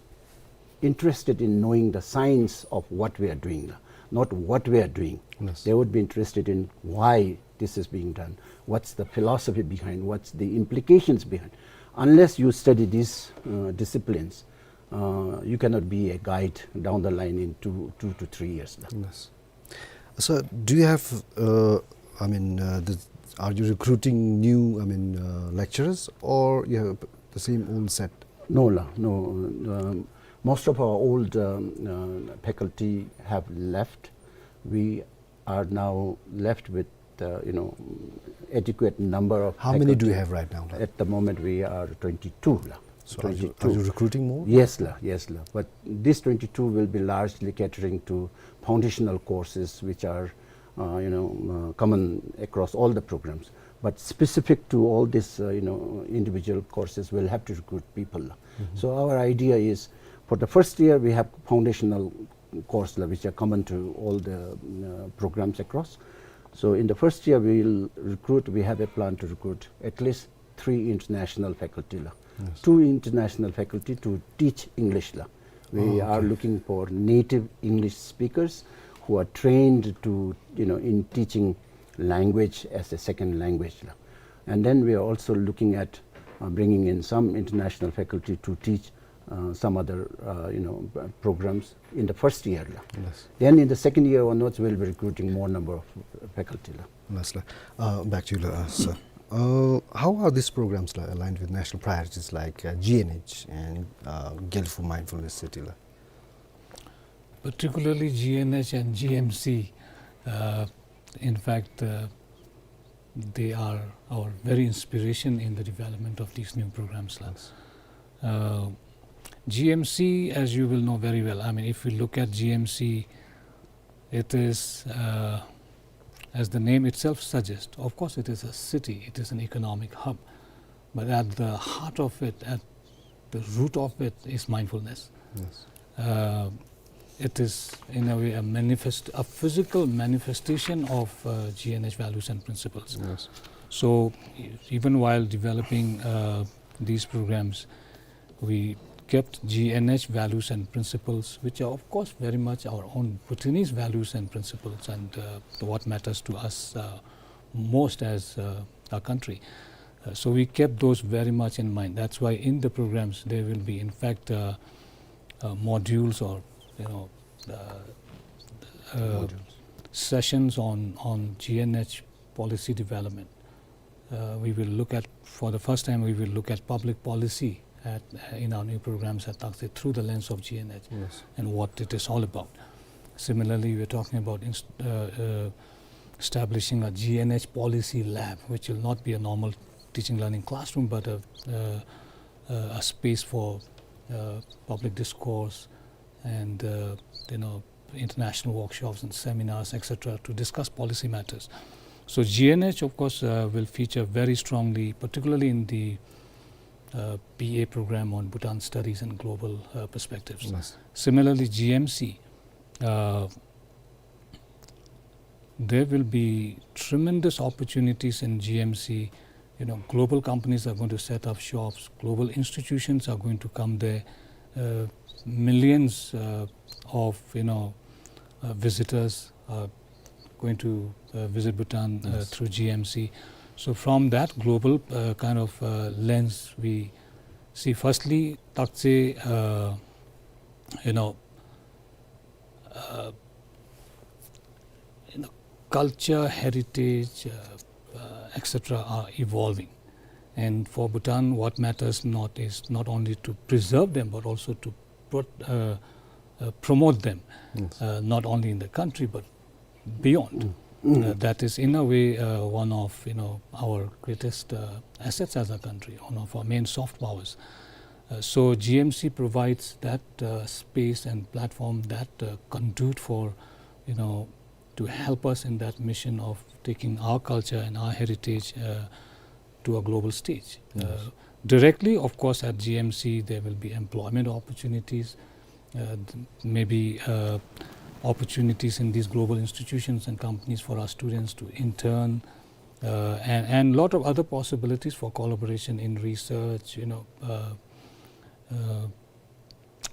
interested in knowing the science of what we are doing la, not what we are doing. Yes. They would be interested in why this is being done, what's the philosophy behind, what's the implications behind. Unless you study these, uh, disciplines, uh, you cannot be a guide down the line in two, two to three years la. Yes. So, do you have, uh, I mean, uh, the, are you recruiting new, I mean, uh, lecturers, or you have the same old set? No la, no. Um, most of our old, um, uh, faculty have left. We are now left with, uh, you know, adequate number of How many do faculty. you have right now, la? At the moment, we are twenty-two la. So are you, are Twenty-two. you recruiting more? Yes la, yes la. But this twenty-two will be largely catering to foundational courses, which are, uh, you know, uh, common across all the programs. But specific to all these, uh, you know, individual courses, we'll have to recruit people la. Mm-hmm. So our idea is, for the first year, we have foundational course la, which are common to all the, uh, programs across. So in the first year, we'll recruit, we have a plan to recruit at least three international faculty la. Yes. Two international faculty to teach English la. We Oh, are okay. looking for native English speakers who are trained to, you know, in teaching language as a second language la. And then we are also looking at, uh, bringing in some international faculty to teach, uh, some other, uh, you know, uh, programs in the first year la. Yes. Then in the second year onwards, we'll be recruiting more number of faculty la. Yes la. Uh, back to you, uh, sir. Uh, how are these programs la, aligned with national priorities like, uh, G N H and, uh, Gelephu Mindfulness City la? Particularly G N H and G M C, uh, in fact, uh, they are our very inspiration in the development of these new programs la. Yes. Uh, G M C, as you will know very well, I mean, if we look at G M C, it is, uh, as the name itself suggests, of course, it is a city, it is an economic hub, but at the heart of it, at the root of it, is mindfulness. Yes. Uh, it is, in a way, a manifest-, a physical manifestation of, uh, G N H values and principles. Yes. So, e-, even while developing, uh, these programs, we kept G N H values and principles, which are, of course, very much our own Bhutanese values and principles and, uh, what matters to us, uh, most as, uh, a country. Uh, so we kept those very much in mind. That's why in the programs there will be, in fact, uh, uh, modules or, you know, uh, uh, Modules. sessions on, on G N H policy development. Uh, we will look at, for the first time, we will look at public policy at, uh, in our new programs at Taktse through the lens of G N H Yes. and what it is all about. Similarly, we're talking about inst-, uh, uh, establishing a G N H policy lab, which will not be a normal teaching learning classroom, but a, uh, uh, a space for, uh, public discourse and, uh, you know, international workshops and seminars, et cetera, to discuss policy matters. So G N H, of course, uh, will feature very strongly, particularly in the uh, B A program on Bhutan Studies and Global, uh, Perspectives. Yes. Similarly, G M C, uh, there will be tremendous opportunities in G M C. You know, global companies are going to set up shops, global institutions are going to come there, uh, millions, uh, of, you know, uh, visitors are going to, uh, visit Bhutan, uh, Yes. through G M C. So from that global, uh, kind of, uh, lens, we see firstly, Taktse, uh, you know, uh, you know, culture, heritage, uh, uh, et cetera are evolving. And for Bhutan, what matters not is not only to preserve them, but also to pro-, uh, uh, promote them, Yes. uh, not only in the country, but beyond. Mm. Uh, that is, in a way, uh, one of, you know, our greatest, uh, assets as a country, one of our main soft powers. Uh, so G M C provides that, uh, space and platform, that, uh, conduit for, you know, to help us in that mission of taking our culture and our heritage, uh, to a global stage. Yes. Uh, directly, of course, at G M C, there will be employment opportunities, uh, th-, maybe, uh, opportunities in these global institutions and companies for our students to intern, uh, and, and lot of other possibilities for collaboration in research, you know, uh, uh,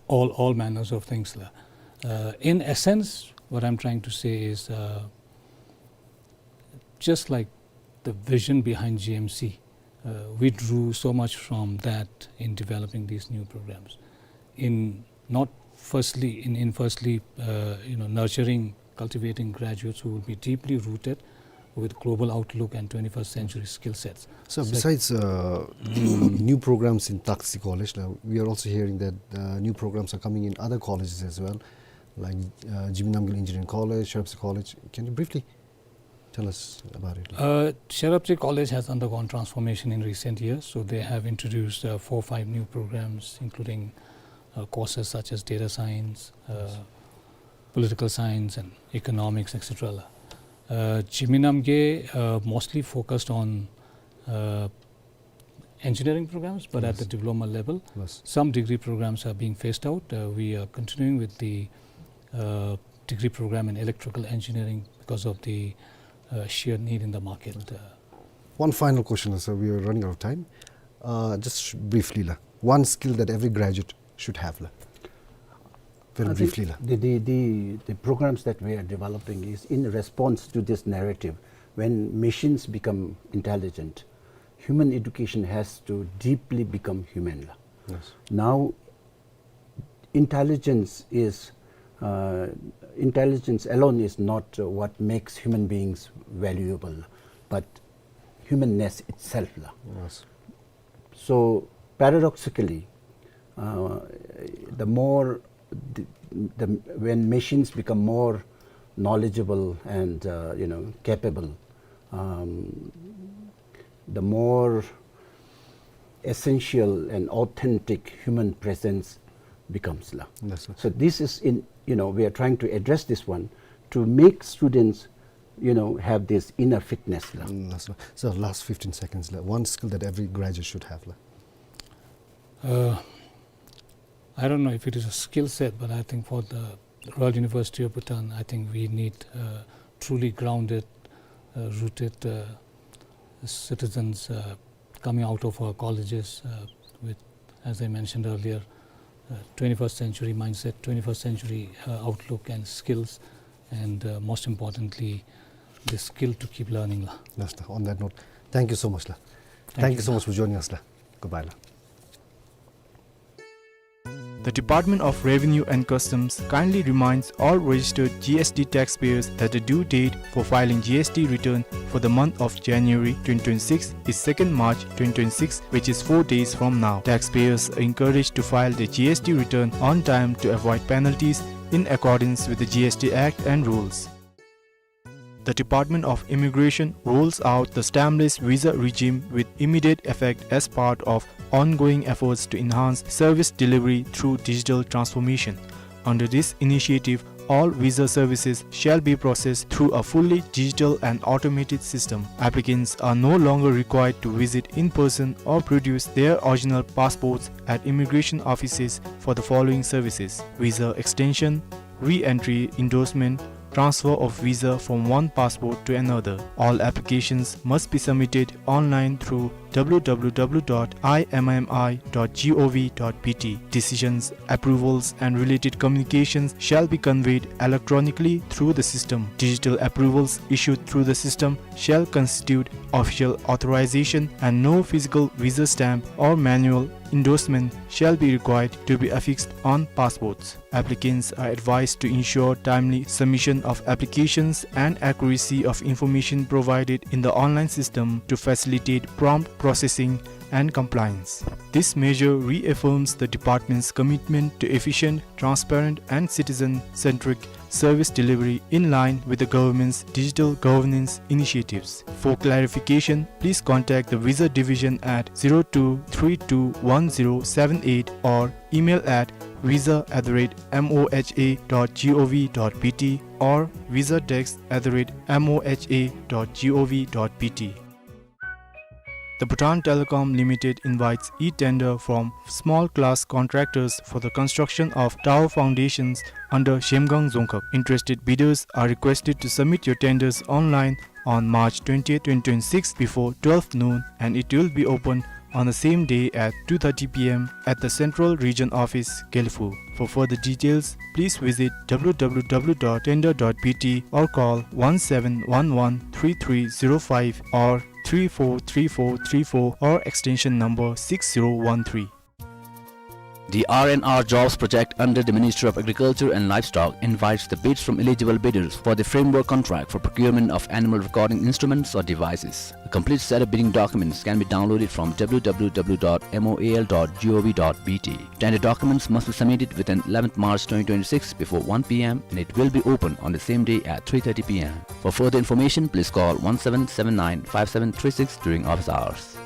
all, all manners of things la. Uh, in essence, what I'm trying to say is, uh, just like the vision behind G M C, uh, we drew so much from that in developing these new programs. In not firstly, in, in firstly, uh, you know, nurturing, cultivating graduates who will be deeply rooted with global outlook and twenty-first century skill sets. So Sec- besides, uh, the new programs in Taktse College, like, we are also hearing that, uh, new programs are coming in other colleges as well, like, uh, Zimee Namgyel Engineering College, Sherab Tse College. Can you briefly tell us about it? Uh, Sherab Tse College has undergone transformation in recent years, so they have introduced, uh, four, five new programs, including, uh, courses such as data science, uh, Yes. political science, and economics, et cetera la. Uh, Zimee Namgyel, uh, mostly focused on, uh, engineering programs, but at Yes. the diploma level, Yes. some degree programs are being phased out. Uh, we are continuing with the, uh, degree program in electrical engineering because of the, uh, sheer need in the market. Uh, One final question, sir. We are running out of time. Uh, just sh-, briefly la. One skill that every graduate should have la. Very I think briefly la. the, the, the, the programs that we are developing is in response to this narrative. When machines become intelligent, human education has to deeply become human la. Yes. Now, intelligence is, uh, intelligence alone is not, uh, what makes human beings valuable, but humanness itself la. Yes. So paradoxically, uh, the more the, the, when machines become more knowledgeable and, uh, you know, capable, um, the more essential and authentic human presence becomes la. Yes, sir. So this is in, you know, we are trying to address this one to make students, you know, have this inner fitness la. Mm, yes, sir. So last fifteen seconds la. One skill that every graduate should have la. Uh, I don't know if it is a skill set, but I think for the Royal University of Bhutan, I think we need, uh, truly grounded, uh, rooted, uh, citizens, uh, coming out of our colleges, uh, with, as I mentioned earlier, uh, twenty-first century mindset, twenty-first century, uh, outlook and skills, and, uh, most importantly, the skill to keep learning la. Yes, sir. On that note, thank you so much la. Thank Thank you you so la. much for joining us la. Goodbye la. The Department of Revenue and Customs kindly reminds all registered G S T taxpayers that the due date for filing G S T return for the month of January twenty twenty-six is second March twenty twenty-six, which is four days from now. Taxpayers are encouraged to file the G S T return on time to avoid penalties in accordance with the G S T Act and rules. The Department of Immigration rolls out the stampless visa regime with immediate effect as part of ongoing efforts to enhance service delivery through digital transformation. Under this initiative, all visa services shall be processed through a fully digital and automated system. Applicants are no longer required to visit in person or produce their original passports at immigration offices for the following services: visa extension, re-entry endorsement, transfer of visa from one passport to another. All applications must be submitted online through w w w dot i m m i dot g o v dot b t. Decisions, approvals, and related communications shall be conveyed electronically through the system. Digital approvals issued through the system shall constitute official authorization, and no physical visa stamp or manual endorsement shall be required to be affixed on passports. Applicants are advised to ensure timely submission of applications and accuracy of information provided in the online system to facilitate prompt processing and compliance. This measure reaffirms the department's commitment to efficient, transparent, and citizen-centric service delivery in line with the government's digital governance initiatives. For clarification, please contact the Visa Division at zero two three two one zero seven eight or email at visa at the rate m o h a dot g o v dot b t or visa desk at the rate m o h a dot g o v dot b t. The Bhutan Telecom Limited invites e-tender from small class contractors for the construction of tower foundations under Zhemgang Dzongkhag. Interested bidders are requested to submit your tenders online on March twentieth, twenty twenty-six, before twelve noon, and it will be open on the same day at two thirty p m at the Central Region Office, Gelephu. For further details, please visit w w w dot tender dot b t or call one seven one one three three zero five or three four three four three four or extension number six zero one three. The R and R Jobs Project under the Ministry of Agriculture and Livestock invites the bids from eligible bidders for the framework contract for procurement of animal recording instruments or devices. A complete set of bidding documents can be downloaded from w w w dot m o a l dot g o v dot b t. Tender documents must be submitted within eleventh March twenty twenty-six before one p m, and it will be open on the same day at three thirty p m. For further information, please call one seven seven nine five seven three six during office hours.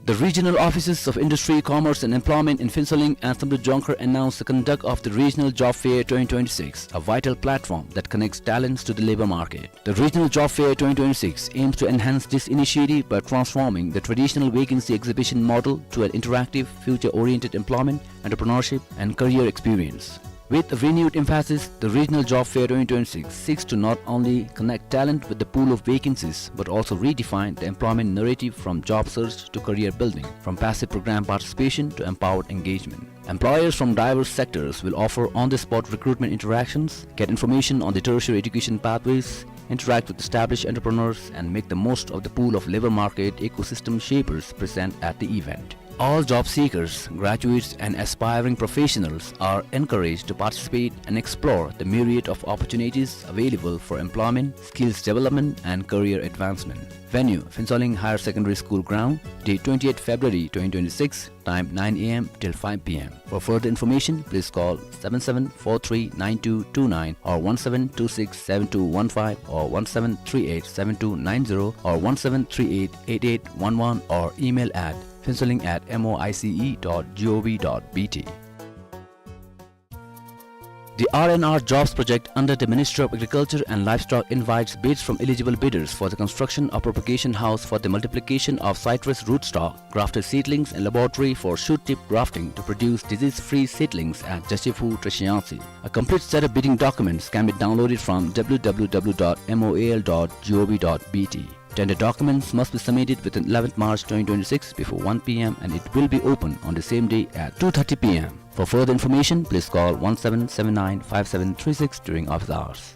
The regional offices of Industry, Commerce and Employment in Phuentsholing and Samdrup Jongkhar announced the conduct of the Regional Job Fair twenty twenty-six, a vital platform that connects talents to the labor market. The Regional Job Fair twenty twenty-six aims to enhance this initiative by transforming the traditional vacancy exhibition model to an interactive, future-oriented employment, entrepreneurship, and career experience. With a renewed emphasis, the Regional Job Fair twenty twenty-six seeks to not only connect talent with the pool of vacancies, but also redefine the employment narrative from job search to career building, from passive program participation to empowered engagement. Employers from diverse sectors will offer on-the-spot recruitment interactions, get information on the tertiary education pathways, interact with established entrepreneurs, and make the most of the pool of labor market ecosystem shapers present at the event. All job seekers, graduates, and aspiring professionals are encouraged to participate and explore the myriad of opportunities available for employment, skills development, and career advancement. Venue: Phuentsholing Higher Secondary School ground. Date: twentieth February twenty twenty-six. Time: nine a m till five p m. For further information, please call seven seven four three nine two two nine or one seven two six seven two one five or one seven three eight seven two nine zero or one seven three eight eight eight one one or email at phuentsholing at m o i c e dot g o v dot b t. The R and R Jobs Project under the Ministry of Agriculture and Livestock invites bids from eligible bidders for the construction of propagation house for the multiplication of citrus rootstock, grafted seedlings and laboratory for shoot tip grafting to produce disease-free seedlings at Jashiphu, Trashiyangtse. A complete set of bidding documents can be downloaded from w w w dot m o a l dot g o v dot b t. Tender documents must be submitted within eleventh March twenty twenty-six before one p m and it will be open on the same day at two thirty p m. For further information, please call one seven seven nine five seven three six during office hours.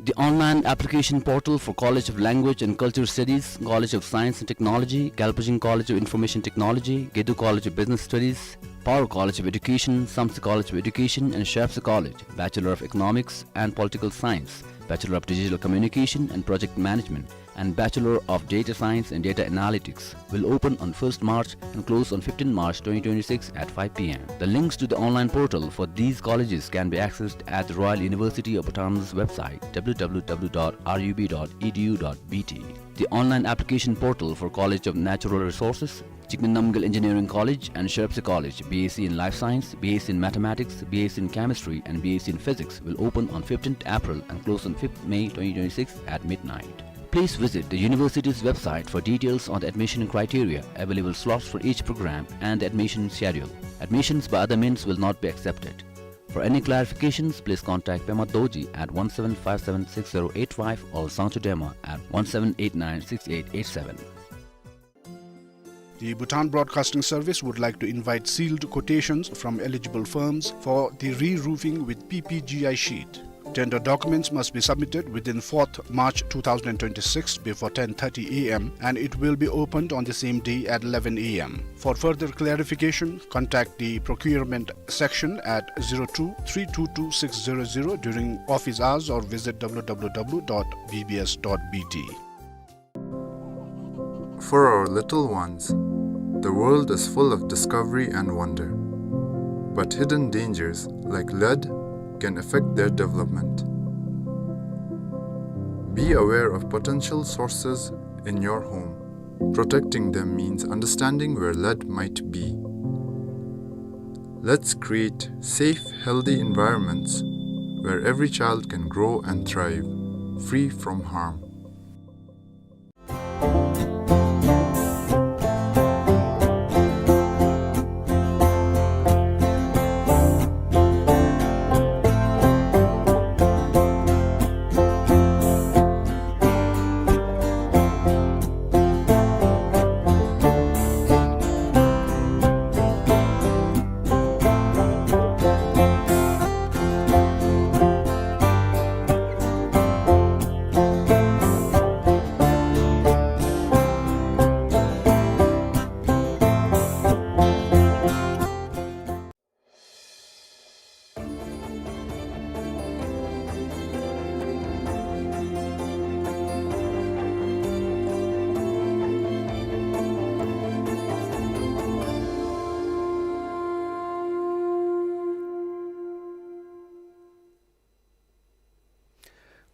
The online application portal for College of Language and Culture Studies, College of Science and Technology, Galpijing College of Information Technology, Gedu College of Business Studies, Paro College of Education, Samtse College of Education, and Shapsa College, Bachelor of Economics and Political Science, Bachelor of Digital Communication and Project Management, and Bachelor of Data Science and Data Analytics, will open on first March and close on fifteenth March twenty twenty-six at five p m. The links to the online portal for these colleges can be accessed at the Royal University of Bhutan's website, w w w dot r u b dot e d u dot b t. The online application portal for College of Natural Resources, Jigme Namgyel Engineering College and Shiropse College, B S c in Life Science, B S c in Mathematics, B S c in Chemistry, and B S c in Physics will open on fifteenth April and close on fifth May twenty twenty-six at midnight. Please visit the university's website for details on the admission criteria, available slots for each program, and the admission schedule. Admissions by other means will not be accepted. For any clarifications, please contact Pema Dorji at one seven five seven six zero eight five or Sangchu Dema at one seven eight nine six eight eight seven. The Bhutan Broadcasting Service would like to invite sealed quotations from eligible firms for the re-roofing with P P G I sheet. Tender documents must be submitted within fourth March two thousand twenty-six before ten thirty A M, and it will be opened on the same day at eleven A M. For further clarification, contact the procurement section at zero two three two two six zero zero during office hours or visit W W W dot B B S dot B T. For our little ones, the world is full of discovery and wonder. But hidden dangers, like lead, can affect their development. Be aware of potential sources in your home. Protecting them means understanding where lead might be. Let's create safe, healthy environments where every child can grow and thrive, free from harm.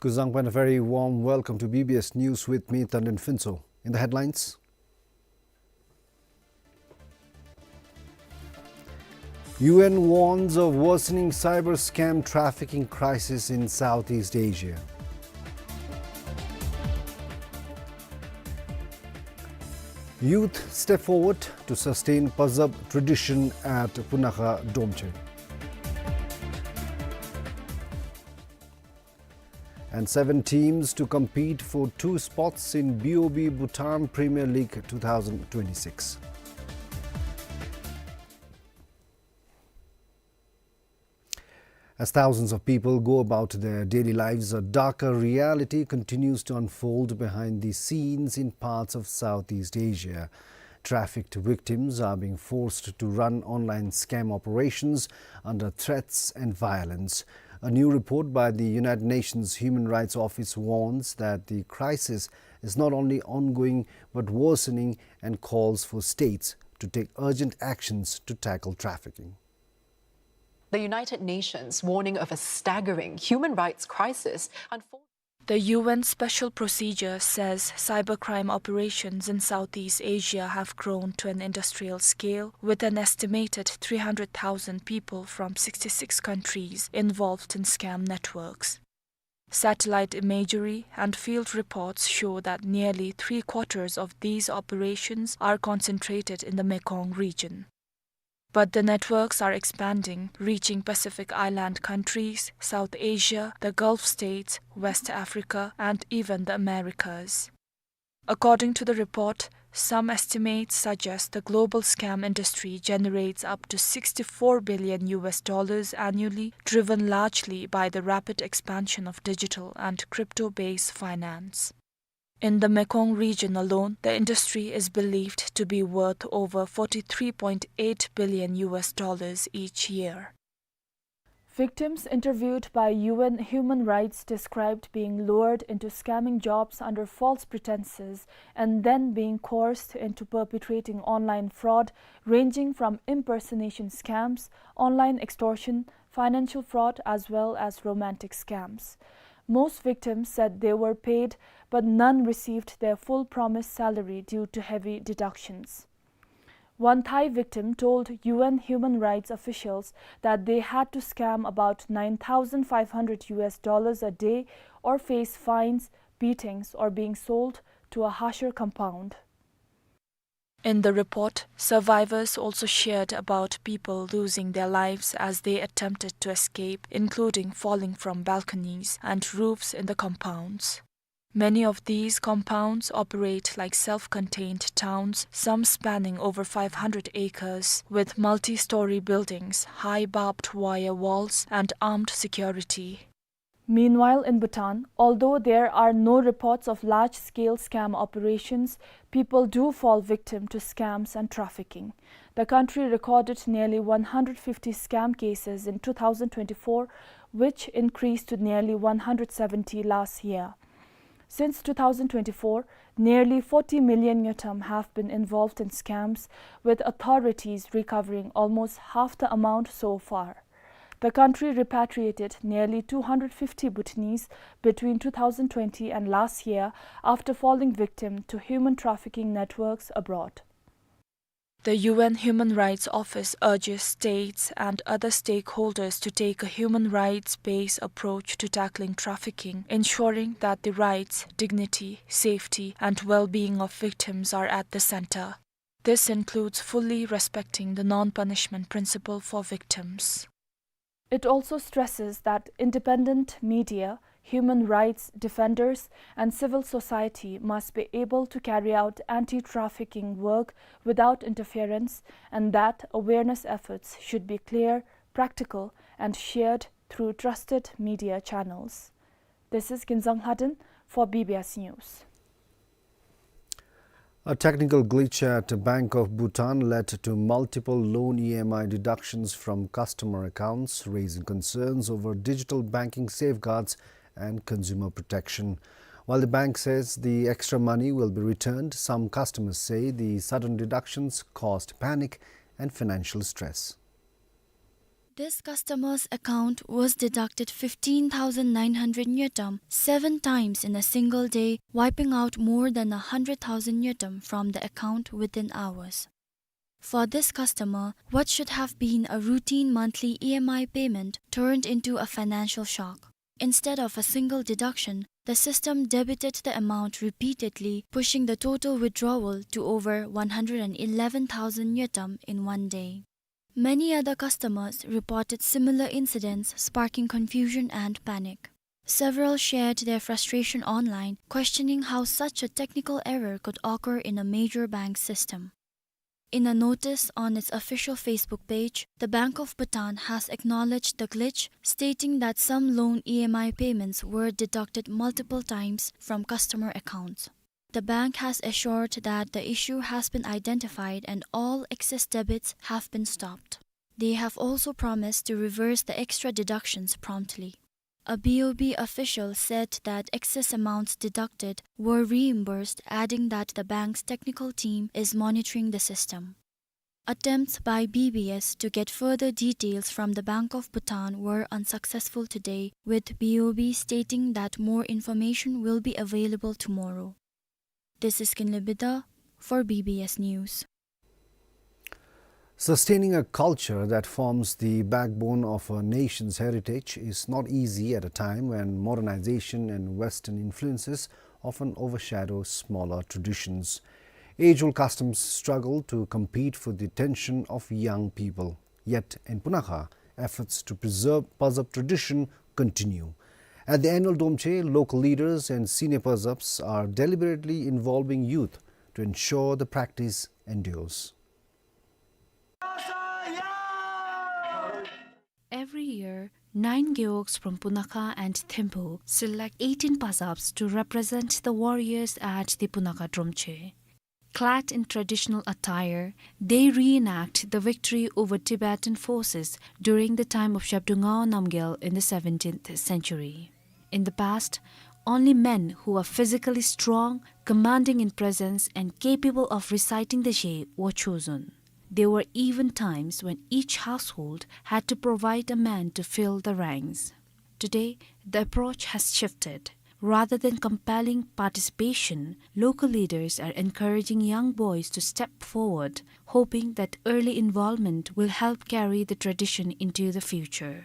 Kuzuzangpo and a very warm welcome to B B S News with me, Tandin Phuntsho. In the headlines, U N warns of worsening cyber scam trafficking crisis in Southeast Asia. Youth step forward to sustain Pazab tradition at Punakha Domchai. And seven teams to compete for two spots in B O B Bhutan Premier League two thousand twenty-six. As thousands of people go about their daily lives, a darker reality continues to unfold behind the scenes in parts of Southeast Asia. Trafficked victims are being forced to run online scam operations under threats and violence. A new report by the United Nations Human Rights Office warns that the crisis is not only ongoing but worsening and calls for states to take urgent actions to tackle trafficking. The United Nations warning of a staggering human rights crisis unfolding. The U N Special Procedure says cybercrime operations in Southeast Asia have grown to an industrial scale, with an estimated three hundred thousand people from sixty-six countries involved in scam networks. Satellite imagery and field reports show that nearly three quarters of these operations are concentrated in the Mekong region. But the networks are expanding, reaching Pacific Island countries, South Asia, the Gulf states, West Africa, and even the Americas. According to the report, some estimates suggest the global scam industry generates up to sixty-four billion U S dollars annually, driven largely by the rapid expansion of digital and crypto-based finance. In the Mekong region alone, the industry is believed to be worth over forty-three point eight billion U S dollars each year. Victims interviewed by U N Human Rights described being lured into scamming jobs under false pretenses and then being coerced into perpetrating online fraud, ranging from impersonation scams, online extortion, financial fraud, as well as romantic scams. Most victims said they were paid, but none received their full promised salary due to heavy deductions. One Thai victim told U N human rights officials that they had to scam about nine thousand five hundred U S dollars a day or face fines, beatings, or being sold to a harsher compound. In the report, survivors also shared about people losing their lives as they attempted to escape, including falling from balconies and roofs in the compounds. Many of these compounds operate like self-contained towns, some spanning over five hundred acres, with multi-story buildings, high barbed wire walls, and armed security. Meanwhile, in Bhutan, although there are no reports of large-scale scam operations, people do fall victim to scams and trafficking. The country recorded nearly one hundred fifty scam cases in two thousand twenty-four, which increased to nearly one hundred seventy last year. Since two thousand twenty-four, nearly forty million ngultrum have been involved in scams, with authorities recovering almost half the amount so far. The country repatriated nearly two hundred fifty Bhutanese between two thousand twenty and last year after falling victim to human trafficking networks abroad. The U N Human Rights Office urges states and other stakeholders to take a human rights-based approach to tackling trafficking, ensuring that the rights, dignity, safety, and well-being of victims are at the center. This includes fully respecting the non-punishment principle for victims. It also stresses that independent media, human rights defenders, and civil society must be able to carry out anti-trafficking work without interference, and that awareness efforts should be clear, practical, and shared through trusted media channels. This is Kinzang Lhaden for B B S News. A technical glitch at Bank of Bhutan led to multiple loan E M I deductions from customer accounts, raising concerns over digital banking safeguards and consumer protection. While the bank says the extra money will be returned, some customers say the sudden deductions caused panic and financial stress. This customer's account was deducted fifteen thousand nine hundred ngultrum seven times in a single day, wiping out more than a hundred thousand ngultrum from the account within hours. For this customer, what should have been a routine monthly E M I payment turned into a financial shock. Instead of a single deduction, the system debited the amount repeatedly, pushing the total withdrawal to over one hundred and eleven thousand ngultrum in one day. Many other customers reported similar incidents, sparking confusion and panic. Several shared their frustration online, questioning how such a technical error could occur in a major bank system. In a notice on its official Facebook page, the Bank of Bhutan has acknowledged the glitch, stating that some loan E M I payments were deducted multiple times from customer accounts. The bank has assured that the issue has been identified and all excess debits have been stopped. They have also promised to reverse the extra deductions promptly. A B O B official said that excess amounts deducted were reimbursed, adding that the bank's technical team is monitoring the system. Attempts by B B S to get further details from the Bank of Bhutan were unsuccessful today, with B O B stating that more information will be available tomorrow. This is Kinley Bida for B B S News. Sustaining a culture that forms the backbone of a nation's heritage is not easy at a time when modernization and Western influences often overshadow smaller traditions. Age-old customs struggle to compete for the attention of young people. Yet in Punakha, efforts to preserve Pazap tradition continue. At the annual Dromche, local leaders and senior Pazaps are deliberately involving youth to ensure the practice endures. Every year, nine gewogs from Punakha and Thimphu select eighteen Pazaps to represent the warriors at the Punakha Dromche. Clad in traditional attire, they reenact the victory over Tibetan forces during the time of Zhabdrung Ngawang Namgyel in the seventeenth century. In the past, only men who are physically strong, commanding in presence, and capable of reciting the Je were chosen. There were even times when each household had to provide a man to fill the ranks. Today, the approach has shifted. Rather than compelling participation, local leaders are encouraging young boys to step forward, hoping that early involvement will help carry the tradition into the future.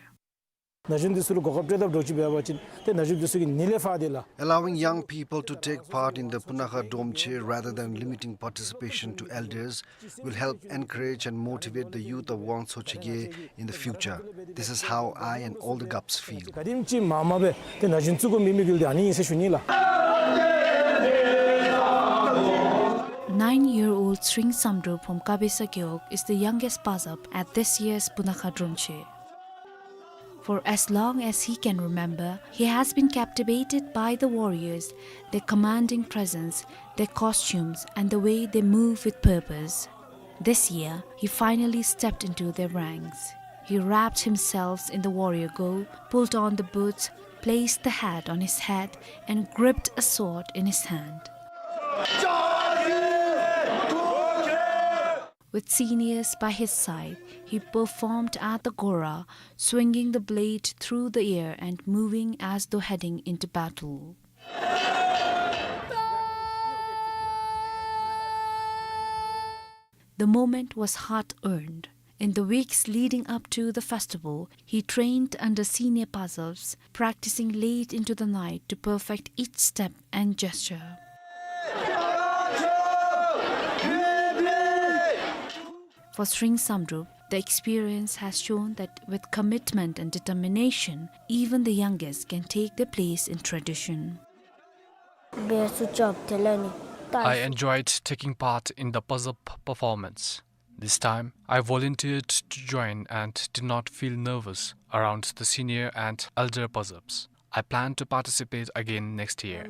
ན་གཞོན་འདི་ཚུ་ལུ་གོ་སྐབས་སྤྲོད་དེ་འདྲཝ་ཅིག་འབད་བ་ཅིན་ཏེ་ན་གཞོན་འདི་ཚུ་གི་ནི་ལས་ཕར་དེ་ལགས། Allowing young people to take part in the Punakha Dromche rather than limiting participation to elders will help encourage and motivate the youth of Wangtsochege in the future. This is how I and all the Gups feel. ག་དེམ་ཅིག་མ་མ་སྦེ་ཏེ་ན་གཞོན་བཙུགས་དགོ་མི་མི་གུ་ལུ་ཏེ་ཨ་ནི་ཨིན་ཟེར་ཞུ་ནི་ལགས། Nine-year-old Sring Samdrup from Kabesa Gewog is the youngest Pazap at this year's Punakha Dromche. For as long as he can remember, he has been captivated by the warriors, their commanding presence, their costumes, and the way they move with purpose. This year, he finally stepped into their ranks. He wrapped himself in the warrior go, pulled on the boots, placed the hat on his head, and gripped a sword in his hand. With seniors by his side, he performed at the Gora, swinging the blade through the air and moving as though heading into battle. The moment was hard-earned. In the weeks leading up to the festival, he trained under senior Pazaps, practicing late into the night to perfect each step and gesture. For Sring Samdrup, the experience has shown that with commitment and determination, even the youngest can take their place in tradition. I enjoyed taking part in the Pazap performance. This time, I volunteered to join and did not feel nervous around the senior and elder Pazaps. I plan to participate again next year.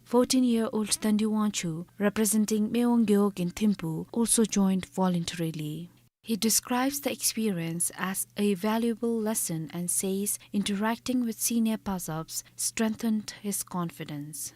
Fourteen-year-old Tandi Wangchuk, representing Mewang Gewog in Thimphu, also joined voluntarily. He describes the experience as a valuable lesson and says interacting with senior Pazaps strengthened his confidence.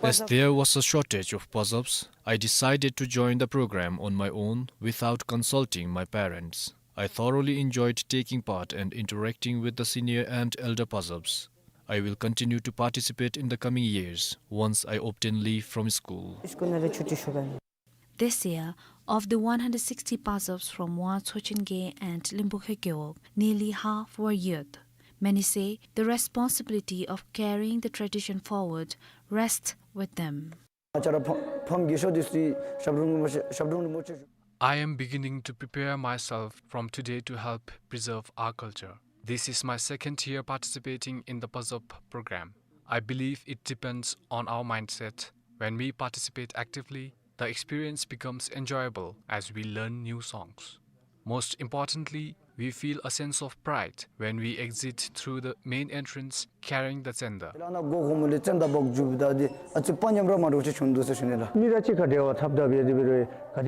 As there was a shortage of Pazaps, I decided to join the program on my own without consulting my parents. I thoroughly enjoyed taking part and interacting with the senior and elder Pazaps. I will continue to participate in the coming years once I obtain leave from school. This year, of the one hundred sixty Pazaps from Wangtsochenge and Limbukhe Gewog, nearly half were youth. Many say the responsibility of carrying the tradition forward rests with them. I am beginning to prepare myself from today to help preserve our culture. This is my second year participating in the Pazap program. I believe it depends on our mindset. When we participate actively, the experience becomes enjoyable as we learn new songs. Most importantly, we feel a sense of pride when we exit through the main entrance carrying the tsenda.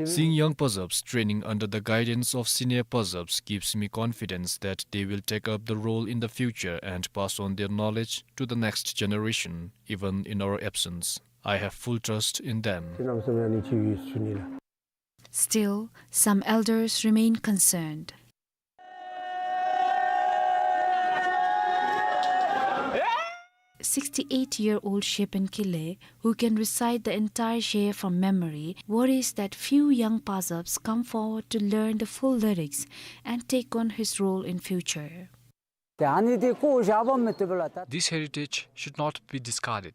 Seeing young Pazaps training under the guidance of senior Pazaps gives me confidence that they will take up the role in the future and pass on their knowledge to the next generation, even in our absence. I have full trust in them. Still, some elders remain concerned. Sixty-eight-year-old Shepen Kile, who can recite the entire Zhe from memory, worries that few young Pazaps come forward to learn the full lyrics and take on his role in future. This heritage should not be discarded.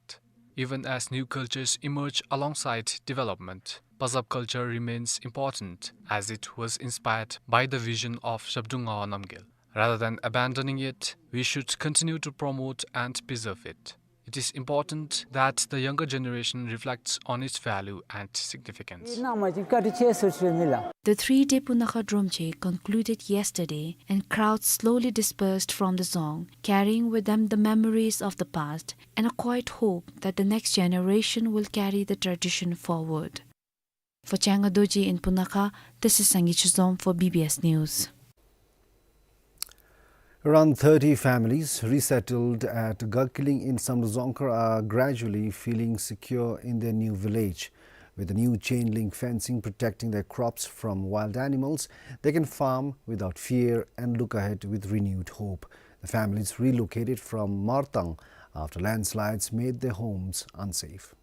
Even as new cultures emerge alongside development, Pazap culture remains important as it was inspired by the vision of Zhabdrung Ngawang Namgyal. Rather than abandoning it, we should continue to promote and preserve it. It is important that the younger generation reflects on its value and significance. The three-day Punakha Dromche concluded yesterday, and crowds slowly dispersed from the dzong, carrying with them the memories of the past and a quiet hope that the next generation will carry the tradition forward. For Changa Dorji in Punakha, this is Sangay Chizom for B B S News. Around thirty families resettled at Gakling in Samdrup Dzongkhag are gradually feeling secure in their new village. With the new chain link fencing protecting their crops from wild animals, they can farm without fear and look ahead with renewed hope. The families relocated from Martang after landslides made their homes unsafe.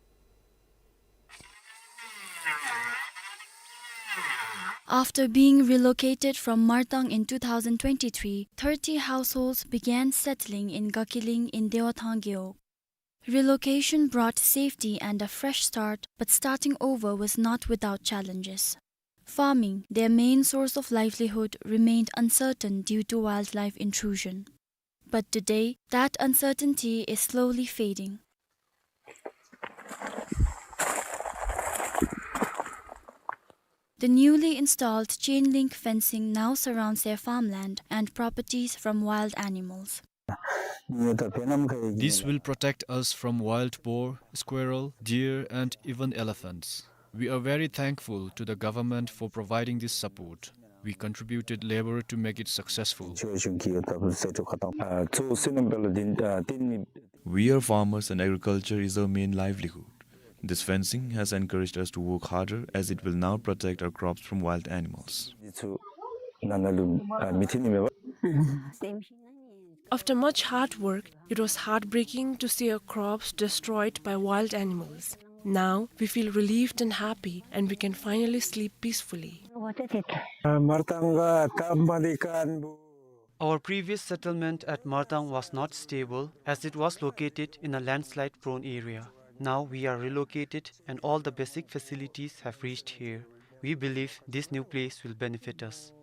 After being relocated from Martang in two thousand twenty-three, thirty households began settling in Gakiling in Dewathang Gewog. Relocation brought safety and a fresh start, but starting over was not without challenges. Farming, their main source of livelihood, remained uncertain due to wildlife intrusion. But today, that uncertainty is slowly fading. The newly installed chain link fencing now surrounds their farmland and properties from wild animals. This will protect us from wild boar, squirrel, deer, and even elephants. We are very thankful to the government for providing this support. We contributed labor to make it successful. We are farmers and agriculture is our main livelihood. This fencing has encouraged us to work harder as it will now protect our crops from wild animals. After much hard work, it was heartbreaking to see our crops destroyed by wild animals. Now, we feel relieved and happy, and we can finally sleep peacefully. Our previous settlement at Martang was not stable as it was located in a landslide-prone area. Now we are relocated and all the basic facilities have reached here. We believe this new place will benefit us.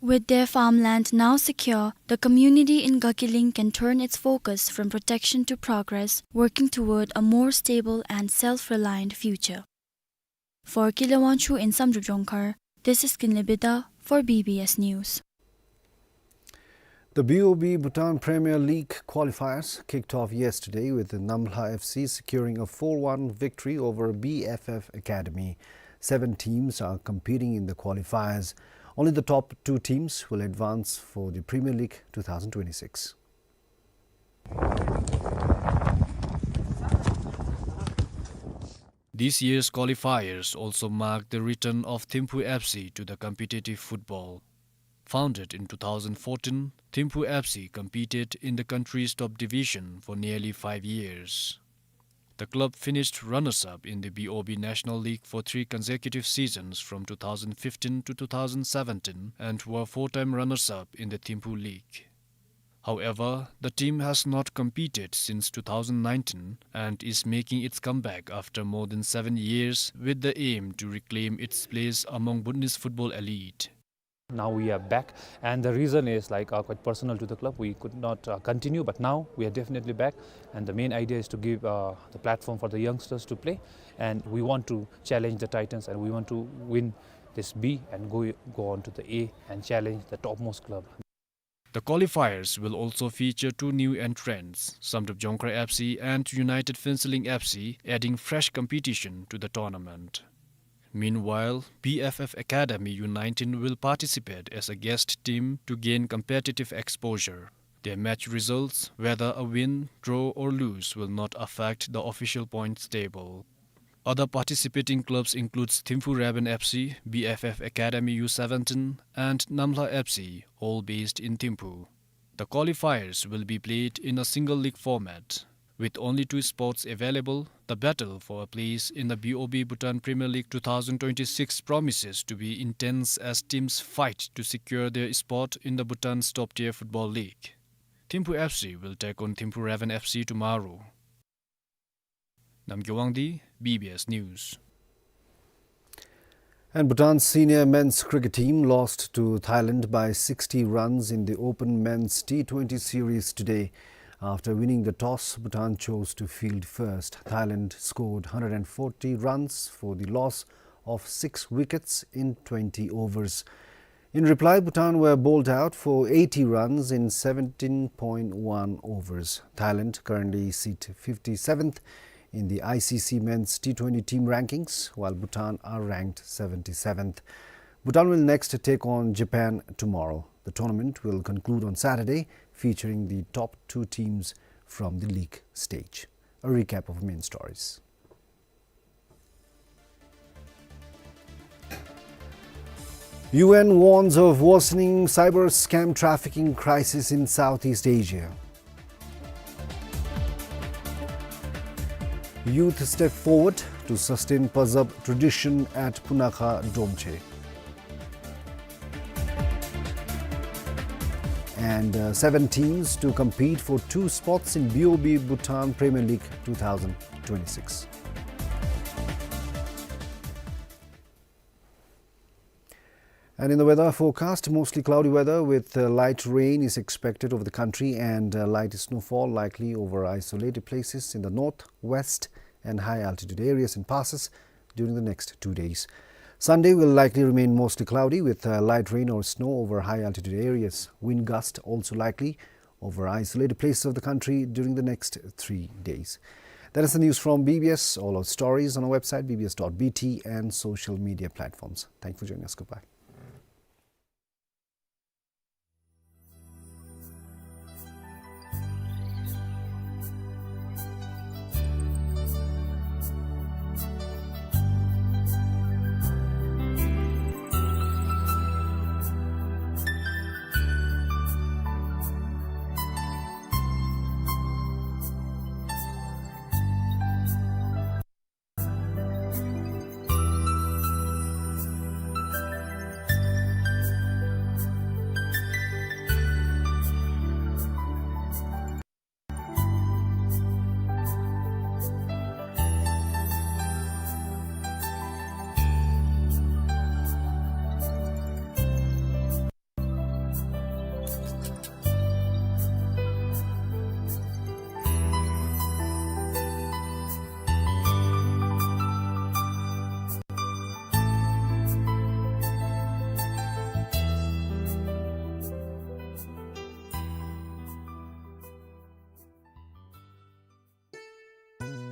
With their farmland now secure, the community in Gakiling can turn its focus from protection to progress, working toward a more stable and self-reliant future. For Kile Wangchuk in Samdrup Jongkhar, this is Kinley Bida for B B S News. The B O B Bhutan Premier League qualifiers kicked off yesterday with the Namhla F C securing a four one victory over B F F Academy. Seven teams are competing in the qualifiers. Only the top two teams will advance for the Premier League two thousand twenty-six. This year's qualifiers also mark the return of Thimphu F C to the competitive football. Founded in two thousand fourteen, Thimphu F C competed in the country's top division for nearly five years. The club finished runners-up in the B O B National League for three consecutive seasons from two thousand fifteen to two thousand seventeen and were four-time runners-up in the Thimphu League. However, the team has not competed since two thousand nineteen and is making its comeback after more than seven years with the aim to reclaim its place among Bhutanese football elite. Now we are back, and the reason is, like, uh, quite personal to the club. We could not, uh, continue, but now we are definitely back, and the main idea is to give, uh, the platform for the youngsters to play, and we want to challenge the titans, and we want to win this B and go, go on to the A and challenge the topmost club. The qualifiers will also feature two new entrants, Samdrup Jongkhar F C and United Phuentsholing F C, adding fresh competition to the tournament. Meanwhile, B F F Academy U nineteen will participate as a guest team to gain competitive exposure. Their match results, whether a win, draw or lose, will not affect the official points table. Other participating clubs includes Thimphu Raven F C, B F F Academy U seventeen and Namhla F C, all based in Thimphu. The qualifiers will be played in a single leg format. With only two spots available, the battle for a place in the B O B Bhutan Premier League two thousand twenty-six promises to be intense as teams fight to secure their spot in the Bhutan's top-tier football league. Thimphu F C will take on Thimphu Raven F C tomorrow. Namgay Wangdi, B B S News. And Bhutan's senior men's cricket team lost to Thailand by sixty runs in the Open Men's T twenty series today. After winning the toss, Bhutan chose to field first. Thailand scored hundred and forty runs for the loss of six wickets in twenty overs. In reply, Bhutan were bowled out for eighty runs in seventeen point one overs. Thailand currently sit fifty-seventh in the I C C men's T twenty team rankings, while Bhutan are ranked seventy-seventh. Bhutan will next take on Japan tomorrow. The tournament will conclude on Saturday, featuring the top two teams from the league stage. A recap of main stories. U N warns of worsening cyber scam trafficking crisis in Southeast Asia. Youth step forward to sustain Pazab tradition at Punakha Dromche. And, uh, seven teams to compete for two spots in B O B Bhutan Premier League two thousand twenty-six. And in the weather forecast, mostly cloudy weather with, uh, light rain is expected over the country and, uh, light snowfall likely over isolated places in the north, west, and high altitude areas in passes during the next two days. Sunday will likely remain mostly cloudy with, uh, light rain or snow over high altitude areas. Wind gust also likely over isolated places of the country during the next three days. That is the news from B B S. All our stories on our website, B B S dot B T, and social media platforms. Thank you for joining us. Goodbye.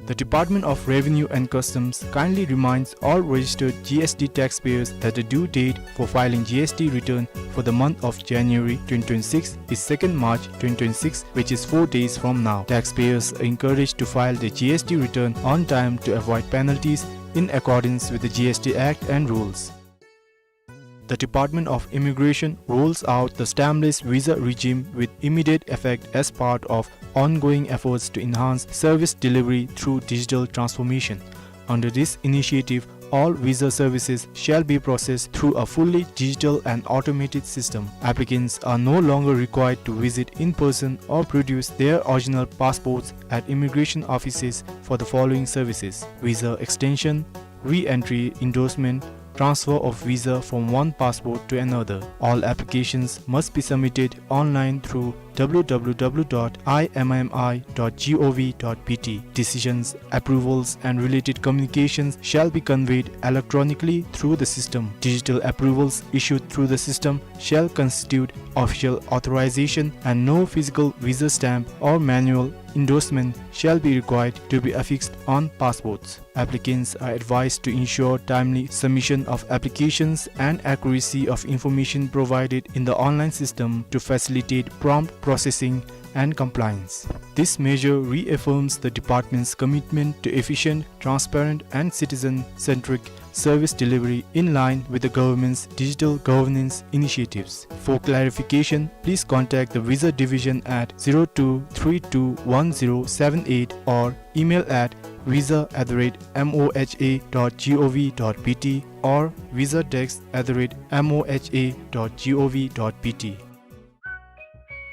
The Department of Revenue and Customs kindly reminds all registered G S T taxpayers that the due date for filing G S T return for the month of January twenty twenty-six is second March twenty twenty-six, which is four days from now. Taxpayers are encouraged to file the G S T return on time to avoid penalties in accordance with the G S T Act and rules. The Department of Immigration rolls out the stampless visa regime with immediate effect as part of ongoing efforts to enhance service delivery through digital transformation. Under this initiative, all visa services shall be processed through a fully digital and automated system. Applicants are no longer required to visit in person or produce their original passports at immigration offices for the following services: visa extension, re-entry endorsement, transfer of visa from one passport to another. All applications must be submitted online through W W W dot I M I M I dot gov dot B T. Decisions, approvals, and related communications shall be conveyed electronically through the system. Digital approvals issued through the system shall constitute official authorization, and no physical visa stamp or manual endorsement shall be required to be affixed on passports. Applicants are advised to ensure timely submission of applications and accuracy of information provided in the online system to facilitate prompt processing and compliance. This measure reaffirms the department's commitment to efficient, transparent, and citizen-centric service delivery in line with the government's digital governance initiatives. For clarification, please contact the Visa Division at zero two three two one zero seven eight or email at visa at the rate M O H A dot gov dot B T or visa desk at the rate M O H A dot gov dot B T.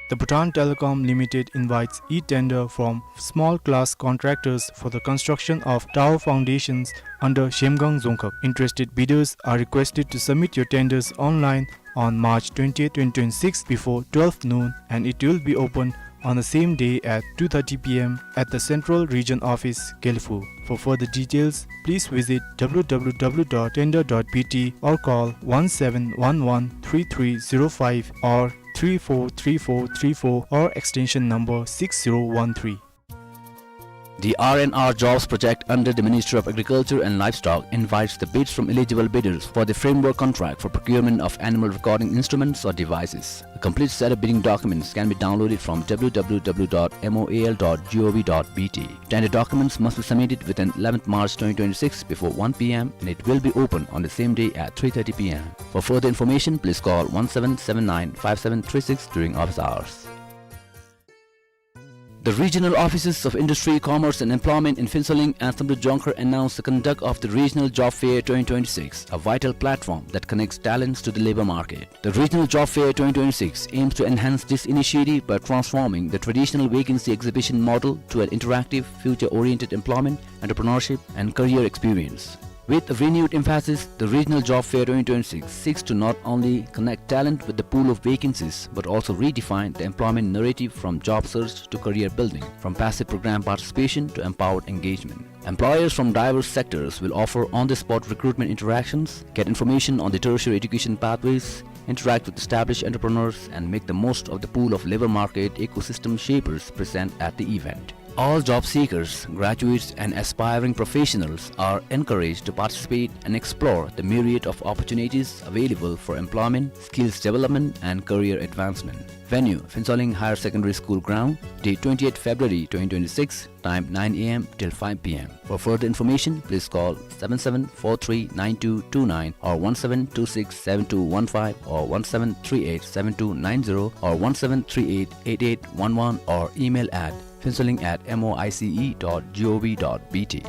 The Bhutan Telecom Limited invites e-tender from small class contractors for the construction of tower foundations under Zhemgang Dzongkhag. Interested bidders are requested to submit your tenders online on March twentieth, twenty twenty-six, before twelve noon, and it will be open on the same day at two thirty P M at the Central Region Office, Gelephu. For further details, please visit W W W dot tender dot B T or call one seven one one three three zero five or three four three four three four or extension number six zero one three. The R and R Jobs project under the Ministry of Agriculture and Livestock invites the bids from eligible bidders for the framework contract for procurement of animal recording instruments or devices. A complete set of bidding documents can be downloaded from w w w dot m o a l dot g o v dot b t. Tender documents must be submitted within eleventh March twenty twenty-six before one p m and it will be open on the same day at three thirty p m. For further information, please call one seven seven nine five seven three six during office hours. The regional offices of Industry, Commerce and Employment in Phuentsholing and Samdrup Jongkhar announced the conduct of the Regional Job Fair twenty twenty-six, a vital platform that connects talents to the labor market. The Regional Job Fair twenty twenty-six aims to enhance this initiative by transforming the traditional vacancy exhibition model to an interactive, future-oriented employment, entrepreneurship, and career experience. With a renewed emphasis, the Regional Job Fair twenty twenty-six seeks to not only connect talent with the pool of vacancies, but also redefine the employment narrative from job search to career building, from passive program participation to empowered engagement. Employers from diverse sectors will offer on-the-spot recruitment interactions, get information on the tertiary education pathways, interact with established entrepreneurs, and make the most of the pool of labor market ecosystem shapers present at the event. All job seekers, graduates, and aspiring professionals are encouraged to participate and explore the myriad of opportunities available for employment, skills development, and career advancement. Venue: Phuentsholing Higher Secondary School ground, date twenty-eighth February twenty twenty-six, time nine a m till five p m. For further information, please call seven seven four three nine two two nine or one seven two six seven two one five or one seven three eight seven two nine zero or one seven three eight eight eight one one or email at phuentsholing at m o i c e dot g o v dot b t.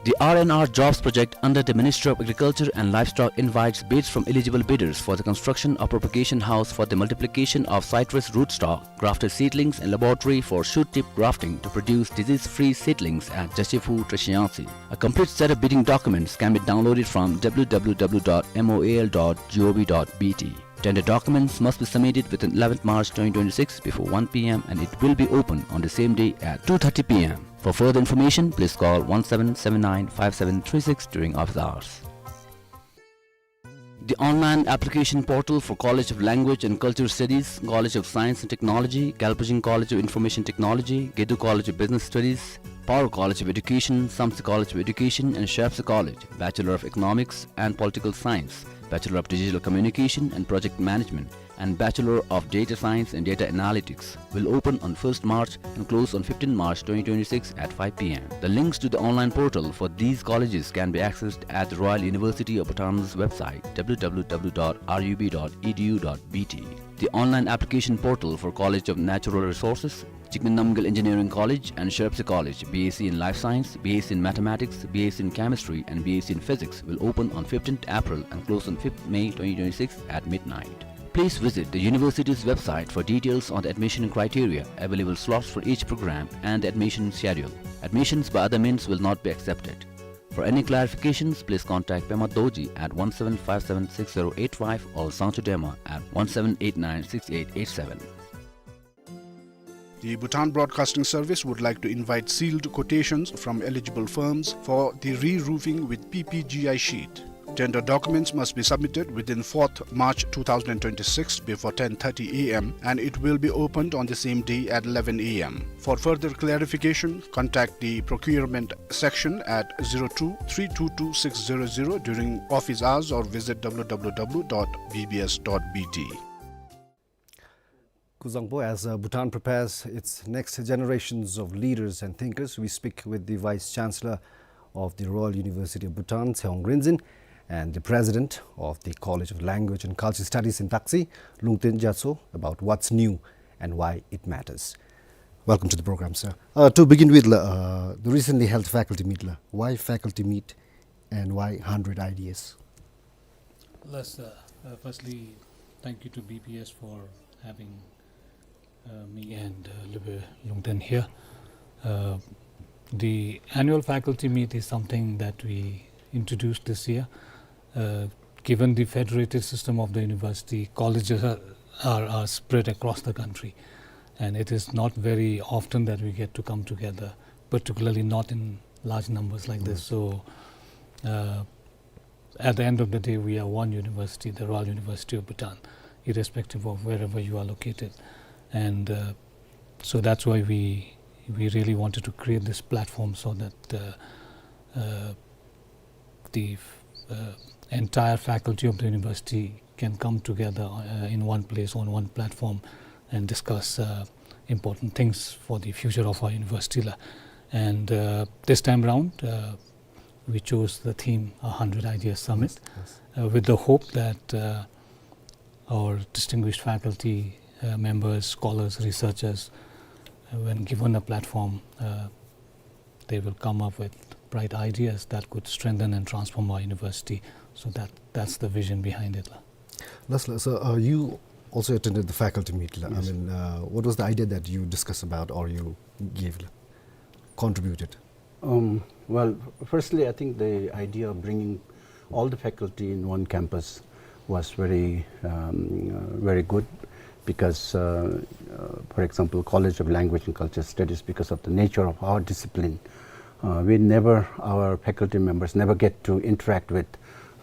The R and R Jobs project under the Ministry of Agriculture and Livestock invites bids from eligible bidders for the construction of propagation house for the multiplication of citrus rootstock, grafted seedlings and laboratory for shoot tip grafting to produce disease-free seedlings at Jashiphu, Treshiyangsi. A complete set of bidding documents can be downloaded from w w w dot m o a l dot g o v dot b t. Tender documents must be submitted within eleventh March twenty twenty-six before one p m and it will be open on the same day at two thirty p m. For further information, please call one seven seven nine five seven three six during office hours. The online application portal for College of Language and Culture Studies, College of Science and Technology, Galpijing College of Information Technology, Gedu College of Business Studies, Paro College of Education, Samtse College of Education and Shayapsa College, Bachelor of Economics and Political Science, Bachelor of Digital Communication and Project Management, and Bachelor of Data Science and Data Analytics, will open on first March and close on fifteenth March twenty twenty-six at five p m. The links to the online portal for these colleges can be accessed at the Royal University of Bhutan's website, w w w dot r u b dot e d u dot b t. The online application portal for College of Natural Resources, Jigme Namgyal Engineering College and Shayapsa College, B S c in Life Science, B S c in Mathematics, B S c in Chemistry, and B S c in Physics, will open on fifteenth April and close on fifth May twenty twenty-six at midnight. Please visit the university's website for details on the admission criteria, available slots for each program, and the admission schedule. Admissions by other means will not be accepted. For any clarifications, please contact Pema Dorji at one seven five seven six zero eight five or Sangchu Dema at one seven eight nine six eight eight seven. The Bhutan Broadcasting Service would like to invite sealed quotations from eligible firms for the re-roofing with P P G I sheet. Tender documents must be submitted within fourth March two thousand twenty-six before ten thirty a m and it will be opened on the same day at eleven a m. For further clarification, contact the procurement section at zero two three two two six zero zero during office hours or visit w w w dot b b s dot b t. Kuzangpo, as, uh, Bhutan prepares its next generations of leaders and thinkers, we speak with the Vice Chancellor of the Royal University of Bhutan, Tshewang Rinzin, and the President of the College of Language and Culture Studies in Taksi, Lungten Gyatso, about what's new and why it matters. Welcome to the program, sir. Uh, to begin with, la, uh, the recently held faculty meet, la. Why faculty meet and why hundred ideas? Yes, uh, uh, firstly, thank you to B B S for having, uh, me and, uh, Lube Lungten here. Uh, the annual faculty meet is something that we introduced this year. Uh, given the federated system of the university, colleges are, are, are spread across the country, and it is not very often that we get to come together, particularly not in large numbers like this. Mm. So, uh, at the end of the day, we are one university, the Royal University of Bhutan, irrespective of wherever you are located. And, uh, so that's why we We really wanted to create this platform so that uh, uh, the uh, entire faculty of the university can come together uh, in one place on one platform and discuss uh, important things for the future of our university la. And uh, this time around, uh, we chose the theme a hundred Ideas Summit, uh, with the hope that uh, our distinguished faculty uh, members, scholars, researchers, uh, when given a platform, uh, they will come up with bright ideas that could strengthen and transform our university. So that, that's the vision behind it la. Last la, so uh, you also attended the faculty meet la. I mean, uh, what was the idea that you discussed about or you gave la, contributed? Um, well, firstly, I think the idea of bringing all the faculty in one campus was very, um, uh, very good because, uh, uh, for example, College of Language and Culture Studies, because of the nature of our discipline, uh, we never, our faculty members never get to interact with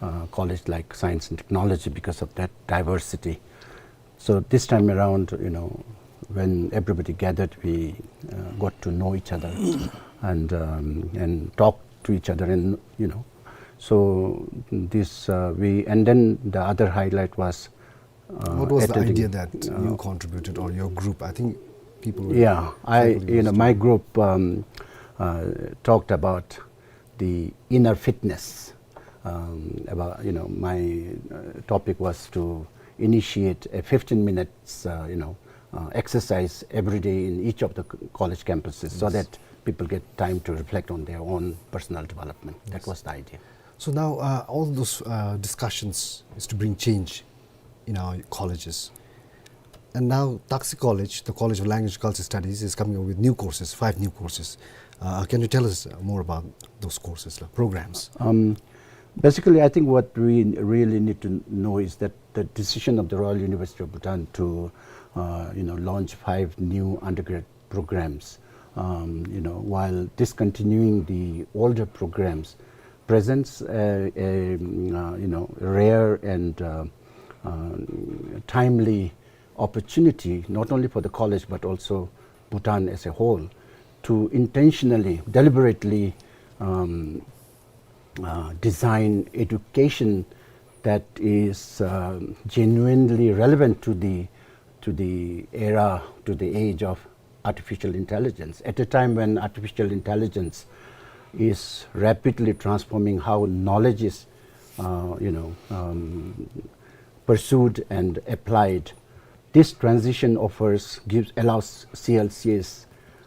uh, college like Science and Technology because of that diversity. So this time around, you know, when everybody gathered, we uh, got to know each other and um, and talk to each other, and you know, so this uh, we and then the other highlight was uh, what was the idea that uh, you contributed or your group? I think people. Yeah, I you know my group um, uh, talked about the inner fitness. Um, about you know my uh, topic was to initiate a fifteen minutes uh, you know uh, exercise every day in each of the college campuses, yes, so that people get time to reflect on their own personal development. Yes. That was the idea. So now uh, all those uh, discussions is to bring change in our colleges. And now Taksi College, the College of Language and Culture Studies, is coming up with new courses, five new courses. Uh, can you tell us more about those courses, like programs? Um, basically, I think what we really need to know is that the decision of the Royal University of Bhutan to, uh, you know, launch five new undergrad programs, um, you know, while discontinuing the older programs, presents a, a, uh, you know, rare and uh, uh, timely opportunity, not only for the college but also Bhutan as a whole, to intentionally, deliberately um, uh, design education that is uh, genuinely relevant to the to the era, to the age of artificial intelligence. At a time when artificial intelligence is rapidly transforming how knowledge is, uh, you know, um, pursued and applied, this transition offers, gives, allows C L C S,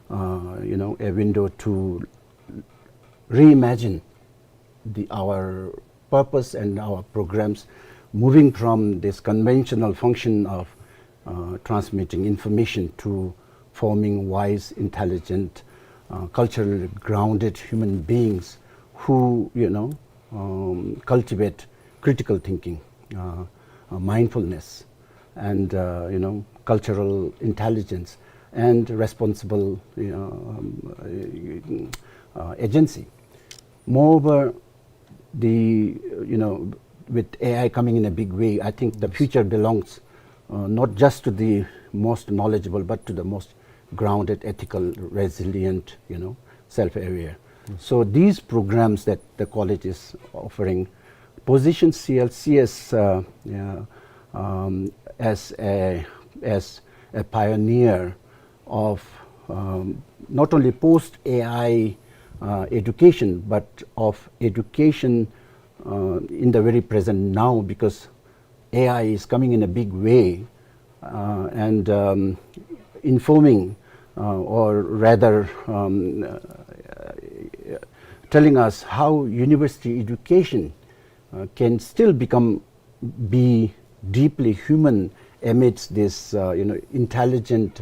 uh, you know, a window to reimagine the, our purpose and our programs, moving from this conventional function of uh, transmitting information to forming wise, intelligent, uh, culturally grounded human beings who, you know, um, cultivate critical thinking, uh, uh, mindfulness, and uh, you know, cultural intelligence and responsible, you know, um, uh, uh, agency. Moreover, the you know, with A I coming in a big way, I think the future belongs uh, not just to the most knowledgeable, but to the most grounded, ethical, resilient, you know, self-aware. So these programs that the college is offering position C L C S uh, yeah, um, as a as a pioneer of um, not only post A I uh, education, but of education uh, in the very present now, because A I is coming in a big way uh, and um, informing uh, or rather um, uh, telling us how university education uh, can still become be deeply human amidst this uh, you know, intelligent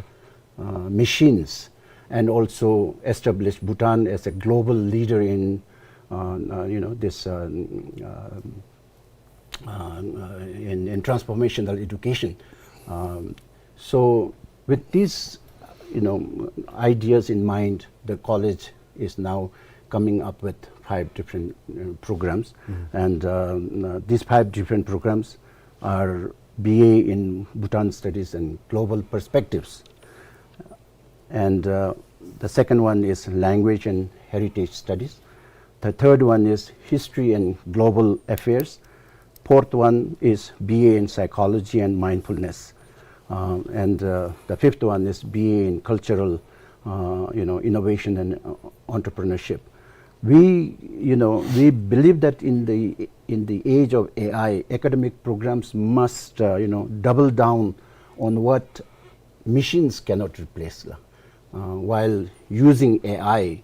uh, machines, and also establish Bhutan as a global leader in uh, uh, you know, this uh, uh, uh, in, in transformational education. Um, so with these, you know, ideas in mind, the college is now coming up with five different uh, programs, and um, uh, these five different programs are B A in Bhutan Studies and Global Perspectives. And uh, the second one is language and heritage studies. The third one is history and global affairs. Fourth one is B A in psychology and mindfulness. Uh, and uh, the fifth one is B A in cultural, uh, you know, innovation and uh, entrepreneurship. We, you know, we believe that in the, in the age of A I, academic programs must, uh, you know, double down on what machines cannot replace, la, uh, while using A I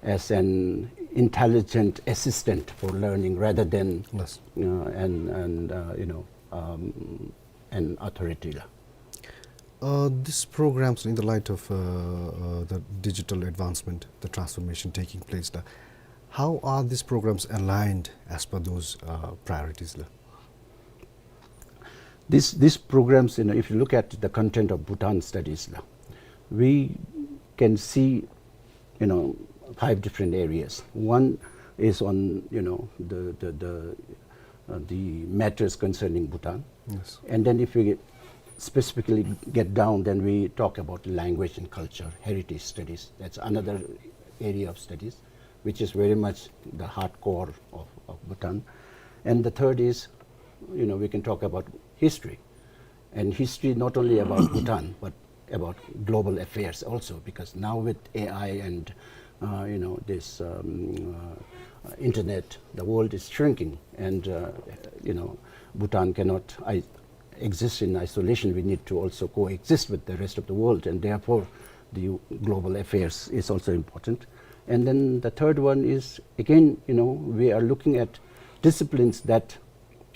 as an intelligent assistant for learning rather than, yes, uh, an, an, uh, you know, um, an authority, la. Uh, these programs, in the light of uh, uh, the digital advancement, the transformation taking place, la, how are these programs aligned as per those uh, priorities, la? This, these programs, you know, if you look at the content of Bhutan Studies, la, we can see, you know, five different areas. One is on, you know, the, the, the, uh, the matters concerning Bhutan. Yes. And then if we get, specifically get down, then we talk about language and culture, heritage studies. That's another area of studies, which is very much the hardcore of, of Bhutan. And the third is, you know, we can talk about history. And history not only about Bhutan, but about global affairs also, because now with A I and, uh, you know, this, um, uh, internet, the world is shrinking, and, uh, you know, Bhutan cannot I-, exist in isolation. We need to also coexist with the rest of the world, and therefore the global affairs is also important. And then the third one is, again, you know, we are looking at disciplines that,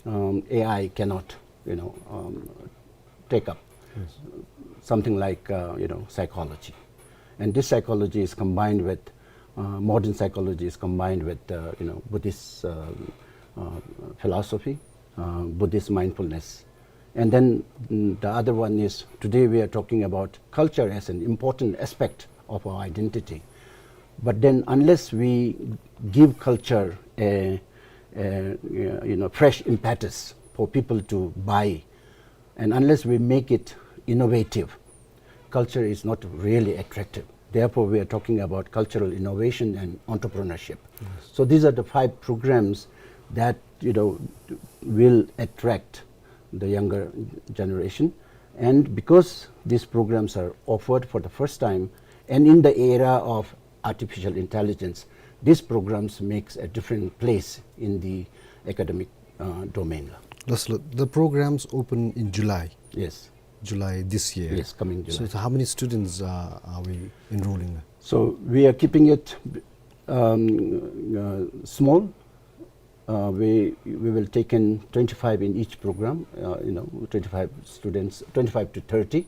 um, A I cannot, you know, um, take up. Yes. Something like, uh, you know, psychology. And this psychology is combined with, uh, modern psychology is combined with, uh, you know, Buddhist, uh, uh, philosophy, uh, Buddhist mindfulness. And then, mm, the other one is, today we are talking about culture as an important aspect of our identity. But then unless we give culture a, a, you know, fresh impetus for people to buy, and unless we make it innovative, culture is not really attractive. Therefore, we are talking about cultural innovation and entrepreneurship. Yes. So these are the five programs that, you know, will attract the younger generation. And because these programs are offered for the first time and in the era of artificial intelligence, these programs makes a different place in the academic, uh, domain. That's lo-, the programs open in July. Yes. July this year. Yes, coming July. So, so how many students uh, are we enrolling? So we are keeping it, um, uh, small. Uh, we, we will take in twenty-five in each program, uh, you know, twenty-five students, twenty-five to thirty,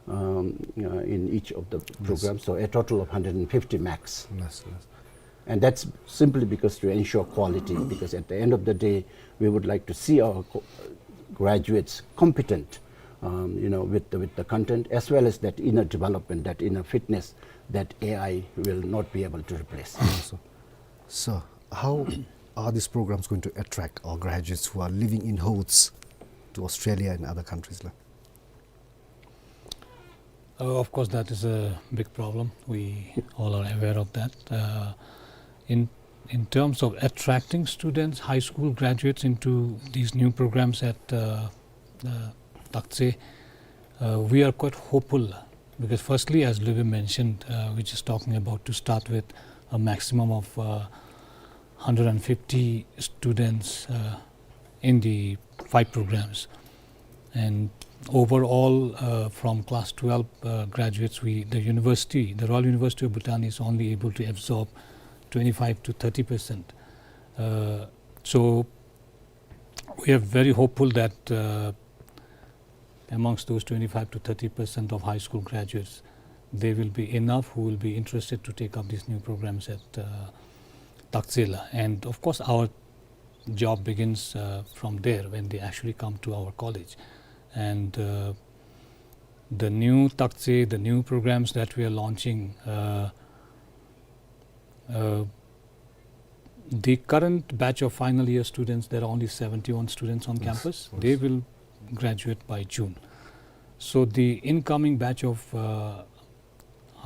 um, uh, in each of the, yes, programs. So a total of hundred and fifty max. Yes, yes. And that's simply because to ensure quality, because at the end of the day, we would like to see our co-, graduates competent, um, you know, with the, with the content, as well as that inner development, that inner fitness that A I will not be able to replace. Yes, sir. So, how are these programs going to attract our graduates who are living in hordes to Australia and other countries, la? Uh, of course, that is a big problem. We all are aware of that. Uh, in, in terms of attracting students, high school graduates into these new programs at, uh, uh, Taktse, uh, we are quite hopeful, because firstly, as Liu mentioned, uh, we're just talking about to start with a maximum of, uh, hundred and fifty students, uh, in the five programs. And overall, uh, from class twelve, uh, graduates, we, the university, the Royal University of Bhutan is only able to absorb twenty-five to thirty percent. Uh, so we are very hopeful that, uh, amongst those twenty-five to thirty percent of high school graduates, there will be enough who will be interested to take up these new programs at, uh, Taktse la. And of course, our job begins, uh, from there when they actually come to our college. And, uh, the new Taktse, the new programs that we are launching, uh, uh, the current batch of final year students, there are only seventy-one students on, yes, campus. Yes. They will graduate by June. So the incoming batch of, uh,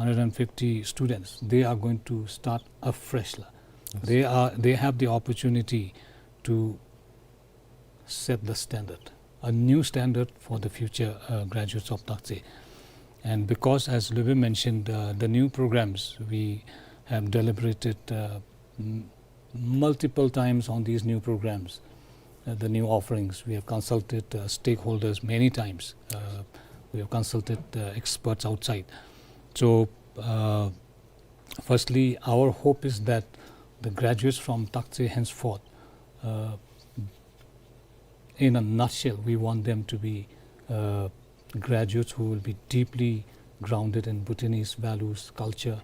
hundred and fifty students, they are going to start afresh la. Yes. They are, they have the opportunity to set the standard, a new standard for the future, uh, graduates of Taktse. And because, as Lube mentioned, uh, the new programs, we have deliberated, uh, m- multiple times on these new programs, uh, the new offerings. We have consulted, uh, stakeholders many times. Uh, we have consulted, uh, experts outside. So, uh, firstly, our hope is that the graduates from Taktse henceforth, uh, in a nutshell, we want them to be, uh, graduates who will be deeply grounded in Bhutanese values, culture,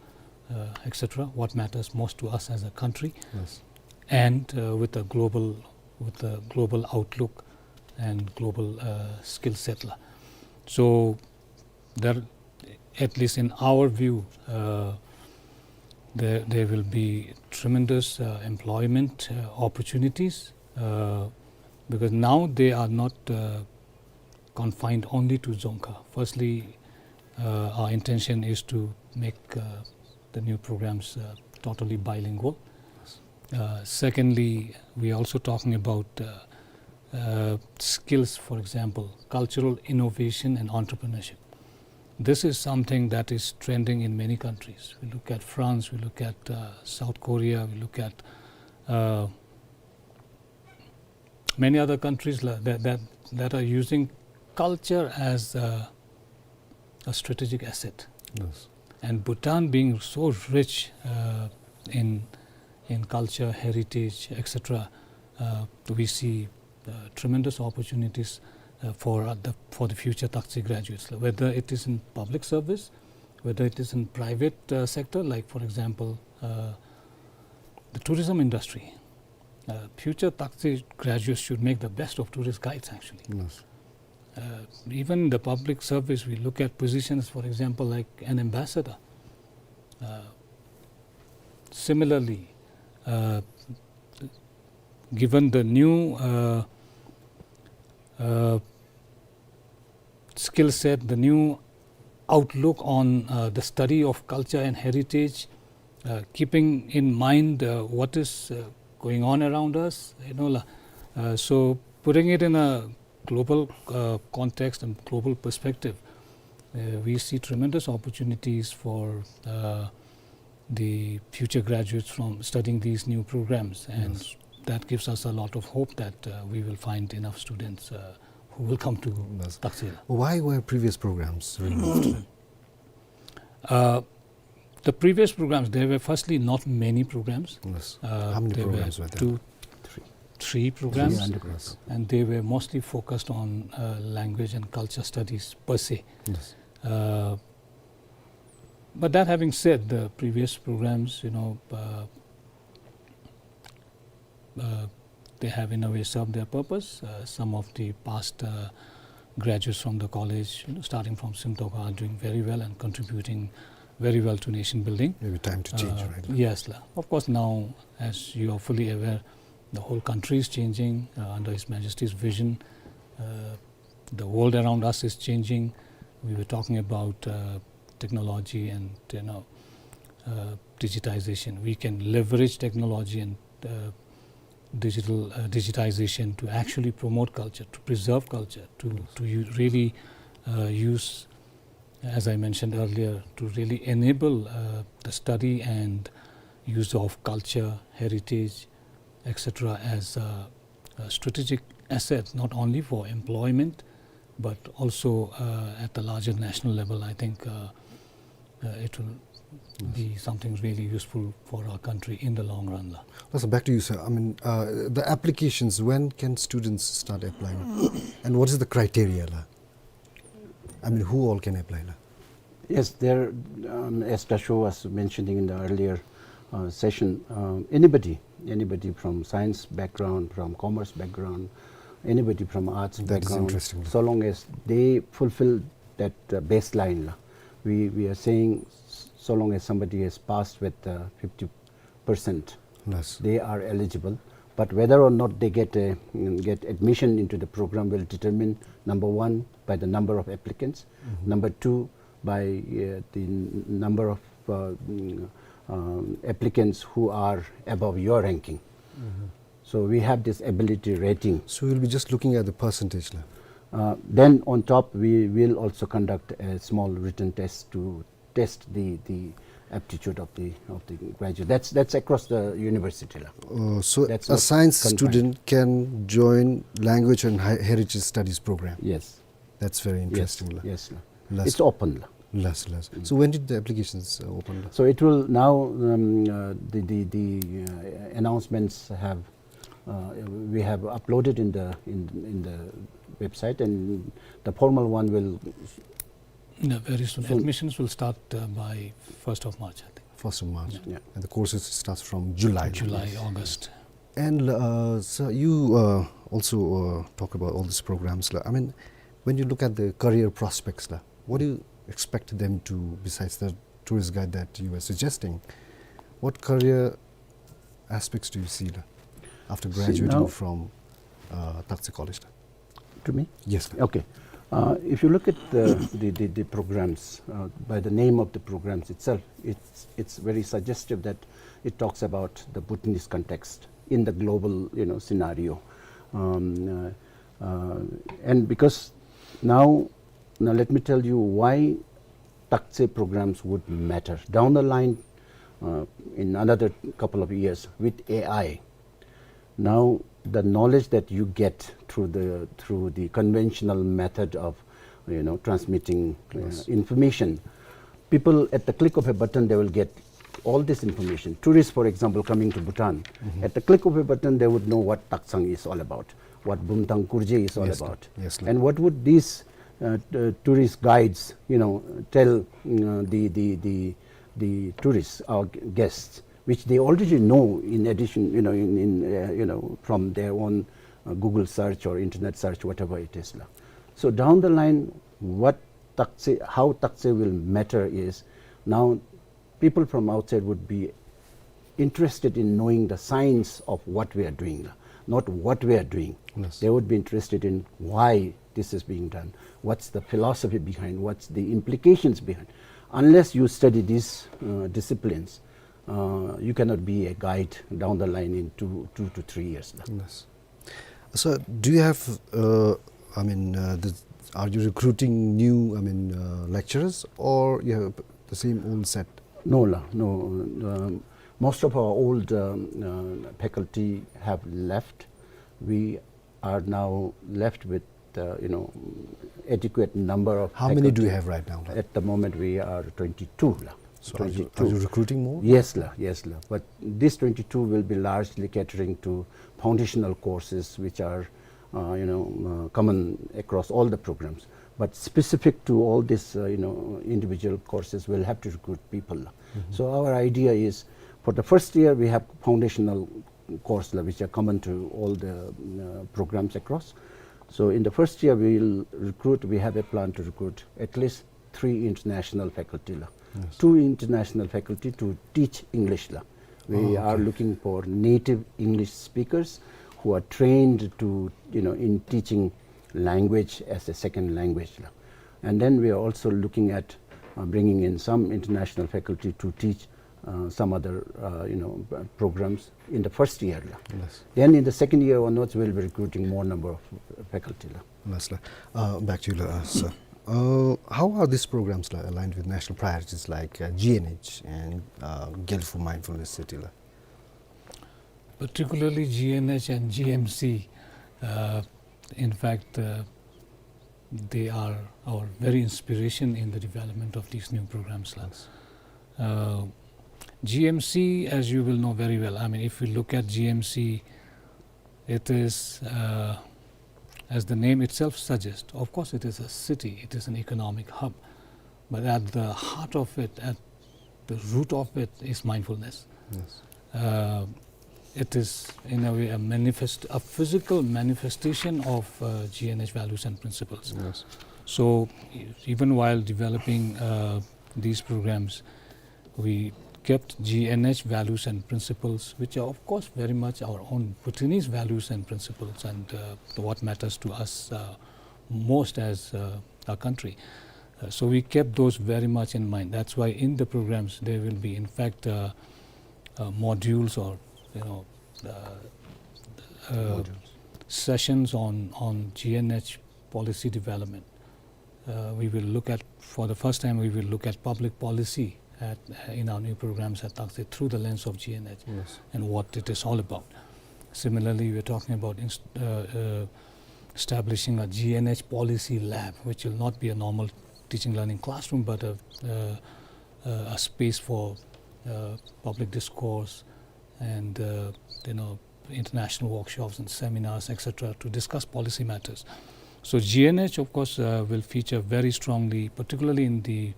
uh, et cetera, what matters most to us as a country, Yes. and, uh, with a global, with a global outlook and global, uh, skill set la. So there, at least in our view, uh, there, there will be tremendous, uh, employment, uh, opportunities, uh, because now they are not, uh, confined only to Dzongkha. Firstly, uh, our intention is to make, uh, the new programs, uh, totally bilingual. Uh, secondly, we are also talking about, uh, uh, skills, for example, cultural innovation and entrepreneurship. This is something that is trending in many countries. We look at France, we look at, uh, South Korea, we look at, uh, many other countries la- that, that, that are using culture as a, a strategic asset. Yes. And Bhutan being so rich, uh, in, in culture, heritage, et cetera, uh, we see, uh, tremendous opportunities, uh, for, uh, the, for the future Taktse graduates, whether it is in public service, whether it is in private, uh, sector, like, for example, uh, the tourism industry. Uh, future Taktse graduates should make the best of tourist guides, actually. Yes. Uh, even the public service, we look at positions, for example, like an ambassador. Uh, similarly, uh, given the new, uh, uh, skill set, the new outlook on, uh, the study of culture and heritage, uh, keeping in mind, uh, what is, uh, going on around us, you know, la- uh, so putting it in a global, uh, context and global perspective, uh, we see tremendous opportunities for, uh, the future graduates from studying these new programs, and Yes. that gives us a lot of hope that, uh, we will find enough students, uh, who will come to Yes. Taktse la. Why were previous programs removed? Uh, the previous programs, there were firstly not many programs. Yes. Uh, How many there programs were were there? two, Three. three programs, Three undergrads. and they were mostly focused on, uh, language and culture studies per se. Yes. Uh, but that having said, the previous programs, you know, uh, uh, they have in a way served their purpose. Uh, some of the past, uh, graduates from the college, you know, starting from Simtokha, are doing very well and contributing very well to nation building. Maybe time to change, Uh, right? Yes, la. Of course, now, as you are fully aware, the whole country is changing, uh, under His Majesty's vision. Uh, the world around us is changing. We were talking about, uh, technology and, you know, uh, digitization. We can leverage technology and, uh, digital, uh, digitization to actually promote culture, to preserve culture, to, Yes. to u- really, uh, use, as I mentioned earlier, to really enable, uh, the study and use of culture, heritage, et cetera, as a, a strategic asset, not only for employment, but also, uh, at the larger national level. I think, uh, uh, it will Yes. be something really useful for our country in the long run la. Well, so back to you, sir. I mean, uh, the applications, when can students start applying? And what is the criteria la? I mean, who all can apply la? Yes, there, um, as Dasho was mentioning in the earlier, uh, session, um, anybody, anybody from science background, from commerce background, anybody from arts That is background, interesting. so long as they fulfill that, uh, baseline la. We, we are saying s- so long as somebody has passed with, uh, fifty percent, Yes. they are eligible. But whether or not they get a, mm, get admission into the program will determine, number one, by the number of applicants. Mm-hmm. Number two, by, uh, the n-, number of, uh, mm, um, applicants who are above your ranking. Mm-hmm. So we have this ability rating. So you'll be just looking at the percentage, la? Uh, then on top, we will also conduct a small written test to test the, the aptitude of the, of the graduate. That's, that's across the university, la. Uh, so that's a not science confined. Student can join language and he-, heritage studies program? Yes. That's very interesting, la. Yes, la. Last. It's open, la. Last, last. Mm. So when did the applications, uh, open, la? So it will now, um, uh, the, the, the, uh, announcements have, uh, we have uploaded in the, in, in the website, and the formal one will... Yeah, very soon. Soon. Admissions will start, uh, by first of March, I think. First of March. Yeah. Yeah. And the courses starts from July. July, yes. August. And, uh, so you, uh, also, uh, talk about all these programs, la. I mean, when you look at the career prospects, la, what do you expect them to, besides the tourist guide that you were suggesting? What career aspects do you see, la, after... See, graduating now from, uh, Taktse College, la? To me? Yes, la. Okay. Uh, if you look at the, the, the, the programs, uh, by the name of the programs itself, it's, it's very suggestive that it talks about the Bhutanese context in the global, you know, scenario. Um, uh, uh, and because now, now let me tell you why Taktse programs would matter. Down the line, uh, in another couple of years with A I, now the knowledge that you get through the, through the conventional method of, you know, transmitting, uh, yes, information, people at the click of a button, they will get all this information. Tourists, for example, coming to Bhutan, mm-hmm, at the click of a button, they would know what Taktsang is all about, what Bumthang Kurje is all about. Yes, la. Yes, la. And what would these, uh, t-, tourist guides, you know, tell, uh, the, the, the, the tourists, our g-, guests, which they already know in addition, you know, in, in, uh, you know, from their own, uh, Google search or internet search, whatever it is, la. So down the line, what Taktse, how Taktse will matter is now people from outside would be interested in knowing the science of what we are doing, la, not what we are doing. Yes. They would be interested in why this is being done, what's the philosophy behind, what's the implications behind. Unless you study these, uh, disciplines, uh, you cannot be a guide down the line in two, two to three years, la. Yes. So, do you have, uh, I mean, uh, the, are you recruiting new, I mean, uh, lecturers, or you have the same old set? No, la, no. Um, most of our old, um, uh, faculty have left. We are now left with, uh, you know, adequate number of faculty. How many do you have right now, la? At the moment, we are twenty-two, la. So are you, are you recruiting more? Twenty-two. Yes, la, yes, la. But these twenty-two will be largely catering to foundational courses which are, uh, you know, uh, common across all the programs. But specific to all these, uh, you know, individual courses, we'll have to recruit people, la. Mm-hmm. So our idea is, for the first year, we have foundational course, la, which are common to all the, uh, programs across. So in the first year, we'll recruit, we have a plan to recruit at least three international faculty, la. Yes. Two international faculty to teach English, la. We are looking for native English speakers who are trained to, you know, in teaching language as a second language, la. And then we are also looking at, uh, bringing in some international faculty to teach, uh, some other, uh, you know, uh, programs in the first year, la. Yes. Then in the second year onwards, we'll be recruiting more number of faculty, la. Yes, la. Uh, back to you, la, uh, sir. Uh, how are these programs, la, aligned with national priorities like, uh, G N H and, uh, Gelfu Mindfulness City, la? Particularly G N H and G M C, uh, in fact, uh, they are our very inspiration in the development of these new programs, la. Yes. Uh, G M C, as you will know very well, I mean, if we look at G M C, it is, uh, as the name itself suggests, of course, it is a city, it is an economic hub, but at the heart of it, at the root of it, is mindfulness. Yes. Uh, it is, in a way, a manifest-, a physical manifestation of, uh, G N H values and principles. Yes. So, e-, even while developing, uh, these programs, we kept G N H values and principles, which are, of course, very much our own Bhutanese values and principles, and, uh, what matters to us, uh, most as, uh, a country. Uh, so we kept those very much in mind. That's why in the programs there will be, in fact, uh, uh, modules or, you know, uh, uh, sessions on, on G N H policy development. Uh, we will look at, for the first time, we will look at public policy at, uh, in our new programs at Takte through the lens of G N H and what it is all about. Similarly, we're talking about inst-, uh, uh, establishing a G N H policy lab, which will not be a normal teaching learning classroom, but a, uh, uh, a space for, uh, public discourse and, uh, you know, international workshops and seminars, et cetera, to discuss policy matters. So G N H, of course, uh, will feature very strongly, particularly in the,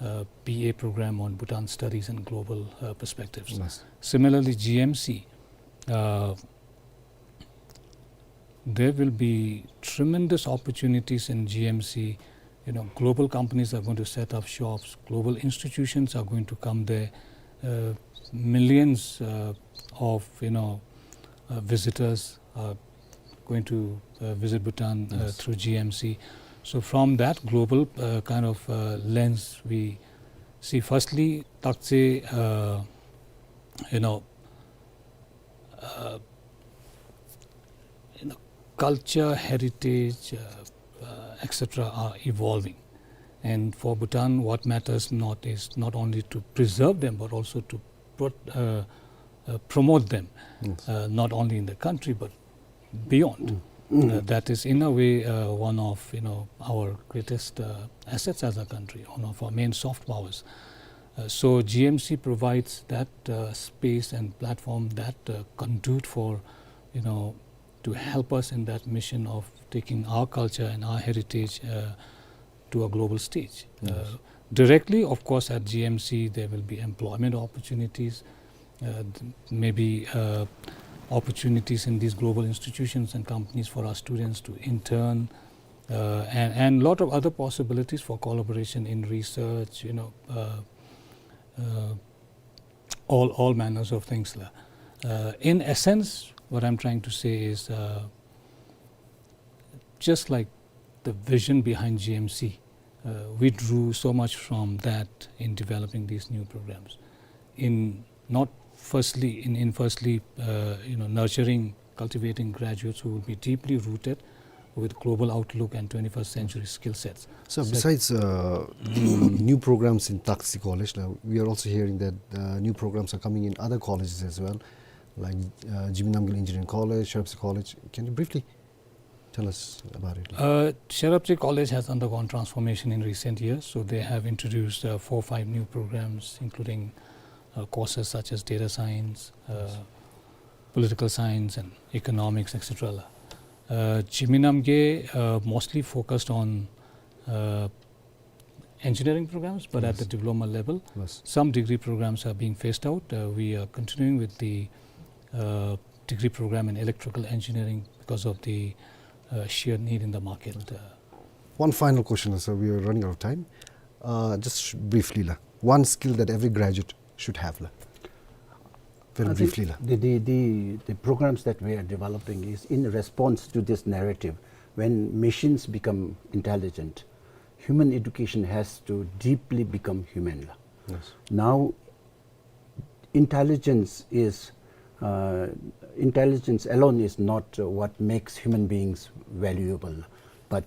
uh, B A program on Bhutan Studies and Global, uh, Perspectives. Similarly, G M C, uh, there will be tremendous opportunities in G M C. You know, global companies are going to set up shops, global institutions are going to come there. Uh, millions, uh, of, you know, uh, visitors are going to, uh, visit Bhutan, uh, through G M C. So from that global, uh, kind of, uh, lens, we see firstly, Takte, uh, you know, uh, you know, culture, heritage, uh, uh, et cetera are evolving. And for Bhutan, what matters not is not only to preserve them, but also to pro-, uh, uh, promote them, uh, not only in the country, but beyond. Uh, that is, in a way, uh, one of, you know, our greatest, uh, assets as a country, one of our main soft powers. Uh, so G M C provides that, uh, space and platform, that, uh, conduit for, you know, to help us in that mission of taking our culture and our heritage, uh, to a global stage. Uh, directly, of course, at G M C, there will be employment opportunities, uh, th-, maybe, uh, opportunities in these global institutions and companies for our students to intern, uh, and, and lot of other possibilities for collaboration in research, you know, uh, uh, all, all manners of things la. Uh, in essence, what I'm trying to say is, uh, just like the vision behind G M C, uh, we drew so much from that in developing these new programs. In not firstly, in, in firstly, uh, you know, nurturing, cultivating graduates who will be deeply rooted with global outlook and twenty-first century skill sets. So besides, uh, the new programs in Takte College, uh, we are also hearing that, uh, new programs are coming in other colleges as well, like, uh, Jigme Namgyel Engineering College, Sherabje College. Can you briefly tell us about it? Uh, Sherabje College has undergone transformation in recent years, so they have introduced, uh, four, five new programs, including, uh, courses such as data science, uh, political science, and economics, et cetera. Uh, Jigme Namgay, uh, mostly focused on, uh, engineering programs, but at the diploma level, some degree programs are being phased out. Uh, we are continuing with the, uh, degree program in electrical engineering because of the, uh, sheer need in the market. Uh, One final question, sir. We are running out of time. Uh, just sh-, briefly la, one skill that every graduate should have la. Very briefly la. The, the, the, the programs that we are developing is in response to this narrative. When machines become intelligent, human education has to deeply become human la. Now, intelligence is, uh, intelligence alone is not, uh, what makes human beings valuable, but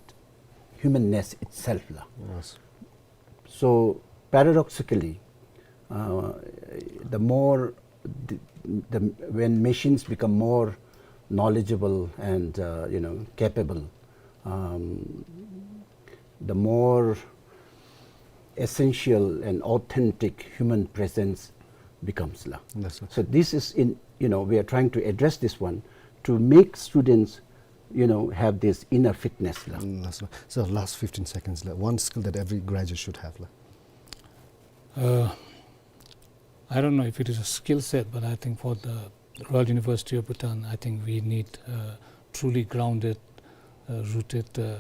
humanness itself la. So paradoxically, uh, the more the, the, when machines become more knowledgeable and, uh, you know, capable, um, the more essential and authentic human presence becomes la. So this is in, you know, we are trying to address this one to make students, you know, have this inner fitness la. So last fifteen seconds la, one skill that every graduate should have la. Uh, I don't know if it is a skill set, but I think for the Royal University of Bhutan, I think we need, uh, truly grounded, uh, rooted, uh,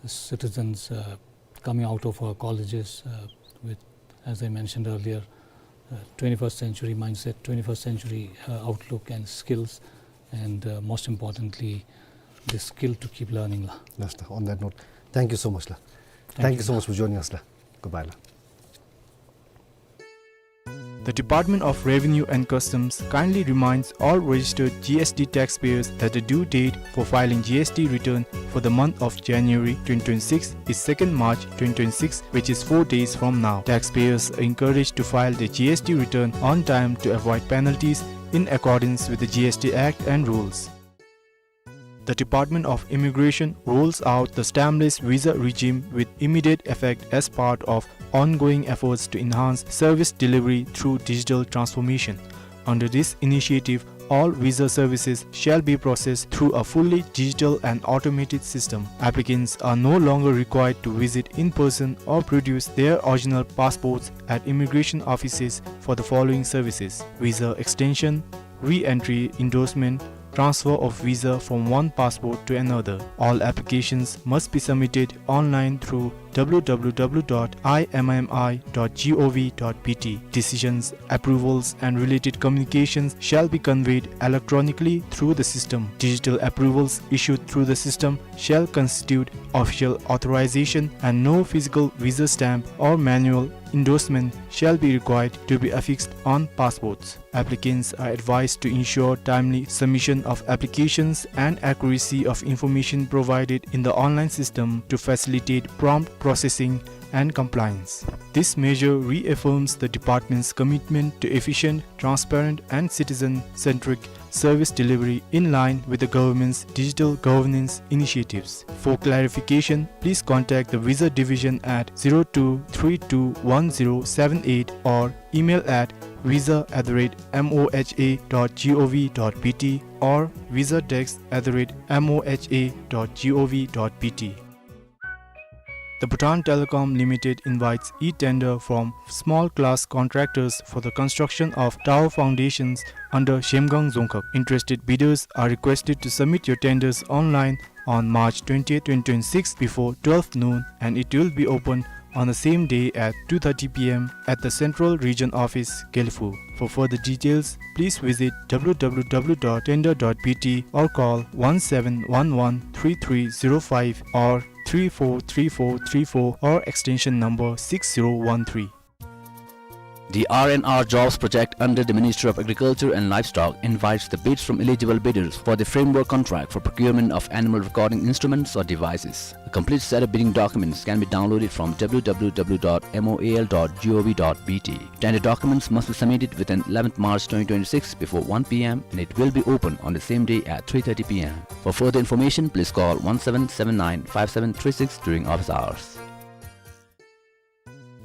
citizens, uh, coming out of our colleges, uh, with, as I mentioned earlier, uh, twenty-first century mindset, twenty-first century, uh, outlook and skills, and, uh, most importantly, the skill to keep learning la. That's the, on that note, thank you so much la. Thank you so much for joining us, la. Goodbye, la. The Department of Revenue and Customs kindly reminds all registered G S T taxpayers that the due date for filing G S T return for the month of January twenty twenty-six is second March twenty twenty-six, which is four days from now. Taxpayers are encouraged to file their G S T return on time to avoid penalties in accordance with the G S T Act and rules. The Department of Immigration rolls out the stampless visa regime with immediate effect as part of ongoing efforts to enhance service delivery through digital transformation. Under this initiative, all visa services shall be processed through a fully digital and automated system. Applicants are no longer required to visit in person or produce their original passports at immigration offices for the following services: visa extension, re-entry endorsement, transfer of visa from one passport to another. All applications must be submitted online through w w w dot i m i m i dot g o v dot b t. Decisions, approvals, and related communications shall be conveyed electronically through the system. Digital approvals issued through the system shall constitute official authorization, and no physical visa stamp or manual endorsement shall be required to be affixed on passports. Applicants are advised to ensure timely submission of applications and accuracy of information provided in the online system to facilitate prompt processing and compliance. This measure reaffirms the department's commitment to efficient, transparent, and citizen-centric service delivery in line with the government's digital governance initiatives. For clarification, please contact the Visa Division at zero two three two one zero seven eight or email at visa at the rate m o h a dot g o v dot b t or visa desk at the rate m o h a dot g o v dot b t. The Bhutan Telecom Limited invites e-tender from small class contractors for the construction of tower foundations under Zhemgang Dzongkhag. Interested bidders are requested to submit your tenders online on March twentieth, twenty twenty-six, before twelve noon, and it will be open on the same day at two thirty p m at the Central Region Office, Gelephu. For further details, please visit w w w dot tender dot b t or call one seven one one three three zero five or three four three four three four or extension number six zero one three. The R and R Jobs project under the Ministry of Agriculture and Livestock invites the bids from eligible bidders for the framework contract for procurement of animal recording instruments or devices. A complete set of bidding documents can be downloaded from w w w dot m o a l dot g o v dot b t. Tender documents must be submitted within eleventh March twenty twenty-six before one p m and it will be open on the same day at three thirty p m. For further information, please call one seven seven nine five seven three six during office hours.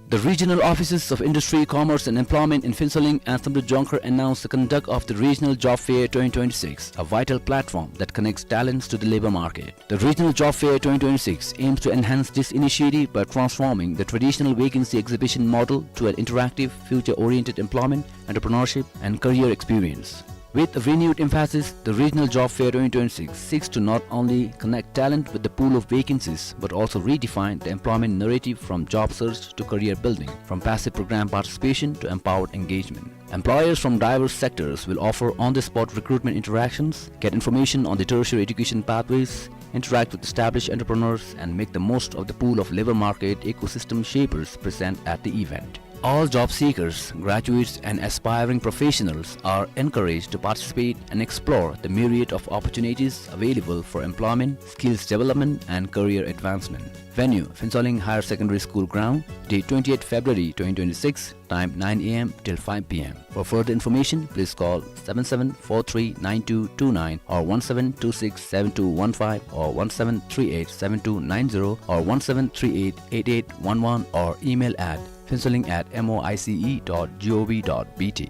The regional offices of Industry, Commerce and Employment in Phuentsholing and Samdrup Jongkhar announced the conduct of the Regional Job Fair twenty twenty-six, a vital platform that connects talents to the labor market. The Regional Job Fair twenty twenty-six aims to enhance this initiative by transforming the traditional vacancy exhibition model to an interactive, future-oriented employment, entrepreneurship, and career experience. With a renewed emphasis, the Regional Job Fair twenty twenty-six seeks to not only connect talent with the pool of vacancies, but also redefine the employment narrative from job search to career building, from passive program participation to empowered engagement. Employers from diverse sectors will offer on-the-spot recruitment interactions, get information on the tertiary education pathways, interact with established entrepreneurs, and make the most of the pool of labor market ecosystem shapers present at the event. All job seekers, graduates, and aspiring professionals are encouraged to participate and explore the myriad of opportunities available for employment, skills development, and career advancement. Venue, Phuentsholing Higher Secondary School ground, date twentieth February twenty twenty-six, time nine a m till five p m. For further information, please call seven seven four three nine two two nine or one seven two six seven two one five or one seven three eight seven two nine zero or one seven three eight eight eight one one or email at phuentsholing at m o i c e dot g o v dot b t.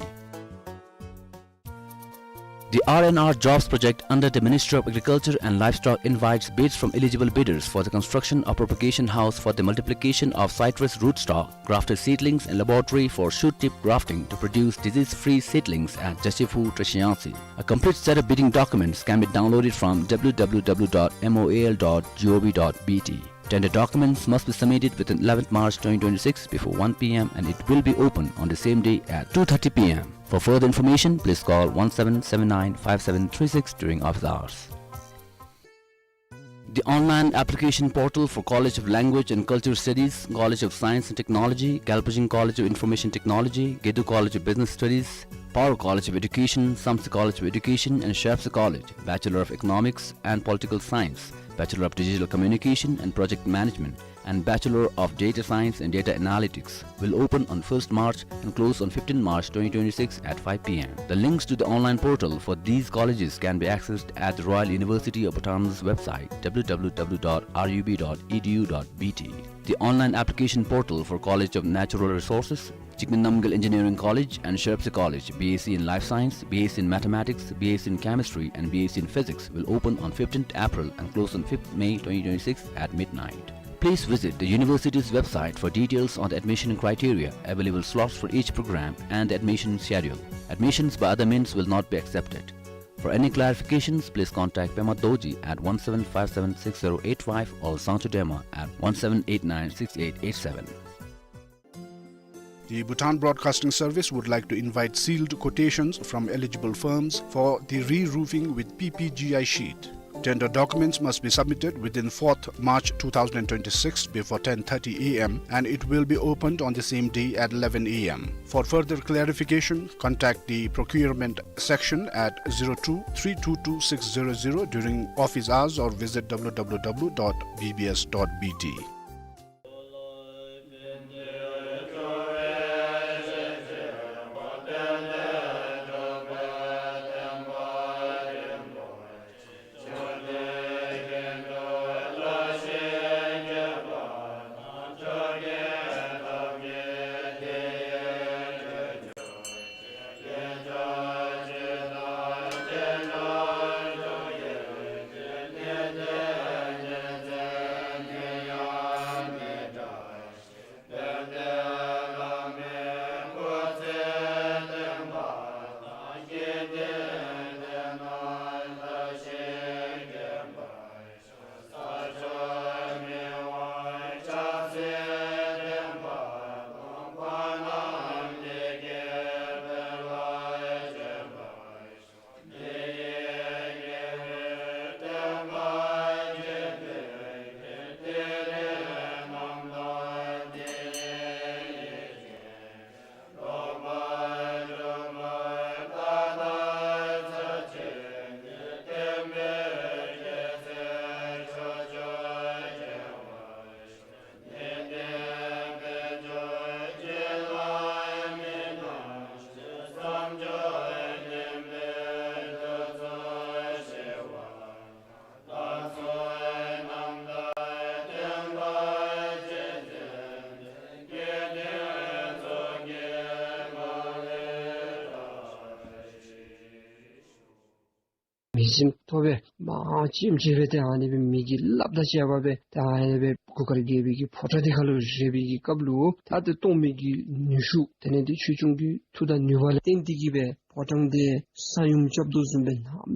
The R and R Jobs project under the Ministry of Agriculture and Livestock invites bids from eligible bidders for the construction of propagation house for the multiplication of citrus rootstock, grafted seedlings and laboratory for shoot tip grafting to produce disease-free seedlings at Jashiphu, Treshiyangsi. A complete set of bidding documents can be downloaded from w w w dot m o a l dot g o v dot b t. Tender documents must be submitted within eleventh March twenty twenty-six before one p m and it will be open on the same day at two thirty p m. For further information, please call one seven seven nine five seven three six during office hours. The online application portal for College of Language and Culture Studies, College of Science and Technology, Galpijing College of Information Technology, Gedu College of Business Studies, Paro College of Education, Samtse College of Education, and Shayapsa College, Bachelor of Economics and Political Science, Bachelor of Digital Communication and Project Management, and Bachelor of Data Science and Data Analytics, will open on first March and close on fifteenth March twenty twenty-six at five p m. The links to the online portal for these colleges can be accessed at the Royal University of Bhutan's website, w w w dot r u b dot e d u dot b t. The online application portal for College of Natural Resources, Jigme Namgyal Engineering College and Shayapsa College, B S c in Life Science, B S c in Mathematics, B S c in Chemistry, and B S c in Physics, will open on fifteenth April and close on fifth May twenty twenty-six at midnight. Please visit the university's website for details on the admission criteria, available slots for each program, and the admission schedule. Admissions by other means will not be accepted. For any clarifications, please contact Pema Dorji at one seven five seven six zero eight five or Sangchu Dema at one seven eight nine six eight eight seven. The Bhutan Broadcasting Service would like to invite sealed quotations from eligible firms for the re-roofing with P P G I sheet. Tender documents must be submitted within fourth March two thousand twenty-six before ten thirty a m and it will be opened on the same day at eleven a m. For further clarification, contact the procurement section at zero two three two two six zero zero during office hours or visit w w w dot b b s dot b t. མི་སེམས་མཐོ་སྦེ་མ་ཅིམ་ཅིམ་སྦེ་ཏེ་ཨ་ནི་སྦེ་མི་གིས་སླབ་དང་བཅས་པ་སྦེ་ཏེ་ཨ་ནི་སྦེ་གུར་དཀར་རྒྱལ་པོའི་གི་ཕོ་བྲང་འདི་ཁ་ལུ་བཞེས་པའི་གི་སྐབས་ལུ་ད་ཏེ་སྟོང་མི་གི་ནུས་ཤུགས་དེ་ལས་ཏེ་ཆོས་སྐྱོང་གི་མཐུ་དང་ནུས་པ་ལུ་བརྟེན་ཏེ་གིས་སྦེ་ཕོ་བྲང་འདི་ས་ཡོམ་རྐྱབ་དོ་བཟུམ་སྦེ་ནམ་